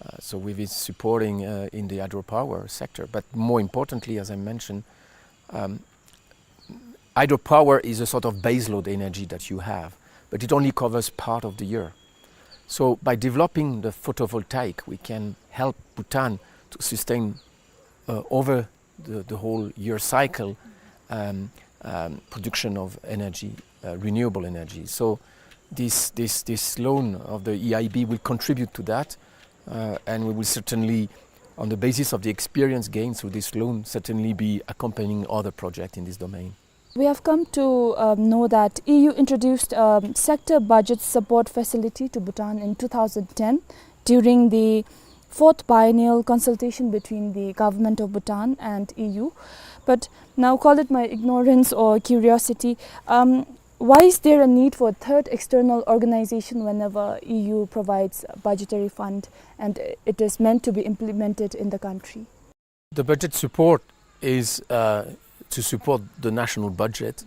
Uh, so we've been supporting, uh, in the hydropower sector, but more importantly, as I mentioned, um, hydropower is a sort of baseload energy that you have, but it only covers part of the year. So by developing the photovoltaic, we can help Bhutan to sustain, uh, over the, the whole year cycle, um, um, production of energy, uh, renewable energy. So this, this, this loan of the E I B will contribute to that, uh, and we will certainly, on the basis of the experience gained through this loan, certainly be accompanying other projects in this domain. We have come to, um, know that E U introduced, um, sector budget support facility to Bhutan in two thousand ten during the fourth biennial consultation between the government of Bhutan and E U. But now, call it my ignorance or curiosity, um, Why is there a need for a third external organization whenever E U provides budgetary fund and it is meant to be implemented in the country? The budget support is, uh, to support the national budget.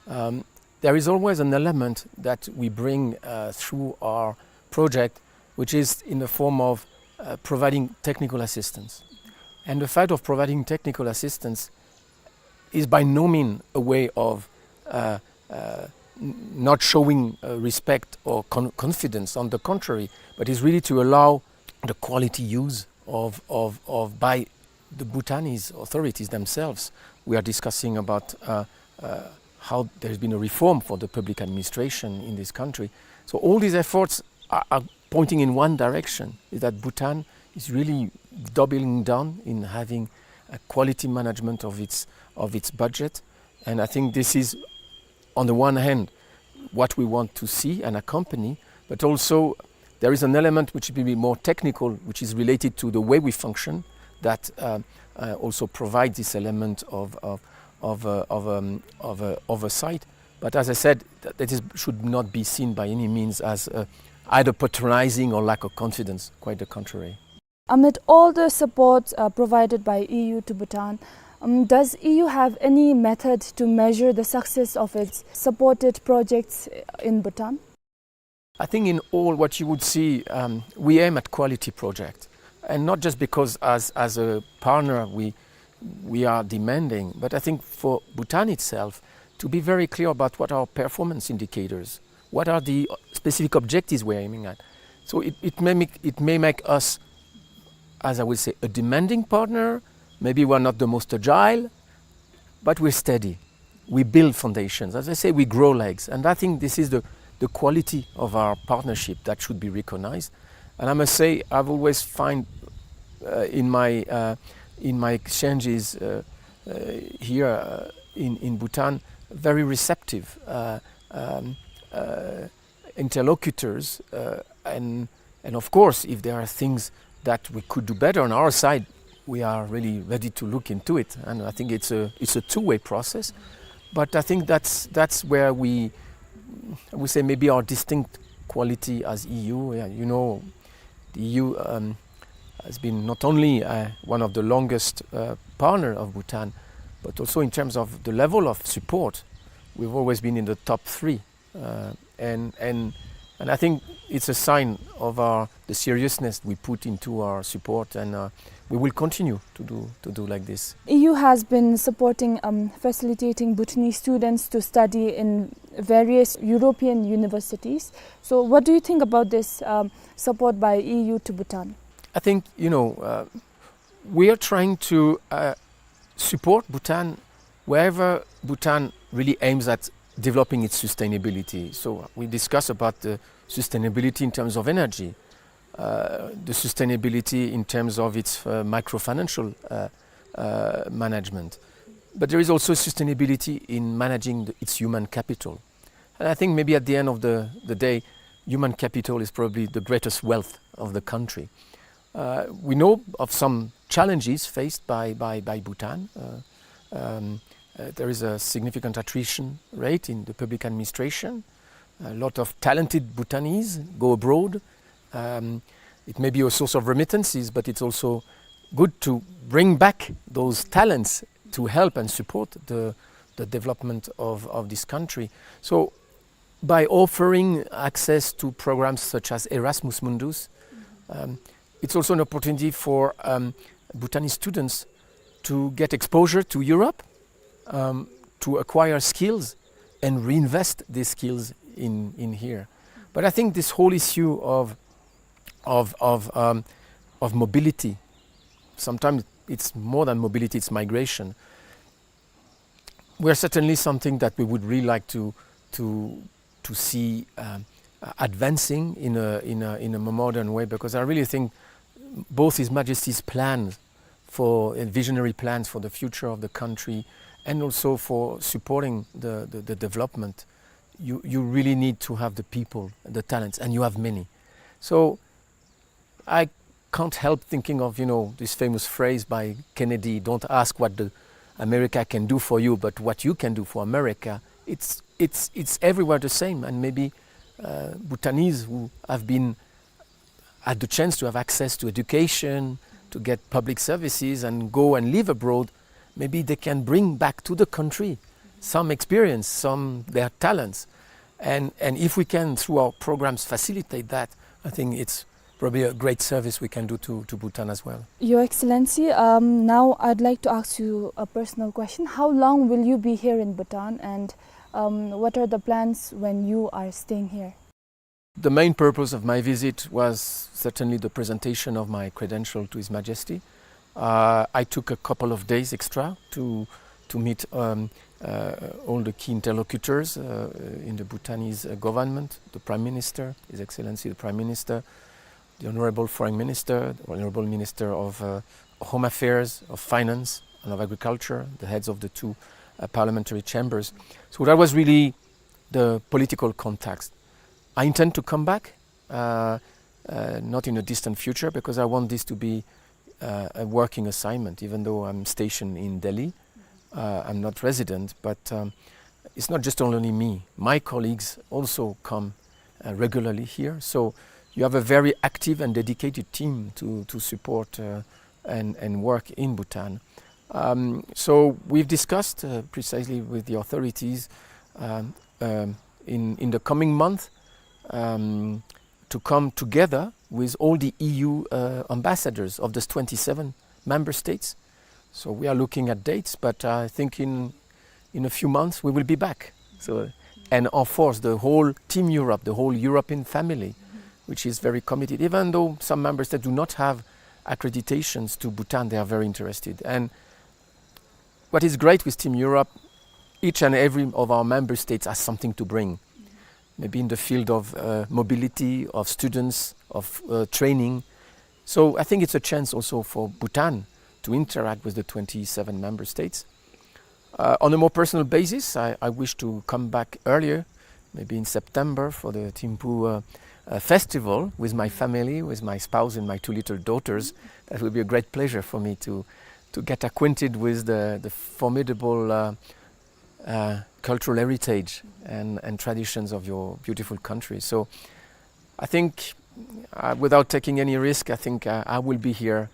Um, there is always an element that we bring, uh, through our project, which is in the form of, uh, providing technical assistance. And the fact of providing technical assistance is by no means a way of, uh, uh, n-, not showing, uh, respect or con-, confidence. On the contrary, but is really to allow the quality use of, of, of by the Bhutanese authorities themselves. We are discussing about, uh, uh, how there's been a reform for the public administration in this country. So all these efforts are, are pointing in one direction, is that Bhutan is really doubling down in having a quality management of its, of its budget. And I think this is, on the one hand, what we want to see and accompany, but also there is an element which will be more technical, which is related to the way we function, that, uh, uh, also provides this element of, of, of, uh, of, um, of, uh, oversight. But as I said, th-, that is, should not be seen by any means as, uh, either patronizing or lack of confidence, quite the contrary. Amid all the support, uh, provided by E U to Bhutan, um, does E U have any method to measure the success of its supported projects in Bhutan? I think in all what you would see, um, we aim at quality project, and not just because as, as a partner we, we are demanding, but I think for Bhutan itself to be very clear about what our performance indicators, what are the specific objectives we're aiming at. So it, it may make, it may make us, as I would say, a demanding partner. Maybe we're not the most agile, but we're steady. We build foundations. As I say, we grow legs. And I think this is the, the quality of our partnership that should be recognized. And I must say, I've always find, uh, in my, uh, in my exchanges, uh, uh, here, uh, in, in Bhutan, very receptive, uh, um, uh, interlocutors, uh, and, and of course, if there are things that we could do better on our side, we are really ready to look into it. And I think it's a, it's a two-way process. But I think that's, that's where we, we say maybe our distinct quality as E U. Yeah, you know, the E U, um, has been not only, uh, one of the longest, uh, partner of Bhutan, but also in terms of the level of support, we've always been in the top three. Uh, and, and, and I think it's a sign of our, the seriousness we put into our support, and, uh, we will continue to do, to do like this. E U has been supporting, um, facilitating Bhutanese students to study in various European universities. So what do you think about this, um, support by E U to Bhutan? I think, you know, uh, we are trying to, uh, support Bhutan wherever Bhutan really aims at developing its sustainability. So we discuss about the sustainability in terms of energy, uh, the sustainability in terms of its, uh, microfinancial, uh, uh, management. But there is also sustainability in managing the, its human capital. And I think maybe at the end of the, the day, human capital is probably the greatest wealth of the country. Uh, we know of some challenges faced by, by, by Bhutan. Uh, um, uh, there is a significant attrition rate in the public administration. A lot of talented Bhutanese go abroad. Um, it may be a source of remittances, but it's also good to bring back those talents to help and support the, the development of, of this country. So by offering access to programs such as Erasmus Mundus, um, it's also an opportunity for, um, Bhutanese students to get exposure to Europe, um, to acquire skills and reinvest these skills in, in here. But I think this whole issue of, of, of, um, of mobility, sometimes it's more than mobility, it's migration. Were certainly something that we would really like to, to, to see, um, uh, advancing in a, in a, in a more modern way, because I really think both His Majesty's plans for, uh, visionary plans for the future of the country and also for supporting the, the, the development, you, you really need to have the people, the talents, and you have many. So I can't help thinking of, you know, this famous phrase by Kennedy, "Don't ask what the America can do for you, but what you can do for America." It's It's, it's everywhere the same, and maybe, uh, Bhutanese who have been, had the chance to have access to education, to get public services and go and live abroad, maybe they can bring back to the country some experience, some their talents. And, and if we can, through our programs, facilitate that, I think it's probably a great service we can do to, to Bhutan as well. Your Excellency, um, now I'd like to ask you a personal question. How long will you be here in Bhutan, and, um, what are the plans when you are staying here? The main purpose of my visit was certainly the presentation of my credential to His Majesty. Uh, I took a couple of days extra to, to meet, um, uh, all the key interlocutors, uh, in the Bhutanese, uh, government, the Prime Minister, His Excellency the Prime Minister, the Honorable Foreign Minister, the Honorable Minister of, uh, Home Affairs, of Finance, and of Agriculture, the heads of the two, uh, parliamentary chambers. So that was really the political context. I intend to come back, uh, uh, not in a distant future, because I want this to be, uh, a working assignment, even though I'm stationed in Delhi. Uh, I'm not resident, but, um, it's not just only me. My colleagues also come, uh, regularly here. So you have a very active and dedicated team to, to support, uh, and, and work in Bhutan. Um, so we've discussed, uh, precisely with the authorities, um, um, in, in the coming month, um, to come together with all the E U, uh, ambassadors of these twenty-seven member states. So we are looking at dates, but I think in, in a few months we will be back. So, and of course, the whole Team Europe, the whole European family, which is very committed, even though some member states do not have accreditations to Bhutan, they are very interested. And what is great with Team Europe, each and every of our member states has something to bring. Maybe in the field of, uh, mobility, of students, of, uh, training. So I think it's a chance also for Bhutan to interact with the twenty-seven member states. Uh, on a more personal basis, I, I wish to come back earlier, maybe in September, for the Thimphu, uh, uh, festival with my family, with my spouse and my two little daughters. That would be a great pleasure for me to, to get acquainted with the, the formidable, uh, uh, cultural heritage and, and traditions of your beautiful country. So I think, uh, without taking any risk, I think, uh, I will be here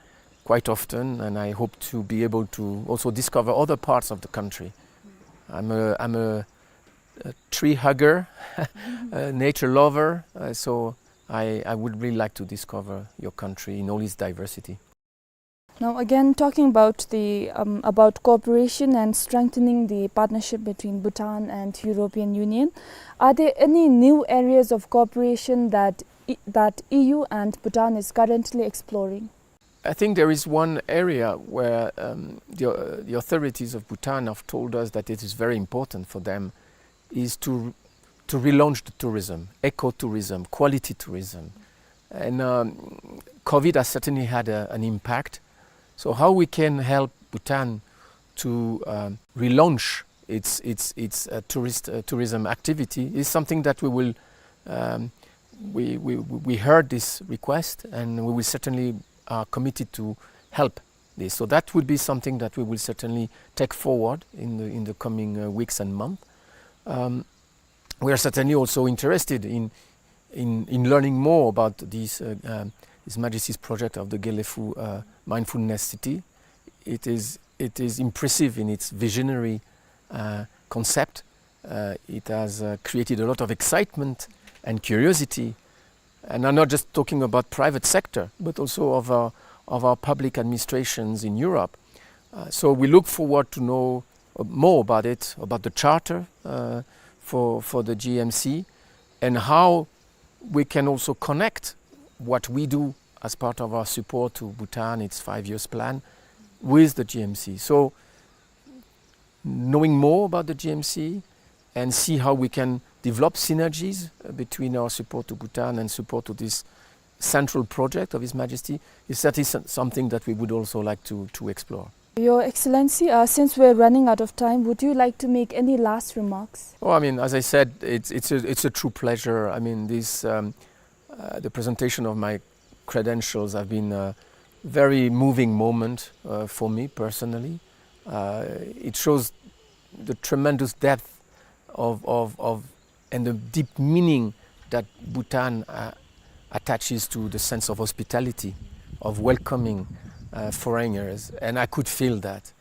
quite often, and I hope to be able to also discover other parts of the country. I'm a, I'm a, a tree hugger, a nature lover, uh, so I, I would really like to discover your country in all its diversity. Now, again, talking about the, um, about cooperation and strengthening the partnership between Bhutan and European Union, are there any new areas of cooperation that E-, that E U and Bhutan is currently exploring? I think there is one area where, um, the, uh, the authorities of Bhutan have told us that it is very important for them, is to, to relaunch the tourism, ecotourism, quality tourism. And, um, COVID has certainly had a, an impact. So how we can help Bhutan to, um, relaunch its, its, its, uh, tourist, uh, tourism activity is something that we will, um, we, we, we heard this request, and we will certainly are committed to help this. So that would be something that we will certainly take forward in the, in the coming, uh, weeks and months. Um, we are certainly also interested in, in, in learning more about this, uh, um, His Majesty's project of the Gelephu, uh, Mindfulness City. It is, it is impressive in its visionary, uh, concept. Uh, it has, uh, created a lot of excitement and curiosity. And I'm not just talking about private sector, but also of our, of our public administrations in Europe. Uh, so we look forward to know, uh, more about it, about the charter, uh, for, for the G M C, and how we can also connect what we do as part of our support to Bhutan, its five years plan, with the G M C. So knowing more about the G M C and see how we can develop synergies, uh, between our support to Bhutan and support to this central project of His Majesty is, that is something that we would also like to, to explore. Your Excellency, uh, since we're running out of time, would you like to make any last remarks? Oh, I mean, as I said, it's, it's a, it's a true pleasure. I mean, this, um, uh, the presentation of my credentials have been a very moving moment, uh, for me personally. Uh, it shows the tremendous depth of, of, of, and the deep meaning that Bhutan, uh, attaches to the sense of hospitality, of welcoming, uh, foreigners. And I could feel that,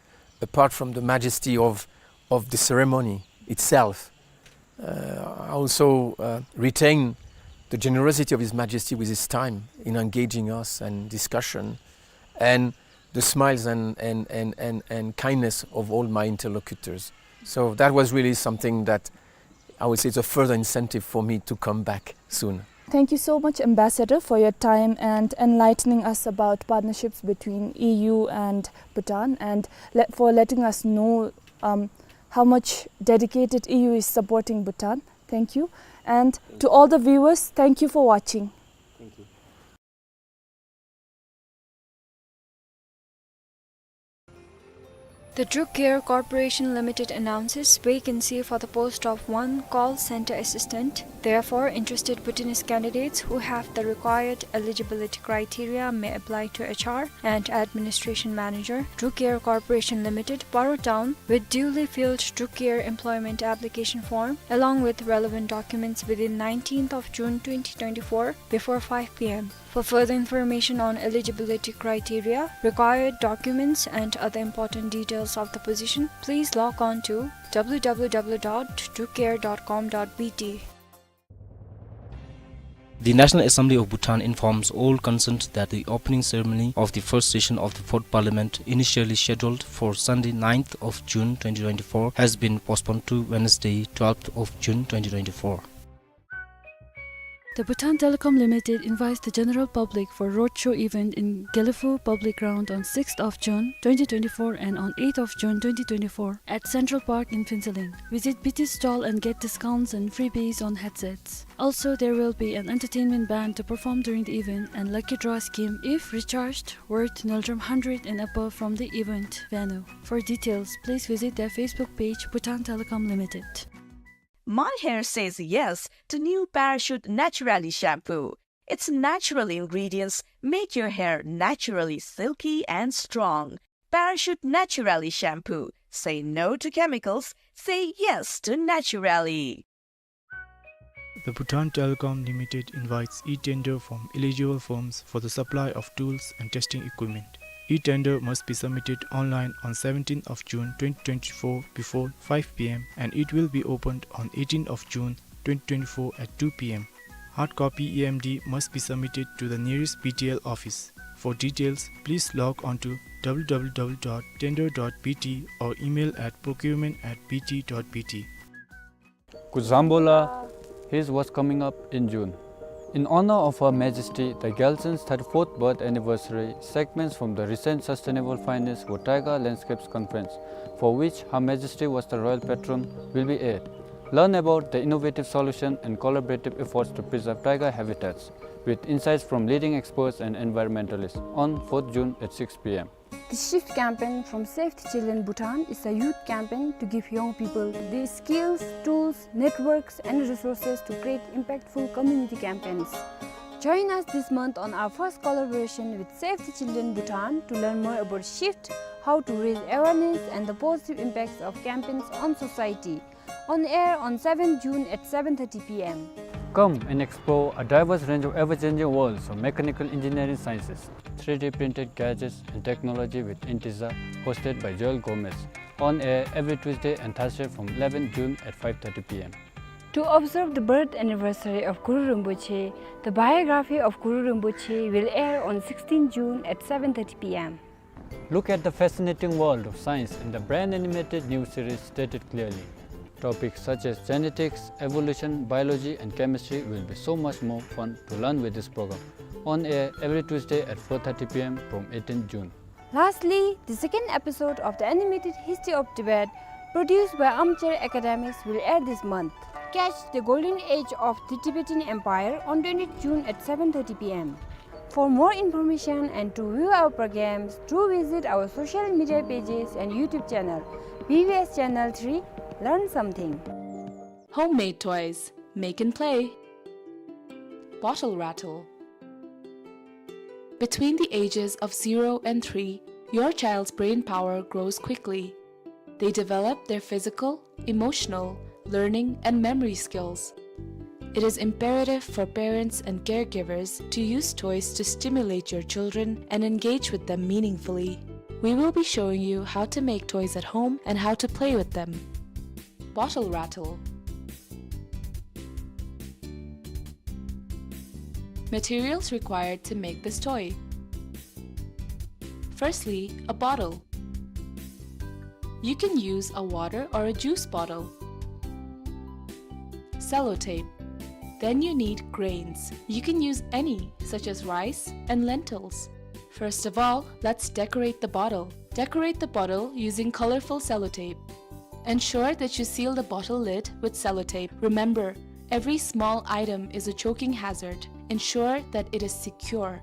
apart from the majesty of, of the ceremony itself, uh, I also, uh, retain the generosity of His Majesty with his time in engaging us and discussion, and the smiles and, and, and, and, and kindness of all my interlocutors. So that was really something that I would say is a further incentive for me to come back soon. Thank you so much, Ambassador, for your time and enlightening us about partnerships between E U and Bhutan, and le-, for letting us know, um, how much dedicated E U is supporting Bhutan. Thank you. And to all the viewers, thank you for watching. Thank you. The Druk Care Corporation Limited announces vacancy for the post of one call center assistant. Therefore, interested Bhutanese candidates who have the required eligibility criteria may apply to H R and administration manager, Druk Care Corporation Limited, Paro Town, with duly filled Druk Care employment application form along with relevant documents within nineteenth of June twenty twenty-four before five P M. For further information on eligibility criteria, required documents, and other important details of the position, please log on to W W W dot drukcare dot com dot B T. The National Assembly of Bhutan informs all concerned that the opening ceremony of the first session of the Fourth Parliament, initially scheduled for Sunday, ninth of June twenty twenty-four, has been postponed to Wednesday, twelfth of June twenty twenty-four. The Bhutan Telecom Limited invites the general public for roadshow event in Gelephu Public Ground on sixth of June twenty twenty-four and on eighth of June twenty twenty-four at Central Park in Phuentsholing. Visit B T's stall and get discounts and freebies on headsets. Also, there will be an entertainment band to perform during the event and lucky draw scheme if recharged worth Ngultrum hundred and above from the event venue. For details, please visit their Facebook page, Bhutan Telecom Limited. My hair says yes to new Parachute Naturally shampoo. Its natural ingredients make your hair naturally silky and strong. Parachute Naturally shampoo. Say no to chemicals. Say yes to naturally. The Bhutan Telecom Limited invites e-tender from eligible firms for the supply of tools and testing equipment. E-tender must be submitted online on seventeenth of June twenty twenty-four before five P M and it will be opened on eighteenth of June twenty twenty-four at two P M. Hard copy E M D must be submitted to the nearest B T L office. For details, please log on to W W W dot tender dot B T or email at procurement at B T dot B T. Kuzambola, here's what's coming up in June. In honor of Her Majesty the Gyaltsen's thirty-fourth birth anniversary, segments from the recent Sustainable Finance for Taiga Landscapes Conference, for which Her Majesty was the royal patron, will be aired. Learn about the innovative solution and collaborative efforts to preserve taiga habitats, with insights from leading experts and environmentalists, on fourth June at six P M. The Shift campaign from Save the Children Bhutan is a youth campaign to give young people the skills, tools, networks, and resources to create impactful community campaigns. Join us this month on our first collaboration with Save the Children Bhutan to learn more about Shift, how to raise awareness, and the positive impacts of campaigns on society. On air on seventh June at seven thirty P M. Come and explore a diverse range of ever-changing worlds of mechanical engineering sciences, three D printed gadgets and technology with Intiza, hosted by Joel Gomez. On air every Tuesday and Thursday from eleventh June at five thirty P M. To observe the birth anniversary of Guru Rinpoche, the biography of Guru Rinpoche will air on sixteenth June at seven thirty P M. Look at the fascinating world of science in the brand animated new series Stated Clearly. Topics such as genetics, evolution, biology, and chemistry will be so much more fun to learn with this program. On air every Tuesday at four thirty P M from eighteenth June. Lastly, the second episode of the animated History of Tibet, produced by Armchair Academics, will air this month. Catch the golden age of the Tibetan Empire on twentieth June at seven thirty P M. For more information and to view our programs, do visit our social media pages and YouTube channel, B B S Channel three. Learn something. Homemade toys. Make and play. Bottle rattle. Between the ages of zero and three, your child's brain power grows quickly. They develop their physical, emotional, learning, and memory skills. It is imperative for parents and caregivers to use toys to stimulate your children and engage with them meaningfully. We will be showing you how to make toys at home and how to play with them. Bottle rattle. Materials required to make this toy. Firstly, a bottle. You can use a water or a juice bottle. Sellotape. Then you need grains. You can use any, such as rice and lentils. First of all, let's decorate the bottle. Decorate the bottle using colorful sellotape. Ensure that you seal the bottle lid with sellotape. Remember, every small item is a choking hazard. Ensure that it is secure.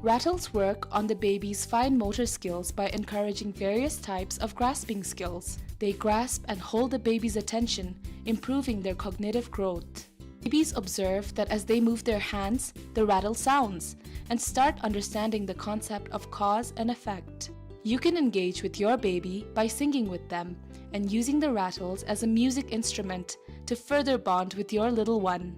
Rattles work on the baby's fine motor skills by encouraging various types of grasping skills. They grasp and hold the baby's attention, improving their cognitive growth. Babies observe that as they move their hands, the rattle sounds, and start understanding the concept of cause and effect. You can engage with your baby by singing with them and using the rattles as a music instrument to further bond with your little one.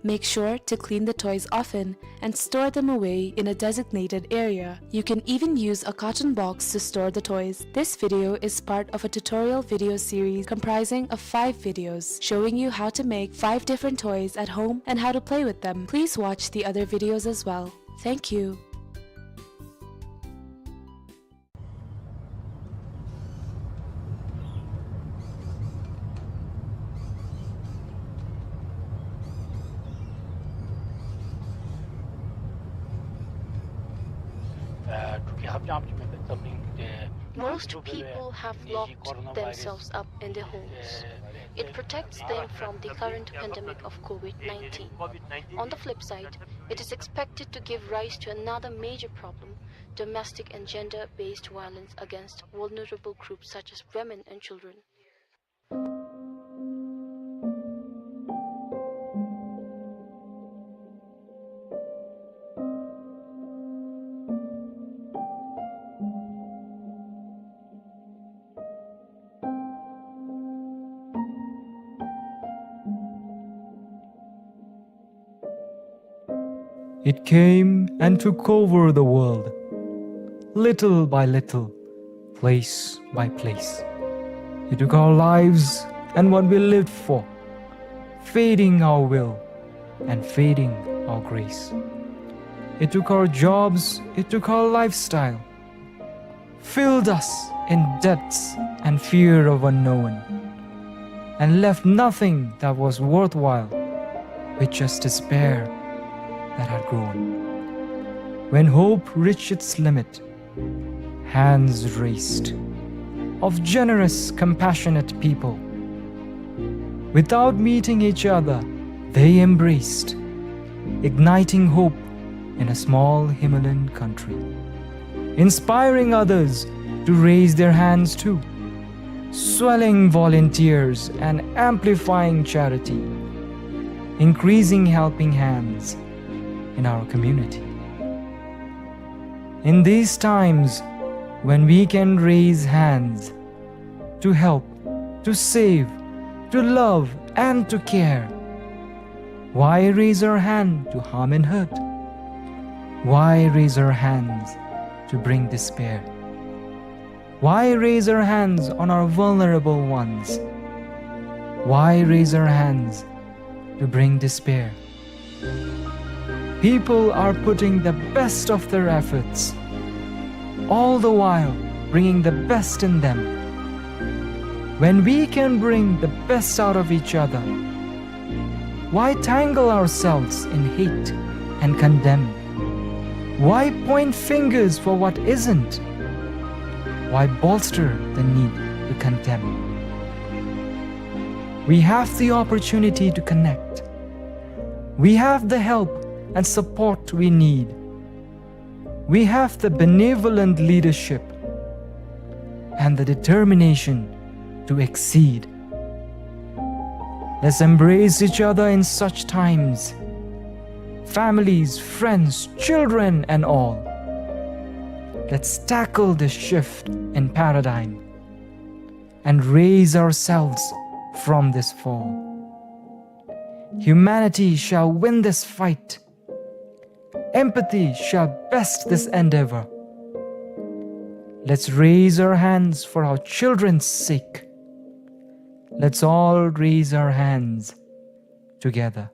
Make sure to clean the toys often and store them away in a designated area. You can even use a carton box to store the toys. This video is part of a tutorial video series comprising of five videos showing you how to make five different toys at home and how to play with them. Please watch the other videos as well. Thank you. Most people have locked themselves up in their homes. It protects them from the current pandemic of COVID nineteen. On the flip side, it is expected to give rise to another major problem, domestic and gender-based violence against vulnerable groups such as women and children. It came and took over the world, little by little, place by place. It took our lives and what we lived for, fading our will and fading our grace. It took our jobs, it took our lifestyle, filled us in debts and fear of unknown, and left nothing that was worthwhile, with just despair that had grown. When hope reached its limit, hands raised of generous, compassionate people. Without meeting each other, they embraced, igniting hope in a small Himalayan country, inspiring others to raise their hands too, swelling volunteers and amplifying charity, increasing helping hands in our community. In these times when we can raise hands to help, to save, to love, and to care, why raise our hand to harm and hurt? Why raise our hands to bring despair? Why raise our hands on our vulnerable ones? Why raise our hands to bring despair? People are putting the best of their efforts, all the while bringing the best in them. When we can bring the best out of each other, why tangle ourselves in hate and condemn? Why point fingers for what isn't? Why bolster the need to condemn? We have the opportunity to connect. We have the help and support we need. We have the benevolent leadership and the determination to exceed. Let's embrace each other in such times. Families, friends, children, and all. Let's tackle this shift in paradigm and raise ourselves from this fall. Humanity shall win this fight. Empathy shall best this endeavor. Let's raise our hands for our children's sake. Let's all raise our hands together.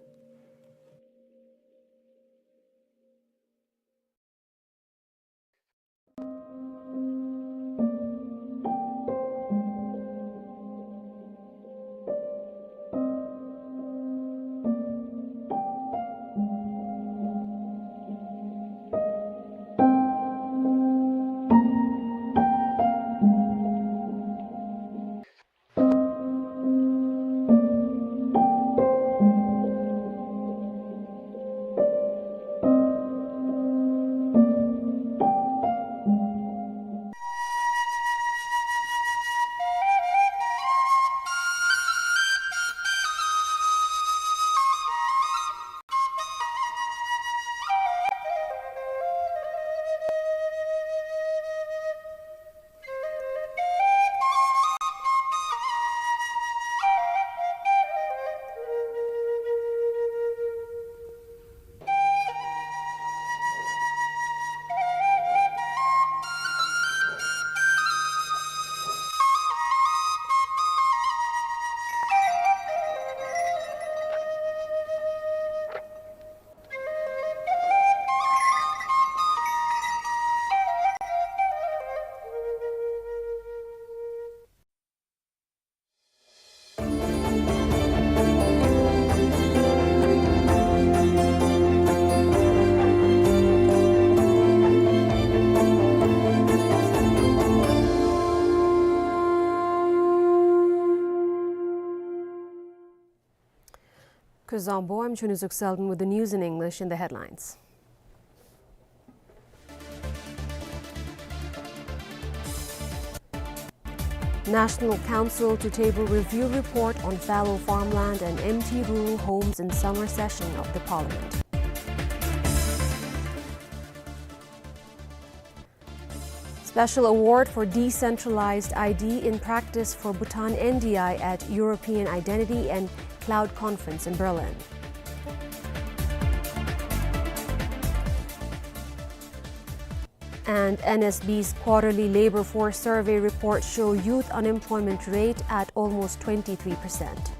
Kuzuzangpo, I'm Chunizuk Selden with the news in English. In the headlines: National Council to table review report on fallow farmland and empty rural homes in summer session of the Parliament. Special award for decentralized I D in practice for Bhutan N D I at European Identity and Cloud Conference in Berlin. And N S B's quarterly labor force survey report show youth unemployment rate at almost twenty-three percent.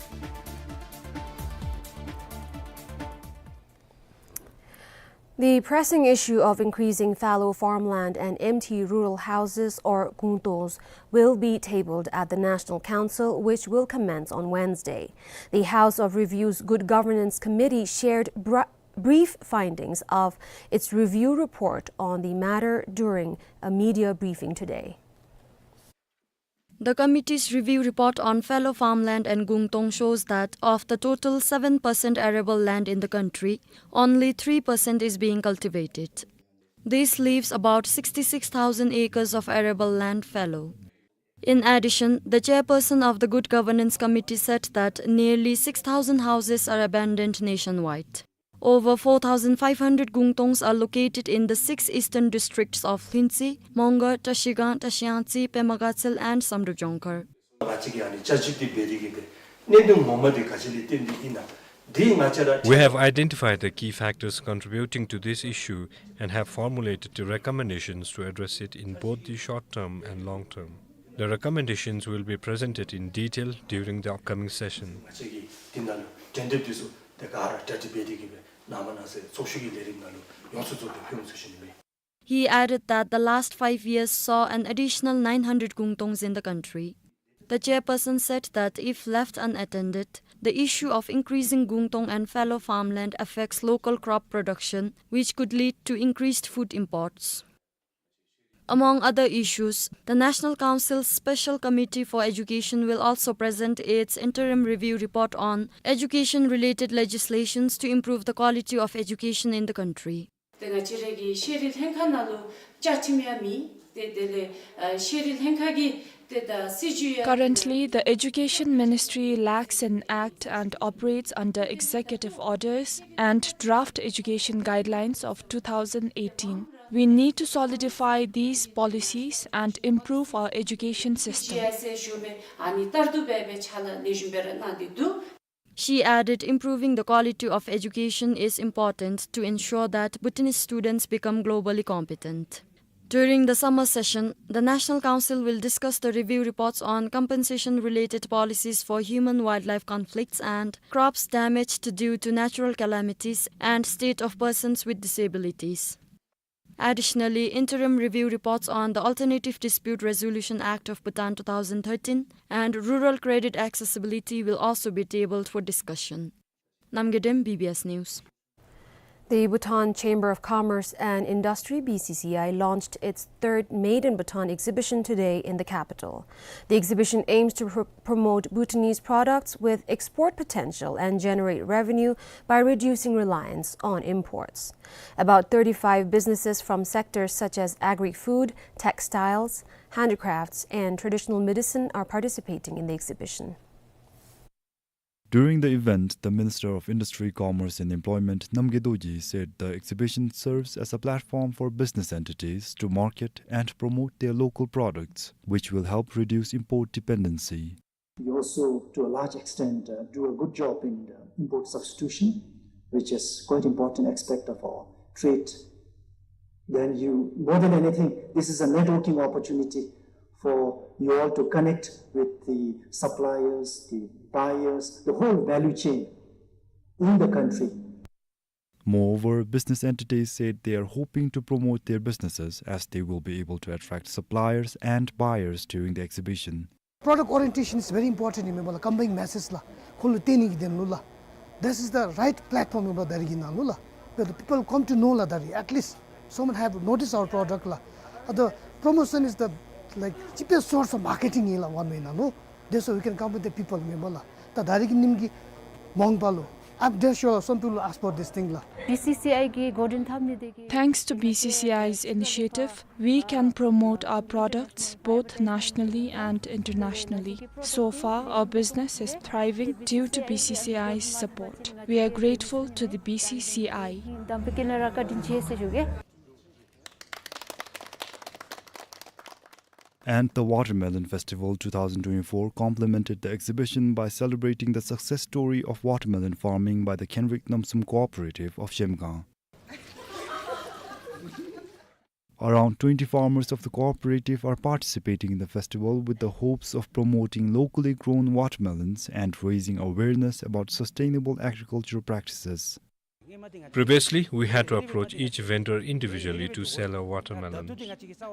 The pressing issue of increasing fallow farmland and empty rural houses, or gungtongs, will be tabled at the National Council, which will commence on Wednesday. The House of Review's Good Governance Committee shared br- brief findings of its review report on the matter during a media briefing today. The committee's review report on fallow farmland and gungtong shows that of the total seven percent arable land in the country, only three percent is being cultivated. This leaves about sixty-six thousand acres of arable land fallow. In addition, the chairperson of the Good Governance Committee said that nearly six thousand houses are abandoned nationwide. Over four thousand five hundred gungtongs are located in the six eastern districts of Lhuentse, Mongar, Trashigang, Trashiyangtse, Pema Gatshel and Samdrup Jongkhar. We have identified the key factors contributing to this issue and have formulated the recommendations to address it in both the short term and long term. The recommendations will be presented in detail during the upcoming session. He added that the last five years saw an additional nine hundred gungtongs in the country. The chairperson said that if left unattended, the issue of increasing gungtong and fallow farmland affects local crop production, which could lead to increased food imports. Among other issues, the National Council's Special Committee for Education will also present its interim review report on education-related legislations to improve the quality of education in the country. ཏེ་ང་བཅས་ར་གི་ཤེས་རིག་ལྷན་ཁག་ནང་ལུ་བཅའ་ཁྲིམས་ཡང་མེད། ཏེ་དེ་ལས་ཨ་ཤེས་རིག་ལྷན་ཁག་གི་ཏེ་ད་སྲིད་བྱུས་ཡང་། Currently, the Education Ministry lacks an act and operates under executive orders and draft education guidelines of two thousand eighteen. We need to solidify these policies and improve our education system. ཨ་ནི་ལྟར་དུ་སྦེ་སྦེ་ཕྱག་ལཱ་ལེགས་ཤོམ་སྦེ་ར་གནང་སྟེ་འདུག། She added, improving the quality of education is important to ensure that Bhutanese students become globally competent. During the summer session, the National Council will discuss the review reports on compensation-related policies for human-wildlife conflicts and crops damaged due to natural calamities and state of persons with disabilities. Additionally, interim review reports on the Alternative Dispute Resolution Act of Bhutan two thousand thirteen and rural credit accessibility will also be tabled for discussion. Namgay Dem, B B S News. The Bhutan Chamber of Commerce and Industry, B C C I, launched its third Made in Bhutan exhibition today in the capital. The exhibition aims to pr-, promote Bhutanese products with export potential and generate revenue by reducing reliance on imports. About thirty-five businesses from sectors such as agri-food, textiles, handicrafts, and traditional medicine are participating in the exhibition. During the event, the Minister of Industry, Commerce and Employment, Namgay Dorji, said the exhibition serves as a platform for business entities to market and promote their local products, which will help reduce import dependency. We also, to a large extent, uh, do a good job in, uh, import substitution, which is quite important aspect of our trade. Then you, more than anything, this is a networking opportunity for you all to connect with the suppliers, the buyers, the whole value chain in the country. Moreover, business entities said they are hoping to promote their businesses as they will be able to attract suppliers and buyers during the exhibition. Product orientation is very important, ཨིན་མས་པ་ལགས། ཀམ་པ་ནིའི་མེ་སེཇ་ལགས་ཁོང་ལུ་སྟོན་ནི་གི་དོན་ལུ་ལགས། This is the right platform, ཨིན་པ་ལགས། ད་རིས་ཀྱི་ནང་ལུ་ལགས། But the people come to know, ལགས། ད་རིས་at least someone have noticed our product, ལགས། ཨ་ད་promotion is the, like, cheapest source of marketing, ཨིན་ལགས། One way ནང་ལུ། That's why we can come with the people, ཨིན་མས་པ་ལགས། ད་ད་རིས་ཀྱི་ཉིནམ་གྱི་མ་འོངས་པ་ལུ། I'm damn sure some people will ask for this thing, ལགས། B C C I གི་འགོ་འདྲེན་འཐབ་ནི་དེ་གིས། Thanks to B C C I's initiative, we can promote our products both nationally and internationally. So far, our business is thriving due to B C C I's support. We are grateful to the B C C I. And the Watermelon Festival two thousand twenty-four complemented the exhibition by celebrating the success story of watermelon farming by the Khenrek Namsum Cooperative of Zhemgang. Around twenty farmers of the cooperative are participating in the festival with the hopes of promoting locally grown watermelons and raising awareness about sustainable agricultural practices. Previously, we had to approach each vendor individually to sell our watermelons.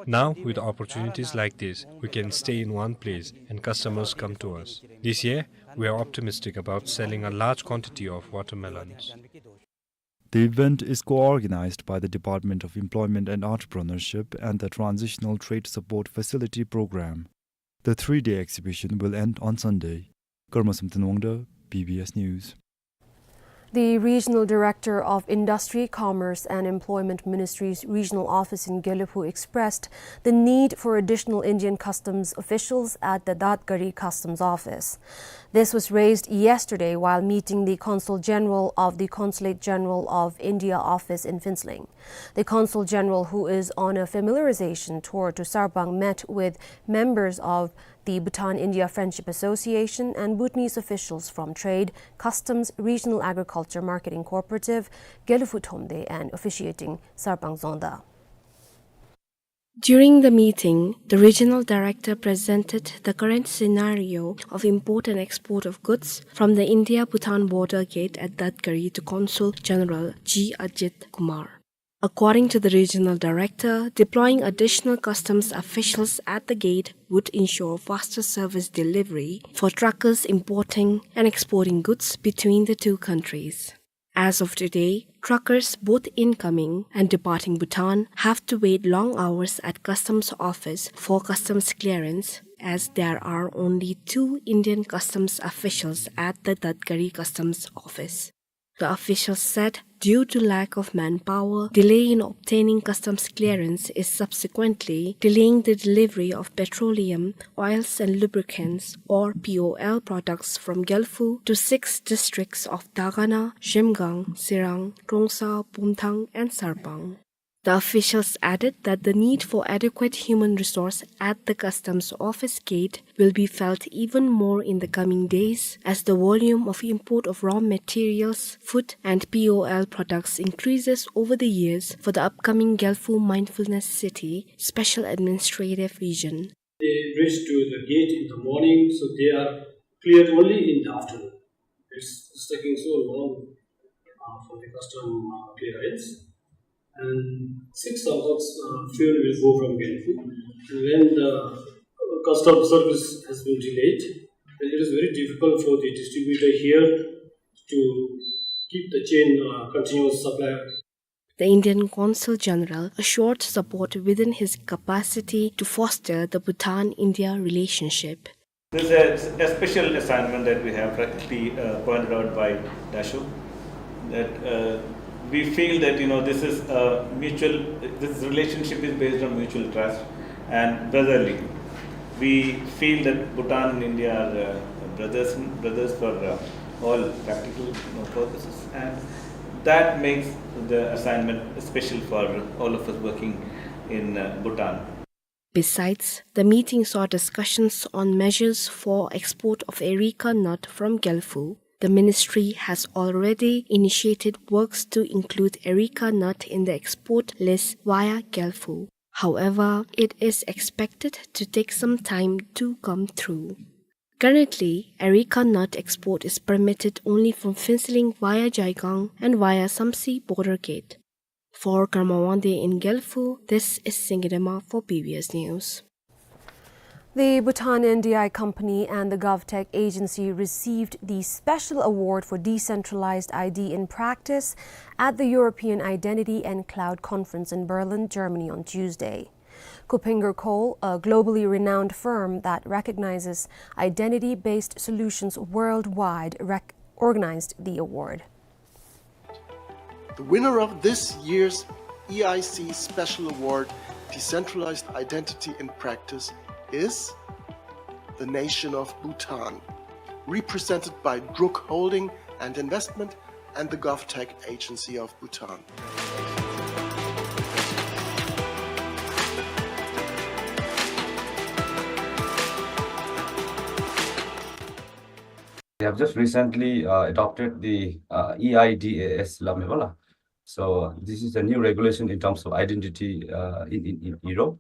Now, with opportunities like this, we can stay in one place and customers come to us. This year, we are optimistic about selling a large quantity of watermelons. The event is co-organized by the Department of Employment and Entrepreneurship and the Transitional Trade Support Facility Program. The three-day exhibition will end on Sunday. Karma Samten Wangda, B B S News. The Regional Director of Industry, Commerce and Employment Ministry's regional office in Gelephu expressed the need for additional Indian customs officials at the Dadgari Customs Office. This was raised yesterday while meeting the Consul General of the Consulate General of India office in Phuentsholing. The Consul General, who is on a familiarization tour to Sarpang, met with members of the Bhutan India Friendship Association and Bhutanese officials from Trade, Customs, Regional Agriculture Marketing Cooperative, Gelephu Thromde and officiating Sarpang Dzongda. During the meeting, the regional director presented the current scenario of import and export of goods from the India-Bhutan border gate at Dadgari to Consul General G Ajit Kumar. According to the regional director, deploying additional customs officials at the gate would ensure faster service delivery for truckers importing and exporting goods between the two countries. As of today, truckers both incoming and departing Bhutan have to wait long hours at customs office for customs clearance, as there are only two Indian customs officials at the Dadgari customs office. The official said, due to lack of manpower, delay in obtaining customs clearance is subsequently delaying the delivery of petroleum, oils and lubricants, or P O L products, from Gelephu to six districts of Dagana, Zhemgang, Tsirang, Trongsa, Pumthang, and Sarpang. The officials added that the need for adequate human resource at the customs office gate will be felt even more in the coming days, as the volume of import of raw materials, food, and P O L products increases over the years for the upcoming Gelfu Mindfulness City Special Administrative Region. They reach to the gate in the morning, so they are cleared only in the afternoon. It's, it's taking so long, uh, for the custom, uh, clearance. And six cargos, uh, fuel will go from Gelfu. And when the, uh, custom service has been delayed, then it is very difficult for the distributor here to keep the chain, uh, continuous supply. The Indian Consul General assured support within his capacity to foster the Bhutan-India relationship. This is a, a special assignment that we have, rightly, uh, pointed out by Dasho, that, uh, we feel that, you know, this is a mutual, this relationship is based on mutual trust and brotherly. We feel that Bhutan and India are, uh, brothers, brothers for, uh, all practical, you know, purposes, and that makes the assignment special for all of us working in, uh, Bhutan. Besides, the meeting saw discussions on measures for export of areca nut from Gelfu. The ministry has already initiated works to include areca nut in the export list via Gelfu. However, it is expected to take some time to come through. Currently, areca nut export is permitted only from Phuentsholing via Jaigang and via Samtse border gate. For Karma Wangdi in Gelfu, this is Singye Dema for B B S News. The Bhutan N D I Company and the GovTech Agency received the Special Award for Decentralized I D in Practice at the European Identity and Cloud Conference in Berlin, Germany on Tuesday. Kuppinger Cole, a globally renowned firm that recognizes identity-based solutions worldwide, rec-, organized the award. The winner of this year's E I C Special Award, Decentralized Identity in Practice, is the nation of Bhutan, represented by Druk Holding and Investment and the GovTech Agency of Bhutan. They have just recently, uh, adopted the, uh, E I D A S la me bala. So this is a new regulation in terms of identity, uh, in, in, in Europe.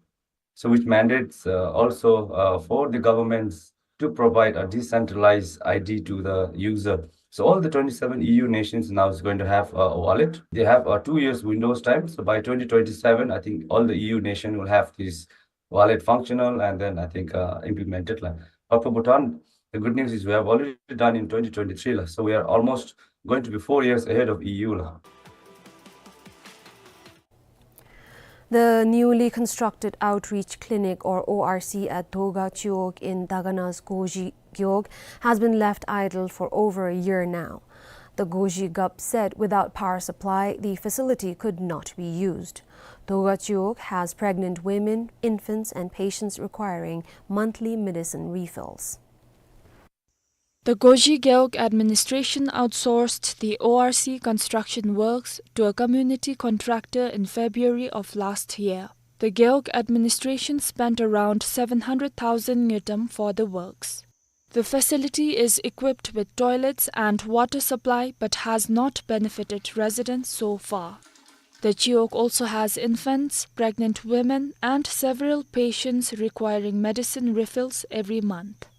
So which mandates, uh, also, uh, for the governments to provide a decentralized I D to the user. So all the twenty-seven E U nations now is going to have a wallet. They have a two years windows time. So by twenty twenty-seven, I think all the E U nation will have this wallet functional and then I think, uh, implemented la. But for Bhutan, the good news is we have already done in twenty twenty-three la. So we are almost going to be four years ahead of E U la. The newly constructed outreach clinic, or O R C, at Doga Chiwog in Dagana's Goji Gewog has been left idle for over a year now. The Goji Gup said without power supply, the facility could not be used. Doga Chiwog has pregnant women, infants, and patients requiring monthly medicine refills. The Goji Gewog administration outsourced the O R C construction works to a community contractor in February of last year. The Gewog administration spent around seven hundred thousand ngultrum for the works. The facility is equipped with toilets and water supply but has not benefited residents so far. The Chiwog also has infants, pregnant women, and several patients requiring medicine refills every month.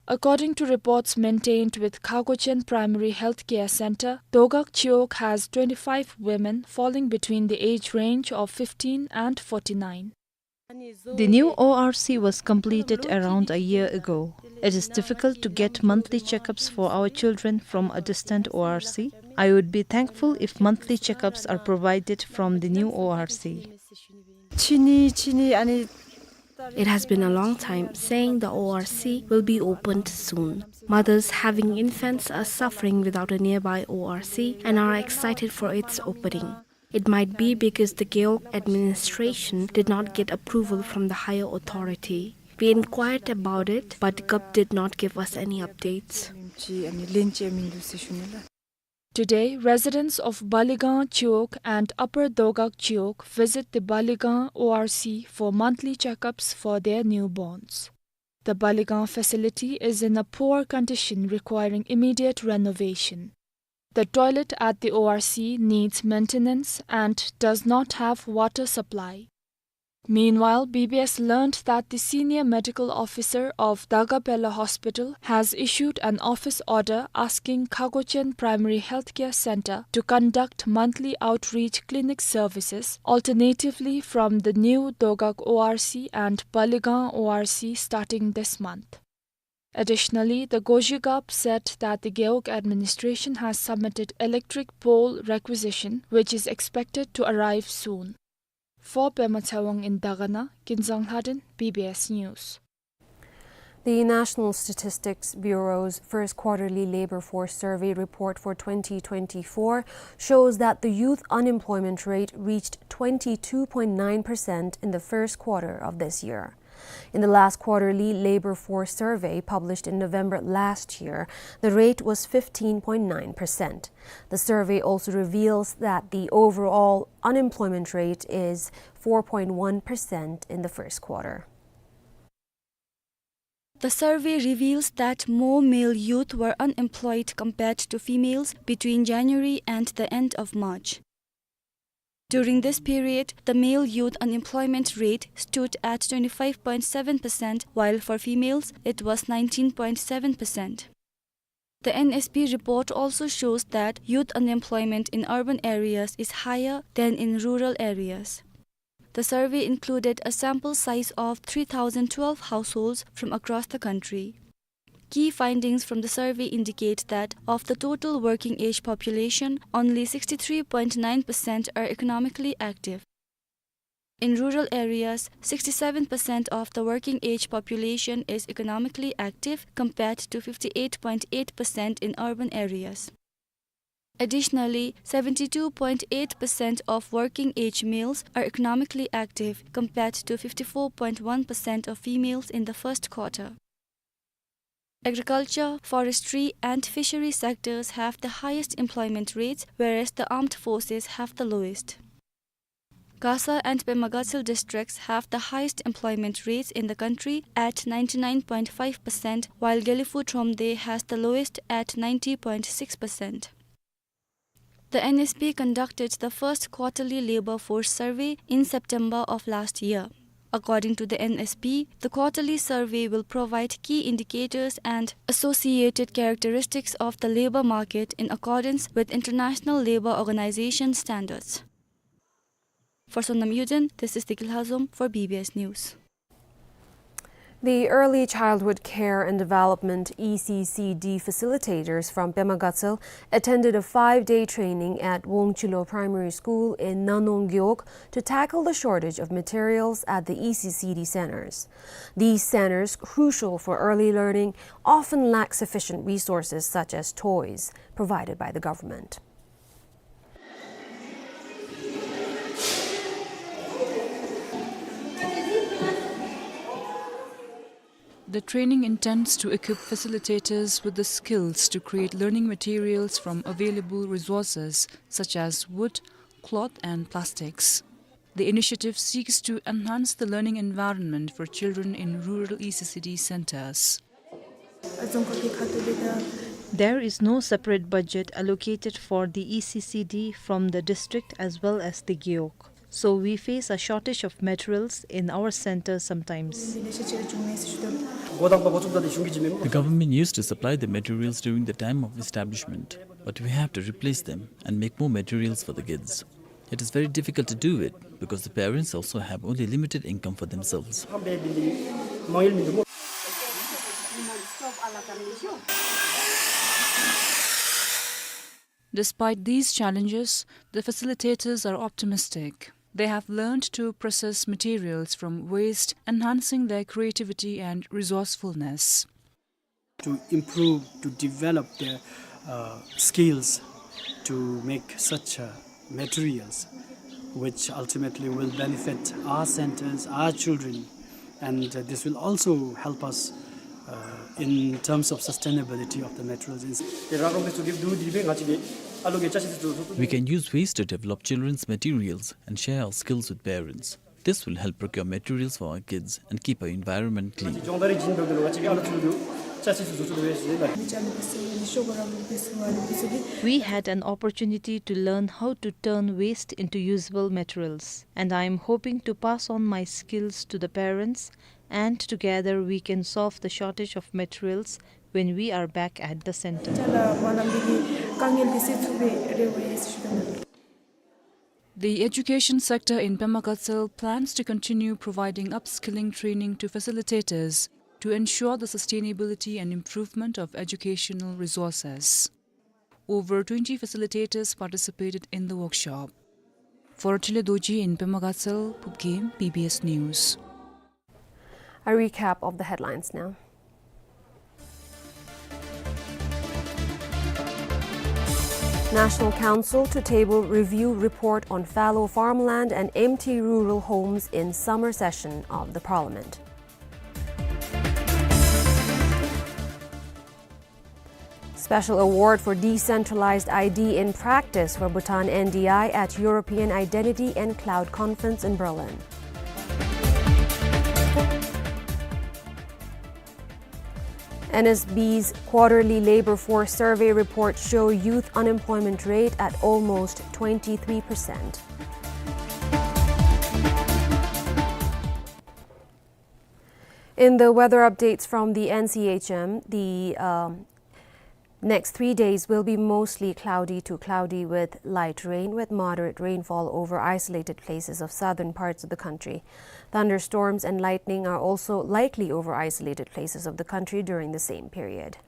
According to reports maintained with Khagochen Primary Health Care Center, Doga Chiwog has twenty-five women falling between the age range of fifteen and forty-nine. The new O R C was completed around a year ago. It is difficult to get monthly checkups for our children from a distant O R C. I would be thankful if monthly checkups are provided from the new O R C. It has been a long time saying the O R C will be opened soon. Mothers having infants are suffering without a nearby O R C and are excited for its opening. It might be because the Gewog administration did not get approval from the higher authority. We inquired about it, but Gup did not give us any updates. Today, residents of Baligang Chiwog and Upper Dogak Chiwog visit the Baligang O R C for monthly checkups for their newborns. The Baligang facility is in a poor condition, requiring immediate renovation. The toilet at the O R C needs maintenance and does not have water supply. Meanwhile, B B S learned that the senior medical officer of Dagapela Hospital has issued an office order asking Khagochen Primary Healthcare Center to conduct monthly outreach clinic services, alternatively from the new Dogak O R C and Baligang O R C starting this month. Additionally, the Gojigap said that the Gewog administration has submitted electric pole requisition, which is expected to arrive soon. For Pema Tshewang in Dagana, Kinzang Lhaden, B B S News. The National Statistics Bureau's first quarterly labor force survey report for twenty twenty-four shows that the youth unemployment rate reached twenty-two point nine percent in the first quarter of this year. In the last quarterly labor force survey published in November last year, the rate was fifteen point nine percent. The survey also reveals that the overall unemployment rate is four point one percent in the first quarter. The survey reveals that more male youth were unemployed compared to females between January and the end of March. During this period, the male youth unemployment rate stood at twenty-five point seven percent, while for females, it was nineteen point seven percent. The N S B report also shows that youth unemployment in urban areas is higher than in rural areas. The survey included a sample size of three thousand twelve households from across the country. Key findings from the survey indicate that of the total working age population, only sixty-three point nine percent are economically active. In rural areas, sixty-seven percent of the working age population is economically active, compared to fifty-eight point eight percent in urban areas. Additionally, seventy-two point eight percent of working age males are economically active, compared to fifty-four point one percent of females in the first quarter. Agriculture, forestry, and fishery sectors have the highest employment rates, whereas the armed forces have the lowest. Gasa and Pema Gatshel districts have the highest employment rates in the country at ninety-nine point five percent, while Gelephu Thromde has the lowest at ninety point six percent. The N S B conducted the first quarterly labor force survey in September of last year. According to the N S B, the quarterly survey will provide key indicators and associated characteristics of the labor market in accordance with International Labour Organization standards. For Sonam Yuden, this is Deki Lhazom for B B S News. The Early Childhood Care and Development, E C C D, facilitators from Pema Gatshel attended a five-day training at Wongchilo Primary School in Nanong Gewog to tackle the shortage of materials at the E C C D centers. These centers, crucial for early learning, often lack sufficient resources such as toys provided by the government. The training intends to equip facilitators with the skills to create learning materials from available resources such as wood, cloth, and plastics. The initiative seeks to enhance the learning environment for children in rural E C C D centers. There is no separate budget allocated for the E C C D from the district as well as the Gewog. So we face a shortage of materials in our center sometimes. The government used to supply the materials during the time of establishment, but we have to replace them and make more materials for the kids. It is very difficult to do it because the parents also have only limited income for themselves. Despite these challenges, the facilitators are optimistic. They have learned to process materials from waste, enhancing their creativity and resourcefulness. To improve, to develop their, uh, skills to make such, uh, materials, which ultimately will benefit our centers, our children, and, uh, this will also help us, uh, in terms of sustainability of the materials. We can use waste to develop children's materials and share our skills with parents. This will help procure materials for our kids and keep our environment clean. We had an opportunity to learn how to turn waste into usable materials, and I am hoping to pass on my skills to the parents, and together we can solve the shortage of materials when we are back at the center. The education sector in Pema Gatshel plans to continue providing upskilling training to facilitators to ensure the sustainability and improvement of educational resources. Over twenty facilitators participated in the workshop. For Trile Dorji in Pema Gatshel, Phubghem, B B S News. A recap of the headlines now. National Council to table review report on fallow farmland and empty rural homes in summer session of the Parliament. Special award for decentralized I D in practice for Bhutan N D I at European Identity and Cloud Conference in Berlin. N S B's quarterly labor force survey report show youth unemployment rate at almost twenty-three percent. In the weather updates from the N C H M, the, um, next three days will be mostly cloudy to cloudy with light rain, with moderate rainfall over isolated places of southern parts of the country. Thunderstorms and lightning are also likely over isolated places of the country during the same period.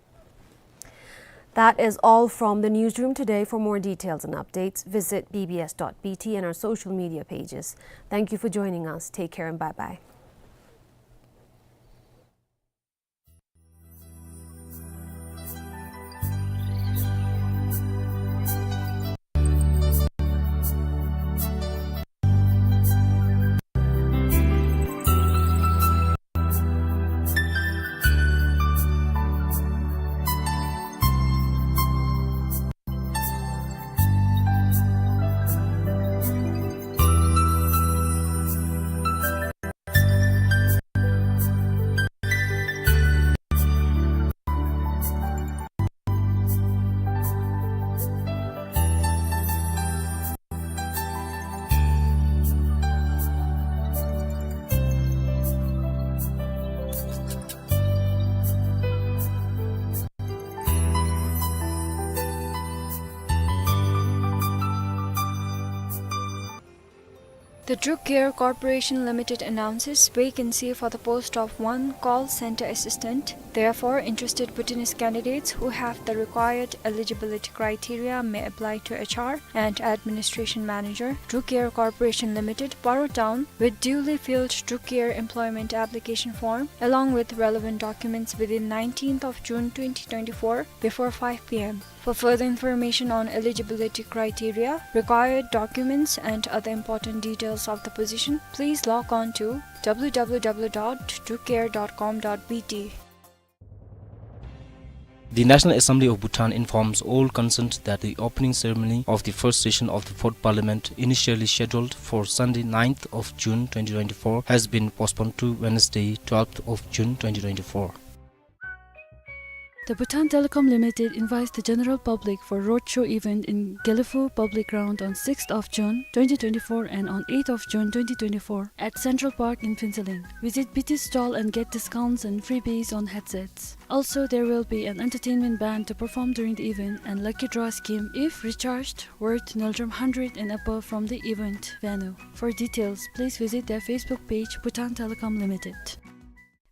That is all from the newsroom today. For more details and updates, visit B B S dot B T and our social media pages. Thank you for joining us. Take care and bye-bye. The Druk Care Corporation Limited announces vacancy for the post of one call center assistant. Therefore, interested Bhutanese candidates who have the required eligibility criteria may apply to H R and Administration Manager, Druk Care Corporation Limited, Paro Town, with duly filled Druk Care employment application form, along with relevant documents within nineteenth of June twenty twenty-four before five P M. For further information on eligibility criteria, required documents, and other important details of the position, please log on to W W W dot drukcare dot com dot B T. The National Assembly of Bhutan informs all concerned that the opening ceremony of the first session of the Fourth Parliament, initially scheduled for Sunday, ninth of June twenty twenty-four, has been postponed to Wednesday, twelfth of June twenty twenty-four. The Bhutan Telecom Limited invites the general public for roadshow event in Gelephu Public Ground on sixth of June twenty twenty-four and on eighth of June twenty twenty-four at Central Park in Phuentsholing. Visit B T stall and get discounts and freebies on headsets. Also, there will be an entertainment band to perform during the event and lucky draw scheme if recharged worth Ngultrum hundred and above from the event venue. For details, please visit their Facebook page, Bhutan Telecom Limited.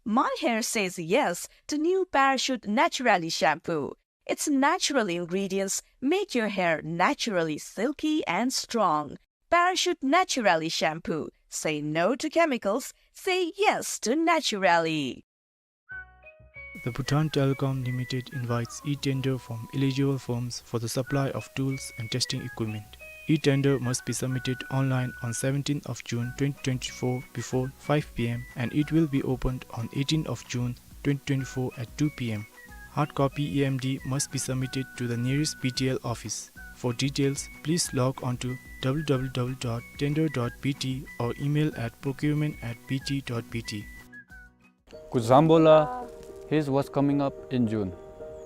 My hair says yes to new Parachute Naturali shampoo. Its natural ingredients make your hair naturally silky and strong. Parachute Naturali shampoo. Say no to chemicals. Say yes to Naturali. The Bhutan Telecom Limited invites e-tender from eligible firms for the supply of tools and testing equipment. E-tender must be submitted online on seventeenth of June twenty twenty-four before five P M, and it will be opened on eighteenth of June twenty twenty-four at two P M. Hard copy E M D must be submitted to the nearest B T L office. For details, please log on to w w w dot tender dot b t or email at procurement at b t dot b t. Kuzuzangpo la, here's what's coming up in June.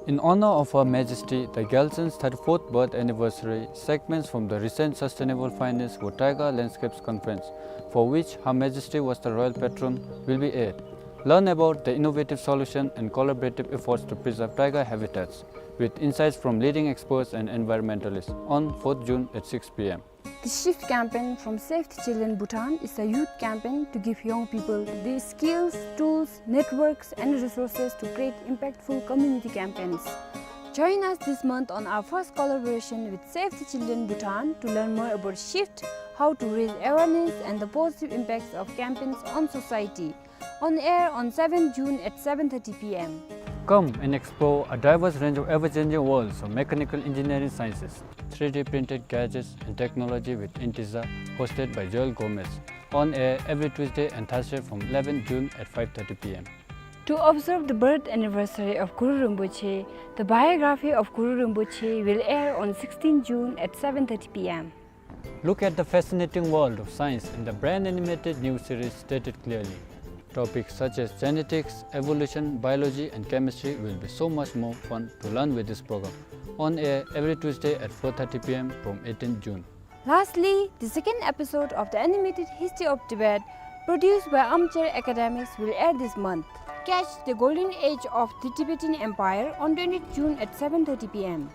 In honor of Her Majesty the Gyaltsen's thirty-fourth birth anniversary, segments from the recent Sustainable Finance for Taiga Landscapes Conference, for which Her Majesty was the royal patron, will be aired. Learn about the innovative solution and collaborative efforts to preserve taiga habitats, with insights from leading experts and environmentalists, on fourth June at six p m. The Shift campaign from Save the Children Bhutan is a youth campaign to give young people the skills, tools, networks, and resources to create impactful community campaigns. Join us this month on our first collaboration with Save the Children Bhutan to learn more about Shift, how to raise awareness, and the positive impacts of campaigns on society. On air on seventh June at seven thirty p m. Come and explore a diverse range of ever-changing worlds of mechanical engineering sciences, three D printed gadgets, and technology with Intiza, hosted by Joel Gomez. On air every Tuesday and Thursday from eleventh June at five thirty p m. To observe the birth anniversary of Guru Rinpoche, the biography of Guru Rinpoche will air on sixteenth June at seven thirty p m. Look at the fascinating world of science in the brain animated new series Stated Clearly. Topics such as genetics, evolution, biology, and chemistry will be so much more fun to learn with this program. On air every Tuesday at four thirty p m from eighteenth June. Lastly, the second episode of the animated History of Tibet, produced by Armchair Academics, will air this month. Catch the golden age of the Tibetan Empire on twentieth June at seven thirty p m.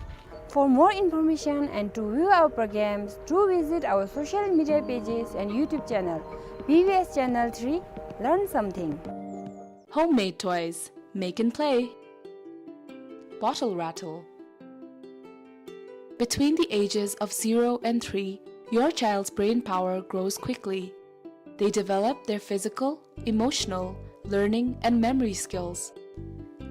For more information and to view our programs, do visit our social media pages and YouTube channel, B B S Channel three, Learn Something. Homemade toys, make and play. Bottle rattle. Between the ages of zero and three, your child's brain power grows quickly. They develop their physical, emotional, learning, and memory skills.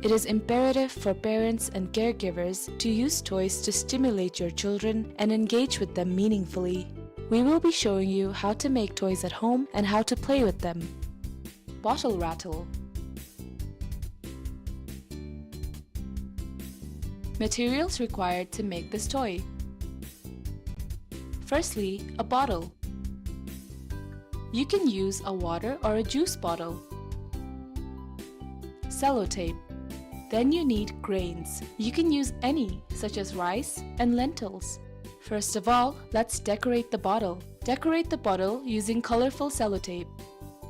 It is imperative for parents and caregivers to use toys to stimulate your children and engage with them meaningfully. We will be showing you how to make toys at home and how to play with them. Bottle rattle. Materials required to make this toy. Firstly, a bottle. You can use a water or a juice bottle. Sellotape. Then you need grains. You can use any, such as rice and lentils. First of all, let's decorate the bottle. Decorate the bottle using colorful sellotape.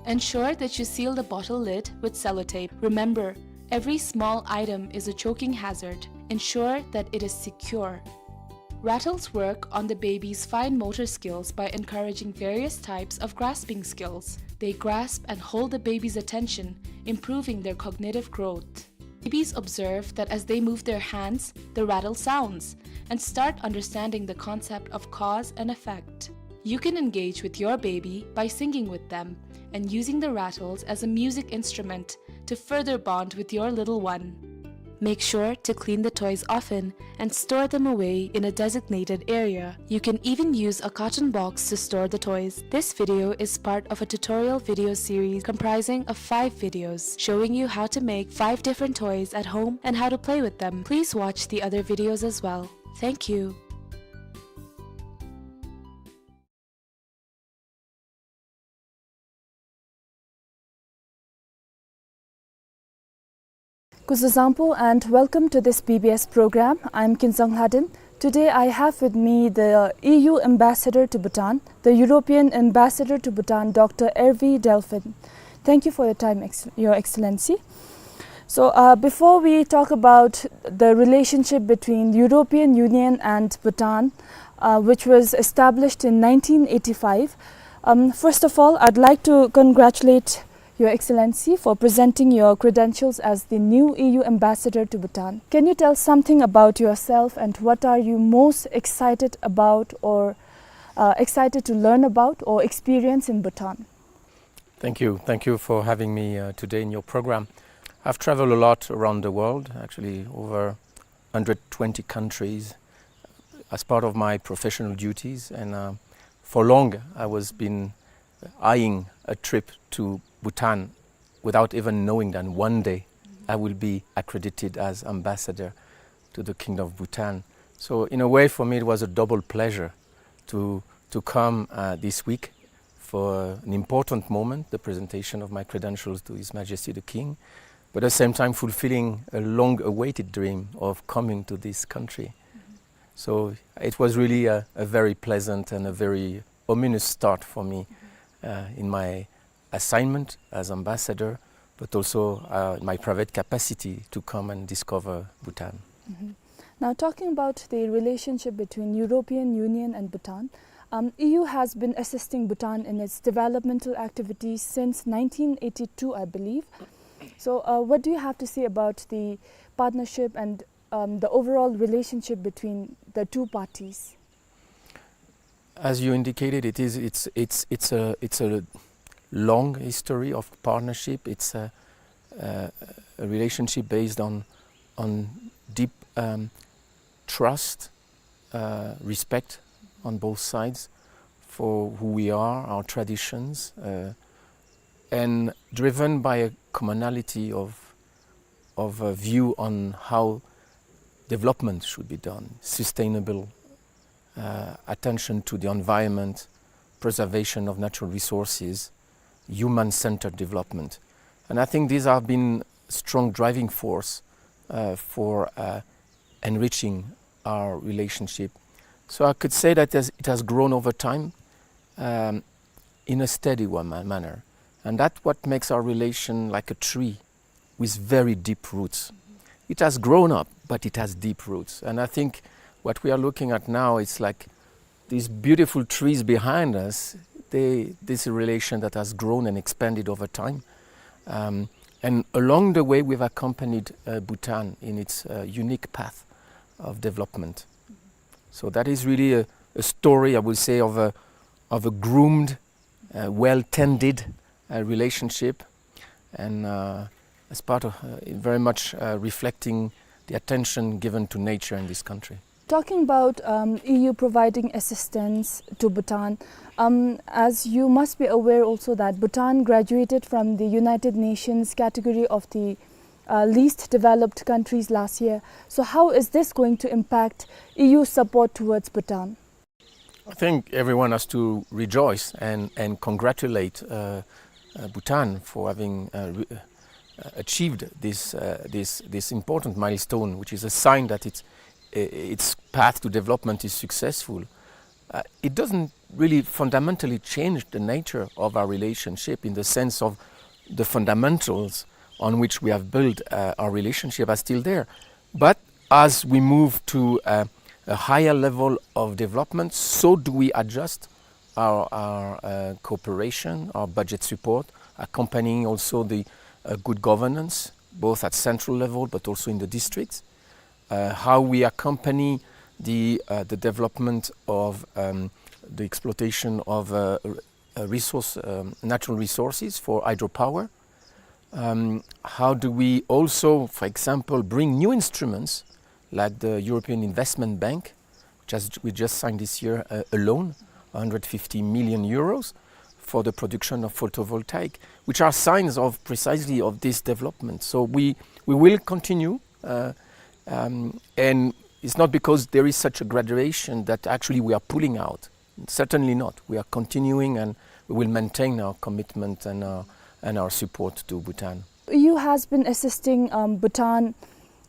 Ensure that you seal the bottle lid with sellotape. Remember, every small item is a choking hazard. Ensure that it is secure. Rattles work on the baby's fine motor skills by encouraging various types of grasping skills. They grasp and hold the baby's attention, improving their cognitive growth. Babies observe that as they move their hands, the rattle sounds, and start understanding the concept of cause and effect. You can engage with your baby by singing with them and using the rattles as a music instrument to further bond with your little one. Make sure to clean the toys often and store them away in a designated area. You can even use a carton box to store the toys. This video is part of a tutorial video series comprising of five videos showing you how to make five different toys at home and how to play with them. Please watch the other videos as well. Thank you. Kuzuzangpo and welcome to this B B S program. I'm Kinzang Hladin. Today I have with me the E U ambassador to Bhutan, the European ambassador to Bhutan, Doctor Hervé Delphin. Thank you for your time, Ex-, Your Excellency. So, uh, before we talk about the relationship between European Union and Bhutan, uh, which was established in nineteen eighty-five, um, first of all, I'd like to congratulate Your Excellency for presenting your credentials as the new E U ambassador to Bhutan. Can you tell something about yourself and what are you most excited about or, uh, excited to learn about or experience in Bhutan? Thank you. Thank you for having me, uh, today in your program. I've traveled a lot around the world, actually over hundred twenty countries as part of my professional duties, and, uh, for long I was been eyeing a trip to Bhutan without even knowing that one day I will be accredited as ambassador to the Kingdom of Bhutan. So in a way, for me, it was a double pleasure to, to come, uh, this week for an important moment, the presentation of my credentials to His Majesty the King, but at the same time fulfilling a long-awaited dream of coming to this country. So it was really a, a very pleasant and a very ominous start for me, uh, in my assignment as ambassador, but also, uh, my private capacity to come and discover Bhutan. Mhm. Now, talking about the relationship between European Union and Bhutan, um, E U has been assisting Bhutan in its developmental activities since nineteen eighty-two, I believe. So, uh, what do you have to say about the partnership and, um, the overall relationship between the two parties? As you indicated, it is, it's, it's, it's a, it's a long history of partnership. It's a, a, a relationship based on, on deep, um, trust, uh, respect on both sides for who we are, our traditions, uh, and driven by a commonality of, of a view on how development should be done, sustainable, uh, attention to the environment, preservation of natural resources, human-centered development. And I think these have been strong driving force, uh, for, uh, enriching our relationship. So I could say that as it has grown over time, um, in a steady one ma-, manner. And that's what makes our relation like a tree with very deep roots. It has grown up, but it has deep roots. And I think what we are looking at now is like these beautiful trees behind us, they, this is a relation that has grown and expanded over time. Um, and along the way, we've accompanied, uh, Bhutan in its, uh, unique path of development. So that is really a, a story, I would say, of a, of a groomed, uh, well-tended, uh, relationship, and, uh, as part of, uh, very much, uh, reflecting the attention given to nature in this country. Talking about, um, E U providing assistance to Bhutan, um, as you must be aware also that Bhutan graduated from the United Nations category of the, uh, least developed countries last year. So how is this going to impact E U support towards Bhutan? I think everyone has to rejoice and, and congratulate, uh, uh, Bhutan for having, uh, re-, uh, achieved this, uh, this, this important milestone, which is a sign that its, i-, its path to development is successful. Uh, it doesn't really fundamentally change the nature of our relationship in the sense of the fundamentals on which we have built, uh, our relationship are still there. But as we move to, uh, a higher level of development, so do we adjust our, our, uh, cooperation, our budget support, accompanying also the, uh, good governance, both at central level but also in the districts. Uh, how we accompany the, uh, the development of, um, the exploitation of, uh, r-, uh, resource, um, natural resources for hydropower. Um, how do we also, for example, bring new instruments like the European Investment Bank, which has, we just signed this year, uh, a loan, hundred fifty million euros, for the production of photovoltaic, which are signs of precisely of this development. So we, we will continue, uh, um, and it's not because there is such a graduation that actually we are pulling out. Certainly not. We are continuing and we will maintain our commitment and our, and our support to Bhutan. E U has been assisting, um, Bhutan,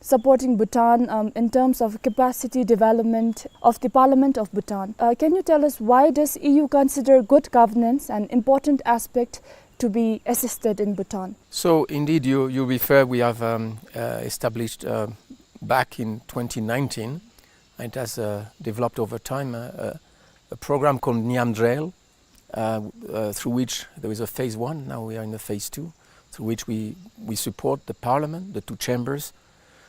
supporting Bhutan, um, in terms of capacity development of the Parliament of Bhutan. Uh, can you tell us, why does E U consider good governance an important aspect to be assisted in Bhutan? So indeed, you, you refer, we have, um, uh, established, uh, back in twenty nineteen, it has, uh, developed over time, uh, a, a program called Nyamdrel, uh, uh, through which there is a phase one, now we are in the phase two, through which we, we support the parliament, the two chambers,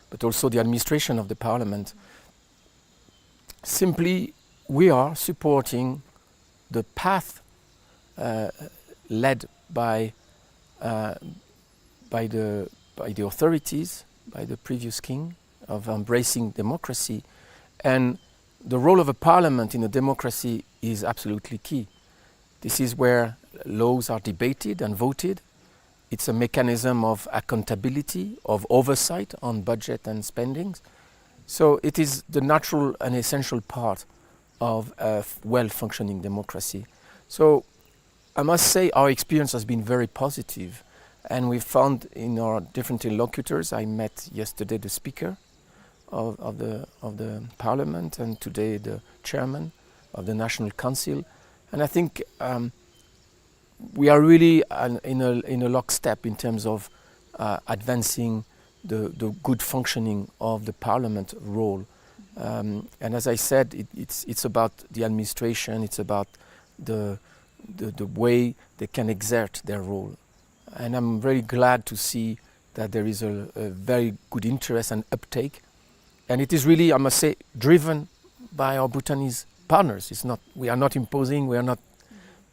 but also the administration of the parliament. Simply, we are supporting the path, uh, led by, uh, by the, by the authorities, by the previous king, of embracing democracy. And the role of a parliament in a democracy is absolutely key. This is where laws are debated and voted. It's a mechanism of accountability, of oversight on budget and spendings. So it is the natural and essential part of a f-, well-functioning democracy. So I must say our experience has been very positive, and we found in our different interlocutors, I met yesterday the speaker of, of the, of the parliament, and today the chairman of the National Council. And I think, um, we are really an-, in a, in a lockstep in terms of, uh, advancing the, the good functioning of the parliament role. Um, and as I said, it, it's, it's about the administration, it's about the, the, the way they can exert their role. And I'm very glad to see that there is a, a very good interest and uptake. And it is really, I must say, driven by our Bhutanese partners. It's not, we are not imposing, we are not,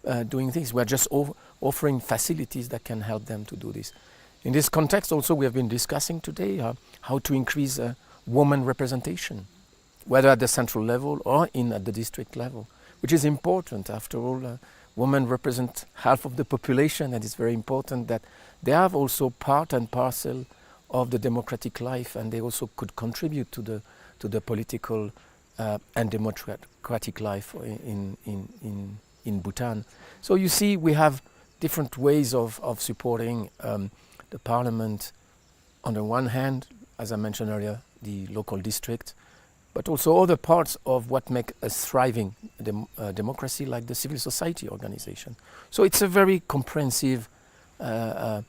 uh, doing things. We are just of-, offering facilities that can help them to do this. In this context also, we have been discussing today, uh, how to increase, uh, woman representation, whether at the central level or in, at the district level, which is important. After all, uh, women represent half of the population, and it's very important that they have also part and parcel of the democratic life, and they also could contribute to the, to the political, uh, and democratic life in, in, in, in Bhutan. So you see, we have different ways of, of supporting, um, the parliament. On the one hand, as I mentioned earlier, the local district, but also other parts of what make a thriving dem-, uh, democracy, like the civil society organization. So it's a very comprehensive, uh, uh,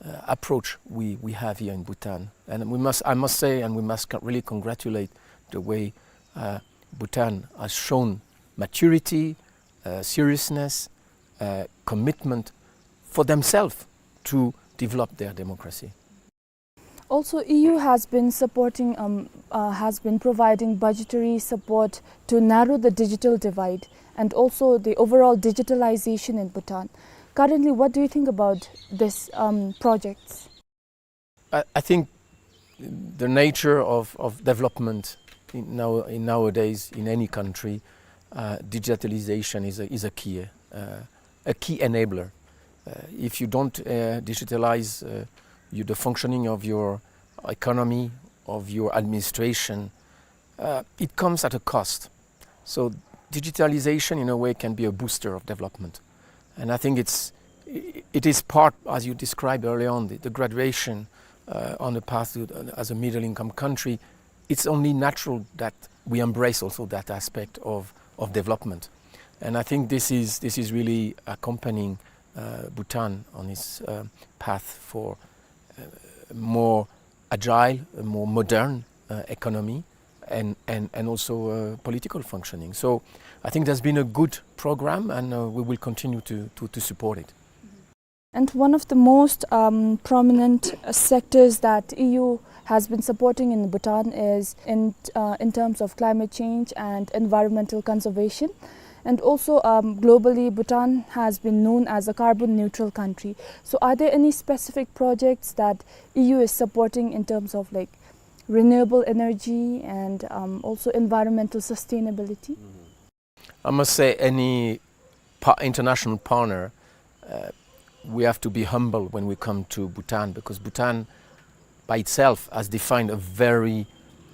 uh, approach we, we have here in Bhutan. And we must, I must say, and we must co-, really congratulate the way, uh, Bhutan has shown maturity, uh, seriousness, uh, commitment for themselves to develop their democracy. Also, E U has been supporting, um, uh, has been providing budgetary support to narrow the digital divide and also the overall digitalization in Bhutan. Currently, what do you think about this, um, projects? I, I think the nature of, of development in now, in nowadays in any country, uh, digitalization is a, is a key, uh, a key enabler. Uh, if you don't, uh, digitalize, uh, you, the functioning of your economy, of your administration, uh, it comes at a cost. So digitalization, in a way, can be a booster of development. And I think it's, i-, it is part, as you described earlier on, the, the graduation, uh, on the path to, uh, as a middle-income country. It's only natural that we embrace also that aspect of, of development. And I think this is, this is really accompanying, uh, Bhutan on its, uh, path for, uh, more agile, a more modern, uh, economy and, and, and also, uh, political functioning. So I think there's been a good program, and, uh, we will continue to, to, to support it. And one of the most, um, prominent, uh, sectors that E U has been supporting in Bhutan is in, uh, in terms of climate change and environmental conservation. And also, um, globally, Bhutan has been known as a carbon neutral country. So are there any specific projects that E U is supporting in terms of, like, renewable energy and, um, also environmental sustainability? I must say, any pa-, international partner, uh, we have to be humble when we come to Bhutan, because Bhutan by itself has defined a very,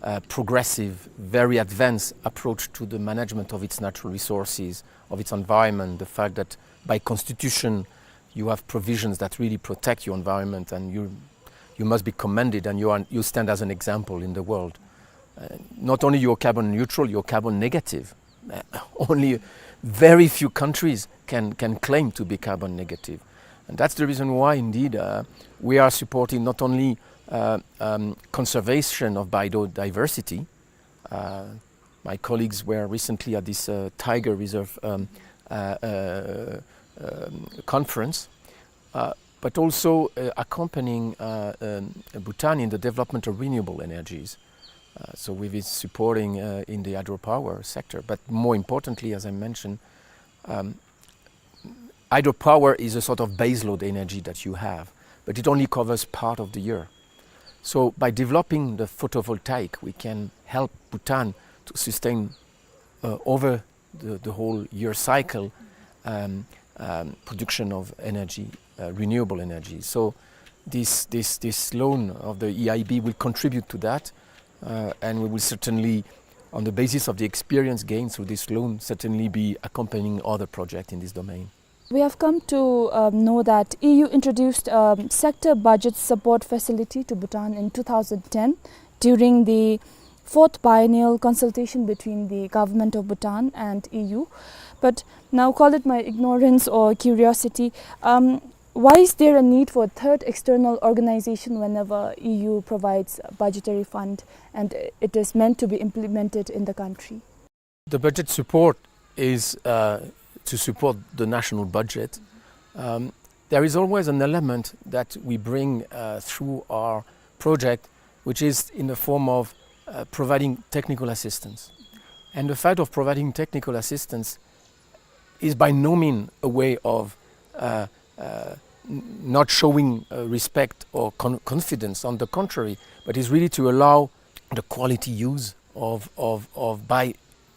uh, progressive, very advanced approach to the management of its natural resources, of its environment. The fact that by constitution you have provisions that really protect your environment, and you, you must be commended, and you are, you stand as an example in the world. Uh, not only you're carbon neutral, you're carbon negative. Uh, only very few countries can, can claim to be carbon negative. And that's the reason why, indeed, uh, we are supporting not only, uh, um, conservation of biodiversity. Uh, my colleagues were recently at this, uh, tiger reserve, um, uh, uh, um, conference, uh, but also, uh, accompanying, uh, um, Bhutan in the development of renewable energies. Uh, so we've been supporting, uh, in the hydropower sector, but more importantly, as I mentioned, um, hydropower is a sort of baseload energy that you have, but it only covers part of the year. So by developing the photovoltaic, we can help Bhutan to sustain, uh, over the, the whole year cycle, um, um, production of energy, uh, renewable energy. So this, this, this loan of the E I B will contribute to that. Uh, and we will certainly, on the basis of the experience gained through this loan, certainly be accompanying other projects in this domain. We have come to, um, know that E U introduced a sector budget support facility to Bhutan in two thousand ten during the fourth biennial consultation between the government of Bhutan and E U. But now, call it my ignorance or curiosity, um, why is there a need for a third external organization whenever E U provides a budgetary fund and it is meant to be implemented in the country? The budget support is, uh, to support the national budget. Um, there is always an element that we bring, uh, through our project, which is in the form of, uh, providing technical assistance. And the fact of providing technical assistance is by no means a way of, uh, uh, n-, not showing, uh, respect or con-, confidence. On the contrary, but is really to allow the quality use of, of, of by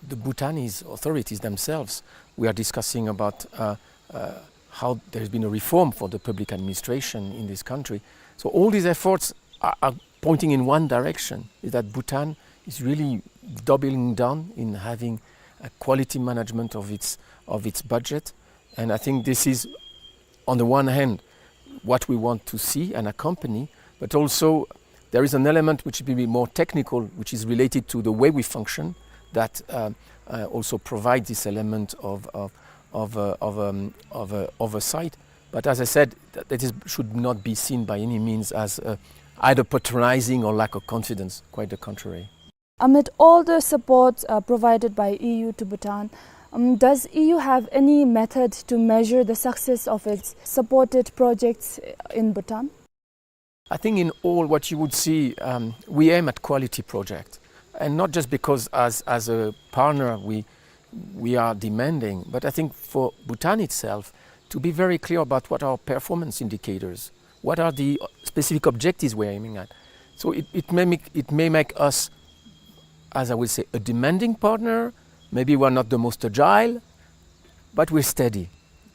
the Bhutanese authorities themselves. We are discussing about, uh, uh, how there's been a reform for the public administration in this country. So all these efforts are, are pointing in one direction, is that Bhutan is really doubling down in having a quality management of its, of its budget. And I think this is, on the one hand, what we want to see and accompany, but also there is an element which will be more technical, which is related to the way we function, that, um, uh, also provides this element of, of, of, uh, of, um, of, uh, oversight. But as I said, that, that is, should not be seen by any means as, uh, either patronizing or lack of confidence, quite the contrary. Amid all the support, uh, provided by E U to Bhutan, um, does E U have any method to measure the success of its supported projects in Bhutan? I think in all what you would see, um, we aim at quality project, and not just because as, as a partner we, we are demanding, but I think for Bhutan itself to be very clear about what our performance indicators, what are the specific objectives we're aiming at. So it, it may make, it may make us, as I would say, a demanding partner. Maybe we're not the most agile, but we're steady.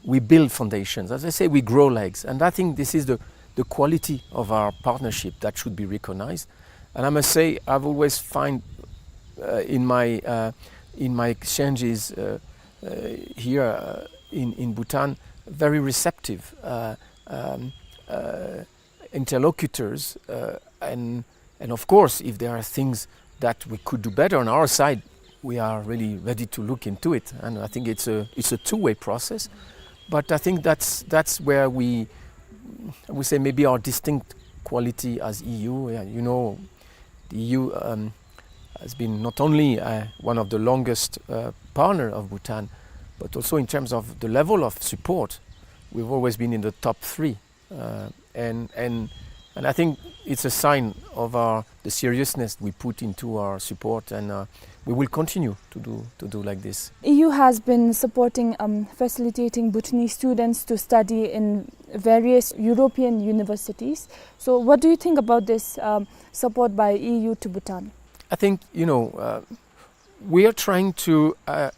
We build foundations. As I say, we grow legs. And I think this is the, the quality of our partnership that should be recognized. And I must say, I've always find, uh, in my, uh, in my exchanges, uh, uh, here, uh, in, in Bhutan, very receptive, uh, um, uh, interlocutors, uh, and, and of course, if there are things that we could do better on our side, we are really ready to look into it. And I think it's a, it's a two-way process. But I think that's, that's where we, we say maybe our distinct quality as E U. Yeah, you know, the E U, um, has been not only, uh, one of the longest, uh, partner of Bhutan, but also in terms of the level of support, we've always been in the top three. Uh, and, and, and I think it's a sign of our, the seriousness we put into our support, and, uh, we will continue to do, to do like this. E U has been supporting, um, facilitating Bhutanese students to study in various European universities. So what do you think about this, um, support by E U to Bhutan? I think, you know, uh, we are trying to, uh,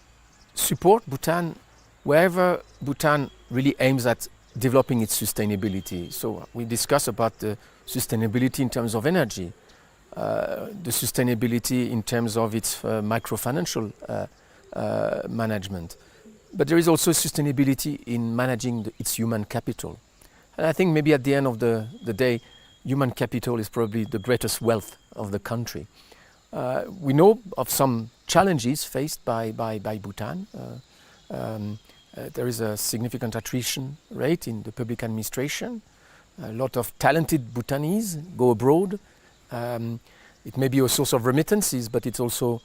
support Bhutan wherever Bhutan really aims at developing its sustainability. So we discuss about the sustainability in terms of energy, uh, the sustainability in terms of its, uh, microfinancial, uh, uh, management. But there is also sustainability in managing the, its human capital. And I think maybe at the end of the, the day, human capital is probably the greatest wealth of the country. Uh, we know of some challenges faced by, by, by Bhutan. Uh, um, uh, there is a significant attrition rate in the public administration. A lot of talented Bhutanese go abroad. Um, it may be a source of remittances, but it's also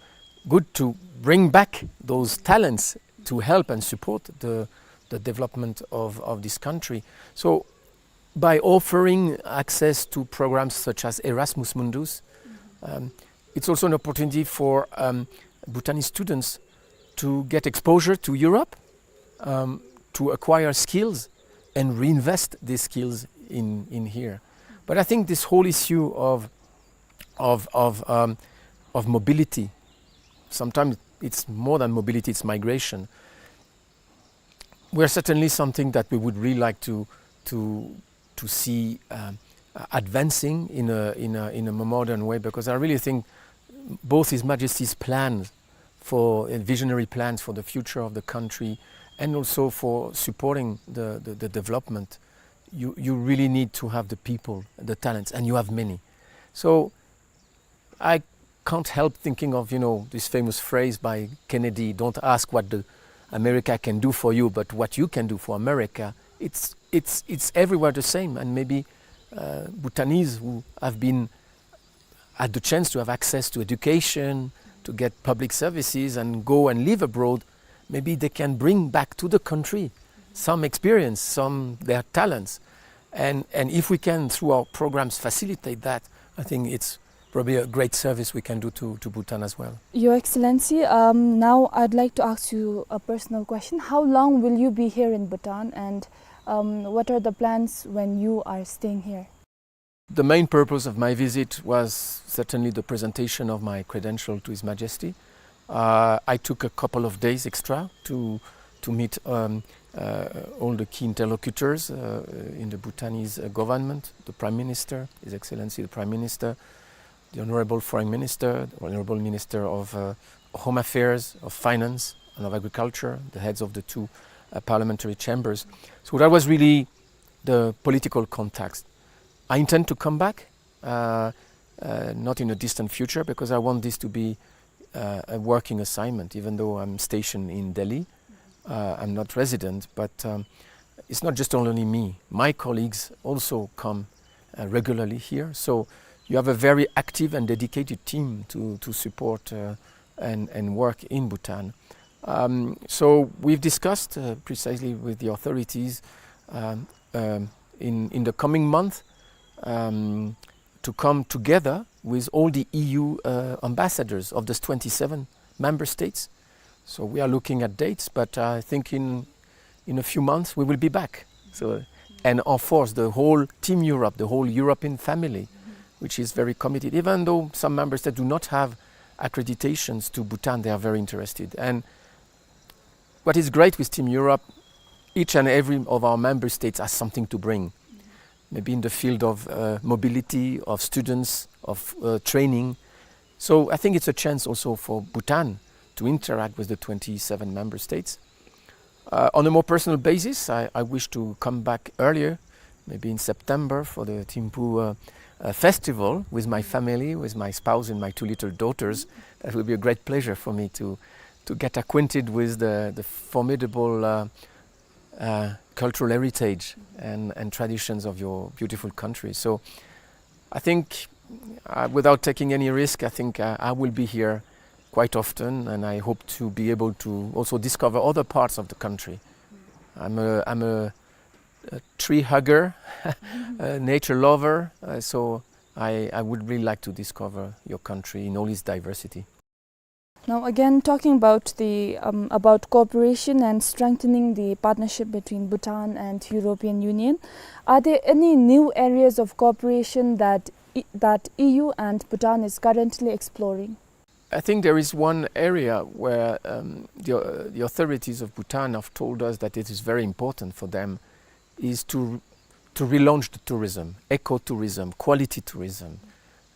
good to bring back those talents to help and support the, the development of, of this country. So by offering access to programs such as Erasmus Mundus, um, it's also an opportunity for, um, Bhutanese students to get exposure to Europe, um, to acquire skills and reinvest these skills in, in here. But I think this whole issue of, of, of, um, of mobility, sometimes it's more than mobility, it's migration. We're certainly something that we would really like to, to, to see, um, uh, advancing in a, in a, in a more modern way, because I really think both His Majesty's plans for, uh, visionary plans for the future of the country and also for supporting the, the, the development, you, you really need to have the people, the talents, and you have many. So I can't help thinking of, you know, this famous phrase by Kennedy, "Don't ask what the America can do for you, but what you can do for America." It's, it's, it's everywhere the same, and maybe, uh, Bhutanese who have been, had the chance to have access to education, to get public services, and go and live abroad, maybe they can bring back to the country some experience, some their talents. And, and if we can, through our programs, facilitate that, I think it's probably a great service we can do to, to Bhutan as well. Your Excellency, um, now I'd like to ask you a personal question. How long will you be here in Bhutan, and, um, what are the plans when you are staying here? The main purpose of my visit was certainly the presentation of my credential to His Majesty. Uh, I took a couple of days extra to, to meet, um, uh, all the key interlocutors, uh, in the Bhutanese, uh, government, the Prime Minister, His Excellency the Prime Minister, the Honorable Foreign Minister, the Honorable Minister of, uh, Home Affairs, of Finance, and of Agriculture, the heads of the two, uh, parliamentary chambers. So that was really the political context. I intend to come back, uh, uh, not in a distant future, because I want this to be, uh, a working assignment, even though I'm stationed in Delhi. Uh, I'm not resident, but, um, it's not just only me. My colleagues also come, uh, regularly here. So you have a very active and dedicated team to, to support, uh, and, and work in Bhutan. Um, so we've discussed, uh, precisely with the authorities, um, um, in, in the coming month, um, to come together with all the E U, uh, ambassadors of the twenty-seven member states. So we are looking at dates, but I think in, in a few months we will be back. So, and of course, the whole Team Europe, the whole European family, which is very committed, even though some member states do not have accreditations to Bhutan, they are very interested. And what is great with Team Europe, each and every of our member states has something to bring. Maybe in the field of, uh, mobility, of students, of, uh, training. So I think it's a chance also for Bhutan to interact with the twenty-seven member states. Uh, on a more personal basis, I, I wish to come back earlier, maybe in September, for the Thimphu, uh, uh, festival with my family, with my spouse and my two little daughters. That will be a great pleasure for me to, to get acquainted with the, the formidable, uh, uh, cultural heritage and, and traditions of your beautiful country. So I think, uh, without taking any risk, I think, uh, I will be here quite often, and I hope to be able to also discover other parts of the country. I'm a, I'm a, a tree hugger, a nature lover, uh, so I, I would really like to discover your country in all its diversity. Now, again, talking about the, um, about cooperation and strengthening the partnership between Bhutan and European Union, are there any new areas of cooperation that E-, that E U and Bhutan is currently exploring? I think there is one area where, um, the, uh, the authorities of Bhutan have told us that it is very important for them, is to, to relaunch the tourism, ecotourism, quality tourism.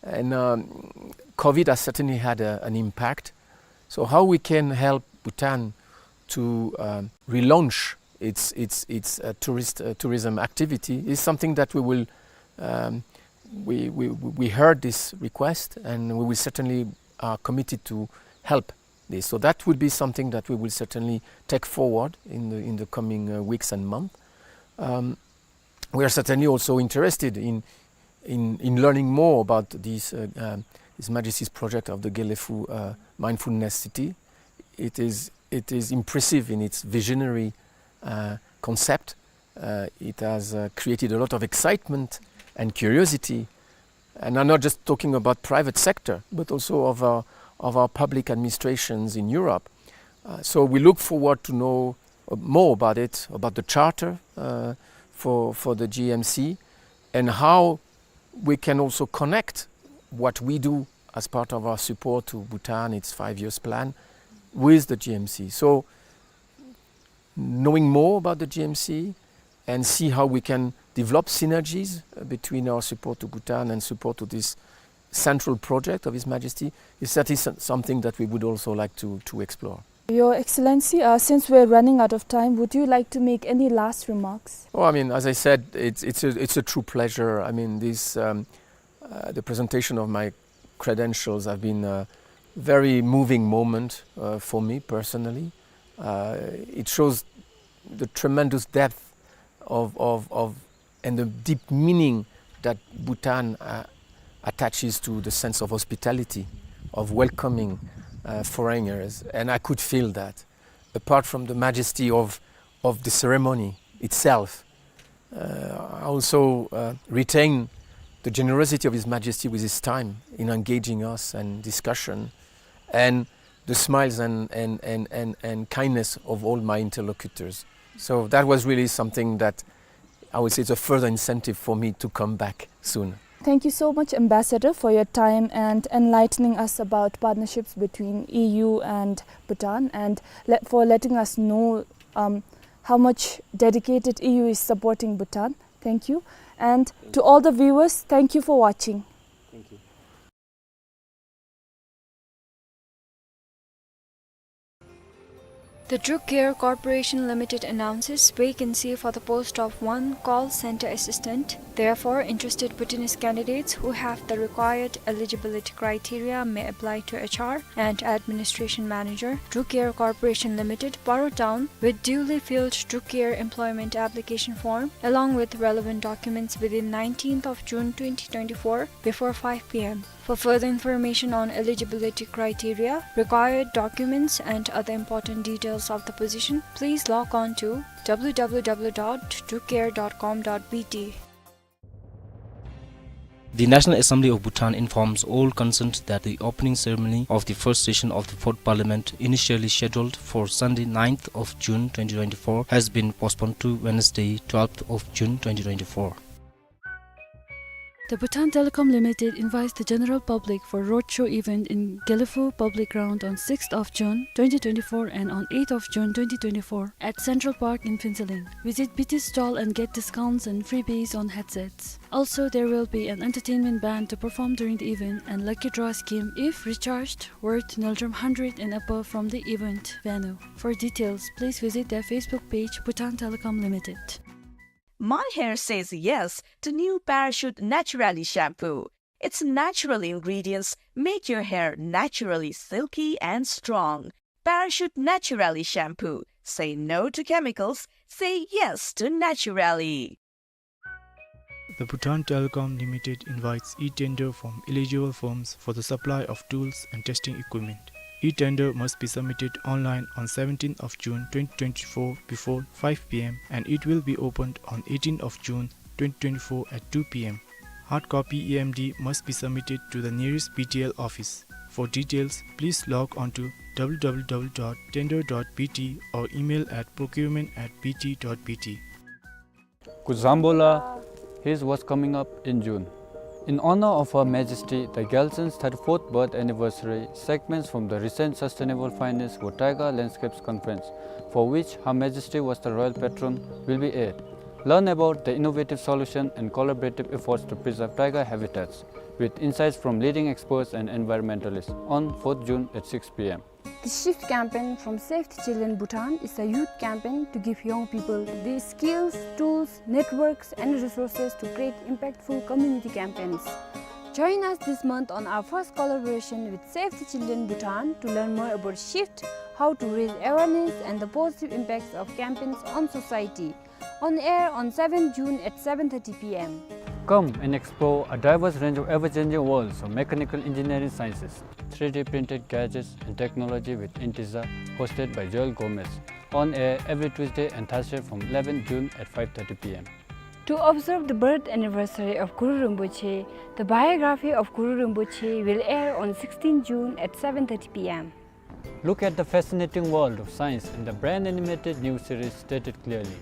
And, um, COVID has certainly had a, an impact. So how we can help Bhutan to, um, relaunch its, its, its, uh, tourist, uh, tourism activity is something that we will, um, we, we, we heard this request, and we will certainly are committed to help this. So that would be something that we will certainly take forward in the, in the coming, uh, weeks and months. Um, we are certainly also interested in, in, in learning more about this, uh, um, His Majesty's project of the Gelephu, uh, Mindfulness City. It is, it is impressive in its visionary, uh, concept. Uh, it has, uh, created a lot of excitement and curiosity. And I'm not just talking about private sector, but also of our, of our public administrations in Europe. Uh, so we look forward to know, uh, more about it, about the charter, uh, for, for the G M C, and how we can also connect what we do as part of our support to Bhutan, its five years plan, with the G M C. So knowing more about the G M C and see how we can develop synergies, uh, between our support to Bhutan and support to this central project of His Majesty, is that is something that we would also like to, to explore. Your Excellency, uh, since we're running out of time, would you like to make any last remarks? Oh, I mean, as I said, it's, it's a, it's a true pleasure. I mean, this, um, uh, the presentation of my credentials have been a very moving moment, uh, for me personally. Uh, it shows the tremendous depth of, of, of, and the deep meaning that Bhutan, uh, attaches to the sense of hospitality, of welcoming, uh, foreigners, and I could feel that. Apart from the majesty of, of the ceremony itself, uh, I also, uh, retain the generosity of His Majesty with his time in engaging us and discussion, and the smiles and, and, and, and, and kindness of all my interlocutors. So that was really something that I would say it's a further incentive for me to come back soon. Thank you so much, Ambassador, for your time and enlightening us about partnerships between E U and Bhutan, and let, for letting us know, um, how much dedicated E U is supporting Bhutan. Thank you. And to all the viewers, thank you for watching. Thank you. The Druk Care Corporation Limited announces vacancy for the post of one call center assistant. Therefore, interested Bhutanese candidates who have the required eligibility criteria may apply to H R and Administration Manager, Druk Care Corporation Limited, Paro Town, with duly filled Druk Care employment application form, along with relevant documents within nineteenth of June twenty twenty-four before five P M. For further information on eligibility criteria, required documents, and other important details of the position, please log on to W W W dot drukcare dot com dot B T. The National Assembly of Bhutan informs all concerned that the opening ceremony of the first session of the Fourth Parliament, initially scheduled for Sunday, ninth of June twenty twenty-four, has been postponed to Wednesday, twelfth of June twenty twenty-four. The Bhutan Telecom Limited invites the general public for roadshow event in Gelephu Public Ground on sixth of June twenty twenty-four and on eighth of June twenty twenty-four at Central Park in Phuentsholing. Visit B T stall and get discounts and freebies on headsets. Also, there will be an entertainment band to perform during the event and lucky draw scheme if recharged worth Ngultrum hundred and above from the event venue. For details, please visit their Facebook page, Bhutan Telecom Limited. My hair says yes to new Parachute Naturally shampoo. Its natural ingredients make your hair naturally silky and strong. Parachute Naturally shampoo. Say no to chemicals. Say yes to naturally. The Bhutan Telecom Limited invites e-tender from eligible firms for the supply of tools and testing equipment. E-tender must be submitted online on seventeenth of June twenty twenty-four before five P M and it will be opened on eighteenth of June twenty twenty-four at two P M. Hard copy E M D must be submitted to the nearest B T L office. For details, please log on to W W W dot tender dot B T or email at procurement at B T dot B T. Kuzambola, here's what's coming up in June. In honor of Her Majesty the Gyaltsen's thirty-fourth birth anniversary, segments from the recent Sustainable Finance for Taiga Landscapes conference, for which Her Majesty was the royal patron, will be aired. Learn about the innovative solution and collaborative efforts to preserve taiga habitats, with insights from leading experts and environmentalists, on fourth June at six P M. The Shift campaign from Save the Children Bhutan is a youth campaign to give young people the skills, tools, networks, and resources to create impactful community campaigns. Join us this month on our first collaboration with Save the Children Bhutan to learn more about Shift, how to raise awareness, and the positive impacts of campaigns on society. On air on seventh June at seven thirty P M. Come and explore a diverse range of ever-changing worlds of mechanical engineering sciences, three D printed gadgets and technology with Integer, hosted by Joel Gomez. On air every Tuesday and Thursday from eleventh June at five thirty P M. To observe the birth anniversary of Guru Rinpoche, the biography of Guru Rinpoche will air on sixteenth June at seven thirty P M. Look at the fascinating world of science in the brain animated new series Stated Clearly.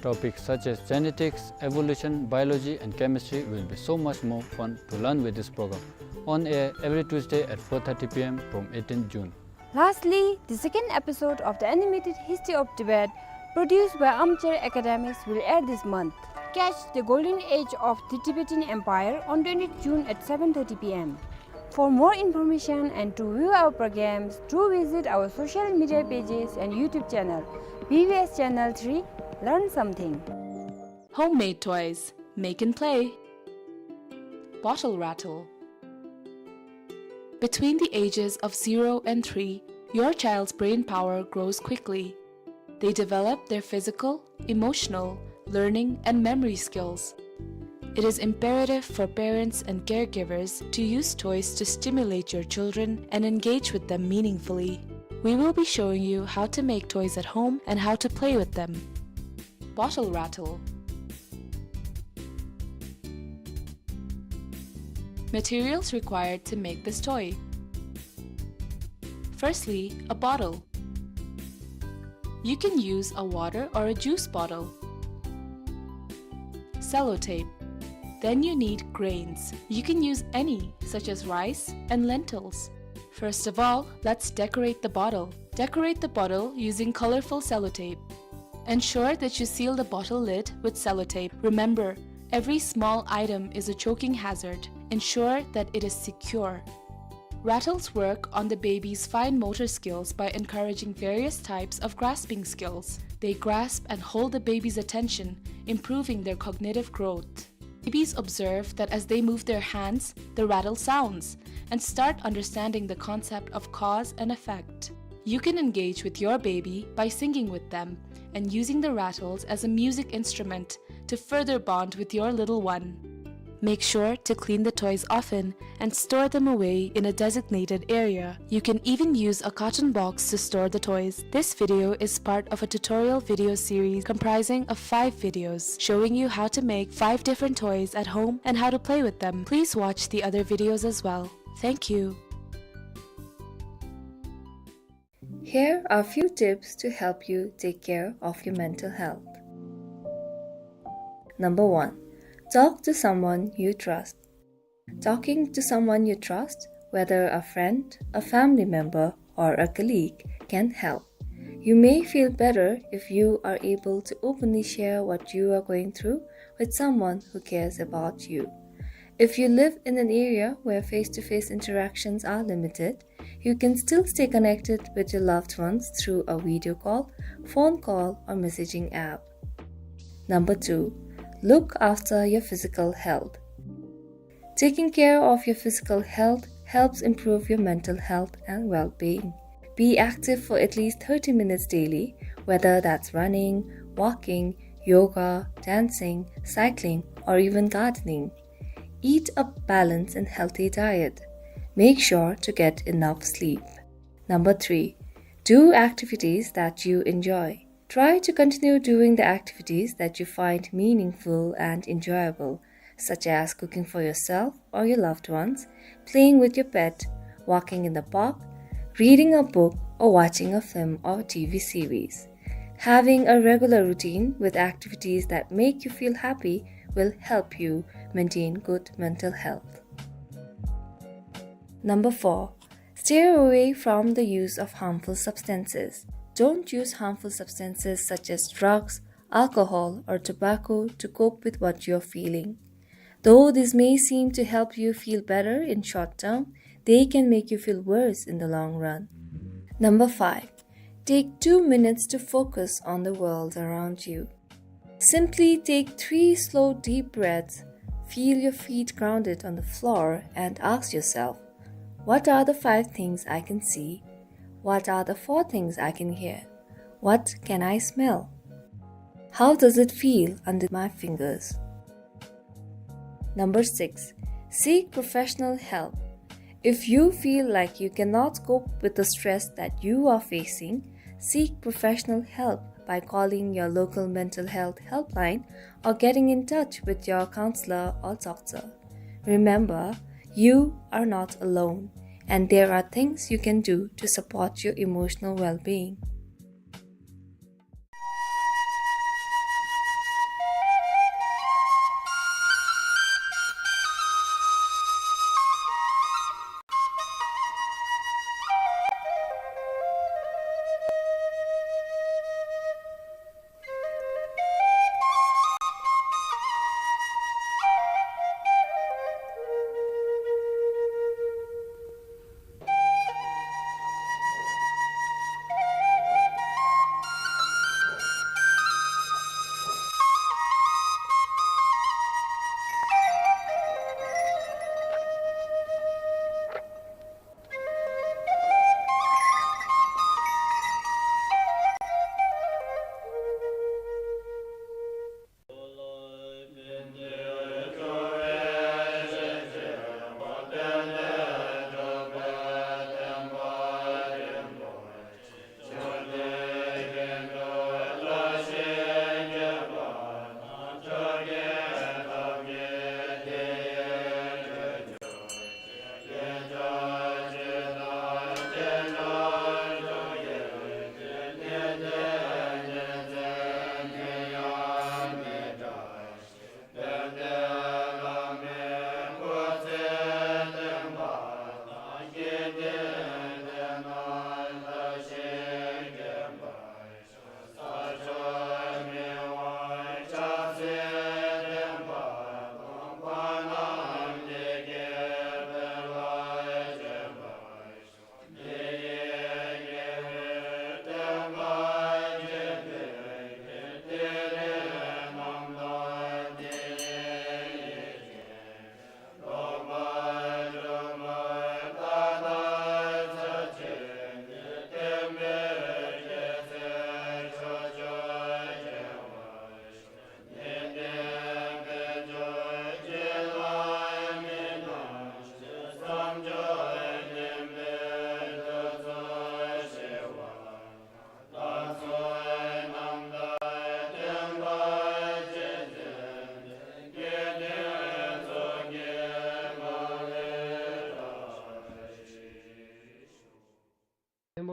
Topics such as genetics, evolution, biology, and chemistry will be so much more fun to learn with this program. On air every Tuesday at four thirty P M from eighteenth June. Lastly, the second episode of the animated History of Tibet, produced by Armchair Academics, will air this month. Catch the golden age of the Tibetan Empire on twentieth June at seven thirty P M. For more information and to view our programs, do visit our social media pages and YouTube channel, B B S Channel three, Learn Something. Homemade toys. Make and play. Bottle rattle. Between the ages of zero and three, your child's brain power grows quickly. They develop their physical, emotional, learning, and memory skills. It is imperative for parents and caregivers to use toys to stimulate your children and engage with them meaningfully. We will be showing you how to make toys at home and how to play with them. Bottle rattle. Materials required to make this toy. Firstly, a bottle. You can use a water or a juice bottle. Sellotape. Then you need grains. You can use any, such as rice and lentils. First of all, let's decorate the bottle. Decorate the bottle using colorful sellotape. Ensure that you seal the bottle lid with sellotape. Remember, every small item is a choking hazard. Ensure that it is secure. Rattles work on the baby's fine motor skills by encouraging various types of grasping skills. They grasp and hold the baby's attention, improving their cognitive growth. Babies observe that as they move their hands, the rattle sounds, and start understanding the concept of cause and effect. You can engage with your baby by singing with them and using the rattles as a music instrument to further bond with your little one. Make sure to clean the toys often and store them away in a designated area. You can even use a carton box to store the toys. This video is part of a tutorial video series comprising of five videos showing you how to make five different toys at home and how to play with them. Please watch the other videos as well. Thank you. Here are few tips to help you take care of your mental health. Number one, talk to someone you trust. Talking to someone you trust, whether a friend, a family member, or a colleague, can help. You may feel better if you are able to openly share what you are going through with someone who cares about you. If you live in an area where face-to-face interactions are limited, you can still stay connected with your loved ones through a video call, phone call, or messaging app. Number two, look after your physical health. Taking care of your physical health helps improve your mental health and well-being. Be active for at least thirty minutes daily, whether that's running, walking, yoga, dancing, cycling, or even gardening. Eat a balanced and healthy diet. Make sure to get enough sleep. Number three, do activities that you enjoy. Try to continue doing the activities that you find meaningful and enjoyable, such as cooking for yourself or your loved ones, playing with your pet, walking in the park, reading a book, or watching a film or T V series. Having a regular routine with activities that make you feel happy will help you maintain good mental health. Number four, stay away from the use of harmful substances. Don't use harmful substances such as drugs, alcohol, or tobacco to cope with what you're feeling. Though this may seem to help you feel better in short term, they can make you feel worse in the long run. Number five, take two minutes to focus on the world around you. Simply take three slow, deep breaths, feel your feet grounded on the floor, and ask yourself, "What are the five things I can see? What are the four things I can hear? What can I smell? How does it feel under my fingers?" Number six, seek professional help. If you feel like you cannot cope with the stress that you are facing, seek professional help by calling your local mental health helpline or getting in touch with your counselor or doctor. Remember, you are not alone, and there are things you can do to support your emotional well-being.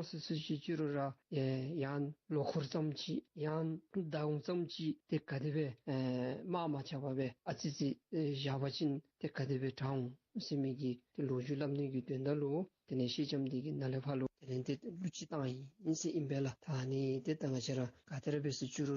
སོ་སོ་ཅིག་བཅུ་རུ་ར་ཡང་ལོ་འཁོར་ཙམ་ཅིག་ཡང་ཟླཝ་ཙམ་ཅིག་ཏེ་ག་དེ་སྦེ་ཨེ་དམག་མ་རྐྱབ་པར་སྦེ་ཨ་ཙི་ཅིག་ཨེ་བཞག་པ་ཅིན་ཏེ་ག་དེ་སྦེ་དྲག་འོང་ཟེར་མི་གི་ཏེ་ལོ་རྒྱུས་སླབ་ནི་གི་དོན་དག་ལུ་དེ་ལས་ཤེས་ལྕམ་འདི་གི་ནང་ལས་ཕར་ལུ་དེ་ལས་ཏེ་གླུ་ཅིག་བཏང་ཡི་ཟེར་ཨིན་པས་ལགས། ད་ཨ་ནི་ཏེ་ད་ང་བཅས་ར་ག་དེ་ར་འབད་ཟེར་བཅུ་རུ་